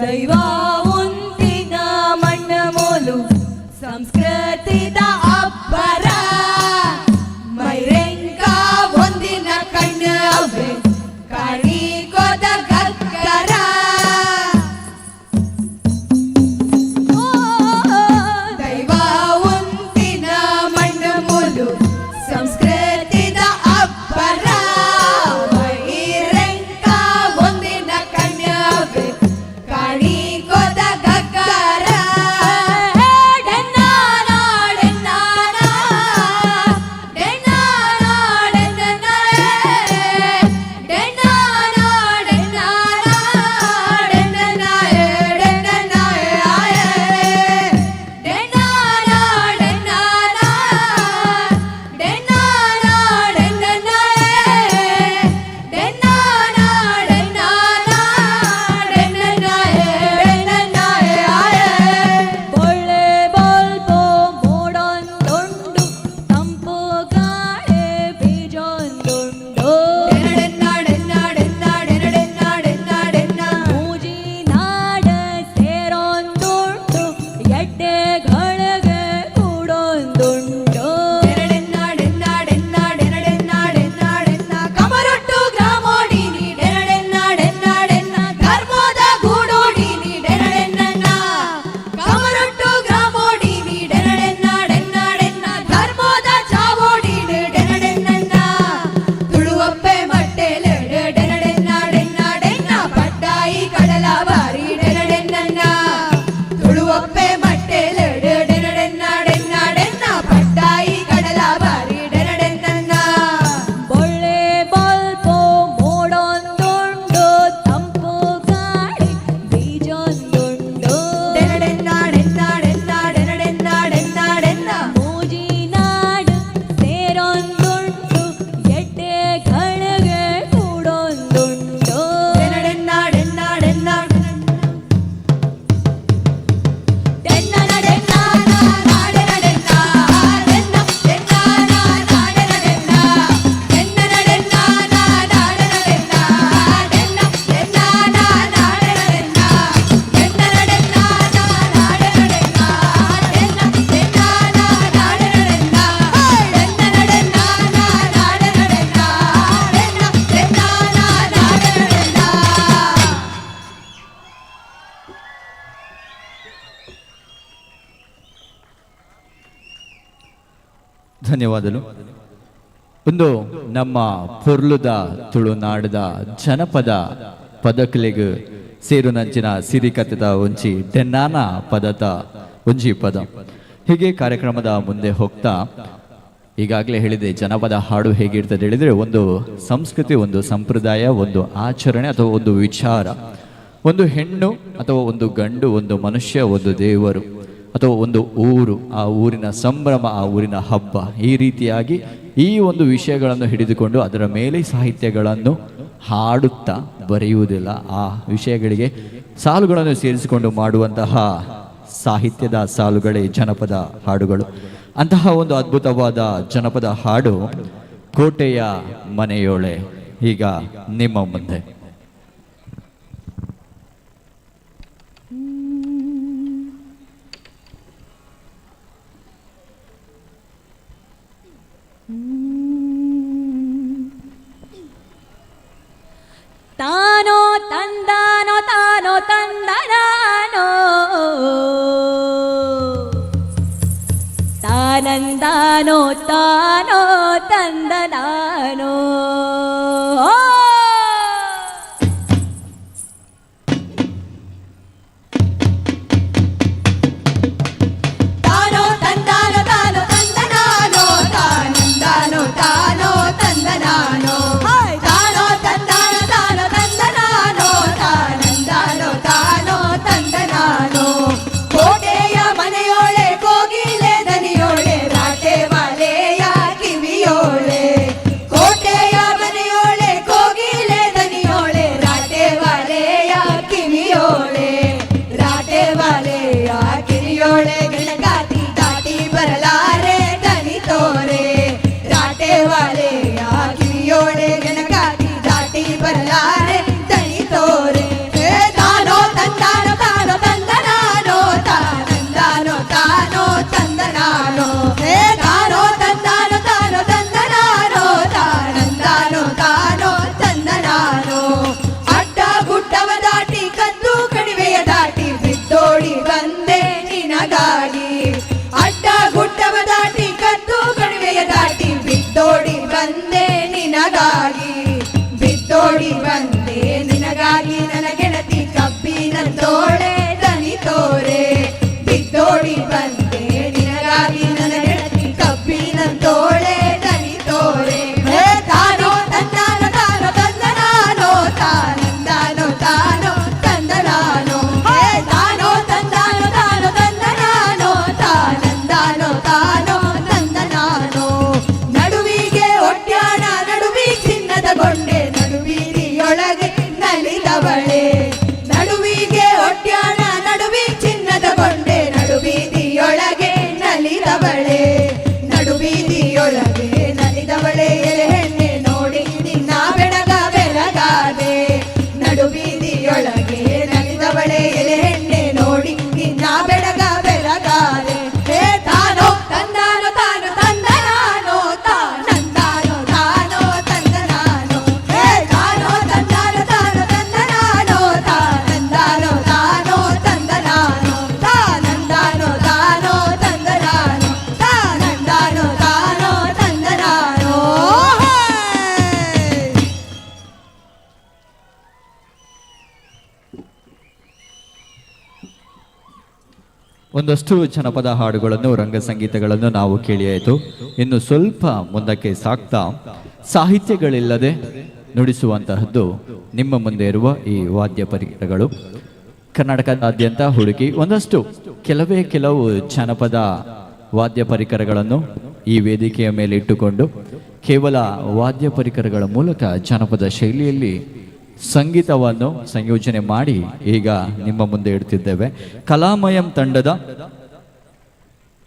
ದೈವ ಉಂತಿನ ಮಣ್ಣಮೋಲು ಸಂಸ್ಕೃತಿದ ಅಬ್ಬರ ಮೈರೆಂಕ ಒಂದಿನ ಕಣ್ಣು ಅವ್ವೆ ಕಾಣಿಕೊದ ಗಗ್ಗರ. ದೈವ ಉಂತಿನ ಮಣ್ಣಮೋಲು ಸಂಸ್ಕೃತಿದ ಅಬ್ಬರ ಮೈರೆಂಕ ಒಂದಿನ ಕಣ್ಣು ಅವ್ವೆ ಕಾಣಿಕೊದ ಗಗ್ಗರ. ಬೊಳ್ಳೆ ಬೊಲ್ಪು ಮೂಡೊಂದುಂಡು ತಂಪು ಗಾಳಿ ಬೀಜೊಂದುಂಡು ಮೂಜಿನಾಡ ಸೇರೊಂದುಂಡು ಎಡ್ಡೆಗಳಿಗೆ ಕೂಡೊಂದುಂಡು. ಕಮರೊಟ್ಟು ಗ್ರಾಮೋಡಿನಿ ಡೆನಡೆನ್ನಾಡೆನ್ನಾಡೆನ್ನ ಧರ್ಮದ ಗೂಡೋಡಿನಿ ಡೆನಡೆನ್ನ. ಕಮರೊಟ್ಟು ಗ್ರಾಮೋಡಿನಿ ಡೆನಡೆನ್ನಾಡೆನ್ನಾಡೆನ್ನ ಧರ್ಮದ ಚಾವೋಡಿನಿ ಡೆನಡೆನ್ನ. ತುಳುವಪ್ಪೆ ಮಟ್ಟೆಲೆಡೆ ಡೆನಡೆನ್ನಾಡೆನ್ನಾಡೆನ್ನ ಪಟ್ಟಾಯಿ ಕಡಲ ಬಾರಿ ಡೆನಡೆನ್ನ. ತುಳುವಪ್ಪೆ ಮಟ್ಟೆಲೆಡೆ ಡೆನಡೆನ್ನಾಡೆನ್ನಾಡೆನ್ನ ಪಟ್ಟಾಯಿ ಕಡಲ ಬಾರಿ ಡೆನಡೆನ್ನ. ಬೊಳ್ಳೆ ಬೊಲ್ಪು ಮೂಡೊಂದುಂಡು ತಂಪು ಗಾಳಿ ಬೀಜೊಂದುಂಡು ಡೆನಡೆನ್ನಾಡೆನ್ನಾಡೆನ್ನಾಡೆನ್ನಾಡೆನ್ನಾಡೆನ್ನ ಮೂಜಿನಾಡು ಸೇರೊಂದುಂಡು ಎಡ್ಡೆಗಳಿಗೆ ಕೂಡೊಂದುಂಡು. ಧನ್ಯವಾದಗಳು. ಒಂದು ನಮ್ಮ ಪೊರ್ಲುದ ತುಳುನಾಡದ ಜನಪದ ಪದಕಲೆಗ್ ಸೇರುನಂಚಿನ ಸಿರಿಕಥೆದ ಒಂಜಿ ಡೆನ್ನಾನ ಪದದ ಒಂಜಿ ಪದ. ಹೀಗೆ ಕಾರ್ಯಕ್ರಮದ ಮುಂದೆ ಹೋಗ್ತಾ ಈಗಾಗಲೇ ಹೇಳಿದೆ, ಜನಪದ ಹಾಡು ಹೇಗಿರ್ತದೆ ಹೇಳಿದರೆ ಒಂದು ಸಂಸ್ಕೃತಿ, ಒಂದು ಸಂಪ್ರದಾಯ, ಒಂದು ಆಚರಣೆ ಅಥವಾ ಒಂದು ವಿಚಾರ, ಒಂದು ಹೆಣ್ಣು ಅಥವಾ ಒಂದು ಗಂಡು, ಒಂದು ಮನುಷ್ಯ, ಒಂದು ದೇವರು ಅಥವಾ ಒಂದು ಊರು, ಆ ಊರಿನ ಸಂಭ್ರಮ, ಆ ಊರಿನ ಹಬ್ಬ, ಈ ರೀತಿಯಾಗಿ ಈ ಒಂದು ವಿಷಯಗಳನ್ನು ಹಿಡಿದುಕೊಂಡು ಅದರ ಮೇಲೆ ಸಾಹಿತ್ಯಗಳನ್ನು ಹಾಡುತ್ತಾ ಬರೆಯುವುದಿಲ್ಲ. ಆ ವಿಷಯಗಳಿಗೆ ಸಾಲುಗಳನ್ನು ಸೇರಿಸಿಕೊಂಡು ಮಾಡುವಂತಹ ಸಾಹಿತ್ಯದ ಸಾಲುಗಳೇ ಜನಪದ ಹಾಡುಗಳು. ಅಂತಹ ಒಂದು ಅದ್ಭುತವಾದ ಜನಪದ ಹಾಡು ಕೋಟೆಯ ಮನೆಯೋಳೆ ಈಗ ನಿಮ್ಮ ಮುಂದೆ. ತಾನೋ ತಂದಾನೋ ತಾನೋ ತಂದನಾನೋ ತಾನಂದಾನೋ ತಾನೋ ತಂದನಾನೋ. ತಾನೋ ತಂದಾನೋ ತಾನೋ ತಂದನಾನೋ ತಾನಂದಾನೋ ತಾನೋ ತಂದನಾನೋ ತಾನೋ ತಂದಾನೋ ತಾನೋ ತಂದನಾನೋ ತಾನಂದಾನೋ ತಾನೋ ತಂದನಾನೋ. ಕೋಟೆಯ ಮನೆಯೋಳೆ ಕೋಗಿಲೆ ದನಿಯೋಳೆ ರಾಟೆ ವಾಲೆಯ ಕಿವಿಯೋಳೆ. ಕೋಟೆಯ ಒಂದಷ್ಟು ಜನಪದ ಹಾಡುಗಳನ್ನು, ರಂಗ ಸಂಗೀತಗಳನ್ನು ನಾವು ಕೇಳಿಯಾಯಿತು. ಇನ್ನು ಸ್ವಲ್ಪ ಮುಂದಕ್ಕೆ ಸಾಕ್ತಾ ಸಾಹಿತ್ಯಗಳಿಲ್ಲದೆ ನುಡಿಸುವಂತಹದ್ದು ನಿಮ್ಮ ಮುಂದೆ ಇರುವ ಈ ವಾದ್ಯ ಪರಿಕರಗಳು. ಕರ್ನಾಟಕದಾದ್ಯಂತ ಹುಡುಕಿ ಒಂದಷ್ಟು ಕೆಲವೇ ಕೆಲವು ಜನಪದ ವಾದ್ಯ ಪರಿಕರಗಳನ್ನು ಈ ವೇದಿಕೆಯ ಮೇಲೆ ಇಟ್ಟುಕೊಂಡು ಕೇವಲ ವಾದ್ಯ ಪರಿಕರಗಳ ಮೂಲಕ ಜನಪದ ಶೈಲಿಯಲ್ಲಿ ಸಂಗೀತವನ್ನು ಸಂಯೋಜನೆ ಮಾಡಿ ಈಗ ನಿಮ್ಮ ಮುಂದೆ ಇಡ್ತಿದ್ದೇವೆ. ಕಲಾಮಯಂ ತಂಡದ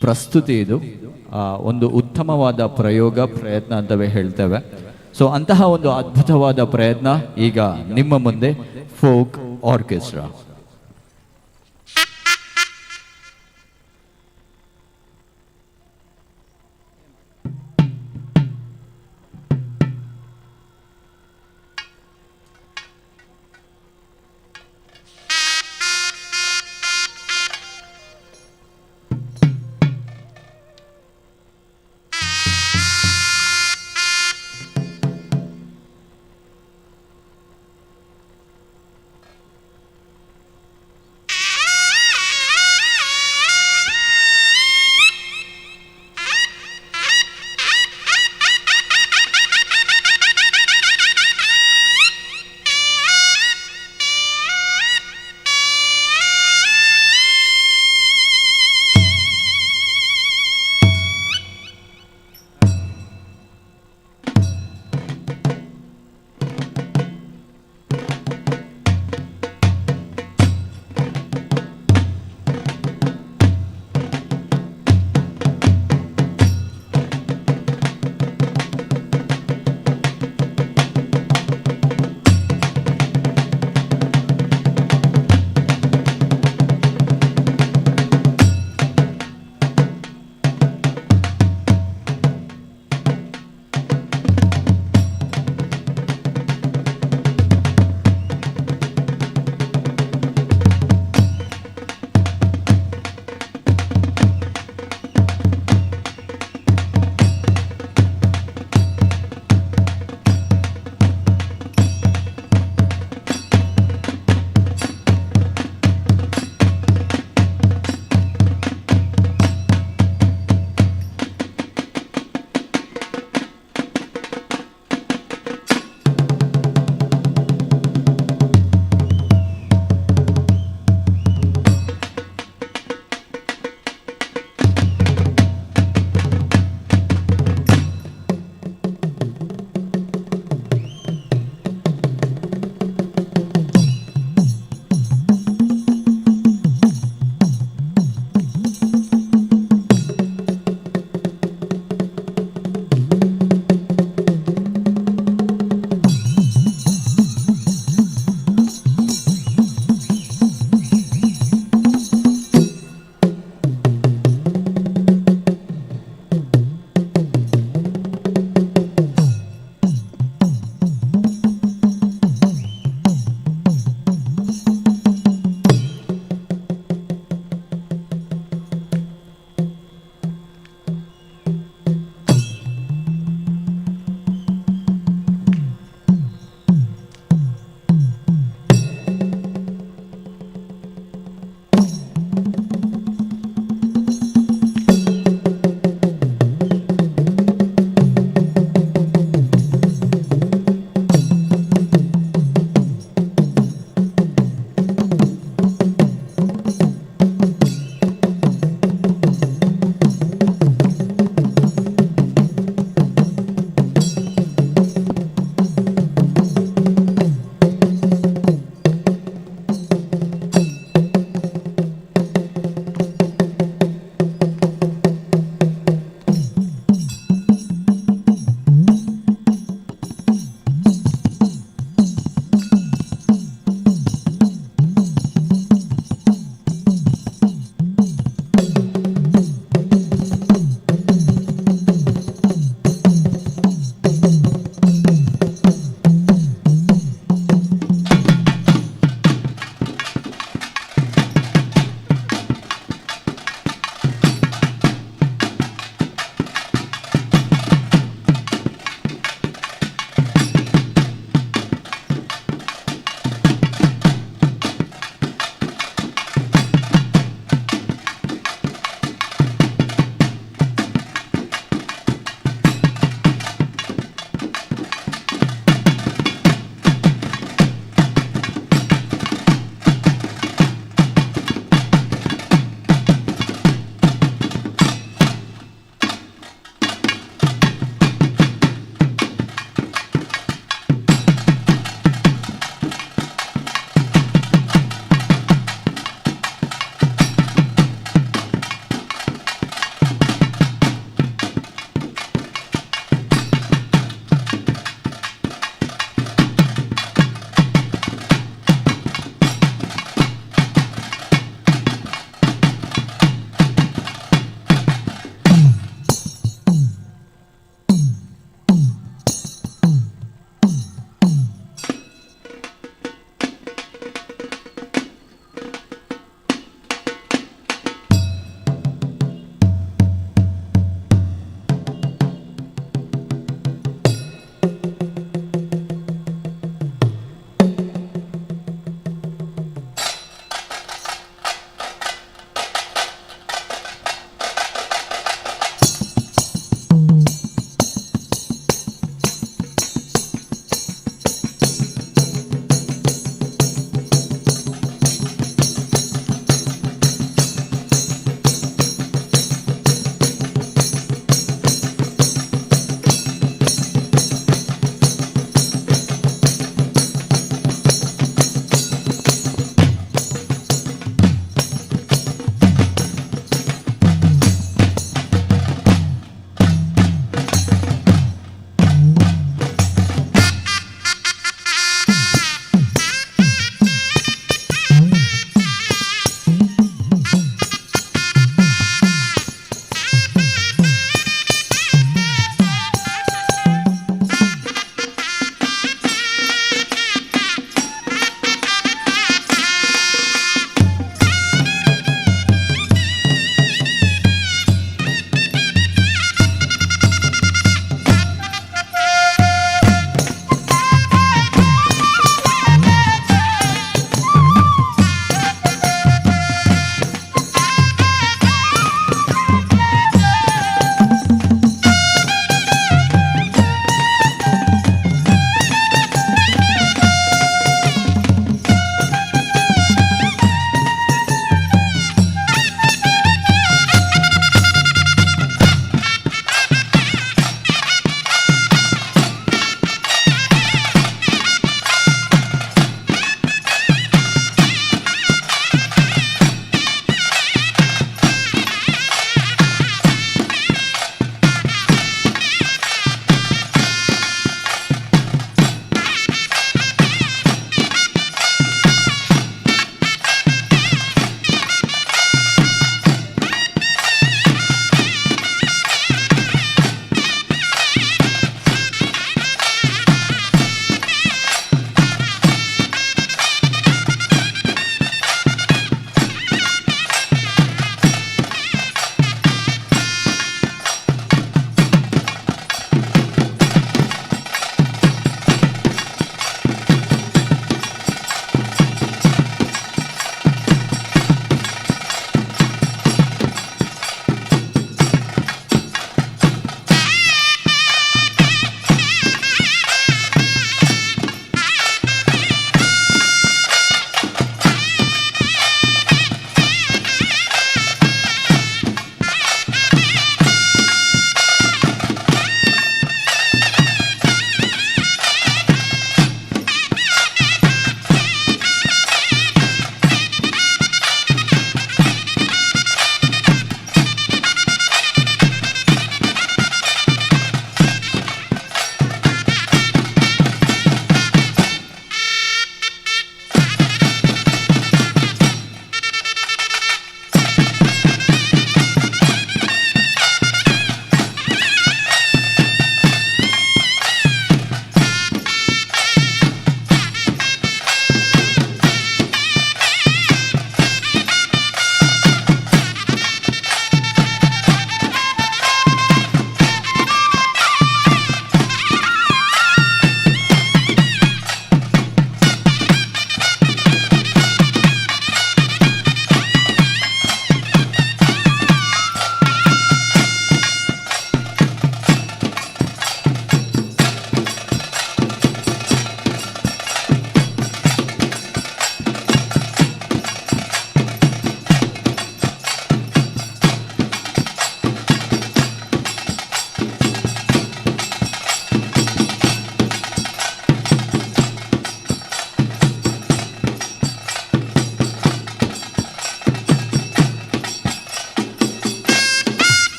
ಪ್ರಸ್ತುತಿ ಇದು. ಒಂದು ಉತ್ತಮವಾದ ಪ್ರಯೋಗ, ಪ್ರಯತ್ನ ಅಂತವೇ ಹೇಳ್ತೇವೆ. ಸೊ ಅಂತಹ ಒಂದು ಅದ್ಭುತವಾದ ಪ್ರಯತ್ನ ಈಗ ನಿಮ್ಮ ಮುಂದೆ, ಫೋಕ್ ಆರ್ಕೆಸ್ಟ್ರಾ.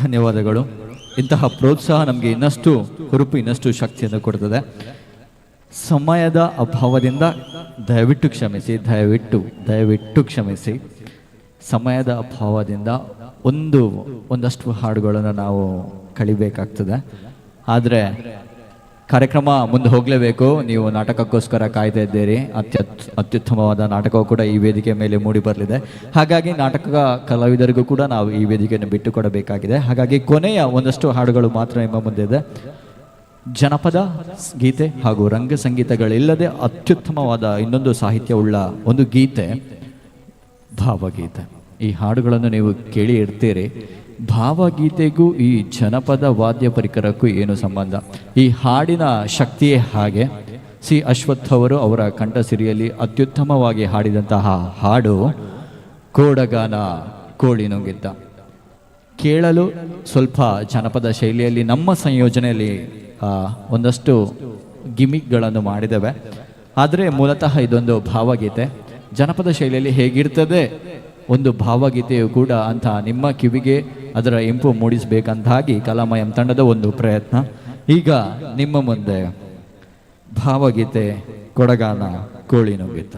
ಧನ್ಯವಾದಗಳು. ಇಂತಹ ಪ್ರೋತ್ಸಾಹ ನಮಗೆ ಇನ್ನಷ್ಟು ಹುರುಪು, ಇನ್ನಷ್ಟು ಶಕ್ತಿಯನ್ನು ಕೊಡ್ತದೆ. ಸಮಯದ ಅಭಾವದಿಂದ ದಯವಿಟ್ಟು ಕ್ಷಮಿಸಿ, ದಯವಿಟ್ಟು ದಯವಿಟ್ಟು ಕ್ಷಮಿಸಿ. ಸಮಯದ ಅಭಾವದಿಂದ ಒಂದಷ್ಟು ಹಾಡುಗಳನ್ನು ನಾವು ಕಳಿಬೇಕಾಗ್ತದೆ. ಆದರೆ ಕಾರ್ಯಕ್ರಮ ಮುಂದೆ ಹೋಗಲೇಬೇಕು. ನೀವು ನಾಟಕಕ್ಕೋಸ್ಕರ ಕಾಯ್ತಾ ಇದ್ದೀರಿ. ಅತ್ಯುತ್ತಮವಾದ ನಾಟಕವು ಕೂಡ ಈ ವೇದಿಕೆ ಮೇಲೆ ಮೂಡಿ ಬರಲಿದೆ. ಹಾಗಾಗಿ ನಾಟಕ ಕಲಾವಿದರಿಗೂ ಕೂಡ ನಾವು ಈ ವೇದಿಕೆಯನ್ನು ಬಿಟ್ಟು ಕೊಡಬೇಕಾಗಿದೆ. ಹಾಗಾಗಿ ಕೊನೆಯ ಒಂದಷ್ಟು ಹಾಡುಗಳು ಮಾತ್ರ ನಿಮ್ಮ ಮುಂದೆ ಇದೆ. ಜನಪದ ಗೀತೆ ಹಾಗೂ ರಂಗ ಸಂಗೀತಗಳಿಲ್ಲದೆ ಅತ್ಯುತ್ತಮವಾದ ಇನ್ನೊಂದು ಸಾಹಿತ್ಯವುಳ್ಳ ಒಂದು ಗೀತೆ ಭಾವಗೀತೆ. ಈ ಹಾಡುಗಳನ್ನು ನೀವು ಕೇಳಿ ಇರ್ತೀರಿ. ಭಾವಗೀತೆಗೂ ಈ ಜನಪದ ವಾದ್ಯ ಪರಿಕರಕ್ಕೂ ಏನು ಸಂಬಂಧ? ಈ ಹಾಡಿನ ಶಕ್ತಿಯೇ ಹಾಗೆ. ಸಿ ಅಶ್ವಥ್ ಅವರು ಅವರ ಕಂಠಸಿರಿಯಲ್ಲಿ ಅತ್ಯುತ್ತಮವಾಗಿ ಹಾಡಿದಂತಹ ಹಾಡು ಕೋಡಗಾನ ಕೋಳಿ ನುಂಗಿದ್ದ. ಕೇಳಲು ಸ್ವಲ್ಪ ಜನಪದ ಶೈಲಿಯಲ್ಲಿ ನಮ್ಮ ಸಂಯೋಜನೆಯಲ್ಲಿ ಒಂದಷ್ಟು ಗಿಮಿಕ್ಗಳನ್ನು ಮಾಡಿದ್ದೇವೆ. ಆದರೆ ಮೂಲತಃ ಇದೊಂದು ಭಾವಗೀತೆ. ಜನಪದ ಶೈಲಿಯಲ್ಲಿ ಹೇಗಿರ್ತದೆ ಒಂದು ಭಾವಗೀತೆಯು ಕೂಡ ಅಂತ ನಿಮ್ಮ ಕಿವಿಗೆ ಅದರ ಇಂಪು ಮೂಡಿಸಬೇಕಂತಾಗಿ ಕಲಾಮಯಂ ತಂಡದ ಒಂದು ಪ್ರಯತ್ನ. ಈಗ ನಿಮ್ಮ ಮುಂದೆ ಭಾವಗೀತೆ ಕೊಡಗಾನ ಕೋಳಿ ನುಂಗಿದ್ದ.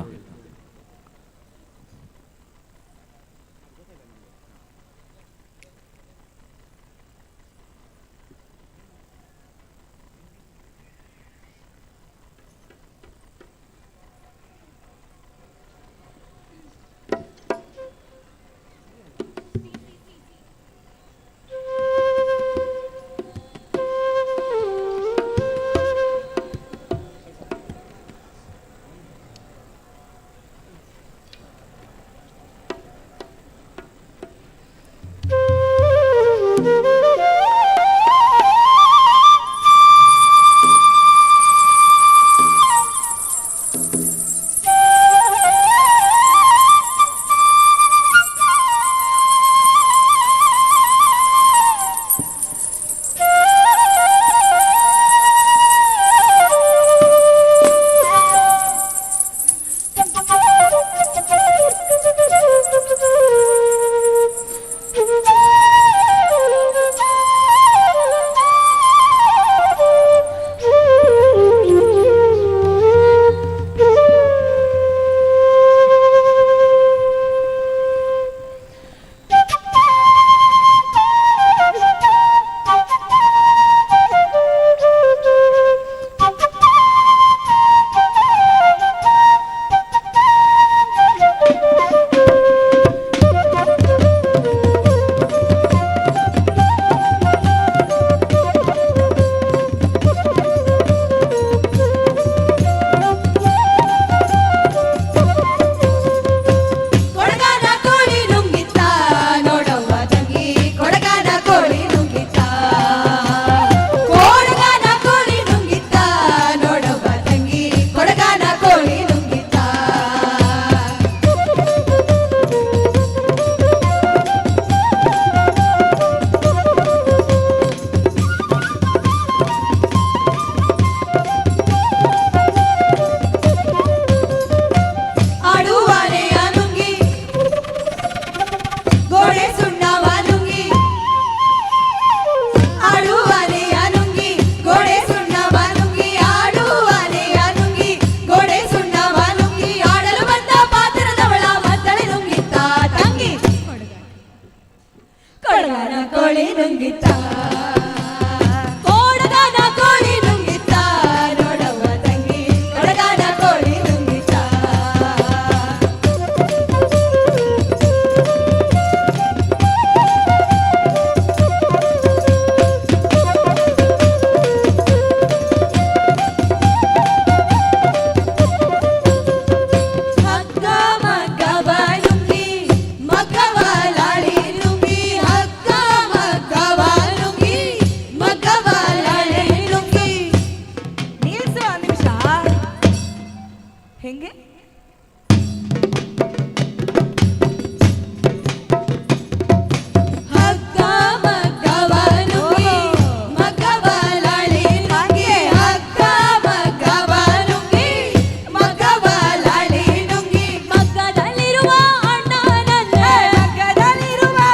ಮಗ್ಗದಲ್ಲಿರುವ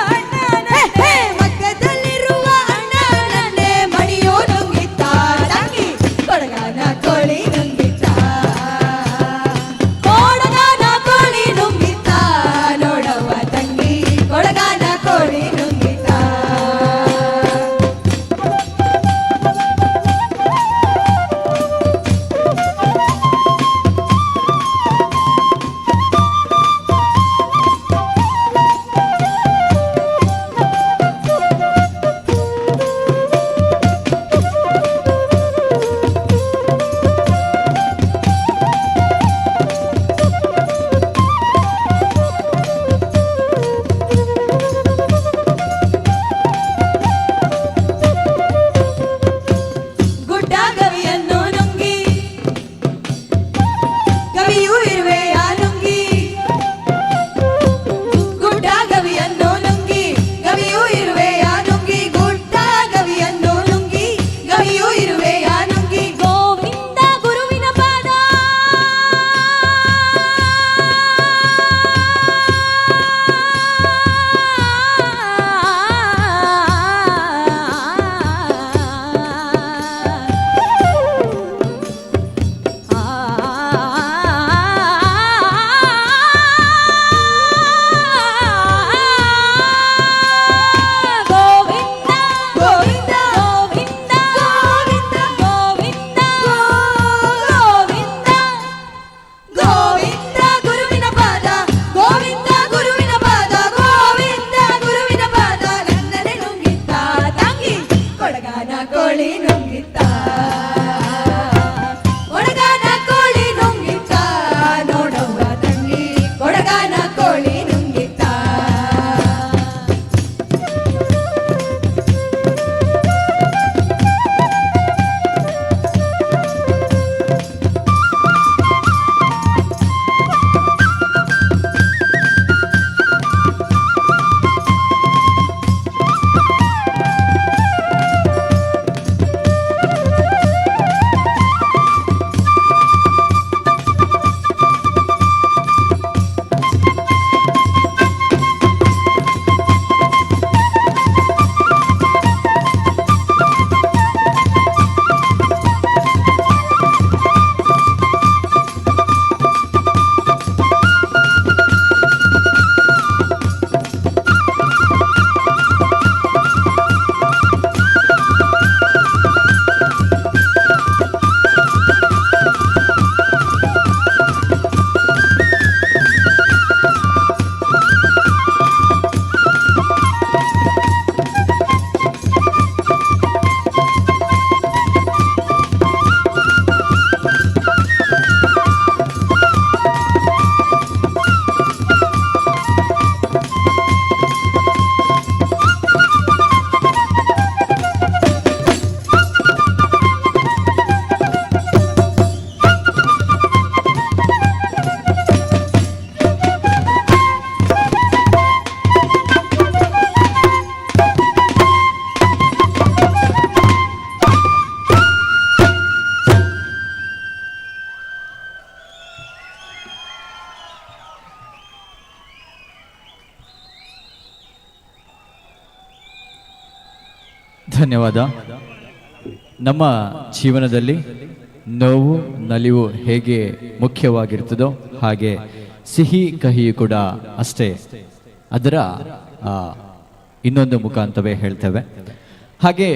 ಅಣ್ಣನನ್ನೇ, ಮಗ್ಗದಲ್ಲಿರುವ ಧನ್ಯವಾದ. ನಮ್ಮ ಜೀವನದಲ್ಲಿ ನೋವು ನಲಿವು ಹೇಗೆ ಮುಖ್ಯವಾಗಿರ್ತದೋ ಹಾಗೆ ಸಿಹಿ ಕಹಿಯು ಕೂಡ ಅಷ್ಟೇ ಅದರ ಇನ್ನೊಂದು ಮುಖ ಅಂತವೇ ಹೇಳ್ತೇವೆ. ಹಾಗೆ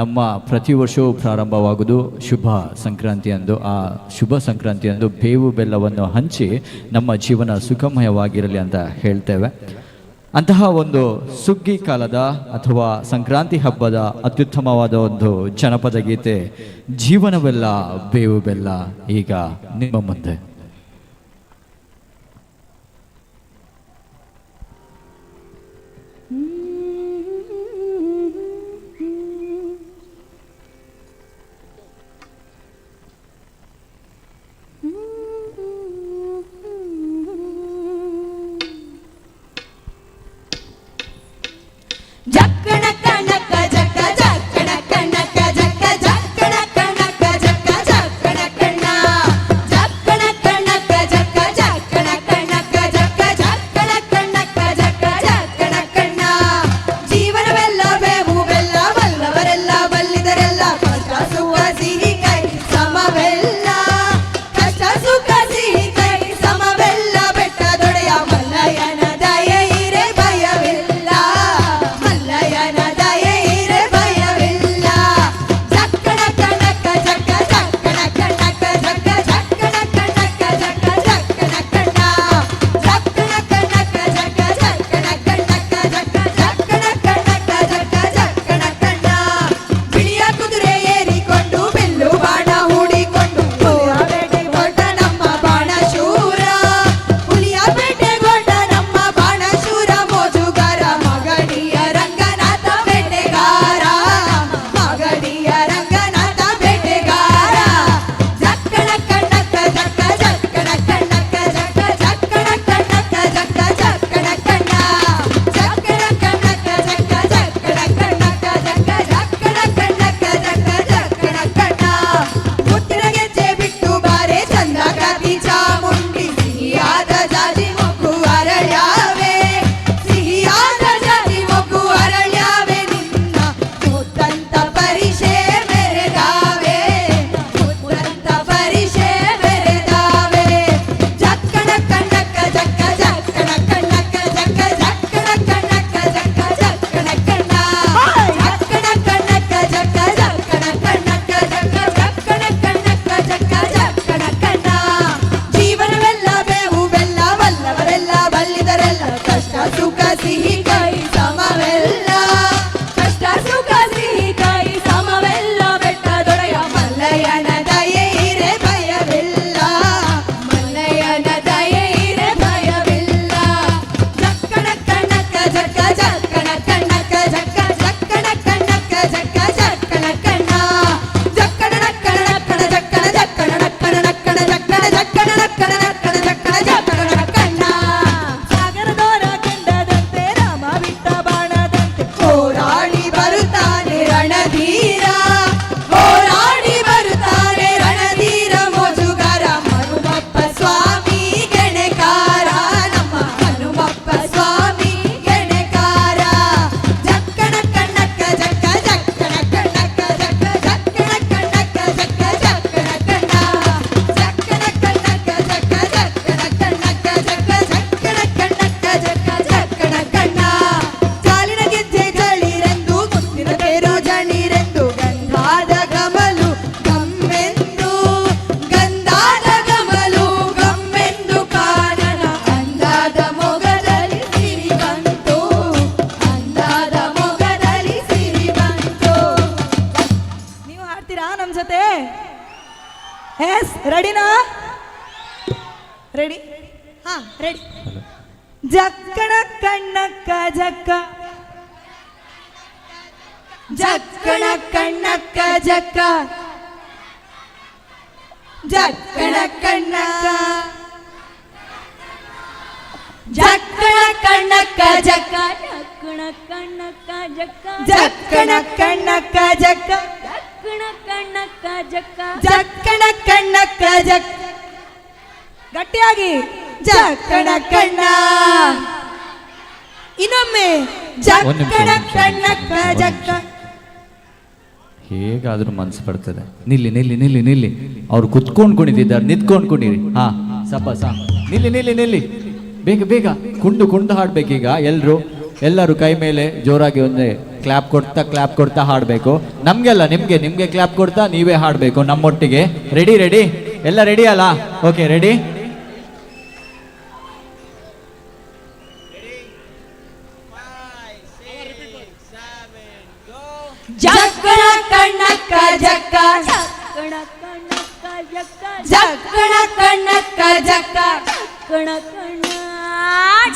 ನಮ್ಮ ಪ್ರತಿ ವರ್ಷವೂ ಪ್ರಾರಂಭವಾಗುವುದು ಶುಭ ಸಂಕ್ರಾಂತಿಯಂದು. ಆ ಶುಭ ಸಂಕ್ರಾಂತಿಯಂದು ಬೇವು ಬೆಲ್ಲವನ್ನು ಹಂಚಿ ನಮ್ಮ ಜೀವನ ಸುಖಮಯವಾಗಿರಲಿ ಅಂತ ಹೇಳ್ತೇವೆ. ಅಂತಹ ಒಂದು ಸುಗ್ಗಿ ಕಾಲದ ಅಥವಾ ಸಂಕ್ರಾಂತಿ ಹಬ್ಬದ ಅತ್ಯುತ್ತಮವಾದ ಒಂದು ಜನಪದ ಗೀತೆ ಜೀವನವೆಲ್ಲ ಬೇವು ಬೆಲ್ಲ ಈಗ ನಿಮ್ಮ ಮುಂದೆ. ಜಕ್ಕಣ ಕಣಕ ಜಕ್ಕ ಜಕ್ಕಣ ಕಣಕ ಜಕ್ಕ ಜಕ್ಕಣ ಕಣಕ ಜಕ್ಕ ಜಕ್ಕಣ ಕಣ್ಣ ಜಕ್ಕಣ ಕಣಕ ಜಕ್ಕ ಜಕ್ಕಣ ಕಣಕ ಜಕ್ಕ ಜಕ್ಕಣ ಕಣಕ ಜಕ್ಕ ಜಕ್ಕಣ ಕಣ್ಣ. ಜೀವನವೆಲ್ಲ ಬೇವು ಬೆಲ್ಲ ಬಲ್ಲವರೆಲ್ಲ ಬಲ್ಲಿದರೆಲ್ಲ ಕಷ್ಟ ಸುಖ ಸಿಹಿ ಕೈ ಸಮವೆಲ್ಲ ಕಷ್ಟ ಸುಖ ಸಿಹಿ ಕೈ ಸಮವೆಲ್ಲ. ಬೆಟ್ಟದೊಡೆಯ ಮಲ್ಲಯ್ಯನ ದಯೆ ಇರೆ ಭಯವಿಲ್ಲ, ಮಲ್ಲಯ್ಯನ ದಯೆ ಇರೆ ಭಯವಿಲ್ಲ. ಜಕ್ಕಣ ಕಣಕ ಜಕ್ಕ ಜಕ್ಕಣ ಕಣಕ ಜಕ್ಕ ಜಕ್ಕಣ ಕಣಕ ಜಕ್ಕ ಜಕ್ಕಣ ಕಣ್ಣ ಜಕ್ಕಣ ಕಣಕ ಜಕ್ಕ ಜಕ್ಕಣ ಕಣಕ ಜಕ್ಕ ಜಕ್ಕಣ ಕಣಕ ಜಕ್ಕ ಜಕ್ಕಣ ಕಣ್ಣ. ಬಿಳಿಯ ಕುದುರೆ ಏರಿಕೊಂಡು ಬಿಲ್ಲು ಬಾಣ ಹೂಡಿಕೊಂಡು ಹುಲಿಯ ಬೇಟೆಗೊಟ್ಟ ನಮ್ಮ ಬಾಣಶೂರ, ಹುಲಿಯ ಬೇಟೆಗೊಟ್ಟ ನಮ್ಮ ಬಾಣಶೂರ. ಮೋಜುಗಾರ ಮಗಡಿಯ ರಂಗನಾಥ ಬೇಟೆಗಾರ, ಮಗಡಿಯ ರಂಗನಾಥ ಬೇಟೆಗಾರ. ಜಕ್ಕಣ ಕಣ್ಣಕ್ಕ ಜಕ್ಕ ಜಕ್ಕಣ ಕಣ್ಣಕ್ಕ ಜಕ್ಕ ಜಕ್ಕಣ ಕಣ್ಣಕ್ಕ ಜಕ್ಕ ಜಕ್ಕಣ ಕಣ್ಣ ಜಕ್ಕಣ ಕಣ್ಣಕ್ಕ ಜಕ್ಕ ಜಕ್ಕಣ ಕಣ್ಣಕ್ಕ ಜಕ್ಕ ಜಕ್ಕಣ ಕಣ್ಣಕ್ಕ ಜಕ್ಕ ಜಕ್ಕಣ ಕಣ್ಣ. ಮುತ್ತಿನ ಗೆಜ್ಜೆ ಬಿಟ್ಟು ಬಾರೆ ಚಂದ ಕಾತಿ ಚಾಮುಂಡಿ, ಸಿಹಿಯಾದ ಜಾಜಿ ಮೊಗ್ಗು ಅರಳ್ಯಾವೆ, ಸಿಹಿಯಾದ ಜಾಜಿ ಮೊಗ್ಗು ಅರಳ್ಯಾವೆ. ನಿನ್ನ ಮುತ್ತಂತ ಪರಿಷೆ ಮೆರೆದಾವೆ, ಮುತ್ತಂತ ಪರಿಷೆ ಮೆರೆದಾವೆ. ಜಕ್ಕಣ ಕಣ್ಣಕ್ಕ ಜಕ್ಕ ಜಕ್ಕಣ ಕಣ್ಣಕ್ಕ ಜಕ್ಕ ಜಕ್ಕಣ ಕಣ್ಣಕ್ಕ ಜಕ್ಕ ಜಕ್ಕಣ ಕಣ್ಣ ಜಕ್ಕಣ ಕಣ್ಣಕ್ಕ ಜಕ್ಕ ಜಕ್ಕಣ ಕಣ್ಣಕ್ಕ ಜಕ್ಕ ಜಕ್ಕಣ ಕಣ್ಣಕ್ಕ ಜಕ್ಕ ಜಕ್ಕಣ ಕಣ್ಣ. ಜೀವನವೆಲ್ಲ ಬೇವು ಬೆಲ್ಲ ಬಲ್ಲವರೆಲ್ಲ ಬಲ್ಲಿದರೆಲ್ಲ ಕಷ್ಟ ಸುಖ ಸಿಹಿ ಕೈ ಸಮವೆಲ್ಲ ಕಷ್ಟ ಸುಖ ಸಿಹಿ ಕೈ ಸಮವೆಲ್ಲ. ಬೆಟ್ಟದೊಡೆಯ ಮಲ್ಲಯ್ಯನ ದಯೆ ಇರೆ ಭಯವಿಲ್ಲ, ಮಲ್ಲಯ್ಯನ ದಯೆ ಇರೆ ಭಯವಿಲ್ಲ. ಜಕ್ಕಣ ಕಣ್ಣಕ್ಕ ಜಕ್ಕ ಜಕ್ಕಣ ಕಣ್ಣಕ್ಕ ಜಕ್ಕ ಜಕ್ಕಣ ಕಣ್ಣಕ್ಕ ಜಕ್ಕ ಜಕ್ಕಣ ಕಣ್ಣ ಜಕ್ಕಣ ನಕ್ಕಣ ನಕ್ಕಣ ಜಕ್ಕಣ ಜಕ್ಕಣ ನಕ್ಕಣ ನಕ್ಕಣ ಜಕ್ಕಣ ಜಕ್ಕಣ ನಕ್ಕಣ ನಕ್ಕಣ ಜಕ್ಕಣ ಜಕ್ಕಣ ಕಣ್ಣ. ಸಾಗರದೋರ ಕೆಂಡದಂತೆ ರಾಮ ಬಿಟ್ಟ ಬಾಣದಂತೆ ಹೋರಾಡಿ ಬರುತ್ತಾನೆ ರಣಧೀರ, ಹೋರಾಡಿ ಬರುತ್ತಾನೆ ರಣಧೀರ. ಮೋಜುಗಾರ ಹನುಮಪ್ಪ ಸ್ವಾಮಿ ಗೆಣೆಕಾರ, ನಮ್ಮ ಹನುಮಪ್ಪ ಸ್ವಾಮಿ ಗೆಣೆಕಾರ. ಜಕ್ಕಣ ಕಣ್ಣಕ್ಕ ಜಕ್ಕ ಜಕ್ಕಣ ಕಣ್ಣಕ್ಕ ಜಕ್ಕ ಜಕ್ಕಣ ಕಣ್ಣಕ್ಕ ಜಕ್ಕ ಜಕ್ಕಣ ಕಣ್ಣ ಜಕ್ಕಣ ಕಣ್ಣಕ್ಕ ಜಕ್ಕ ಜಕ್ಕಣ ಕಣ್ಣಕ್ಕ ಜಕ್ಕ ಜಕ್ಕಣ ಕಣ್ಣಕ್ಕ ಜಕ್ಕ ಜಕ್ಕಣ ಕಣ್ಣ. ಕಾಲಿನ ಗೆಜ್ಜೆ ಜಳಿರೆಂದು ಮುತ್ತಿನ ತೇರು ಜಣಿರೆಂದು ಗಂಧಾದ ಗಮಲು ಗಮ್ಮೆಂದು ಗಂಧಾದ ಗಮಲು ಗಮ್ಮೆಂದು ಕಾನನ ಅಂದಾದ ಮೊಗದಲ್ಲಿ ಸಿರಿ ಬಂತು, ಅಂದಾದ ಮೊಗದಲ್ಲಿ ಸಿರಿ ಬಂತು. ನೀವು ಹಾಡ್ತೀರಾ ನಮ್ಮ ಜೊತೆ? ಎಸ್, ರೆಡಿನಾ? ರೆಡಿ? ಹಾ ರೆಡಿ. ಜಕ್ಕಣ ಕಣ್ಣಕ್ಕ ಜಕ್ಕ ಜಕ್ಕಣ ಕಣ್ಣಕ್ಕ ಜಕ್ಕ ಜಕ್ಕಣ ಕಣ್ಣಕ್ಕ ಜಕ್ಕಣ ಕಣ್ಣಕ್ಕ ಜಕ್ಕ ಜಕ್ಕಣ ಕಣ್ಣಕ್ಕ ಜಕ್ಕ ಜಕ್ಕಣ ಕಣ್ಣಕ್ಕ ಜಕ್ಕ ಜಕ್ಕಣ ಕಣ್ಣಕ್ಕ ಜಕ್ಕ ಜಕ್ಕಣ ಕಣ್ಣಕ್ಕ ಜಕ್ಕ ಗಟ್ಟಿಯಾಗಿ ಜಕ್ಕಣ ಕಣ್ಣ. ಇನ್ನೊಮ್ಮೆ ಒಂದ್ ನಿಮಿಷ, ಜಕ್ಕಣ ಒಂದ್ ನಿಮಿಷ, ಕಣ್ಣಕ್ಕ ಒಂದ್ ಜಕ್ಕ. ಹೇಗಾದರೂ ಮನಸ್ಸು ಬರ್ತದೆ. ನಿಲ್ಲಿ ನಿಲ್ಲಿ ನಿಲ್ಲಿ ನಿಲ್ಲಿ, ಅವ್ರು ಕುತ್ಕೊಂಡು ಕುಣಿತಿದ್ದಾರೆ, ನಿಂತ್ಕೊಂಡು ಕುಣೀರಿ. ಹಾಂ, ಸಪ ಸಾ, ನಿಲ್ಲಿ ನಿಲ್ಲಿ ನಿಲ್ಲಿ, ಬೇಗ ಬೇಗ ಕುಂಡು ಕುಂಡು ಹಾಡಬೇಕೀಗ. ಎಲ್ಲರೂ ಕೈ ಮೇಲೆ ಜೋರಾಗಿ ಒಂದೇ ಕ್ಲ್ಯಾಪ್ ಕೊಡ್ತಾ ಕ್ಲ್ಯಾಪ್ ಕೊಡ್ತಾ ಹಾಡಬೇಕು. ನಮಗೆಲ್ಲ ನಿಮಗೆ ನಿಮಗೆ ಕ್ಲ್ಯಾಪ್ ಕೊಡ್ತಾ ನೀವೇ ಹಾಡಬೇಕು ನಮ್ಮೊಟ್ಟಿಗೆ. ರೆಡಿ ರೆಡಿ ಎಲ್ಲ ರೆಡಿ ಅಲ್ಲ? Okay, ready. ಜಕ್ಕಣ ಕಣ್ಣಕ್ಕ ಜಕ್ಕ, ಜಕ್ಕಣ ಕಣ್ಣಕ್ಕ ಜಕ್ಕ, ಜಕ್ಕಣ ಕಣ್ಣಕ್ಕ ಜಕ್ಕ, ಜಕ್ಕಣ ಕಣ್ಣ,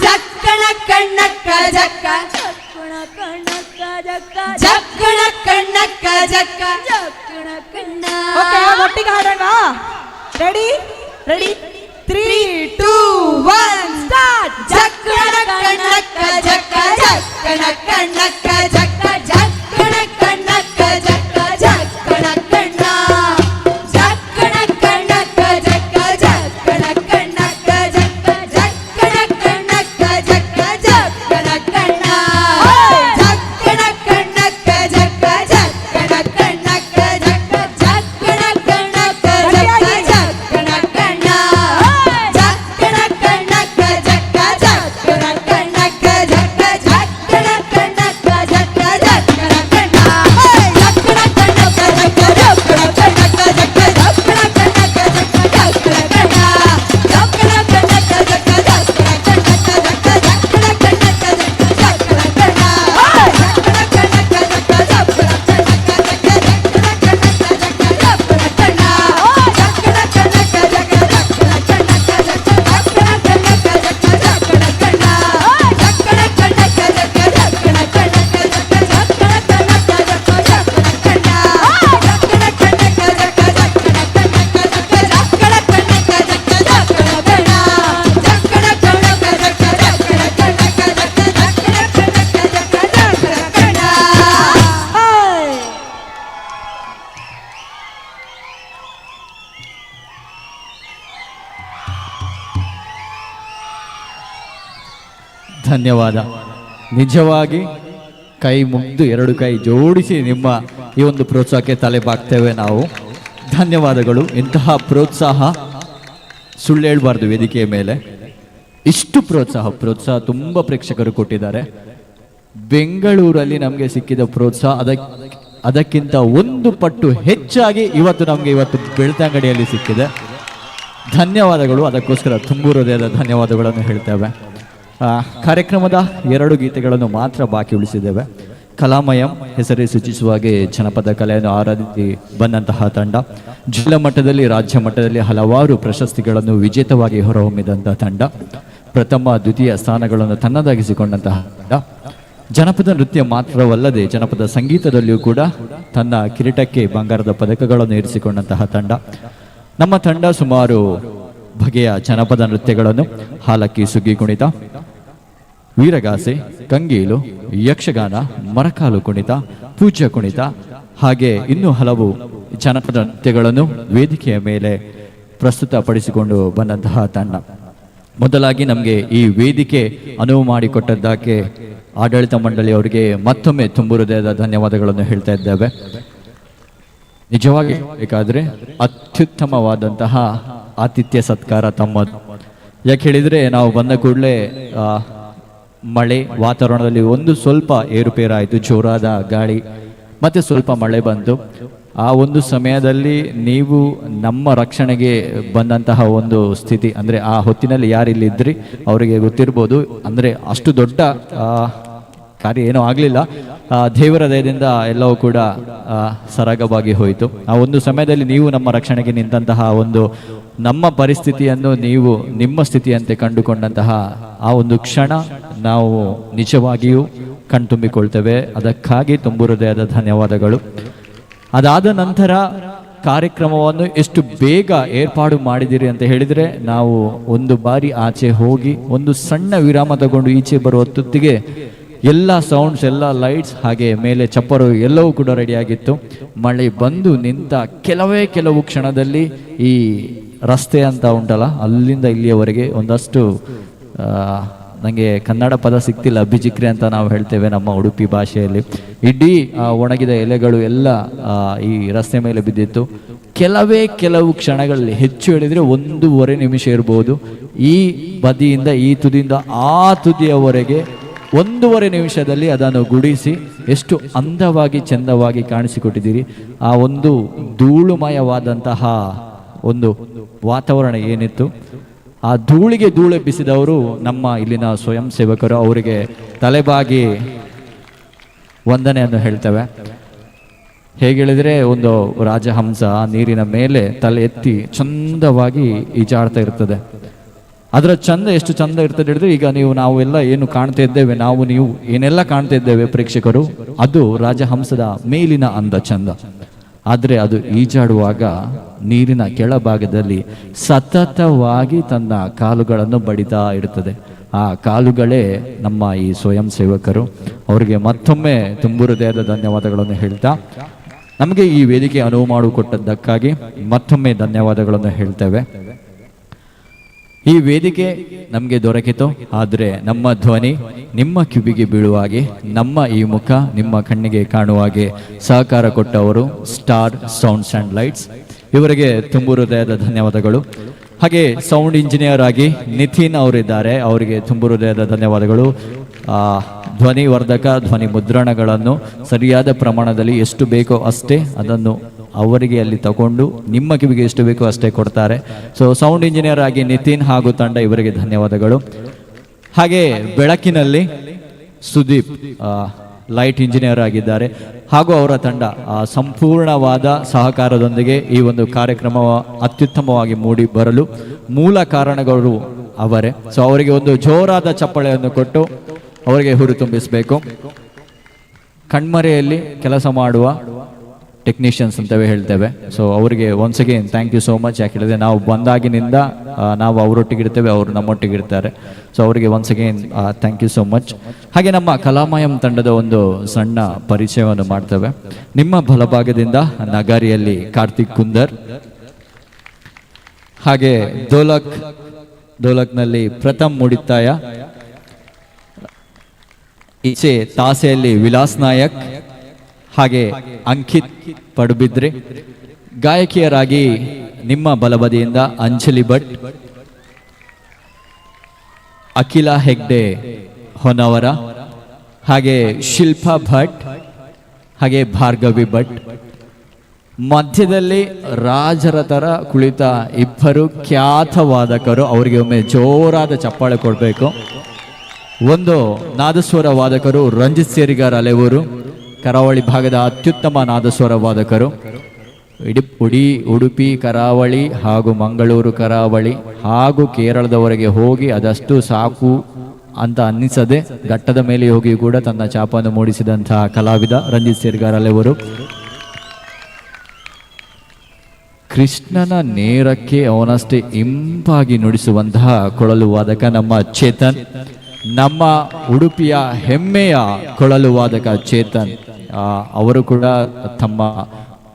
ಜಕ್ಕಣ ಕಣ್ಣಕ್ಕ ಜಕ್ಕ, ಜಕ್ಕಣ ಕಣ್ಣಕ್ಕ ಜಕ್ಕ, ಜಕ್ಕಣ ಕಣ್ಣಕ್ಕ ಜಕ್ಕ, ಜಕ್ಕಣ ಕಣ್ಣ. ಓಕೆ, ಒಟ್ಟಿಗೆ ಹಾಡೋಣ. Ready ready, 3 2 1 start. ಜಕ್ಕಣ ಕಣ್ಣಕ್ಕ Jakka, ಜಕ್ಕಣ ಕಣ್ಣಕ್ಕ Jakka, ಜಕ್ಕಣ ಕಣ್ಣಕ್ಕ Jakka, ಜಕ್ಕಣ ಕಣ್ಣ, ಜಕ್ಕಣ ಕಣ್ಣಕ್ಕ ಜಕ್ಕ, ಜಕ್ಕಣ ಕಣ್ಣಕ್ಕ ಜಕ್ಕ, ಜಕ್ಕಣ ಕಣ್ಣಕ್ಕ ಜಕ್ಕ, ಜಕ್ಕಣ ಕಣ್ಣ, ಜಕ್ಕಣ ಕಣ್ಣಕ್ಕ ಜಕ್ಕ, ಜಕ್ಕಣ ಕಣ್ಣಕ್ಕ ಜಕ್ಕ, ಜಕ್ಕಣ ಕಣ್ಣಕ್ಕ ಜಕ್ಕ, ಜಕ್ಕಣ ಕಣ್ಣ, ಜಕ್ಕಣ ಕಣ್ಣಕ್ಕ ಜಕ್ಕ, ಜಕ್ಕಣ ಕಣ್ಣಕ್ಕ ಜಕ್ಕ, ಜಕ್ಕಣ ಕಣ್ಣಕ್ಕ ಜಕ್ಕ, ಜಕ್ಕಣ ಕಣ್ಣ, ಜಕ್ಕಣ ಕಣ್ಣಕ್ಕ ಜಕ್ಕ, ಜಕ್ಕಣ ಕಣ್ಣಕ್ಕ ಜಕ್ಕ, ಜಕ್ಕಣ ಕಣ್ಣಕ್ಕ ಜಕ್ಕ, ಜಕ್ಕಣ ಕಣ್ಣ, ಜಕ್ಕಣ ಕಣ್ಣಕ್ಕ ಜಕ್ಕ, ಜಕ್ಕಣ ಕಣ್ಣಕ್ಕ ಜಕ್ಕ, ಜಕ್ಕಣ ಕಣ್ಣಕ್ಕ ಜಕ್ಕ, ಜಕ್ಕಣ ಕಣ್ಣ, ಜಕ್ಕಣ ಕಣ್ಣಕ್ಕ ಜಕ್ಕ, ಜಕ್ಕಣ ಕಣ್ಣಕ್ಕ ಜಕ್ಕ, ಜಕ್ಕಣ ಕಣ್ಣಕ್ಕ ಜಕ್ಕ, ಜಕ್ಕಣ ಕಣ್ಣ, ಜಕ್ಕಣ ಕಣ್ಣಕ್ಕ ಜಕ್ಕ, ಜಕ್ಕಣ ಕಣ್ಣಕ್ಕ ಜಕ್ಕ, ಜಕ್ಕಣ ಕಣ್ಣಕ್ಕ ಜಕ್ಕ, ಜಕ್ಕಣ ಕಣ್ಣ, ಜಕ್ಕಣ ಕಣ್ಣಕ್ಕ ಜಕ್ಕ, ಜಕ್ಕಣ ಕಣ್ಣಕ್ಕ ಜಕ್ಕ, ಜಕ್ಕಣ ಕಣ್ಣಕ್ಕ ಜಕ್ಕ, ಜಕ್ಕಣ ಕಣ್ಣ, ಜಕ್ಕಣ ಕಣ್ಣಕ್ಕ ಜಕ್ಕ, ಜಕ್ಕಣ ಕಣ್ಣಕ್ಕ ಜಕ್ಕ, ಜಕ್ಕಣ ಕಣ್ಣಕ್ಕ ಜಕ್ಕ, ಜಕ್ಕಣ ಕಣ್ಣ, ಜಕ್ಕಣ ಕಣ್ಣಕ್ಕ ಜಕ್ಕ, ಜಕ್ಕಣ ಕಣ್ಣಕ್ಕ ಜಕ್ಕ, ಜಕ್ಕಣ ಕಣ್ಣಕ್ಕ ಜಕ್ಕ, ಜಕ್ಕಣ ಕಣ್ಣ. ಧನ್ಯವಾದ. ನಿಜವಾಗಿ ಕೈ ಮುಗ್ದು ಎರಡು ಕೈ ಜೋಡಿಸಿ ನಿಮ್ಮ ಈ ಒಂದು ಪ್ರೋತ್ಸಾಹಕ್ಕೆ ತಲೆ ಬಾಗ್ತೇವೆ ನಾವು. ಧನ್ಯವಾದಗಳು. ಇಂತಹ ಪ್ರೋತ್ಸಾಹ ಸುಳ್ಳು ಹೇಳ್ಬಾರ್ದು ವೇದಿಕೆಯ ಮೇಲೆ. ಇಷ್ಟು ಪ್ರೋತ್ಸಾಹ ತುಂಬ ಪ್ರೇಕ್ಷಕರು ಕೊಟ್ಟಿದ್ದಾರೆ. ಬೆಂಗಳೂರಲ್ಲಿ ನಮಗೆ ಸಿಕ್ಕಿದ ಪ್ರೋತ್ಸಾಹ ಅದಕ್ಕಿಂತ ಒಂದು ಪಟ್ಟು ಹೆಚ್ಚಾಗಿ ಇವತ್ತು ನಮಗೆ ಇವತ್ತು ಬೆಳ್ತಂಗಡಿಯಲ್ಲಿ ಸಿಕ್ಕಿದೆ. ಧನ್ಯವಾದಗಳು. ಅದಕ್ಕೋಸ್ಕರ ತುಂಬು ಹೃದಯದ ಧನ್ಯವಾದಗಳನ್ನು ಹೇಳ್ತೇವೆ. ಕಾರ್ಯಕ್ರಮದ 2 ಗೀತೆಗಳನ್ನು ಮಾತ್ರ ಬಾಕಿ ಉಳಿಸಿದ್ದೇವೆ. ಕಲಾಮಯಂ ಹೆಸರೇ ಸೂಚಿಸುವ ಹಾಗೆ ಜನಪದ ಕಲೆಯನ್ನು ಆರಾಧಿಸಿ ಬಂದಂತಹ ತಂಡ, ಜಿಲ್ಲಾ ಮಟ್ಟದಲ್ಲಿ ರಾಜ್ಯ ಮಟ್ಟದಲ್ಲಿ ಹಲವಾರು ಪ್ರಶಸ್ತಿಗಳನ್ನು ವಿಜೇತವಾಗಿ ಹೊರಹೊಮ್ಮಿದಂತಹ ತಂಡ, ಪ್ರಥಮ ದ್ವಿತೀಯ ಸ್ಥಾನಗಳನ್ನು ತನ್ನದಾಗಿಸಿಕೊಂಡಂತಹ ತಂಡ. ಜನಪದ ನೃತ್ಯ ಮಾತ್ರವಲ್ಲದೆ ಜನಪದ ಸಂಗೀತದಲ್ಲಿಯೂ ಕೂಡ ತನ್ನ ಕಿರೀಟಕ್ಕೆ ಬಂಗಾರದ ಪದಕಗಳನ್ನು ಇರಿಸಿಕೊಂಡಂತಹ ತಂಡ. ನಮ್ಮ ತಂಡ ಸುಮಾರು ಬಗೆಯ ಜನಪದ ನೃತ್ಯಗಳನ್ನು ಹಾಲಕ್ಕಿ, ಸುಗ್ಗಿ ಕುಣಿತ, ವೀರಗಾಸೆ, ಕಂಗೀಲು, ಯಕ್ಷಗಾನ, ಮರಕಾಲು ಕುಣಿತ, ಪೂಜ್ಯ ಕುಣಿತ, ಹಾಗೆ ಇನ್ನೂ ಹಲವು ಜನಪದ ನೃತ್ಯಗಳನ್ನು ವೇದಿಕೆಯ ಮೇಲೆ ಪ್ರಸ್ತುತಪಡಿಸಿಕೊಂಡು ಬಂದಂತಹ ತಂಡ. ಮೊದಲಾಗಿ ನಮಗೆ ಈ ವೇದಿಕೆ ಅನುವು ಮಾಡಿಕೊಟ್ಟದ್ದಕ್ಕೆ ಆಡಳಿತ ಮಂಡಳಿಯವರಿಗೆ ಮತ್ತೊಮ್ಮೆ ತುಂಬು ಹೃದಯದ ಧನ್ಯವಾದಗಳನ್ನು ಹೇಳ್ತಾ ಇದ್ದೇವೆ. ನಿಜವಾಗಿ ಬೇಕಾದರೆ ಅತ್ಯುತ್ತಮವಾದಂತಹ ಆತಿಥ್ಯ ಸತ್ಕಾರ ತಮ್ಮದು. ಯಾಕೆ ಹೇಳಿದರೆ ನಾವು ಬಂದ ಕೂಡಲೇ ಮಳೆ ವಾತಾವರಣದಲ್ಲಿ ಒಂದು ಸ್ವಲ್ಪ ಏರುಪೇರಾಯಿತು, ಜೋರಾದ ಗಾಳಿ ಮತ್ತು ಸ್ವಲ್ಪ ಮಳೆ ಬಂತು. ಆ ಒಂದು ಸಮಯದಲ್ಲಿ ನೀವು ನಮ್ಮ ರಕ್ಷಣೆಗೆ ಬಂದಂತಹ ಒಂದು ಸ್ಥಿತಿ, ಅಂದರೆ ಆ ಹೊತ್ತಿನಲ್ಲಿ ಯಾರಿಲ್ಲಿದ್ರಿ ಅವರಿಗೆ ಗೊತ್ತಿರ್ಬೋದು. ಅಂದರೆ ಅಷ್ಟು ದೊಡ್ಡ ಕಾರ್ಯ ಏನೂ ಆಗಲಿಲ್ಲ, ದೇವರ ದಯದಿಂದ ಎಲ್ಲವೂ ಕೂಡ ಸರಾಗವಾಗಿ ಹೋಯಿತು. ಆ ಒಂದು ಸಮಯದಲ್ಲಿ ನೀವು ನಮ್ಮ ರಕ್ಷಣೆಗೆ ನಿಂತಹ ಒಂದು ನಮ್ಮ ಪರಿಸ್ಥಿತಿಯನ್ನು ನೀವು ನಿಮ್ಮ ಸ್ಥಿತಿಯಂತೆ ಕಂಡುಕೊಂಡಂತಹ ಆ ಒಂದು ಕ್ಷಣ ನಾವು ನಿಜವಾಗಿಯೂ ಕಣ್ತುಂಬಿಕೊಳ್ತೇವೆ. ಅದಕ್ಕಾಗಿ ತುಂಬು ಹೃದಯದ ಧನ್ಯವಾದಗಳು. ಅದಾದ ನಂತರ ಕಾರ್ಯಕ್ರಮವನ್ನು ಎಷ್ಟು ಬೇಗ ಏರ್ಪಾಡು ಮಾಡಿದಿರಿ ಅಂತ ಹೇಳಿದರೆ, ನಾವು ಒಂದು ಬಾರಿ ಆಚೆ ಹೋಗಿ ಒಂದು ಸಣ್ಣ ವಿರಾಮ ತಗೊಂಡು ಈಚೆ ಬರುವ ಹೊತ್ತಿಗೆ ಎಲ್ಲ ಸೌಂಡ್ಸ್, ಎಲ್ಲ ಲೈಟ್ಸ್, ಹಾಗೆ ಮೇಲೆ ಚಪ್ಪರು ಎಲ್ಲವೂ ಕೂಡ ರೆಡಿಯಾಗಿತ್ತು. ಮಳೆ ಬಂದು ನಿಂತ ಕೆಲವೇ ಕೆಲವು ಕ್ಷಣದಲ್ಲಿ ಈ ರಸ್ತೆ ಅಂತ ಉಂಟಲ್ಲ, ಅಲ್ಲಿಂದ ಇಲ್ಲಿಯವರೆಗೆ ಒಂದಷ್ಟು ನನಗೆ ಕನ್ನಡ ಪದ ಸಿಗ್ತಿಲ್ಲ, ಬಿಜಿಕ್ರೆ ಅಂತ ನಾವು ಹೇಳ್ತೇವೆ ನಮ್ಮ ಉಡುಪಿ ಭಾಷೆಯಲ್ಲಿ. ಇಡೀ ಒಣಗಿದ ಎಲೆಗಳು ಎಲ್ಲ ಈ ರಸ್ತೆ ಮೇಲೆ ಬಿದ್ದಿತ್ತು. ಕೆಲವೇ ಕೆಲವು ಕ್ಷಣಗಳಲ್ಲಿ, ಹೆಚ್ಚು ಹೇಳಿದರೆ 1.5 ನಿಮಿಷ ಇರ್ಬೋದು, ಈ ಬದಿಯಿಂದ ಈ ತುದಿಯಿಂದ ಆ ತುದಿಯವರೆಗೆ 1.5 ನಿಮಿಷದಲ್ಲಿ ಅದನ್ನು ಗುಡಿಸಿ ಎಷ್ಟು ಅಂದವಾಗಿ ಚಂದವಾಗಿ ಕಾಣಿಸಿಕೊಟ್ಟಿದ್ದೀರಿ. ಆ ಒಂದು ಧೂಳುಮಯವಾದಂತಹ ಒಂದು ವಾತಾವರಣ ಏನಿತ್ತು, ಆ ಧೂಳಿಗೆ ಧೂಳೆಬ್ಬಿಸಿದವರು ನಮ್ಮ ಇಲ್ಲಿನ ಸ್ವಯಂ ಸೇವಕರು. ಅವರಿಗೆ ತಲೆಬಾಗಿ ವಂದನೆಯನ್ನು ಹೇಳ್ತೇವೆ. ಹೇಗೆ ಹೇಳಿದರೆ, ಒಂದು ರಾಜಹಂಸ ನೀರಿನ ಮೇಲೆ ತಲೆ ಎತ್ತಿ ಚಂದವಾಗಿ ಈಜಾಡ್ತಾ ಇರ್ತದೆ. ಅದರ ಚಂದ ಎಷ್ಟು ಚಂದ ಇರ್ತದೆ ಹೇಳಿದ್ರೆ, ಈಗ ನೀವು ನಾವೆಲ್ಲ ಏನು ಕಾಣ್ತಾ ಇದ್ದೇವೆ, ನಾವು ನೀವು ಏನೆಲ್ಲ ಕಾಣ್ತಾ ಇದ್ದೇವೆ ಪ್ರೇಕ್ಷಕರು, ಅದು ರಾಜಹಂಸದ ಮೇಲಿನ ಅಂದ ಚಂದ. ಆದರೆ ಅದು ಈಜಾಡುವಾಗ ನೀರಿನ ಕೆಳಭಾಗದಲ್ಲಿ ಸತತವಾಗಿ ತನ್ನ ಕಾಲುಗಳನ್ನು ಬಡಿತಾ ಇರ್ತದೆ. ಆ ಕಾಲುಗಳೇ ನಮ್ಮ ಈ ಸ್ವಯಂ ಸೇವಕರು. ಅವರಿಗೆ ಮತ್ತೊಮ್ಮೆ ತುಂಬು ಹೃದಯದ ಧನ್ಯವಾದಗಳನ್ನು ಹೇಳ್ತಾ, ನಮಗೆ ಈ ವೇದಿಕೆ ಅನುವು ಮಾಡಿಕೊಟ್ಟದ್ದಕ್ಕಾಗಿ ಮತ್ತೊಮ್ಮೆ ಧನ್ಯವಾದಗಳನ್ನು ಹೇಳ್ತೇವೆ. ಈ ವೇದಿಕೆ ನಮಗೆ ದೊರಕಿತು, ಆದರೆ ನಮ್ಮ ಧ್ವನಿ ನಿಮ್ಮ ಕಿವಿಗೆ ಬೀಳುವ ಹಾಗೆ, ನಮ್ಮ ಈ ಮುಖ ನಿಮ್ಮ ಕಣ್ಣಿಗೆ ಕಾಣುವ ಹಾಗೆ ಸಹಕಾರ ಕೊಟ್ಟವರು star sounds and lights, ಇವರಿಗೆ ತುಂಬು ಹೃದಯದ ಧನ್ಯವಾದಗಳು. ಹಾಗೆ ಸೌಂಡ್ ಇಂಜಿನಿಯರ್ ಆಗಿ ನಿತಿನ್ ಅವರಿದ್ದಾರೆ, ಅವರಿಗೆ ತುಂಬು ಹೃದಯದ ಧನ್ಯವಾದಗಳು. ಧ್ವನಿವರ್ಧಕ ಧ್ವನಿ ಮುದ್ರಣಗಳನ್ನು ಸರಿಯಾದ ಪ್ರಮಾಣದಲ್ಲಿ ಎಷ್ಟು ಬೇಕೋ ಅಷ್ಟೇ ಅದನ್ನು ಅವರಿಗೆ ಅಲ್ಲಿ ತಗೊಂಡು ನಿಮ್ಮ ಕಿವಿಗೆ ಎಷ್ಟು ಬೇಕೋ ಅಷ್ಟೇ ಕೊಡ್ತಾರೆ. So sound engineer ಆಗಿ ನಿತಿನ್ ಹಾಗೂ ತಂಡ, ಇವರಿಗೆ ಧನ್ಯವಾದಗಳು. ಹಾಗೆ ಬೆಳಕಿನಲ್ಲಿ ಸುದೀಪ್ ಲೈಟ್ ಇಂಜಿನಿಯರ್ ಆಗಿದ್ದಾರೆ ಹಾಗೂ ಅವರ ತಂಡ ಸಂಪೂರ್ಣವಾದ ಸಹಕಾರದೊಂದಿಗೆ ಈ ಒಂದು ಕಾರ್ಯಕ್ರಮ ಅತ್ಯುತ್ತಮವಾಗಿ ಮೂಡಿ ಬರಲು ಮೂಲ ಕಾರಣಗಳು ಅವರೇ. ಸೊ ಅವರಿಗೆ ಒಂದು ಜೋರಾದ ಚಪ್ಪಳೆಯನ್ನು ಕೊಟ್ಟು ಅವರಿಗೆ ಹುರಿತುಂಬಿಸಬೇಕು. ಕಣ್ಮರೆಯಲ್ಲಿ ಕೆಲಸ ಮಾಡುವ ಟೆಕ್ನಿಷಿಯನ್ಸ್ ಅಂತವೇ ಹೇಳ್ತೇವೆ. ಸೊ ಅವರಿಗೆ once again thank you so much. ಯಾಕೆ ಹೇಳಿದ್ರೆ ನಾವು ಬಂದಾಗಿನಿಂದ ನಾವು ಅವರೊಟ್ಟಿಗೆ ಇರ್ತೇವೆ, ಅವರು ನಮ್ಮೊಟ್ಟಿಗೆ ಇರ್ತಾರೆ. ಸೊ ಅವರಿಗೆ once again thank you so much. ಹಾಗೆ ನಮ್ಮ ಕಲಾಮಯಂ ತಂಡದ ಒಂದು ಸಣ್ಣ ಪರಿಚಯವನ್ನು ಮಾಡ್ತೇವೆ. ನಿಮ್ಮ ಬಲಭಾಗದಿಂದ ನಗಾರಿಯಲ್ಲಿ ಕಾರ್ತಿಕ್ ಕುಂದರ್, ಹಾಗೆ ದೋಲಕ್ನಲ್ಲಿ ಪ್ರಥಮ್ ಮುಡಿತ್ತಾಯ, ಈಚೆ ತಾಸೆಯಲ್ಲಿ ವಿಲಾಸ್ ನಾಯಕ್, ಹಾಗೆ ಅಂಕಿತ್ ಪಡುಬಿದ್ರಿ. ಗಾಯಕಿಯರಾಗಿ ನಿಮ್ಮ ಬಲಬದಿಯಿಂದ ಅಂಜಲಿ ಭಟ್, ಅಖಿಲ ಹೆಗ್ಡೆ ಹೊನ್ನವರ, ಹಾಗೆ ಶಿಲ್ಪಾ ಭಟ್, ಹಾಗೆ ಭಾರ್ಗವಿ ಭಟ್. ಮಧ್ಯದಲ್ಲಿ ರಾಜರ ಥರ ಕುಳಿತ ಇಬ್ಬರು ಖ್ಯಾತ ವಾದಕರು, ಅವರಿಗೆ ಒಮ್ಮೆ ಜೋರಾದ ಚಪ್ಪಾಳೆ ಕೊಡಬೇಕು. ಒಂದು ನಾದಸ್ವರ ವಾದಕರು ರಂಜಿತ್ ಸೇರಿಗಾರ್ ಅಲೆವೂರು, ಕರಾವಳಿ ಭಾಗದ ಅತ್ಯುತ್ತಮ ನಾದಸ್ವರ ವಾದಕರು. ಇಡೀ ಉಡುಪಿ ಕರಾವಳಿ ಹಾಗೂ ಮಂಗಳೂರು ಕರಾವಳಿ ಹಾಗೂ ಕೇರಳದವರೆಗೆ ಹೋಗಿ ಅದಷ್ಟು ಸಾಕು ಅಂತ ಅನ್ನಿಸದೆ ಘಟ್ಟದ ಮೇಲೆ ಹೋಗಿ ಕೂಡ ತನ್ನ ಛಾಪನ್ನು ಮೂಡಿಸಿದಂತಹ ಕಲಾವಿದ ರಂಜಿತ್ ಸೇರಿಗಾರ್ ಅಲೆವರು. ಕೃಷ್ಣನ ನೇರಕ್ಕೆ ಅವನಷ್ಟೇ ಇಂಪಾಗಿ ನುಡಿಸುವಂತಹ ಕೊಳಲು ವಾದಕ ನಮ್ಮ ಚೇತನ್, ನಮ್ಮ ಉಡುಪಿಯ ಹೆಮ್ಮೆಯ ಕೊಳಲು ವಾದಕ ಚೇತನ್. ಅವರು ಕೂಡ ತಮ್ಮ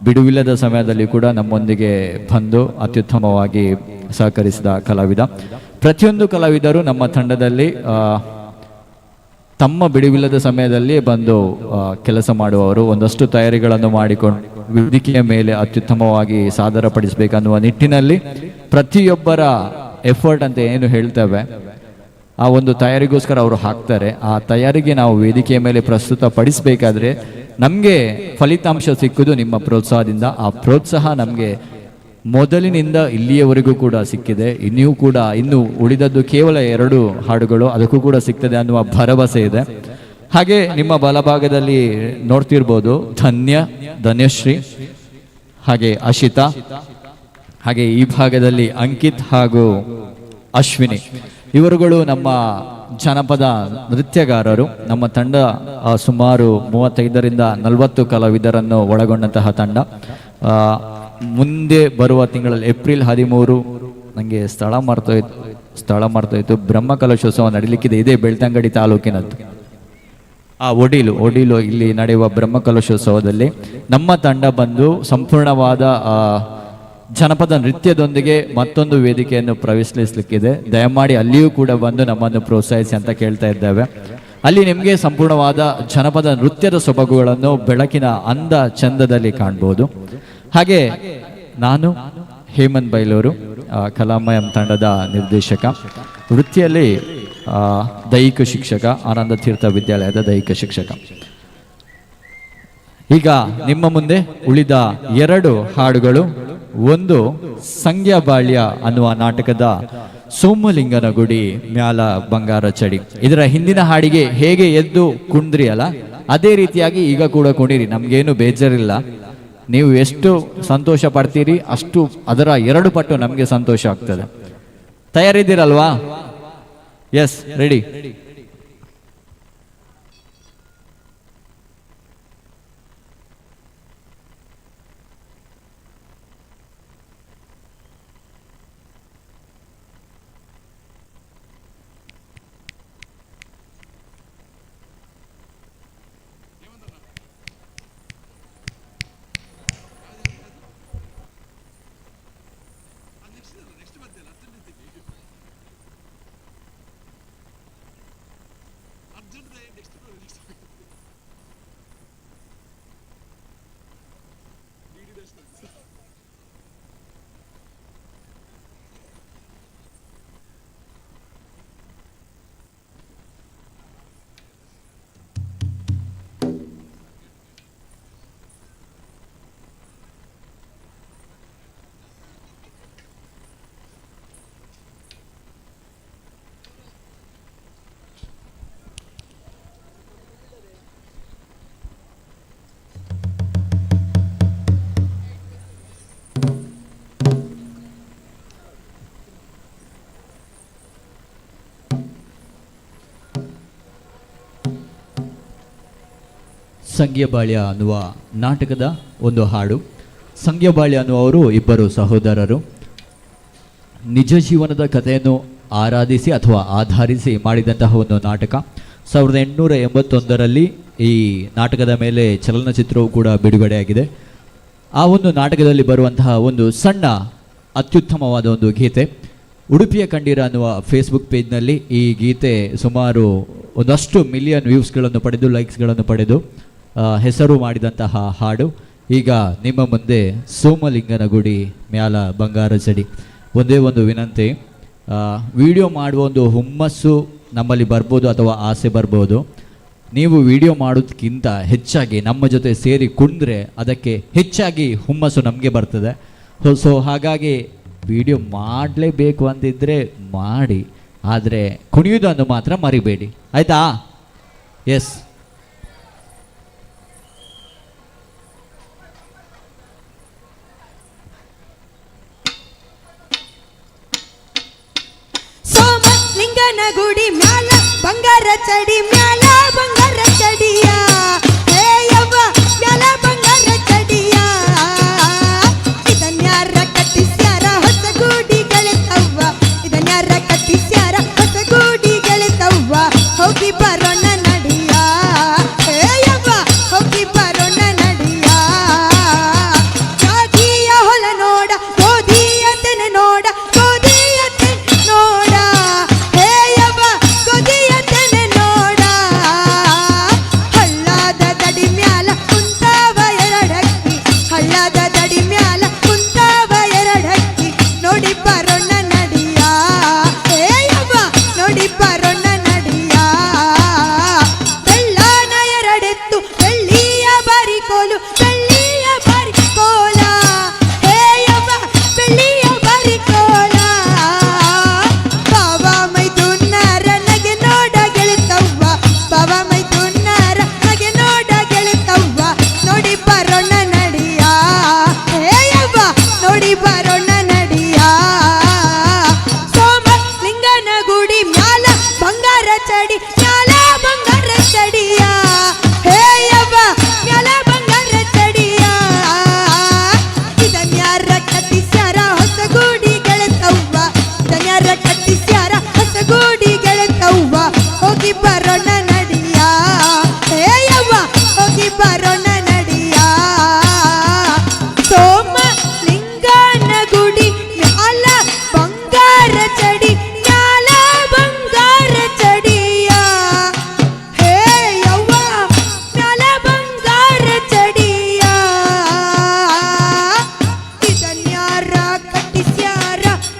ಬಿಡುವಿಲ್ಲದ ಸಮಯದಲ್ಲಿ ಕೂಡ ನಮ್ಮೊಂದಿಗೆ ಬಂದು ಅತ್ಯುತ್ತಮವಾಗಿ ಸಹಕರಿಸಿದ ಕಲಾವಿದ. ಪ್ರತಿಯೊಂದು ಕಲಾವಿದರು ನಮ್ಮ ತಂಡದಲ್ಲಿ ತಮ್ಮ ಬಿಡುವಿಲ್ಲದ ಸಮಯದಲ್ಲಿ ಬಂದು ಕೆಲಸ ಮಾಡುವವರು. ಒಂದಷ್ಟು ತಯಾರಿಗಳನ್ನು ಮಾಡಿಕೊಂಡು ವೇದಿಕೆಯ ಮೇಲೆ ಅತ್ಯುತ್ತಮವಾಗಿ ಸಾದರಪಡಿಸಬೇಕನ್ನುವ ನಿಟ್ಟಿನಲ್ಲಿ ಪ್ರತಿಯೊಬ್ಬರ ಎಫರ್ಟ್ ಅಂತ ಏನು ಹೇಳ್ತೇವೆ ಆ ಒಂದು ತಯಾರಿಗೋಸ್ಕರ ಅವರು ಹಾಕ್ತಾರೆ. ಆ ತಯಾರಿಗೆ ನಾವು ವೇದಿಕೆಯ ಮೇಲೆ ಪ್ರಸ್ತುತ ಪಡಿಸಬೇಕಾದ್ರೆ ನಮಗೆ ಫಲಿತಾಂಶ ಸಿಕ್ಕುದು ನಿಮ್ಮ ಪ್ರೋತ್ಸಾಹದಿಂದ. ಆ ಪ್ರೋತ್ಸಾಹ ನಮಗೆ ಮೊದಲಿನಿಂದ ಇಲ್ಲಿಯವರೆಗೂ ಕೂಡ ಸಿಕ್ಕಿದೆ. ಇನ್ನೂ ಕೂಡ ಇನ್ನು ಉಳಿದದ್ದು ಕೇವಲ 2 ಹಾಡುಗಳು, ಅದಕ್ಕೂ ಕೂಡ ಸಿಗ್ತದೆ ಅನ್ನುವ ಭರವಸೆ ಇದೆ. ಹಾಗೆ ನಿಮ್ಮ ಬಲಭಾಗದಲ್ಲಿ ನೋಡ್ತಿರ್ಬೋದು ಧನ್ಯಶ್ರೀ, ಹಾಗೆ ಅಶಿತಾ, ಹಾಗೆ ಈ ಭಾಗದಲ್ಲಿ ಅಂಕಿತ್ ಹಾಗೂ ಅಶ್ವಿನಿ. ಇವರುಗಳು ನಮ್ಮ ಜನಪದ ನೃತ್ಯಗಾರರು. ನಮ್ಮ ತಂಡ ಸುಮಾರು 35 ರಿಂದ 40 ಕಲಾವಿದರನ್ನು ಒಳಗೊಂಡಂತಹ ತಂಡ. ಮುಂದೆ ಬರುವ ತಿಂಗಳಲ್ಲಿ ಏಪ್ರಿಲ್ 13 ನನಗೆ ಸ್ಥಳ ಮರ್ತೋಯ್ತು, ಬ್ರಹ್ಮಕಲಶೋತ್ಸವ ನಡೀಲಿಕ್ಕಿದೆ. ಇದೇ ಬೆಳ್ತಂಗಡಿ ತಾಲೂಕಿನದ್ದು ಆ ಒಡಿಲು ಇಲ್ಲಿ ನಡೆಯುವ ಬ್ರಹ್ಮಕಲಶೋತ್ಸವದಲ್ಲಿ ನಮ್ಮ ತಂಡ ಬಂದು ಸಂಪೂರ್ಣವಾದ ಜನಪದ ನೃತ್ಯದೊಂದಿಗೆ ಮತ್ತೊಂದು ವೇದಿಕೆಯನ್ನು ಪ್ರವೇಶಿಸಲಿಕ್ಕಿದೆ. ದಯಮಾಡಿ ಅಲ್ಲಿಯೂ ಕೂಡ ಬಂದು ನಮ್ಮನ್ನು ಪ್ರೋತ್ಸಾಹಿಸಿ ಅಂತ ಕೇಳ್ತಾ ಇದ್ದೇವೆ. ಅಲ್ಲಿ ನಿಮಗೆ ಸಂಪೂರ್ಣವಾದ ಜನಪದ ನೃತ್ಯದ ಸೊಬಗುಗಳನ್ನು ಬೆಳಕಿನ ಅಂದ ಚಂದದಲ್ಲಿ ಕಾಣ್ಬೋದು. ಹಾಗೆ ನಾನು ಹೇಮಂತ್ ಬೈಲೂರು, ಕಲಾಮಯಂ ತಂಡದ ನಿರ್ದೇಶಕ, ವೃತ್ತಿಯಲ್ಲಿ ದೈಹಿಕ ಶಿಕ್ಷಕ, ಆನಂದ ತೀರ್ಥ ವಿದ್ಯಾಲಯದ ದೈಹಿಕ ಶಿಕ್ಷಕ. ಈಗ ನಿಮ್ಮ ಮುಂದೆ ಉಳಿದ 2 ಹಾಡುಗಳು. ಒಂದು ಸಂಗ್ಯಾಬಾಳ್ಯ ಅನ್ನುವ ನಾಟಕದ ಸೋಮಲಿಂಗನ ಗುಡಿ ಮ್ಯಾಲ ಬಂಗಾರ ಚಡಿ. ಇದರ ಹಿಂದಿನ ಹಾಡಿಗೆ ಹೇಗೆ ಎದ್ದು ಕುಂದ್ರಿ ಅಲ್ಲ, ಅದೇ ರೀತಿಯಾಗಿ ಈಗ ಕೂಡ ಕುಣಿರಿ, ನಮ್ಗೇನು ಬೇಜಾರಿಲ್ಲ. ನೀವು ಎಷ್ಟು ಸಂತೋಷ ಪಡ್ತೀರಿ ಅಷ್ಟು ಅದರ 2 ಪಟ್ಟು ನಮ್ಗೆ ಸಂತೋಷ ಆಗ್ತದೆ. ತಯಾರಿದ್ದೀರಲ್ವಾ? Yes, ready. ಸಂಗ್ಯಬಾಳ್ಯ ಅನ್ನುವ ನಾಟಕದ ಒಂದು ಹಾಡು. ಸಂಗ್ಯಬಾಳ್ಯ ಅನ್ನುವರು 2 ಸಹೋದರರು. ನಿಜ ಜೀವನದ ಕಥೆಯನ್ನು ಆರಾಧಿಸಿ ಅಥವಾ ಆಧರಿಸಿ ಮಾಡಿದಂತಹ ಒಂದು ನಾಟಕ. 1881ರಲ್ಲಿ ಈ ನಾಟಕದ ಮೇಲೆ ಚಲನಚಿತ್ರವೂ ಕೂಡ ಬಿಡುಗಡೆಯಾಗಿದೆ. ಆ ಒಂದು ನಾಟಕದಲ್ಲಿ ಬರುವಂತಹ ಒಂದು ಸಣ್ಣ ಅತ್ಯುತ್ತಮವಾದ ಒಂದು ಗೀತೆ ಉಡುಪಿಯ ಕಂಡೀರ ಅನ್ನುವ ಫೇಸ್ಬುಕ್ ಪೇಜ್ನಲ್ಲಿ ಈ ಗೀತೆ ಸುಮಾರು ಒಂದಷ್ಟು ಮಿಲಿಯನ್ ವ್ಯೂಸ್ಗಳನ್ನು ಪಡೆದು, ಲೈಕ್ಸ್ಗಳನ್ನು ಪಡೆದು ಹೆಸರು ಮಾಡಿದಂತಹ ಹಾಡು. ಈಗ ನಿಮ್ಮ ಮುಂದೆ ಸೋಮಲಿಂಗನ ಗುಡಿ ಮ್ಯಾಲ ಬಂಗಾರ ಚಡಿ. ಒಂದೇ ಒಂದು ವಿನಂತಿ, ವಿಡಿಯೋ ಮಾಡುವ ಒಂದು ಹುಮ್ಮಸ್ಸು ನಮ್ಮಲ್ಲಿ ಬರ್ಬೋದು ಅಥವಾ ಆಸೆ ಬರ್ಬೋದು. ನೀವು ವಿಡಿಯೋ ಮಾಡೋದಕ್ಕಿಂತ ಹೆಚ್ಚಾಗಿ ನಮ್ಮ ಜೊತೆ ಸೇರಿ ಕುಂದ್ರೆ ಅದಕ್ಕೆ ಹೆಚ್ಚಾಗಿ ಹುಮ್ಮಸ್ಸು ನಮಗೆ ಬರ್ತದೆ. ಸೊ ಹಾಗಾಗಿ ವಿಡಿಯೋ ಮಾಡಲೇಬೇಕು ಅಂತಿದ್ದರೆ ಮಾಡಿ, ಆದರೆ ಕುಣಿಯುವುದನ್ನು ಮಾತ್ರ ಮರಿಬೇಡಿ, ಆಯಿತಾ? ಎಸ್. ಸೋಮಲಿಂಗನ ಗುಡಿ ಮ್ಯಾಲ ಬಂಗಾರ ಚಡಿ, ಮ್ಯಾಲ ಬಂಗಾರ ಚಡಿಯ, ಹೇ ಯವ್ವ ಮ್ಯಾಲ ಬಂಗಾರ ಚಡಿಯ, ಇದನ್ಯಾರ ಕಟ್ಟಿಸ್ಯಾರ ಹೊಸ ಗೂಡಿಗಳೆತ್ತವ್ವ, ಇದನ್ಯಾರ ಕಟ್ಟಿಸ್ಯಾರ ಹೊಸ ಗೂಡಿಗಳೆತ್ತವ್ವ, ಹೋಗಿ ಬರೋಣ ನಡಿಯ, ಹೇ ಯವ್ವ ಹೋಗಿ ಬರೋಣ ನಡಿಯ. ರಾಗಿಯ ಹೊಲ ನೋಡ, ಗೋಧಿಯ ತೆನೆ ನೋಡ, ಗೋಧಿಯ ತೆನೆ ನೋಡ, ಹೇ ಯವ್ವ ಗೋಧಿಯ ತೆನೆ ನೋಡ, ಹಳ್ಳ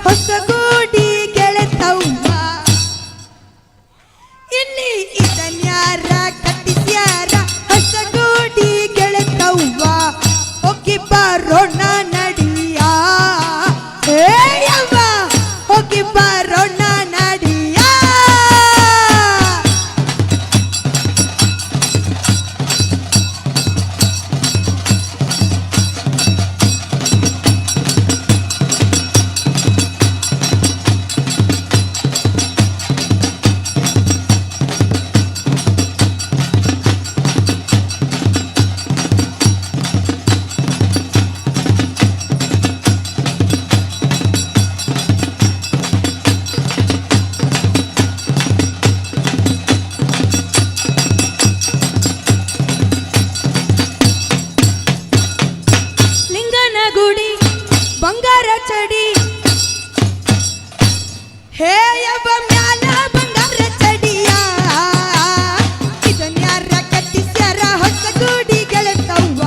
ಹೊಸಗೂಡಿ ಗೆಳೆತವ್ವ. ಇಲ್ಲಿ ಇದನ್ಯಾರ ಕಟ್ಟಿಸ್ಯಾರ ಹೊಸಗೂಡಿ ಗೆಳೆತವ್ವ, ಹೋಗಿ ಬರೋಣ ನಡಿಯ, ಏಯವ್ವ ಹೋಗಿ ಬರೋಣ ನಡಿಯ. ಲಿಂಗನ ಗುಡಿ ಬಂಗಾರ ಚಡಿ, ಹೇ ಯವ್ವ ಮ್ಯಾಲ ಬಂಗಾರ ಚಡಿಯ, ಇದನ್ಯಾರ ಕಟ್ಟಿಸ್ಯಾರ ಹೊಸ ಗೂಡಿ ಗೆಳೆತವ್ವ,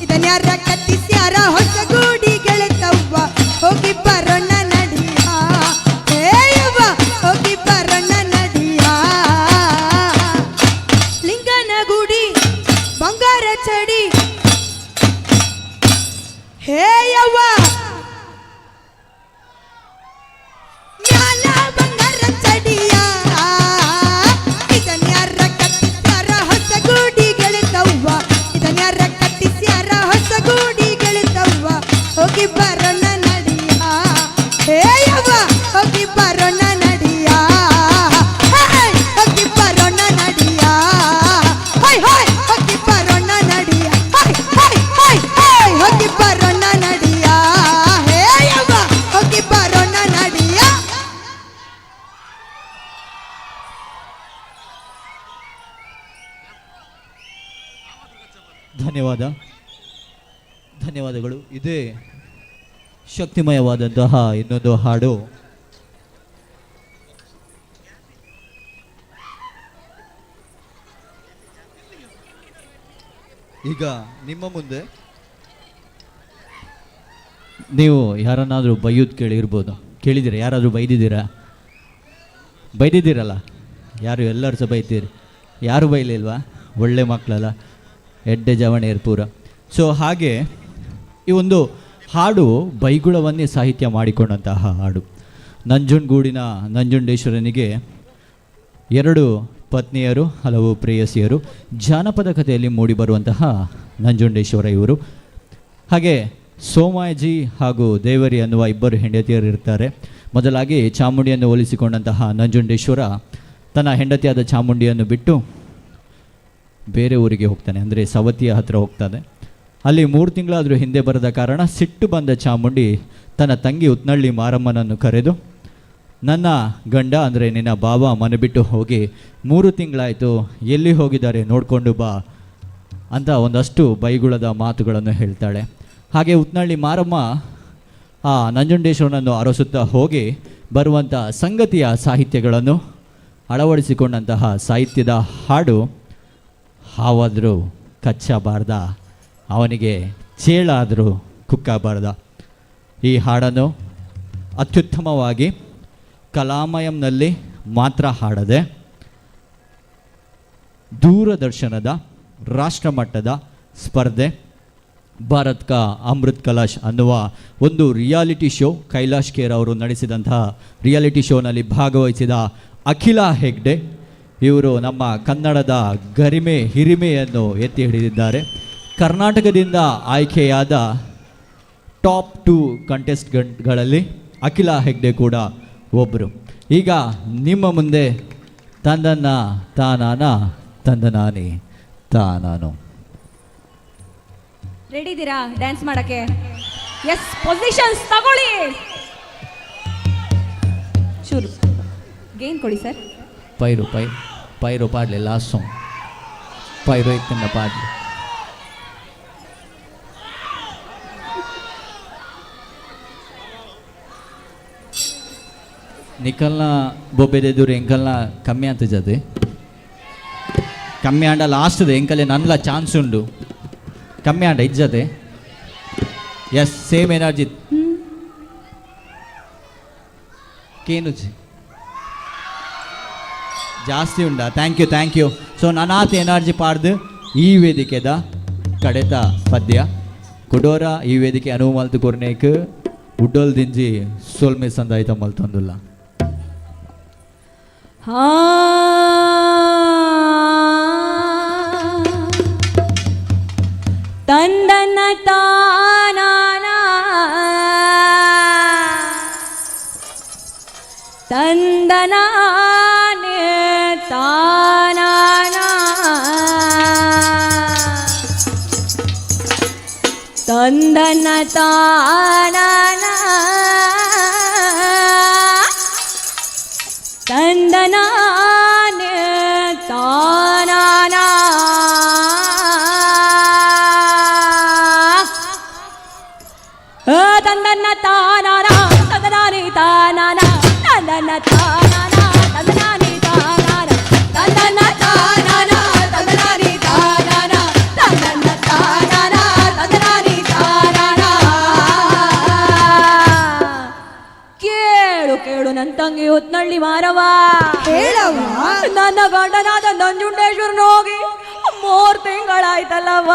ಇದನ್ಯಾರ ಕಟ್ಟಿಸ್ಯಾರ ಹೊಸ ಗೂಡಿ ಗೆಳೆತವ್ವ, ಹೋಗಿ ಬರೋಣ ನಡಿಯ, ಹೇ ಯವ್ವ ಹೋಗಿ ಬರೋಣ ನಡಿಯ. ಲಿಂಗನ ಗುಡಿ ಬಂಗಾರ ಚಡಿ, ಹೇ ಯವ್ವ ಮ್ಯಾಲ ಬಂಗಾರ ಚಡಿಯ, ಇದನ್ಯಾರ ಕಟ್ಟಿಸ್ಯಾರ ಹೊಸ ಗೂಡಿ ಗೆಳೆತವ್ವ, ಇದನ್ಯಾರ ಕಟ್ಟಿಸ್ಯಾರ ಹೊಸ ಗೂಡಿ ಗೆಳೆತವ್ವ, ಹೋಗಿ ಬರೋಣ ನಡಿಯ, ಹೇ ಯವ್ವ ಹೋಗಿ ಬರೋಣ ನಡಿಯ, ಹೇ ಹೋಗಿ ಬರೋಣ ನಡಿಯ, ಹೈ ಹೈ ಹೋಗಿ ಬರೋಣ ನಡಿಯ, ಹೈ ಹೈ ಹೈ ಹೈ ಹೋಗಿ ಬರೋಣ ನಡಿಯ, ಹೇ ಯವ್ವ ಹೋಗಿ ಬರೋಣ ನಡಿಯ. ಧನ್ಯವಾದ, ಧನ್ಯವಾದಗಳು. ಇದೇ ಶಕ್ತಿಮಯವಾದಂತಹ ಇನ್ನೊಂದು ಹಾಡು. ಈಗ ನಿಮ್ಮ ಮುಂದೆ ನೀವು ಯಾರನ್ನಾದರೂ ಬೈಯೋದು ಕೇಳಿರ್ಬೋದು. ಕೇಳಿದ್ದೀರಾ? ಯಾರಾದರೂ ಬೈದಿದ್ದೀರಾ? ಬೈದಿದ್ದೀರಲ್ಲ ಯಾರು? ಎಲ್ಲರೂ ಸಹ ಬೈತೀರಿ. ಯಾರು ಬೈಲಿಲ್ವಾ? ಒಳ್ಳೆ ಮಕ್ಕಳಲ್ಲ, ಎಡ್ಡೆ ಜವಣೆಯರು ಪೂರ. ಸೊ ಹಾಗೆ ಈ ಒಂದು ಹಾಡು ಬೈಗುಳವನ್ನೇ ಸಾಹಿತ್ಯ ಮಾಡಿಕೊಂಡಂತಹ ಹಾಡು. ನಂಜನಗೂಡಿನ ನಂಜುಂಡೇಶ್ವರನಿಗೆ 2 ಪತ್ನಿಯರು, ಹಲವು ಪ್ರೇಯಸಿಯರು. ಜಾನಪದ ಕಥೆಯಲ್ಲಿ ಮೂಡಿಬರುವಂತಹ ನಂಜುಂಡೇಶ್ವರ ಇವರು. ಹಾಗೆ ಸೋಮಾಜಿ ಹಾಗೂ ದೇವರಿ ಅನ್ನುವ 2 ಹೆಂಡತಿಯರು ಇರ್ತಾರೆ. ಮೊದಲಾಗಿ ಚಾಮುಂಡಿಯನ್ನು ಹೋಲಿಸಿಕೊಂಡಂತಹ ನಂಜುಂಡೇಶ್ವರ ತನ್ನ ಹೆಂಡತಿಯಾದ ಚಾಮುಂಡಿಯನ್ನು ಬಿಟ್ಟು ಬೇರೆ ಊರಿಗೆ ಹೋಗ್ತಾನೆ, ಅಂದರೆ ಸವತಿಯ ಹತ್ರ ಹೋಗ್ತಾನೆ. ಅಲ್ಲಿ 3 ತಿಂಗಳಾದರೂ ಹಿಂದೆ ಬರದ ಕಾರಣ ಸಿಟ್ಟು ಬಂದ ಚಾಮುಂಡಿ ತನ್ನ ತಂಗಿ ಉತ್ನಳ್ಳಿ ಮಾರಮ್ಮನನ್ನು ಕರೆದು, ನನ್ನ ಗಂಡ ಅಂದರೆ ನಿನ್ನ ಬಾವ ಮನೆ ಬಿಟ್ಟು ಹೋಗಿ 3 ತಿಂಗಳಾಯಿತು, ಎಲ್ಲಿ ಹೋಗಿದ್ದಾರೆ ನೋಡಿಕೊಂಡು ಬಾ ಅಂತ ಒಂದಷ್ಟು ಬೈಗುಳದ ಮಾತುಗಳನ್ನು ಹೇಳ್ತಾಳೆ. ಹಾಗೆ ಉತ್ನಳ್ಳಿ ಮಾರಮ್ಮ ಆ ನಂಜುಂಡೇಶ್ವರನನ್ನು ಅರಸುತ್ತಾ ಹೋಗಿ ಬರುವಂಥ ಸಂಗತಿಯ ಸಾಹಿತ್ಯಗಳನ್ನು ಅಳವಡಿಸಿಕೊಂಡಂತಹ ಸಾಹಿತ್ಯದ ಹಾಡು ಹಾವಾದರೂ ಕಚ್ಚಬಾರ್ದ, ಅವನಿಗೆ ಚೇಳಾದರೂ ಕುಕ್ಕಬಾರ್ದ. ಈ ಹಾಡನ್ನು ಅತ್ಯುತ್ತಮವಾಗಿ ಕಲಾಮಯಂನಲ್ಲಿ ಮಾತ್ರ ಹಾಡದೆ ದೂರದರ್ಶನದ ರಾಷ್ಟ್ರಮಟ್ಟದ ಸ್ಪರ್ಧೆ ಭಾರತ್ ಕಾ ಅಮೃತ್ ಕಲಾಶ್ ಅನ್ನುವ ಒಂದು ರಿಯಾಲಿಟಿ ಶೋ, ಕೈಲಾಶ್ ಖೇರ್ ಅವರು ನಡೆಸಿದಂತಹ ರಿಯಾಲಿಟಿ ಶೋನಲ್ಲಿ ಭಾಗವಹಿಸಿದ ಅಖಿಲಾ ಹೆಗ್ಡೆ ಇವರು ನಮ್ಮ ಕನ್ನಡದ ಗರಿಮೆ ಹಿರಿಮೆಯನ್ನು ಎತ್ತಿ ಹಿಡಿದಿದ್ದಾರೆ. ಕರ್ನಾಟಕದಿಂದ ಆಯ್ಕೆಯಾದ ಟಾಪ್ 2 ಕಂಟೆಸ್ಟ್ಗಳಲ್ಲಿ ಅಖಿಲಾ ಹೆಗ್ಡೆ ಕೂಡ ಒಬ್ಬರು. ಈಗ ನಿಮ್ಮ ಮುಂದೆ ತಂದನ್ನ ತಾನಾನ ತಂದನಾನಿ ತಾನಾನು. ರೆಡಿ ಇದ್ದೀರಾ ಡ್ಯಾನ್ಸ್ ಮಾಡಕ್ಕೆ? ಎಸ್, ಪೊಸಿಷನ್ಸ್ ತಗೊಳ್ಳಿ. ಚೂರು ಗೇನ್ ಕೊಡಿ ಸರ್. ಪೈರು ಪೈ ಪೈರು ಪಾಡಲಿ, ಲಾಸ್ಟ್ ಸಾಂಗ್ ಪೈರು ಇತ್ತಿನ ಪಾಡಲಿ. ನಿಕಲ್ನ ಬೊಬ್ಬೆದೆದುರು ಎಂಕಲ್ನ ಕಮ್ಮಿ ಅಂತ ಜತೆ ಕಮ್ಮಿ ಆಂಡ ಲಾಸ್ಟ್ದೆ ಎಂಕಲೆ ನನ್ಲ ಚಾನ್ಸ್ ಉಂಡು ಕಮ್ಮಿ ಆಂಡ ಇಜ್ಜತೆ. Yes, same energy. ಕೇನುಜಿ ಜಾಸ್ತಿ ಉಂಡ. Thank you, thank you. So ನನಾತ್ energy ಪಾಡ್ದು ಈ ವೇದಿಕೆದ ಕಡೆತ ಪದ್ಯ ಕುಡೋರ ಈ ವೇದಿಕೆ ಅನುವು ಮಲ್ತು ಕೊರ್ನೇಕ್ ಉಡ್ಡೋಲ್ ದಿಂಜಿ ಸೋಲ್ಮೆ ಸಂದಾಯ್ತ ಮಲ್ತೊಂದುಲ್ಲ. ತಂದನ ತಾನಾನ ತಂದನಾನೆ ತಾನಾನ ತಂದನ ತಾನಾನ ತಂದನಾನೆ ತಾನಾನ ತಂದನ ತಾನಾನ ತಂದನಾನಿ ತಾನಾನ ತಂದನ ತಾನಾನ ತಂದನಾನಿ ತಾನಾನ ತಂದನ ತಾನಾನ ತಂದನಾನಿ ತಾನಾನ ತಂದನ ತಾನಾನ ತಂದನಾನಿ ತಾನಾನ. ಕೇಳು ಕೇಳು ನನ್ನ ತಂಗಿ ಹೊತ್ನಳ್ಳಿ ಮಾರವ ಹೇಳವ್ವ. ನನ್ನ ಗಂಡನಾದ ನಂಜುಂಡೇಶ್ವರನ ಹೋಗಿ 3 ತಿಂಗಳಾಯ್ತಲ್ಲವ್ವ.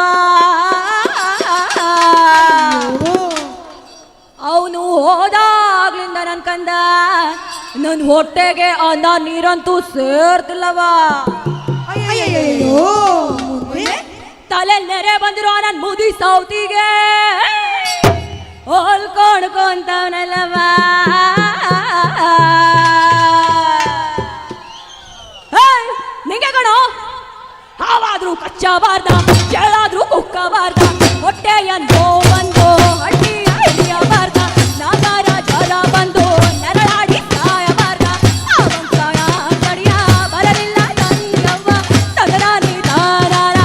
ಅವನು ಹೋದಾಗ್ಲಿಂದ ನನ್ ಕಂದ ನನ್ನ ಹೊಟ್ಟೆಗೆ ಅನ್ನ ನೀರಂತೂ ಸೇರ್ತಿಲ್ಲವ. ತಲೆ ನೆರೆ ಬಂದಿರೋ ನನ್ ಮುದಿ ಸೌತಿಗೆ ಹೋಲ್ಕೊಂಡ್ಕೊಂತವನಲ್ಲವ. ನಿಂಗೆ ಕಣೋ, ಹಾವಾದ್ರೂ ಕಚ್ಚಬಾರ್ದ, ಚೇಳಾದ್ರೂ ಕುಕ್ಕಬಾರ್ದ, ಹೊಟ್ಟೆಯನ್ನು ಬಂದು ಹಟ್ಟಿ ಹಿಡಿಯಬಾರ್ದ, ನಾಗರ ಜ್ವರ ಬಂದು ನರಳಾಡಿ ಸಾಯಬಾರ್ದ, ಆ ಕಡಿಯ ಬರಲಿಲ್ಲ ತಂಗವ್ವ ತಗರಾನಿ ತಾರಾರ.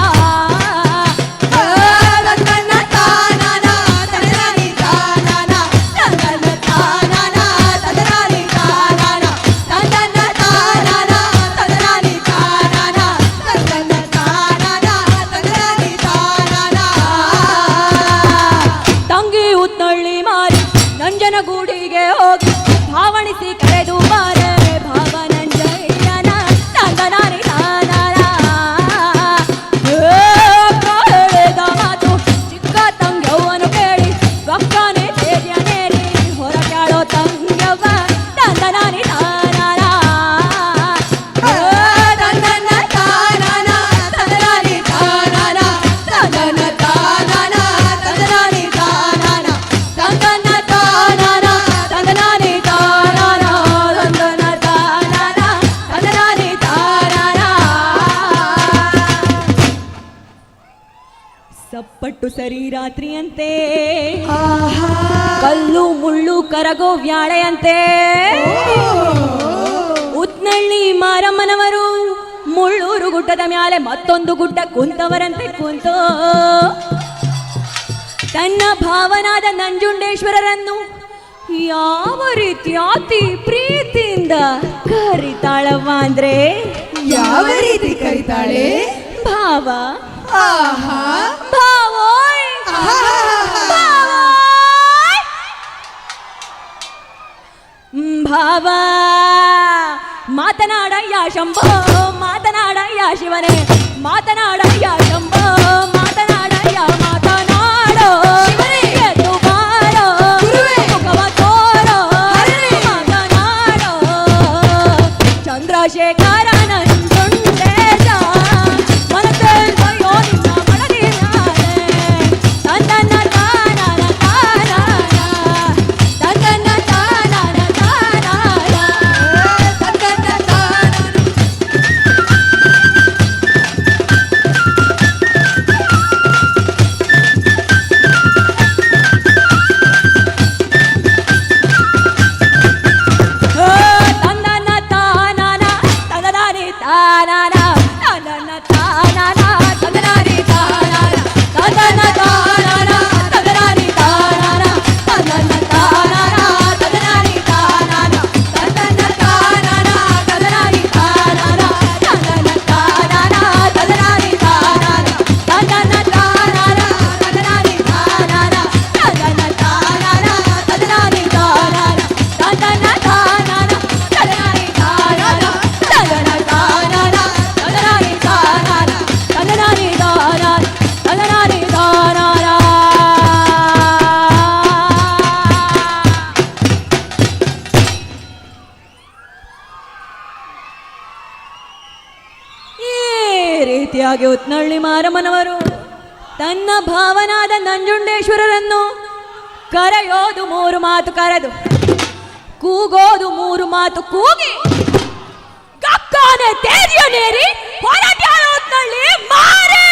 ತಂದನ ತಾನಾನ ತಂದನಾನಿ ತಾನಾನ ತಂದನ ತಾನಾನ ತಂದನಾನಿ ತಾನಾನ ತಂದನ ತಾನಾನ ತಂದನಾನಿ ತಾನಾನ ತಂದನ ತಾನಾನ ತಂದನಾನಿ ತಾನಾನ. ತಂಗಿ ಉತ್ನಳ್ಳಿ ಮಾರಿ ನಂಜನಗೂಡಿಗೆ ಹೋಗಿ ಭಾವಣಿಸಿ ಕರೆದು ಬಾರೆ ಭಾವನಂಜಯ್ಯನ ತಂದನಾನಿ ತಾನಾನ. ಹೇಳಿದ ಮಾತು ಚಿಕ್ಕ ತಂಗ್ಯವ್ವನು ಕೇಳಿ ಗಕ್ಕನೆ ತೇರ್ಯನೇರಿ ಹೊರಕ್ಯಾಳೋ ತಂಗ್ಯವ್ವ ತಂದನಾನಿ ತಾನಾನ. ತಂದನ ತಾನಾನ ತಂದನಾನಿ ತಾನಾನ ತಂದನ ತಾನಾನ ತಂದನಾನಿ ತಾನಾನ ತಂದನ ತಾನಾನ ತಂದನಾನಿ ತಾನಾನ ತಂದನ ತಾನಾನ ತಂದನಾನಿ ತಾನಾನ. ಸಪ್ಪಟ್ಟು ಸರಿ ರಾತ್ರಿಯಂತೆ ಕಲ್ಲು ಮುಳ್ಳು ಕರಗೋ ವ್ಯಾಳೆಯಂತೆ ಉತ್ನಳ್ಳಿ ಮಾರಮ್ಮನವರು ಮುಳ್ಳೂರು ಗುಡ್ಡದ ಮ್ಯಾಲೆ ಮತ್ತೊಂದು ಗುಡ್ಡ ಕುಂತವರಂತೆ ಕುಂತೋ ತನ್ನ ಭಾವನಾದ ನಂಜುಂಡೇಶ್ವರರನ್ನು ಯಾವ ರೀತಿ ಅತಿ ಪ್ರೀತಿಯಿಂದ ಕರಿತಾಳವ್ವ ಅಂದ್ರೆ ಯಾವ ರೀತಿ ಕರಿತಾಳೆ? ಭಾವ ಆಹಾ ಭಾವೋಯ್ ಭಾವೋಯ್ ಭಾವ ಮಾತನಾಡಯ್ಯ ಶಂಭೋ ಮಾತನಾಡಯ್ಯ ಶಿವನೇ ಮಾತನಾಡಯ್ಯ ಶಂಭೋ ಮಾತನಾಡಯ್ಯ ಮಾತನಾಡೋ ಎದ್ದು ಬಾರೋ ಮುಖವ ತೋರೋ ಮಾತನಾಡೋ ಚಂದ್ರಶೇಖರ ನಂಜುಂಡೇಶ ಮನಸ್ಸೆಲ್ವಯ್ಯೋ ನಿನ್ನ ಮಡದಿ ಮ್ಯಾಲೆ. ತಂದನ ತಾನನ ತಾನನ ತಂದನ ತಾನನ ತಾನನ ತಂದನ ತಾನಾನ. ರೀತಿಯಾಗಿ ಉತ್ನಳ್ಳಿ ಮಾರಮ್ಮನವರು ತನ್ನ ಭಾವನಾದ ನಂಜುಂಡೇಶ್ವರರನ್ನು ಕರೆಯೋದು ಮೂರು ಮಾತು ಕರೆದು, ಕೂಗೋದು ಮೂರು ಮಾತು ಕೂಗಿ, ಕಕ್ಕಾನೆ ತೇಜಿಯ ನೇರಿ ಹೊರಟ್ಯಾಳ ಉತ್ನಳ್ಳಿ ಮಾರೇ.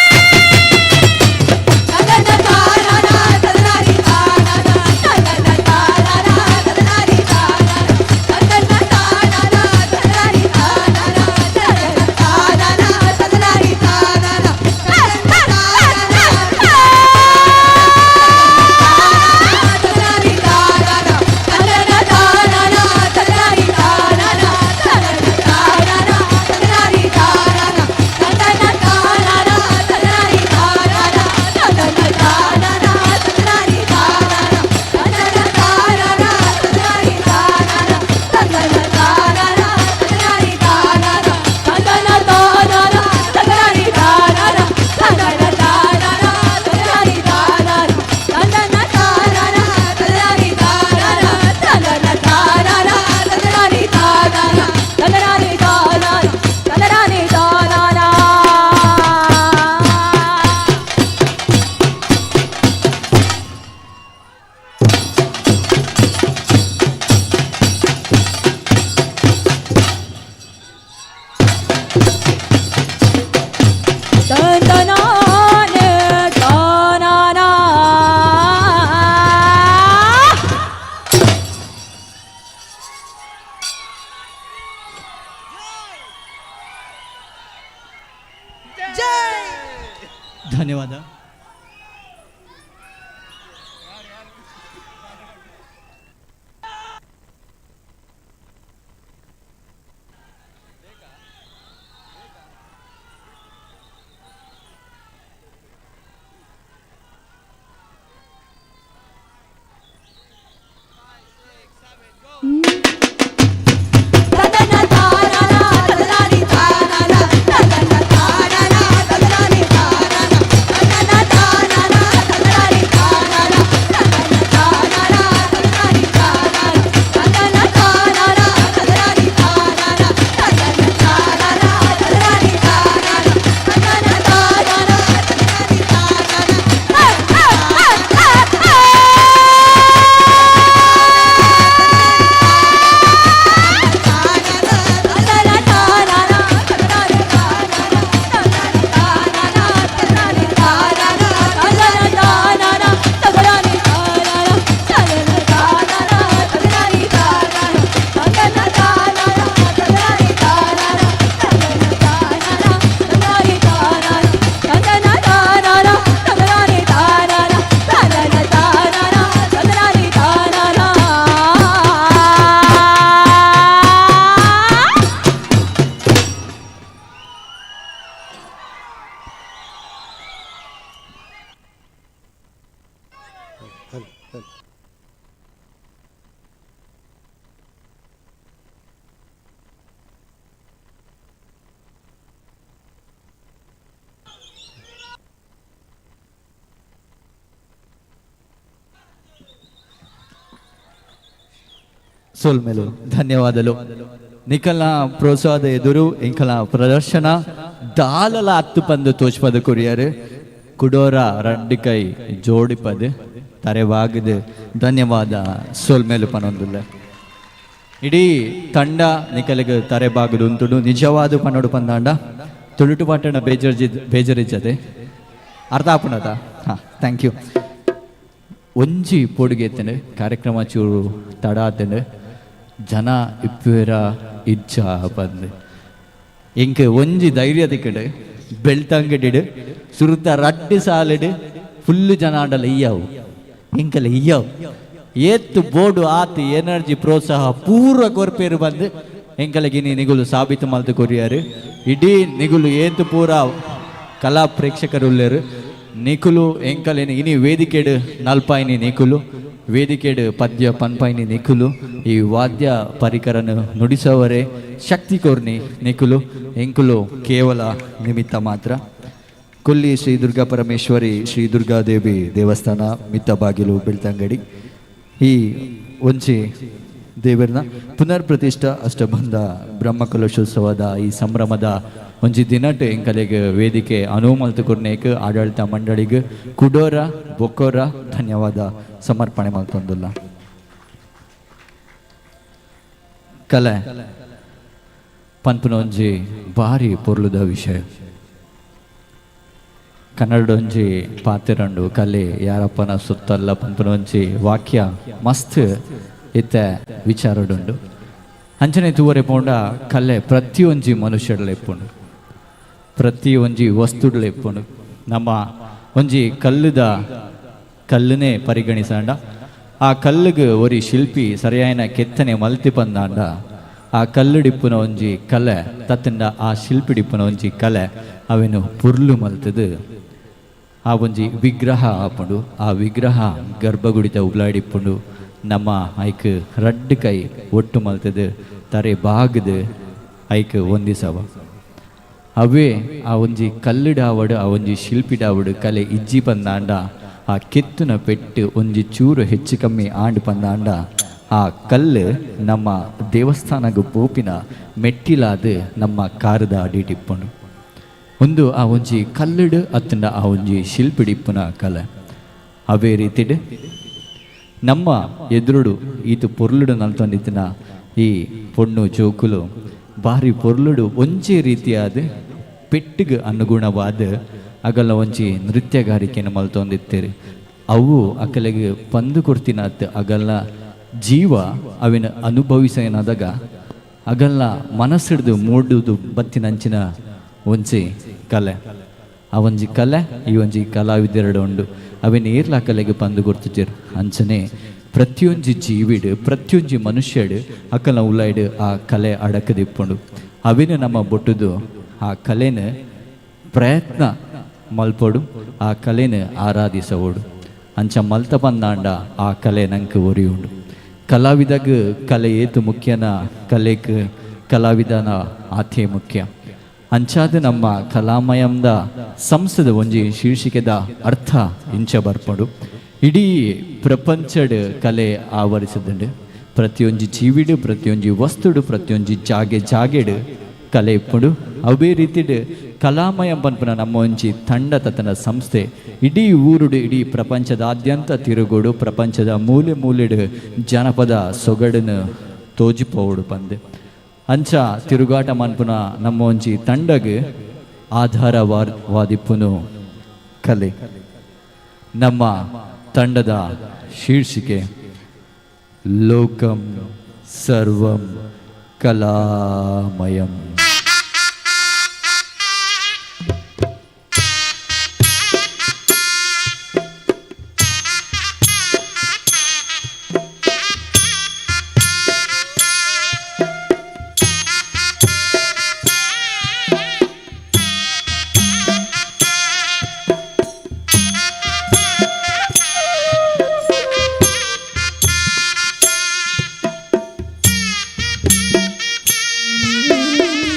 ಧನ್ಯವಾದ. ಸೋಲ್ಮೇಲು ಧನ್ಯವಾದಲು. ನಿಖಲ ಪ್ರೋತ್ಸಾಹದ ಎದುರು ಇಂಕಲ ಪ್ರದರ್ಶನ ದಾಲಲ ಅತ್ತು ಪಂದು ತೋಚ್ಪದ ಕೊರಿಯರು ಕುಡೋರ ರಡ್ಡಿಕೈ ಜೋಡಿಪದು ತರೆವಾಗದು ಧನ್ಯವಾದ ಸೋಲ್ಮೇಲು ಪನೊಂದುಲ್ಲ. ಇಡೀ ತಂಡ ನಿಖಲಿಗೆ ತರೆಬಾಗದು ಉಂಟುಡು ನಿಜವಾದ ಪನ್ನೋಡು ಪಂದಾಂಡ ತುಳುಟು ಪಾಟಣ ಬೇಜರಿಜ್ಜದೆ ಅರ್ಥ ಆಪುಣದ. ಹಾಂ, thank you. ಒಂಜಿ ಪೊಡುಗೆ ಎತ್ತಂಡು ಕಾರ್ಯಕ್ರಮ ಚೂರು ತಡ ಆತಂಡು ಜನ ಇಪ್ಪೇರ ಇಜ್ಜ ಬಂದು ಎಂಕ್ ಒಂಜಿ ಧೈರ್ಯ ತಿಕ್ಕಡು ಬೆಳ್ತಂಗಡಿಡು ಸುರುತ ರಡ್ಡು ಸಾಲಿಡು ಫುಲ್ಲು ಜನ ಆಂಡಲ ಇಯ್ಯಾವು ಎಂಕಲ ಇಯ್ಯಾವು ಏತ್ತು ಬೋರ್ಡು ಆತು ಎನರ್ಜಿ ಪ್ರೋತ್ಸಾಹ ಪೂರ್ವ ಕೊರ್ಪೇರು ಬಂದು ಎಂಕಲಗಿನಿ ನಿಗುಲು ಸಾಬೀತು ಮಲ್ತು ಕೊರಿಯಾರು. ಇಡೀ ನಿಗುಲು ಏತು ಪೂರ ಕಲಾ ಪ್ರೇಕ್ಷಕರುಲ್ಲೇರು ನಿಕುಲು ಎಂಕಲೇನು ಇನಿ ವೇದಿಕೆಡು ನಲ್ಪಾಯಿನಿ ನಿಕುಲು ವೇದಿಕೆಡು ಪದ್ಯ ಪನ್ಪಾಯಿನಿ ನಿಕುಲು ಈ ವಾದ್ಯ ಪರಿಕರನು ನುಡಿಸವರೇ ಶಕ್ತಿ ಕೋರ್ನಿ ನಿಕುಲು ಎಂಕುಲು ಕೇವಲ ನಿಮಿತ್ತ ಮಾತ್ರ. ಕೊಲ್ಲಿ ಶ್ರೀ ದುರ್ಗಾ ಪರಮೇಶ್ವರಿ ಶ್ರೀ ದುರ್ಗಾದೇವಿ ದೇವಸ್ಥಾನ ಮಿತ್ತಬಾಗಿಲು ಬೆಳ್ತಂಗಡಿ ಈ ಒಂಚಿ ದೇವರನ್ನ ಪುನರ್ ಪ್ರತಿಷ್ಠಾ ಅಷ್ಟಬಂಧ ಬ್ರಹ್ಮಕಲಶೋತ್ಸವದ ಈ ಸಂಭ್ರಮದ ಒಂಜಿ ದಿನಟ್ ಎಂಕಲೆಗ್ ವೇದಿಕೆ ಅನುವು ಮಲ್ತು ಕೊರ್ನೇಕ್ ಆಡಳಿತ ಮಂಡಳಿಗ್ ಕುಡೋರ ಬೊಕ್ಕೋರ ಧನ್ಯವಾದ ಸಮರ್ಪಣೆ ಮಲ್ತೊಂದುಲ್ಲ. ಕಲೆ ಪನ್ಪುನ ಒಂಜಿ ಭಾರಿ ಪೊರ್ಲುದ ವಿಷಯ. ಕನ್ನಡ ಒಂಜಿ ಪಾತೆರಂಡು ಕಲೆ ಯಾರಪ್ಪನ ಸುತ್ತಲ್ಲ ಪನ್ಪುನ ಒಂಜಿ ವಾಕ್ಯ ಮಸ್ತ್ ಇತ್ತೆ ವಿಚಾರಡುಂಡು. ಅಂಚನೆ ತೂವರೆ ಪೋಂಡ ಕಲೆ ಪ್ರತಿಯೊಂಜಿ ಮನುಷ್ಯಡಲೆ ಇಪ್ಪುಂಡು, ಪ್ರತಿಯೊಂಜಿ ವಸ್ತುಡಲೆ ಇಪ್ಪುಂಡು. ನಮ್ಮ ಒಂಜಿ ಕಲ್ಲುದ ಕಲ್ಲುನೇ ಪರಿಗಣಿಸಂಡ ಆ ಕಲ್ಲುಗು ಒರಿ ಶಿಲ್ಪಿ ಸರಿಯಾಯಿನ ಕೆತ್ತನೆ ಮಲ್ತಿ ಪಂದಾಂಡ ಆ ಕಲ್ಲುಡಿಪ್ಪುನ ಒಂಜಿ ಕಲೆ ತತ್ತಂಡ ಆ ಶಿಲ್ಪಿಡಿಪ್ಪುನ ಒಂಜಿ ಕಲೆ ಅವೆನು ಪುರ್ಲು ಮಲ್ತದು ಆ ಒಂಜಿ ವಿಗ್ರಹ ಆಪುಂಡು. ಆ ವಿಗ್ರಹ ಗರ್ಭಗುಡಿತ ಉಬ್ಲಾಡಿಪ್ಪುಂಡು. ನಮ್ಮ ಐಕ್ ರಡ್ಡು ಕೈ ಒಟ್ಟು ಮಲ್ತದು ತರೆ ಬಾಗದು ಐಕ್ ಒಂದಿಸವ ಅವೇ ಆ ಒಂಜಿ ಕಲ್ಲುಡಾವಡು ಆ ಒಂಜಿ ಶಿಲ್ಪಿಡಾವಡು ಕಲೆ ಇಜ್ಜಿ ಪಂದಾಂಡ ಆ ಕೆತ್ತುನ ಪೆಟ್ಟು ಒಂಜಿ ಚೂರು ಹೆಚ್ಚು ಕಮ್ಮಿ ಆಂಡ್ ಪಂದಾಂಡ ಆ ಕಲ್ಲು ನಮ್ಮ ದೇವಸ್ಥಾನಗು ಪೋಪಿನ ಮೆಟ್ಟಿಲಾದ ನಮ್ಮ ಕಾರದ ಅಡಿಟಿಪ್ಪುಂಡು. ಒಂದು ಆ ಒಂಜಿ ಕಲ್ಲುಡು ಅತ್ತಂಡ ಆ ಒಂಜಿ ಶಿಲ್ಪಿಡಿಪ್ಪುನ ಕಲೆ. ಅವೇ ರೀತಿಡ್ ನಮ್ಮ ಎದುರುಡು ಈತು ಪೊರ್ಲುಡು ನಲ್ತೊಂದಿತ್ತಿನ ಈ ಪೊಣ್ಣು ಜೋಕುಲು ಭಾರಿ ಪೊರ್ಲುಡು ಒಂಜೇ ರೀತಿಯಾದ ಪೆಟ್ಟಿಗೆ ಅನುಗುಣವಾದ ಅಗಲ ಒಂಜಿ ನೃತ್ಯಗಾರಿಕೆಯನ್ನು ಮಲ್ತೊಂದಿತ್ತೀರಿ. ಅವು ಅಕಲೆಗೆ ಪಂದು ಕೊಡ್ತಿನಾತ್ ಅಗಲ ಜೀವ ಅವಿನ ಅನುಭವಿಸೇನಾದಾಗ ಅಗಲ್ಲ ಮನಸ್ಸಿಡ್ದು ಮೂಡುದು ಬತ್ತಿನಂಚಿನ ಒಂಜಿ ಕಲೆ. ಆ ಒಂಜಿ ಕಲೆ ಈ ಒಂಜಿ ಕಲಾವಿದೆರಡು ಉಂಡು ಅವಿನ ಏರ್ಲ ಕಲೆಗೆ ಪಂದು ಕೊಡ್ತಿದ್ದೀರು. ಅಂಚನೆ ಪ್ರತಿಯೊಂಜಿ ಜೀವಿಡು ಪ್ರತಿಯೊಂಜಿ ಮನುಷ್ಯಡು ಅಕಲ ಉಲಾಯ್ಡು ಆ ಕಲೆ ಅಡಕದಿಪ್ಪುಂಡು. ಅವಿನ ನಮ್ಮ ಬೊಟ್ಟುದು ಆ ಕಲೆನ ಪ್ರಯತ್ನ ಮಲ್ಪೊಡು, ಆ ಕಲೆನ ಆರಾಧಿಸವೋಡು. ಅಂಚ ಮಲ್ತ ಬಂದಾಂಡ ಆ ಕಲೆ ನಂಗೆ ಒರಿಯುಂಡು. ಕಲಾವಿದಗ ಕಲೆ ಏತು ಮುಖ್ಯನ ಕಲೆಕ್ ಕಲಾವಿದನ ಆಥೆ ಮುಖ್ಯ. ಅಂಚಾದ ನಮ್ಮ ಕಲಾಮಯಂದ ಸಂಸ್ಥೆದ ಒಂಜಿ ಶೀರ್ಷಿಕೆದ ಅರ್ಥ ಇಂಚ ಬರ್ಪಡು. ಇಡೀ ಪ್ರಪಂಚಡ್ ಕಲೆ ಆವರಿಸದಂಡು. ಪ್ರತಿಯೊಂಜಿ ಜೀವಿಡು ಪ್ರತಿಯೊಂಜಿ ವಸ್ತುಡು ಪ್ರತಿಯೊಂಜಿ ಜಾಗೆ ಜಾಗೆಡು ಕಲೆ ಇಪ್ಪುಂಡು. ಅವೇ ರೀತಿಡ್ ಕಲಾಮಯ ಪನ್ಪುನ ನಮ್ಮ ಒಂಜಿ ತಂಡ ತತನ ಸಂಸ್ಥೆ ಇಡೀ ಊರುಡು ಇಡೀ ಪ್ರಪಂಚದಾದ್ಯಂತ ತಿರುಗೋಡು ಪ್ರಪಂಚದ ಮೂಲೆ ಮೂಲೆಡು ಜನಪದ ಸೊಗಡನ್ನು ತೋಜಿಪೋಡು ಪಂದೆ. ಅಂಚ ತಿರುಗಾಟ ಮನ್ಪುನ ನಮ್ಮ ಒಂಜಿ ತಂಡಗ್ ಆಧಾರವಾದಿಪ್ಪುನು ಕಲೆ. ನಮ್ಮ ತಂಡದ ಶೀರ್ಷಿಕೆ ಲೋಕಂ ಸರ್ವಂ ಕಲಾಮಯಂ. Thank you.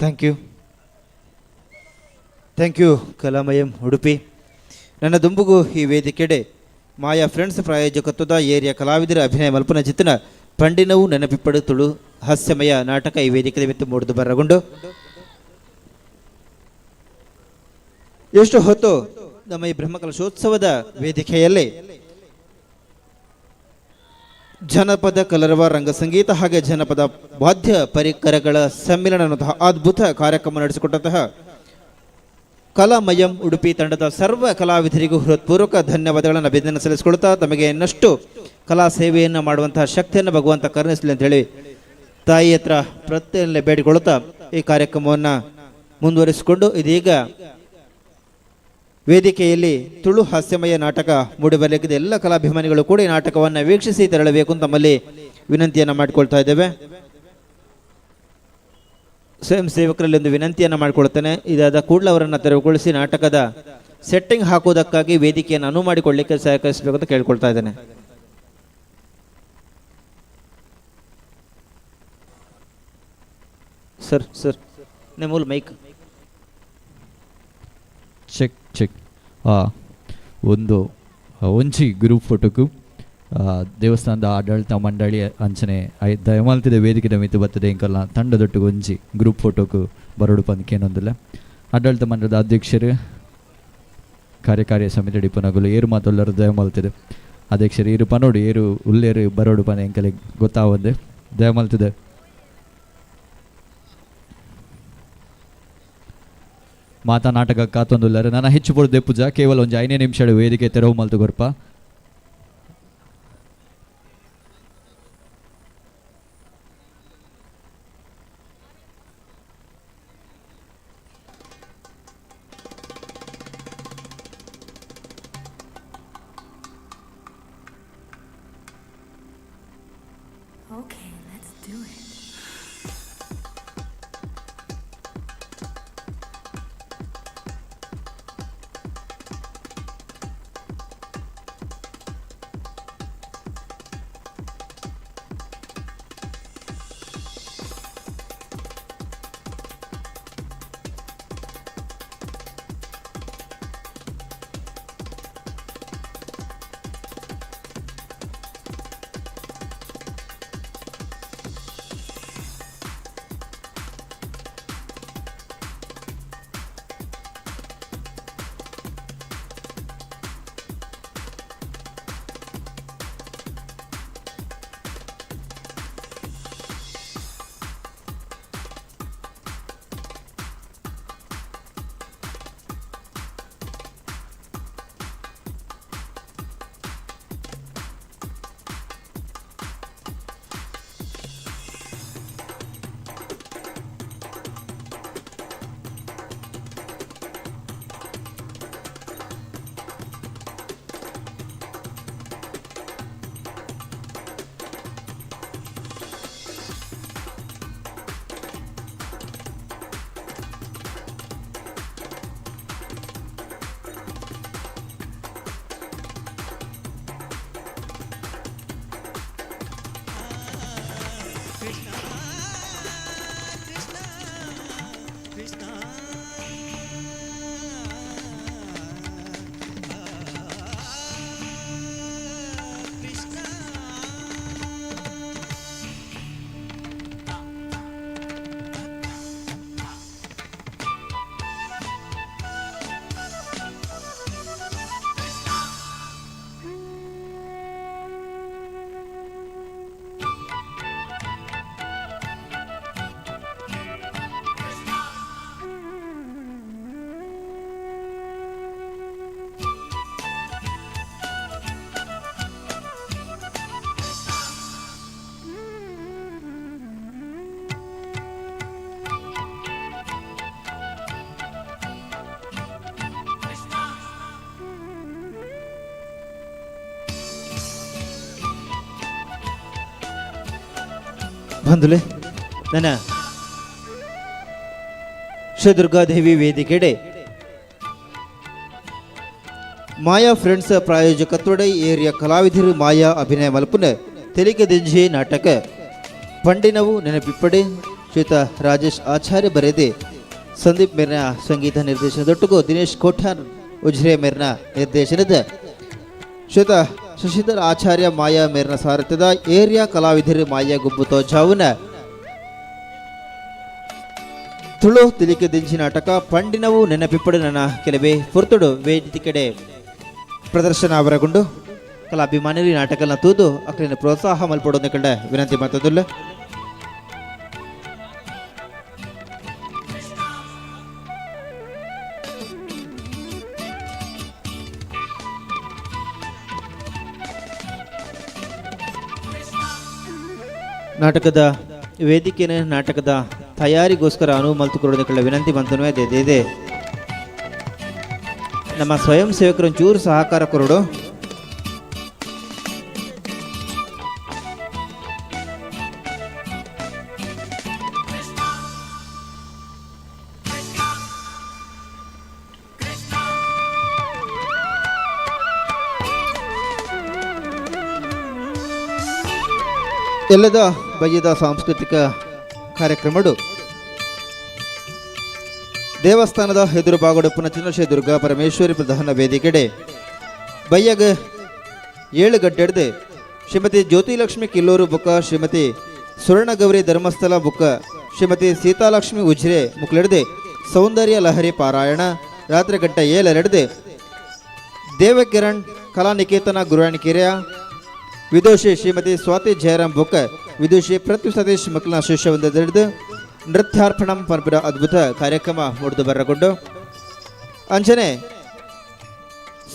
Thank you, thank you Kalamayam Udupi. ನನ್ನ ದುಂಬುಗು ಈ ವೇದಿಕೆಡೆ ಮಾಯಾ ಫ್ರೆಂಡ್ಸ್ ಪ್ರಾಯೋಜಕತ್ವದ ಏರಿಯಾ ಕಲಾವಿದರ ಅಭಿನಯ ಮಲ್ಪನ ಚಿತ್ತನ ಪಂಡಿನವು ನೆನಪಿಪ್ಪಡು ತುಳು ಹಾಸ್ಯಮಯ ನಾಟಕ ಈ ವೇದಿಕೆ ಮಿತ್ತು ಮೂಡಿದು ಬರಗೊಂಡು ಎಷ್ಟು ಹೊತ್ತು ನಮ್ಮ ಈ ಬ್ರಹ್ಮಕಲಶೋತ್ಸವದ ವೇದಿಕೆಯಲ್ಲಿ ಜನಪದ ಕಲರವ ರಂಗಸಂಗೀತ ಹಾಗೆ ಜನಪದ ವಾದ್ಯ ಪರಿಕರಗಳ ಸಮ್ಮಿಲನ ಅನ್ನುವಂತಹ ಅದ್ಭುತ ಕಾರ್ಯಕ್ರಮ ನಡೆಸಿಕೊಟ್ಟಂತಹ ಕಲಾಮಯಂ ಉಡುಪಿ ತಂಡದ ಸರ್ವ ಕಲಾವಿದರಿಗೂ ಹೃತ್ಪೂರ್ವಕ ಧನ್ಯವಾದಗಳನ್ನು ಅಭಿನಂದನೆ ಸಲ್ಲಿಸಿಕೊಳ್ಳುತ್ತಾ ತಮಗೆ ಇನ್ನಷ್ಟು ಕಲಾ ಸೇವೆಯನ್ನು ಮಾಡುವಂತಹ ಶಕ್ತಿಯನ್ನು ಭಗವಂತ ಕರುಣಿಸಲಿ ಅಂತ ಹೇಳಿ ತಾಯಿ ಹತ್ರ ಪ್ರತ್ಯೇಕ ಬೇಡಿಕೊಳ್ಳುತ್ತಾ ಈ ಕಾರ್ಯಕ್ರಮವನ್ನು ಮುಂದುವರಿಸಿಕೊಂಡು ಇದೀಗ ವೇದಿಕೆಯಲ್ಲಿ ತುಳು ಹಾಸ್ಯಮಯ ನಾಟಕ ಮೂಡಿಬರಲಿಕ್ಕಿದೆ. ಎಲ್ಲ ಕಲಾಭಿಮಾನಿಗಳು ಕೂಡ ಈ ನಾಟಕವನ್ನು ವೀಕ್ಷಿಸಿ ತೆರಳಬೇಕು ಅಂತ ತಮ್ಮಲ್ಲಿ ವಿನಂತಿಯನ್ನು ಮಾಡಿಕೊಳ್ತಾ ಇದ್ದೇವೆ. ಸ್ವಯಂ ಸೇವಕರಲ್ಲಿ ಒಂದು ವಿನಂತಿಯನ್ನು ಮಾಡಿಕೊಳ್ತೇನೆ, ಇದಾದ ಕೂಡಲೇ ಅವರನ್ನು ತೆರವುಗೊಳಿಸಿ ನಾಟಕದ ಸೆಟ್ಟಿಂಗ್ ಹಾಕುವುದಕ್ಕಾಗಿ ವೇದಿಕೆಯನ್ನು ಅನುವು ಮಾಡಿಕೊಳ್ಳಲಿಕ್ಕೆ ಸಹಕರಿಸಬೇಕು ಅಂತ ಕೇಳ್ಕೊಳ್ತಾ ಇದ್ದೇನೆ. ಸರ್ ಸರ್ ನಿಮ್ಮ mic check check. ಒಂದು ಒಂಜಿ ಗ್ರೂಪ್ ಫೋಟೋಕು ದೇವಸ್ಥಾನದ ಆಡಳಿತ ಮಂಡಳಿ ಅಂಚನೆ ದಯಮಾಲ್ತಿದ ವೇದಿಕೆ ಮಿತ್ತು ಬರ್ತದೆ ಎಂಕಲ್ಲ ತಂಡದೊಟ್ಟಿಗೆ ಒಂಜಿ ಗ್ರೂಪ್ ಫೋಟೋಕು ಬರೋಡು ಪಂದ್ಕೇನೊಂದಿಲ್ಲ. ಆಡಳಿತ ಮಂಡಳದ ಅಧ್ಯಕ್ಷರು ಕಾರ್ಯಕಾರಿ ಸಮಿತಿ ಡಿಪನಗುಲು ಏರು ಮಾತೊಲ್ಲರು ದಯಮಾಲ್ತಿದೆ ಅಧ್ಯಕ್ಷರು ಏರು ಪನೋಡು ಏರು ಉಲ್ಲೇರು ಬರೋಡು ಪನ ಎಂಕಲೆ ಗೊತ್ತಾವಂದೆ ದಯಮಾಲ್ತಿದೆ. ಮಾತಾ ನಾಟಕ ಕಾತೊಂದುಲ್ಲರು ನಾನು ಹೆಚ್ಚು ಪೊಡು ದೆಪ್ಪುಜ ಕೇವಲ ಒಂಜಿ 5 ನಿಮಿಷ ವೇದಿಕೆ ತೆರವು ಮಲ್ತು ಗೊರ್ಪ. Okay, let's do it. ಬಂಧುಲೆ ನನ್ನ ಶ್ರೀ ದುರ್ಗಾದೇವಿ ವೇದಿಕೆಡೆ ಮಾಯಾ ಫ್ರೆಂಡ್ಸ್ ಪ್ರಾಯೋಜಕತ್ವಡೆ ಏರಿಯಾ ಕಲಾವಿದರು ಮಾಯಾ ಅಭಿನಯ ಮಲ್ಪುನ ತೆಲಿಗೆ ದಿಂಜಿ ನಾಟಕ ಪಂಡಿನವು ನೆನಪಿಪ್ಪಡೆ ಶ್ರೀಯುತ ರಾಜೇಶ್ ಆಚಾರ್ಯ ಬರೆದೆ ಸಂದೀಪ್ ಮೇರ್ನ ಸಂಗೀತ ನಿರ್ದೇಶನದೊಟ್ಟಿಗೂ ದಿನೇಶ್ ಕೋಠ್ಯಾನ್ ಉಜ್ರೆ ಮೇರ್ನ ನಿರ್ದೇಶನದ ಶ್ರೀಯುತ ಶಶಿಧರ್ ಆಚಾರ್ಯ ಮಾಯಾ ಮೇರ್ನ ಸಾರಥ್ಯದ ಏರಿಯಾ ಕಲಾವಿದರು ಮಾಯಾ ಗುಬ್ಬು ತೋಜಾವುನ ತುಳು ತಿಲಿಕೆ ದಿಂಚಿ ನಾಟಕ ಪಂಡಿನವು ನೆನಪಿಪ್ಪಡು ನನ್ನ ಕೆಲವೇ ಪುರ್ತುಡು ವೇದಿಕೆಡೆ ಪ್ರದರ್ಶನ ಅವರಗೊಂಡು ಕಲಾಭಿಮಾನಿರು ನಾಟಕನ ತೂದು ಅಕ್ಕಲಿನ ಪ್ರೋತ್ಸಾಹ ಮಲ್ಪಡೋದು ಕಂಡ ವಿನಂತಿ ಮಾಡ್ತದಿಲ್ಲ. ನಾಟಕದ ವೇದಿಕೆಯ ನಾಟಕದ ತಯಾರಿಗೋಸ್ಕರ ಅನುವು ಮಲ್ತುಕೊಡೋದು ಕಂಡ ವಿನಂತಿ ಮಂತನೂ ಇದೆ. ನಮ್ಮ ಸ್ವಯಂ ಸೇವಕರು ಒಂಚೂರು ಸಹಕಾರ ಕೊರಡು. ಎಲ್ಲದ ಬಯ್ಯದ ಸಾಂಸ್ಕೃತಿಕ ಕಾರ್ಯಕ್ರಮಡು ದೇವಸ್ಥಾನದ ಎದುರು ಬಾಗಡುಪ್ಪನ ಚಂದ್ರಶ್ರೀ ದುರ್ಗಾ ಪರಮೇಶ್ವರಿ ಪ್ರಧಾನ ವೇದಿಕೆಡೆ ಬಯ್ಯಗ 7 ಗಂಟೆಡ್ದು ಶ್ರೀಮತಿ ಜ್ಯೋತಿಲಕ್ಷ್ಮಿ ಕಿಲ್ಲೂರು ಬುಕ್ಕ, ಶ್ರೀಮತಿ ಸುವರ್ಣಗೌರಿ ಧರ್ಮಸ್ಥಳ ಬುಕ್ಕ, ಶ್ರೀಮತಿ ಸೀತಾಲಕ್ಷ್ಮಿ ಉಜ್ರೆ ಮುಕ್ಲೆಡ್ದು ಸೌಂದರ್ಯ ಲಹರಿ ಪಾರಾಯಣ. ರಾತ್ರಿ ಗಂಟೆ 7:02 ದೇವಕಿರಣ್ ಕಲಾನಿಕೇತನ ಗುರುವಾಣಿಕೆರೆಯ ವಿದುಷಿ ಶ್ರೀಮತಿ ಸ್ವಾತಿ ಜಯರಾಮ್ ಬುಕ್ಕ, ವಿದುಷಿ ಪೃಥ್ವಿ ಸತೀಶ್ ಮಕ್ಕಳ ಶಿಷ್ಯವೊಂದು ನೃತ್ಯಾರ್ಪಣಂ ಪನ್ಪುರ ಅದ್ಭುತ ಕಾರ್ಯಕ್ರಮ ಮೂಡಿದು ಬರಗೊಂಡು. ಅಂಚನೆ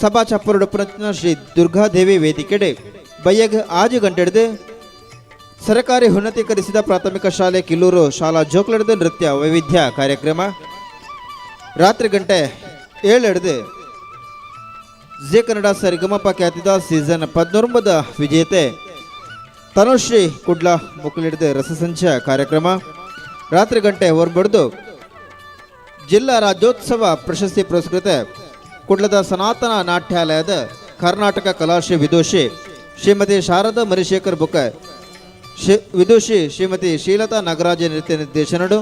ಸಭಾ ಚಪ್ಪರುಡುಪ್ಪನ ಶ್ರೀ ದುರ್ಗಾದೇವಿ ವೇದಿಕೆಡೆ ಬಯ್ಯಗ್ 6 ಗಂಟೆಡ್ದು ಸರಕಾರಿ ಉನ್ನತೀಕರಿಸಿದ ಪ್ರಾಥಮಿಕ ಶಾಲೆ ಕಿಲ್ಲೂರು ಶಾಲಾ ಜೋಕ್ಲೆಡ್ದು ನೃತ್ಯ ವೈವಿಧ್ಯ ಕಾರ್ಯಕ್ರಮ. ರಾತ್ರಿ ಗಂಟೆ 7:02 ಜೆ ಕನ್ನಡ ಸರಿಗಮಪ ಖ್ಯಾತಿದ ಸೀಸನ್ 19 ವಿಜೇತೆ ತನುಶ್ರೀ ಕುಡ್ಲ ಮುಕ್ಕಲಿಡಿದ ರಸಸಂಚ ಕಾರ್ಯಕ್ರಮ. ರಾತ್ರಿ ಗಂಟೆ 9 ಜಿಲ್ಲಾ ರಾಜ್ಯೋತ್ಸವ ಪ್ರಶಸ್ತಿ ಪುರಸ್ಕೃತ ಕುಡ್ಲದ ಸನಾತನ ನಾಟ್ಯಾಲಯದ ಕರ್ನಾಟಕ ಕಲಾಶ್ರೀ ವಿದೂಷಿ ಶ್ರೀಮತಿ ಶಾರದಾ ಮರಿಶೇಖರ್ ಬುಕ್ಕ, ವಿದೂಷಿ ಶ್ರೀಮತಿ ಶ್ರೀಲತಾ ನಾಗರಾಜ ನೃತ್ಯ ನಿರ್ದೇಶನಡು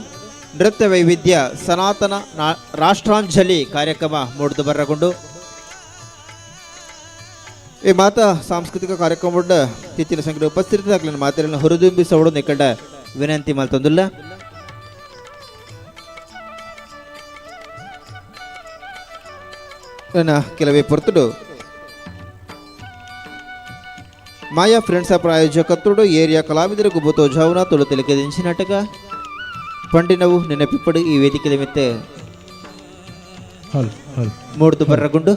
ನೃತ್ಯ ವೈವಿಧ್ಯ ಸನಾತನ ರಾಷ್ಟ್ರಾಂಜಲಿ ಕಾರ್ಯಕ್ರಮ ಮೂಡಿದು ಬರಗೊಂಡು. ಈ ಮಾತಾ ಸಾಂಸ್ಕೃತಿಕ ಕಾರ್ಯಕ್ರಮ ತಿತ್ತಿನ ಸಂಖ್ಯೆ ಉಪಸ್ಥಿತರಾಗಲಿ ಮಾತೆಯನ್ನು ಹುರಿದುಂಬಿಸೋಡು ನಿಕಂಡ ವಿನಂತಿ ಮಲ್ತೊಂದುಲ್ಲ. ನನ್ನ ಕೆಲವೇ ಪೊರ್ತುಡು ಮಾಯಾ ಫ್ರೆಂಡ್ಸ್ ಪ್ರಾಯೋಜಕತ್ರುಡು ಏರಿಯಾ ಕಲಾವಿದರ ಗುಬ್ಬು ಜಾವುನ ತುಳು ತಿಳಿಕೆ ದಿಂಚಿ ನಾಟಕ ಪಂಡಿನವು ನೆನಪಿಪ್ಪಡು ಈ ವೇದಿಕೆ ಮಿತ್ತೆ ಮೂಡ್ದು ಬರ್ರಗುಂಡು.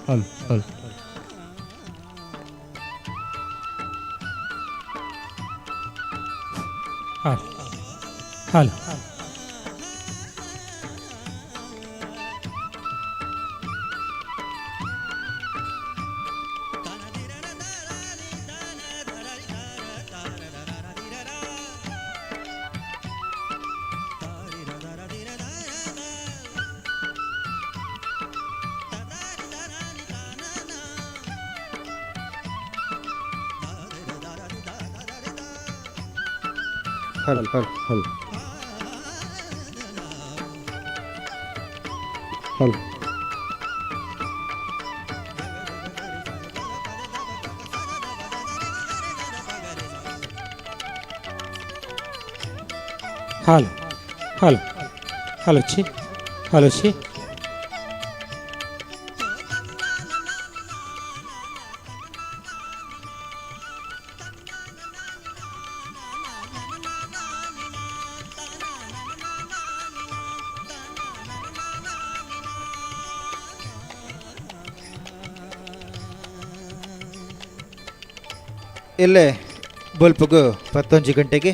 Hello hello hello hello hello hello hello hello hello hello ছি ಹಲೋ ছি. ಇಲ್ಲೇ ಬಲ್ಪಗು 11 ಗಂಟೆಗೆ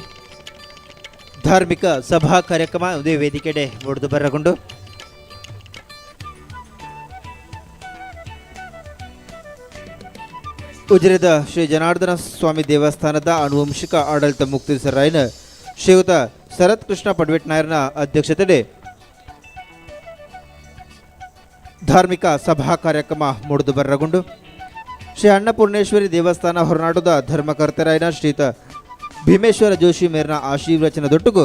ಧಾರ್ಮಿಕ ಸಭಾ ಕಾರ್ಯಕ್ರಮ ಉದಯ ವೇದಿಕೆಡೆ ಮೂಡಿದು ಬರಗೊಂಡು. ಉಜಿರೆದ ಶ್ರೀ ಜನಾರ್ದನ ಸ್ವಾಮಿ ದೇವಸ್ಥಾನದ ಆನುವಂಶಿಕ ಆಡಳಿತ ಮುಕ್ತೇಸರಾಯನ ಶ್ರೀಯುತ ಶರತ್ ಕೃಷ್ಣ ಪಡ್ವೆಟ್ ನಾಯರ್ನ ಅಧ್ಯಕ್ಷತೆಯಲ್ಲಿ ಧಾರ್ಮಿಕ ಸಭಾ ಕಾರ್ಯಕ್ರಮ ಮೂಡಿದು ಬರಗೊಂಡು. ಶ್ರೀ ಅನ್ನಪೂರ್ಣೇಶ್ವರಿ ದೇವಸ್ಥಾನ ಹೊರನಾಡುದ ಧರ್ಮಕರ್ತರಾಯನ ಶ್ರೀಯುತ ಭೀಮೇಶ್ವರ ಜೋಶಿ ಮೇರ್ನ ಆಶೀರ್ವಚನ ದೊಟ್ಟುಗು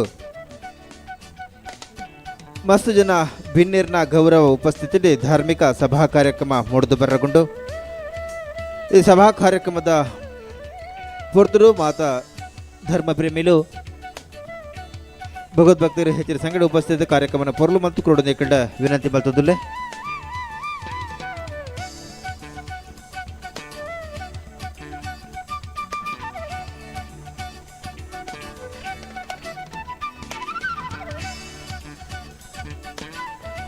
ಮಸ್ತ್ ಜನ ಭಿನ್ನಿರ್ನ ಗೌರವ ಉಪಸ್ಥಿತಿಯಲ್ಲಿ ಧಾರ್ಮಿಕ ಸಭಾ ಕಾರ್ಯಕ್ರಮ ಮೂಡಿದು ಬರಗೊಂಡು ಈ ಸಭಾ ಕಾರ್ಯಕ್ರಮದ ಪೊರ್ತರು ಮಾತಾ ಧರ್ಮ ಪ್ರೇಮಿಲು ಭಗವದ್ಭಕ್ತರು ಹೆಚ್ಚಿನ ಸಂಗಡ ಉಪಸ್ಥಿತ ಕಾರ್ಯಕ್ರಮನ ಪೊರ್ಲು ಮತ್ತು ಕ್ರೋಡು ಕಂಡ ವಿನಂತಿ ಬಲ್ತದುಲ್ಲೆ.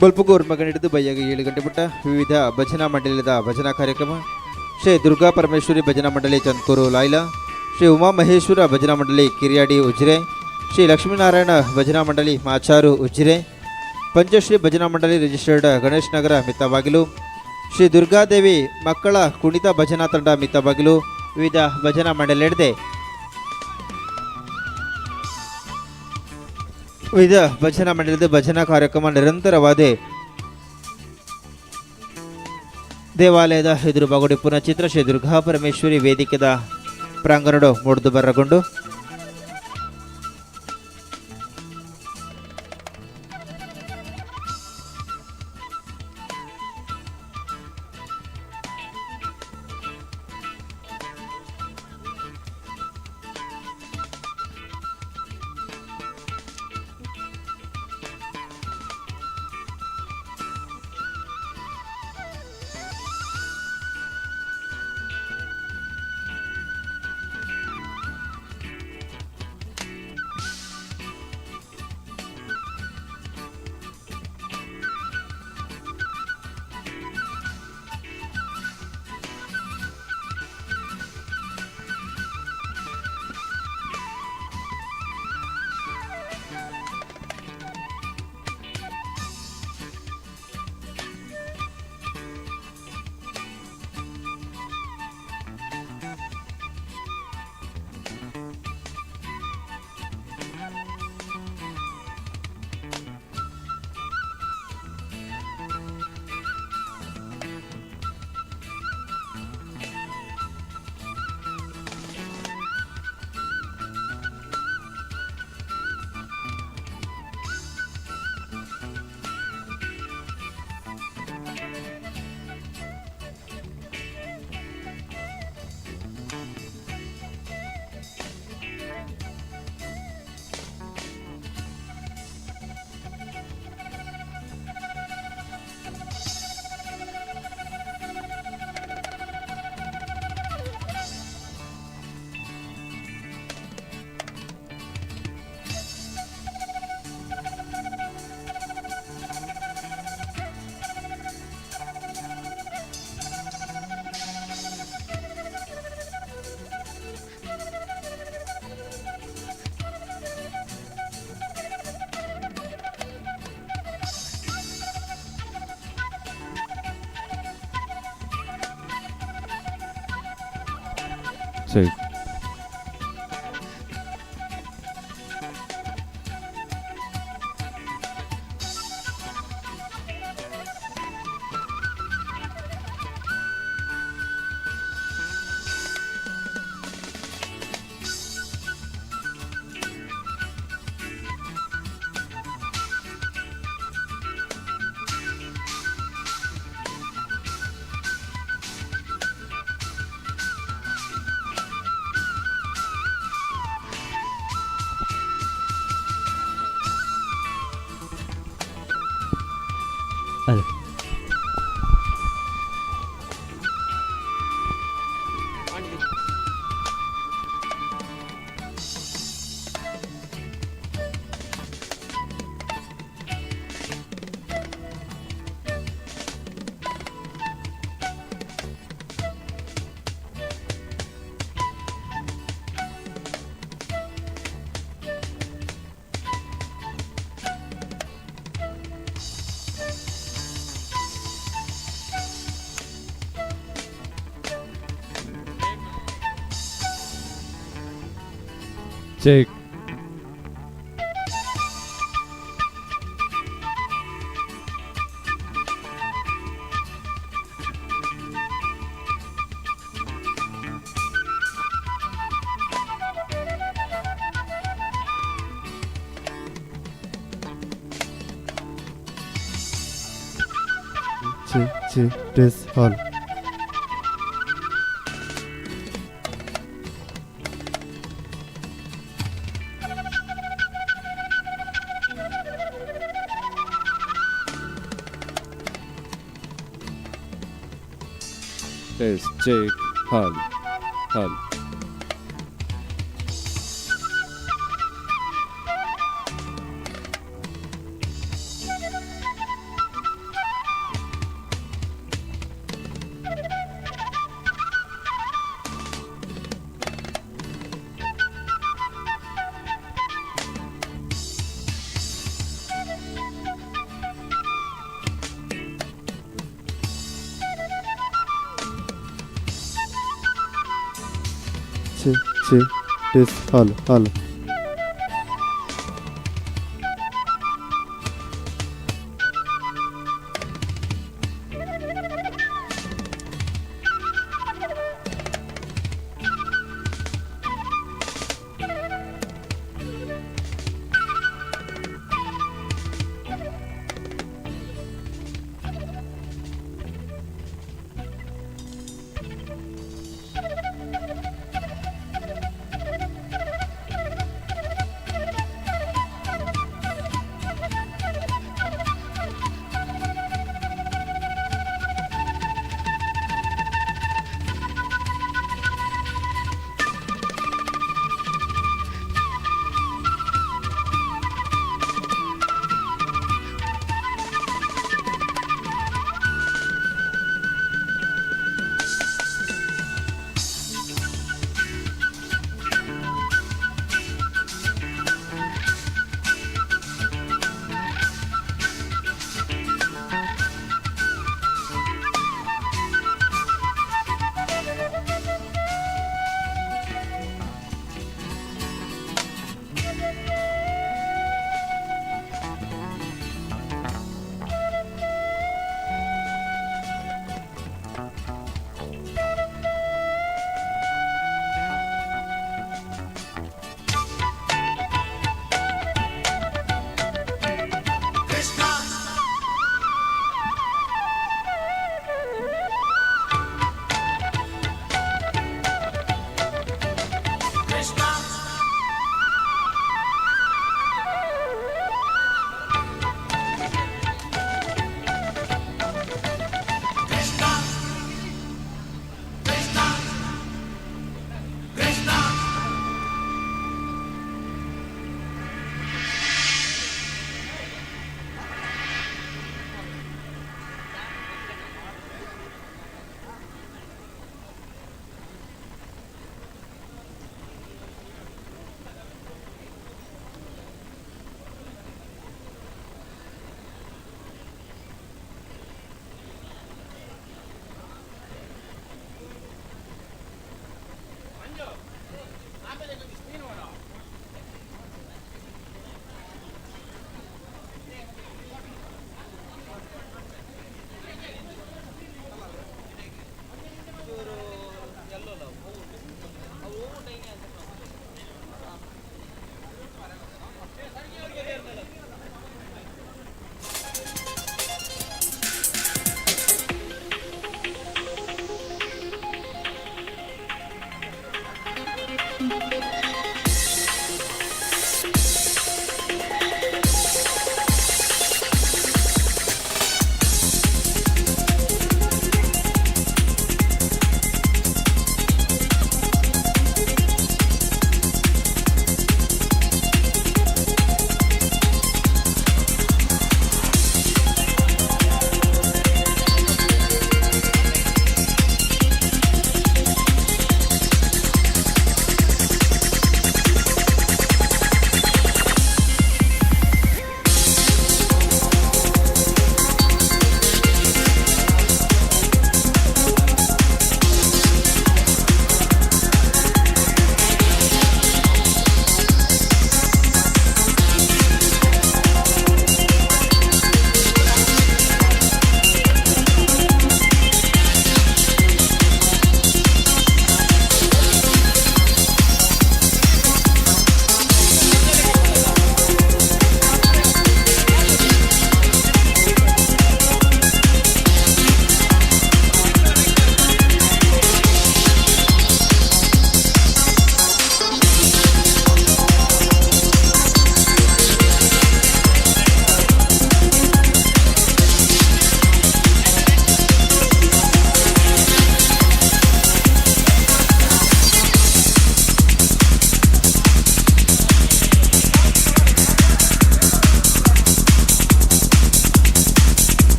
ಬಲ್ಪುಗೂರ್ ಮಗನಿಡಿದು ಬಯ್ಯಾಗ 7 ಗಂಟೆ ಪುಟ್ಟ ವಿವಿಧ ಭಜನಾ ಮಂಡಳಿದ ಭಜನಾ ಕಾರ್ಯಕ್ರಮ. ಶ್ರೀ ದುರ್ಗಾ ಪರಮೇಶ್ವರಿ ಭಜನಾ ಮಂಡಳಿ ಚಂದ್ಕೂರು ಲಾಯ್ಲಾ, ಶ್ರೀ ಉಮಾ ಮಹೇಶ್ವರ ಭಜನಾ ಮಂಡಳಿ ಕಿರಿಯಾಡಿ ಉಜಿರೆ, ಶ್ರೀ ಲಕ್ಷ್ಮೀನಾರಾಯಣ ಭಜನಾ ಮಂಡಳಿ ಮಾಚಾರು ಉಜಿರೆ, ಪಂಚಶ್ರೀ ಭಜನಾ ಮಂಡಳಿ ರಿಜಿಸ್ಟರ್ಡ್ ಗಣೇಶ್ ನಗರ ಮಿತ್ತಬಾಗಿಲು, ಶ್ರೀ ದುರ್ಗಾದೇವಿ ಮಕ್ಕಳ ಕುಣಿತ ಭಜನಾ ತಂಡ ಮಿತ್ತಬಾಗಿಲು, ವಿವಿಧ ಭಜನಾ ಮಂಡಳಿ ಹಿಡಿದೆ ವಿವಿಧ ಭಜನಾ ಮಂಡಳಿದ ಭಜನಾ ಕಾರ್ಯಕ್ರಮ ನಿರಂತರವಾದ ದೇವಾಲಯದ ಎದುರು ಬಾಗುಡಿ ಪುನಃ ಚಿತ್ರ ಶ್ರೀ ದುರ್ಗಾ ಪರಮೇಶ್ವರಿ ವೇದಿಕೆದ ಪ್ರಾಂಗಣಡು ಮೂಡಿದು ಬರಗೊಂಡು ಸರಿ. ಅದೇ Check. Check check test hello. Test check hello hello. Check check test hello hello.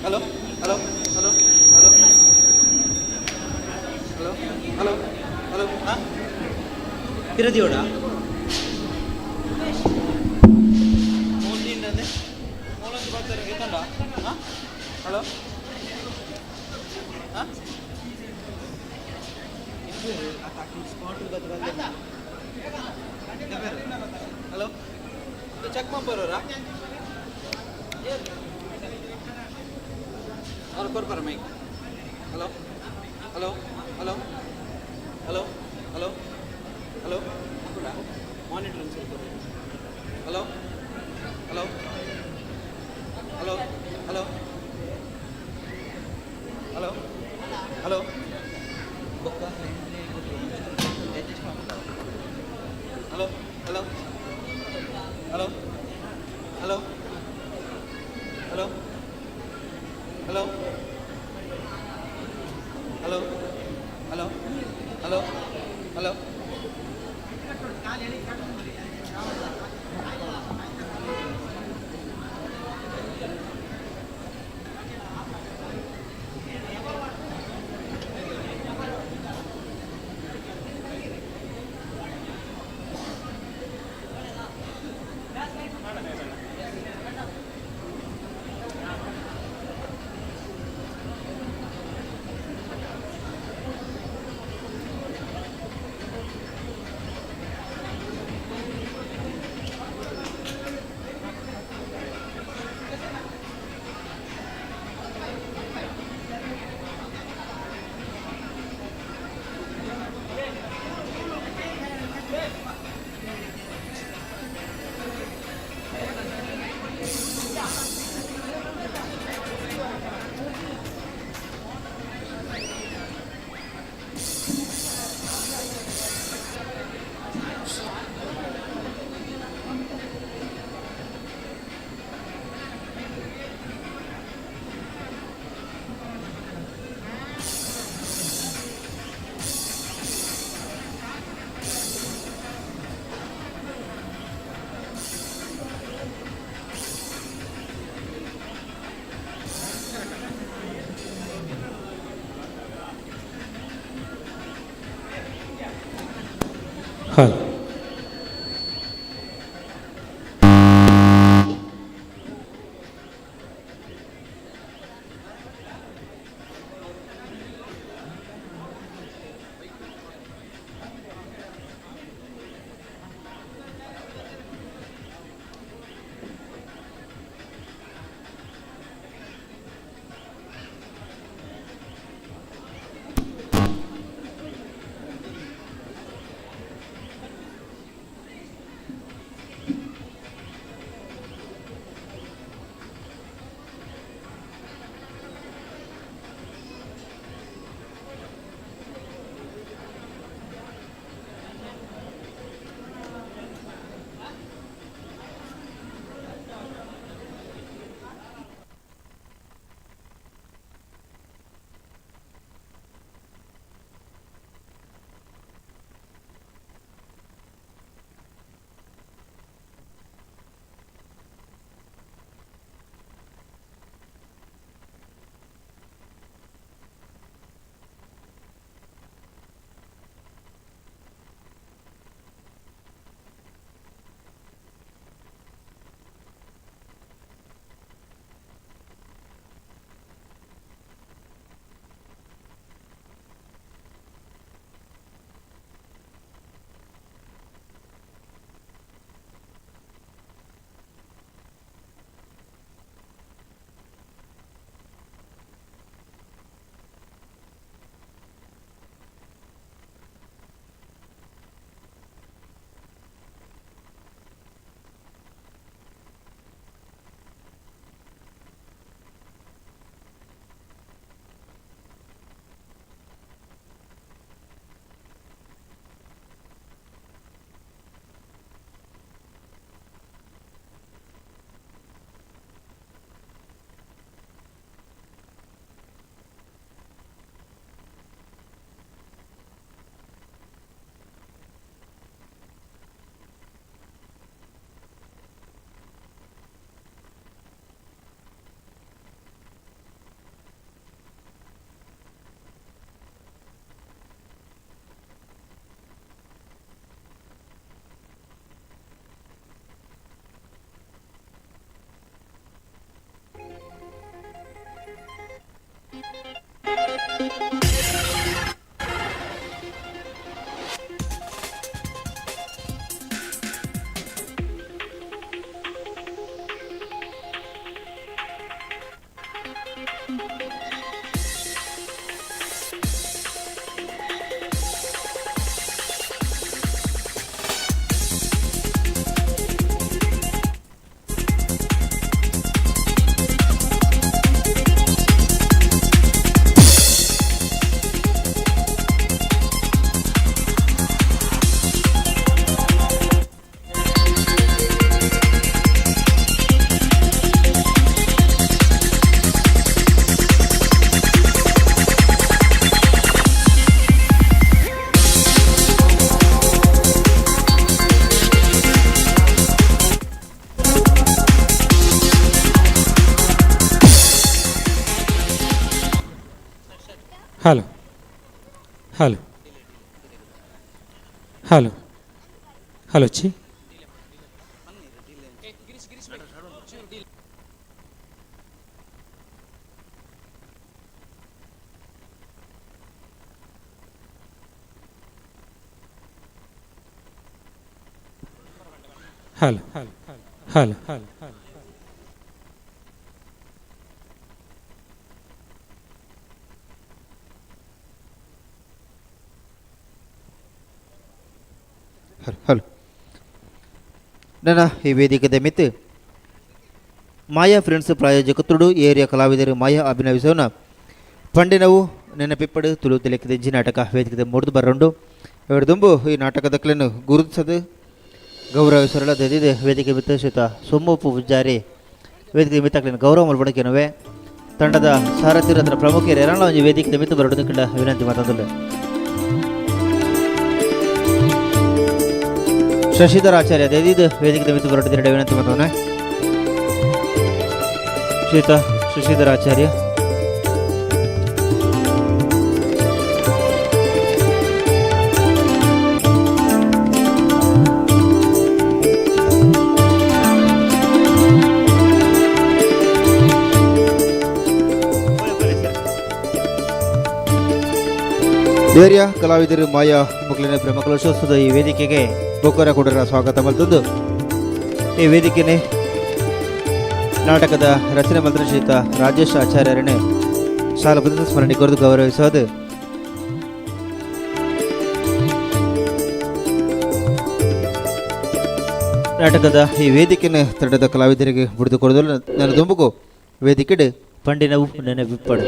Hello hello hello hello hello hello hello ಹಾಂ ತಿರುದಿಯೋಡ ಮೂಲಿಂದಂದೆ ಮೂಲೊಂದು ಬರ್ತಾರೆ ಗೊತ್ತಂಡ ಹಾಂ ಹಲೋ ಹಾಂ ಹಲೋ ಚೆಕ್ ಮಾಡ್ಬರೋರಾ ಅವ್ರು ಕೊಡ್ಬಾರ mic. Hello hello hello hello hello. Hello hello hello hello hello hello hello hello hello hello. Hello. Hello hello hello hello ಚಿ hello hello hello hello. ನನ್ನ ಈ ವೇದಿಕೆದ ಮಿತ್ ಮಾಯಾ friends ಪ್ರಾಯೋಜಕತ್ರುಡು area ಕಲಾವಿದರು ಮಾಯಾ ಅಭಿನಯಿಸೋನ ಪಂಡಿನವು ನೆನಪಿಪ್ಪಡು Tulu ತಿಲಕಿದ G ನಾಟಕ ವೇದಿಕೆದ ಮುರಿದು ಬರಂಡು ದುಂಬು ಈ ನಾಟಕದಕ್ಲೆನು ಗುರುತಿಸದು ಗೌರವಿಸರಳ ದದಿದೆ ವೇದಿಕೆ ಮಿತ್ತ ಶ್ರೀತ ಸೋಮಪ್ಪು ಪೂಜಾರಿ ವೇದಿಕೆ ಮಿತ್ತಕ್ಲೇನು ಗೌರವ ಮಲ್ಪಡಕೇನುವೆ ತಂಡದ ಸಾರಥಿರ ಅದರ ಪ್ರಮುಖರು ಎರಳ ಒಂಜಿ ವೇದಿಕೆ ಮಿತ್ತು ಬರಡು ಕಿಂಡ ವಿನಂತಿ ಮಾತಂದುಲ್ಲೆ. ಶಶಿಧರ್ ಆಚಾರ್ಯ ದಯದಿದ್ದು ವೇದಿಕೆ ಮಿತ್ತು ಬರಡು ವಿನಂತಿ ಮಾತವನೆ ಶ್ರೀತ ಶಶಿಧರ್ ಆಚಾರ್ಯ. ಏರಿಯಾ ಕಲಾವಿದರು ಮಾಯಾ ಮಕ್ಕಳಿನ ಪ್ರೇಮ ಕಲಶೋತ್ಸವದ ಈ ವೇದಿಕೆಗೆ ಬೋಕರ ಕೊಡರ ಸ್ವಾಗತ ಮಲ್ತದ್ದು. ಈ ವೇದಿಕೆನೆ ನಾಟಕದ ರಚನೆ ಮಂತ್ರ ಶ್ರೀತ ರಾಜೇಶ್ ಆಚಾರ್ಯರನ್ನೇ ಶಾಲಾ ಸ್ಮರಣೆ ಕೊರೆದು ಗೌರವಿಸೋದು. ನಾಟಕದ ಈ ವೇದಿಕೆನೆ ತಂಡದ ಕಲಾವಿದರಿಗೆ ಬಿಡಿದು ಕೊಡೋದು ನನ್ನ ದುಂಬುಗು ವೇದಿಕೆಡು ಪಂಡಿನವು ನೆನಪಿಪ್ಪಡು.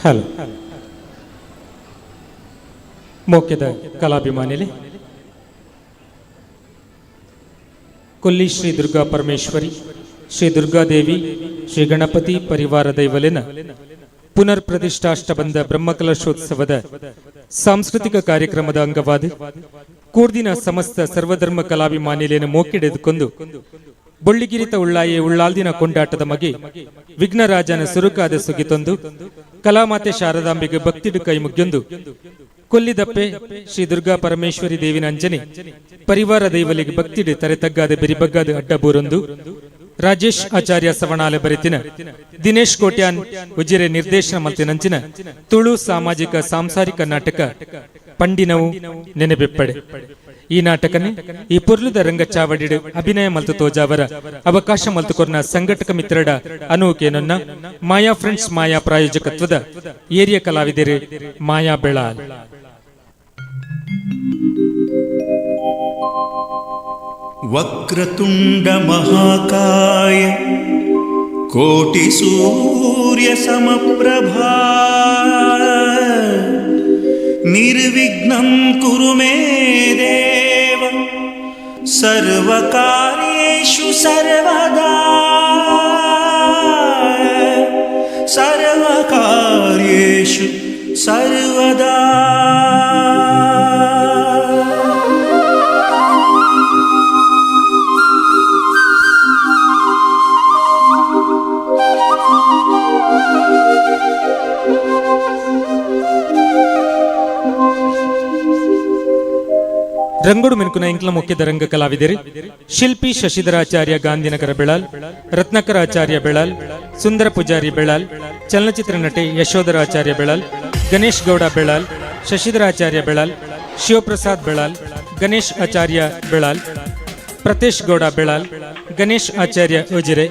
ಹಲೋ ಮೋಕ್ಯದ ಕಲಾಭಿಮಾನಿಲಿ ಕೊಲ್ಲಿ ಶ್ರೀ ದುರ್ಗಾ ಪರಮೇಶ್ವರಿ ಶ್ರೀ ದುರ್ಗಾದೇವಿ ಶ್ರೀ ಗಣಪತಿ ಪರಿವಾರ ದೈವಲಿನ ಪುನರ್ ಪ್ರತಿಷ್ಠಾಷ್ಟಬಂಧ ಬ್ರಹ್ಮಕಲಶೋತ್ಸವದ ಸಾಂಸ್ಕೃತಿಕ ಕಾರ್ಯಕ್ರಮದ ಅಂಗವಾದ ಕೂರ್ದಿನ ಸಮಸ್ತ ಸರ್ವಧರ್ಮ ಕಲಾಭಿಮಾನಿಲೇನ ಮೋಕಿಡೆದುಕೊಂಡು ಬೊಳ್ಳಿಗಿರಿತ ಉಳ್ಳಾಯೆ ಉಳ್ಳಾಲ್ದಿನ ಕೊಂಡಾಟದ ಮಗೆ ವಿಘ್ನರಾಜನ ಸುರುಕಾದ ಸುಗಿತೊಂದು ಕಲಾಮಾತೆ ಶಾರದಾಂಬೆಗೆ ಭಕ್ತಿಡು ಕೈ ಮುಗ್ಯೊಂದು ಕೊಲ್ಲಿದಪ್ಪೆ ಶ್ರೀ ದುರ್ಗಾ ಪರಮೇಶ್ವರಿ ದೇವಿನ ಅಂಜನೆ ಪರಿವಾರ ದೈವಲಿಗೆ ಭಕ್ತಿಡು ತರೆ ತಗ್ಗಾದ ಬೆರಿಬಗ್ಗಾದ ಅಡ್ಡಬೂರೊಂದು ರಾಜೇಶ್ ಆಚಾರ್ಯ ಸವಣಾಲೆ ಬರೆತಿನ ದಿನೇಶ್ ಕೋಟ್ಯಾನ್ ಉಜಿರೆ ನಿರ್ದೇಶನ ಮಲ್ತಿನಂಚಿನ ತುಳು ಸಾಮಾಜಿಕ ಸಾಂಸಾರಿಕ ನಾಟಕ ಪಂಡಿನವು ನೆನೆಬೆಪ್ಪಡೆ. ಈ ನಾಟಕನೆ ಈ ಪೊರ್ಲುದ ರಂಗ ಚಾವಡಿಡು ಅಭಿನಯ ಮಲ್ತು ತೋಜಾವರ ಅವಕಾಶ ಮಲ್ತು ಕೊರ್ನ ಸಂಘಟಕ ಮಿತ್ರಡ ಅನೂಕೇನೊನ್ನ ಮಾಯಾ ಫ್ರೆಂಡ್ಸ್ ಮಾಯಾ ಪ್ರಾಯೋಜಕತ್ವದ ಏರಿಯ ಕಲಾವಿದರು ಮಾಯಾ ಬೆಳಾಲ್. ವಕ್ರತುಂಡ ಮಹಾಕಾಯ ಕೋಟಿ ಸೂರ್ಯ ಸಮಪ್ರಭಾ ನಿರ್ವಿಘ್ನಂ ಕುರು ಮೇ ದೇವ ಸರ್ವಕಾರ್ಯೇಷು ಸರ್ವದಾ ಸರ್ವಕಾರ್ಯೇಷು ಸರ್ವದಾ. ರಂಗೋಡು ಮೆನ್ಕುನ ಇಂಕ್ಲ ಮುಖ್ಯದ ರಂಗ ಕಲಾವಿದರು ಶಿಲ್ಪಿ ಶಶಿಧರಾಚಾರ್ಯ ಗಾಂಧಿನಗರ ಬೆಳಾಲ್, ರತ್ನಾಕರಾಚಾರ್ಯ ಬೆಳಾಲ್, ಸುಂದರ ಪೂಜಾರಿ ಬೆಳಾಲ್, ಚಲನಚಿತ್ರ ನಟೆ ಯಶೋಧರಾಚಾರ್ಯ ಬೆಳಾಲ್, ಗಣೇಶ್ ಗೌಡ ಬೆಳಾಲ್, ಶಶಿಧರಾಚಾರ್ಯ ಬೆಳಾಲ್, ಶಿವಪ್ರಸಾದ್ ಬೆಳಾಲ್, ಗಣೇಶ್ ಆಚಾರ್ಯ ಬೆಳಾಲ್, ಪ್ರತೇಶ್ ಗೌಡ ಬೆಳಾಲ್, ಗಣೇಶ್ ಆಚಾರ್ಯ ಉಜಿರೆ,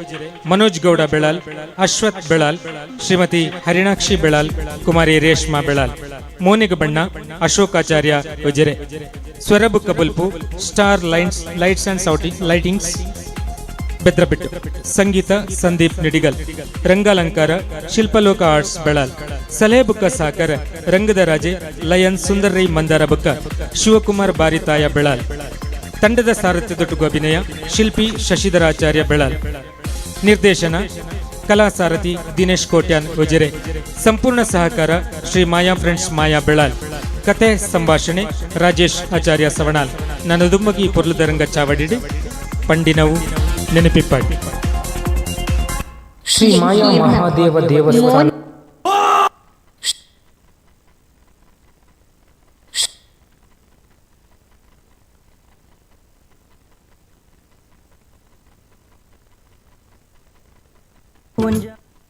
ಮನೋಜ್ ಗೌಡ ಬೆಳಾಲ್, ಅಶ್ವಥ್ ಬೆಳಾಲ್, ಶ್ರೀಮತಿ ಹರಿಣಾಕ್ಷಿ ಬೆಳಾಲ್, ಕುಮಾರಿ ರೇಷ್ಮಾ ಬೆಳಾಲ್, ಮೋನಿಗ ಬಣ್ಣ ಅಶೋಕಾಚಾರ್ಯ Ujire, ಸ್ವರಬು ಕಬುಲ್ಪು, star lines lights and lightings Bedrabettu, ಸಂಗೀತ ಸಂದೀಪ್ ನಿಡಿಗಲ್, ರಂಗಾಲಂಕಾರ ಶಿಲ್ಪಲೋಕ ಆರ್ಟ್ಸ್ ಬೆಳಾಲ್, ಸಲಹೆ ಬುಕ್ಕ ಸಾಕರ ರಂಗದ ರಾಜೆ ಲಯನ್ ಸುಂದರ್ ರೈ ಮಂದಾರ ಬುಕ್ಕ ಶಿವಕುಮಾರ್ ಬಾರಿತಾಯ ಬೆಳಾಲ್, ತಂಡದ ಸಾರಥ್ಯದೊಟ್ಟುಗು ಅಭಿನಯ ಶಿಲ್ಪಿ ಶಶಿಧರಾಚಾರ್ಯ ಬೆಳಾಲ್, ನಿರ್ದೇಶನ ಕಲಾ ಸಾರಥಿ ದಿನೇಶ್ ಕೋಟ್ಯಾನ್ ಉಜಿರೆ, ಸಂಪೂರ್ಣ ಸಹಕಾರ ಶ್ರೀ ಮಾಯಾ ಫ್ರೆಂಡ್ಸ್ ಮಾಯಾ ಬೆಳಾಲ್, ಕತೆ ಸಂಭಾಷಣೆ ರಾಜೇಶ್ ಆಚಾರ್ಯ ಸವಣಾಲ್. ನನ್ನದುಮ್ಮಗಿ ಪೊರ್ಲುದರಂಗ ಚಾವಡಿಡಿ ಪಂಡಿನವು ನೆನಪಿಪ್ಪಾಡಿ. ಶ್ರೀ ಮಾಯಾ ಮಹಾದೇವ ದೇವಸ್ಥಾನ.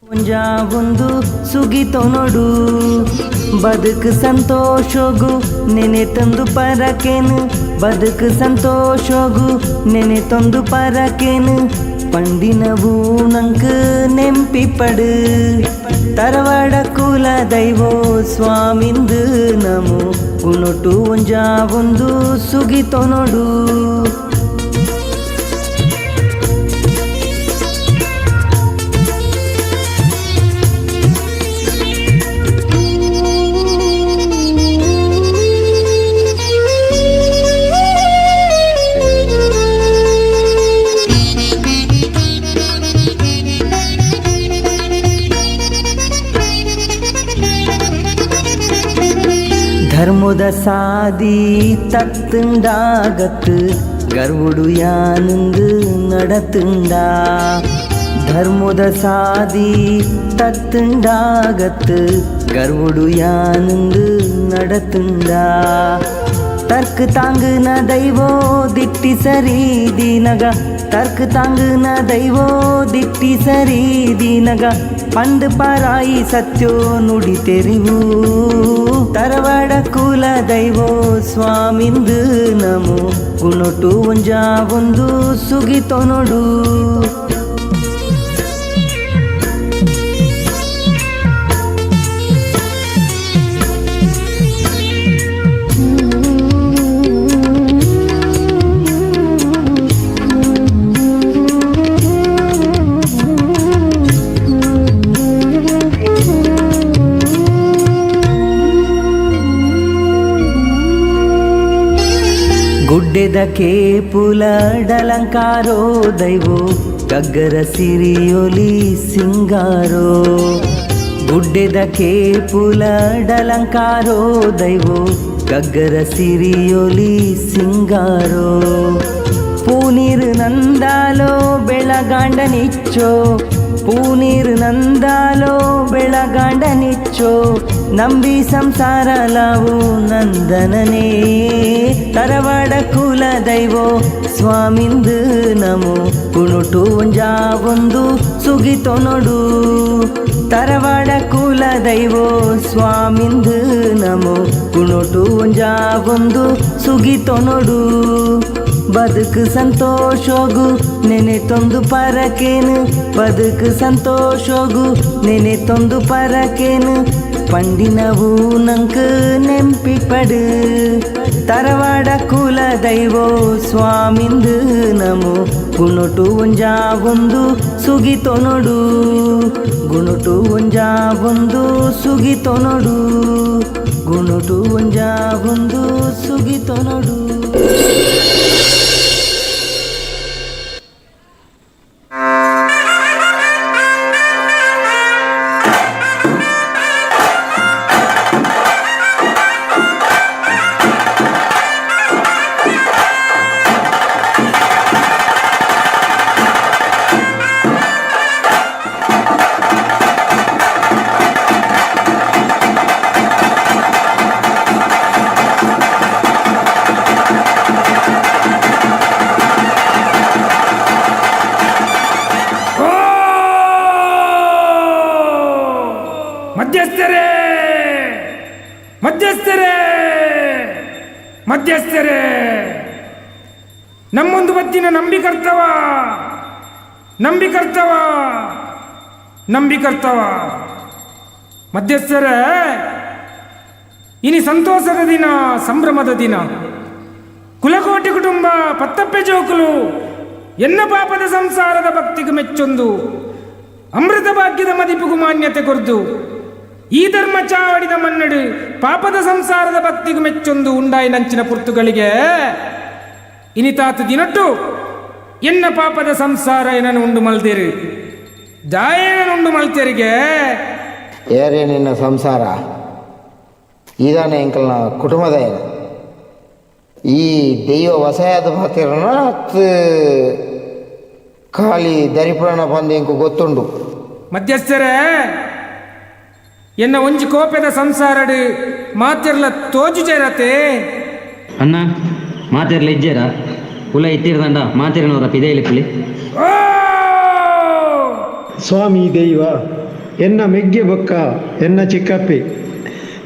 ಒಂಜಾ ಒಂದು ಸುಗಿತೊ ನೋಡು, ಬದುಕು ಸಂತೋಷಗು ನೆನೆ ತಂದು ಪರಕೇನು, ಬದುಕು ಸಂತೋಷಗು ನೆನೆ ತಂದು ಪರಕೇನು, ಪಂಡಿನವು ನಂಕ್ ನೆಂಪಿಪಡು. ತರವಾಡ ಕುಲ ದೈವೋ ಸ್ವಾಮಿಂದು ನಮು ಗುಣೊಟ್ಟು ಒಂಜಾ ಒಂದು ಸುಗಿತೊ ನೋಡು. ಧರ್ಮದ ಸಾದಿ ತತ್ತುಂಡಾಗತ್ತು ಗರ್ವುಡು ಯಾನಂದು ನಡತುಂಡ, ಧರ್ಮದ ಸಾದಿ ತತ್ತುಂಡಾಗತ್ತು ಗರ್ವುಡು ಯಾನಂದು ನಡತುಂಡ. ತರ್ಕ ತಾಂಗುನ ದೈವೋ ದಿಟ್ಟಿ ಸರಿ ದಿನಗ, ತರ್ಕ ತಾಂಗುನ ದೈವೋ ದಿಟ್ಟಿ ಸರಿ ದಿನಗ, ಪಂಡ್ ಪರಾಯಿ ಸತ್ಯೋ ನುಡಿ ತೆರಿವು. ತರವಾಡ ಕುಲ ದೈವೋ ಸ್ವಾಮಿಂದು ನಮು ಗುಣೊಟ್ಟು ಒಂಜಾ ಒಂದು ಸುಗಿತೊ ನೋಡು. ಗುಡ್ಡೆದ ಕೇಪುಲ ಡಲಂಕಾರೋ ದೈವೋ ಗಗ್ಗರ ಸಿರಿಯೊಲಿ ಸಿಂಗಾರೋ, ಗುಡ್ಡೆದ ಕೇಪುಲ ಡಲಂಕಾರೋ ದೈವೋ ಗಗ್ಗರ ಸಿರಿಯೊಲಿ ಸಿಂಗಾರೋ. ಪೂನೀರು ನಂದಾಲೋ ಬೆಳಗಾಂಡನಿಚ್ಚೋ, ಪೂನೀರು ನಂದಾಲೋ ಬೆಳಗಾಂಡನಿಚ್ಚೋ, ನಂಬಿ ಸಂಸಾರ ಲಾವು ನಂದನನೇ. ತರವಾಡ ಕುಲ ದೈವೋ ಸ್ವಾಮಿಂದು ನಮು ಕುಣುಟು ಒಂಜಾ ಒಂದು ಸುಗಿತೊ ನೋಡು. ತರವಾಡ ಕುಲ ದೈವೋ ಸ್ವಾಮಿಂದು ನಮು ಕುಣುಟು ಒಂಜಾ ಒಂದು ಸುಗಿತೊ ನೋಡು. ಬದುಕು ಸಂತೋಷಗು ನೆನೆ ತಂದು ಪರಕೇನು, ಬದುಕು ಸಂತೋಷಗು ನೆನೆ ತಂದು ಪರಕೇನು, ಪಂಡಿನವು ನಂಕ್ ನೆಂಪಿಪಡು. ತರವಾಡ ಕುಲ ದೈವೋ ಸ್ವಾಮಿಂದು ನಮು ಗುಣೊಟ್ಟು ಒಂಜಾ ಒಂದು ಸುಗಿತೊ ನೋಡು, ಗುಣೊಟ್ಟು ಒಂಜಾ ಒಂದು ಸುಗಿತೊ ನೋಡು, ಗುಣೊಟ್ಟು ಒಂಜಾ ಒಂದು ಸುಗಿತೊ ನೋಡು. ಮಧ್ಯಸ್ಥರೇ, ಮಧ್ಯಸ್ಥರೇ, ಮಧ್ಯಸ್ಥರೇ, ನಮ್ಮೊಂದು ಬತ್ತಿನ ನಂಬಿಕರ್ತವ, ನಂಬಿಕರ್ತವ, ನಂಬಿಕರ್ತವ. ಮಧ್ಯಸ್ಥರೇ, ಇನಿ ಸಂತೋಷದ ದಿನ, ಸಂಭ್ರಮದ ದಿನ. ಕುಲಕೋಟಿ ಕುಟುಂಬ ಪತ್ತಪ್ಪೆ ಜೋಕುಲು ಎನ್ನ ಪಾಪದ ಸಂಸಾರದ ಭಕ್ತಿಗೆ ಮೆಚ್ಚೊಂದು ಅಮೃತ ಭಾಗ್ಯದ ಮದಿಪಿಗೂ ಮಾನ್ಯತೆ ಕೊರ್ದು ಈ ಧರ್ಮ ಚಾವಡಿದ ಮನ್ನಡು ಪಾಪದ ಸಂಸಾರದ ಭಕ್ತಿಗೂ ಮೆಚ್ಚೊಂದು ಉಂಡಾಯಿ ನಂಚಿನ ಪುರ್ತುಗಳಿಗೆ ಇನಿತಾತು ದಿನಟ್ಟು ಎನ್ನ ಪಾಪದ ಸಂಸಾರ ಏನನ್ನು ಉಂಡು ಮಲ್ದೇರು. ದಾಯೇನುಂಡು ಮಲ್ತೆರಿಗೆ. ಏರೇ ನಿನ್ನ ಸಂಸಾರ ಈದಾನೆ ಎಂಕಲ್ನ ಕುಟುಂಬದ ಈ ದೈವ ವಸಾಯದ ಪಾತಿರನ ಖಾಲಿ ದರಿಪುರಣ ಬಂದು ಎಂಕು ಗೊತ್ತುಂಡು. ಮಧ್ಯಸ್ಥರೇ, ಎನ್ನ ಒಂಜಿ ಕೋಪದ ಸಂಸಾರಡು ಮಾತಿರ್ಲ ತೋಜು ಜೇರತೆ. ಅಣ್ಣ ಮಾತಿರ್ಲ ಇಜ್ಜೇರ ಉಲ ಇತ್ತಿರ್ದಂಡ ಮಾತಿರ್ನವರ ಪಿದೆ ಇಲಿಪ್ಪಲಿ. ಸ್ವಾಮಿ ದೈವ ಎನ್ನ ಮೆಗ್ಗೆ ಬೊಕ್ಕ ಎನ್ನ ಚಿಕ್ಕಪ್ಪೆ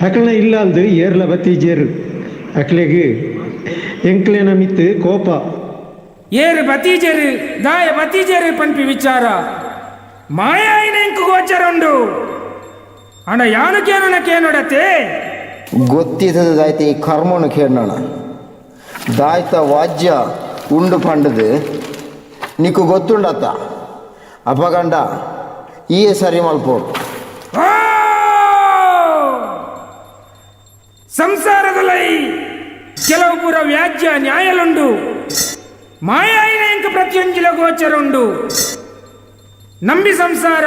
ಅಕಲ್ನ ಇಲ್ಲಾಲ್ದು ಏರ್ಲ ಬತ್ತೀಜೇರು ಅಕ್ಲೆಗ್ ಎಂಕ್ಲೆನ ಮಿತ್ತು ಕೋಪ. ಏರು ಬತೀಜರು ದಾಯ ಬತೀಜರು ಪನ್ಪಿ ವಿಚಾರ ಮಾಯಾಯಿನ ಎಂಕು ಗೋಚರುಂಡು. ಅಣ್ಣ ಯಾನು ಕೇನೋಣ ಕೇನೊಡತೆ ಗೊತ್ತಿದ್ದದ ದಾಯ್ತ ಈ ಕರ್ಮನು ಕೇಳೋಣ ದಾಯ್ತ ವಾಜ್ಯ ಉಂಡು ಪಂಡದು ನಿಕ್ಕು ಗೊತ್ತುಂಡತ್ತ ಅಪಗಂಡ ಈಯೇ ಸರಿ ಮಲ್ಪೋಡು. ಸಂಸಾರದಲೈ ಕೆಲವು ಪೂರ ವ್ಯಾಜ್ಯ ನ್ಯಾಯಲುಂಡು ಮಾಯಾಯಿನ ಎಂಕ ಪ್ರತಿಯೊಂಜಿಲ ಗೋಚರುಂಡು. ನಂಬಿ ಸಂಸಾರ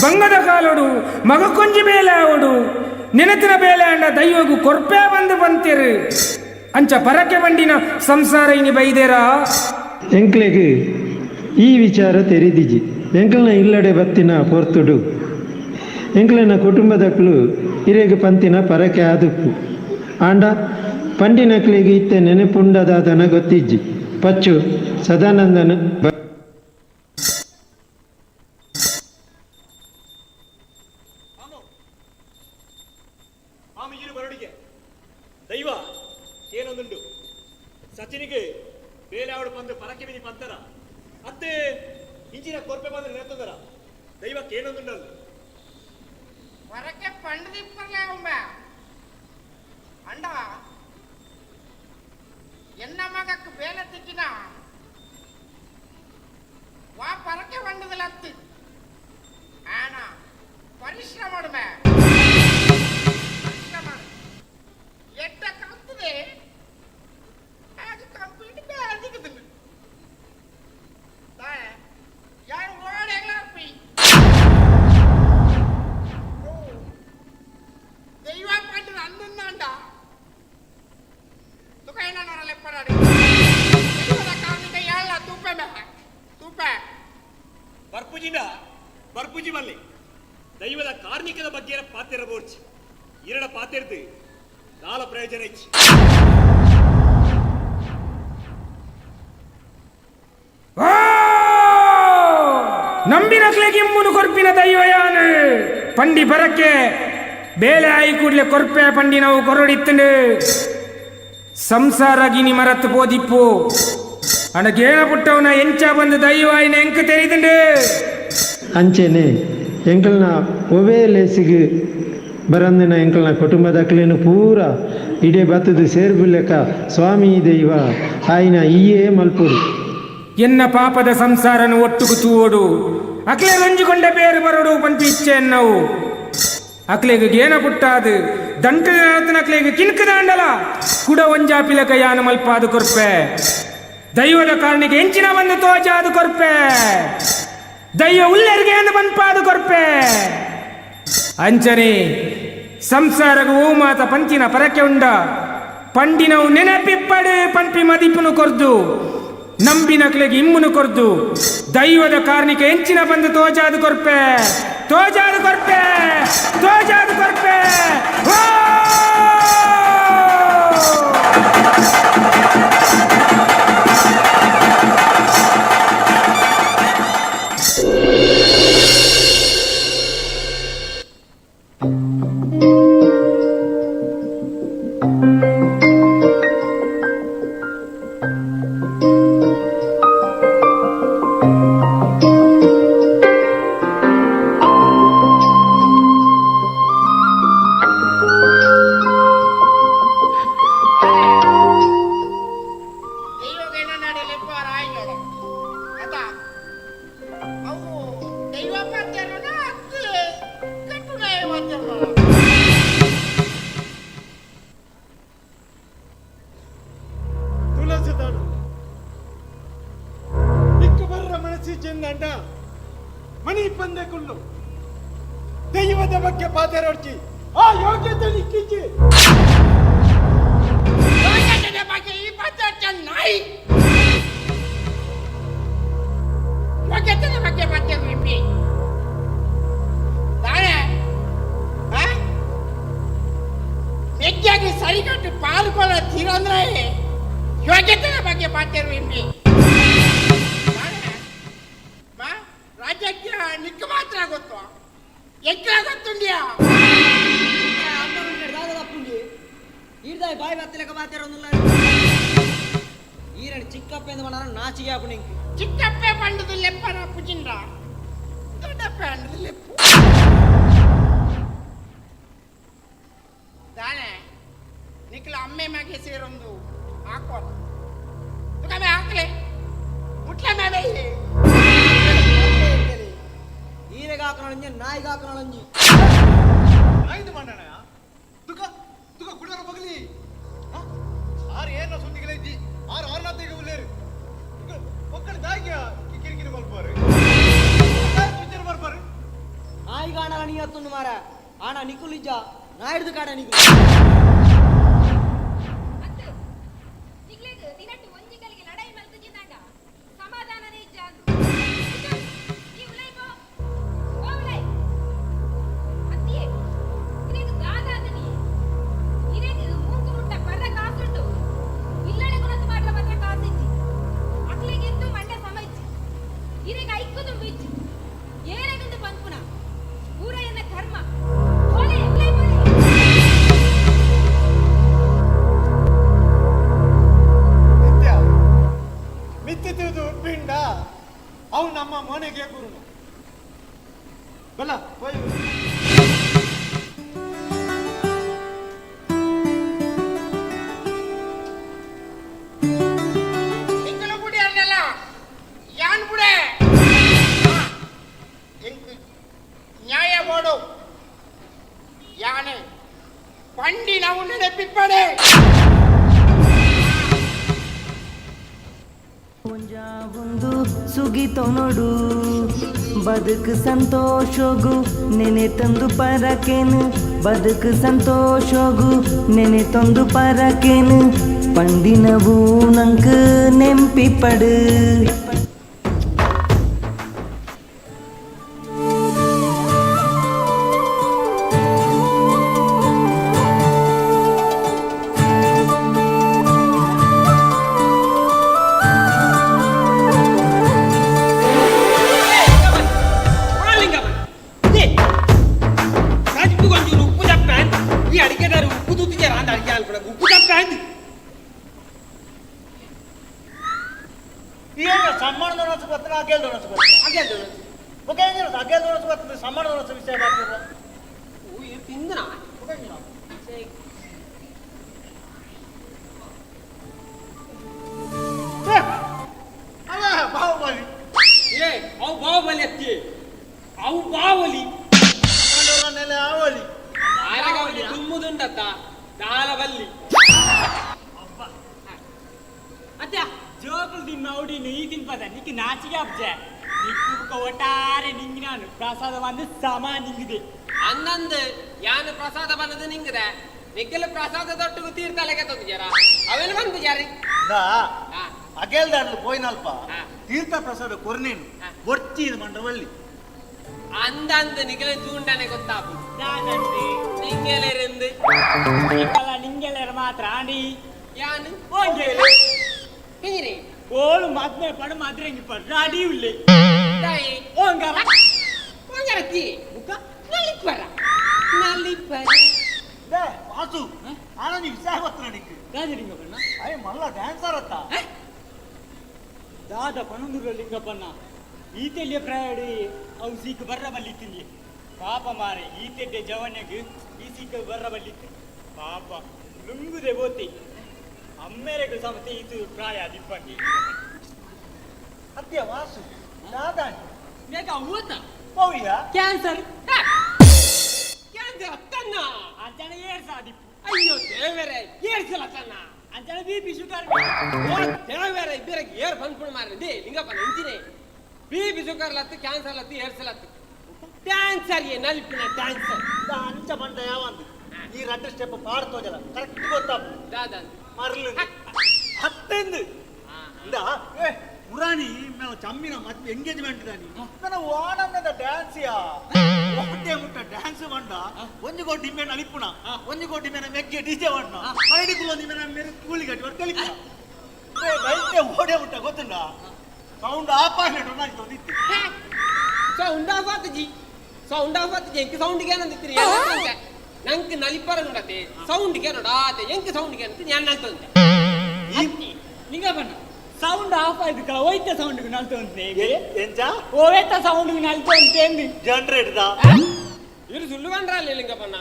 ಬಂಗದ ಕಾಲೋಡು ಮಗ ಕೊಂಜಿ ಬೇಲೆ ಆವಡು ನೆನತಿನ ಬೇಲೆ ಅಂಡ ದೈವಗು ಕೊರ್ಪೆ ಬಂದು ಬಂತಿರು ಅಂಚ ಪರಕೆ ಬಂಡಿನ ಸಂಸಾರ ಇನಿ ಬೈದೇರಾ. ಎಂಕ್ಲೆಗ್ ಈ ವಿಚಾರ ತೆರಿದಿಜಿ ಎಂಕಲ್ನ ಇಲ್ಲಡೆ ಬತ್ತಿನ ಪೊರ್ತುಡು ಎಂಕ್ಲೆನ ಕುಟುಂಬದಕ್ಲು ಇರೆಗ್ ಪಂತಿನ ಪರಕೆ ಆದುಪ್ಪು ಆಂಡ ಪಂಡಿನಕ್ಲೆಗ್ ಇತ್ತೆ ನೆನಪುಂಡದಾದನ ಗೊತ್ತಿಜ್ಜಿ. ಪಚ್ಚು ಸದಾನಂದನ ದೈವ ಏನೊಂದುಂಡು ಸಚಿನಿಗೆ ಬೇಲಾವಡು ಬಂದು ಪರಕೆ ಬಿದಿ ಪಂತರ ಅತ್ತೆ ಇಂಚಿನ ಕೊರ್ಪೆ ಬಂದ್ರೆ ನೆತ್ತದರ ದೈವ ಕೇನೊಂದುಂಡಲ್ಲ ಪರಕೆ ಪಂಡದಿಪ್ಪರ್ಲೇ ಒಮ್ಮೆ ಅಂಡ ಎನ್ನ ಮಗಕ್ಕೆ ಬೇಲೆ ತಿಕ್ಕಿನ ವಾ ಪರಕೆ ಬಂಡದಲತ್ತು ಆನ ಪರಿಶ್ರಮ ಪರಿಶ್ರಮ ಎಟ್ಟ ಕಲ್ತದೆ ಅದು ಕಂಪ್ಲೀಟ್ ಬೇಲೆ ತಿಕ್ಕುದಿಲ್ಲ ಯಾರು ಓಡೇಗ್ಲಾರ್ಪಿ ದೈವ ಪಂಡದ ಅಂದಂಡ ಬರ್ಪುಜಿಂದ ಬರ್ಪುಜಿ ಬಲ್ಲೆ ದೈವದ ಕಾರ್ಮಿಕದ ಬಗ್ಗೆ ಪಾತಿರ ಬೋರ್ಚಿ ಎರಡ ಪಾತಿರ್ದು ನಾಲ ಪ್ರಯೋಜನ ಇಚ್ಚಿ. ನಂಬಿನಕ್ಲೆಗೆ ಇಮ್ಮುನು ಕೊರ್ಪಿನ ದೈವಯಾನು ಪಂಡಿ ಬರಕ್ಕೆ ಬೇಲೆ ಆಯಿ ಕೂಡ್ಲೆ ಕೊರ್ಪೆ ಪಂಡಿ ನಾವು ಕೊರಡಿತ್ತಂಡು ಸಂಸಾರ ಗಿನಿ ಮರತ್ತು ಪೋದಿಪ್ಪು ಅಣ್ಣ ಗೇಣ ಪುಟ್ಟವನ ಎಂಚ ಬಂದು ದೈವ ಆಯ್ನ ಎಂಕ ತೆರಿದುಂಡು. ಅಂಚೆನೆ ಎಂಕಲ್ನ ಒವೇ ಲೇಸಿಗೆ ಬರಂದಿನ ಎಂಕಲ್ನ ಕುಟುಂಬದಕ್ಲೇನು ಪೂರ ಇಡೇ ಬತ್ತದ ಸೇರ್ಬುಲೆಕ ಸ್ವಾಮಿ ದೈವ ಆಯ್ನ ಈಯೇ ಮಲ್ಪುಡು. ಎನ್ನ ಪಾಪದ ಸಂಸಾರನು ಒಟ್ಟುಗು ತೂವೋಡು ಅಕ್ಲೆ ರಂಜುಕೊಂಡ ಬೇರು ಬರೋಡು ಪಂಪಿ ಇಚ್ಛೆ ಎನ್ನವು ಅಕ್ಲೆಗೆ ಗೇನ ಪುಟ್ಟಾದು ದಂಟದ ಅಕ್ಲೆಗೆ ಕಿನ್ಕದಾಂಡಲ ಕುಡ ಒಂಜಾಪಿಲಕ ಯಾನ ಮಲ್ಪಾದು ಕೊರ್ಪೆ ದೈವದ ಕಾರಣಿಗೆ ಎಂಚಿನ ಬಂದು ತೋಜಾದು ಕೊರ್ಪೆ ದೈವ ಉಲ್ಲೆರಿಗೆ ಎಂದು ಬಂದ್ಪಾದು ಕೊರ್ಪೆ. ಅಂಚನೆ ಸಂಸಾರಗು ಓ ಮಾತ ಪಂಚಿನ ಪರಕೆ ಉಂಡ ಪಂಡಿನವು ನೆನಪಿಪ್ಪಡು ಪಂಪಿ ಮದಿಪುನು ಕೊರ್ದು ನಂಬಿನಕ್ಲೆಗೆ ಇಮ್ಮುನು ಕೊರ್ದು ದೈವದ ಕಾರಣಿಕ ಎಂಚಿನ ಬಂದು ತೋಜಾದು ಕೊರ್ಪೆ ತೋಜಾದು ಕೊರ್ಪೆ ತೋಜಾದು ಕೊರ್ಪೆ. ಮೀಪಂದೆ ಕುಲ್ಲು ದೈವದ ಬಗ್ಗೆ ಪಾತೆರೋಡ್ಚಿ ಆ ಯೋಗ್ಯತೆ ನಿಕ್ಕಿಜ್ಜಿ. ಯೋಗ್ಯತೆ ಬಗ್ಗೆ ಈ ಪಾತೆರೋಡ್ಚಿ ನಾಯಿ. ಯೋಗ್ಯತೆ ಬಗ್ಗೆ ಪಾತೆರೋಡ್ಚಿ ತಾನೇ ಮೆಗ್ಗಾಗಿ ಸರಿಗಟ್ಟು ಪಾಲ್ಗೊಳ್ಳತೀರಂದ್ರೆ ಯೋಗ್ಯತೆ ಬಗ್ಗೆ ಪಾತೆರೋಡ್ಚಿ. ರಾಜ್ಯಕ್ಕೆ ನಿಕ್ಕ ಮಾತ್ರ ಗೊತ್ತು, ಎಕ್ಕ ಗೊತ್ತುಂಡಿಯಾ? ಈರ್ದಾಯ್ ಬಾಯಿ ಬತ್ತಲೆಕ ಮಾತಾಡೋದಿಲ್ಲ. ಈರಣ ಚಿಕ್ಕಪ್ಪ ಎಂದು ಮನ ನಾಚಿಗೆ ಹಾಕು ನಿಂಗೆ. ಚಿಕ್ಕಪ್ಪೆ ಪಂಡದು ಲೆಪ್ಪನ ಪುಜಿಂಡ, ದೊಡ್ಡಪ್ಪ ಅಂಡದು ಲೆಪ್ಪು ದಾನೆ. ನಿಕ್ಲ ಅಮ್ಮೆ ಮಗೆ ಸೇರೊಂದು ಹಾಕೋಣ ತುಕಮೆ ಹಾಕ್ಲೆ ಮುಟ್ಲೆ ಮೇಲೆ. ಈರೆಗೆ ಹಾಕೋಣಂಜಿ, ನಾಯಿಗೆ ಹಾಕೋಣಂಜಿ. ನಾಯ್ದು ಮಾಡೋಣ ತುಕ ತುಕ ಕುಡರ ಬಗಲಿ ಆರು ಏನೋ ಸುದ್ದಿಗಳಿದ್ದಿ ಆರು ಆರ್ನಾಥಿಗೆ ಉಲ್ಲೇರು ಒಕ್ಕಡೆ ದಾಯಿಗೆ ಕಿರಿಕಿರಿ ಬರ್ಬಾರು ಪಿಕ್ಚರ್ ಬರ್ಬಾರು. ನಾಯಿಗಾಣಲ ನೀ ಹತ್ತೊಂದು ಮಾರ ಆಣ ನಿಕುಲಿಜ್ಜ ನಾಯಿಡ್ದು ಕಾಡ ನಿಕು. ಅವು ನಮ್ಮ ಮನೆಗೆ ಗುರುನು ಬಲ್ಲ ಹೋಯ್. ಎಂಕಲು ಬುಡಿ ಅಲ್ಲಲ್ಲ ಯಾನ್ ಬುಡೆ ಎಂಕು ನ್ಯಾಯ ಬೋಡು ಯಾನೆ ಪಂಡಿ ನಾವು ನೆನಪಿಪ್ಪಡೆ. ಒಂದು ಸುಗಿತೊನೊಡು ಬದುಕು ಸಂತೋಷಗು ನೆನೆ ತಂದು ಪರಕೇನು, ಬದುಕು ಸಂತೋಷಗು ನೆನೆ ತಂದು ಪರಕೇನು, ಪಂಡಿನವು ನಂಗೆ ನೆಂಪಿಪಡು. ಅನ್ನಂದು ಯಾನು ಪ್ರಸಾದ ಬಂದದ್ದು ನಿಂಗದೆ ನಿಗ್ಗಲ ಪ್ರಸಾದ ದೊಡ್ಡ ತೀರ್ಥಲೆಗೆ ತಂದಿದ್ದಾರ ಅವೆಲ್ಲ ಬಂದು ಜಾರಿ ಅಗೇಲ್ದಾಡ್ಲು ಪೋಯ್ನಲ್ಪ ತೀರ್ಥ ಪ್ರಸಾದ ಕೊರ್ನೇನು ಒರ್ಚಿ ಮಂಡವಲ್ಲಿ ಅಂದಂದು ನಿಗಲ ತೂಂಡನೆ ಗೊತ್ತಾಪು ನಿಂಗೆಲೆರೆಂದು ನಿಂಗೆಲೆರ ಮಾತ್ರ ಆಂಡಿ ಯಾನು ಓಂಗೇಲೆ ಹಿಂಗಿರಿ ಓಳು ಮದ್ಮೆ ಪಡು ಮದ್ರೆಂಗಿ ಪಡು ರಾಡಿ ಉಲ್ಲೆ ತಾಯಿ ಓಂಗಾರ ಓಂಗಾರತಿ ಮುಖ ನಲಿಪರ ನಲಿಪರ they Vasu ಆನಂದಿ ವಿಷಯ ಗೊತ್ತ ನಿಕ್ಕು ರಾಜಲಿಂಗಪ್ಪಣ್ಣ ಅಯ್ಯ ಮಲ್ಲ ಡ್ಯಾನ್ಸರ್ ಅತ್ತ ದಾದ ಪಣಂದೂರ ಲಿಂಗಪ್ಪಣ್ಣ ಈತೆಲ್ಲಿಯ ಪ್ರಾಯಡಿ ಅವು ಸೀಕ್ ಬರ್ರ ಬಲ್ಲಿತ್ತಿಲ್ಲಿ ಪಾಪ ಮಾರೆ ಈತೆಡ್ಡೆ ಜವನ್ಯಗ್ ಈ ಸೀಕ ಬರ್ರ ಬಲ್ಲಿತ್ತು ಪಾಪ ಲುಂಗುದೆ ಬೋತಿ ಅಮ್ಮೇರೆಗೂ ಸಮತೆ ಈತು ಪ್ರಾಯ ದಿಪ್ಪಂಡಿ ಅತ್ಯ ವಾಸು ದಾದಾಣಿ ಮೇಗ ಊತ ಪೌಯ್ಯ ಕ್ಯಾನ್ಸರ್ ಕ್ಯಾನ್ಸರ್ ಅತ್ತನ್ನ ಅಂಚನ ಏರ್ಸ ದಿಪ್ಪು ಅಯ್ಯೋ ದೇವರೇ ಏರ್ಸಲ ತನ್ನ ಅಂಚನ ಬಿ ಪಿ ಶುಗರ್ ಓ ದೇವರೇ ಬೇರೆ ಏರ್ ಬಂದ್ಕೊಂಡು ಮಾರ್ರೆ they Lingappa ನಿಂತಿನೆ ಬಿ ಬಿ ಶುಗರ್ ಲತ್ತು ಕ್ಯಾನ್ಸರ್ ಲತ್ತು ಏರ್ಸ್ ಲತ್ತು ಡ್ಯಾನ್ಸರ್ ಏ ನಲ್ಪಿನ ಡ್ಯಾನ್ಸರ್ ಅಂಚ ಬಂಡ ಯಾವಂದು ಈ ರಡ್ಡು ಸ್ಟೆಪ್ ಪಾಡ್ತೋಜಲ ಕರೆಕ್ಟ್ ಗೊತ್ತಾಪು ದಾದ ಮರ್ಲು ಹತ್ತೆಂದು ಇಂದ ಏ ಮುರಾಣಿ ನಾನು ಚಮ್ಮಿನ ಮದ್ವೆ ಎಂಗೇಜ್ಮೆಂಟ್ ದಾನಿ ನನ್ನ ವಾನನ್ನದ ಡ್ಯಾನ್ಸ್ ಯಾ ಒಟ್ಟೆ ಮುಟ್ಟ ಡ್ಯಾನ್ಸ್ ಮಂಡ ಒಂಜಿ ಕೋಟಿ ಮೇನ ಅಲಿಪುಣ ಒಂಜಿ ಕೋಟಿ ಮೇನ ಮೆಗ್ಗೆ ಡಿಜೆ ವಣ್ಣ ಮರಡಿ ಕುಲೊಂದಿ ಮೇನ ಮೇರೆ ಕೂಲಿ ಗಟ್ಟಿ ಒಟ್ಟು ಕಲಿಪುಣ ಏ ನೈಟೆ ಓಡೆ ಮುಟ್ಟ ಗೊತ್ತುಂಡ ಸೌಂಡ್ ಆಫ್ ಆಗ್ಲಿಟ್ಟು ನಾನು ತೊಂದಿತ್ತು ಸೌಂಡ್ ಆಫ್ ಆತಜಿ ಸೌಂಡ್ ಆಫ್ ಆತಜಿ ಎಂಕ್ ಸೌಂಡ್ ಏನಂದಿತ್ರಿ ನಂಗೆ ನಲಿಪರ ನೋಡತೆ ಸೌಂಡ್ ನೋಡ ಆತೆ ಎಂಕ್ ಸೌಂಡ್ ಅಂತ ನಾನು ನಂತಂತೆ ನಿಂಗ ಬಣ್ಣ ಸೌಂಡ್ ಆಫ್ ಆಯ್ತು ಹೋಯ್ತ ಸೌಂಡ್ ನಲ್ತೊಂತೆ ಎಂಚ ಓವೇತ ಸೌಂಡ್ ನಲ್ತೊಂತೆ ಜನರೇಟ್ ದಾ ಇರು ಸುಳ್ಳು ಬಂದ್ರ ಅಲ್ಲಿ ಲಿಂಗಪ್ಪಣ್ಣ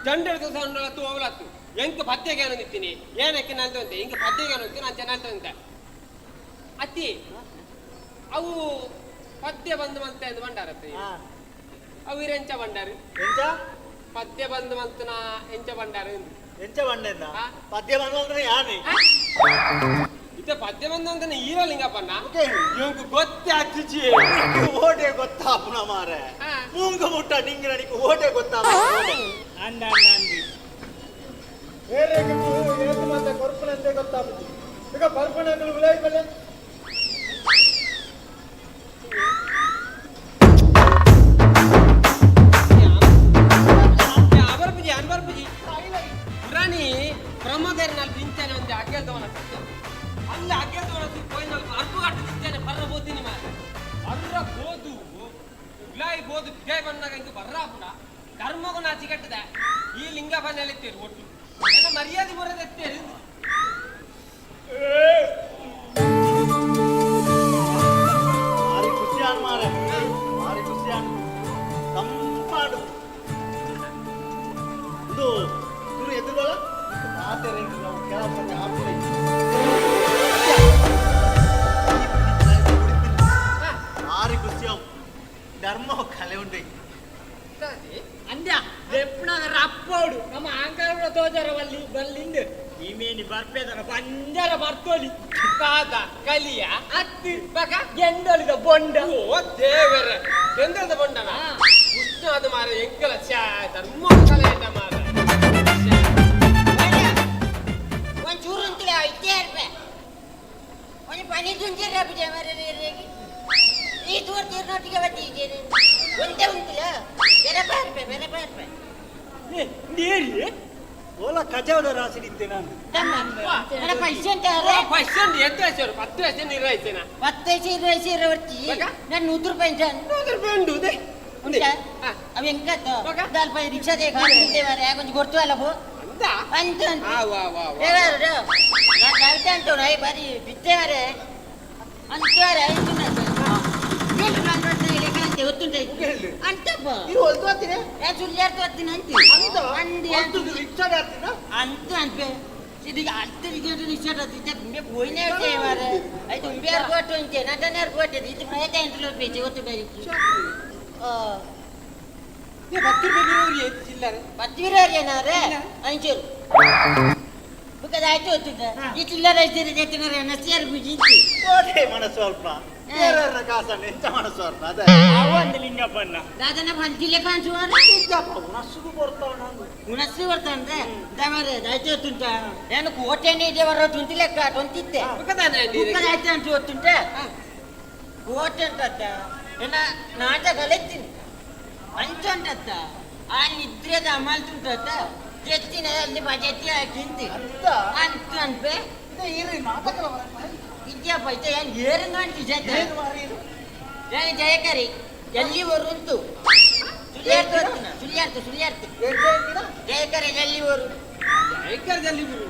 ಜನರೇಟ್ ಸೌಂಡ್ ಲತ್ತು ಹೋಗ್ಲತ್ತು ಎಂಕ್ ಪತ್ತೆಗೆ ಏನಂದಿತ್ತೀನಿ ಏನಕ್ಕೆ ನಲ್ತೊಂತೆ ಇಂಕ್ ಪತ್ತೆಗೆ ಏನಂತೀನಿ ಅಂಚೆ ನಲ್ತೊಂತೆ ಅತ್ತಿ ಅವು ಪದ್ಯ ಬಂದು ಮಂತೆ ಎಂದು ಬಂಡಾರತ್ತೆ ಅವು ಇರೆಂಚ ಬಂಡಾರು ಎಂಚ ಪದ್ಯ ಬಂದು ಮಂತನ ಎಂಚ ಬಂಡಾರು ಎಂಚ ಬಂಡೆಂದ ಪದ್ಯ ಬಂದು ಅಂದ್ರೆ ಯಾನೆ ಇತ್ತ ಪದ್ಯ ಬಂದು ಅಂತಾನೆ ಈರ ಲಿಂಗಪ್ಪಣ್ಣ ಇವಂಗ ಗೊತ್ತೇ ಅತ್ತಿಜಿ ಓಟೆ ಗೊತ್ತಾಪುನ ಮಾರೆ ಮೂಂಗ ಮುಟ್ಟ ನಿಂಗೆ ನನಗೆ ಓಟೆ ಗೊತ್ತಾಪ ಅಂದ ಅಂದ ಅಂದಿ ಏತು ಮತ್ತೆ ಕೊರ್ಪಣಂತೆ ಗೊತ್ತಾಪುಜಿ ಈಗ ಪರ್ಪಣಗಳು ಉಲಾಯಿ ಬಲ್ಲೆ ಅಬರ್ಪುಜಿ ಅನ್ಬರ್ಪುಜಿ ಪುರಾಣಿ ಬ್ರಹ್ಮದೇರ್ನಲ್ಲಿ ಇಂಚಾನೆ ಒಂದು ಅಗ್ಗಲ್ದವನ ಸತ್ಯ ಅಲ್ಲ ಅಗ್ಗಲ್ದವನ ಪೋಯಿನಲ್ಲಿ ಅರ್ಪು ಕಟ್ಟು ನಿಂಚಾನೆ ಬರ್ರ ಬೋತೀನಿ ಮಾರೆ ಬರ್ರ ಬೋದು ಉಲಾಯಿ ಬೋದು ಬಿಜಾಯ್ ಬಂದಾಗ ಇಂದು ಬರ್ರ ಪುಡ ಧರ್ಮಗೂ ನಾಚಿ ಕಟ್ಟದೆ ಈ ಲಿಂಗ ಬನ್ನೆಲ್ಲ ಒಟ್ಟು ಎಲ್ಲ ಮರ್ಯಾದೆ ಬರೋದೆತ್ತೇರಿ ಭಾರಿ ಖುಷಿಯಾನ್ ಮಾರೆ ಭಾರಿ ಖುಷಿಯಾನ್ ತಂಪಾಡು ಇದು ಇವರು ಎದುರುಗಳ ಮಾತೆರೆ ನಾವು ಕೆಲವು ಸತಿ ಆಪ್ಲೆ ಭಾರಿ ಖುಷಿಯಾವ್ ಧರ್ಮ ಕಲೆ ಉಂಟು ಅಂದ್ಯ ಲೆಪ್ಪುನಾಗ ರಪ್ಪೋಡು ನಮ್ಮ ಆಂಕಾರ ತೋಜರ ಬಲ್ಲಿ ಬಲ್ಲಿಂದು ಈಮೇನಿ ಬರ್ಪೇದನ ಬಂಜರ ಬರ್ತೋಲಿ ತಾತ ಕಲಿಯ ಅತ್ತಿ ಬಕ ಗೆಂಡೊಲಿದ ಬೊಂಡ ಓ ದೇವರ ಗೆಂಡೊಲಿದ ಬೊಂಡನ ಉಷ್ಣ ಅದು ಮಾರ ಎಂಕಲ ಶ್ಯಾ ಧರ್ಮ ಕಲೆ ಅಂತ ಮಾರ ಒಂಚೂರು ಅಂತಲೇ ಐತೆ ಇರ್ಬೆ ಒಂದು ಪನಿ ತುಂಚಿರ ಬಿಜೆ ಮಾರ ಈ ದೂರ ತೀರ್ನೊಟ್ಟಿಗೆ ಬತ್ತಿ ಒಂದೇ ಉಂಟುಲ ಬೆರಪ ಇರ್ಬೆ ಬೆರಪ ಇರ್ಬೆ ನೇರಿ ಓಲ ಕಜಾವದ ರಾಸಿ ನಿಂತೆ ನಾನು ಪೈಸೆ ಎಂತ ವಯಸ್ಸು 10 ವಯಸ್ಸು ಇರೋ ಐತೆನಾ 10 ವಯಸ್ಸು 20 ವಯಸ್ಸು ಇರೋ ವರ್ತಿ ನಾನು 100 ರೂಪಾಯಿ 100 ರೂಪಾಯಿ ಉಂಟು ಉಂಟಾ ಅವ ಎಂಕತ್ತ ದಾಲ್ಪ ರಿಕ್ಷಾ they ಗಾಡಿ ನಿಂತೆ ಮಾರೆ ಕೊಂಚ ಗೊತ್ತು ಅಲ್ಲ ಬೋ ಅಂತ ಅಂತ ಅಂತ ಅಂಟು ನೈ ಬಾರಿ ಬಿತ್ತೆ ಮಾರೆ ಅಂತ ಮಾರೆ ಅಂತಪ್ಪ ಅಂತ ಅನ್ಪೆ ಇದೀಗ ಅಷ್ಟು ರಿಕ್ಷಾ పోయిన ಮಾರೆ అయితే ఉంబేరు కోట ఉంటే నటనేరు కోట ఇది ప్రయత్నం ఇంట్లో పేచి ಗೊತ್ತು పత్తి ಏನಾರೆ ಅಂಚೂರು ಬುಕ್ಕದಾಯ್ತು ಗೊತ್ತುಂಟ ಈ ಚಿಲ್ಲರೆ ಐತಿರಿ ನಸಿಯರ್ ಗುಜಿಂಚಿ ಮನಸ್ಸು ಸ್ವಲ್ಪ ಬೇರೆಯವ್ರನ್ನ ಕಾಸಣ್ಣ ಎಂತ ಮನಸ್ಸು ಸ್ವಲ್ಪ ಅದೇ ಅವಂದು ಲಿಂಗಪ್ಪಣ್ಣ ದಾದನ ಪಂಚಿಲೆ ಕಾಣಿಸುವಾರ ಉಣಸ್ಸುಗು ಬರ್ತಾವಣ ಉಣಸ್ಸು ಬರ್ತಾನೆ ದಮರೆ ದಾಯ್ತು ಗೊತ್ತುಂಟ ನಾನು ಕೋಟೆನೇ ಇದೆ ಬರೋ ತುಂತಿ ಲೆಕ್ಕ ಟೊಂತಿತ್ತೆ ಬುಕ್ಕದಾಯ್ತು ಅಂತ ಗೊತ್ತುಂಟ ಕೋಟೆ ಅಂತ ಏನ ನಾಟಕ ಕಲೆತ್ತೀನಿ ಅಂಚ ಉಂಟತ್ತ ಆ ನಿದ್ರೆದ ಅಮಲ್ತುಂಟತ್ತ ಜೆತ್ತಿನ ಅಲ್ಲಿ ಬಜೆತ್ತಿ ಹಾಕಿಂತಿ ಅಂತ ಅನ್ಪೆ ಇದ್ಯಪ್ಪ ಇದ್ದ ಏನು ಏರಂದು ಅಂಟಿ ಜೆತ್ತ ಏನು ಜಯಕರಿ ಎಲ್ಲಿ ಉಂಟು ಸುಳ್ಯಾರ್ತು ಸುಳ್ಯಾರ್ತು ಸುಳ್ಯಾರ್ತು ಜಯಕರಿ ಎಲ್ಲಿ ಊರು ಜಯಕರಿ ಜಲ್ಲಿ ಊರು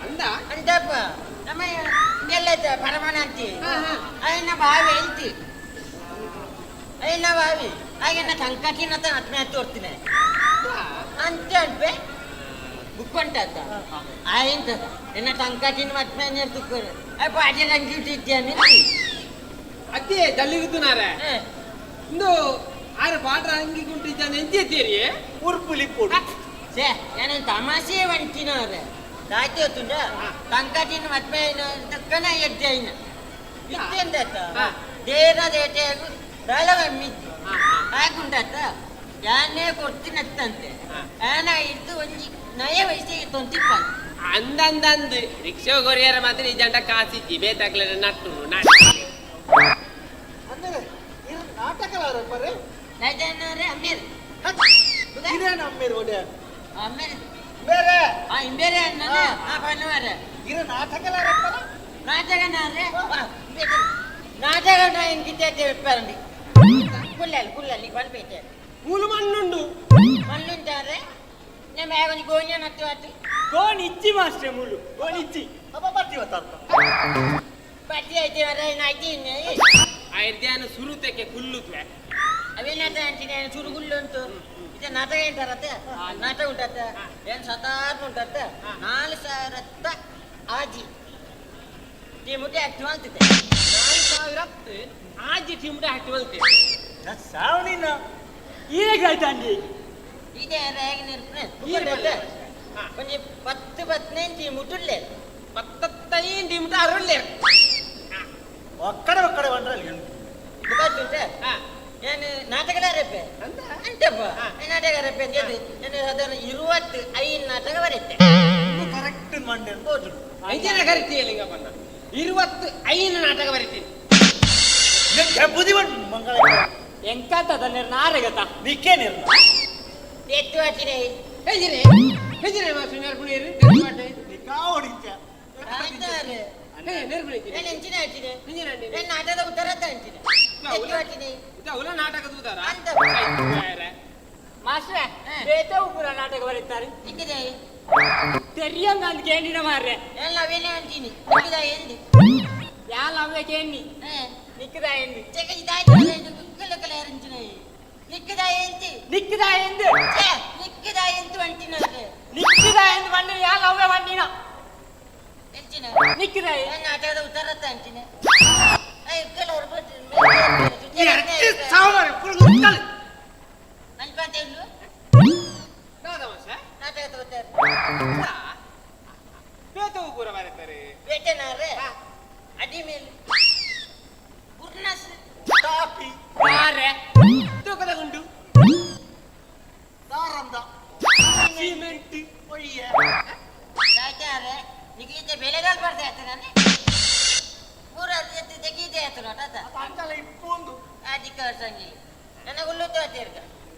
ಅಂದ ಅಂತಪ್ಪ ನಮ್ಮ ಎಲ್ಲ ಪರಮಾನ ಅಂತಿ ಅದನ್ನ ಬಾವಿ ಹೇಳ್ತಿ ಅಯ್ಯನ ಬಾವಿ ಹಾಗೆ ನಾ ಕಂಕಟಿನ ಆತ್ಮೀಯ ತೋರ್ತೀನಿ ಅಂತ ಅನ್ಪೆ ಬುಕ್ ಉಂಟತ್ತ ಆಯ್ತ ಎನ್ನ ಟಂಕಟಿನ ಮತ್ಮೆ ತುಕ್ಕರು ಅಪ್ಪ ಅದೇ ನಂಗೆ ಇಟ್ಟಿದ್ದೇನೆ ಅದೇ ಜಲ್ಲಿ ಗುತ್ತುನಾರೆ ಇಂದು ಆರು ಪಾಟ್ರ ಅಂಗಿ ಗುಂಟಿದ್ದಾನೆ ಎಂತಿದ್ದೀರಿ ಉರ್ಪುಲಿ ಪೊಡು ಛೇ ಏನೇನು ತಮಾಷೆ వంటినವ್ರೆ ದಾಯ್ತು ತುಂಡ ಕಂಕಟಿನ ಮತ್ಮೆ ತಕ್ಕನ ಎದ್ದೆ ಇನ್ನ ಇತ್ತೆಂದತ್ತ ದೇನ ದೇಟೆಗೂ ದಾಲ ಮಿಜ್ಜಿ ಹಾಕುಂಡತ್ತ ಯಾನೇ ಕೊಡ್ತೀನತ್ತಂತೆ ಆನ ಇದ್ದು ಒಂಜಿ ನಯ ವಯಸ್ಸಿಗೆ ತೊಂತಿಪ್ಪ ಅಂದಂದಂದು ರಿಕ್ಷಾ ಕೊರಿಯರ ಮಾತ್ರ ಈ ಜಂಟ ಕಾಸಿಜ್ಜಿ ಬೇತಾಕ್ಲೆ ನಟ್ಟು ನಾಟ ಅಂದರೆ ಇರು ನಾಟಕಲಾರ ಬರೇ ನೈಜಾನರೇ ಅಮ್ಮೀರ್ ಇದೇನು ಅಮ್ಮೇರು ಒಡೆ ಅಮ್ಮೀರ್ ಬೇರೆ ಆ ಇಂಬೇರೆ ನನ್ನ ಆ ಪನ್ನುವರೆ ಇರು ನಾಟಕಲಾರಪ್ಪನ ನಾಟಕನಾರೆ ನಾಟಕ ಇಂಕಿతే చెప్పారండి కుల్లాలి కుల్లాలి నీకు పని పెట్టారు ಮೂಲು ಮಣ್ಣುಂಡು ಮಣ್ಣುಂಟಾರೆ నేను ಮ್ಯಾಗೊಂದು ಗೋಣಿಯ ನಟ್ಟು ಅಟ್ಟು ಗೋಣಿ ಇಚ್ಚಿ ಮಾಸ್ಟ್ರೆ ಮೂಲು ಗೋಣಿ ಇಚ್ಚಿ ಅಪ್ಪ ಬತ್ತಿ ಹೊತ್ತಾರ್ತ ಬಟ್ಟಿ అయితే అయితే ಐರ್ದ್ಯಾನ ಸುರುತಕ್ಕೆ ಕುಲ್ಲುತ್ವೆ ಅವೇನಾಟ ಅಂತೀನಿ ಚುರುಗುಳ್ಳು ಉಂಟು ಇದು ನಾಟಕ ఏంటాರತ್ತೆ ನಾಟಕ ಉಂಟತ್ತೆ ಏನು ಸತಾರ್ಥ ಉಂಟತ್ತೆ 4000 ಆಜಿ ಟೀಮುಗೆ ಆಕ್ಟಿವ್ ಅಂತಿದೆ 4000 ಆಜಿ ಟೀಮುಗೆ ಆಕ್ಟಿವ್ ಅಂತೆ ಸಾವಣಿನ ಈಗ ಆಯ್ತಾಂಡಿ ಇದೆ ಹೇಗೆ ನಿರ್ಪಣೆ ಒಂಜಿ 10 15 ಟೀಮ್ ಉಟ್ಟುಲ್ಲೆ 15 ಟೀಮ್ ಅರುಳ್ಳೆ ಒಕ್ಕಡೆ ಒಕ್ಕಡೆ ಬಂದ್ರಲ್ಲಿ ಗೊತ್ತಾಗ್ತುಂಟೆ ಏನು ನಾಟಕದ ರೆಪ್ಪೆ ಅಂತಪ್ಪ ನಾಟಕ ರೆಪ್ಪೆ ಅಂತ ಏನು ಸಾಧಾರಣ 25 ನಾಟಕ ಬರುತ್ತೆ ಕರೆಕ್ಟ್ ಮಂಡೆ ಅಂತ ಹೋದ್ರು ಐಜನ ಕರಿತೀಯ ಲಿಂಗಪ್ಪಣ್ಣ 25 ನಾಟಕ ಬರೀತೀನಿ ಬುದ್ಧಿ ಮಂಗಳ ಎಂಕಾತದ ನಾರಗತ ನಿಕ್ಕೇ ನಿರ್ನ ಎತ್ತು ಹಾಕಿದೆ ಹೆಜಿರೆ ಹೆಜಿರೆ ಮಾಸ್ಟರ್ ನೆರ್ಪುಣಿಯರು ನೆರ್ಪಾಟೆ ನಿಕ್ಕಾವಡಿಂಚ ಅಂತಾರೆ ನೆರ್ಪುಣಿದ್ದೀನಿ ನಾನು ಹಾಕಿದೆ ನಾನು ನಾಟಕದ ಉತ್ತರ ಅಂತೀನಿ ಎತ್ತು ಹಾಕಿದೆ ಉಲ ನಾಟಕದ ಉತ್ತರ ಅಂತ ಮಾಸ್ಟ್ರೆ ಬೇತ ಉಪುರ ನಾಟಕ ಬರೀತಾರೆ ನಿಕ್ಕಿದೆ ತೆರಿಯಂಗ ಅಂತ ಕೇಂಡಿನ ಮಾರ್ರೆ ಎಲ್ಲ ಅವೇನೇ ಅಂತೀನಿ ನಿಕ್ಕಿದ ಎಂದಿ ಯಾಲ ಅವೇ ಕೇಂಡಿ ನಿಕ್ಕಿದ ಎಂದಿ ಚೆಕ್ಕ ಇದಾಯ್ತು ಕುಕ್ಕಲ ಅಂಚಿನ ನಿಕ್ಕಿದ ಎಂತಿ ನಿಕ್ಕಿದ ಎಂದು ನಿಕ್ಕಿದ ಎಂತು ಅಂಟಿನ ನಿಕ್ಕಿದ ಎಂದು ಬಂಡಿ ಯಾಲ ಅವೇ ಬಂಡಿನ ಎಂಚಿನ ನಿಕ್ಕಿದ ನಾಟಕದ ಉತ್ತರ ಅಂಚಿನ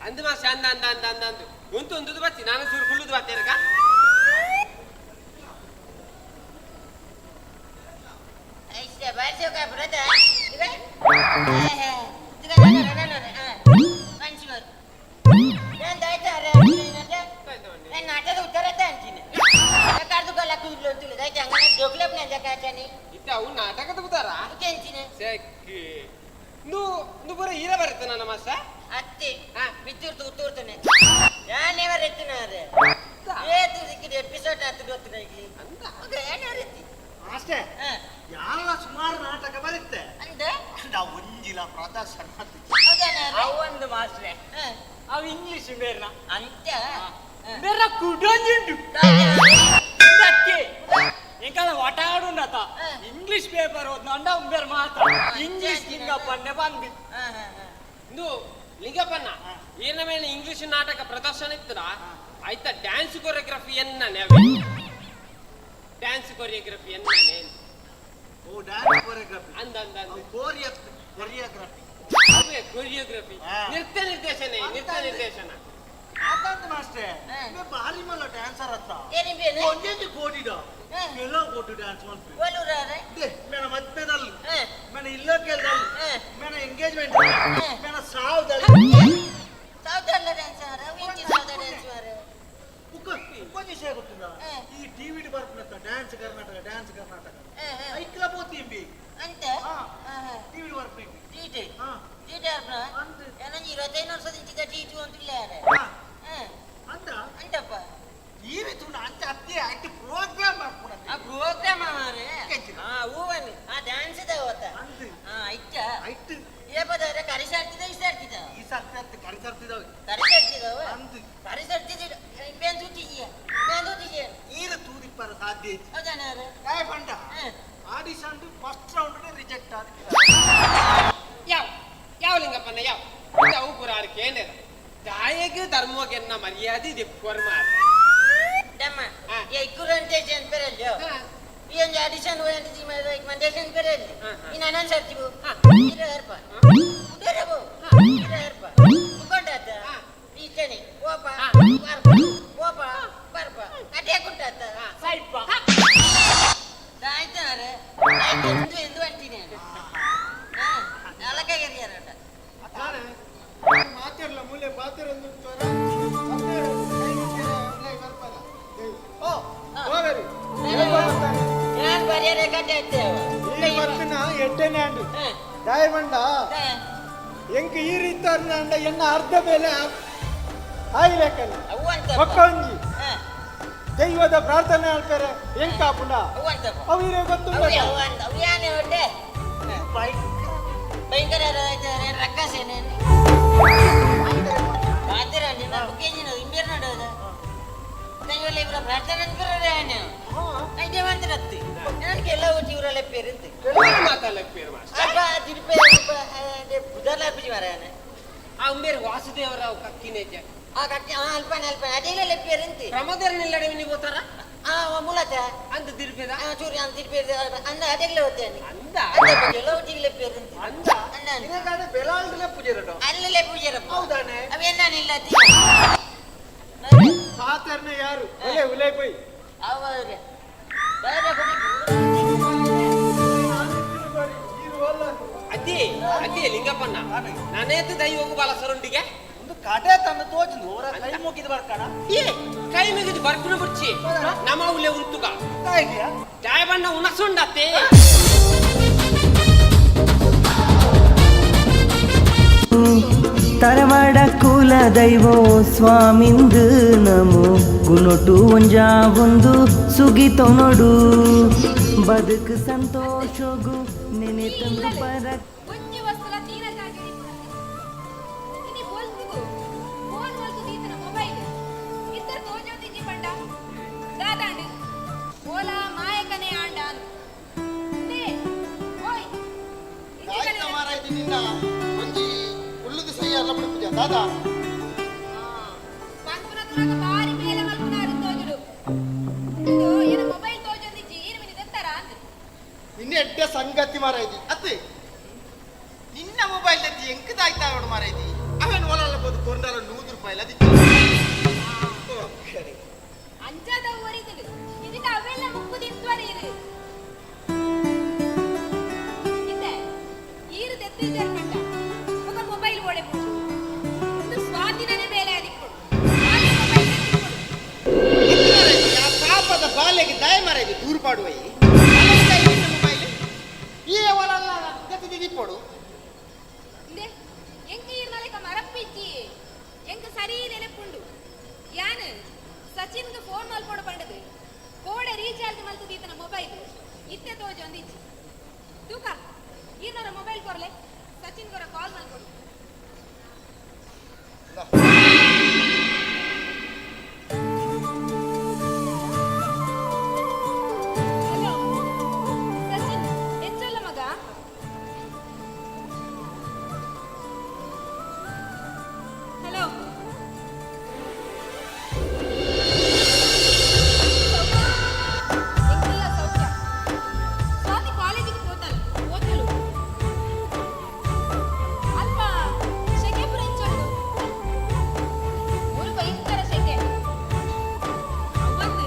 ಅಂದು ಮಾಸ ಅಂದ ಅಂದ ಅಂದ ಅಂದ ಅಂದು ಉಂಟು ಒಂದು ಬತ್ತಿ ನಾನು ಚೂರು ಕುಳ್ಳುದು ಬತ್ತೇರ್ಕ ನಾಟಕದ ಉತ್ತಾರ ನುಬರ ಹೀರ ಬರುತ್ತೆ ನನ್ನ ಮಾಸ ಅತ್ತಿ ಬಿತ್ತೂರ್ತು ಉತ್ತೂರ್ತನೆ ಯಾನೇ ಬರೆತ್ತಿನಾರೆ ಏತು ಸಿಕ್ಕಿದ ಎಪಿಸೋಡ್ ಆತು ಗೊತ್ತಿನ ಇಲ್ಲಿ ಏನಾರತ್ತಿ ಅಷ್ಟೇ ಯಾಲ ಸುಮಾರು ನಾಟಕ ಬರುತ್ತೆ ಅಂದ ನಾವು ಒಂಜಿಲ ಪ್ರದರ್ಶನ ಅವೊಂದು ಮಾಸ್ಟ್ರೆ ಅವು ಇಂಗ್ಲಿಷ್ ಬೇರ್ನ ಅಂತ ಬೇರ ಕುಡೊಂಜುಂಡು ಅಕ್ಕೆ ಎಂಕಲ ವಟಾಡುಂಡತ ಇಂಗ್ಲಿಷ್ ಪೇಪರ್ ಓದ್ನಂಡ ಉಂಬೇರ್ ಮಾತ್ರ ಇಂಗ್ಲಿಷ್ ಲಿಂಗಪ್ಪನ್ನೆ ಬಂದು ಇಂದು ಲಿಂಗಪ್ಪಣ್ಣ ಏನ ಮೇಲೆ ಇಂಗ್ಲಿಷ್ ನಾಟಕ ಪ್ರದರ್ಶನ ಇತ್ತದ ಆಯ್ತಾ ಡ್ಯಾನ್ಸ್ ಕೊರಿಯೋಗ್ರಫಿ ಎನ್ನಾನೆ ಅವೇ ಡ್ಯಾನ್ಸ್ ಕೊರಿಯೋಗ್ರಫಿ ಎನ್ನಾನೆ ಓ ಡ್ಯಾನ್ಸ್ ಕೊರಿಯೋಗ್ರಫಿ ಅಂದ ಅಂದ ಅಂದ ಕೊರಿಯೋಗ್ರಫಿ ಅವೇ ಕೊರಿಯೋಗ್ರಫಿ ನೃತ್ಯ ನಿರ್ದೇಶನ ನೃತ್ಯ ನಿರ್ದೇಶನ ಆತಂತ ಮಾಸ್ಟ್ರೆ ಬಾರಿ ಮಲ್ಲ ಡ್ಯಾನ್ಸರ್ ಅತ್ತ ಒಂದೊಂದು ಕೋಟಿದ ಎಲ್ಲ ಕೋಟಿ ಡ್ಯಾನ್ಸ್ ಮಾಡ್ತೀವಿ ಮೇನ ಮದ್ಮೆದಲ್ಲಿ ಮೇನ ಇಲ್ಲೋಕೆಲ್ದಲ್ಲಿ ಮೇನ ಎಂಗೇಜ್ಮೆಂಟ್ ಮೇನ ಸಾವ್ದಲ್ಲಿ ಉಕ್ಕೊಂದು ವಿಷಯ ಗೊತ್ತಿಲ್ಲ ಈ ಟಿವಿ ಬರ್ಪುನತ್ತ ಡ್ಯಾನ್ಸ್ ಕರ್ನಾಟಕ ಡ್ಯಾನ್ಸ್ ಕರ್ನಾಟಕ ಐಕ್ಲ ಪೋತಿಂಬಿ ಅಂತ ಟಿವಿ ಬರ್ಪುನ ಟಿ ಟಿ ಏನಂಜಿ 25 ವರ್ಷದ ಟಿ ಅಂತಿಲ್ಲ ಅಂತ ಅಂತಪ್ಪ ಟಿವಿ ತುಣ ಅಂಚ ಅತ್ತಿ ಐಟ್ ಪ್ರೋಗ್ರಾಮ್ ಮಾಡ್ಕೊಡ ಆ ಪ್ರೋಗ್ರಾಮ್ ಮಾರೆ ಆ ಹೂವನ್ ಆ ಡ್ಯಾನ್ಸ್ ಇದೆ ಅವತ್ತ ಆ ಐಟ ಐಟ್ ಏಪದಾರೆ ಕರಿಸಾಡ್ತಿದ ಇಸಾಡ್ತಿದ ಈ ಸರ್ತಿ ಕರಿಸಾಡ್ತಿದವ ಕರಿಸಾಡ್ತಿದವ ಅಂದು ಕರಿಸಾಡ್ತಿದ ಬೆನ್ ತೂತಿಜಿಯ ಬೆನ್ ತೂತಿಜಿಯ ಈರ ತೂದಿಪ್ಪರ ಸಾಧ್ಯ ಹೌದಾನ ಪಂಡ ಆಡಿಷನ್ ಫಸ್ಟ್ ರೌಂಡ್ ರಿಜೆಕ್ಟ್ ಆದ. ಯಾವ ಯಾವ ಲಿಂಗಪ್ಪನ ಯಾವ ಅವು ಪುರಾರು ಕೇಂದ್ರ ದಾಯಗ ಧರ್ಮಗೆನ್ನ ಮರ್ಯಾದೆ ದಿಕ್ಕುವರ್ ಮಾರ. ದಮ್ಮ ಇಕ್ಕುರಂತೆ ಪೆರಲ್ಯೋ ಈ ಒಂಜಿ ಆಡಿಷನ್ ರಿಕಮೆಂಡೇಶನ್ ಪೆರಲ್ಲಿ ಇನ್ನು ಅನೌನ್ಸ್ ಆರ್ತಿವು ಇರರ್ಪ ಉಡರಬು ಇರರ್ಪ ಮುಕೊಂಡಾತ ಈಚನೆ ಓಪ ಬರ್ಪ ಓಪ ಬರ್ಪ ಅಟೇ ಕುಂಟಾತ ಸೈಪ ದಾಯ್ತಾರೆ ಆಯ್ತು ಎಂದು ಎಂದು ಅಂತೀನಿ ಅಲಕಾಗಿರ್ಯಾರಟ ಮಾತಿರಲ್ಲ ಮೂಲೆ ಪಾತಿರಂದು ದಯವಂಡ ಎಂಕ್ ಈ ರೀತಿ ಎನ್ನ ಅರ್ಧ ಮೇಲೆ ಆಯ್ಲೇಕಲ್ಲ ಒಕ್ಕೊಂಜಿ ದೈವದ ಪ್ರಾರ್ಥನೆ ಹೇಳ್ತಾರೆ ಎಂಕ ಪುಂಡ ಅವಿರೇ ಗೊತ್ತುಂಡ ಭಯಂಕರ ರಕ್ಕಸೇನೆ ಪ್ರಾರ್ಥನೆ ವಾಸುದೇವರಾವ್ ಕಕ್ಕಿನೇಜ ಯಾರು ಉಲೆ ಉಲೆ ಪೋಯ್ ಅದೇ ಅದೇ ಲಿಂಗಪ್ಪಣ್ಣ ನಾನೇತು ದೈವಗೂ ಬಲಸರೊಂಡಿಗೆ ಒಂದು ಕಡೆ ತನ್ನ ತೋಚಿಂದು ಅವರ ಕೈ ಮುಗಿದು ಬರ್ಕಣ. ಏ ಕೈ ಮುಗಿದು ಬರ್ಕಣ ಬುರ್ಚಿ ನಮ್ಮ ಉಲೆ ಉಂತುಗ ಜಾಯಬಣ್ಣ ಉಣಸುಂಡತ್ತೆ. ತರವಾಡ ಕುಲ ದೈವೋ ಸ್ವಾಮಿಂದು ನಮೋ ಗುಣೊಟು ಒಂಜಾ ಒಂದು ಸುಗಿತೊನೊಡು ಬದುಕು ಸಂತೋಷಗು ನೆನೆ ತಂದು ಪರ ಒಂಜಿ ವಸ್ತುಲ ತೀರ ಜಾಗೆ ಇನಿ ಬೋಲ್ತುಗು ಫೋನ್ ಮಲ್ತು ದೀತನ ಮೊಬೈಲ್ ಇತ್ತರ ತೋಜೊಂದಿಜ್ಜಿ ಪಂಡ ದಾದಾಂಡ್ ಓಲಾ ಮಾಯಕನೇ ಆಂಡ they ಓಯ್ ದಾಯ್ತ ಮಾರಾಯ್ತಿ ನಿನ್ನ ಒಂಜಿ ಉಲ್ಲುದು ಸಯ್ಯ ಅಲ್ಲ ಪುಜ ದಾದಾ ಪಂಪುನ ತುರಗ ಬಾರಿ ಮೇಲೆ ಮಲ್ಪುನಾರು ತೋಜುಡು ಇದು ಏನ ಮೊಬೈಲ್ ತೋಜೊಂದಿಜ್ಜಿ ಈರು ಮಿನಿ ದೆತ್ತರ ಅಂದ್ ನಿನ್ನೆ ಎಡ್ಡೆ ಸಂಗತಿ ಮಾರಾಯ್ತಿ ಅತ್ತೆ ನಿನ್ನ ಮೊಬೈಲ್ ಎತ್ತಿ ಎಂಕ್ ದಾಯ್ತಾ ನೋಡು ಮಾರಾಯ್ತಿ ಅವನ್ ಒಲಲ್ಲ ಬೋದು ಕೊರ್ನಾಲ 100 ರೂಪಾಯಿ ಅದಿತ್ತು ಅಂಜಾದ ಊರಿದುಡು ಇದಕ್ಕೆ ಅವೆಲ್ಲ ಮುಕ್ಕು ದಿತ್ವರಿ ಇದು ಇತ್ತೆ ಈರು ದೆತ್ತಿಜರ್ ಪಂಡ ఒక ಮೊಬೈಲ್ ಓಡೆ ಪೋಡು ಒಂದು ಸ್ವಾಧೀನನೇ ಬೇಲೆ ಆದಿಪ್ಪಡು ಆ ಪಾಪದ ಬಾಲೆಗೆ ದಯ ಮಾರಾಯ್ತಿ ದೂರು ಪಾಡುವೈ ಮೊಬೈಲ್ ಈ ಒಲಲ್ಲ ಗತಿ ದಿಪ್ಪಡು ಇಂದೆ ಎಂಕ್ ಈರ್ನಲೆಕ ಮರಪ್ಪಿಜ್ಜಿ ಎಂಕ್ ಸರಿ ನೆನಪುಂಡು ಯಾನ್ ಸಚಿನ್ಗೆ ಫೋನ್ ಮಲ್ಪೊಡು ಪಂಡದು ಕೋಡೆ ರೀಚಾರ್ಜ್ ಮಲ್ತು ದೀತನ ಮೊಬೈಲ್ ಇತ್ತೆ ತೋಜೊಂದಿಜ್ಜಿ ತೂಕ ಈರ್ನರ ಮೊಬೈಲ್ ಕೊರ್ಲೆ ಸಚಿನ್ ಗೊರ ಕಾಲ್ ಮಲ್ಕೊಡು. ಹಲೋ ಸಚಿನ್ ಎಂಚೊಲ್ಲ ಮಗ? ಹಲೋ ಎಂಕಿಲ್ಲ ಸೌಖ್ಯ ಸ್ವಾತಿ ಕಾಲೇಜಿಗೆ ಹೋತಲ್ ಓದಲು ಅಲ್ಪ ಶೆಕೆಪುರ ಎಂಚೊಂಡು ಊರು ಭಯಂಕರ ಶೆಕೆ ಅವ್ವಂದು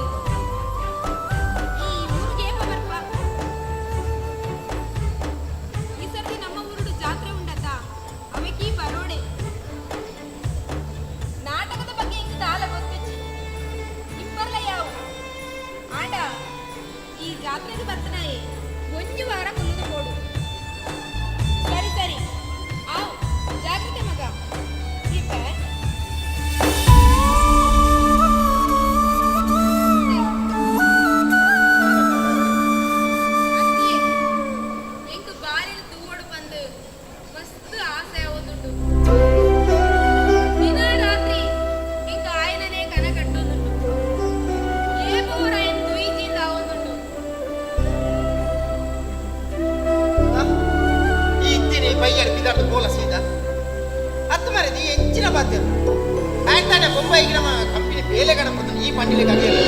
ಈ ಊರಿಗೆ ಏಪ ಬರ್ಪ ಈ ಸರ್ತಿ ನಮ್ಮ ಊರುಡು ಜಾತ್ರೆ ಉಂಡತ ಅವಕೀ ಬರೋಡೆ ನಾಟಕದ ಬಗ್ಗೆ ಇಂಗ್ ದಾಲ ಗೊತ್ತಿಚ್ಚಿ ಇಪ್ಪರ್ಲ ಯಾವು ಆಂಡ ಈ ಜಾತ್ರೆಗೆ ಬರ್ತನಾಯೆ ಒಂಜಿ ವಾರ ಕುಲ್ಲುದು ಪೋಡು. ಸರಿ ಸರಿ ಆವ್ ಜಾಗ್ರತೆ ಮಗ ಇಪ್ಪ. ಅತ್ತಿಯೇ ಎಂಕ್ ಬಾರಿಲ್ ತೂವೊಡು ಬಂದು ಮಸ್ತ್ ಆಸೆ ಆವೊಂದುಂಡು. ದಿನ ರಾತ್ರಿ ಎಂಕ್ ಆಯನನೇ ಕನ ಕಟ್ಟೊಂದುಂಡು. ಏಪೋ ರಾಯನ್ ತುಯಿಜಿಂದ ಆವೊಂದುಂಡು. ಬೈಯಡ್ ಬಿದಾರ್ದು ಕೋಲ ಸೀದಾ ಅತ್ತು ಮರದಿ ಎಂಚಿನ ಬಾತೆ ಆಯ್ತಾನೆ ಬೊಂಬೈಗೆ ನಮ್ಮ ಕಂಪನಿ ಬೇಲೆ ಗಣಪತಿ ಈ ಪಂಡಿಲೆ ಕಲಿಯಲ್ಲ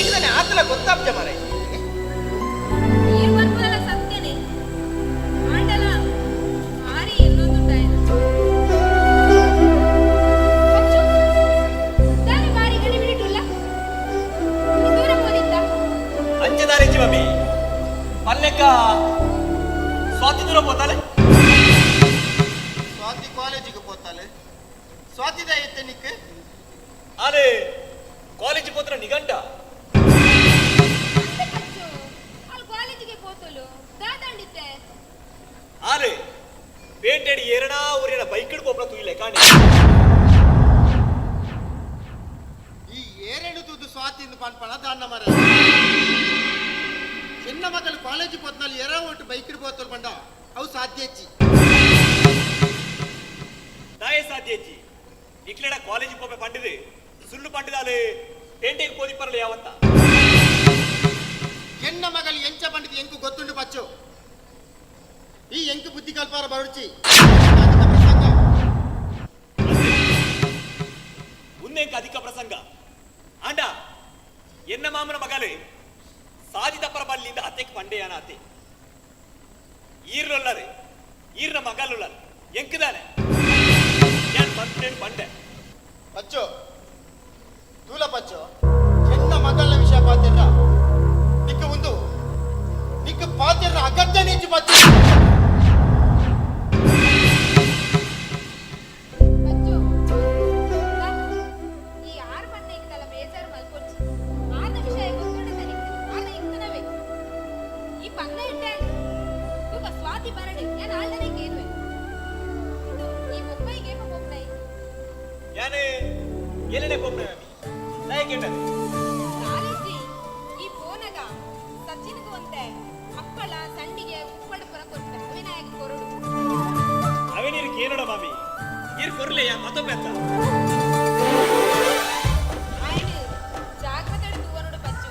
ಇದನ್ನೇ ಆತಲ ಗೊತ್ತಾಪ್ಜ ಮಾರೆ ಈ ಬರ್ಪುನಲ ಸತ್ಯನೇ ಆಂಡಲ ಭಾರಿ ಇನ್ನೊಂದುಂಟಾಯ್ತು ಅಚ್ಚು ದಾನೆ ಭಾರಿ ಗಡಿಬಿಡಿಟುಲ್ಲ ಈ ದೂರ ಹೋದಿತ್ತ ಅಂಚೆದಾರೆ ಮಮ್ಮಿ ಪಲ್ಲೆಕ್ಕ ಸ್ವಾತಿ ದೂರ పోతాಲೆ ಸ್ವಾತಿ ಕಾಲೇಜಿಗೆ ಪೋತಾಲೆ ಸ್ವಾತಿದ ಐತೆ ನಿಕ್ ಅರೆ ಕಾಲೇಜ್ ಪೋತ್ರ ನಿಗಂಟ ಅಲ್ಲಿ ಕಾಲೇಜಿಗೆ ಪೋತಲು ದಾದಾಂಡಿತ್ತೆ ಆಲೆ ಪೇಂಟೆಡ್ ಏರಣ ಊರಿನ ಬೈಕ್ ಪೋಪ್ರ ತುಯಿಲೆ ಕಾಣೆ ಈ ಏರೇನು ತೂದು ಸ್ವಾತಿಂದ ಪನ್ಪಣ ದಾನ್ನ ಮರ ಚಿನ್ನ ಮಗಲು ಕಾಲೇಜ್ ಪೋತ್ನಲ್ಲಿ ಎರ ಒಟ್ಟು ಬೈಕ್ ಪೋತಲ್ ಬಂಡ ಅವು ಸಾಧ್ಯ ಹೆಚ್ಚಿ ದಾಯ ಸಾಧ್ಯ ಅಜ್ಜಿ ನಿಕ್ಲೆಡ ಕಾಲೇಜ್ ಪೋಪೆ ಪಂಡಿದೆ ಸುಳ್ಳು ಪಂಡಿದಾಲೆ ಪೇಂಟೆಗೆ ಪೋದಿ ಪರಲೆ ಯಾವತ್ತ ಎನ್ನ ಮಗಲು ಎಂಚ ಪಂಡಿತ ಎಂಕು ಗೊತ್ತುಂಡು ಪಚ್ಚು ಈ ಎಂಕು ಬುದ್ಧಿ ಕಲ್ಪಾರ ಬರುಚಿ ಉನ್ನೆಂಕ ಅಧಿಕ ಪ್ರಸಂಗ ಆಂಡ ಎನ್ನ ಮಾಮನ ಮಗಲೆ ಸಾಜಿದಪ್ಪರ ಬಲ್ಲಿಂದ ಅತೆಕ್ ಪಂಡೆಯಾನ ಅತೆ ಈರ್ಲೊಲ್ಲರೆ ಈರ್ನ ಮಗಲುಳ್ಳರೆ ಎಂಕುದಾನೆ ಯಾನ್ ಪಂಡೇನು ಪಂಡೆ ಪಚ್ಚು ತೂಲ ಪಚ್ಚು ಎನ್ನ ಮಗಲ ವಿಷಯ ಪಾತಿರ್ರ ನಿಕ್ಕ ಒಂದು ನಿಕ್ಕ ಪಾತಿರ್ರ ಅಗತ್ಯ ನಿಂಚು ಪಚ್ಚು ಅಚ್ಚು ಈ ಆರು ಬಣ್ಣ ಇತ್ತಲ್ಲ ಬೇಜಾರು ಮಲ್ಕೊಚ್ಚಿ ಆದ ವಿಷಯ ಗೊತ್ತುಂಡ ಆದ ಇತ್ತನವೇ ಈ ಪನ್ನ ಇಟ್ಟೆ ಬುಕ್ಕ ಸ್ವಾತಿ ಬರಡೆ ಯಾನ್ ಆಲ್ಡನೆ ಕೇಳುವೆ ಇದು ಈ ಬೊಂಬೈಗೆ ಏಪ ಬೊಂಬೈ ಯಾನೆ ಎಲ್ಲೆಡೆ ಪೋಪ್ರೆ ನಾಯಕೇಟ ಕಾಲೇಜಿ ಈ ಫೋನಗ ಸಚಿನ್ಗೂ ಒಂತೆ ಹಪ್ಪಳ ಸಂಡಿಗೆ ಉಪ್ಪಳ ಪುರ ಕೊರ್ಪೆ ಅವಿನಾಯಕ ಕೊರಡು ಅವೆ ನೀರು ಕೇಳೋಣ ಮಾಮಿ ನೀರು ಕೊರ್ಲೆ ಯಾ ಮತ್ತೊಬ್ಬ ಆಯ್ತು ಜಾಗ್ರತೆ ತೂವನೋಡು ಪಚ್ಚು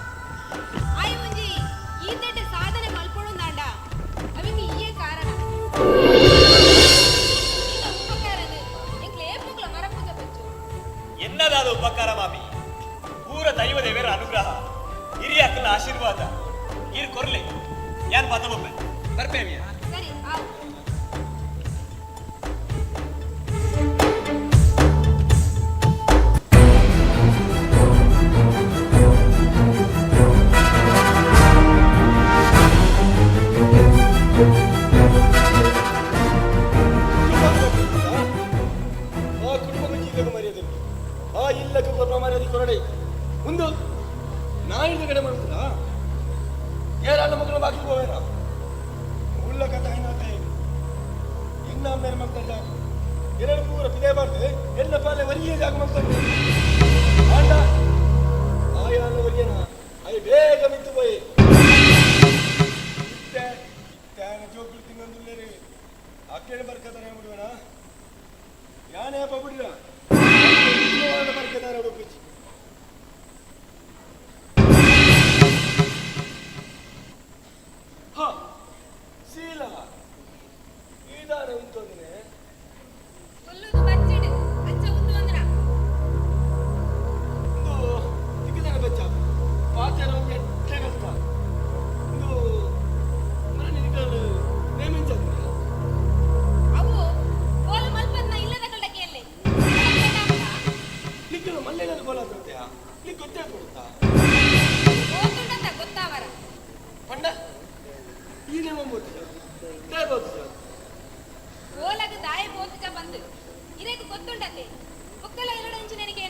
ಆಯ್ ಒಂಜಿ ಈತೆಟ್ಟೆ ಸಾಧನೆ ಮಲ್ಪೊಡುಂದಾಂಡ ಅವಿಗೆ ಈಯೇ ಕಾರಣ ನಿನ್ನ ಉಪಕಾರನು ಎಂಕ್ಲೆ ಏಪುಗ್ಲ ಮರಪುಜ ಪಚ್ಚು ಎನ್ನದಾದ ಉಪಕಾರ ಮಾಮಿ ಪೂರ ದೈವ ದೇವರ ಅನುಗ್ರಹ ಹಿರಿಯ ಅಕ್ಕನ ಆಶೀರ್ವಾದ ನೀರು ಕೊರ್ಲೆ ಯಾನ್ ಮತ್ತೊಬ್ಬ ಬರ್ಪೇ ಸರಿ ಆವು ಆ ಕುಟುಂಬ ಜೀವನ ಮರ್ಯಾದೆ ಆ ಇಲ್ಲ ಕುಟುಂಬ ಮರ್ಯಾದೆ ಕೊರಡೆ ಒಂದು ನಾಯಿದ ಕಡೆ ಮಾಡ್ತೀರಾ ಏರಲ್ಲ ಮಕ್ಕಳು ಬಾಕಿ ಹೋವೇನ ಉಳ್ಳ ಕಥೆ ಏನಾತೆ ಇನ್ನ ಮೇರೆ ಮಕ್ಕಳ ಎರಡು ಪೂರ ಪಿದೆ ಬಾರ್ದು ಎಲ್ಲ ಪಾಲೆ ವರಿಯ ಜಾಗ ಮಕ್ಕಳು ಆಂಡ ಆಯಾಲ ವರಿಯನ ಅಯ್ಯ ಬೇಗ ಮಿತ್ತು ಪೋಯಿ ಇತ್ತೆ ಇತ್ತೆ ಜೋಕುಲು ತಿನ್ನೊಂದುಲ್ಲೇರಿ ಅಕ್ಕೇನೆ ಬರ್ಕತಾರೆ ಬಿಡುವಣ ಯಾನೇ ಬಿಡಿರ ಬರ್ಕತಾರೆ ಉಡುಪುಜಿ ಹ ಶೀಲ ಈದಾನ ಉಂತೊಂದಿನೆ ಕೊಲ್ಲುದು ಬಚ್ಚಡು ಅಂಚ ಉಂದು ಅಂದ್ರ ಒಂದು ತಿಕ್ಕಿದಾನೆ ಬಚ್ಚ ಪಾತ್ರ ಒಂದು ಎಟ್ಟೆ ಕಷ್ಟ ಒಂದು ಮನೆ ನಿಕ್ಕಲು ನೇಮಿಂಚಾಗ್ತದೆ ಅವು ಕೋಲ ಮಲ್ಪದ್ನ ಇಲ್ಲದ ಕಳ್ಳಕ್ಕೆ ನಿಕ್ಕಲು ಮಲ್ಲೇನಾದ್ರು ಕೋಲಾತಂತೆಯಾ ನಿಕ್ ಗೊತ್ತೇ ಕೊಡುತ್ತಾ ಓದುಂಡಂತ ಗೊತ್ತಾವರ ಪಂಡ ಈ ನೇಮ ಬೋತಿಜ ದಾಯ ಬೋತಿಜ ಕೋಲಗ ದಾಯ ಬೋತಿಜ ಬಂದು ಇರೇಗ ಗೊತ್ತುಂಡತೆ ಒಕ್ಕಲ ಎರಡು ಇಂಚು ನನಗೆ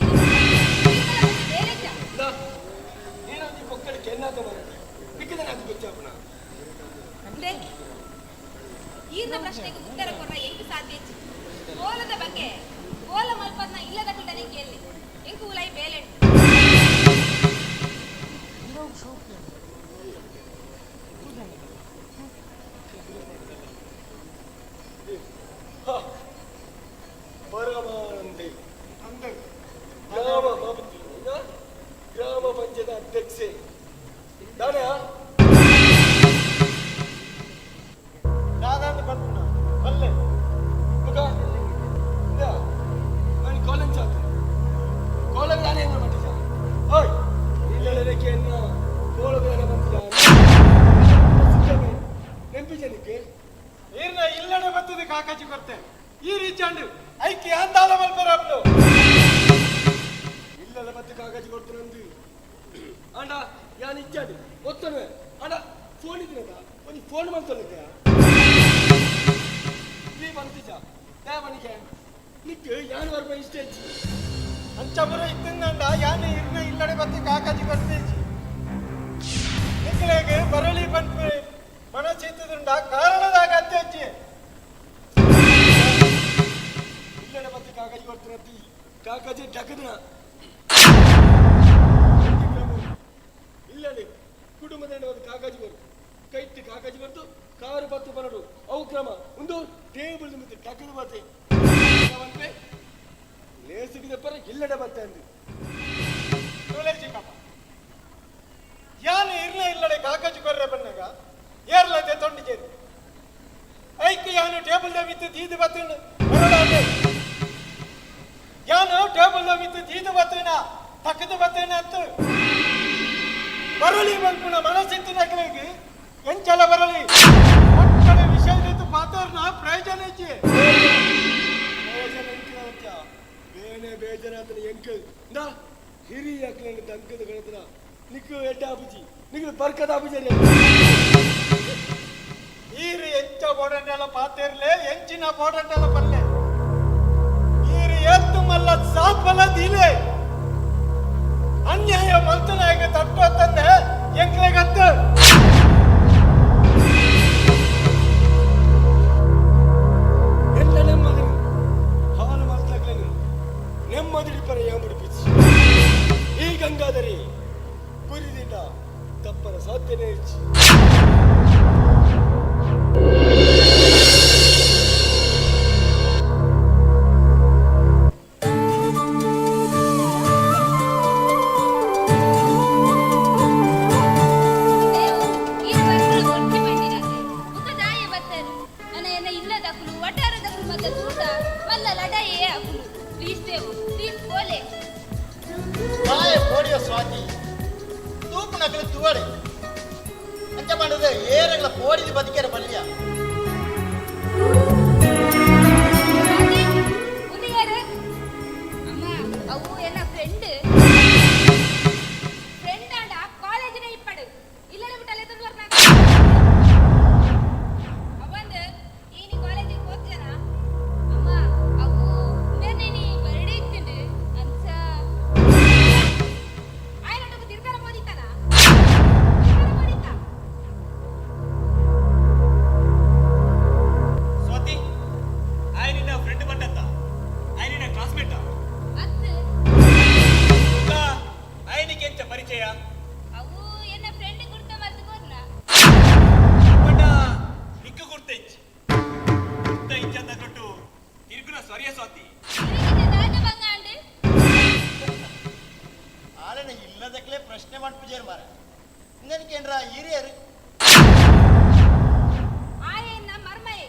ಬೇರೆ ನೀನೊಂದು ಪೊಕ್ಕಳಿಗೆ ಎನ್ನಾತ ಬರುತ್ತೆ ನಿಕ್ಕದನೆ ಅದು ಗೊತ್ತಾಪಣ ಅಂದ್ರೆ ಈರ್ನ ಪ್ರಶ್ನೆಗೆ ಉತ್ತರ ಕೊಡ್ರ ಎಂಕು ಸಾಧ್ಯ ಇಜ್ಜಿ. ಕೋಲದ ಬಗ್ಗೆ ಕೋಲ ಮಲ್ಪದ್ನ ಇಲ್ಲದ ಕಳ್ಳನೆ ಕೇಳಿ ಎಂಕು ಉಲೈ ಬೇಲೆ ಪರಮಾನಂದಿ ಗ್ರಾಮ ಗ್ರಾಮ ಪಂಚಾಯತ್ ಅಧ್ಯಕ್ಷೆ ದಾನೆ ದಾದಾಂದು ಪನ್ಪುನ ಕಾಕಜಿ ಕೊರ್ತೆ ಈ ರೀಚಾಂಡು ಐಕೆ ಅಂದಾಲ ಮಲ್ಪೆರಾಪ್ಲು ಇಲ್ಲದ ಮತ್ತೆ ಕಾಗಜಿ ಕೊಡ್ತಾನಂದು ಅಂಡ ಯಾನ್ ಇಚ್ಚಾಡಿ ಒತ್ತನುವೆ ಅಂಡ ಫೋನ್ ಇದ್ರದ ಒಂದು ಫೋನ್ ಮಾಡ್ತೊಲ್ಲಕ್ಕೆ ಈ ಬಂತಿಜ ದೇವನಿಗೆ ನಿಕ್ ಯಾನ್ ವರ್ಮ ಇಷ್ಟೇಜ್ ಅಂಚಪುರ ಇತ್ತಿಂದಂಡ ಯಾನ್ ಇರ್ನ ಇಲ್ಲಡೆ ಬತ್ತಿ ಕಾಕಜಿ ಕೊಡ್ತೇಜಿ ನಿಕ್ಲೆಗೆ ಬರಳಿ ಬಂತು ಮನಸ್ಸಿತ್ತುಂಡ ಕಾರಣದಾಗ ಅತ್ಯಜ್ಜಿ ಇಲ್ಲಡೆ ಬತ್ತಿ ಕಾಗಜಿ ಕೊಡ್ತಾನಂತಿ ಕಾಗಜಿ ಡಗದನ ಇಲ್ಲಡೆ ಕುಟುಂಬದ ಒಂದು ಕಾಗಜಿ ಬರು ಕೈಟ್ಟು ಕಾಗಜಿ ಬರ್ತು ಕಾರು ಬತ್ತು ಬರಡು ಅವು ಕ್ರಮ ಒಂದು ಟೇಬಲ್ ಮತ್ತೆ ಡಗದು ಬತ್ತೆ ಲೇಸಿಗೆ ಪರ ಇಲ್ಲಡೆ ಬತ್ತೆ ಅಂದು ತುಳಸಿ ಪಾಪ ಯಾನು ಇರ್ಲ ಇಲ್ಲಡೆ ಕಾಕಜಿ ಕೊರ್ರೆ ಬಣ್ಣಗ ಏರ್ಲದೆ ತೊಂಡಿಜೇರಿ ಐಕ್ ಯಾನು ಟೇಬಲ್ ಮಿತ್ತು ದೀದು ಬತ್ತಿನ ಬರಡಾದೆ ಯಾನು ಟೇಬಲ್ ಮಿತ್ತು ದೀದು ಬತ್ತಿನ ತಕ್ಕದು ಬತ್ತಿನ ಅಂತ ಬರಲಿ ಮಲ್ಪುಣ ಮನಸ್ಸಿತ್ತು ನಕಲಿಗೆ ಎಂಚಲ ಬರಲಿ ಮಕ್ಕಳ ವಿಷಯದಿತ್ತು ಪಾತರ್ನ ಪ್ರಯೋಜನ ಇಜ್ಜಿ ಪ್ರಯೋಜನ ಎಂಕಿನ ಬೇನೆ ಬೇಜಾರಾತನ ಎಂಕ್ ನಾ ಹಿರಿಯ ಅಕ್ಲನ ತಂಕದ ಗಣತನ ನಿಕ್ಕು ಎಡ್ಡ ಆಪುಜಿ ನಿಕ್ಕು ಬರ್ಕದ ಆಪುಜಿ ಈರು ಎಂಚ ಬೋಡಂಡೆಲ ಪಾತಿರ್ಲೆ ಎಂಚಿನ ಬೋಡಂಡೆಲ ಪಲ್ಲೆ ಈರು ಏತ್ತು ಮಲ್ಲ ಸಾಪಲ ದಿಲೆ ಅನ್ಯಾಯ ಮಲ್ತನಾಗ ತಟ್ಟು ತಂದೆ ಎಂಕ್ಲೆಗತ್ತು ಎಲ್ಲ ನೆಮ್ಮದಿ ಹಾಲು ಮಲ್ತಗ್ಲೇನು ನೆಮ್ಮದಿ ಪರ ಯಾಂಬುಡಿ ಪಿಚ್ಚಿ ಈ ಗಂಗಾಧರಿ ಕುರಿದಿಂದ ತಪ್ಪರ ಸಾಧ್ಯನೇ ಇಚ್ಚಿ ಈ ಬರ್ಪುನ ಗೊತ್ತಿ ಬಂದಿರತ್ತೆ ಬುಕ್ಕ ದಾಯ ಬತ್ತರು ನನ್ನ ಎನ್ನ ಇಲ್ಲದಕ್ಕುಲು ವಟಾರದಕ್ಕುಲು ಮತ್ತೆ ತೂಟ ಮಲ್ಲ ಲಡಾಯೇ ಅಕುಲು ಪ್ಲೀಸ್ ದೇವು ಪ್ಲೀಸ್ ಬೋಲೆ ಬಾಯ ಪೋಡಿಯೋ ಸ್ವಾತಿ ತೂಪು ನಕಲು ತುವಡೆ ಅಂಚ ಮಾಡದೆ ಏರಗಳ ಪೋಡಿದ ಬದುಕೇರ ಬಲ್ಯ ಉಂದು ಯಾರು ಅಮ್ಮ ಅವು ಎನ್ನ ಫ್ರೆಂಡ್ ಫ್ರೆಂಡ್ ಆಂಡ ಕಾಲೇಜಿನ ಇಪ್ಪಡು ಇಲ್ಲಡೆ ಬಿಟ್ಟಲೆ ತಂದು ಬರ್ನ ಅವಂದು ಈನಿ ಕಾಲೇಜಿಗೆ ಹೋಗ್ತಾನ ಅಮ್ಮ ಅವು ನೀ ಬರಡಿ ಇತ್ತಿಂಡು ಅಂಚ ಆಯ್ನೊಟ್ಟకు ತಿರ್ಗಾರ ಮೋದಿತ್ತಾನ ತಿರ್ಗಾರ ಮೋದಿತ್ತ ಸ್ವಾತಿ ಆಯ್ ನಿನ್ನ ಫ್ರೆಂಡ್ ಬಂಡತ್ತ ಆಯ್ ನಿನ್ನ ಕ್ಲಾಸ್ಮೇಟ್ ಅತ್ತು ಆಯ್ನಿಗೆ ಎಂಚ ಪರಿಚಯ ಅವು ಎನ್ನ ಫ್ರೆಂಡ್ ಗುರ್ತ ಮಲ್ತು ಕೊರ್ನ ಬಟ್ ನಿಕ್ಕ ಗುರ್ತ ಇಚ್ಚಿ ಗುರ್ತ ಇಚ್ಚ ಅಂತ ಕೊಟ್ಟು ತಿರುಗುನ ಸೊರಿಯ ಸ್ವಾತಿ ದಾದ ಬಂಗಾಂಡು ಆಲನ ಇಲ್ಲದಕ್ಲೆ ಪ್ರಶ್ನೆ ಮಾಡ್ಪುಜೇರು ಮಾರ ಇಂದನಿಕೇಂದ್ರ ಹಿರಿಯರು ಆಯನ್ನ ಮರ್ಮಯೆ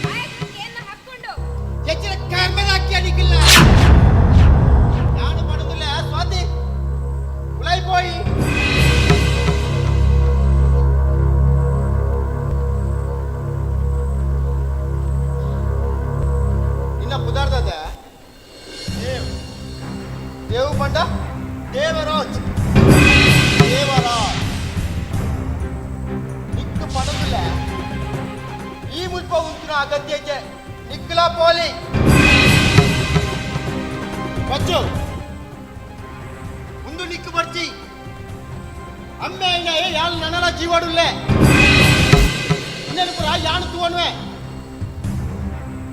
ಆಯಕ್ಕೆ ಹಾಕೊಂಡು ಹೆಚ್ಚಿನ ಕರ್ಮದ ಅಕ್ಕಿ ಅಡಿಕಿಲ್ಲ ನಾನು ಮಾಡೋದಿಲ್ಲ ಸ್ವಾತಿ ಉಳೈ ಪೋಯಿ ನಿನ್ನ ಪುದಾರ್ದದ ದೇವ್ ದೇವ್ ಪಂಡ ದೇವರಾಜ್ ದೇವರಾಜ್ ನಿಕ್ಕು ಪಡೋದಿಲ್ಲ ಈ ಮುಲ್ಪ ಉಂತಿನ ಅಗತ್ಯ ಇದ್ದೆ ನಿಕ್ಕಲ ಪೋಲಿ ಬಚ್ಚು ಮುಂದು ನಿಕ್ಕು ಬರ್ಚಿ ಅಮ್ಮೆ ಐನ ಏ ಯಾಳು ನನಲ ಜೀವಾಡುಲ್ಲೆ ಇನ್ನೇನು ಪುರ ಯಾನು ತೂವಣುವೆ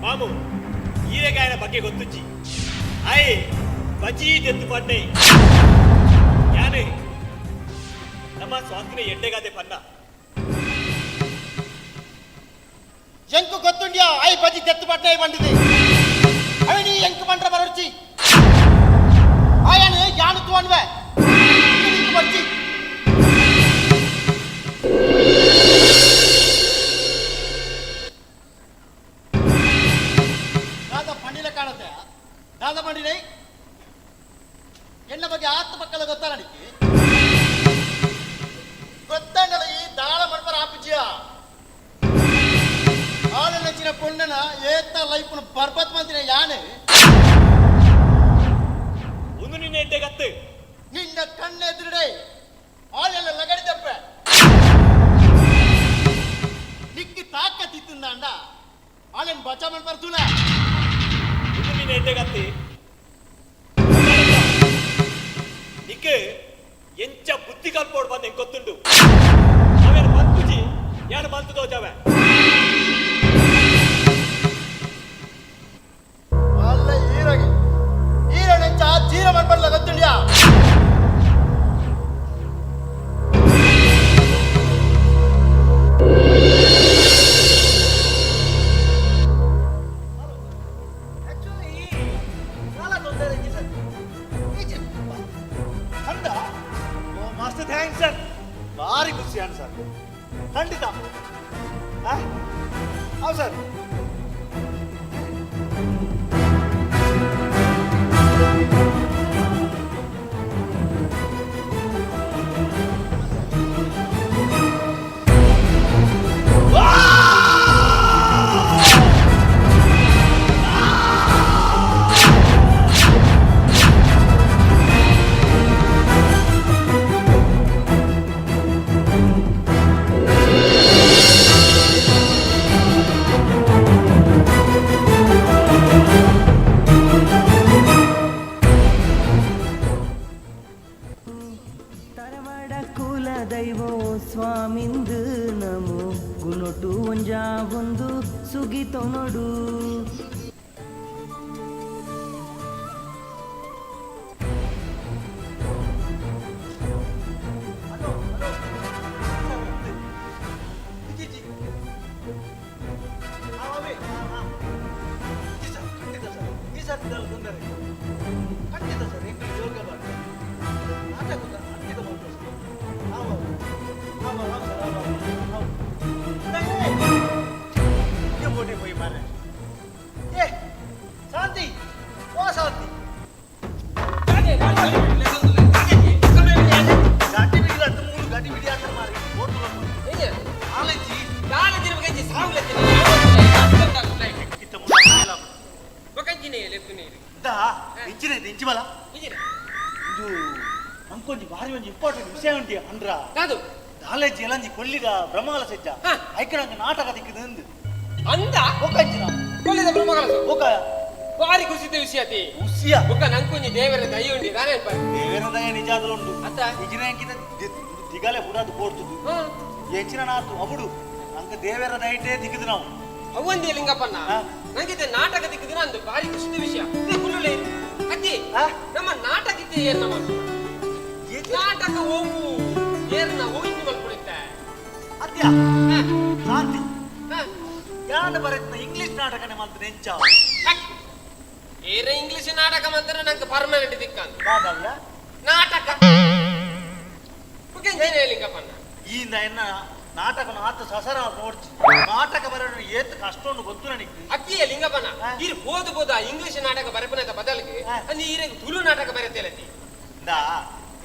ಮಾಮು ಈರೆಗಾಯನ ಬಗ್ಗೆ ಗೊತ್ತುಜ್ಜಿ ಆಯ್ ಬಜೀ ದೆತ್ತು ಪಡ್ಡೆ ಯಾನೆ ನಮ್ಮ ಸ್ವಾತಿನ ಎಡ್ಡೆಗಾದೆ ಪನ್ನ ಎಂಕು ಗೊತ್ತುಂಡ್ಯಾ I ಬಜಿ ದೆತ್ತು ಪಡ್ಡೆ ಬಂದಿದೆ ಅವನಿ ಎಂಕು ಬಂಡ್ರ ಬರರ್ಚಿ ಆಯಾನು ಯಾನು ತೂವಣುವೆ ನಿಕ್ಕು ಬರ್ಚಿ ದಾದ ಪಂಡಿಲ ಕಾಣತ್ತೆ ದಾದ ಪಂಡಿಲೈ ಎನ್ನ ಬಗ್ಗೆ ಆತ್ಮ ಪಕ್ಕದ ಗೊತ್ತಲ್ಲ ನಿಕ್ಕಿ ಗೊತ್ತಂಡಲ ಈ ದಾಳ ಮಡ್ಪರ ಆಪುಜಿಯ ಆಳು ನಚ್ಚಿನ ಪೊಣ್ಣ ನಿನ್ನ ಏತ ಲೈಫ್ನ ಬರ್ಬತ್ ಮಂತಿನ ಯಾನೆ ಒಂದು ನಿನ್ನ ಎಡ್ಡೆಗತ್ತು ನಿನ್ನ ಕಣ್ಣೆದುರುಡೆ ಆಳೆಲ್ಲ ಲಗಡಿದಪ್ಪ ನಿಕ್ಕಿ ತಾಕತ್ತಿತ್ತಂದಾಂಡ ಆಳೆನ್ ಬಚಾ ಮನ್ ಬರ್ತುಲ ಒಂದು ನಿನ್ನ ಎಡ್ಡೆಗತ್ತಿ ನಿಕ್ಕೆ ಎಂಚ ಬುದ್ಧಿ ಕಲ್ಪೋಡು ಬಂದ ಗೊತ್ತುಂಡು ಅವೇನು ಬಂತುಜಿ ಯಾರು ಬಂತು ತೋಜಾವೆ ಅಲ್ಲ ಈರಗೆ ಈರನೆಂಚ ಜೀರ ಮನ್ಪಡ್ಲ ಗೊತ್ತುಂಡ್ಯಾ ಮಾಸ್ಟರ್ thanks sir ಭಾರಿ ಖುಷಿ ಅನ್ ಸರ್ ಖಂಡಿತ ಹೌದು ಸರ್. ದೈವೋ ಸ್ವಾಮಿಂದು ನಮೋ ಗುಣೊಟು ಒಂಜಾ ಒಂದು ಸುಗಿತೊನೊಡು. ಖಂಡಿತ ಸರ್, ಎಂಟು ಯೋಗ ನಾಟಕ ಖಂಡಿತ ಮಾಡ್ತಾರೆ ಸರ್. ಶಾಂತಿ ಓ ಶಾಂತಿ ಗಟ್ಟಿ ಬಿಡಿ ಅತ್ತು ಮೂರು ಗಟ್ಟಿ ಬಿಡಿ ಅಂತ ಮಾರಿ ಆಲಂಚಿ ಇಂಚಿನ ಇಂಚಿ ಬಲ ಇದು ನಂಕೊಂಜಿ ಭಾರಿ ಒಂಜಿ ಇಂಪಾರ್ಟೆಂಟ್ ವಿಷಯ ಉಂಟು ಅಂದ್ರ ಅದು ಕಾಲೇಜ್ ಎಲಂಜಿ ಕೊಲ್ಲಿದ ಬ್ರಹ್ಮಕಲ ಸಜ್ಜ ಐಕಣಂಗ ನಾಟಕ ದಿಕ್ಕದ ಅಂದು ಅಂದ ಒಕ್ಕಂಚಿನ ಕೊಲ್ಲಿದ ಬ್ರಹ್ಮಕಲಸ ಒಕ್ಕ ಭಾರಿ ಖುಷಿದ ವಿಷಯ ಅತಿ ಖುಷಿಯ ಒಕ್ಕ ನಂಕೊಂಜಿ ದೇವರ ದಯ ಉಂಡಿ ದಾನೆ ದೇವರ ದಯ ನಿಜಾದಲು ಉಂಟು ಅತ್ತ ಇಜಿನ ಎಂಕಿದ ದಿಗಲೆ ಬುಡಾದು ಪೋಡ್ತುದು ಎಂಚಿನ ನಾತು ಅಬುಡು ಅಂಕ ದೇವರ ದಯಟೇ ದಿಕ್ಕದು ನಾವು ಅವಂದಿ ಲಿಂಗಪ್ಪಣ್ಣ ನಂಗಿದ್ದ ನಾಟಕ ದಿಕ್ಕದಿನ ಅಂದು ಭಾರಿ ಖುಷಿದ ವಿಷಯ ಕುಲ್ಲುಲೆ ಅತ್ತಿ ನಮ್ಮ ನಾಟಕ ಇತ್ತೆ ಏರ್ನ ನಾಟಕ ಹೋಗು ಏರ್ನ ಹೋಗಿ ಮಲ್ಕೊಡುತ್ತೆ ಅತ್ಯ ಶಾಂತಿ ಯಾನ ಬರತ್ನ ಇಂಗ್ಲಿಷ್ ನಾಟಕನೆ ಮಾತ್ರ ನೆಂಚ ಏರ ಇಂಗ್ಲಿಷ್ ನಾಟಕ ಮಾತ್ರ ನಂಗೆ ಪರ್ಮನೆಂಟ್ ದಿಕ್ಕಂದು ದಾದಲ್ಲ ನಾಟಕ ಲಿಂಗಪ್ಪಣ್ಣ ಈ ಎನ್ನ ನಾಟಕನ ಆತ ಸಸರ ನೋಡ್ಚಿ ನಾಟಕ ಬರೋಣ ಏತ್ ಕಷ್ಟ ಉಂಟು ಗೊತ್ತು ನನಗೆ ಅಕ್ಕಿಯ ಲಿಂಗಪ್ಪನ ಇರ್ ಬೋದು ಬೋದ ಇಂಗ್ಲಿಷ್ ನಾಟಕ ಬರಪನದ ಬದಲಿಗೆ ಅಲ್ಲಿ ಈರೆಗೆ ತುಳು ನಾಟಕ ಬರೆತೇಲತಿ ದಾ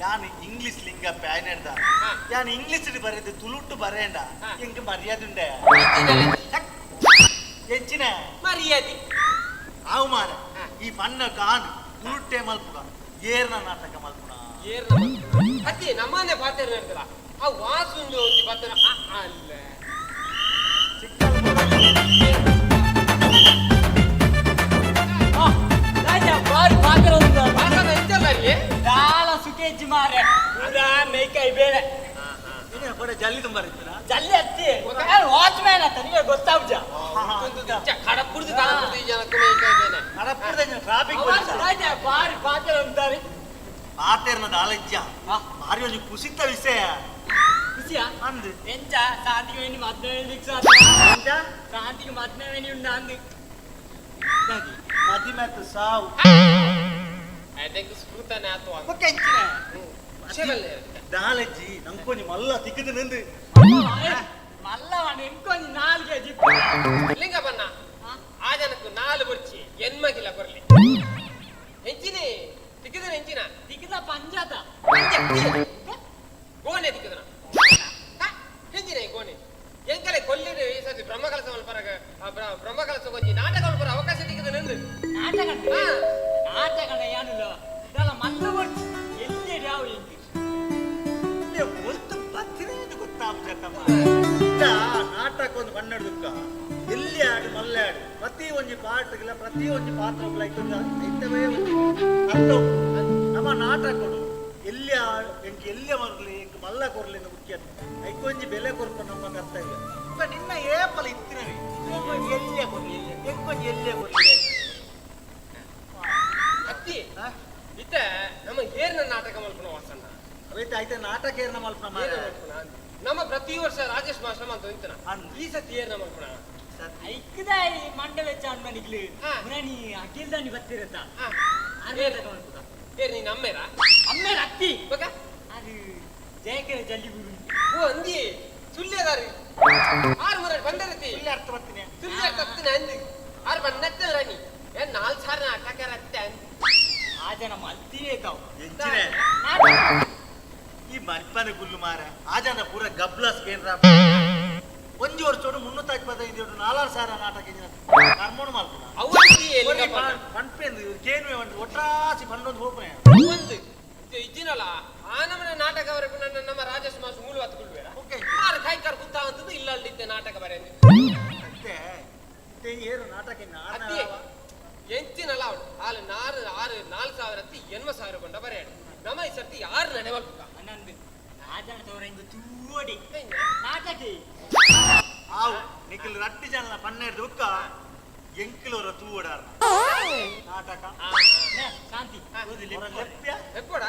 ಯಾನ್ ಇಂಗ್ಲಿಷ್ ಲಿಂಗ ಪ್ಯಾನೆಡ್ದ ಯಾನ್ ಇಂಗ್ಲಿಷ್ ಬರೆದು ತುಳುಟ್ಟು ಬರೇಂಡ ಎಂಕ್ ಮರ್ಯಾದೆ ಉಂಡೆ ಎಂಚಿನ ಮರ್ಯಾದೆ ಆವು ಮಾರ ಈ ಪಣ್ಣ ಕಾನ್ ತುಳುಟ್ಟೆ ಮಲ್ಪುಗ ಏರ್ನ ನಾಟಕ ಮಲ್ಪುಣ ಏರ್ನ ಅತ್ತಿ ನಮ್ಮನೆ ಪಾತ್ರ ನಡ್ದಲ್ಲ ಆ ವಾಸುಂದು ಒಂದು ಪಾತ್ರ ಅಲ್ಲ ಬಾರಿ ಪಾತ್ರ ಪಾತ್ರ ಎಂಚಲ್ಲ ರೀ ದಾಲ ಸುಖೇಜಿ ಮಾರೆ ಪೂರಾ ಮೇಕೈ ಬೇಳೆ ಜಲ್ಲಿ ತುಂಬ ಜಲ್ಲಿ ಹತ್ತಿ ವಾಚ್ ಮ್ಯಾನ್ ಅತ್ತ ನಿಮಗೆ ಗೊತ್ತಾವ್ಜ ಕಡಪುಡ್ದು ಕಡಪುಡ್ದು ಈ ಜನಕ್ಕೆ ಮೇಕೈ ಬೇನೆ ಕಡಪುಡ್ದು ಟ್ರಾಫಿಕ್ ಬಾರಿ ಪಾತ್ರ ಅಂತಾರೆ ಪಾತೆರ್ನ ದಾಲಜ್ಜ ಭಾರಿ ಒಂಜಿ ಕುಸಿತ ವಿಷಯ ಖುಷಿಯ ಅಂದು ಎಂಚ ಶಾಂತಿಗೆ ವೇಣಿ ಮದ್ವೆ ಫಿಕ್ಸ್ ಶಾಂತಿಗೆ ಮದ್ವೆ ವೇಣಿ ಉಂಡ ಅಂದು ಮದಿಮತ್ತು ಸಾವು ಅದಕ್ಕೆ ಸ್ಫೂರ್ತನೆ ಆತು ದಾಲಜ್ಜಿ ನಂಕೊಂಜಿ ಮಲ್ಲ ತಿಕ್ಕದು ನಿಂದು ಮಲ್ಲ ಎಂಕೊಂಜಿ 4 ಕೆಜಿ ಲಿಂಗಪ್ಪಣ್ಣ ಆ ಜನಕ್ಕೆ 4 ಬರ್ಚಿ ಎನ್ಮಗಿಲ್ಲ ಕೊರ್ಲಿ ಎಂಚಿನಿ ತಿಕ್ಕಿದನ ಎಂಚಿನ ತಿಕ್ಕಿದ ಪಂಜಾತ ಗೋನೆ ತಿಕ್ಕಿದನ ಹೆಂಚಿನ ಗೋನೆ ಎಂಕಲೆ ಕೊಲ್ಲಿರು ಈ ಸತಿ ಬ್ರಹ್ಮಕಲಸ ಮಲ್ಪರಗ ಬ್ರಹ್ಮಕಲಸ ನಾಟಕ ಒಂದು ಬಣ್ಣ ದುಃಖ ಎಲ್ಲಿ ಆಡು ಮಲ್ಲೆ ಆಡು ಪ್ರತಿ ಒಂಜಿ ಪಾಠಗಳ ಪ್ರತಿ ಒಂಜಿ ಪಾತ್ರಗಳ ಐತವೇ ಒಂಜಿ ಅರ್ಥ. ನಮ್ಮ ನಾಟಕಡು ಎಲ್ಲಿ ಎಂಕ್ ಎಲ್ಲಿ ಮರಲಿ ಎಂಕ್ ಮಲ್ಲ ಕೊರ್ಲಿ ಮುಖ್ಯ ಐಕೊಂಜಿ ಬೆಲೆ ಕೊರ್ಪ ನಮ್ಮ ಕರ್ತವ್ಯ. ನಿನ್ನ ಏಪಲ ಇತ್ತಿನವಿ ಎಲ್ಲೇ ಕೊರ್ಲಿ ಎಂಕೊಂಜಿ ಎಲ್ಲೇ ಕೊರ್ಲಿ ಅತ್ತಿ ಇತ್ತ ನಮ್ಮ ಏರ್ನ ನಾಟಕ ಮಲ್ಪನ ವಾಸಣ್ಣ ಅವೈತೆ ಐತೆ ನಾಟಕ ಏರ್ನ ಮಲ್ಪನ ನಮ್ಮ ಪ್ರತಿ ವರ್ಷ ರಾಜೇಶ್ ಮಾಸ್ಟರ್ ಅಂತ ನಿಂತನ ಈ ಸತಿ ಏರ್ನ ಮಲ್ಪನ ಐಕ್ಕದಾಯಿ ಮಂಡಲ ಚಾನ್ಮನಿಗ್ಲು ಮುರಾಣಿ ಅಖಿಲ್ದಾನಿ ಬತ್ತಿರತ್ತ ಏರ್ ನೀನ್ ಅಮ್ಮೇರ ಅಮ್ಮೇರ ಅತ್ತಿ ಬಕ ಅದು ಜಯಕರ ಜಲ್ಲಿ ಗುರು ಓ ಅಂದಿ ಸುಳ್ಳೆದಾರಿ ಆರು ಮುರ ಬಂದರತಿ ಸುಳ್ಳೆ ಅರ್ಥ ಬರ್ತೀನಿ ಸುಳ್ಳೆ ಅರ್ಥ ಬರ್ತೀನಿ ಅಂದಿ ಆರು ಬಂದತ್ತೆ ರಾಣಿ ಏನ್ 4 ಸಾವಿರ ನಾಟಕ ರತ್ತೆ ಅಂದಿ ಆ ಜನ ಮಲ್ತಿಯೇ ತಾವು ಎಂಚಿನೆ ಈ ಮನ್ಪನ ಗುಲ್ಲು ಮಾರ ಆ ಜನ ಪೂರ ಗಬ್ಲಸ್ ಕೇಂದ್ರ ಒಂಜಿ ವರ್ಷ 325 4 ಸಾವಿರ ನಾಟಕ ಕರ್ಮೋಣ ಮಾಡ್ತಾನ ಪಂಪೆಂದು ಕೇನ್ವೆ ಒಂದು ಒಟ್ರಾಸಿ ಪಂಡೊಂದು ಹೋಗ್ರೆ ಒಂದು ಇಜ್ಜಿನಲ್ಲ ಆ ನಮ್ಮನೆ ನಾಟಕ ವರೆಗೂ ನನ್ನ ನಮ್ಮ ರಾಜೇಶ್ ಮಾಸ್ ಮೂಲ ಹತ್ಕೊಳ್ಬೇಡ ಆರು ಕಾಯ್ಕಾರ ಗುತ್ತಾ ಅಂತದ್ದು ಇಲ್ಲ ಅಲ್ಲಿದ್ದೆ ನಾಟಕ ಬರೆಯ ಅಂತೆ ಏರು ನಾಟಕ ಎಂಚಿನಲ್ಲ ಅವಳು ಆಲು ನಾರು 6 4 ಸಾವಿರ 80 ಸಾವಿರ ಕೊಂಡ ಬರೆಯ ನಮ್ಮ ಈ ಸರ್ತಿ ಯಾರು ನಡೆವಲ್ಪ ರಾಜನ ತೋರ ಇಂದು ತೂವಡಿ ನಾಟಕ ಆವು ನಿಖಿಲ್ ರಟ್ಟಿ ಜನ ಪನ್ನೆರಡು ದುಃಖ ಎಂಕಿಲೋರ ತೂವಡಾರ ನಾಟಕ ಶಾಂತಿ ಲೆಪ್ಪೋಡ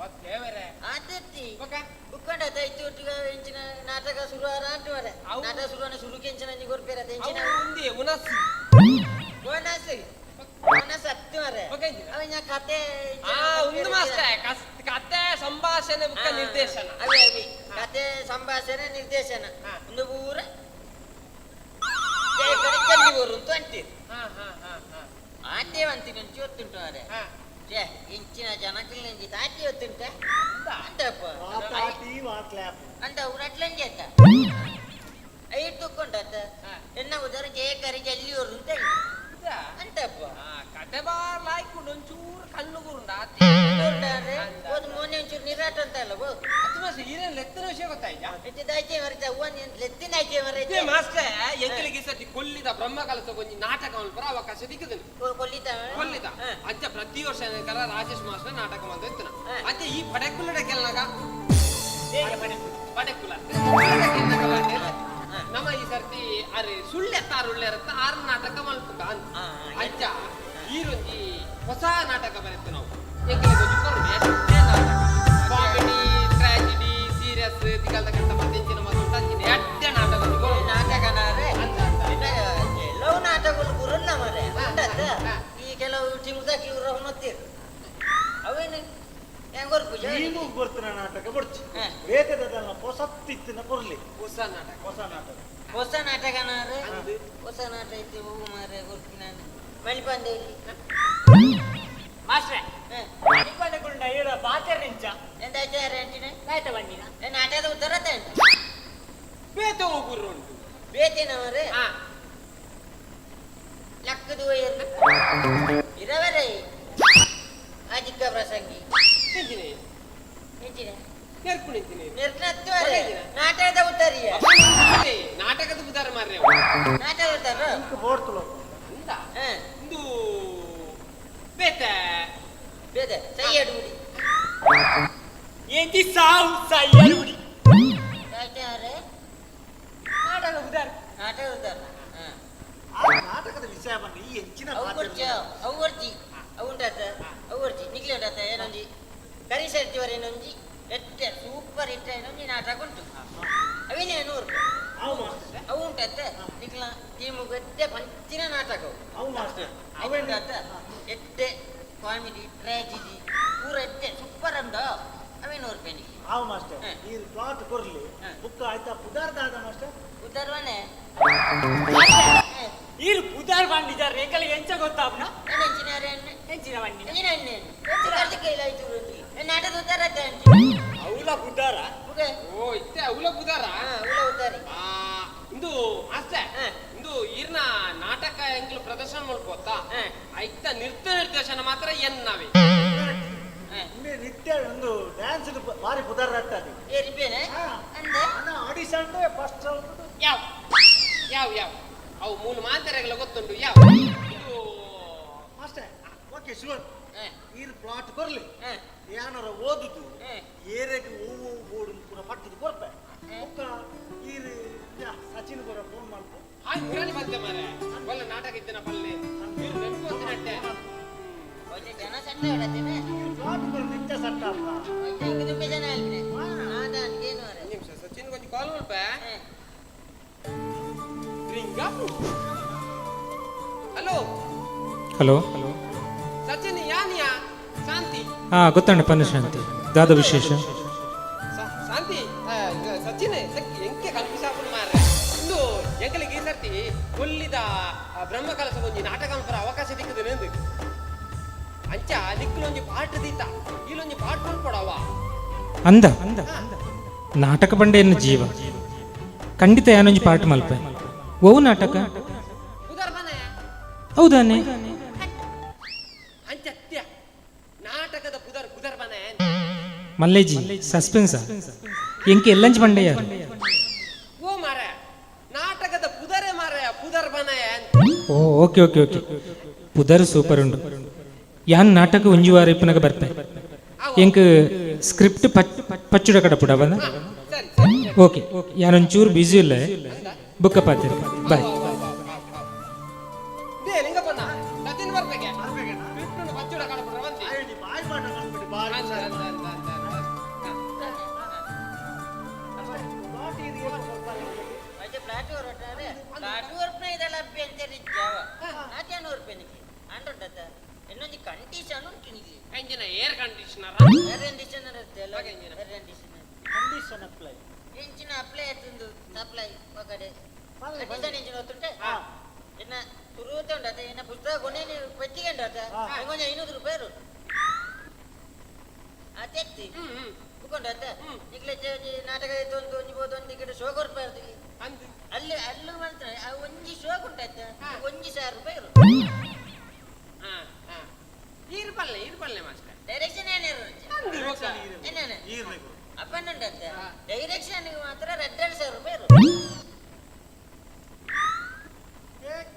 ಆತೆತ್ತಿ ಬುಕ್ಕಂಡ ತೈತಿ ಒಟ್ಟಿಗೆ ಎಂಚಿನ ನಾಟಕ ಶುರುವಾರ ಅಂಟು ಮರೆ. ನಾಟಕ ಶುರುವಾನ ಶುರುಕ್ಕೆ ಎಂಚಿನ ಅಂಜಿ ಕೊರ್ಪೇರ ಎಂಚಿನ ಉಂದಿ ಉನಸ್. ಬೋನಸ್ ಬೋನಸ್ ಹತ್ತು ಮರೆ. ಅವ ಕತೆ. ಆ ಒಂದು ಮಾಸ್ಟರ್ ಕತೆ ಸಂಭಾಷಣೆ ಬುಕ್ಕ ನಿರ್ದೇಶನ. ಅವೇ ಅವೇ ಕತೆ ಸಂಭಾಷಣೆ ನಿರ್ದೇಶನ ಒಂದು ಪೂರ ಜಯ ಕಡೆ ಚಲ್ಲಿ ಅಂತ ಅಂತೀರಿ. ಆಟೇ ಅಂತೀನಿ ಒಂಚಿ ಒತ್ತುಂಟು ಮರೆ. ಛೇ ಇಂಚಿನ ಜನಕ್ಕಲ್ ನಂಜಿ ತಾಟಿ ಒತ್ತುಂಟ ಅಂತಪ್ಪ ಅಂತ ಅವ್ರು ಅಟ್ಲಂಜಿ ಆತ ಐಟ್ ತಕ್ಕೊಂಡಾತ ಎನ್ನ ಉದರ ಜಯಕರಿ ಜಲ್ಲಿ ಅಂತ ಅಂತಪ್ಪ. ಕತೆ ಬಾರ್ ಲಾಯ್ಕೊಂಡು ಒಂಚೂರು ಕಣ್ಣು ಗುರುಂಡ ಹೋದ್ ಮೊನ್ನೆ ಒಂಚೂರು ನಿರಾಟ ಅಂತ ಅಲ್ಲ ಬೋ. ಅದು ಮಾಸ್ಟರ್ ಈರೇನು ಲೆತ್ತಿನ ವಿಷಯ ಗೊತ್ತಾಯ್ತಾ? ಎತ್ತಿದಾಯ್ತೆ ಮರೆತ ಹೂವನ್ ಲೆತ್ತಿನಾಯ್ತೆ ಮರೆತ. ಮಾಸ್ಟರ್ ಎಂಕಲಿಗೆ ಈ ಸರ್ತಿ ಕೊಲ್ಲಿದ ಬ್ರಹ್ಮ ಕಲಸ ಒಂಜಿ ನಾಟಕ ಮಲ್ಪರ ಅವಕಾಶ ದಿಕ್ಕದನು. ಕೊಲ್ಲಿದ ಕೊಲ್ಲಿದ ಅಂಚ ಪ್ರತಿ ವರ್ಷ ಏನಕರ ರಾಜೇಶ್ ಮಾಸ್ಟರ್ ನಾಟಕ ಮಾಡ್ತಾ ಇತ್ತನ. ಅಂಚ ಈ ಪಡೆಕುಲ್ಲಡ ಕೆಲ್ನಾಗ ಪಡೆಕುಲ ನಮ್ಮ ಈ ಸರ್ತಿ ಅರೆ ಸುಳ್ಳೆ ತಾರುಳ್ಳೆ ಆರು ನಾಟಕ ಮಲ್ಪುಗ ಅಂತ. ಅಂಚ ಈರೊಂಜಿ ಹೊಸ ನಾಟಕ ಬರೆತ್ತು ನಾವು. ಕಾಮಿಡಿ ಟ್ರಾಜಿಡಿ ಸೀರಿಯಸ್ ತಿಗಲ್ದ ಕಂತ ಮತ್ತೆ ಇಂಚಿನ ಮತ್ತು ಅಂಚಿನ ಎಡ್ಡೆ ನಾಟಕ ನಾಟಕನಾರೆ ಕೆಲವು ನಾಟಕಗಳು ಗುರುನ್ನ ಮರೆ ಉಂಟತ್ತ. ಈ ಕೆಲವು ಟಿಮ್ದಾಕಿ ಇವ್ರ ಹೊತ್ತಿರು ಅವೇನು ನೀನು ಗೊತ್ತಿನ ನಾಟಕ ಬಡ್ಚಿ ಬೇಕದಲ್ಲ ಹೊಸತ್ತಿತ್ತಿನ ಕೊರ್ಲಿ. ಹೊಸ ನಾಟಕ ಹೊಸ ನಾಟಕ ಹೊಸ ನಾಟಕನಾರೆ ಹೊಸ ನಾಟಕ ಇತ್ತು ಹೋಗು ಮಾರೆ ಗೊತ್ತಿನ ಮಣಿಪಾಂಡೆ ಮಾಸ್ಟ್ರೆ ಮಣಿಪಾಂಡೆ ಗುಂಡ ಏರ ಬಾತೆರ್ ನಿಂಚ ಎಂದಾಯ್ತು ಯಾರ ಅಂಟಿನ ಆಯ್ತಾ ಬನ್ನಿನ ನಾಟಕದ ಉತ್ತರ ಬೇತೆ ಹೋಗುರು ಉಂಟು ಬೇತೇನ ಮಾರೆ ಲಕ್ಕದು ಇರವರೇ ಅಜಿಕ್ಕ ಪ್ರಸಂಗಿ ನಾಟಕದ ಉತ್ತರಿಯ ನಾಟಕದ ಉತ್ತಾರ ಮಾರ್ರೆ ನಾಟಕದ ಉತ್ತರ ಅಂತ ಇಂದು ಬೇತೆ ಬೇತೆ ಸೈಯಡುಗುಡಿ ఏంటి సావు సయ్యడుగుడి ನಾಟಕ ಉದಾರ ನಾಟಕ ಉದಾರ ನಾಟಕದ ವಿಷಯ ಬನ್ನಿ ಈ ಹೆಚ್ಚಿನ ಅವು ವರ್ಜಿ ಅವು ಉಂಟಾತ ಅವು ವರ್ಜಿ ನಿಕ್ಲೆ ಉಂಟಾತ ಏನೊಂಜಿ ಕರಿಸರ್ತಿವರ ಏನೊಂಜಿ ಎಟ್ಟೆ ಸೂಪರ್ ಹಿಟ್ ಏನೊಂಜಿ ನಾಟಕ ಉಂಟು ಅವಿನೇ 100 ಅವು ಉಂಟತ್ತ ನಿಕ್ಲ ಟೀಮುಗು ಎಟ್ಟೆ ಪಂಚಿನ ನಾಟಕ ಅವು ಮಾಸ್ಟರ್ ಅವು ಉಂಟಾತ ಎಟ್ಟೆ ಕಾಮಿಡಿ ಟ್ರಾಜಿಡಿ ಪೂರ ಎಟ್ಟೆ ಸೂಪರ್ ಅಂದ ಅವೇ 100 ರೂಪಾಯಿ ನಿಕ್ಲಿ. ಅವು ಮಾಸ್ಟರ್ ಈ ಪ್ಲಾಟ್ ಕೊರ್ಲಿ ಬುಕ್ ಆಯ್ತಾ ಪುದಾರ್ದಾದ ಮಾಸ್ಟರ್ ಪುದಾರ್ವನೆ ಈರು ಪುದಾರ್ ಬಂದಿದ್ದಾರೆ ಎಂಕಲ್ ಎಂಚ ಗೊತ್ತಾಪ್ನ ಎಂಚಿನ ಬಂಡಿ ಅವಲ ಬುದಾರ ಓ ಇತ್ತೆ ಅವಲ ಬುದಾರ ಇಂದು ಅಷ್ಟೇ ಇಂದು ಈರ್ನ ನಾಟಕ ಎಂಕಲ್ ಪ್ರದರ್ಶನ ಮಾಡ್ಕೋತಾ ಐತ ನೃತ್ಯ ನಿರ್ದೇಶನ ಮಾತ್ರ ಎನ್ನಾವೆ ನೃತ್ಯ ಒಂದು ಡ್ಯಾನ್ಸ್ ಬಾರಿ ಪುದಾರ್ ಆಗ್ತದೆ ಆಡಿಷನ್ ಫಸ್ಟ್ ಯಾವ ಯಾವ ಯಾವ ಅವು ಮೂಲ ಮಾತೆರೆಗಳ ಗೊತ್ತುಂಟು ಯಾವ ಇದು ಅಷ್ಟೇ ಓಕೆ ಶುವರ್ ಈರ್ ಪ್ಲಾಟ್ ಕೊರ್ಲಿ ಯಾನಾರ ಓದುದು ಏರೆಗೆ ಹೂವು ಬೋರ್ಡ್ ಪೂರ ಪಟ್ಟದ ಕೊರ್ಪೆ ಬೊಕ್ಕ ಈರ್ ಸಚಿನ್ ಕೊರ ಫೋನ್ ಮಾಡ್ಕೊ ಹಾಗೆ ಬಂದೆ ಮಾರೆ ಒಳ್ಳೆ ನಾಟಕ ಇದ್ದೇನೆ ಪಲ್ಲೆ ಈರ್ ನೆನ್ಪು ಜನ ಸಟ್ಟ ಹೇಳತ್ತೇನೆ ಪ್ಲಾಟ್ ಕೊರ ನಿತ್ಯ ಸಟ್ಟ ಜನ ನಿಮಿಷ ಸಚಿನ್ ಕೊಂಚ ಕಾಲ್ ಮಾಡ್ಪೆ. ಹಲೋ ಹಲೋ ಸಚಿನ್ ಯಾನಿಯಾ ಶಾಂತಿ. ಹಾ ಗೊತ್ತಣ್ಣ ಪನ್ನ ಶಾಂತಿ ದಾದ ವಿಶೇಷ ಶಾಂತಿ ಸಚಿನ್ ಎಂಕೆ ಕನ್ಫ್ಯೂಸ್ ಆಪುಂಡು ಮಾರ್ರೆ. ಇಂದು ಎಂಕಲಿಗೆ ಈ ಸರ್ತಿ ಕೊಲ್ಲಿದ ಬ್ರಹ್ಮ ಕಲಸ ಒಂಜಿ ನಾಟಕ ಮಲ್ಪರ ಅವಕಾಶ ದಿಕ್ಕುದು ನೆಂದು ಅಂಚ ನಿಕ್ಕಲೊಂಜಿ ಪಾಠ ದೀತ ಇಲ್ಲೊಂಜಿ ಪಾಠ ಮಲ್ಪೊಡವ ಅಂದ ನಾಟಕ ಬಂಡೆ ಎನ್ನ ಜೀವ ಖಂಡಿತ ಯಾನೊಂಜಿ ಪಾಠ ಮಲ್ಪೆ ಓ ನಾಟಕ ಹೌದಾನೆ ನಾಟಕದ ಪುದರ್ ಪುದರ್ ಬನೆ ಮಲ್ಲೇಜಿ ಸಸ್ಪೆನ್ಸ್ ಎಂಕೆ ಎಲ್ಲಂಜಿ ಬಂಡೆಯ ಓ ಮಾರೆ ನಾಟಕದ ಪುದರೇ ಮಾರೆ ಪುದರ್ ಬನೆ ಓ ಓಕೆ ಓಕೆ ಓಕೆ ಪುದರ್ ಸೂಪರ್ ಉಂಡು ಯಾನ್ ನಾಟಕ ಒಂಜಿ ವಾರ ಇಪ್ಪನಗ ಬರ್ಪೆ ಎಂಕ್ ಸ್ಕ್ರಿಪ್ಟ್ ಪಚ್ಚುಡ ಕಡಪುಡ ಬಂದ ಓಕೆ ಯಾನೊಂಚೂರು ಬ್ಯುಸಿ ಇಲ್ಲ ಬುಕ್ಕ ಪಾತಿರ ಬಾಯ್. ಸಚಿನ್ ಬರ್ಬೇಕೆ ಪಚ್ಚುಡ ಕಡಪುಡ ಬಂದಿ. ಬೊಕ್ಕ ಏರ್ ಕಂಡೀಷನರ್. ಏರ್ ಕಂಡೀಷನರ್ ಇರುತ್ತೆ ಅಲ್ಲ? Air conditioner. Condition apply. ಎಂಚಿನ ಅಪ್ಲೈ ಆಯ್ತುಂದು ಸಪ್ಲೈ ಒಕಡೆ. ಕಂಡೀಷನ್ ಎಂಚಿನ ಗೊತ್ತುಂಟೆ? ಇನ್ನ ತುರುತ ಉಂಡತ, ಇನ್ನ ಪುಸ್ತಕ ಕೊನೆ ಪೆಟ್ಟಿಗೆ ಉಂಡತ, ಒಂಜಿ 500 ರೂಪಾಯಿ ಇರು. ಆತೆತ್ತಿ ಬುಕೊಂಡತ ನಿಕ್ಲೆ ನಾಟಕ ಒಂದು ಒಂಜಿ ಬೋದು ಒಂದು ಗಿಡ ಶೋ ಕೊರ್ಪ ಇರ್ತೀವಿ ಅಲ್ಲಿ ಅಲ್ಲೂ ಮಾತ್ರ ಒಂಜಿ ಶೋ ಉಂಟಾಯ್ತ 1,000 ರೂಪಾಯಿ ಇರು. ಇರ್ಬಲ್ಲೆ ಇರ್ಬಲ್ಲೆ ಮಾಸ್ಟರ್. ಡೈರೆಕ್ಷನ್ ಏನಿರು ಏನೇನು ಅಪ್ಪನ ಉಂಟಂತ ಡೈರೆಕ್ಷನ್ ಮಾತ್ರ 2,500 ರೂಪಾಯಿ ಇರು.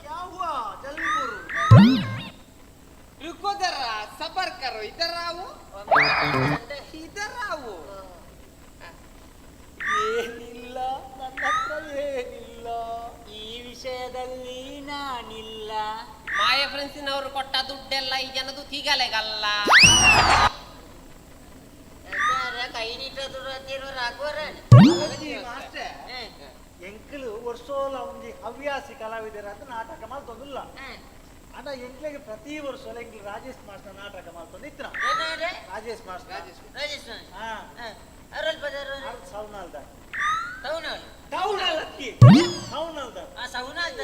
क्या हुआ? जल्दी बोलो। रुको जरा, सबर करो, इधर आओ, इधर आओ. ಏನಿಲ್ಲ ನನ್ನ ಹತ್ರ, ಏನಿಲ್ಲ. ಈ ವಿಷಯದಲ್ಲಿ ನಾನಿಲ್ಲ. ಮಾಯ ಫ್ರೆಂಡ್ಸಿನವರು ಕೊಟ್ಟ ದುಡ್ಡೆಲ್ಲ ಈ ಜನದು ತೀಗಲೆಗಲ್ಲ. ಕೈ ನೀಟ ರಾಘವರ. ಎಂಕಲು ವರ್ಷೋಲ ಒಂಜಿ ಹವ್ಯಾಸಿ ಕಲಾವಿದರ ಅಂತ ನಾಟಕ ಮಲ್ತೊಂದಿಲ್ಲ. ಅಂಡ ಎಂಕ್ಲೆಗೆ ಪ್ರತಿ ವರ್ಷ ಎಂಕ್ಲು ರಾಜೇಶ್ ಮಾಸ್ಟರ್ ನಾಟಕ ಮಲ್ತೊಂದು ಇತ್ರ. ರಾಜೇಶ್ ಮಾಸ್ಟರ್. ರಾಜೇಶ್ ಸೌನಾಲ್ದ. ಸೌನಾಲ್. ಟೌನ್ ಅಕ್ಕಿ ಸೌನಾಲ್ದ. ಸೌನಾಲ್ದ.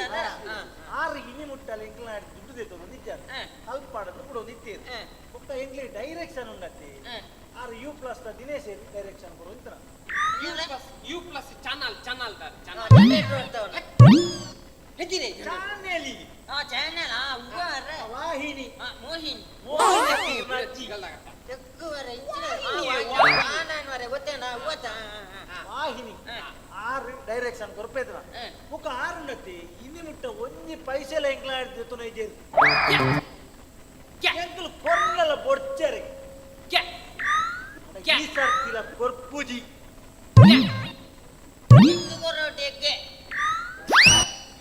ಆರು ಇನಿ ಮುಟ್ಟಲ್ಲ ಎಂಕ್ಲ ದುಡ್ಡು ದೇತೊಂದು ನಿತ್ಯ ಅಲ್ಪ ಬಿಡು ನಿತ್ಯ. ಬೊಕ್ಕ ಎಂಕ್ಲೆ ಡೈರೆಕ್ಷನ್ ಉಂಡತ್ತಿ ಆರು you plus Dinesh direction ಕೊಡು ಇಂತ್ರ. You plus channel channel ದಾರ್ ಚಾನಲ್. ಹೆಜ್ಜಿನೆ ಚಾನೆಲಿ. ಆ ಚಾನೆಲ್ ಆ ಉಗಾರ ವಾಹಿನಿ. ಮೋಹಿನಿ. ಮೋಹಿನಿ. ತೆಕ್ಕುವರೆ ಇಂಚಿನ ಆನನ್ವರೆ ಗೊತ್ತೇನ ಗೊತ್ತಾ. ವಾಹಿನಿ ಆರು ಡೈರೆಕ್ಷನ್ ಕೊರ್ಪೇದ್ರ ಮುಖ ಆರು ಉಂಡತ್ತಿ ಇನಿ ಮುಟ್ಟ ಒಂಜಿ ಪೈಸೆಲ ಎಂಕ್ಲ ತುನ ಇಜೇರು ಎಂಕುಲು ಕೊರ್ನಲ ಬೊಡ್ಚರೆ ಈ ಸರ್ತಿಲ ಕೊರ್ಪುಜಿ. ಕೊರೋಟೆಗೆ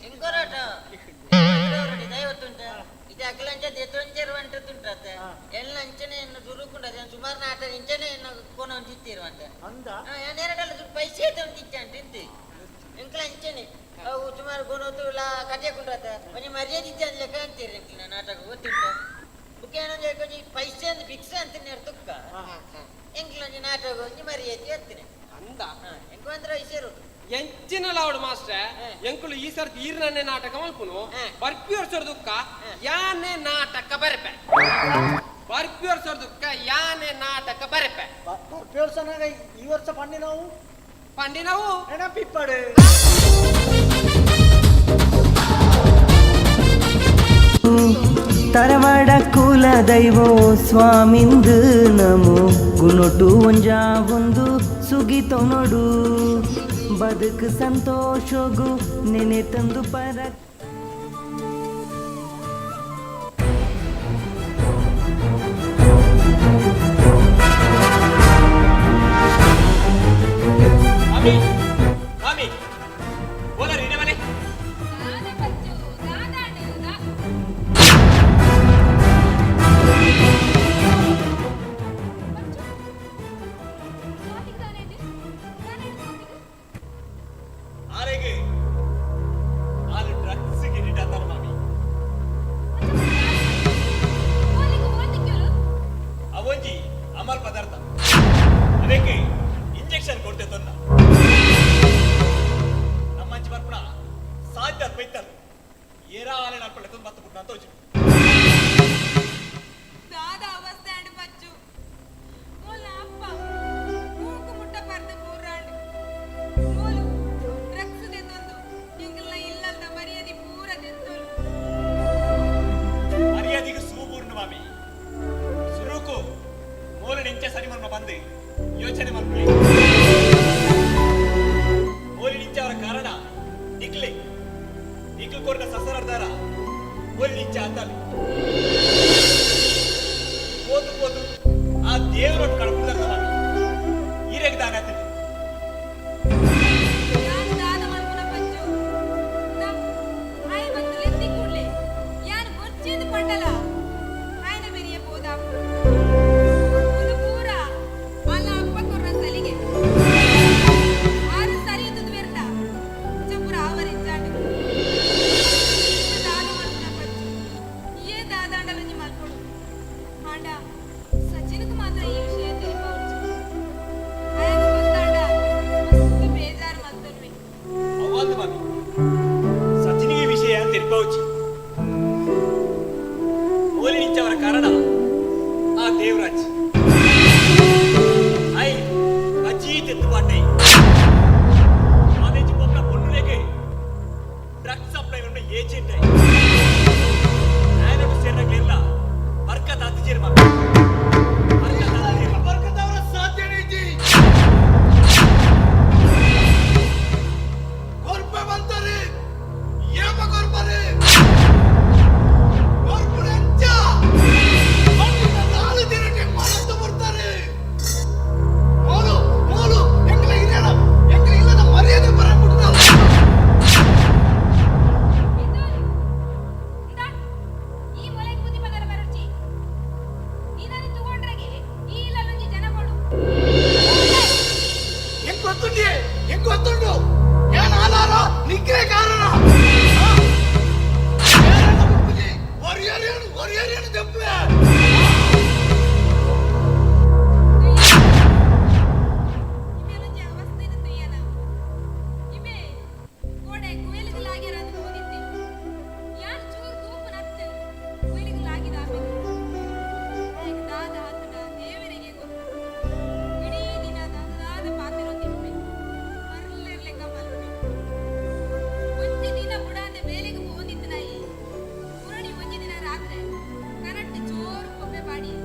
ಎಂಕೊರೋಟ ದೈವತ್ತುಂಟ ಇದು ಅಖಿಲಂಚ ದೆತ್ತೊಂಚರು ಅಂಟುಂಟತ್ತೆ ಎಲ್ಲ ಅಂಚನೆ ದುರುಕುಂಡ ಸುಮಾರು ನಾಟ ಇಂಚನೆ ಕೋನ ಒಂಜಿತ್ತಿರುವಂತ ಅಂದ ಎರಡಲ್ಲ ದುಡ್ಡು ಪೈಸೆ ತಂದಿಚ್ಚ ಅಂತ ಇಂತಿ ಎಂಕಲ ಅಂಚನೆ ಅವು ಸುಮಾರು ಗೊನೋತುಲ ಕತೆ ಕುಂಡ್ರತ ಒಂಜಿ ಮರ್ಯಾದೆ ಇದ್ದ ಲೆಕ್ಕ ಅಂತೀರಿ ಎಂಕ್ಲ ನಾಟಕ ಗೊತ್ತುಂಟ. ಬುಕ್ ಏನೊಂದು ಒಂಜಿ ಪೈಸೆ ಅಂತ ಫಿಕ್ಸ್ ಅಂತ ತುಕ್ಕ ಎಂಕ್ಲ ಒಂಜಿ ನಾಟಕ ಒಂಜಿ ಮರ್ಯಾದೆ ಎತ್ತಿನ ಅಂದ ಎಂಕು ಅಂದ್ರೆ ಐಸೇರು ಎಂಚಿನ ಲಾವಡು ಮಾಸ್ಟರ್ ಎಂಕುಲು ಈ ಸರ್ತಿ ಈರ್ನನ್ನೇ ನಾಟಕ ಮಲ್ಪುನು ಬರ್ಪಿಯರ್ ಸರ್ ದುಕ್ಕ ಯಾನೆ ನಾಟಕ ಬರೆಪೆ ಬರ್ಪಿಯರ್ ಸರ್ ದುಕ್ಕ ಯಾನೆ ನಾಟಕ ಬರೆಪೆ ಬರ್ಪಿಯರ್ ಸನಾಗ ಈ ವರ್ಷ ಪಂಡಿ ನಾವು ಪಂಡಿ ನಾವು ನೆನಪಿಪ್ಪಡು. ತರವಾಡ ಕುಲ ದೈವೋ ಸ್ವಾಮಿಂದು ನಮೋ ಗುಣೊಟು ಒಂಜಾ ಒಂದು ಸುಗಿತೊ ನೋಡು ಬದುಕು ಸಂತೋಷಗು ನೆನೆ ತಂದು ಪರ. ಮಾಮಿ ಬೋಲರ್ ಇಡೆ ಮನೆ. ಆರೆಗೆ ಆರು ಡ್ರಗ್ಸ್ ಗಿರಿಟ ಅಂತಾರೆ ಮಾಮಿ. ಅವೊಂಜಿ ಅಮಲ್ ಪದಾರ್ಥ ಅದಕ್ಕೆ ಇಂಜೆಕ್ಷನ್ ಕೊಡ್ತೆ ತೊನ್ನ ನಮ್ಮಂಚಿ ಬರ್ಪಣ ಸಾಧ್ಯ ಬೈತಾರೆ ಏರಾ ಆಲೆ ನಡ್ಪಳೆ ತಂದು ಬತ್ತ ಪುಟ್ಟ ಅಂತ ಹೋಚು. ದಾದ ಅವಸ್ಥೆ ಅಂಡ್ ಬಚ್ಚು ಮೋಲ ಅಪ್ಪ ಮೂಕು ಮುಟ್ಟ ಪರ್ದ ಪೂರಾಂಡ್ ಮೋಲು ಡ್ರಗ್ಸ್ ದೆತ್ತೊಂದು ಎಂಗಲ್ನ ಇಲ್ಲಲ್ದ ಮರ್ಯಾದೆ ಪೂರ ದೆತ್ತೊಲು. ಮರ್ಯಾದೆಗೆ ಸೂಬೂರ್ಣ ಮಾಮಿ ಸುರುಕು ಮೂಲ ನಿಂಚೆ ಸರಿ ಮರ್ಮ ಬಂದು ಯೋಚನೆ ಮಲ್ಪಲಿ ಮೋಲಿ ನಿಂಚೆ ಅವರ ಕಾರಣ ನಿಕ್ಲೆ ನಿಕ್ಲು ಕೊರ್ನ ಸಸರರ್ದಾರ ಮೋಲಿ ನಿಂಚೆ ಆತಲ್ಲಿ ಹೋದು ಹೋದು ಆ ದೇವರೊಟ್ಟು ಕಳ್ಕೊಂಡಾರ ಮಾಮಿ ಈರೆಗೆ ದಾನ ಆತಲ್ಲಿ. ಯಾನ್ ದಾದ ಮಲ್ಪುನ ಬಚ್ಚು ಆಯ್ ಬಂದು ಲೆತ್ತಿ ಕೂಡ್ಲೆ ಯಾನ್ ಬೊರ್ಚಿಂದು ಪಂಡಲ ಆಯ್ನ ಬೆರಿಯ ಪೋದಾಪು ಒಂದು ಪೂರ ಅಲ್ಲ ಅಪ್ಪ ಕೊರ್ನ ಸಲಿಗೆ. ಮಾತ್ರ ಈ ವಿಷಯ ತೆರಿಪೌಚಿ. ಆಯಗ್ ಗೊತ್ತಾಂಡ ಮಸ್ತ್ ಬೇಜಾರ್ ಮಲ್ತೊನ್ವೆ. ಅವ್ವಾಂದು ಮಾಮಿ, ಸಚಿನಿಗೆ ವಿಷಯ ತೆರಿಪೌಚಿ. ಮೋಲಿ ನಿಂಚವರ ಕಾರಣ ಆ ದೇವರಾಜ್ I ಅಜ್ಜಿ ತೆತ್ತು ಪಾಟೈ ಕಾಲೇಜ್ ಪೋಪುನ ಪೊಣ್ಣುಲೆಗೆ ಡ್ರಗ್ಸ್ ಸಪ್ಲೈ ఉన్న ಏಜೆಂಟ್ I. ఆయనకు ಸೇರಿನಕ್ಲೆಲ್ಲ ಬರ್ಕತ್ ಆತಿಜೇರು ಮಾಮಿ, ಬರ್ಕತ್ ಆತಿಜೇರು. ಬರ್ಕತ್ ಅವರ ಸಾಧ್ಯನೇ ಇಜ್ಜಿ. ಕೊರ್ಪೆ ಬಂತಾರೆ, ಏಪ ಕೊರ್ಪರೆ? ಕೊರ್ಪುನೆಂಚ? ಮಣ್ಣಿನ ನಾಲು ದಿನಕ್ಕೆ ಮರತು ಬರ್ತಾರೆ. ಮೋಲು ಮೋಲು ಎಂಗ್ಲ ಇಲ್ಲದ, ಎಂಗ್ಲ ಇಲ್ಲದ ಮರ್ಯಾದೆ ಬರಬಿಡ್ತಾರೆ. ಈ ಮೊಲೆಗ್ ಬುದ್ಧಿ ಪದರ ಬರೊಡ್ಚಿ. ನಿನ್ನನ್ ತೂಗೊಂಡ್ರಗೆ ಈ ಇಲ್ಲಲೊಂಜಿ ಜನ ಬೋಡು. ಎಂಕ್ ಗೊತ್ತುಂಡಿ, ಎಂಕ್ ಗೊತ್ತುಂಡು. ಏನ್ ಆಧಾರ ನಿಕ್ರೆ ಕಾರಣ. ಒರಿಯರೇನು ಒರಿಯರೇನು ದೆಪ್ಪೆ. ಇಮೆಲೊಂಜಿ ಅವಸ್ಥೆನ್ ತೂಯನ. ಇಮೆ ಕೋಡೆ ಕುವೆಲ್ಗ್ ಲಾಗ್ಯೆರಾಂದ್ ಪೋದಿತ್ತೆ. ಯಾನ್ ಚೂರು ತೂಪುನತ್ತ್ ಕುವೆಲ್ಗ್ ಲಾಗಿದ ಆಪೆಗ್. ಆಯಗ್ ದಾದ ಆತ್ಂಡ ದೇವೆರೆಗೆ ಗೊತ್ತು. ಇಡೀ ದಿನ ದಾದ ದಾದ ಪಾತೆರೊಂದಿಪ್ಪೆ. ಮರ್ಲೆರ್ ಲೆಕ್ಕ ಮಲ್ಪೆ. ಒಂಜಿ ದಿನ ಬುಡಾಂದೆ ಬೇಲೆಗ್ ಪೋವೊಂದಿತ್ತಿನಾಯೆ ಪುರಣಿ ಒಂಜಿ ದಿನ ರಾತ್ರೆ ಕನಟ್ಟ್ ಜೋರು ಬೊಬ್ಬೆ ಪಾಡಿಯೆ.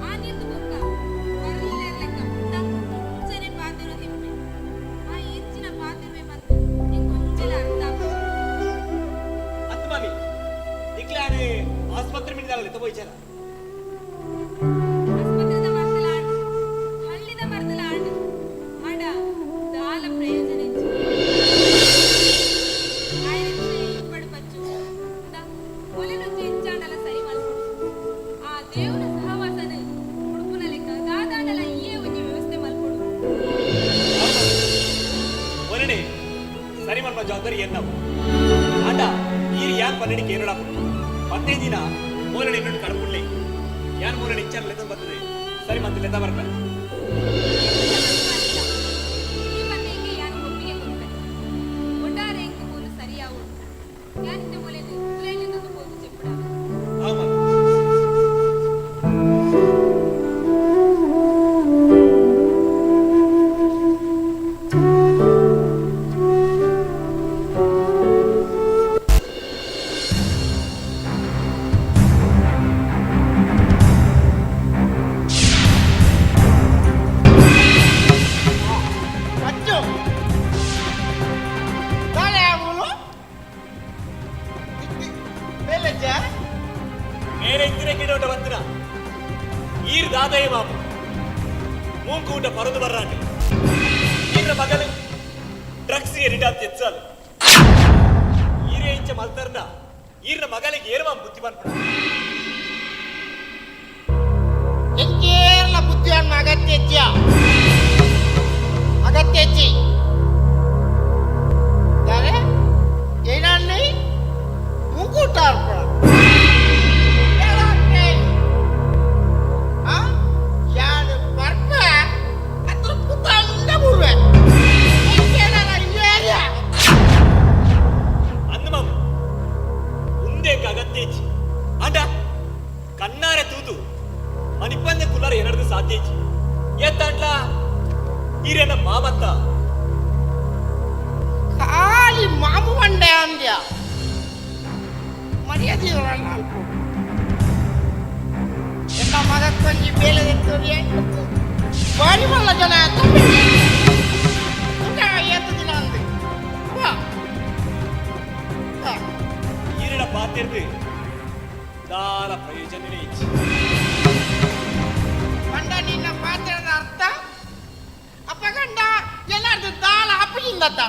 ಆನಿರ್ದ್ ಬೊಕ್ಕ ಮರ್ಲೆರ್ ಲೆಕ್ಕ ಇಂಚನೆ ಪಾತೆರೊಂದಿಪ್ಪೆ. ಆ ಎಂಚಿನ ಪಾತೆರುವೆ ಪಂದ್ ಎಂಕ್ ಒಂಜೆಲ ಅರ್ಥ ಆಪುಜಿ. ಅತ್ತು ಮಾಮಿ, ನಿಕ್ಲಾನೆ ಆಸ್ಪತ್ರೆ ಮಿನಿದಾಗಲೆ ತಗೋಯ್ಚಾರ. ಆಸ್ಪತ್ರೆದ ಮರ್ದಲ ಆಂಡ್, ಹಳ್ಳಿದ ಮರ್ದಲ ಆಂಡ್, ಆಂಡ ದಾಲ ಪ್ರಯೋಜನ ಇಜ್ಜಿ. ಆಯನ ವಿಷಯ ಇಪ್ಪಡು ಪಚ್ಚು. ಇಂದಾ, ಒಲೆನೊಂಜಿ ಎಂಚಾಂಡಲ ಸರಿ ಮಲ್ಪೊಡು. ಆ ದೇವುನ ಸಹವಾಸನ್ ಬುಡ್ಪುನ ಲೆಕ್ಕ ದಾದಾಂಡಲ ಈಯೇ ಒಂಜಿ ವ್ಯವಸ್ಥೆ ಮಲ್ಪೊಡು. ಒಲನೆ ಸರಿ ಮನ್ಮ ಜವಾಬ್ದಾರಿ ಎನ್ನವು. ಆಂಡ ಈರ್ ಯಾನ್ ಪನ್ನಡಿ ಕೇರಳಾಪುಂಡು. 15 ದಿನ ಮೋಲನೆ ಇನ್ನೊಂದು ಕಡಪುಡ್ಲೆ. ಯಾನ್ ಮೋಲನೆ ಇಚ್ಚಾರ ಲೆತ್ತ ಬರ್ತದೆ, ಸರಿ ಮತ್ತೆ ಲೆತ್ತ ಬರ್ಪೆ. ಈ ಪನ್ನೆಗೆ ಯಾನ್ ಒಪ್ಪಿಗೆ ಕೊರ್ಪೆ. ಒಟ್ಟಾರೆ ಎಂಕ್ ಮೂಲು ಸರಿಯಾವೊಡು. ಯಾನ್ ಇತ್ತೆ ಮೊಲೆನ್ ಉಲೈಲೆತ್ತೊಂದು ಪೋದು ಚೆಪ್ಪುಡಾವೆ. ಅಚ್ಚು ದಾಳೆ ಆಗುಲು ಬೇಲೆಜ್ಜ. ಮೇರೆ ಇತ್ತಿನ ಗಿಡೋಟ ಬತ್ತಿನ ಈರ್ ದಾದಯ ಮಾಪು ಮೂಂಕೂಟ ಪರದು ಬರ್ರಾಂಡೆ. ಈರ ಮಗಲು ಡ್ರಗ್ಸ್ ಎಡಿಟಾತ್ తెచ్చాలి. ಈರೇ ಇಂಚ ಮಲ್ತರ್ನ ಈರ್ನ ಮಗಲಿಗೆ ಏರ್ಮ ಬುದ್ಧಿ ಪನ್ಪುಣ. ಎಂಕೇರ್ಲ ಬುದ್ಧಿ ಅನ್ನ ಅಗತ್ಯ ಅಗತ್ಯಚ್ಚಿ. ದಾರೆ ಏನಾన్ని ಮೂಕೂಟಾರ್ಪಣ ಯಾನು ಬರ್ಪ ಅದ್ರ ಪುತ್ತ ಬುರ್ವೆ. ಅಂದ ಮಾಮು, ಉಂದೇಕ ಅಗತ್ಯ ಇಜ್ಜಿ. ಆಂಡ ಕಣ್ಣಾರೆ ತೂದು ಮನಿಪಂದೆ ಕುಲ್ಲಾರ ಏನರ್ದು ಸಾಧ್ಯ ಇಜ್ಜಿ. ಏತ್ತಾಂಡ್ಲ ಈರೇನ ಮಾಮತ್ತ. ಖಾಲಿ ಮಾಮು ಬಂಡೆ ಅಂದ್ಯ ಮರ್ಯಾದೆ ನಾಲ್ಕು. ಎಲ್ಲ ಮಗಕ್ಕೊಂಜಿ ಬೇಲೆ ತೋರಿ ಬಾರಿ ಮಲ್ಲ ಜನ ಏತು ದಿನ ಅಂದೆ. ವಾ. ಈರಡ ಪಾತೆರ್ದು ದಾಲ ಪ್ರಯೋಜನನೇ ಇಜ್ಜಿ. ಪಂಡ ನಿನ್ನ ಪಾತ್ರದ ಅರ್ಥ ಅಪ್ಪಗಂಡ ಎಲ್ಲಾರ್ದು ದಾಲ ಅಪ್ಪಜಿಂದತ್ತ.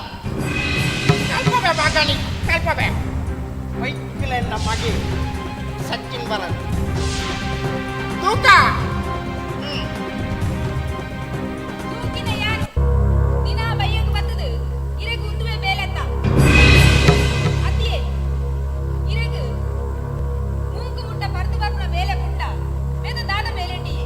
ಕಲ್ಪಬೆ ಬಾಗಣಿ ಕಲ್ಪಬೆ. ವೈಕ್ಲೆನ್ನ ಮಗೆ ಸಚಿನ್ ಬರನ್ ತೂಕ. ತೂಕಿನ ಯಾರು ದಿನ ಬೈಯಗ್ ಬತ್ತದು ಇರೆಗ್ ಉಂದುವೆ ಬೇಲೆತ್ತ. ಅತ್ತಿಯೇ ಇರೆಗ್ ಮೂಂಕು ಮುಟ್ಟ ಪರ್ದು ಬರ್ಪುನ ಬೇಲೆ ಪುಂಡ ಬೇದ ದಾದ ಬೇಲೆಂಡಿಯೇ.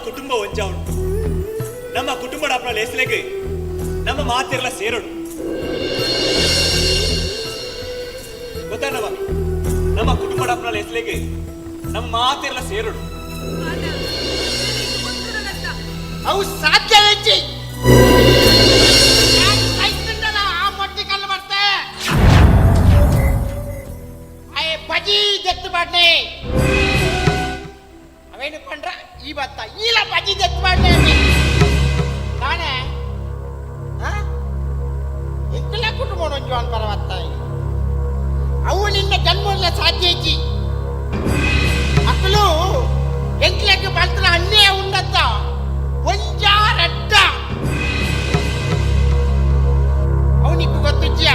ಕುಟುಂಬ ಒಂಜಾವುಂಡು. ನಮ್ಮ ಕುಟುಂಬದ ಅಪ್ಪನ ಲೇಸಲೆಗ್ ನಮ್ಮ ಮಾತೆರ್ಲ ಸೇರೋಡು. ಗೊತ್ತಾನವ ನಮ್ಮ ಕುಟುಂಬದ ಅಪ್ಪನ ಲೇಸಲೆಗ್ ನಮ್ಮ ಮಾತೆರ್ಲ ಸೇರೋಡು. ಅವು ಸಾಧ್ಯ ಹೆಚ್ಚಿ ಆ ಮೊಟ್ಟಿ ಕಲ್ಲು ಬರ್ತೆ ಬಜಿ ದೆತ್ತು ಮಾಡ್ನೆ ಅವೇನು ಪಂಡ್ರ ಈ ಬತ್ತ ಈಲ ಬಜಿ ದೆತ್ತು ಮಾಡ್ನೆ ತಾನೇ ಎಂಕಲ ಕುಟುಂಬ ಒಂಜು ಪರವತ್ತ ಅವು ನಿನ್ನ ಜನ್ಮಲ್ಲ ಸಾಧ್ಯ ಹೆಚ್ಚಿ ಅಕ್ಕಲು ಎಂಕ್ಲಕ್ಕೆ ಬಲ್ತನ ಅನ್ಯಾಯ ಉಂಡತ್ತ ಒಂಜಾರಡ್ಡ ಅವನಿಗೆ ಗೊತ್ತುಜ್ಜಿಯ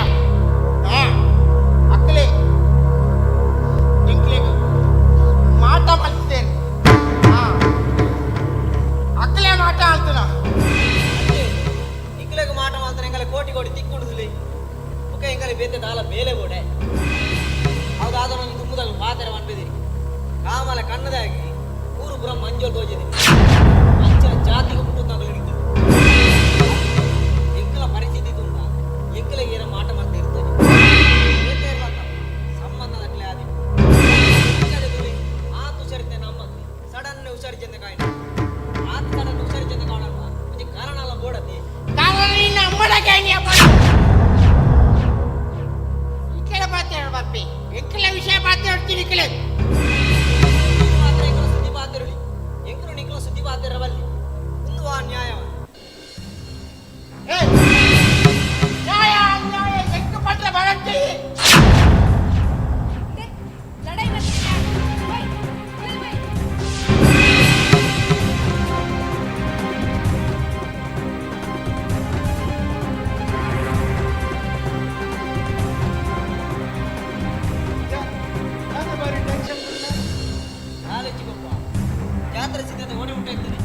ಅಕ್ಕಲೆ ಎಂಕ್ಲೆಗ್ ಮಾಟ ಮಲ್ತೇನೆ ಅಕ್ಕಲೆ ಮಾಟ ಆಲ್ತನ ನಿಕ್ಲೆಗ್ ಮಾಟ ಮಾಲ್ತನ ಎಂಗಲೆ ಕೋಟಿ ಕೋಟಿ ತಿಕ್ಕೊಂಡುದಿಲ್ಲ ಒಕೆ ಎಂಗಲೆ ಬೇತೆ ದಾಲ ಬೇಲೆ ಬೋಡೆ ಹೌದಾದ ಒಂದು ತುಂಬುದಲ್ಲ ಪಾತೆರ ಮನ್ಪೆದಿರಿ ಕಾಮಲ ಕಣ್ಣದಾಗಿ ಊರು ಪುರ ಮಂಜೋಲ್ ತೋಜಿದಿ ಅಂಚಿನ ಜಾತಿಗೆ ಮುಟ್ಟುತ್ತಾಗಲು ಹಿಡಿತು ಎಂಕಲ ಪರಿಸ್ಥಿತಿ ತುಂಬ ಎಂಕಲಿಗೆ ಏನ ಮಾಟ ಮಾಡ್ತಾ ಇರ್ತಾನೆ ಬೇತೆ ಇರ್ಲತ್ತ ಸಂಬಂಧದಕ್ಲೆ ಆದಿ ಆತು ಹುಷಾರಿದ್ದೆ ನಮ್ಮದು ಸಡನ್ ಹುಷಾರಿ ಚೆಂದ ಕಾಯಿನ ಆತ ಸಡನ್ ಹುಷಾರಿ ಚೆಂದ ಕಾಣಲ್ಲ ಒಂಜಿ ಕಾರಣ ಅಲ್ಲ ಬೋಡತಿ ಕಾರಣ ನಿನ್ನ ಅಮ್ಮಡ ಗ್ಯಾಂಗ್ಯ ಇಕ್ಕಡ ಮಾತಾಡ ಬಾಪಿ ಎಂಕಲ ವಿಷಯ ಮಾತಾಡ್ತೀನಿ ಇಕ್ಕಲೆ ಮಾತ್ರ ಎಂಕಲ ಸುದ್ದಿ ಪಾತಿರಲಿ ಎಂಕಲು ನಿಕ್ಕಲ ಸುದ್ದಿ ಪಾತಿರವಲ್ಲಿ ಒಂದು ಆ ನ್ಯಾಯ ನ್ಯಾಯ ಅನ್ಯಾಯ ಎಂಕ ಪಟ್ರ ಬರಟ್ಟಿ ಲಡೈ ಜಾತ್ರೆ ಸಿದ್ಧತೆ ಓಡಿ ಉಂಟಾಗ್ತದೆ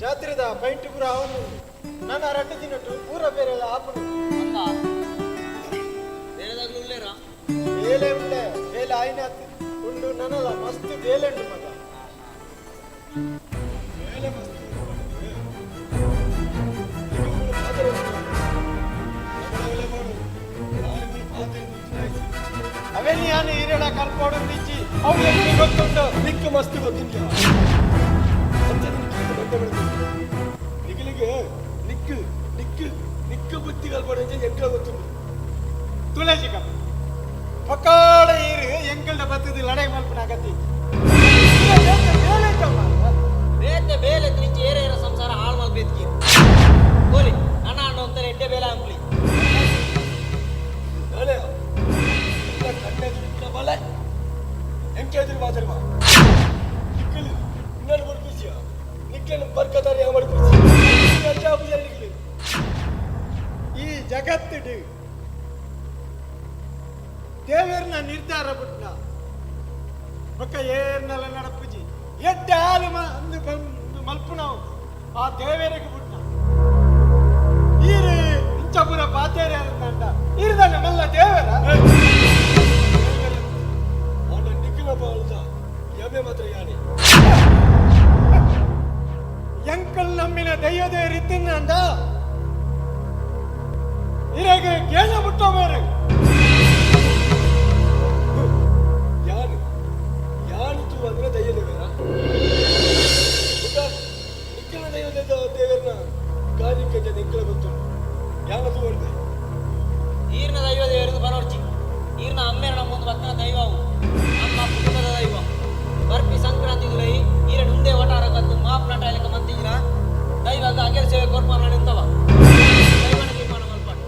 ಜಾತ್ರೆದ ಪೈಂಟ್ ಪೂರ ಅವನು ನಾನು ರಡ್ಡು ದಿನಟ್ಟು ಪೂರ ಬೇರೆ ಆಪನು ಅಲ್ಲ ಬೇರೆದಾಗ್ಲೂ ಉಳ್ಳೇರಾ ಬೇಲೆ ಉಂಡೆ ಬೇಲೆ ಆಯ್ನಾತ್ ಉಂಡು ನನಲ ಮಸ್ತ್ ಬೇಲೆ ಉಂಡು ಮಗ ಬೇಲೆ ಮಸ್ತ್ ಅವೆಲ್ಲಿ ಯಾನು ಈರೇಡ ಕಲ್ಪೋಡು ನಿಚ್ಚಿ ಅವು ಎಲ್ಲಿ ಗೊತ್ತುಂಟು ನಿಕ್ಕ ಮಸ್ತ್ ಗೊತ್ತುಂಟ ನಿಗಲಿಗೆ ನಿಕ್ಕು ನಿಕ್ಕು ನಿಕ್ಕು ಬುದ್ಧಿ ಕಲ್ಪೋಡು ಎಂಕಲ ಗೊತ್ತುಂಟು ತುಳಸಿ ಕಪ್ಪ ಪಕ್ಕಾಡ ಈರು ಎಂಕಲ್ಡ ಬತ್ತದ ಲಡೈ ಮಲ್ಪನ ಅಗತ್ಯ ಬೇತೆ ಬೇಲೆ ತ್ರಿಂಚಿ ಏರ ಏರ ಸಂಸಾರ ಹಾಳು ಮಲ್ಪೇತ್ಕಿ ಕೋಲಿ ಅಣ್ಣ ಅಣ್ಣ ಅಂತಾರೆ ಎಡ್ಡೆ ಬೇಲೆ ಅಂಕ್ಲಿ ನಾಳೆ ಕಣ್ಣೆದುರು ಬಲೆ ಎಂಕೆದುರು ಮಾತಾಡುವ ನಿಕ್ಕಲು ಇನ್ನೊಂದು ಬಡ್ಪಿಸಿಯ ನಿಕ್ಕಲು ಬರ್ಕತಾರೆ ಯಾವ ಬಡ್ಪಿಸಿ ನಿಕ್ಕಲು ಈ ಜಗತ್ತಿಡು ದೇವರ್ನ ನಿರ್ಧಾರ ಬಿಟ್ನ ಬೊಕ್ಕ ಏರ್ನಲ್ಲ ನಡಪುಜಿ ಎಡ್ಡೆ ಹಾಲು ಅಂದು ಬಂದು ಮಲ್ಪುನವು ಆ ದೇವರಿಗೆ ಬಿಟ್ನ ಈರು ಇಂಚಪುರ ಪಾತೇರೆ ಅಂದ ಈರುದನ್ನ ಮಲ್ಲ ದೇವರ ಆಂಡ ನಿಕ್ಕಲ ಬಾಳ್ದ ಯಮೆ ಮಾತ್ರ ಯಾನೆ ಎಂಕಲ್ ನಮ್ಮಿನ ದೈವದೇ ರೀತಿಂದ ಇರಗೆ ಕೇಳ ಬಿಟ್ಟೋ ಬೇರೆ ಯಾನು ಯಾನು ತೂ ಅಂದ್ರೆ ದೈವದೇವರ ನಿಕ್ಕಲ ದೈವದ ದೇವರನ್ನ ಕಾರ್ಯಕ್ಕೆ ನಿಕ್ಕಲ ಗೊತ್ತು ಯಾನ ತೂ ಅಂದ್ರೆ ಈರ್ನ ದೈವ ದೇವರದು ಬರೋರ್ಚಿ ಈರ್ನ ಅಮ್ಮೇರ ನಮ್ಮೊಂದು ಬತ್ತನ ದೈವವು ನಮ್ಮ ಕುಟುಂಬದ ದೈವ ಬರ್ಪಿ ಸಂಕ್ರಾಂತಿ ದುಲೈ ಈರ ನುಂದೆ ವಟಾರ ಕತ್ತು ಮಾಪ್ ನಟಾಯಲಕ ಮಂತಿಜಿನ ದೈವ ಅಗೆಲ್ ಸೇವೆ ಕೊರ್ಪ ನಿಂತವ ದೈವನ ತೀರ್ಮಾನ ಮಲ್ಪಾಡು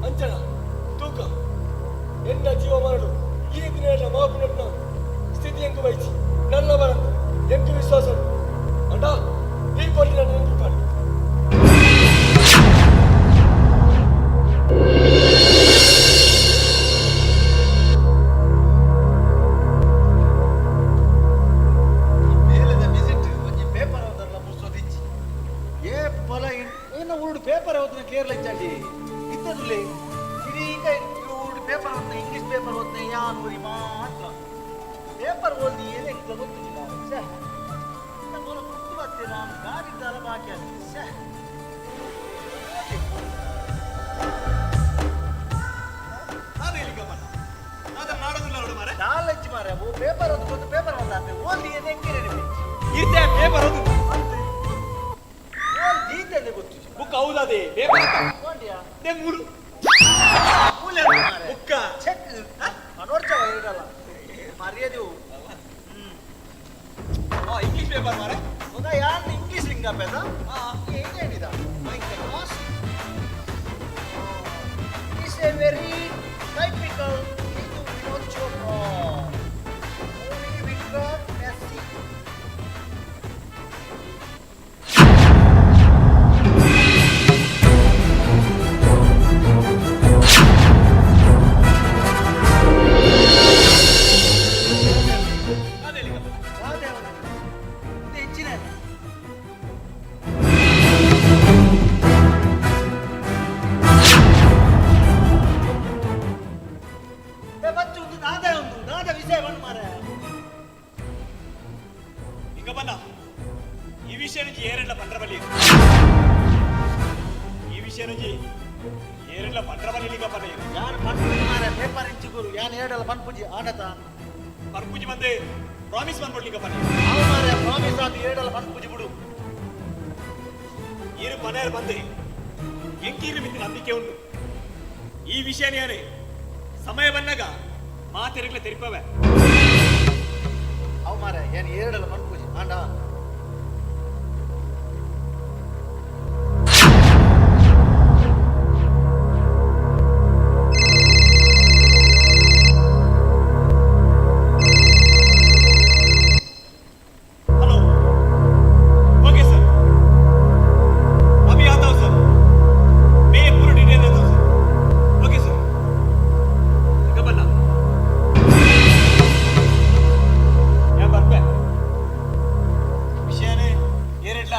ಅಂಚನ ತೂಕ ಎನ್ನ ಜೀವ ಮಾಡು ಈ ದಿನ ಮಾಪು ನಟ್ನ ಸ್ಥಿತಿ ಎಂಕು ಬೈಚಿ ನನ್ನ ಬರಂದು ಎಂಕು ವಿಶ್ವಾಸ ಅಂಡ ಈ ಕೊಟ್ಟಿನ ನೆನಪು ಪಾಡು ಬೇಲೆದ ವಿಸಿಟ್ ಒಂಜಿ ಪೇಪರ್ ಓದಲ್ಲ ಪುಸ್ತದಿಚ್ಚಿ ಏ ಪಲ ಏನ ಊರುಡು ಪೇಪರ್ ಓದಿನ ಕೇರಳ ಇಚ್ಚಾಂಡಿ ಇತ್ತದುಲೇ ಇಡೀ ಊರುಡು ಪೇಪರ್ ಓದ್ನ ಇಂಗ್ಲಿಷ್ ಪೇಪರ್ ಓದ್ನ ಯಾನ್ ಊರಿ ಮಾತ್ರ ಪೇಪರ್ ಓದಿ ಏನೇ ಗೊತ್ತಿಲ್ಲ. ಮೂಲ ಕುತ್ತು ಬತ್ತೆ ನಾನು ಗಾಡಿ ದಾಲ ಬಾಕಿ ಆಯ್ತು. ನಾಲೆಜ್ ಮಾರೆ ಓ ಪೇಪರ್ ಅದು ಗೊತ್ತು ಪೇಪರ್ ಬಂದಾತೆ ಓದಿ ಹೆಂಗೆ ಇರ್ತೆ ಪೇಪರ್ ಅದು ಓಲ್ ದೀತದೆ ಗೊತ್ತು ಬುಕ್ ಹೌದದೆ ಪೇಪರ್ ಅಂತ ಓಂಡಿಯಾ they ಮೂರು ಮೂಲೆ ಮಾರೆ ಬುಕ್ಕ ಚೆಕ್ ನೋಡ್ಚವ ಇರಲ್ಲ ಮರ್ಯಾದೆ ಇಂಗ್ಲಿಷ್ ಪೇಪರ್ ಮಾರೆ ఒక ಯಾನ್ ಇಂಗ್ಲಿಷ್ ಲಿಂಗ ಪೇದ ಏನೇನಿದ is a very typical Hindu Vinod Chopra movie Vikram Messi. ಈ ವಿಷಯ ಏರೆಲ್ಲ ಪಂಡ್ರಬಲಿ ಈ ವಿಷಯ ಏರೆಲ್ಲ ಪಂಡ್ರಬಲಿ ಲಿಂಗಪ್ಪನ ಯಾನ್ ಪನ್ಪುಜಿ ಮಾರೆ ಪೇಪರ್ ಇಂಚಿ ಗುರು ಯಾನ್ ಏಡಲ್ಲ ಪನ್ಪುಜಿ ಆಡತ ಪನ್ಪುಜಿ ಬಂದೆ ಪ್ರಾಮಿಸ್ ಬಂದ್ಬಿಡ್ ಲಿಂಗಪ್ಪನ ಅವ ಮಾರೆ ಪ್ರಾಮಿಸ್ ಆದ ಏಡಲ್ಲ ಪನ್ಪುಜಿ ಬಿಡು ಈರು ಪನೇರ್ ಬಂದೆ ಎಂಕೀರು ಮಿತಿ ನಂಬಿಕೆ ಉಂಟು ಈ ವಿಷಯನೇ ಸಮಯ ಬಂದಾಗ ಮಾತೆರಗ್ಲೆ ತೆರಿಪವೆ ಅವ ಮಾರೆ ಏನ್ ಏಡಲ್ಲ ಪನ್ಪುಜಿ ಆಂಡ. ओके सर, अभी आता हूँ सर, मैं पूरा डिटेल देता हूँ सर। ओके सर, गबन्ना ಯಾ ಬರ್ಪೆ ವಿಷಯನೇ ಏರಿಡ್ಲ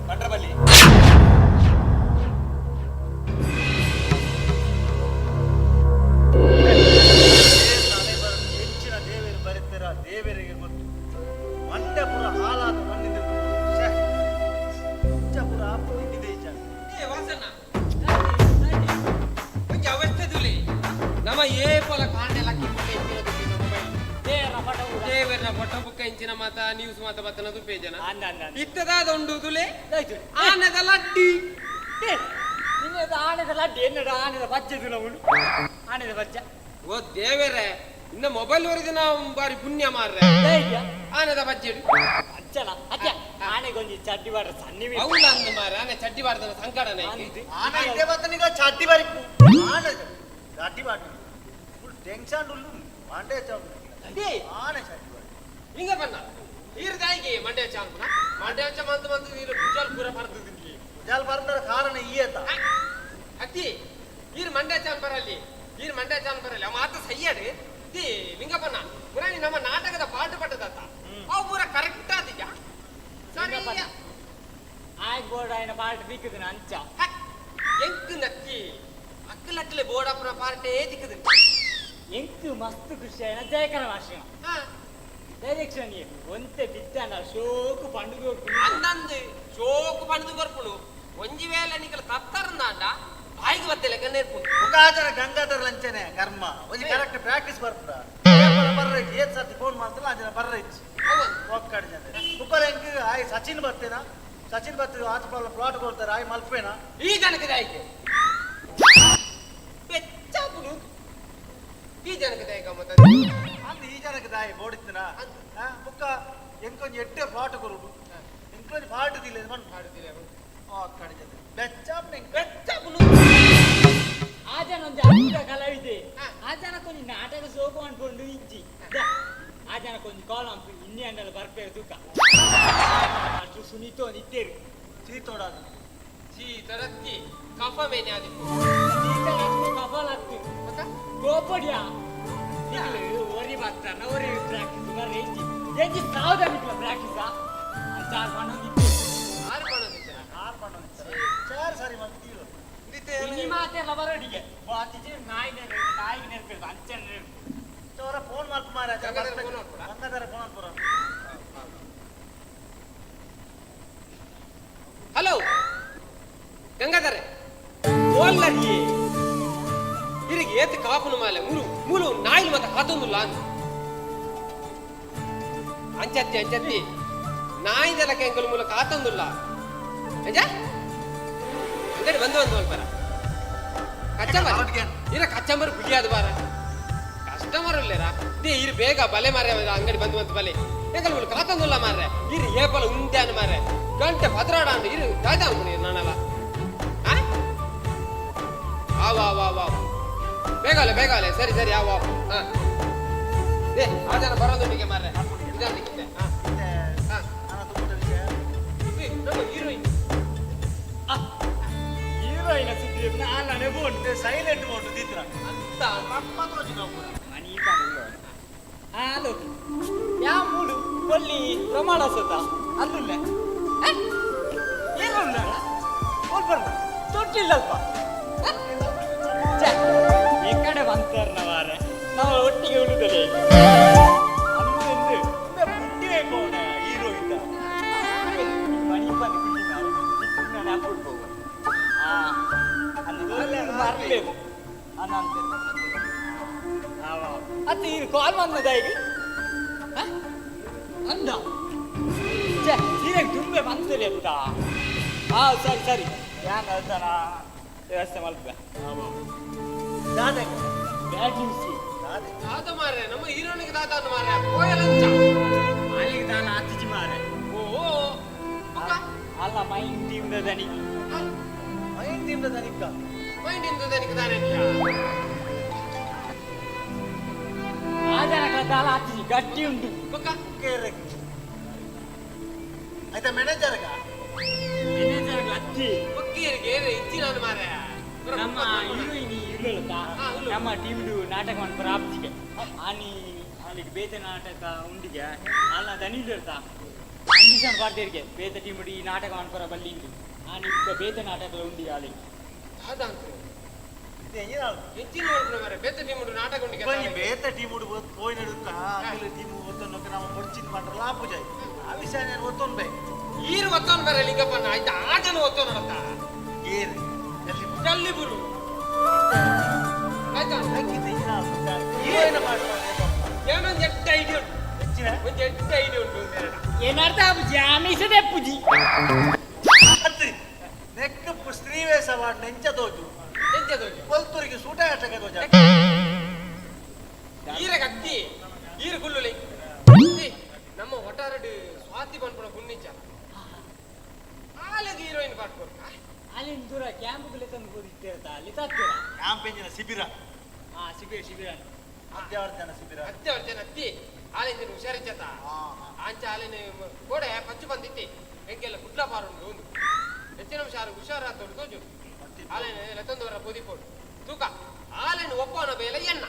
ಪಂಡ್ರಬಲ್ಲಿ. ಹೆಚ್ಚಿನ ದೇವರು ಬರೀತಾರ ದೇವರಿಗೆ ಗೊತ್ತು. ಮಂಡ್ಯ ಪುರ ಹಾಲಾದ ಮಣ್ಣಿಂದ ಪುರ ಆಪು ನಿಂತಿದೆ ಈ ಜಾಗ. ಏ ವಾಸಣ್ಣ ಒಂಜಿ ಅವಸ್ಥೆ ತುಲೆ ನಮ್ಮ ಏ ಪೊಲ ಕಾಂಡೆ ಲಕ್ಕಿ ಪುಳ್ಳೆ ಇಂಚಿನ ದುಪ್ಪಿನ ಮೊಬೈಲ್ ದೇವರ ಫೋಟೋ ಬುಕ್ಕ ಇಂಚಿನ ಮಾತ ನ್ಯೂಸ್ ಮಾತ ಬತ್ತನ ದುಪ್ಪೆ ಜನ ಇತ್ತದಾದ ಉಂಡು ತುಲೆ ಆನದ ಲಡ್ಡಿ. ನಿನ್ನೆದ ಆನೆದ ಲಡ್ಡಿ ಎನ್ನಡ ಆನೆದ ಬಜ್ಜೆ ತುಲವುಂಡು ಆನೆದ ಬಜ್ಜ. ಓ ದೇವರೇ ಇನ್ನ ಮೊಬೈಲ್ ವರೆಗೆ ನಾವು ಬಾರಿ ಪುಣ್ಯ ಮಾರ್ರೆ ಆನೆದ ಬಜ್ಜೆಡು ಅಚ್ಚಲ ಅಚ್ಚ ಆನೆಗೊಂಜಿ ಚಡ್ಡಿ ಬಾರ ಸನ್ನಿ అవును ಅಂದ ಮಾರ್ರೆ ಆನೆ ಚಡ್ಡಿ ಬಾರ್ದನ ಸಂಕಟನ ಆನೆ ಇದ್ದೇ ಬತ್ತನಿಗ ಚಡ್ಡಿ ಬರಿಪು ಆನೆ ಚಡ್ಡಿ ಬಾಟು ಫುಲ್ ಟೆನ್ಷನ್ ಉಲ್ಲು ಮಂಡೆ ಆನೆ ಚಡ್ಡಿ ಬಾಟು ಹಿಂಗ ಬಣ್ಣ ಈರು ತಾಯಿಗೆ ಮಂಡ್ಯ ಚಾಂಪುನ ಮಂಡ್ಯ ಚ ಮಂತ್ ಮಂತ್ ನೀರು ಭುಜಾಲ್ ಪೂರ ಪರ್ದು ತಿಂಗಿ ಭುಜಾಲ್ ಪರ್ದರ ಕಾರಣ ಈಯತ ಅತ್ತಿ ಈರು ಮಂಡ್ಯ ಚಾನ್ ಬರಲಿ ಈರು ಮಂಡ್ಯ ಚಾನ್ ಬರಲಿ ಅವ ಮಾತ ಸಯ್ಯಾಡು ತಿ ಲಿಂಗಪ್ಪನ ಪುರಾಣಿ ನಮ್ಮ ನಾಟಕದ ಪಾಠ ಪಟ್ಟದತ್ತ ಅವು ಪೂರ ಕರೆಕ್ಟ್ ಆದಿಗ ಸರಿ ಆಯ್ ಬೋರ್ಡ್ ಆಯ್ನ ಪಾಠ ದಿಕ್ಕುದು ಅಂಚ ಎಂಕ್ ನಕ್ಕಿ ಅಕ್ಕಲಕ್ಕಲೆ ಬೋರ್ಡ್ ಅಪ್ಪನ ಪಾರ್ಟೇ ದಿಕ್ಕುದು ಎಂಕ್ ಮಸ್ತ್ ಖುಷಿ ಆಯ್ನ ಜಯಕರ ಭಾಷಣ ಡೈರೆಕ್ಷನ್ ಒಂತೆ ಬಿದ್ದಾನ ಶೋಕು ಪಂಡುದು ಅಂದಂದು ಶೋಕು ಪಂಡುದು ಕೊರ್ಪುಣು ಒಂಜಿ ವೇಳೆ ನಿಕಲ ತತ್ತರಂದಾಂಡ ಬಾಯಿಗೆ ಬತ್ತಿಲ್ಲ ಕಣ್ಣೇರ್ಪುಣು ಮುಖಾಚರ ಗಂಗಾಧರ ಲಂಚನೆ ಕರ್ಮ ಒಂಜಿ ಕರೆಕ್ಟ್ ಪ್ರಾಕ್ಟೀಸ್ ಬರ್ಪುಡ ಬರ್ರ ಏತ್ ಸರ್ತಿ ಫೋನ್ ಮಾಡ್ತಲ್ಲ ಅಂಜನ ಬರ್ರ ಇಚ್ಚಿ ಒಕ್ಕಡ ಜನ ಬುಕ್ಕಲ ಎಂಕ್ ಆಯ್ ಸಚಿನ್ ಬರ್ತೇನಾ ಸಚಿನ್ ಬರ್ತದೆ ಆತ ಪ್ಲಾಟ್ ಕೊಡ್ತಾರೆ ಆಯ್ ಮಲ್ಪೇನಾ ಈ ಜನಕ್ಕೆ ದಾಯಿಕೆ ಬೆಚ್ಚಾಪುನು ಈ ಜನಕ್ಕೆ ದಾಯಿಕ ಮತ್ತ ಅಂದ್ ಈ ಜನಕ್ಕೆ ದಾಯಿ ಬೋಡಿತ್ತನ ಬುಕ್ಕ ಎಂಕೊಂಜಿ ಎಟ್ಟೆ ಪ್ಲಾಟ್ ಕೊರುಡು ಎಂಕೊಂಜಿ ಪಾಟ್ ದಿಲ್ಲ ಮನ್ ಪಾಟ್ ದಿಲ್ಲ ಒಕ್ಕಡ ಜನ ಬೆಚ್ಚಾಪ್ನೆ ಬೆಚ್ಚಾಪುನು ಆ ಜನ ಒಂಜಿ ಅದ್ಭುತ ಕಲಾವಿದೆ ಆ ಜನಕ್ಕೊಂಜಿ ನಾಟಕ ಸೋಕು ಅನ್ಕೊಂಡು ಇಜ್ಜಿ ಆ ಜನಕ್ಕೊಂಜಿ ಕಾಲ್ ಅಂಪು ಇನ್ನಿ ಅಂಡಲ ಬರ್ಪೇರು ತೂಕ ಅಷ್ಟು ಸುನೀತೋ ನಿತ್ತೇರು ಚೀತೋಡ ಚೀತರತ್ತಿ ಕಫ ಮೇನೆ ಆದಿಪ್ಪು ಚೀತರತ್ತಿ ಕಫ ಲತ್ತಿ ಕೋಪಡಿಯಾ ನಿಕ್ಲು ಒರಿ ಬರ್ತಾನ ಒರಿ ಪ್ರಾಕ್ಟೀಸ್ ಬರ್ರೆ ಇಜ್ಜಿ ಎಂಜಿ ಸಾವ್ದ ನಿಕ್ಲ ಪ್ರಾಕ್ಟೀಸಾ ಚಾರ್ ಪಣ್ಣೊಂದಿತ್ತೇರು ಆರು ಪಣ್ಣೊಂದಿತ್ತರ ಆರು ಪಣ್ಣೊಂದಿತ್ತರ ಚಾರ್ ಸಾರಿ ಮಾಡ್ತೀರೋ ಇನಿ ಮಾತೆಲ್ಲ ಬರೋಡಿಗೆ ಬಾತಿಜಿ ನಾಯಿ ನಾಯಿಗೆ ನೆನಪಿಲ್ಲ ಅಂಚೆ ನೆನಪು ತೋರ ಫೋನ್ ಮಾಡ್ಕು ಮಾರ ಗಂಗಾಧರ ಫೋನ್ ಮಾಡ್ಪುರ. ಗಂಗಾಧರೆ ಓಲ್ಲರಿಯೇ ಇರಿಗೆ ಏತ್ ಕಾಪುನ ಮಾಲೆ ಮೂರು ಮೂಲು ನಾಯಿಲು ಮತ್ತೆ ಕಾತೊಂದುಲ್ಲ ಅಂಚತ್ತಿ ಅಂಚತ್ತಿ ನಾಯಿದೆಲ್ಲ ಕೆಂಕಲ್ ಮೂಲ ಕಾತೊಂದುಲ್ಲ ಅಂಜ ಅಂಗಡಿ ಬಂದು ಬಂದು ಅಲ್ಪರ ಕಚ್ಚಂಬರ್ ಇರ ಕಚ್ಚಂಬರ್ ಬಿಡಿಯಾದ ಬಾರ ಕಸ್ಟಮರ್ ಇಲ್ಲೇರಾ they ಇರು ಬೇಗ ಬಲೆ ಮಾರೆ ಅಂಗಡಿ ಬಂದು ಬಂತು ಬಲೆ ಎಂಕಲ್ ಮೂಲು ಕಾತೊಂದುಲ್ಲ ಮಾರ್ರೆ ಇರು ಏಪಲ ಉಂದ್ಯಾನ ಮಾರ್ರೆ ಗಂಟೆ ಪದ್ರಾಡ ಅಂದ ಇರು ದಾದ ಅನ್ಕೊಂಡು ನಾನಲ್ಲ ಆವ ಆವ ಆವ ಬೇಗ ಅಲ್ಲ ಬೇಗ ಅಲ್ಲ ಸರಿ ಸರಿ ಆವ ಹಾ ಏ ಆ ಜನ ಬರೋದೊಟ್ಟಿಗೆ ಮಾರ್ರೆ ನಿಧಾನಕ್ಕಿದ್ದೆ ಹಾ ಹಾ ನಮ್ಮ ಹೀರೋಯಿನ್ ಹೀರೋಯಿನ್ ಸುದ್ದಿ ನಾನೇ ಬೋಂಡು ಸೈಲೆಂಟ್ ಬೋಂಡು ದೀತ್ರ ಅಂತ ರಪ್ಪ ತೋಜು ಹಲೋ ಯಾ ಮೂಡು ಕೊಲ್ಲಿ ಪ್ರಮಾಣ ಸತ ಅಲ್ಲುಲ್ಲ ಏನುಲ್ಲ ಬರಲ್ಲ ತೊಟ್ಟಿಲ್ಲಲ್ಪ ಈ ಕಡೆ ಬಂತಾರ ನವಾರೆ ನಾವು ಒಟ್ಟಿಗೆ ಉಳಿದರೆ ಅಂದು ಪುಣ್ಯವೇ ಕೋಣ ಹೀರೋ ಇದ್ದ ಮಣಿ ಬಂದು ಬಿಡಿ ನಾನು ಹಾಕ್ಬಿಡ್ಬೋದು ಮರ್ಲೇವು ಅತ್ತ ಈ ಕಾಲ್ ಬಂದದ ಈಗ ಅಂದ ಸೀರೆಗೆ ತುಂಬೆ ಬಂತಲೇ ಅಂತ ಹಾ ಸರಿ ಸರಿ ಯಾನ್ ಅಲ್ತಾನ ವ್ಯವಸ್ಥೆ ಮಲ್ಪೆ ಬ್ಯಾಡ್ ನ್ಯೂಸ್ ದಾದ ಮಾರ್ರೆ ನಮ್ಮ ಹೀರೋನಿಗೆ ದಾದ ಅನ್ನು ಮಾರ್ರೆ ಕೋಯಲಂಚ ಅಲ್ಲಿಗೆ ದಾನ ಆತಿಜಿ ಮಾರ್ರೆ ಓ ಅಲ್ಲ ಮೈಂಡ್ ಟೀಮ್ ದನಿಗೆ ಮೈಂಡ್ ಟೀಮ್ ದನಿಕ್ಕ ಮೈಂಡ್ ಟೀಮ್ ದನಿಗೆ ದಾನ ಆ ಜನಗಳ ದಾಲ ಆತಿಜಿ ಗಟ್ಟಿ ಉಂಟು ಆಯ್ತಾ ಮ್ಯಾನೇಜರ್ಗ ಮ್ಯಾನೇಜರ್ಗ ಅತ್ತಿ ಬೊಕ್ಕೇರಿಗೆ ಇಜ್ಜಿ ನಾನು ಮಾರ್ರೆ ನಮ್ಮ ಹೀರೋಯಿನ್ ಇಲ್ಲತ್ತ ನಮ್ಮ ಟೀಮ್ಡು ನಾಟಕ ಮಾಡ್ತಾರೆ ಆಪ್ತಿಗೆ ಆನಿ ಅಲ್ಲಿಗೆ ಬೇತೆ ನಾಟಕ ಉಂಡಿಗೆ ಅಲ್ಲ ದನಿಲಿರ್ತ ಕಂಡೀಷನ್ ಪಾಡ್ದಿರ್ಗೆ ಬೇತೆ ಟೀಮ್ ಈ ನಾಟಕ ಮಾಡ್ತಾರ ಬಲ್ಲಿಂದು ಆನಿ ಬೇತೆ ನಾಟಕ ಉಂಡಿಗೆ ಅಲ್ಲಿ ಬೇತೆ ಟೀಮ್ ನಾಟಕ ಉಂಡಿಗೆ ಬೇತೆ ಟೀಮ್ ಪೋಯಿ ನಡುತ್ತ ಟೀಮ್ ಒತ್ತೊನ್ನಕ್ಕೆ ನಾವು ಕೊಡ್ಚಿದ್ ಮಾಡ್ರಲ್ಲ ಆ ಪೂಜೆ ಆ ವಿಷಯ ನಾನು ಒತ್ತೊನ್ ಬೇ ಈರು ಒತ್ತೊನ್ ಬೇರೆ ಲಿಂಗಪ್ಪನ ಆಯ್ತಾ ಆ ಜನ ಒತ್ತೊನ್ ಅಂತ ಏರು ಜಲ್ಲಿಬುರು ಆಯ್ತಾ ಏನೊಂದು ಎಟ್ಟ ಐಡಿಯಾ ಉಂಟು ಒಂದು ಎಟ್ಟ ಐಡಿಯಾ ಉಂಟು ಏನರ್ಥ ಆಪುಜಿ ಆಮೇಲೆ ಪೂಜಿ ನೆಕ್ಕಪ್ಪು ಸ್ತ್ರೀವೇಷ ಮಾಡಿ ನೆಂಚ ತೋಜು ನೆಂಚ ತೋಜು ಕೊಲ್ತೂರಿಗೆ ಸೂಟ ಆಟಕ್ಕೆ ತೋಜ ಈರ ಕತ್ತಿ ಈರು ಗುಳ್ಳುಲಿ ನಮ್ಮ ಒಟ್ಟಾರಡು ಸ್ವಾತಿ ಪನ್ಪುಣ ಪುಣ್ಣಿಚ್ಚ ಆಲೆಗೆ ಹೀರೋಯಿನ್ ಪಾಟ್ ಕೊಡ್ತ ಅಲ್ಲಿಂದ ದೂರ ಕ್ಯಾಂಪ್ಗೆ ತಂದು ಹೋಗಿರ್ತೀರತ್ತ ಅಲ್ಲಿ ತತ್ತೀರ ಕ್ಯಾಂಪ್ ಎಂಜಿನ ಶಿಬಿರ ಹಾ ಶಿಬಿರ ಶಿಬಿರ ಅತ್ಯವರ್ಧನ ಶಿಬಿರ ಅತ್ಯವರ್ಧನ ಅತ್ತಿ ಆಲೆಂಜಿನ ಹುಷಾರಿಚ್ಚತ ಆಂಚ ಆಲೆನ ಗೋಡೆ ಪಚ್ಚು ಬಂದಿತ್ತಿ ಎಂಕೆಲ್ಲ ಕುಡ್ಲ ಪಾರುಂಡು ಒಂದು ಹೆಚ್ಚಿನ ಹುಷಾರು ಹುಷಾರಾತೋಡು ತೋಜು ಆಲೆನ ಲೆತ್ತೊಂದು ವರ ಪೋದಿಪೋಡು ತೂಕ ಆಲೆನ ಒಪ್ಪವನ ಬೇಲೆ ಎಣ್ಣ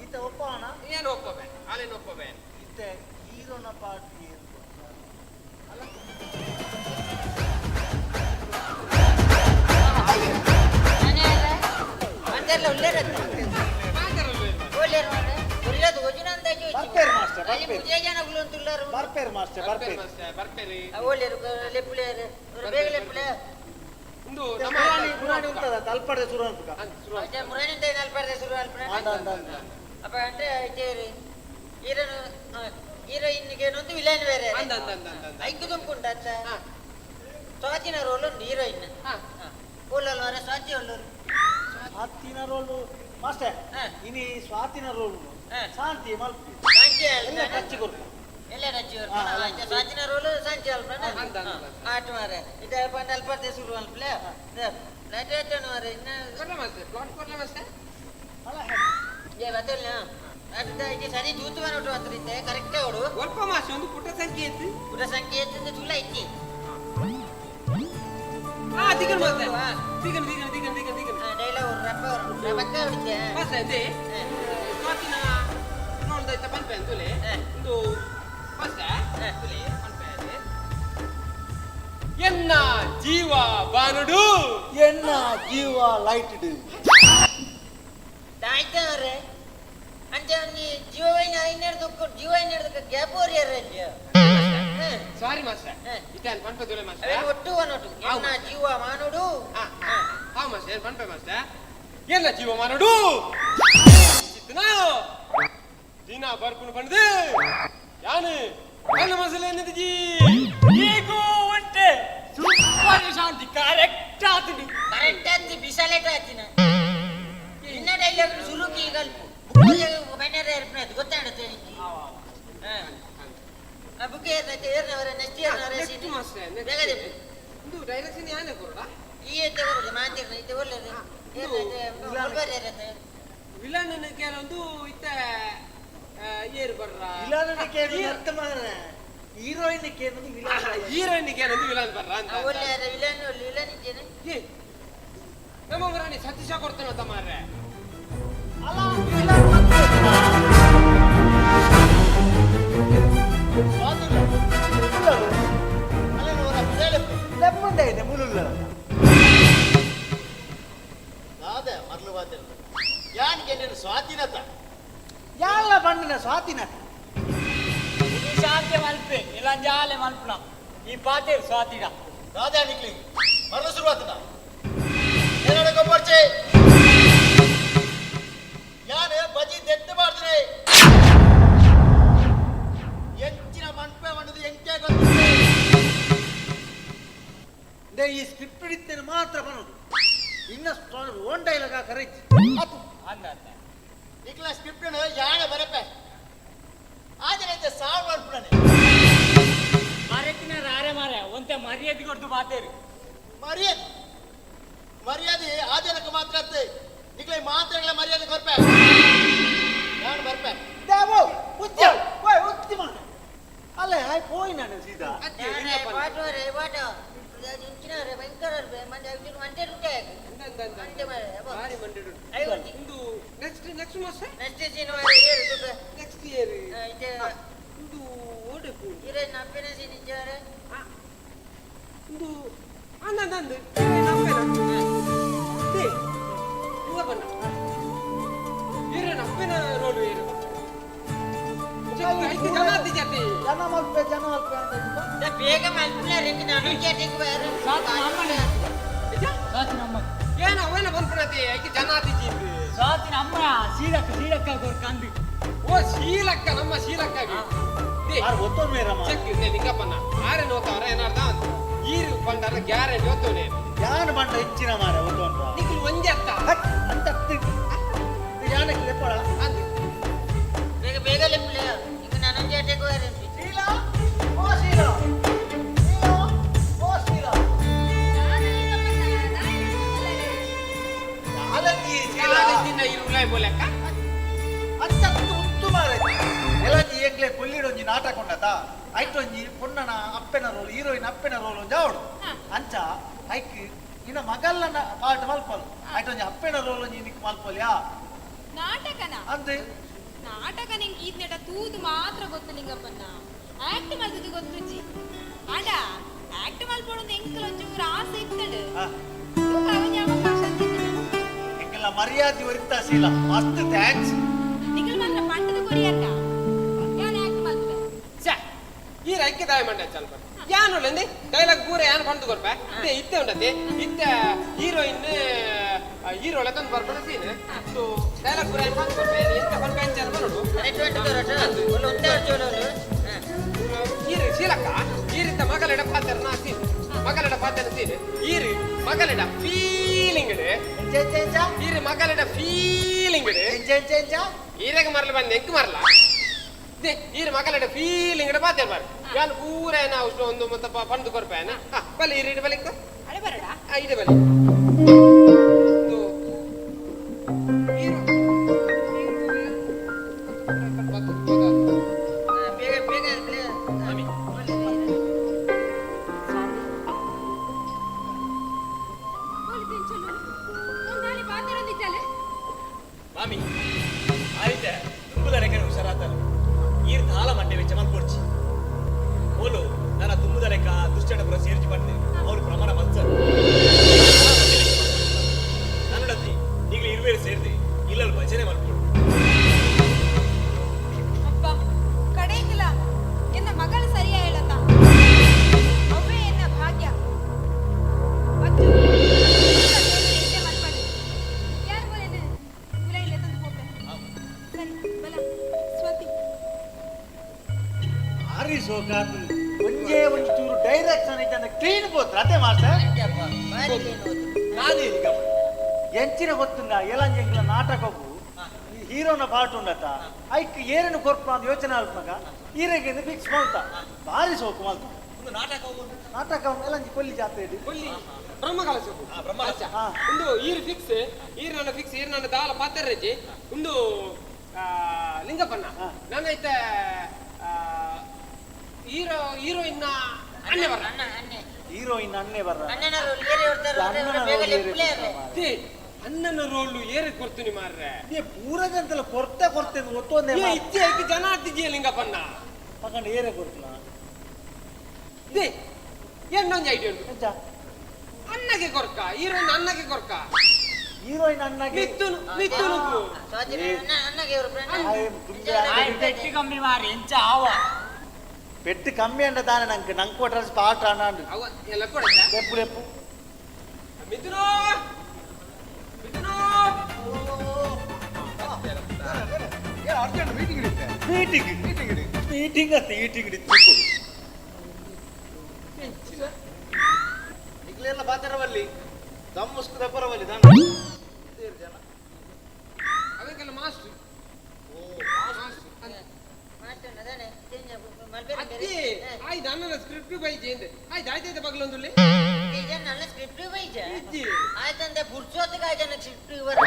ಈತ ಒಪ್ಪವನ ಏನು ಒಪ್ಪಬೆ ಆಲೆನ ಒಪ್ಪಬೆ ಇತ್ತೆ ಹೀರೋನ ಪಾರ್ಟಿ ಅಲ್ಲ ಹೀರೋಯಿನ್ಗೆ ವಿಲನ್ ಬೇರೆ ಐಕು ತುಂಪುಂಟ ಸ್ವಾತಿನ ರೋಲ್ ಉಂಟು ಹೀರೋಯಿನ್ ಓಲಲ್ಲ ಸ್ವಾತಿ ಒಳ್ಳೂರು ಸ್ವಾತಿನ ರೋಲು ಮಾಸ್ಟರ್ ಇನಿ ಸ್ವಾತಿನ ರೋಲು ಶಾಂತಿ ಮಲ್ಪಿ ಶಾಂತಿ ಎಲ್ಲ ಟಚ್ ಕೊರ್ಪ ಎಲ್ಲ ಟಚ್ ಕೊರ್ಪ ಸ್ವಾತಿನ ರೋಲು ಶಾಂತಿ ಅಲ್ಪ ಆಟ ಮಾರೆ ಇದು ಅಲ್ಪರ್ದೆ ಶುರು ಅಲ್ಪಲೆ ಲೈಟ್ ಆಯ್ತಾನು ಮಾರೆ ಇನ್ನ ಪ್ಲಾಟ್ ಕೊರ್ಲ ಮಾಸ್ಟರ್ ಏ ಬತ್ತಲ್ಲ ಅದು ಇದು ಸರಿ ತೂತು ಮನೋಟು ಹತ್ರ ಇತ್ತೆ ಕರೆಕ್ಟ್ ಅವಳು ಒಲ್ಪ ಮಾಸ್ ಒಂದು ಪುಟ ಸಂಖ್ಯೆ ಇತ್ತು ಪುಟ ಸಂಖ್ಯೆ ಇತ್ತು ತುಲ ಇತ್ತಿ ಆ Diganth master Diganth Diganth Diganth Diganth Diganth dialogue ರಪ್ಪ ರಬಕ್ಕ ಹೊಡಿತೆ master ಇದೆ ಸ್ವಾತಿನ ರೋಲ್ ದೈತ ಪನ್ಪೆ ಅಂತುಲೆ ಒಂದು ಮಾಸ್ಟರ್ ತುಲೆ ಪನ್ಪೆ ಎನ್ನ ಜೀವ ಬಾನುಡು ಎನ್ನ ಜೀವ ಲೈಟ್ ದಾಯ್ತವ್ರೆ ಅಂಚ ಒಂಜಿ ಜೀವ ಇನ್ನೆರಡು ಜೀವ ಇನ್ನೆರಡು ಗ್ಯಾಪ್ ಓರಿಯರ್ ಸಾರಿ ಮಾಸ್ಟರ್ ಇತ್ತಾನ್ ಪನ್ಪೆ ತುಲೆ ಮಾಸ್ಟರ್ ಅವೇನು ಒಟ್ಟು ಒನೊಟ್ಟು ಎನ್ನ ಜೀವ ಮಾನುಡು ಹಾ ಮಾಸ್ಟರ್ ಏನ್ ಪನ್ಪೆ ಮಾಸ್ಟರ್ ಎನ್ನ ಜೀವ ಮಾನುಡು ಚಿತ್ತನ ದಿನ ಬರ್ಪುನು ಪಂಡ್ದು ಯಾನು ನನ್ನ ಮಸಲೆ ಎನ್ನದಿಜಿ ಈಗೋ ಉಂಟೆ ಸೂಪರ್ ಶಾಂತಿ ಕರೆಕ್ಟ್ ಆತುಂಡು ಕರೆಕ್ಟ್ ಆತಿ ಬಿಸಾಲೆಟ್ ಆತಿನ ಇನ್ನ ಡೈಲಾಗ್ ಸುರುಕಿ ಗಲ್ಪು ಬಣ್ಣರ ಏರ್ಪನಾಯ್ತು ಗೊತ್ತಾಡುತ್ತೆ ನಿಂಗೆ ಆ ಬುಕ್ ಏರ್ನೈತೆ ಏರ್ನವರ ನೆಕ್ಸ್ಟ್ ಇಯರ್ನವರ ನೆಕ್ಸ್ಟ್ ಮಾಸ್ಟರ್ ಬೇಗ ದೆಪ್ಪು ಇಂದು ಡೈರೆಕ್ಷನ್ ಯಾನೆ ಕೊರಡ ಈ ಎತ್ತೆ ಬರೋದು ಮಾಂತಿರ್ನ ಇತ್ತೆ ಒಳ್ಳೆದು ಏರ್ನೈತೆ ಮುಲ್ಬರ್ ಏರತ್ತೆ ವಿಲನ್ ಕೇಳೊಂದು ಇತ್ತ ಏರು ಬರ್ರ ವಿಲನ್ ಕೇಳಿ ಅರ್ಥ ಮಾರ್ರೆ ಹೀರೋಯಿನ್ ಕೇಳೊಂದು ವಿಲನ್ ಹೀರೋಯಿನ್ ಕೇಳೊಂದು ವಿಲನ್ ಬರ್ರ ಅಂತ ಒಳ್ಳೆ ವಿಲನ್ ಒಳ್ಳೆ ವಿಲನ್ ಇದ್ದೇನೆ ಏ ನಮ್ಮ ರಾಣಿ ಸತೀಶ ಕೊಡ್ತಾನಂತ ಮಾರ್ರೆ ಅಲ್ಲ ವಿಲನ್ ಲೆಪ್ಪುಂಡೆ ಮುಲುಲ್ಲ ದಾದೆ ಮರ್ಲು ಬಾತಿರ್ತ ಯಾನಿಗೆ ನೀನು ಸ್ವಾತಿನತ ಯಾಲ ಬಣ್ಣನ ಸ್ವಾತಿನತ ಈ ಶಾಂತಿ ಮಲ್ಪೆ ಇಲ್ಲ ಜಾಲೆ ಮಲ್ಪನ ಈ ಪಾತೆ ಸ್ವಾತಿಗ ದಾದೆ ನಿಕ್ಲಿ ಮರ್ಲು ಶುರುವಾತನ ಏನಾಡ ಗೊಬ್ಬರ್ಚೆ ಯಾನೆ ಬಜಿ ದೆತ್ತು ಮಾಡ್ತೀನಿ ಎಂಚಿನ ಮನ್ಪೆ ಮಣ್ಣದು ಎಂಕೆ ಗೊತ್ತಿದೆ ಈ ಸ್ಕ್ರಿಪ್ಟ್ ಹಿಡಿತೇನೆ ಮಾತ್ರ ಬರೋದು ಇನ್ನ ಓನ್ ಡೈಲಾಗ್ ಕರೆಕ್ಟ್ ಅಂದ ನಿಕ್ಲ ಸ್ಕ್ರಿಪ್ಟ್ ಯಾಣ ಬರಪೆ ಆದರೆ ಸಾವು ಮಾಡ್ಬಿಡನೆ ಮರೆತಿನ ರಾರೆ ಮಾರೆ ಒಂತೆ ಮರ್ಯಾದೆ ಕೊಡ್ದು ಬಾತೇರು ಮರ್ಯಾದೆ ಮರ್ಯಾದೆ ಆ ಜನಕ್ಕೆ ಮಾತ್ರ ಅತ್ತೆ ನಿಕ್ಲ ಮಾತ್ರೆಗಳ ಮರ್ಯಾದೆ ಕೊರ್ಪೆ ಯಾಣ ಬರ್ಪೆ ದೇವೋ ಉಜ್ಜ ಓಯ್ ಉತ್ತಿ ಮಾಡ ಅಲ್ಲ ಹಾಯ್ ಪೋಯ್ ನಾನು ಸೀದಾ ಬಾಟೋ ರೇ ಬಾಟೋ ಇಂಚಿನ ರೇ ಭಯಂಕರ ರೇ ಮಂಡೆ ಮಂಡೆ ರುಟೆ ಮಂಡೆ ಮಾರೆ ಭಾರಿ ಮಂಡೆ ಇಂದು next next master next scene ಮಾರೆ ಏರು ತುಪೆ ನೆಕ್ಸ್ಟ್ ಇಯರ್ ಇತ್ತೆ ಇಂದು ಓಡೆಪು ಹೀರೋಯಿನ್ ಅಪ್ಪೆನ ಸೀನ್ ಇಚ್ಚಾರೆ ಇಂದು ಅಂದ ಅಂದ ಹೀರೋಯಿನ್ ಅಪ್ಪೆನ they ಇಂದ ಬಣ್ಣ ಹೀರೋಯಿನ್ ಅಪ್ಪೆನ ರೋಲ್ ಏರು ಜನ ಮಲ್ಪೆ ಜನ ಮಲ್ಪೆ ಅಂತ ಬೇಗ ಮಲ್ಪುಲ ರಿಂಗ್ ನಾನು ಕೇಟಿಗೆ ಬೇರೆ ಸ್ವಾತಿನ ಅಮ್ಮ ಏನ ಅವೇನ ಬಂದ್ಬಿಡತಿ ಐಕೆ ಜನ ಆತಿಜಿ ಸ್ವಾತಿನ ಅಮ್ಮ ಸೀಲಕ್ಕ ಸೀಲಕ್ಕ ಕೊರ್ಕಂದು ಓ ಶೀಲಕ್ಕ ನಮ್ಮ ಶೀಲಕ್ಕಾಗಿ ಚೆಕ್ ನೇ ಲಿಂಗಪ್ಪನ ಆರೆ ನೋತಾರ ಏನಾರ್ದ ಈರು ಬಂಡಾರ ಗ್ಯಾರಂಟಿ ಒತ್ತೋನೆ ಯಾನು ಬಂಡ ಹೆಚ್ಚಿನ ಮಾರ ಒತ್ತೋನ್ರ ನಿಕ್ಲು ಒಂದೇ ಅತ್ತ ಅಂತ ಯಾನಕ್ಕೆ ಲೆಪ್ಪಳ ಬೇಗ ಬೇಗ ಲೆಪ್ಪುಲ ಇಂಗ ನಾನು ಕೇಟಿಗೆ ಬೇರೆ ಶೀಲಾ ಓ ಶೀಲಾ ಶೀಲಾ ಓ ಶೀಲಾ ಎಂಗ್ಲೆ ಕೊಲ್ಲಿಡೊಂಜಿ ನಾಟಕ ಉಂಡತ ಐಟೊಂಜಿ ಪೊನ್ನನ ಅಪ್ಪೆನ ರೋಲ್ ಹೀರೋಯಿನ್ ಅಪ್ಪೆನ ರೋಲ್ ಒಂಜಿ ಅವಡು ಅಂಚ ಐಕ್ ನಿನ್ನ ಮಗಲ್ಲನ ಪಾರ್ಟ್ ಮಲ್ಪಲು ಐಟೊಂಜಿ ಅಪ್ಪೆನ ರೋಲ್ ಒಂಜಿ ನಿಕ್ ಮಲ್ಪಲ್ಯಾ ನಾಟಕನ ಅಂದೆ ನಾಟಕ ನಿಂಗೆ ಈದ್ನೆಟ ತೂದು ಮಾತ್ರ ಗೊತ್ತು ನಿಂಗಪ್ಪನ್ನ ಆಕ್ಟ್ ಮಲ್ತದು ಗೊತ್ತುಜ್ಜಿ ಆಂಡ ಆಕ್ಟ್ ಮಲ್ಪೊಡೊಂದು ಎಂಕಲ್ ಒಂಚೂರು ಆಸೆ ಇತ್ತಡು ಎಂಕೆಲ್ಲ ಮರ್ಯಾದೆ ಒರಿತಾ ಶೀಲ ಮಸ್ತ್ thanks ನಿಗಲ್ ಮಾತ್ರ ಪಂಡದ ಕೊರಿಯಕ್ಕ ಯಾನ್ ಆಕ್ಟ್ ಮಲ್ಪೆ ಛೆ ಈ ರೈಕೆ ದಾಯ ಮಂಡ ಚಲ್ಪ ಯಾನ್ ಒಳ್ಳೆಂದಿ ಡೈಲಾಗ್ ಪೂರ ಯಾನ್ ಪಂಡು ಕೊರ್ಪೆ ಇತ್ತೆ ಇತ್ತೆ ಉಂಡತೆ ಇತ್ತೆ ಹೀರೋಯಿನ್ ಹೀರೋ ತಂದು ಬರ್ಪಣ ಸೀನ್ ಸೊ ಡೈಲಾಗ್ ಪೂರ ಯಾನ್ ಪಂಡು ಕೊರ್ಪೆ ಎಂತ ಪಂಪೆ ಅಂಚ ನೋಡು ಈರು ಶೀಲಕ್ಕ ಈರಿತ್ತ ಮಗಲೆಡ ಪಾತ್ರ ಸೀನ್ ಮಗಲೆಡ ಪಾತ್ರ ಸೀನ್ ಈರು ಮಗಲೆಡ ಫೀಲಿಂಗ್ ಈರು ಮಗಲೆಡ ಫೀಲಿಂಗ್ ಈರೆಗೆ ಮರಲ ಬಂದ ಎಂಕ್ ಮರಲ ಈರು ಮಗಲೆಡ ಫೀಲಿಂಗ್ ಪಾತ್ರ ಬಾರ್ ಯಾನ್ ಪೂರ ಏನ ಒಂದು ಮತ್ತೆ ಪಂಡು ಕೊರ್ಪೇನ ಬಲಿ ಈರು ಇಡ ಬಲಿಕ್ಕ ಇಡ ಬಲಿ ಮಾಮಿ ಆಯ್ತೆ ತುಂಬುದಲೆಕ್ಕೆ ಹುಷಾರಾತಲ್ಲ ಈರ್ ತಾಳ ಮಂಡೆ ವೆಚ್ಚ ಮಲ್ಪೊಡ್ಚಿ ಓಲು ನನ್ನ ತುಂಬುದಲೆಕ್ಕ ದುಶ್ಚಟ ಪುರ ಸೇರ್ಚಿ ಪಂಡೆ ಅವ್ರು ಪ್ರಮಾಣ ಮಲ್ಸರ್. ಕ್ಲೀನ್ ಪೋತ್ರ ಅದೇ ಮಾಸ್ಟರ್ ಎಂಚಿನ ಗೊತ್ತುಂಡ ಎಲಂಜೆಂಗ್ಲ ನಾಟಕವು ಈ ಹೀರೋನ ಪಾರ್ಟ್ ಉಂಡತ ಐಕ್ ಏರೇನು ಕೊರ್ಪು ಅಂತ ಯೋಚನೆ ಆಲ್ಪನಾಗ ಹೀರೆಗೆ ಫಿಕ್ಸ್ ಮಾಡ್ತ ಭಾರಿ ಸೋಕು ಮಲ್ತ ಒಂದು ನಾಟಕ ನಾಟಕ ಎಲಂಜಿ ಕೊಲ್ಲಿ ಜಾತ್ರೆ ಇಡಿ ಕೊಲ್ಲಿ ಬ್ರಹ್ಮಕಲಶ ಬ್ರಹ್ಮಕಲಶ. ಒಂದು ಈರು ಫಿಕ್ಸ್ ಈರು ನನ್ನ ಫಿಕ್ಸ್ ಈರು ನನ್ನ ದಾಲ ಪಾತ್ರಜ್ಜಿ ಒಂದು ಲಿಂಗಪ್ಪಣ್ಣ ನನ್ನ ಐತ ಹೀರೋ ಹೀರೋಯಿನ್ ಅಣ್ಣೆ ಬರ್ರ ಹೀರೋಯಿನ್ ಅಣ್ಣೆ ಬರ್ರ ಅಣ್ಣನ ರೋಲ್ ಏರಿ ಹೊಡ್ತಾರೆ, ಅಣ್ಣನ ಬೇಗ ರೋಲ್ ಏರಿ ಲೆಪ್ಪುಲೇ ಅವ್ರೆ. ಛೀ, ಅಣ್ಣನ ರೋಲು ಏರಿ ಕೊಡ್ತೀನಿ ಮಾರ್ರೆ ಏ ಪೂರ ಜಂತಲ ಕೊರ್ತೆ ಕೊರ್ತೆ ಒತ್ತೊಂದೇ ಏ ಇಜ್ಜೆ ಐಕೆ ಜನ ಅತ್ತಿಜ್ಜೆ ಲಿಂಗಪ್ಪಣ್ಣ ಪಕ್ಕಂಡ ಏರೆ ಕೊಡ್ತನ they ಏನೊಂದು ಐಡಿಯಾ ಉಂಟು ಅನ್ನಕ್ಕೆ ಕೊರ್ಕ ಹೀರೋಯಿನ್ ಅನ್ನಕ್ಕೆ ಕೊರ್ಕ ಹೀರೋಯಿನ್ ಅಣ್ಣಗೆ ಮಿಥುನ್ ಮಿಥುನ್ ಅಣ್ಣಗೆ ಇವರು ಪೆಟ್ಟು ಕಮ್ಮಿ ಮಾರಿ ಎಂಚ ಆವ ಪೆಟ್ಟು ಕಮ್ಮಿ ಅಂಡ ತಾನೆ ನಂಗೆ ನಂಗೆ ಕೊಟ್ರೆ ಪಾಠ ಅಣ್ಣ ಅವ ಎಲ್ಲ ಕೊಡತ್ತ ಲೆಪ್ಪು ಲೆಪ್ಪು ಮಿಥುನೋ ಮಿಥುನೋ ಅರ್ಜೆಂಟ್ ಮೀಟಿಂಗ್ ಇರುತ್ತೆ ಮೀಟಿಂಗ್ ಮೀಟಿಂಗ್ ಇಡಿ ಮೀಟಿಂಗ್ ಅತ್ತ ಮೀಟಿಂಗ್ ಇಡಿ ಈಗಲೆಲ್ಲ ಬಾತರವಲ್ಲಿ ದಮ್ಮುಸ್ಕು ದಪ್ಪರವಲ್ಲಿ ದಾನ ಜನ ಅದಕ್ಕೆಲ್ಲ ಮಾಸ್ಟರ್ ಅದೇ ಆಯ್ತು ಅಣ್ಣನ ಸ್ಕ್ರಿಪ್ಟ್ ಬೈಜೆ ಎಂದೆ ಆಯ್ತು ಆಯ್ತಾಯ್ತು ಬಗ್ಲೊಂದುಲ್ಲಿ ನನ್ನ ಸ್ಕ್ರಿಪ್ಟ್ ಬೈಜ ಇಜ್ಜಿ. ಆಯ್ತಂದೆ ಪುರ್ಸೊತ್ತಿಗೆ ಆಯ್ತು ಸ್ಕ್ರಿಪ್ಟ್ ಬರ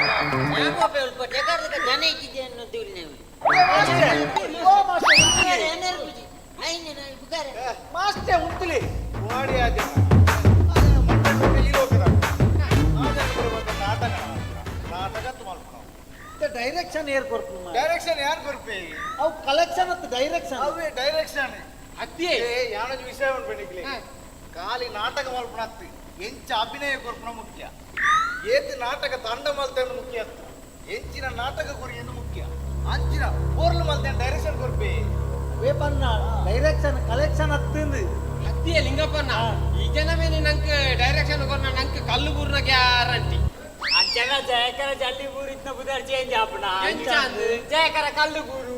ಜನ ಇದ್ದಿದ್ದೆ ಅನ್ನೋದು ನೀವು ಮಾಸ್ಟರ್ ಉಂತುಲಿ ವಾಡಿ ಆದ ಈ ಲೋಕದ ನಾಟಕ ನಾಟಕ ಮಲ್ಪಣ ಡೈರೆಕ್ಷನ್ ಏರ್ ಕೊರ್ಪು ಡೈರೆಕ್ಷನ್ ಯಾರು ಕೊರ್ಪಿ ಅವು ಕಲೆಕ್ಷನ್ ಅತ್ತ ಡೈರೆಕ್ಷನ್ ಅವೇ ಡೈರೆಕ್ಷನ್ ಅತ್ತೆ ಯಾನೊಂದು ವಿಷಯ ಉಂಟು ನಿಕ್ಲೆ ಖಾಲಿ ನಾಟಕ ಮಲ್ಪಣ ಅತ್ತಿ ಎಂಚ ಅಭಿನಯ ಕೊರ್ಪಣ ಮುಖ್ಯ ಏತ್ ನಾಟಕ ತಂಡ ಮಲ್ತೇನು ಮುಖ್ಯ ಅತ್ತು ಎಂಚಿನ ನಾಟಕ ಗುರಿ ಎಂದು ಮುಖ್ಯ ಅಂಚಿನ ಪೋರ್ಲು ಮಲ್ತೇನು ಡೈರೆಕ್ಷನ್ ಕೊರ್ಪಿ ಅವೇ ಪನ್ನ ಡೈರೆಕ್ಷನ್ ಕಲೆಕ್ಷನ್ ಅತ್ತಿಂದು ಅತ್ತಿಯ ಲಿಂಗಪ್ಪಣ್ಣ ಈ ಜನವೇನೆ ನಂಗೆ ಡೈರೆಕ್ಷನ್ ಕೊರ್ನ ನಂಗೆ ಕಲ್ಲು ಬೂರ್ನ ಗ್ಯಾರಂಟಿ ಅಂಚನ ಜಯಕರ ಜಲ್ಲಿ ಬೂರಿತ್ನ ಬುದರ್ ಚೇಂಜ್ ಆಪಣ ಎಂಚ ಅಂದ್? ಜಯಕರ ಕಲ್ಲು ಬೂರು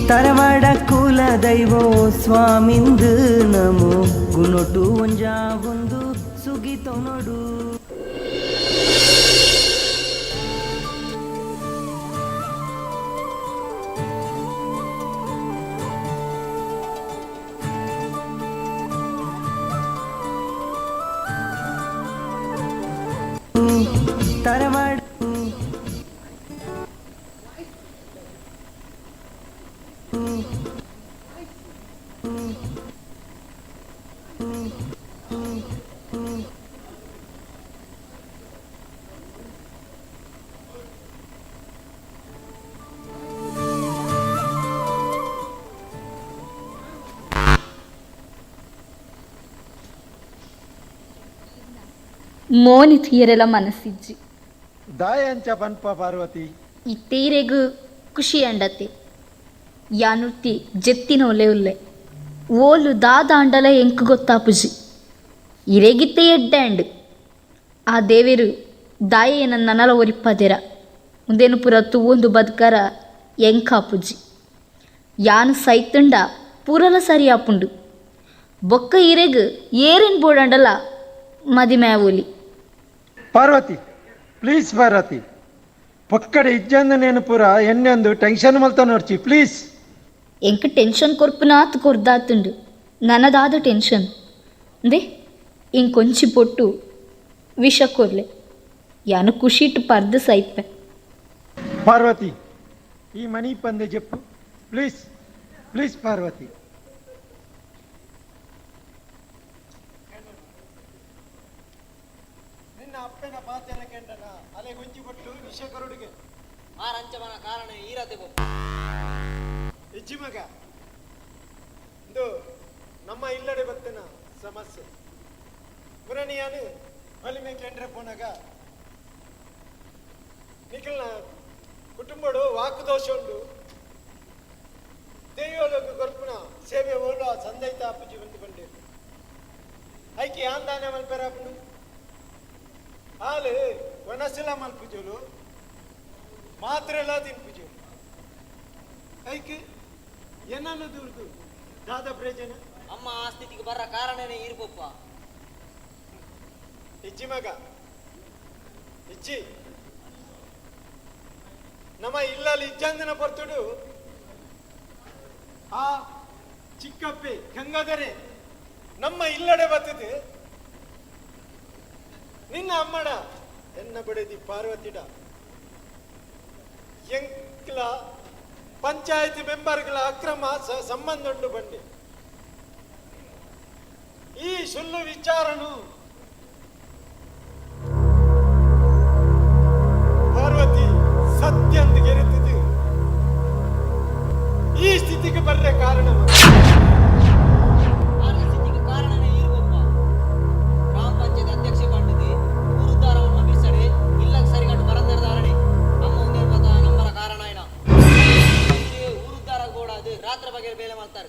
ತರವಾಡ ಕುಲ ದೈವೋ ಸ್ವಾಮಿಂದು ನಮೋ ಗುಣೊಟು ಒಂಜಾ ಒಂದು ಸುಗಿತೊನೊಡು ತರವಾಡ ಮೋನಿ ತೀರೆಲ ಮನಸ್ಸಿಜ್ಜಿ ದಾಯಂಚ ಪನ್ಪ ಪಾರ್ವತಿ ಈ ತೀರೆಗು ಖುಷಿ ಅಂಡತೆ ಯಾನುರ್ತಿ ಜೆತ್ತಿನ ಒಲೆ ಉಲ್ಲೆ ಓಲು ದಾದಾಂಡಲ ಎಂಕು ಗೊತ್ತಾಪುಜಿ ಇರೆಗಿತ್ತೆ ಎಡ್ಡಾಂಡ್ ಆ ದೇವೆರು ದಾಯೆ ನನ್ನ ನನಲ ಒರಿಪ್ಪದೆರ ಮುಂದೇನು ಪುರ ತೂವೊಂದು ಬದುಕರ ಎಂಕಾಪುಜಿ ಯಾನು ಸೈತುಂಡ ಪೂರಲ ಸರಿ ಆಪುಂಡು ಬೊಕ್ಕ ಇರೆಗು ಏರೆನ್ ಬೋಡಂಡಲ ಮದಿಮ್ಯಾವೋಲಿ ಪಾರ್ವತಿ ಪ್ಲೀಸ್ ಪಾರ್ವತಿ ಪೊಕ್ಕಡೆ ಇಜ್ಜಂದ ನೇನು ಪೂರ ಎಣ್ಣೆಂದು ಟೆನ್ಷನ್ ಮಲ್ತ ನೋಡ್ಚಿ ಪ್ಲೀಸ್ ಎಂಕ್ ಟೆನ್ಷನ್ ಕೊರ್ಪುನಾತ್ ಕೊರ್ದಾತುಂಡು ನನ್ನದಾದ ಟೆನ್ಷನ್ ಅಂದೆ ಇಂಕೊಂಚಿ ಪೊಟ್ಟು ವಿಷ ಕೊರ್ಲೆ ಯಾನು ಖುಷಿಟ್ಟು ಪರ್ದು ಸೈಪೆ ಪಾರ್ವತಿ ಈ ಮನಿ ಪಂದೆ ಜೆಪ್ಪು ಪ್ಲೀಸ್ ಪ್ಲೀಸ್ ಪಾರ್ವತಿ ನಿನ್ನ ಅಪ್ಪನ ಪಾತೆರ ಕೆಂಡನ ಅಲೆ ಗೊಂಚಿ ಕೊಟ್ಟು ವಿಷ ಕರುಡಿಗೆ ಆರಂಚಮನ ಕಾರಣ ಈರತೆ ಬೊಪ್ಪು ಇಜ್ಜಿ ಮಗ ಇದು ನಮ್ಮ ಇಲ್ಲಡೆ ಬತ್ತಿನ ಸಮಸ್ಯೆ ಪುರಣಿಯಾನು ಬಲಿಮೆ ಕೆಂಡ್ರೆ ಪೋನಾಗ ನಿಖಲ್ನ ಕುಟುಂಬಡು ವಾಕುದೋಷ ಉಂಡು ದೇಯೋಲೋಕ ಕೊರ್ಪುನ ಸೇವೆ ಓಲು ಆ ಸಂದೈತ ಅಪ್ಪುಜಿ ಬಂದು ಬಂಡೇರು ಐಕೆ ಆಂದಾನೆ ಮಲ್ಪೆರಾಪುಂಡು ಹಾಲು ಒಣಸಿಲ ಮಲ್ಪುಜೋಲು ಮಾತ್ರೆಲ ತಿನ್ಪುಜೋಲು ಐಕೆ ಏನನ್ನು ದೂರ್ದು ದಾದ ಪ್ರಯೋಜನ? ಅಮ್ಮ ಆ ಸ್ಥಿತಿಗೆ ಬರ ಕಾರಣನೇ ಈರ್ಪೊಪ್ಪ. ಇಜ್ಜಿ ಮಗ ಇಜ್ಜಿ, ನಮ್ಮ ಇಲ್ಲಲ್ಲಿ ಇಜ್ಜಂದಿನ ಪರ್ತುಡು ಆ ಚಿಕ್ಕಪ್ಪೆ ಗಂಗಾಧರೆ ನಮ್ಮ ಇಲ್ಲಡೆ ಬರ್ತದೆ. ನಿನ್ನ ಅಮ್ಮಡ ಎನ್ನ ಬಡದಿ ಪಾರ್ವತಿಡ ಎಂಕ್ಲ ಪಂಚಾಯತಿ ಮೆಂಬರ್ಗಳ ಅಕ್ರಮ ಸಂಬಂಧ ಉಂಟು ಬಂಡೆ. ಈ ಸುಳ್ಳು ವಿಚಾರನು ಪಾರ್ವತಿ ಸತ್ಯ ಅಂತ ಗೆರೆತಿದ್ದು ಈ ಸ್ಥಿತಿಗೆ ಬರ್ರೆ ಕಾರಣ. ಸ್ಥಿತಿಗೆ ಕಾರಣನೇ ಈರ್ಗೊಪ್ಪ. ಗ್ರಾಮ ಪಂಚಾಯತ್ ಅಧ್ಯಕ್ಷ ಪಂಡಿತಿ ಊರುದ್ದಾರವನ್ನು ಬಿಸಡೆ ಇಲ್ಲಕ್ಕೆ ಸರಿಗಟ್ಟು ಬರಂದಿರ್ದಾರಣೆ ಅಮ್ಮ ಒಂದಿರ್ಬತ್ತ ನಮ್ಮರ ಕಾರಣ ಏನ ಊರುದ್ದಾರ ಕೂಡ ಅದು ರಾತ್ರಿ ಬಗ್ಗೆ ಬೇಲೆ ಮಾಡ್ತಾರೆ,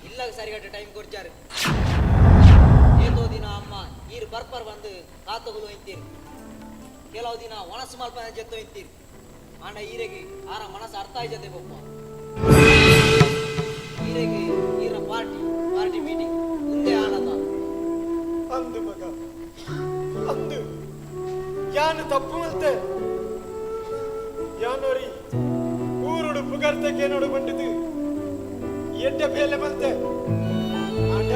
ಇಲ್ಲಕ್ಕೆ ಸರಿಗಟ್ಟು ಟೈಮ್ ಕೊಡ್ಚಾರು. ಏತೋ ದಿನ ಅಮ್ಮ ಈರು ಬರ್ಪರ್ ಬಂದು ಕಾತುಗಳು ಒಯ್ತೀರಿ, ಕೆಲವು ದಿನ ಒಣಸು ಮಲ್ಪನ ಜೊತೆ ಒಯ್ತೀರಿ. ಆಂಡ ಈರೆಗೆ ಆರ ಮನಸ್ಸು ಅರ್ಥ ಆಯ್ತದೆ ಬೊಪ್ಪ. ಈರೆಗೆ ಈರ ಪಾರ್ಟಿ ಪಾರ್ಟಿ ಮೀಟಿಂಗ್ ಮುಂದೆ ಆನಂದ ಅಂದು ಮಗ ಅಂದು ಯಾನು ತಪ್ಪು ಮಲ್ತೆ ಯಾನೋರಿ ಊರುಡು ಪುಗರ್ತಕ್ಕೆ ನೋಡು ಬಂಡಿದ್ದು ಎಡ್ಡೆ ಬೇಲೆ ಮಲ್ತೆ. ಆಂಡ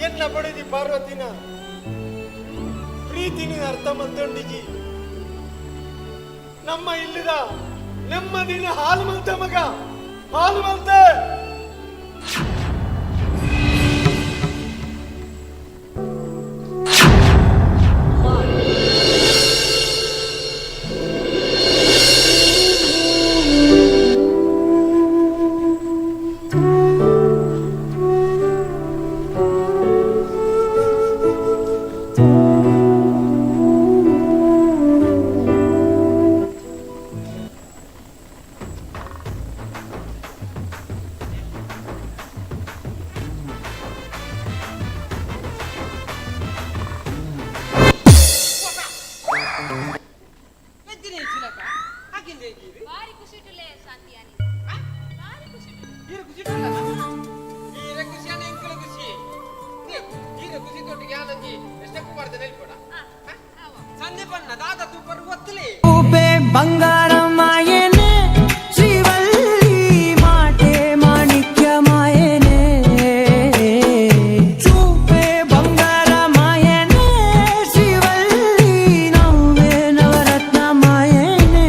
ಎನ್ನ ಬಡಿದಿ ಪಾರ್ವತಿನ ಪ್ರೀತಿನ ಅರ್ಥ ಮಲ್ತೊಂಡಿಜಿ. ನಮ್ಮ ಇಲ್ಲದ ನೆಮ್ಮದಿನ ಹಾಲು ಮಲ್ತೆ ಮಗ, ಹಾಲು ಮಲ್ತೆ. ಬಾರಿ ಖುಷಿ ಇಟ್ಟುಲೆ ಶಾಂತಿಯಾನಿ, ಬಾರಿ ಖುಷಿ. ಬಂಗಾರಮಾಯನೆ ಶ್ರೀವಲ್ಲಿ ಮಾಟೆ ಮಾಣಿಕ್ಯಮಾಯನೆ, ಚೂಪೆ ಬಂಗಾರಮಾಯನೆ ಶ್ರೀವಲ್ಲಿ ನವ್ವೆ ನವರತ್ನ ಮಾಯನೆ.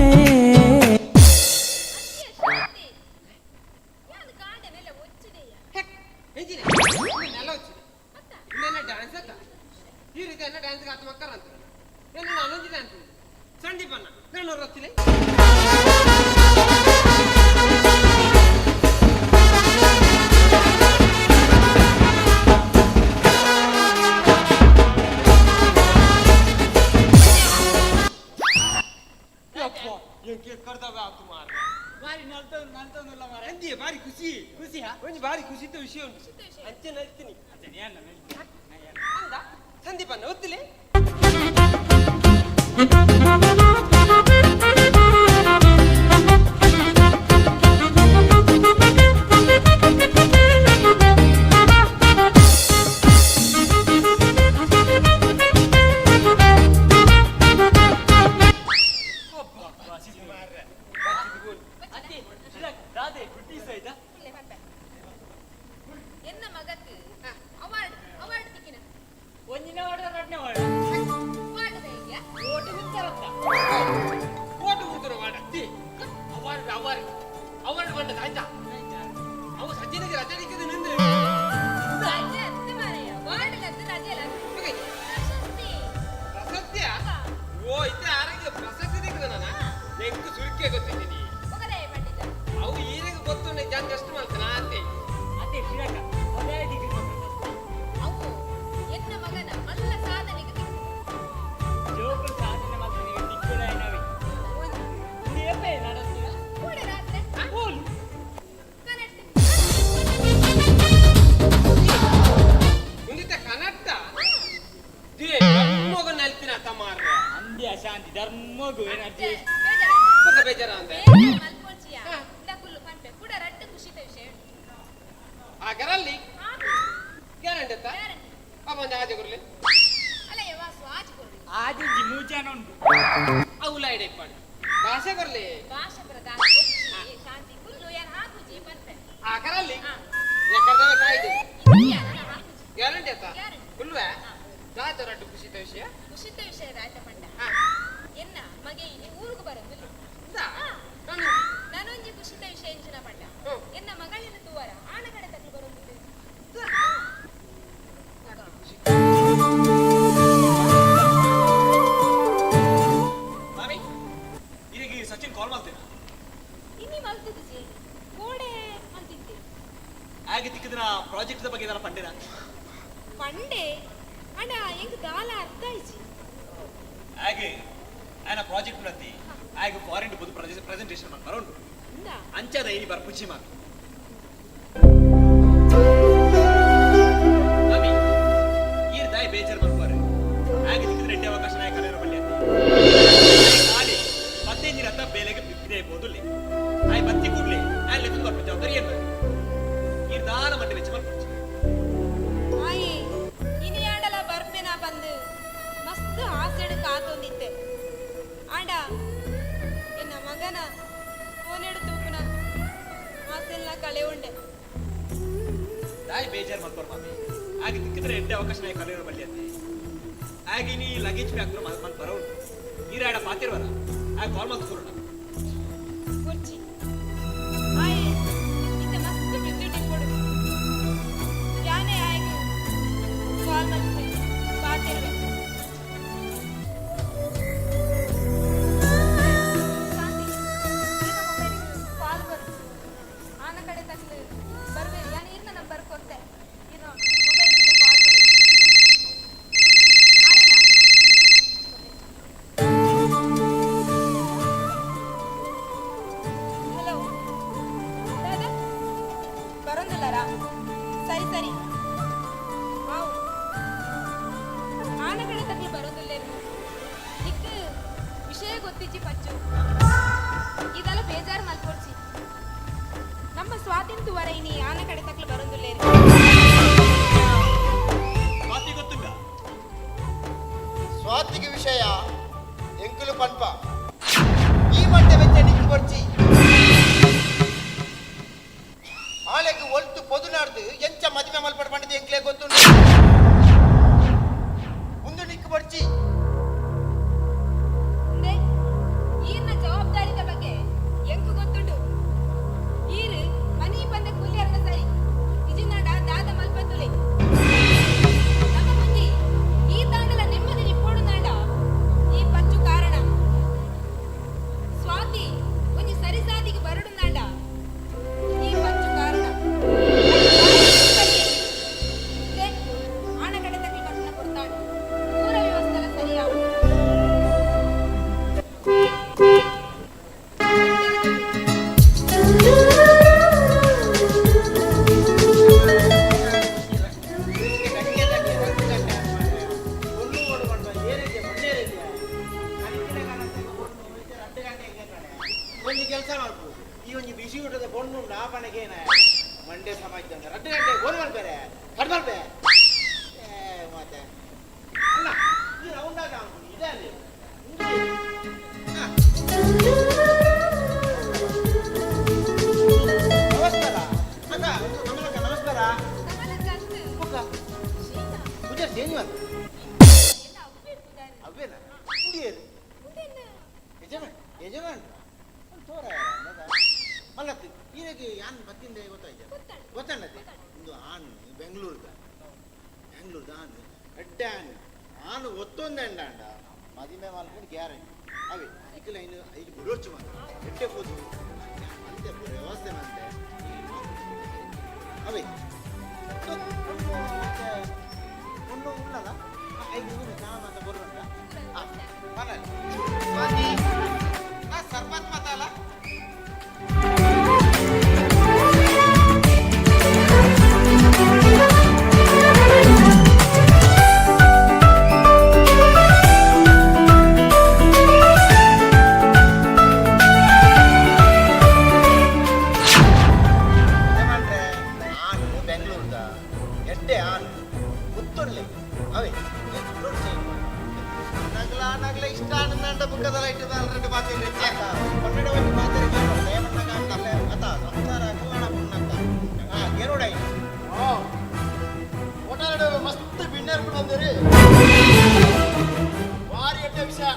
ಸಂದೀಪಣ್ಣ ನಾನು ರೊತ್ತಿಲೆ. ಬಾರಿ ಖುಷಿ ಖುಷಿ, ಒಂಜಿ ಬಾರಿ ಖುಷಿತ ವಿಷಯ ಉಂಟು ಅಂಚೆ ನಲ್ತೀನಿ ಅಂದ ಸಂದೀಪಣ್ಣ ಒತ್ತಿಲೆ. ಎನ್ನ ಮಗಕ್ಕೆ ಅವಾರ್ಡ್ ಅವಾರ್ಡ್ ತಿಕ್ಕಿನ ಒಂದಿನ ವಾರ್ಡ್ ಎರಡನೇ ವಾರ್ಡ್ ವಾರ್ಡ್ ಹೇಗೆ? ಓಟು ಗುಂತರತ್ತ ಓಟು ಗುಂತರ ವಾರ್ಡ್ ಅತ್ತಿ ಅವಾರ್ಡ್ ಅವಾರ್ಡ್ ಅವಾರ್ಡ್ ಬಂದದ ಆಯ್ತಾ? ಅವು ಸಜ್ಜನಿಗೆ ರಜೆ ಸಿಕ್ಕಿದೆ ನಿಂದ್ರೆ ರಜೆ ಅತ್ತೆ ಮಾರಾಯ, ವಾರ್ಡ್ ಲದ್ದು ರಜೆ ಲದ್ದು. ಪ್ರಶಸ್ತಿ ಪ್ರಶಸ್ತಿಯಾ? ಓ ಇತ್ತೆ ಆರೋಗ್ಯ ಪ್ರಶಸ್ತಿ ಸಿಕ್ಕಿದೆ ನಾನು ಎಂಕ್ ಸುರುಕೆ ಗೊತ್ತಿದ್ದೀನಿ ಒಗದೆ ಪಂಡಿತ. ಅವು ಈರೆಗೆ ಗೊತ್ತು ಜಾನ್ ಜಸ್ಟ್ ಮಾಡ್ತಾನ ಅತ್ತೆ ಅದೇ ಶಿರಕ ಅದೇ ದಿಕ್ಕಿನ ಪ್ರಶಸ್ತಿ. ಅವು ಎನ್ನ ಮಗನ ಮಲ್ಲ ಸಾಧನೆಗೆ ತಿಕ್ಕು. ಜೋಕುಲು ಸಾಧನೆ ಮಾಡ್ತೀನಿ ದಿಕ್ಕುಡಾಯಿನವೆ ಏಪೆ ನಡಸ್ತೀರ ಕೂಡೆ ರಾತ್ರಿ ಓಲು ಕನೆಕ್ಟ್ ಮುಂದಿತ್ತ ಕನಟ್ಟ they ಧರ್ಮಗ ನಲ್ತಿನ ತಮಾರ ಅಂದೆ ಅಶಾಂತಿ ಧರ್ಮಗು ಎನರ್ಜಿ ಪಕ್ಕ ಬೇಜಾರ ಅಂದೆ ಇಪ್ಪಾಡು ಭಾಷೆ ಕೊರ್ಲಿ ಭಾಷೆ ಪ್ರಧಾನ ಶಾಂತಿ ಕುಲ್ಲು ಯಾನ್ ಹಾಕುಜಿ ಪನ್ಪೆ ಆ ಕರಲ್ಲಿ ಯಾಕರ್ದವೆ ಕಾಯ್ದು ಗ್ಯಾರಂಟಿ ಆತ ಕುಲ್ವೆ ದಾತ ರಡ್ಡು ಖುಷಿತ ವಿಷಯ ಖುಷಿತ ವಿಷಯ ಆಯ್ತ ಪಂಡ ಎನ್ನ ಮಗೆ ಇಲ್ಲಿ ಊರಿಗೆ ಬರೋದಿಲ್ಲ ನಾನೊಂಜಿ ಖುಷಿತ ವಿಷಯ ಎಂಚಿನ ಪಂಡ ಎನ್ನ ಮಗಳಿನ ತೂವರ ಆಣ ಕಡೆ ತಕ್ಲು ಬರೋದಿಲ್ಲ. ಮಾಮಿ ಈಗ ಸಚಿನ್ ಕಾಲ್ ಮಾಡ್ತೇನೆ. ಇನ್ನಿ ಮಲ್ತದ ಜಿ ಕೋಡೆ ಮಲ್ತಿದ್ದೆ. ಹಾಗೆ ತಿಕ್ಕಿದ ಪ್ರಾಜೆಕ್ಟ್ ಬಗ್ಗೆ ಇದೆಲ್ಲ ಪಂಡೆನ ಪಂಡೆ ಅಣ್ಣ ಎಂಗ್ ದಾಲ ಅರ್ಥ ಆಯ್ಚಿ. ಹಾಗೆ ಆಯನ ಪ್ರಾಜೆಕ್ಟ್ ಪ್ರತಿ ಹಾಗೆ ಫಾರಿನ್ ಬುದು ಪ್ರೆಸೆಂಟೇಷನ್ ಮಾಡ್ತಾರ ಉಂಟು ಅಂಚದ ಇನಿ ಬರ್ಪುಚಿ ಮಾಮಿ. ಮಾಮಿ ಈರ್ ದಾಯಿ ಬೇಜಾರ್ ಬರ್ಪಾರೆ ಹಾಗೆ ತಿಕ್ಕಿದ್ರೆ ಎಡ್ಡೆ ಅವಕಾಶ ನಾಯ ಕಲಿಯೋ ಬಳ್ಳಿ ಅಂತ ಖಾಲಿ 15 ರಥ ಬೇಲೆಗೆ ಬಿದ್ದೆ ಬೋದುಲ್ಲಿ ಆಯ್ ಬತ್ತಿ ಕೂಡ್ಲೆ ಆಯ್ ಲೆಕ್ಕ ಬರ್ಪು ಜವಾಬ್ದಾರಿ ಏನು ಈರ್ ದಾನ ಮಂಡೆ ವೆಚ್ಚ ಬರ್ಪುಚಿ. ಆಯ್ ಇನಿಯಾಡಲ ಬರ್ಪೆನ ಬಂದು ಮಸ್ತ್ ಆಸೆಡು ಕಾತೊಂದಿತ್ತೆ ಆಂಡ ಎನ್ನ ಮಗನ ಫೋನೆಡು ತೂಪುನ ಆಸೆಲ್ಲ ಕಳೆ ಉಂಡೆ. ತಾಯಿ ಬೇಜಾರ್ ಮಾಡ್ಕೊರ್ ಮಾಮಿ ಹಾಗೆ ತಿಕ್ಕಿದ್ರೆ ಎಡ್ಡೆ ಅವಕಾಶ ನಾಯ ಕಲಿಯೋ ಬಳ್ಳಿ ಅಂತ ಹಾಗೆ ನೀ ಲಗೇಜ್ ಪ್ಯಾಕ್ ಮನ್ ಬರೋ ಉಂಟು ಈರಾಡ ಪಾತಿರ್ವರ ಆಗ ಕಾಲ್ ಮಾಡ್ಕೊರೋಣ ಕುರ್ಚಿ ಆಯ್ ಇತ್ತೆ ಮಸ್ತ್ ಬಿಸಿ ಟಿಪ್ಪುಡು ಯಾನೇ ಆಯ್ಗೆ ಕಾಲ್ ಮಾಡ್ತೀನಿ ಪಾತಿರ್ವೆ. ಕಾಲ್ ಬರು ಆನ ಕಡೆ ತಕ್ಲು ಬರ್ಬೇಡಿ ಯಾನ್ ಇರ್ನ ನಂಬರ್ ಕೊಡ್ತೆ ಇರೋ ಮೊಬೈಲ್ ಕಾಲ್ ಬರು. ಹಲೋ ದಾದಾ ಬರೋದಿಲ್ಲರಾ? ಸರಿ ಸರಿ ಆವು ಆನ ಕಡೆ ತಗ್ಲು ಬರೋದಿಲ್ಲೇನು ನಿಕ್ ವಿಷಯ ಗೊತ್ತಿಜ್ಜಿ ಪಚ್ಚು ಇದೆಲ್ಲ ಬೇಜಾರು ಮಲ್ಕೊಡ್ಸಿ ನಮ್ಮ ಸ್ವಾತಿಂತು ವರೈನಿ ಆನ ಕಡೆ ತಗ್ಲು ಬರೋದಿಲ್ಲೇನು. ಸ್ವಾತಿ ಗೊತ್ತುಂಟ ಸ್ವಾತಿಗೆ ವಿಷಯ ಎಂಕುಲು ಪನ್ಪ ಈ ಮಂಟೆ ವೆಚ್ಚ ನಿಕ್ಕು ಬರ್ಚಿ ಆಳೆಗ್ ಒಲ್ತು ಪೊದುನಾಡ್ದು ಎಂಚ ಮದಿಮೆ ಮಲ್ಪಡ್ ಪಂಡಿದ ಎಂಕ್ಲೆ ಗೊತ್ತುಂಡು ಮುಂದೆ ನಿಕ್ಕು ಬರ್ಚಿ. ಅಂದೆ ಈರ್ನ ಜವಾಬ್ದಾರಿದ ಬಗ್ಗೆ ಎಂಕು ಗೊತ್ತುಂಡು. ಈರು ಮನಿ ಬಂದ ಕೂಲಿಯರ್ನ ಸರಿ ಇಜಿನಾಡ ದಾದ ಮಲ್ಪತ್ತುಲೆ ನಮ್ಮ ಮುಂಜಿ ಈ ತಾಂಡಲ ನೆಮ್ಮದಿ ನಿಪ್ಪೋಡು ನಾಡ ಈ ಪಚ್ಚು ಕಾರಣ ಸ್ವಾತಿ ಒಂಜಿ ಸರಿಸಾದಿಗೆ ಬರಡು ನಾಡ ಈ ಪಚ್ಚು ಕಾರಣ. ಆಣ ಕಡೆ ತಗ್ಲಿ ಪಟ್ಟಣ ಕೊಡ್ತಾಳು ಪೂರ ವ್ಯವಸ್ಥೆಲ ಸರಿಯಾವು. ಒಂಜಿ ಕೆಲಸ ಮಾಡ್ಬೋದು ಈ ಒಂಜಿ ಬಿಸಿ ಊಟದ ಬೊಣ್ಣು ಉಂಡು ಆ ಪಣಗೇನ ಮಂಡೆ ಸಮಾಜ ರಡ್ಡು ಗಂಟೆ ಗೋಲ್ ಮಲ್ಪೇರೆ ಕಟ್ ಮಲ್ಪೆ ಮತ್ತೆ ಅಲ್ಲ ಈ ರೌಂಡ್ ಆಗ ಇದೆ ಅಲ್ಲಿ. ನಮಸ್ಕಾರ ಅಕ್ಕ ಕಮಲಕ್ಕ ನಮಸ್ಕಾರ. ಪೂಜಾ ಸೇನಿವಾರ ಅವ್ವೇನಾ ಇಂಡಿಯರು ಯಜಮಾನ್ ಯಜಮಾನ್ ತೋರ ಮಲ್ಲತ್ತು ಈರಗೆ ಯಾನ್ ಬತ್ತಿಂದ ಗೊತ್ತಾಯ್ತು ಗೊತ್ತಣ್ಣದೆ ಒಂದು ಆನ್ ಬೆಂಗಳೂರ್ದ ಬೆಂಗಳೂರ್ದ ಆನ್ ಅಡ್ಡೆ ಆನ್ ಆನ್ ಒತ್ತೊಂದು ಅಂಡ ಮದಿಮೆ ಮಲ್ಕೊಂಡು ಗ್ಯಾರಂಟಿ ಅವೇ ಇಕ್ಕಲ ಇನ್ನು ಐದು ಬುಡೋರ್ಚು ಮಾತ್ರ ಎಡ್ಡೆ ಹೋದು ಅಂತೆ ಪೂರ ವ್ಯವಸ್ಥೆ ಮಂತೆ ಅವೇ ಒಂದು ಉಳ್ಳಲ್ಲ ಐದು ಚಾ ಮಾತ ಬರುವಂತ ಸ್ವಾತಿ ಸರ್ಪತ್ ಮಾತಲ್ಲ. Thank you. ಮಸ್ತ್ ಬಿಣ್ಣರ್ ಬಂದಿರಿ ವಾರಿ ಎಡ್ಡೆ ವಿಷಯ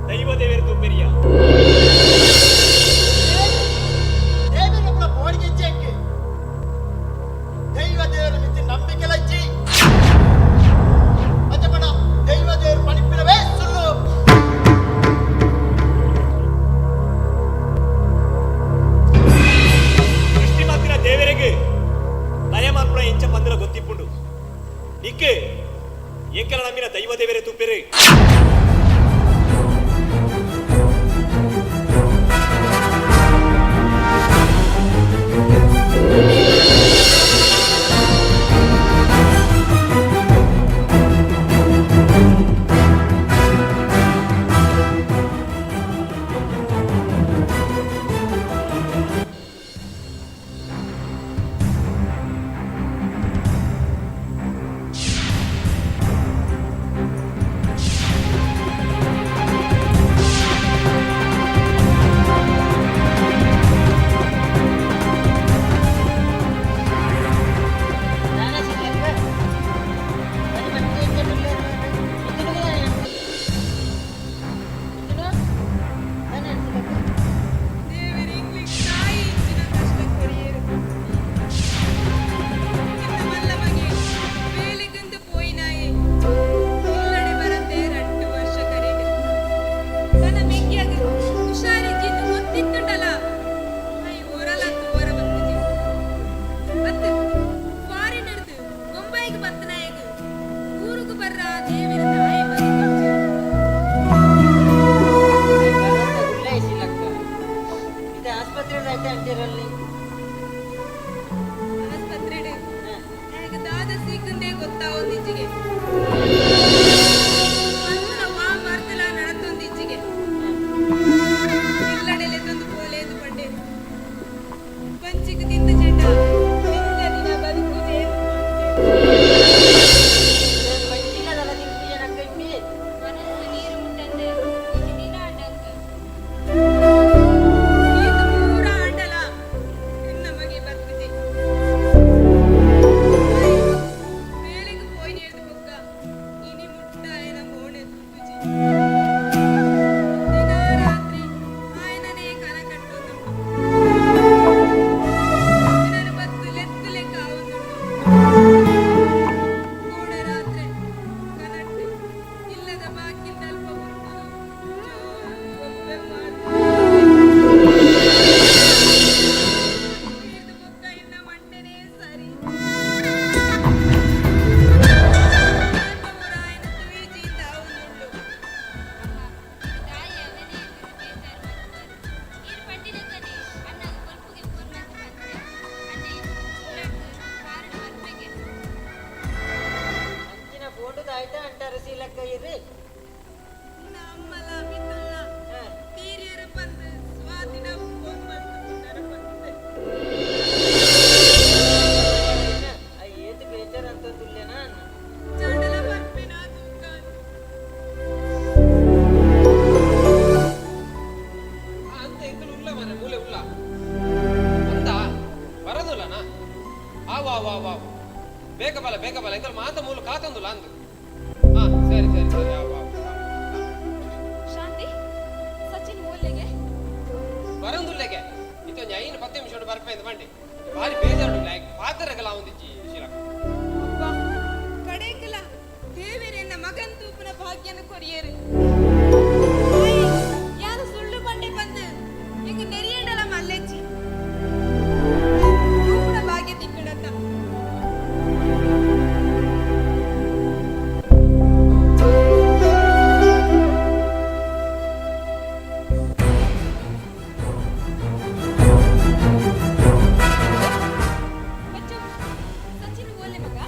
ದೈವ ದೇವರು ತುಂಬಿರಿಯ. ಆಸ್ಪತ್ರೆ ಆಯ್ತಾ ಅಂತೀರಲ್ಲಿ ಆಸ್ಪತ್ರೆ ದಾದ ಸೀಕಂದೇ ಗೊತ್ತಾವೊಂದಿಜ್ಜಿಗೆ ವಾ ಮರ್ತಲ ನಡತೊಂದಿಜ್ಜಿಗೆ ಇಲ್ಲಡೆಲೆ ತಂದು ಪೋಲೇದು ಪಂಡೆ ಪಂಚಿಗೆ ತಿಂದ ಚೆಂಡ ನಿಂದ ದಿನ ಬದುಕುಜೆ ಮನಸ್ಸು ನೀರು ಮುಟ್ಟಂದೆ ಒಂಜಿ ದಿನ ಅಂಡಂಕ ಈತ ಪೂರ ಆಂಡಲ ಎನ್ನ ಮಗೆ ಬದುಕುಜೆ ಬೇಳೆಗೆ ಪೋಯಿ ನೇರ್ದು ಬೊಕ್ಕ ಇನಿ ಮುಟ್ಟ ಆಯನ ಮೋಣೆ ತುಜಿ ದಿನ ರಾತ್ರಿ ಆಯನನೇ ಕನ ಕಟ್ಟೊಂದುಂಟು ನಾನು ಬತ್ತು ಲೆತ್ತು ಲೆಕ್ಕ ಆವೊಂದುಂಟು ಕೋಡ ರಾತ್ರಿ ಕನಟ್ಟು ಇಲ್ಲದ ಬಾಕಿಲ್ದಲ್ಪ ಉಂಟು ಜೋರು ಬೊಬ್ಬೆ ಮಾಡ್ದು ಬೊಕ್ಕ ಇನ್ನ ಮಂಡೆನೇ ಸರಿ ಅಂಚಿನ ಫೋಟೋ ಆಯ್ತಾ ಅಂಟಾರ ಸೀಲಕ್ಕ ಇರ್ರಿ ನಮ್ಮಲ ಮಿತ್ತಲ್ಲ ತೀರಿಯರ ಬಂದು ಸ್ವಾತಿನ ಫೋನ್ ಮಾಡ್ತಾರೆ ಬಂದೆ ಏತು ಬೇಜಾರ್ ಅಂತ ತುಲ್ಲೇನಾ ಚಂಡಲ ಬರ್ಪಿನ ತೂಕ ಅಂತ ಎಂಕಲು ಉಲ್ಲ ಮಾರ್ರೆ ಮೂಲೆ ಉಲ್ಲ ಅಂದ ಬರದುಲ್ಲನಾ ಆವು ಆವು ಆವು ಆವು ಬೇಗ ಬಲ ಬೇಗ ಬಲ ಎಂಕಲ್ ಮಾತ ಮೂಲ ಕಾತೊಂದುಲ್ಲ ಅಂದು ಹಾ ಸರಿ ಸರಿ ಸರಿ ಆವು ಆವು ಶಾಂತಿ ಸಚಿನ್ ಓಲೆಗೆ ಬರಂದುಲ್ಲೆಗೆ ಇತ್ತೊಂಜಿ ಐನು ಪತ್ತು ನಿಮಿಷ ಬರ್ಪೆ ಅಂತ ಮಂಡಿ ಭಾರಿ ಬೇಜಾರು ಲೈಕ್ ಪಾತ್ರಗಲ ಒಂದಿಜ್ಜಿ ಶೀಲಕ್ಕ ಅಬ್ಬಾ ಕಡೇಕಲ ದೇವರೆನ್ನ ಮಗನ್ ತೂಪುನ ಭಾಗ್ಯನ ಕೊರಿಯರು ಯಾರು ಸುಳ್ಳು ಬಂಡೆ ಬಂದು ಎಂಗ ನೆರಿಯಂಡಲ ಮಲ್ಲೆಚ್ಚಿ ತೂಪುನ ಭಾಗ್ಯ ತಿಕ್ಕಡತ್ತ ಬಚ್ಚು ಸಚಿನ್ ಓಲೆ ಮಗ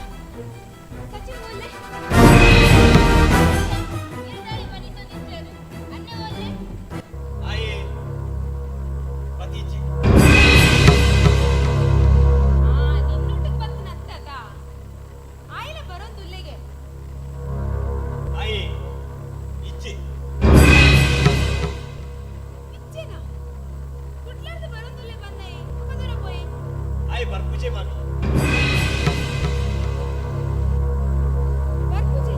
ಸಚಿನ್ ಓಲೆ ಆಯೇ ಪತಿಜಿ ಆ ನಿನ್ನೊಟ್ಟಿಗೆ ಬರ್ತನತ್ತದ ಆಯ್ಲ ಬರೋದುಲ್ಲೆಗೆ ಆಯೇ ಇಜ್ಜೆ ಇಚ್ಚೇನಾ ಕುಡ್ಲಾರ್ದು ಬರೋದುಲ್ಲೆ ಬಂದೆ ಮುಖದೂರ ಪೋಯೆ ಆಯ್ ಬರ್ಪುಜೆ ಮಾಮಿ ಬರ್ಪುಜೆ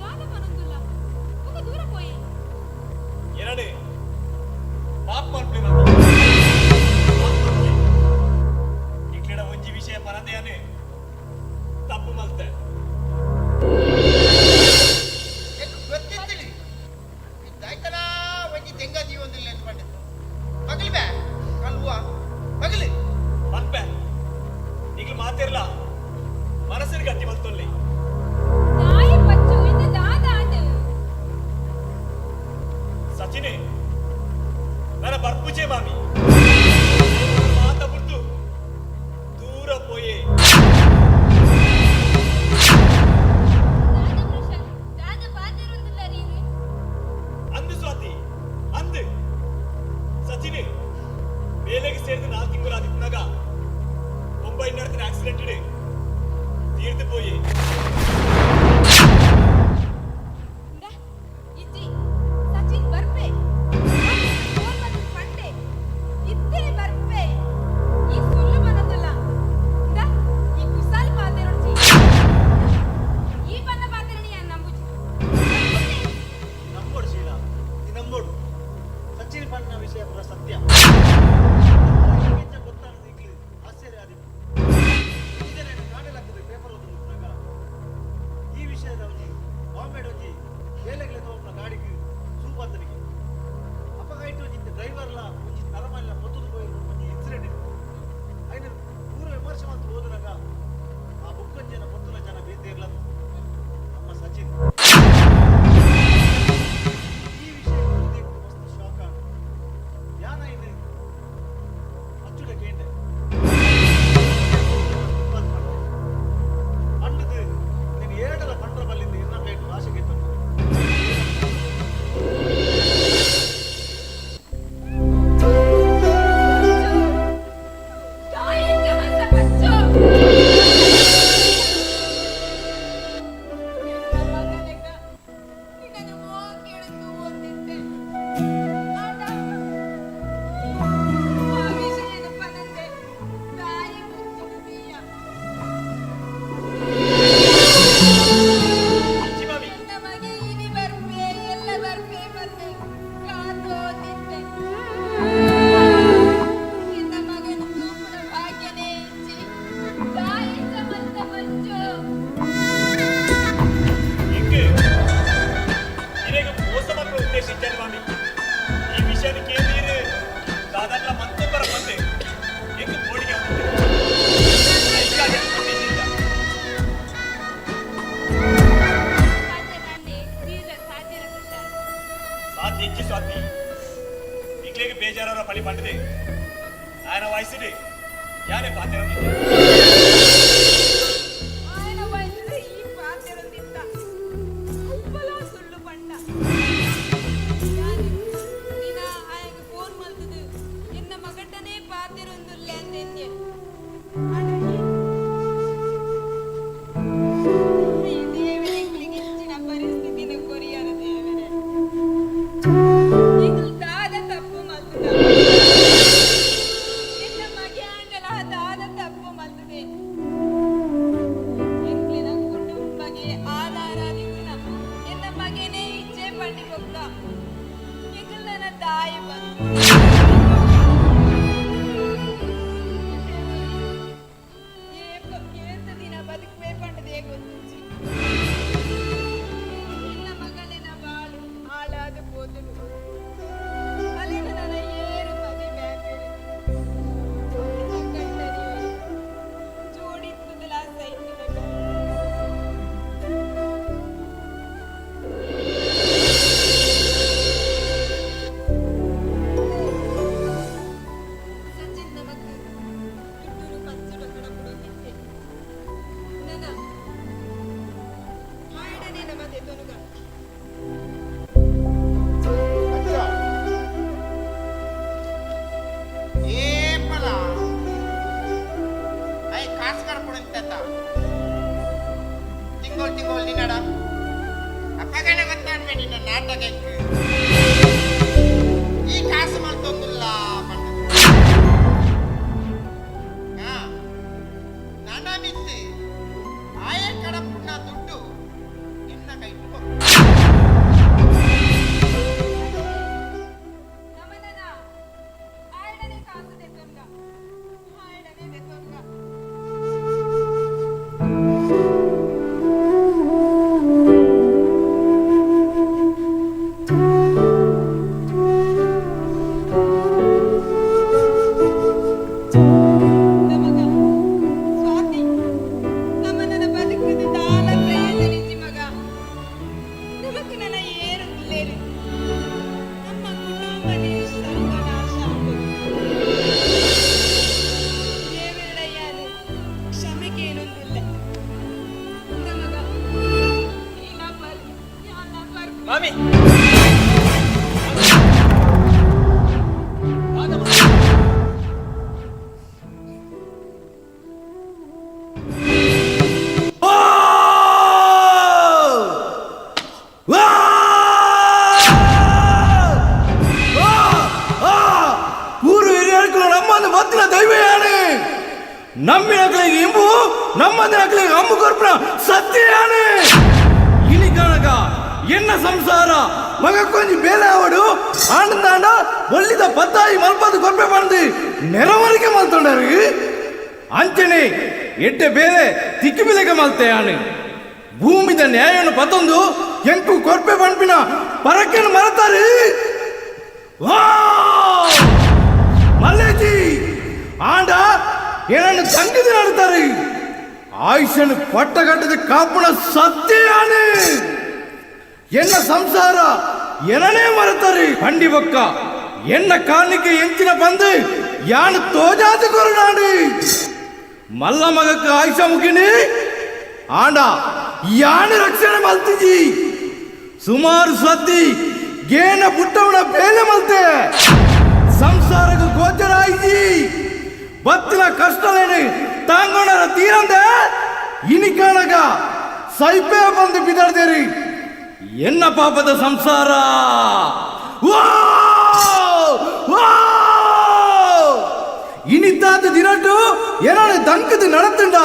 ದಾದ ಬರೋದುಲ್ಲ ಮುಖ ದೂರ ಪೋಯೆ ಏನಡೆ ಪಾಪ್ ಮಲ್ಪಲೆ ಮಾಮಿ ಪಾಪ್ ಮಲ್ಪಲೆ ಇಕ್ಲೆಡ ಒಂಜಿ ವಿಷಯ ಪರದೆಯಾನೆ ತಪ್ಪು ಮಲ್ತೆ ಗೊತ್ತಿತ್ತಿಳಿ ದಾಯ್ತನ ಒಂಜಿ ತೆಂಗ ಜೀವನದಲ್ಲಿ ಅಂತ ಪಂಡಿತು ಪಗಲಿ ಬೇ ಕಲ್ವ ಪಗಲಿ ಮಲ್ಪೆ ಈಗಲೂ ಮಾತಿರ್ಲ ಮನಸ್ಸಿನ ಗಟ್ಟಿ ಮಲ್ತೊಲ್ಲಿ ತಾಯಿ ಪಚ್ಚು ಇದು ದಾದ ಆಂಡ್ ಸಚಿನೆ ನನ್ನ ಬರ್ಪುಜೆ ಮಾಮಿ ಮಾತ ಬಿಡ್ತು ದೂರ ಪೋಯೆ ದಾದ ಪಾತಿರುಂದಿಲ್ಲ ನೀನು ಅಂದು ಸ್ವಾತಿ ಅಂದು ಸಚಿನ್ ಬೇಲೆಗೆ ಸೇರಿದ ನಾಲ್ಕು ತಿಂಗಳು ಆದಿತ್ನಾಗ ಮುಂಬೈ ನಡೆದ ಆಕ್ಸಿಡೆಂಟ್ ತೀರ್ದು ಪೋಯೆ ಇಜ್ಜಿ ಸಚಿನ್ ಬರ್ಪೆ ಫೋನ್ ಬಂದು ಪಂಡೆ ಇತ್ತೇ ಬರ್ಪೆ ಈ ಸುಳ್ಳು ಬನ್ನದಲ್ಲ ಇಂದ ಈ ಕುಸಾಲ್ ಪಾತೆರೊಡ್ಚಿ ಈ ಬನ್ನ ಪಾತೆರಣಿ ನಂಬುಜಿ ನಂಬೋಡು ಶೀಲಾ ಈ ನಂಬೋಡು ಸಚಿನ್ ಪಣ್ಣ ವಿಷಯ ಪೂರ ಸತ್ಯ ಗೊತ್ತಾಗದು ಈಗಲೇ ಆಶ್ಚರ್ಯ ಆದಿತ್ತು ಈಗ ನಾನು ಕಾಣಲಾಗ್ತದೆ ಪೇಪರ್ ಓದುವಾಗ ಈ ವಿಷಯದ ಒಂಜಿ ಬಾಂಬೆ ಒಂಜಿ ಬೇಲೆಗಳ ತೋಪುನ ಗಾಡಿಗೆ ಸೂಪಾತನಿಗೆ ಅಪಗಾಯ್ತು ಒಂಜಿ ಡ್ರೈವರ್ಲ ಒಂಜಿ ನರಮಲ್ಲ ಪೊತ್ತದು ಪೋಯಿ ಒಂಜಿ ಇನ್ಸಿಡೆಂಟ್ ಇತ್ತು ಐನ ಪೂರ ವಿಮರ್ಶೆ ಮಾತ್ರ ಓದಿನಾಗ ಆ ಬುಕ್ಕನ್ ಜನ ಪೊತ್ತುನ ಜನ ಬೇತೆ ಇರ್ಲ ನಮ್ಮ ಸಚಿನ್ ಈ ವಿಷಯ ಮಸ್ತ್ ಶಾಕ್ ಆಗ ಯಾನ ಇದು ನಿಕ್ಲೆಗ್ ಬೇಜಾರರ ಪಳಿ ಪಂಡದೆ ಆಯನ ವಯಸ್ಸಿಡಿ ಯಾನೇ ಪಾತ್ರ ಆಯನ ವಯಸ್ಸಿಡು ಈ ಪಾತೆರೊಂದಿತ್ತ ಅಲ್ಪಲ ಸುಳ್ಳು ಪಂಡ ಯಾನ್ ದಿನ ಆಯಗ್ ಫೋನ್ ಮಲ್ತದು ಎನ್ನ ಮಗಟ್ಟನೇ ಪಾತೆರೊಂದುಲ್ಲೆ ಅಂದೆನ್ಯೆ ಆಂಡ ಈ ದೇವೆರೆ ಎಂಕ್ಲೆಗ್ ಇಂಚಿನ ಪರಿಸ್ಥಿತಿನ ಕೊರಿಯರ ದೇವೆರೆ ಎಂಕುಲು ದಾದ ತಪ್ಪು ಮಲ್ತುದ ಎನ್ನ ಮಗೆ ಆಂಡಲ ದಾದ ತಪ್ಪು ಮಲ್ತುದೆ ಎಂಕ್ಲೆನ ಕುಟುಂಬಗೆ ಆಧಾರ ದಿಕ್ಕುನ ಎನ್ನ ಮಗನೇ ಇಚ್ಛೆ ಪಂಡಿ ಬೊಕ್ಕ ಎಂಕುಲು ನನ್ನ ತಾಯಿ ಬಂದು ಏತ್ ದಿನ ಬದುಕುವೆ ಪಂಡದೇ ಗೊತ್ತುಂಚಿ ಎನ್ನ ಮಗನಿನ ಬಾಳು ಹಾಳಾದ ಪೋತುಂಡು ಅಲ್ಲಿನ ನನ್ನ ಏರು ಮದಿ ಮ್ಯಾಪೇರು ಜೋಡಿತ್ತದಲ ಸೈತಿದ. ಸಚಿನ್ ನಮಕ್ ದುಡ್ಡು ಖರ್ಚುಡ ಕಡಪುಡೊಂದಿತ್ತೆ ನನ್ನ ಆಯಡನೆ ನಮ್ಮ ತೆತೊನುಗ. ಏಪಲ I ಕಾಸು ಕಡ್ಪುಡಂತ ತಿಂಗೋಲ್ ತಿಂಗೋಲ್ ನಿನ್ನಡ ಅಪ್ಪಗಣ ಗೊತ್ತಾನ್ವೆ ನಿನ್ನ ನಾಟಕಕ್ಕೆ ಈ ಕಾಸು ಮಲ್ತೊಂದಿಲ್ಲ ಪಂಡ ನನ್ನ ಮಿತ್ತು ಆಯೆ ಕಡಪುಣ್ಣ ದುಡ್ಡು ಎನ್ನ ಕೈಟ್ಟು ಕೊಡು. ನಮನನ ಆಯಡನೆ ಕಾಸು ತೆತೊನುಗ ಆಯಡನೆ ತೆತೊನುಗ. ನಮಗ ಸ್ವಾತಿ ನಮ್ಮನ್ನ ಬದುಕುದು ದಾನ ಪ್ರಯೋಜನಿಸಿ ಮಗ ನಮಕ್ ನನ್ನ ಏರು ಇಲ್ಲೇರು ನಮ್ಮ ಕುಟುಂಬನೇ ಸರ್ವನಾಶ ಆಂಡು. ದೇವೆರಡಯ್ಯಾನು ಕ್ಷಮೆಗೇನೊಂದಿಲ್ಲ ನಮಗ ನೀನ ಬರ್ ಯಾನ ಬರ್ ಮಾಮಿ. ಊರು ಹಿರಿಯರ್ಗಳು ನಮ್ಮನ್ನು ಮತ್ತಿನ ದೈವ ಯಾನೆ ನಮ್ಮಿನಕ್ಲಿಗೆ ಇಂಬು ನಮ್ಮದಿನಕ್ಲಿಗೆ ಅಮ್ಮು ಕೊರ್ಪನ ಸತ್ಯ ಯಾನೆ ಇನಿ ಕನಕ ಎನ್ನ ಸಂಸಾರ ಮಗ ಕೊಂಜಿ ಬೇಲೆ ಅವಡು ಆನಂದಾಂಡ ಒಳ್ಳಿದ ಪತ್ತಾಯಿ ಮಲ್ಪದು ಕೊರ್ಪೆ ಬಂದು ನೆರವರಿಕೆ ಮಲ್ತೊಂಡರು ಅಂಚನೆ ಎಡ್ಡೆ ಬೇಲೆ ತಿಕ್ಕಿ ಬಿಲೆಗೆ ಮಲ್ತೆ ಯಾನೆ ಭೂಮಿದ ನ್ಯಾಯನು ಪತ್ತೊಂದು ಎಂಕು ಕೊರ್ಪೆ ಪಣ್ಪಿನ ಪರಕೆನು ಮರತಾರೆ ವಾ ಮಲ್ಲೇಜಿ ಆಂಡ ಏನನ್ನು ತಂಗಿದು ನಡ್ತಾರೆ ಆಯುಷ್ಯನು ಪಟ್ಟಗಟ್ಟದ ಕಾಪುಣ ಸತ್ಯಾನೆ ಎನ್ನ ಸಂಸಾರ ಏನನೇ ಮರೆತರಿ ಹಂಡಿ ಬೊಕ್ಕ ಎನ್ನ ಕಾಣಿಕೆ ಎಂಚಿನ ಬಂದು ಯಾನು ತೋಜಾತಿ ಕೊರಡಾಡಿ ಮಲ್ಲ ಮಗಕ್ಕೆ ಆಯುಷ ಮುಗಿನಿ ಆಂಡ ಯಾನು ರಕ್ಷಣೆ ಮಲ್ತಿಜಿ ಸುಮಾರು ಸತಿ ಗೇನ ಪುಟ್ಟವನ ಬೇಲೆ ಮಲ್ತೆ ಸಂಸಾರಕ್ಕೆ ಗೋಚರ ಆಯ್ತಿ ಬತ್ತಿನ ಕಷ್ಟಲೇನು ತಾಂಗೋಣರ ತೀರಂದೆ ಇನಿ ಕಾಣಗ ಸೈಪೇ ಬಂದು ಬಿದರ್ದೇರಿ ಎನ್ನ ಪಾಪದ ಸಂಸಾರ ವಾ! ವಾ! ಇನಿತಾದ ದಿನಟು ಏನಾನು ದಂಕದ ನಡತುಂಡ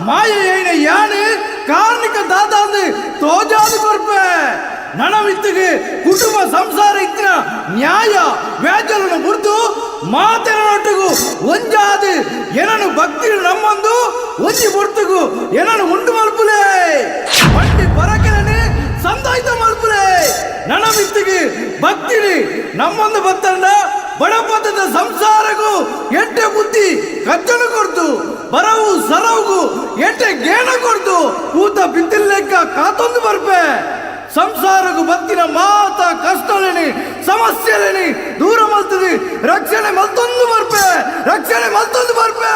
ಮಾಯ ಏನ ಯಾನು ಕಾರ್ಣಿಕ ದಾದಾಂದು ತೋಜಾದು ಕೊರ್ಪೆ ನಣವಿತ್ತಿಗೆ ಕುಟುಂಬ ಸಂಸಾರ ಇತ್ತಿನ ನ್ಯಾಯ ವ್ಯಾಜ್ಯలను ಮುರಿದು ಮಾತೆನೊಟ್ಟಿಗೂ ಒಂಜಾದು ಏನನು ಭಕ್ತಿ ನಮ್ಮಂದು ಒಂಜಿ ಬುರ್ತುಗು ಏನನು ಉಂಡು ಮಲ್ಪುಲೆ ಬಂಡಿ ಬರಕೆಲನೆ ಸಂದಾಯ್ತ ಮಲ್ಪುಲೆ ನನಮಿತ್ತಿಗೆ ಭಕ್ತಿನಿ ನಮ್ಮೊಂದು ಭಕ್ತರನ್ನ ಬಡಪದದ ಸಂಸಾರಗೂ ಎಟ್ಟೆ ಬುದ್ಧಿ ಕಚ್ಚನು ಕೊಡ್ತು ಬರವು ಸರವುಗು ಎಟ್ಟೆ ಗೇಣ ಕೊಡ್ತು ಕೂತ ಬಿದ್ದಿಲ್ಲೆಕ್ಕ ಕಾತೊಂದು ಬರ್ಪೆ ಸಂಸಾರಗು ಬತ್ತಿನ ಮಾತ ಕಷ್ಟಲೇನಿ ಸಮಸ್ಯೆಲೇನಿ ದೂರ ಮಲ್ತದೆ. ರಕ್ಷಣೆ ಮಲ್ತೊಂದು ಬರ್ಪೆ, ರಕ್ಷಣೆ ಮಲ್ತೊಂದು ಬರ್ಪೆ.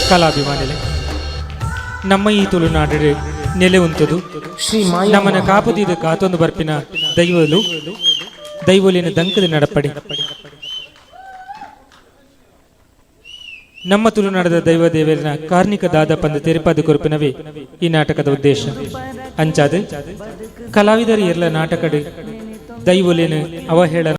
ಕಲಾಭಿಮಾನಿಲೆ ನಮ್ಮ ಈ ತುಳುನಾಡು ನೆಲೆ ಉಂಟದು ನಮ್ಮನ ಕಾಪುದಿದ ಕಾತೊಂದು ಬರ್ಪಿನ ದೈವಲು ದೈವಲಿನ ದಂಕದ ನಡಪಡಿ. ನಮ್ಮ ತುಳುನಾಡದ ದೈವ ದೇವರಿನ ಕಾರ್ಣಿಕ ದಾದ ಪಂದ ತೆರೆಪಾದ ಕೊರಪಿನವೇ ಈ ನಾಟಕದ ಉದ್ದೇಶ. ಅಂಚಾದ ಕಲಾವಿದರು ಎಲ್ಲ ನಾಟಕಡು ದೈವಲಿನ ಅವಹೇಳನ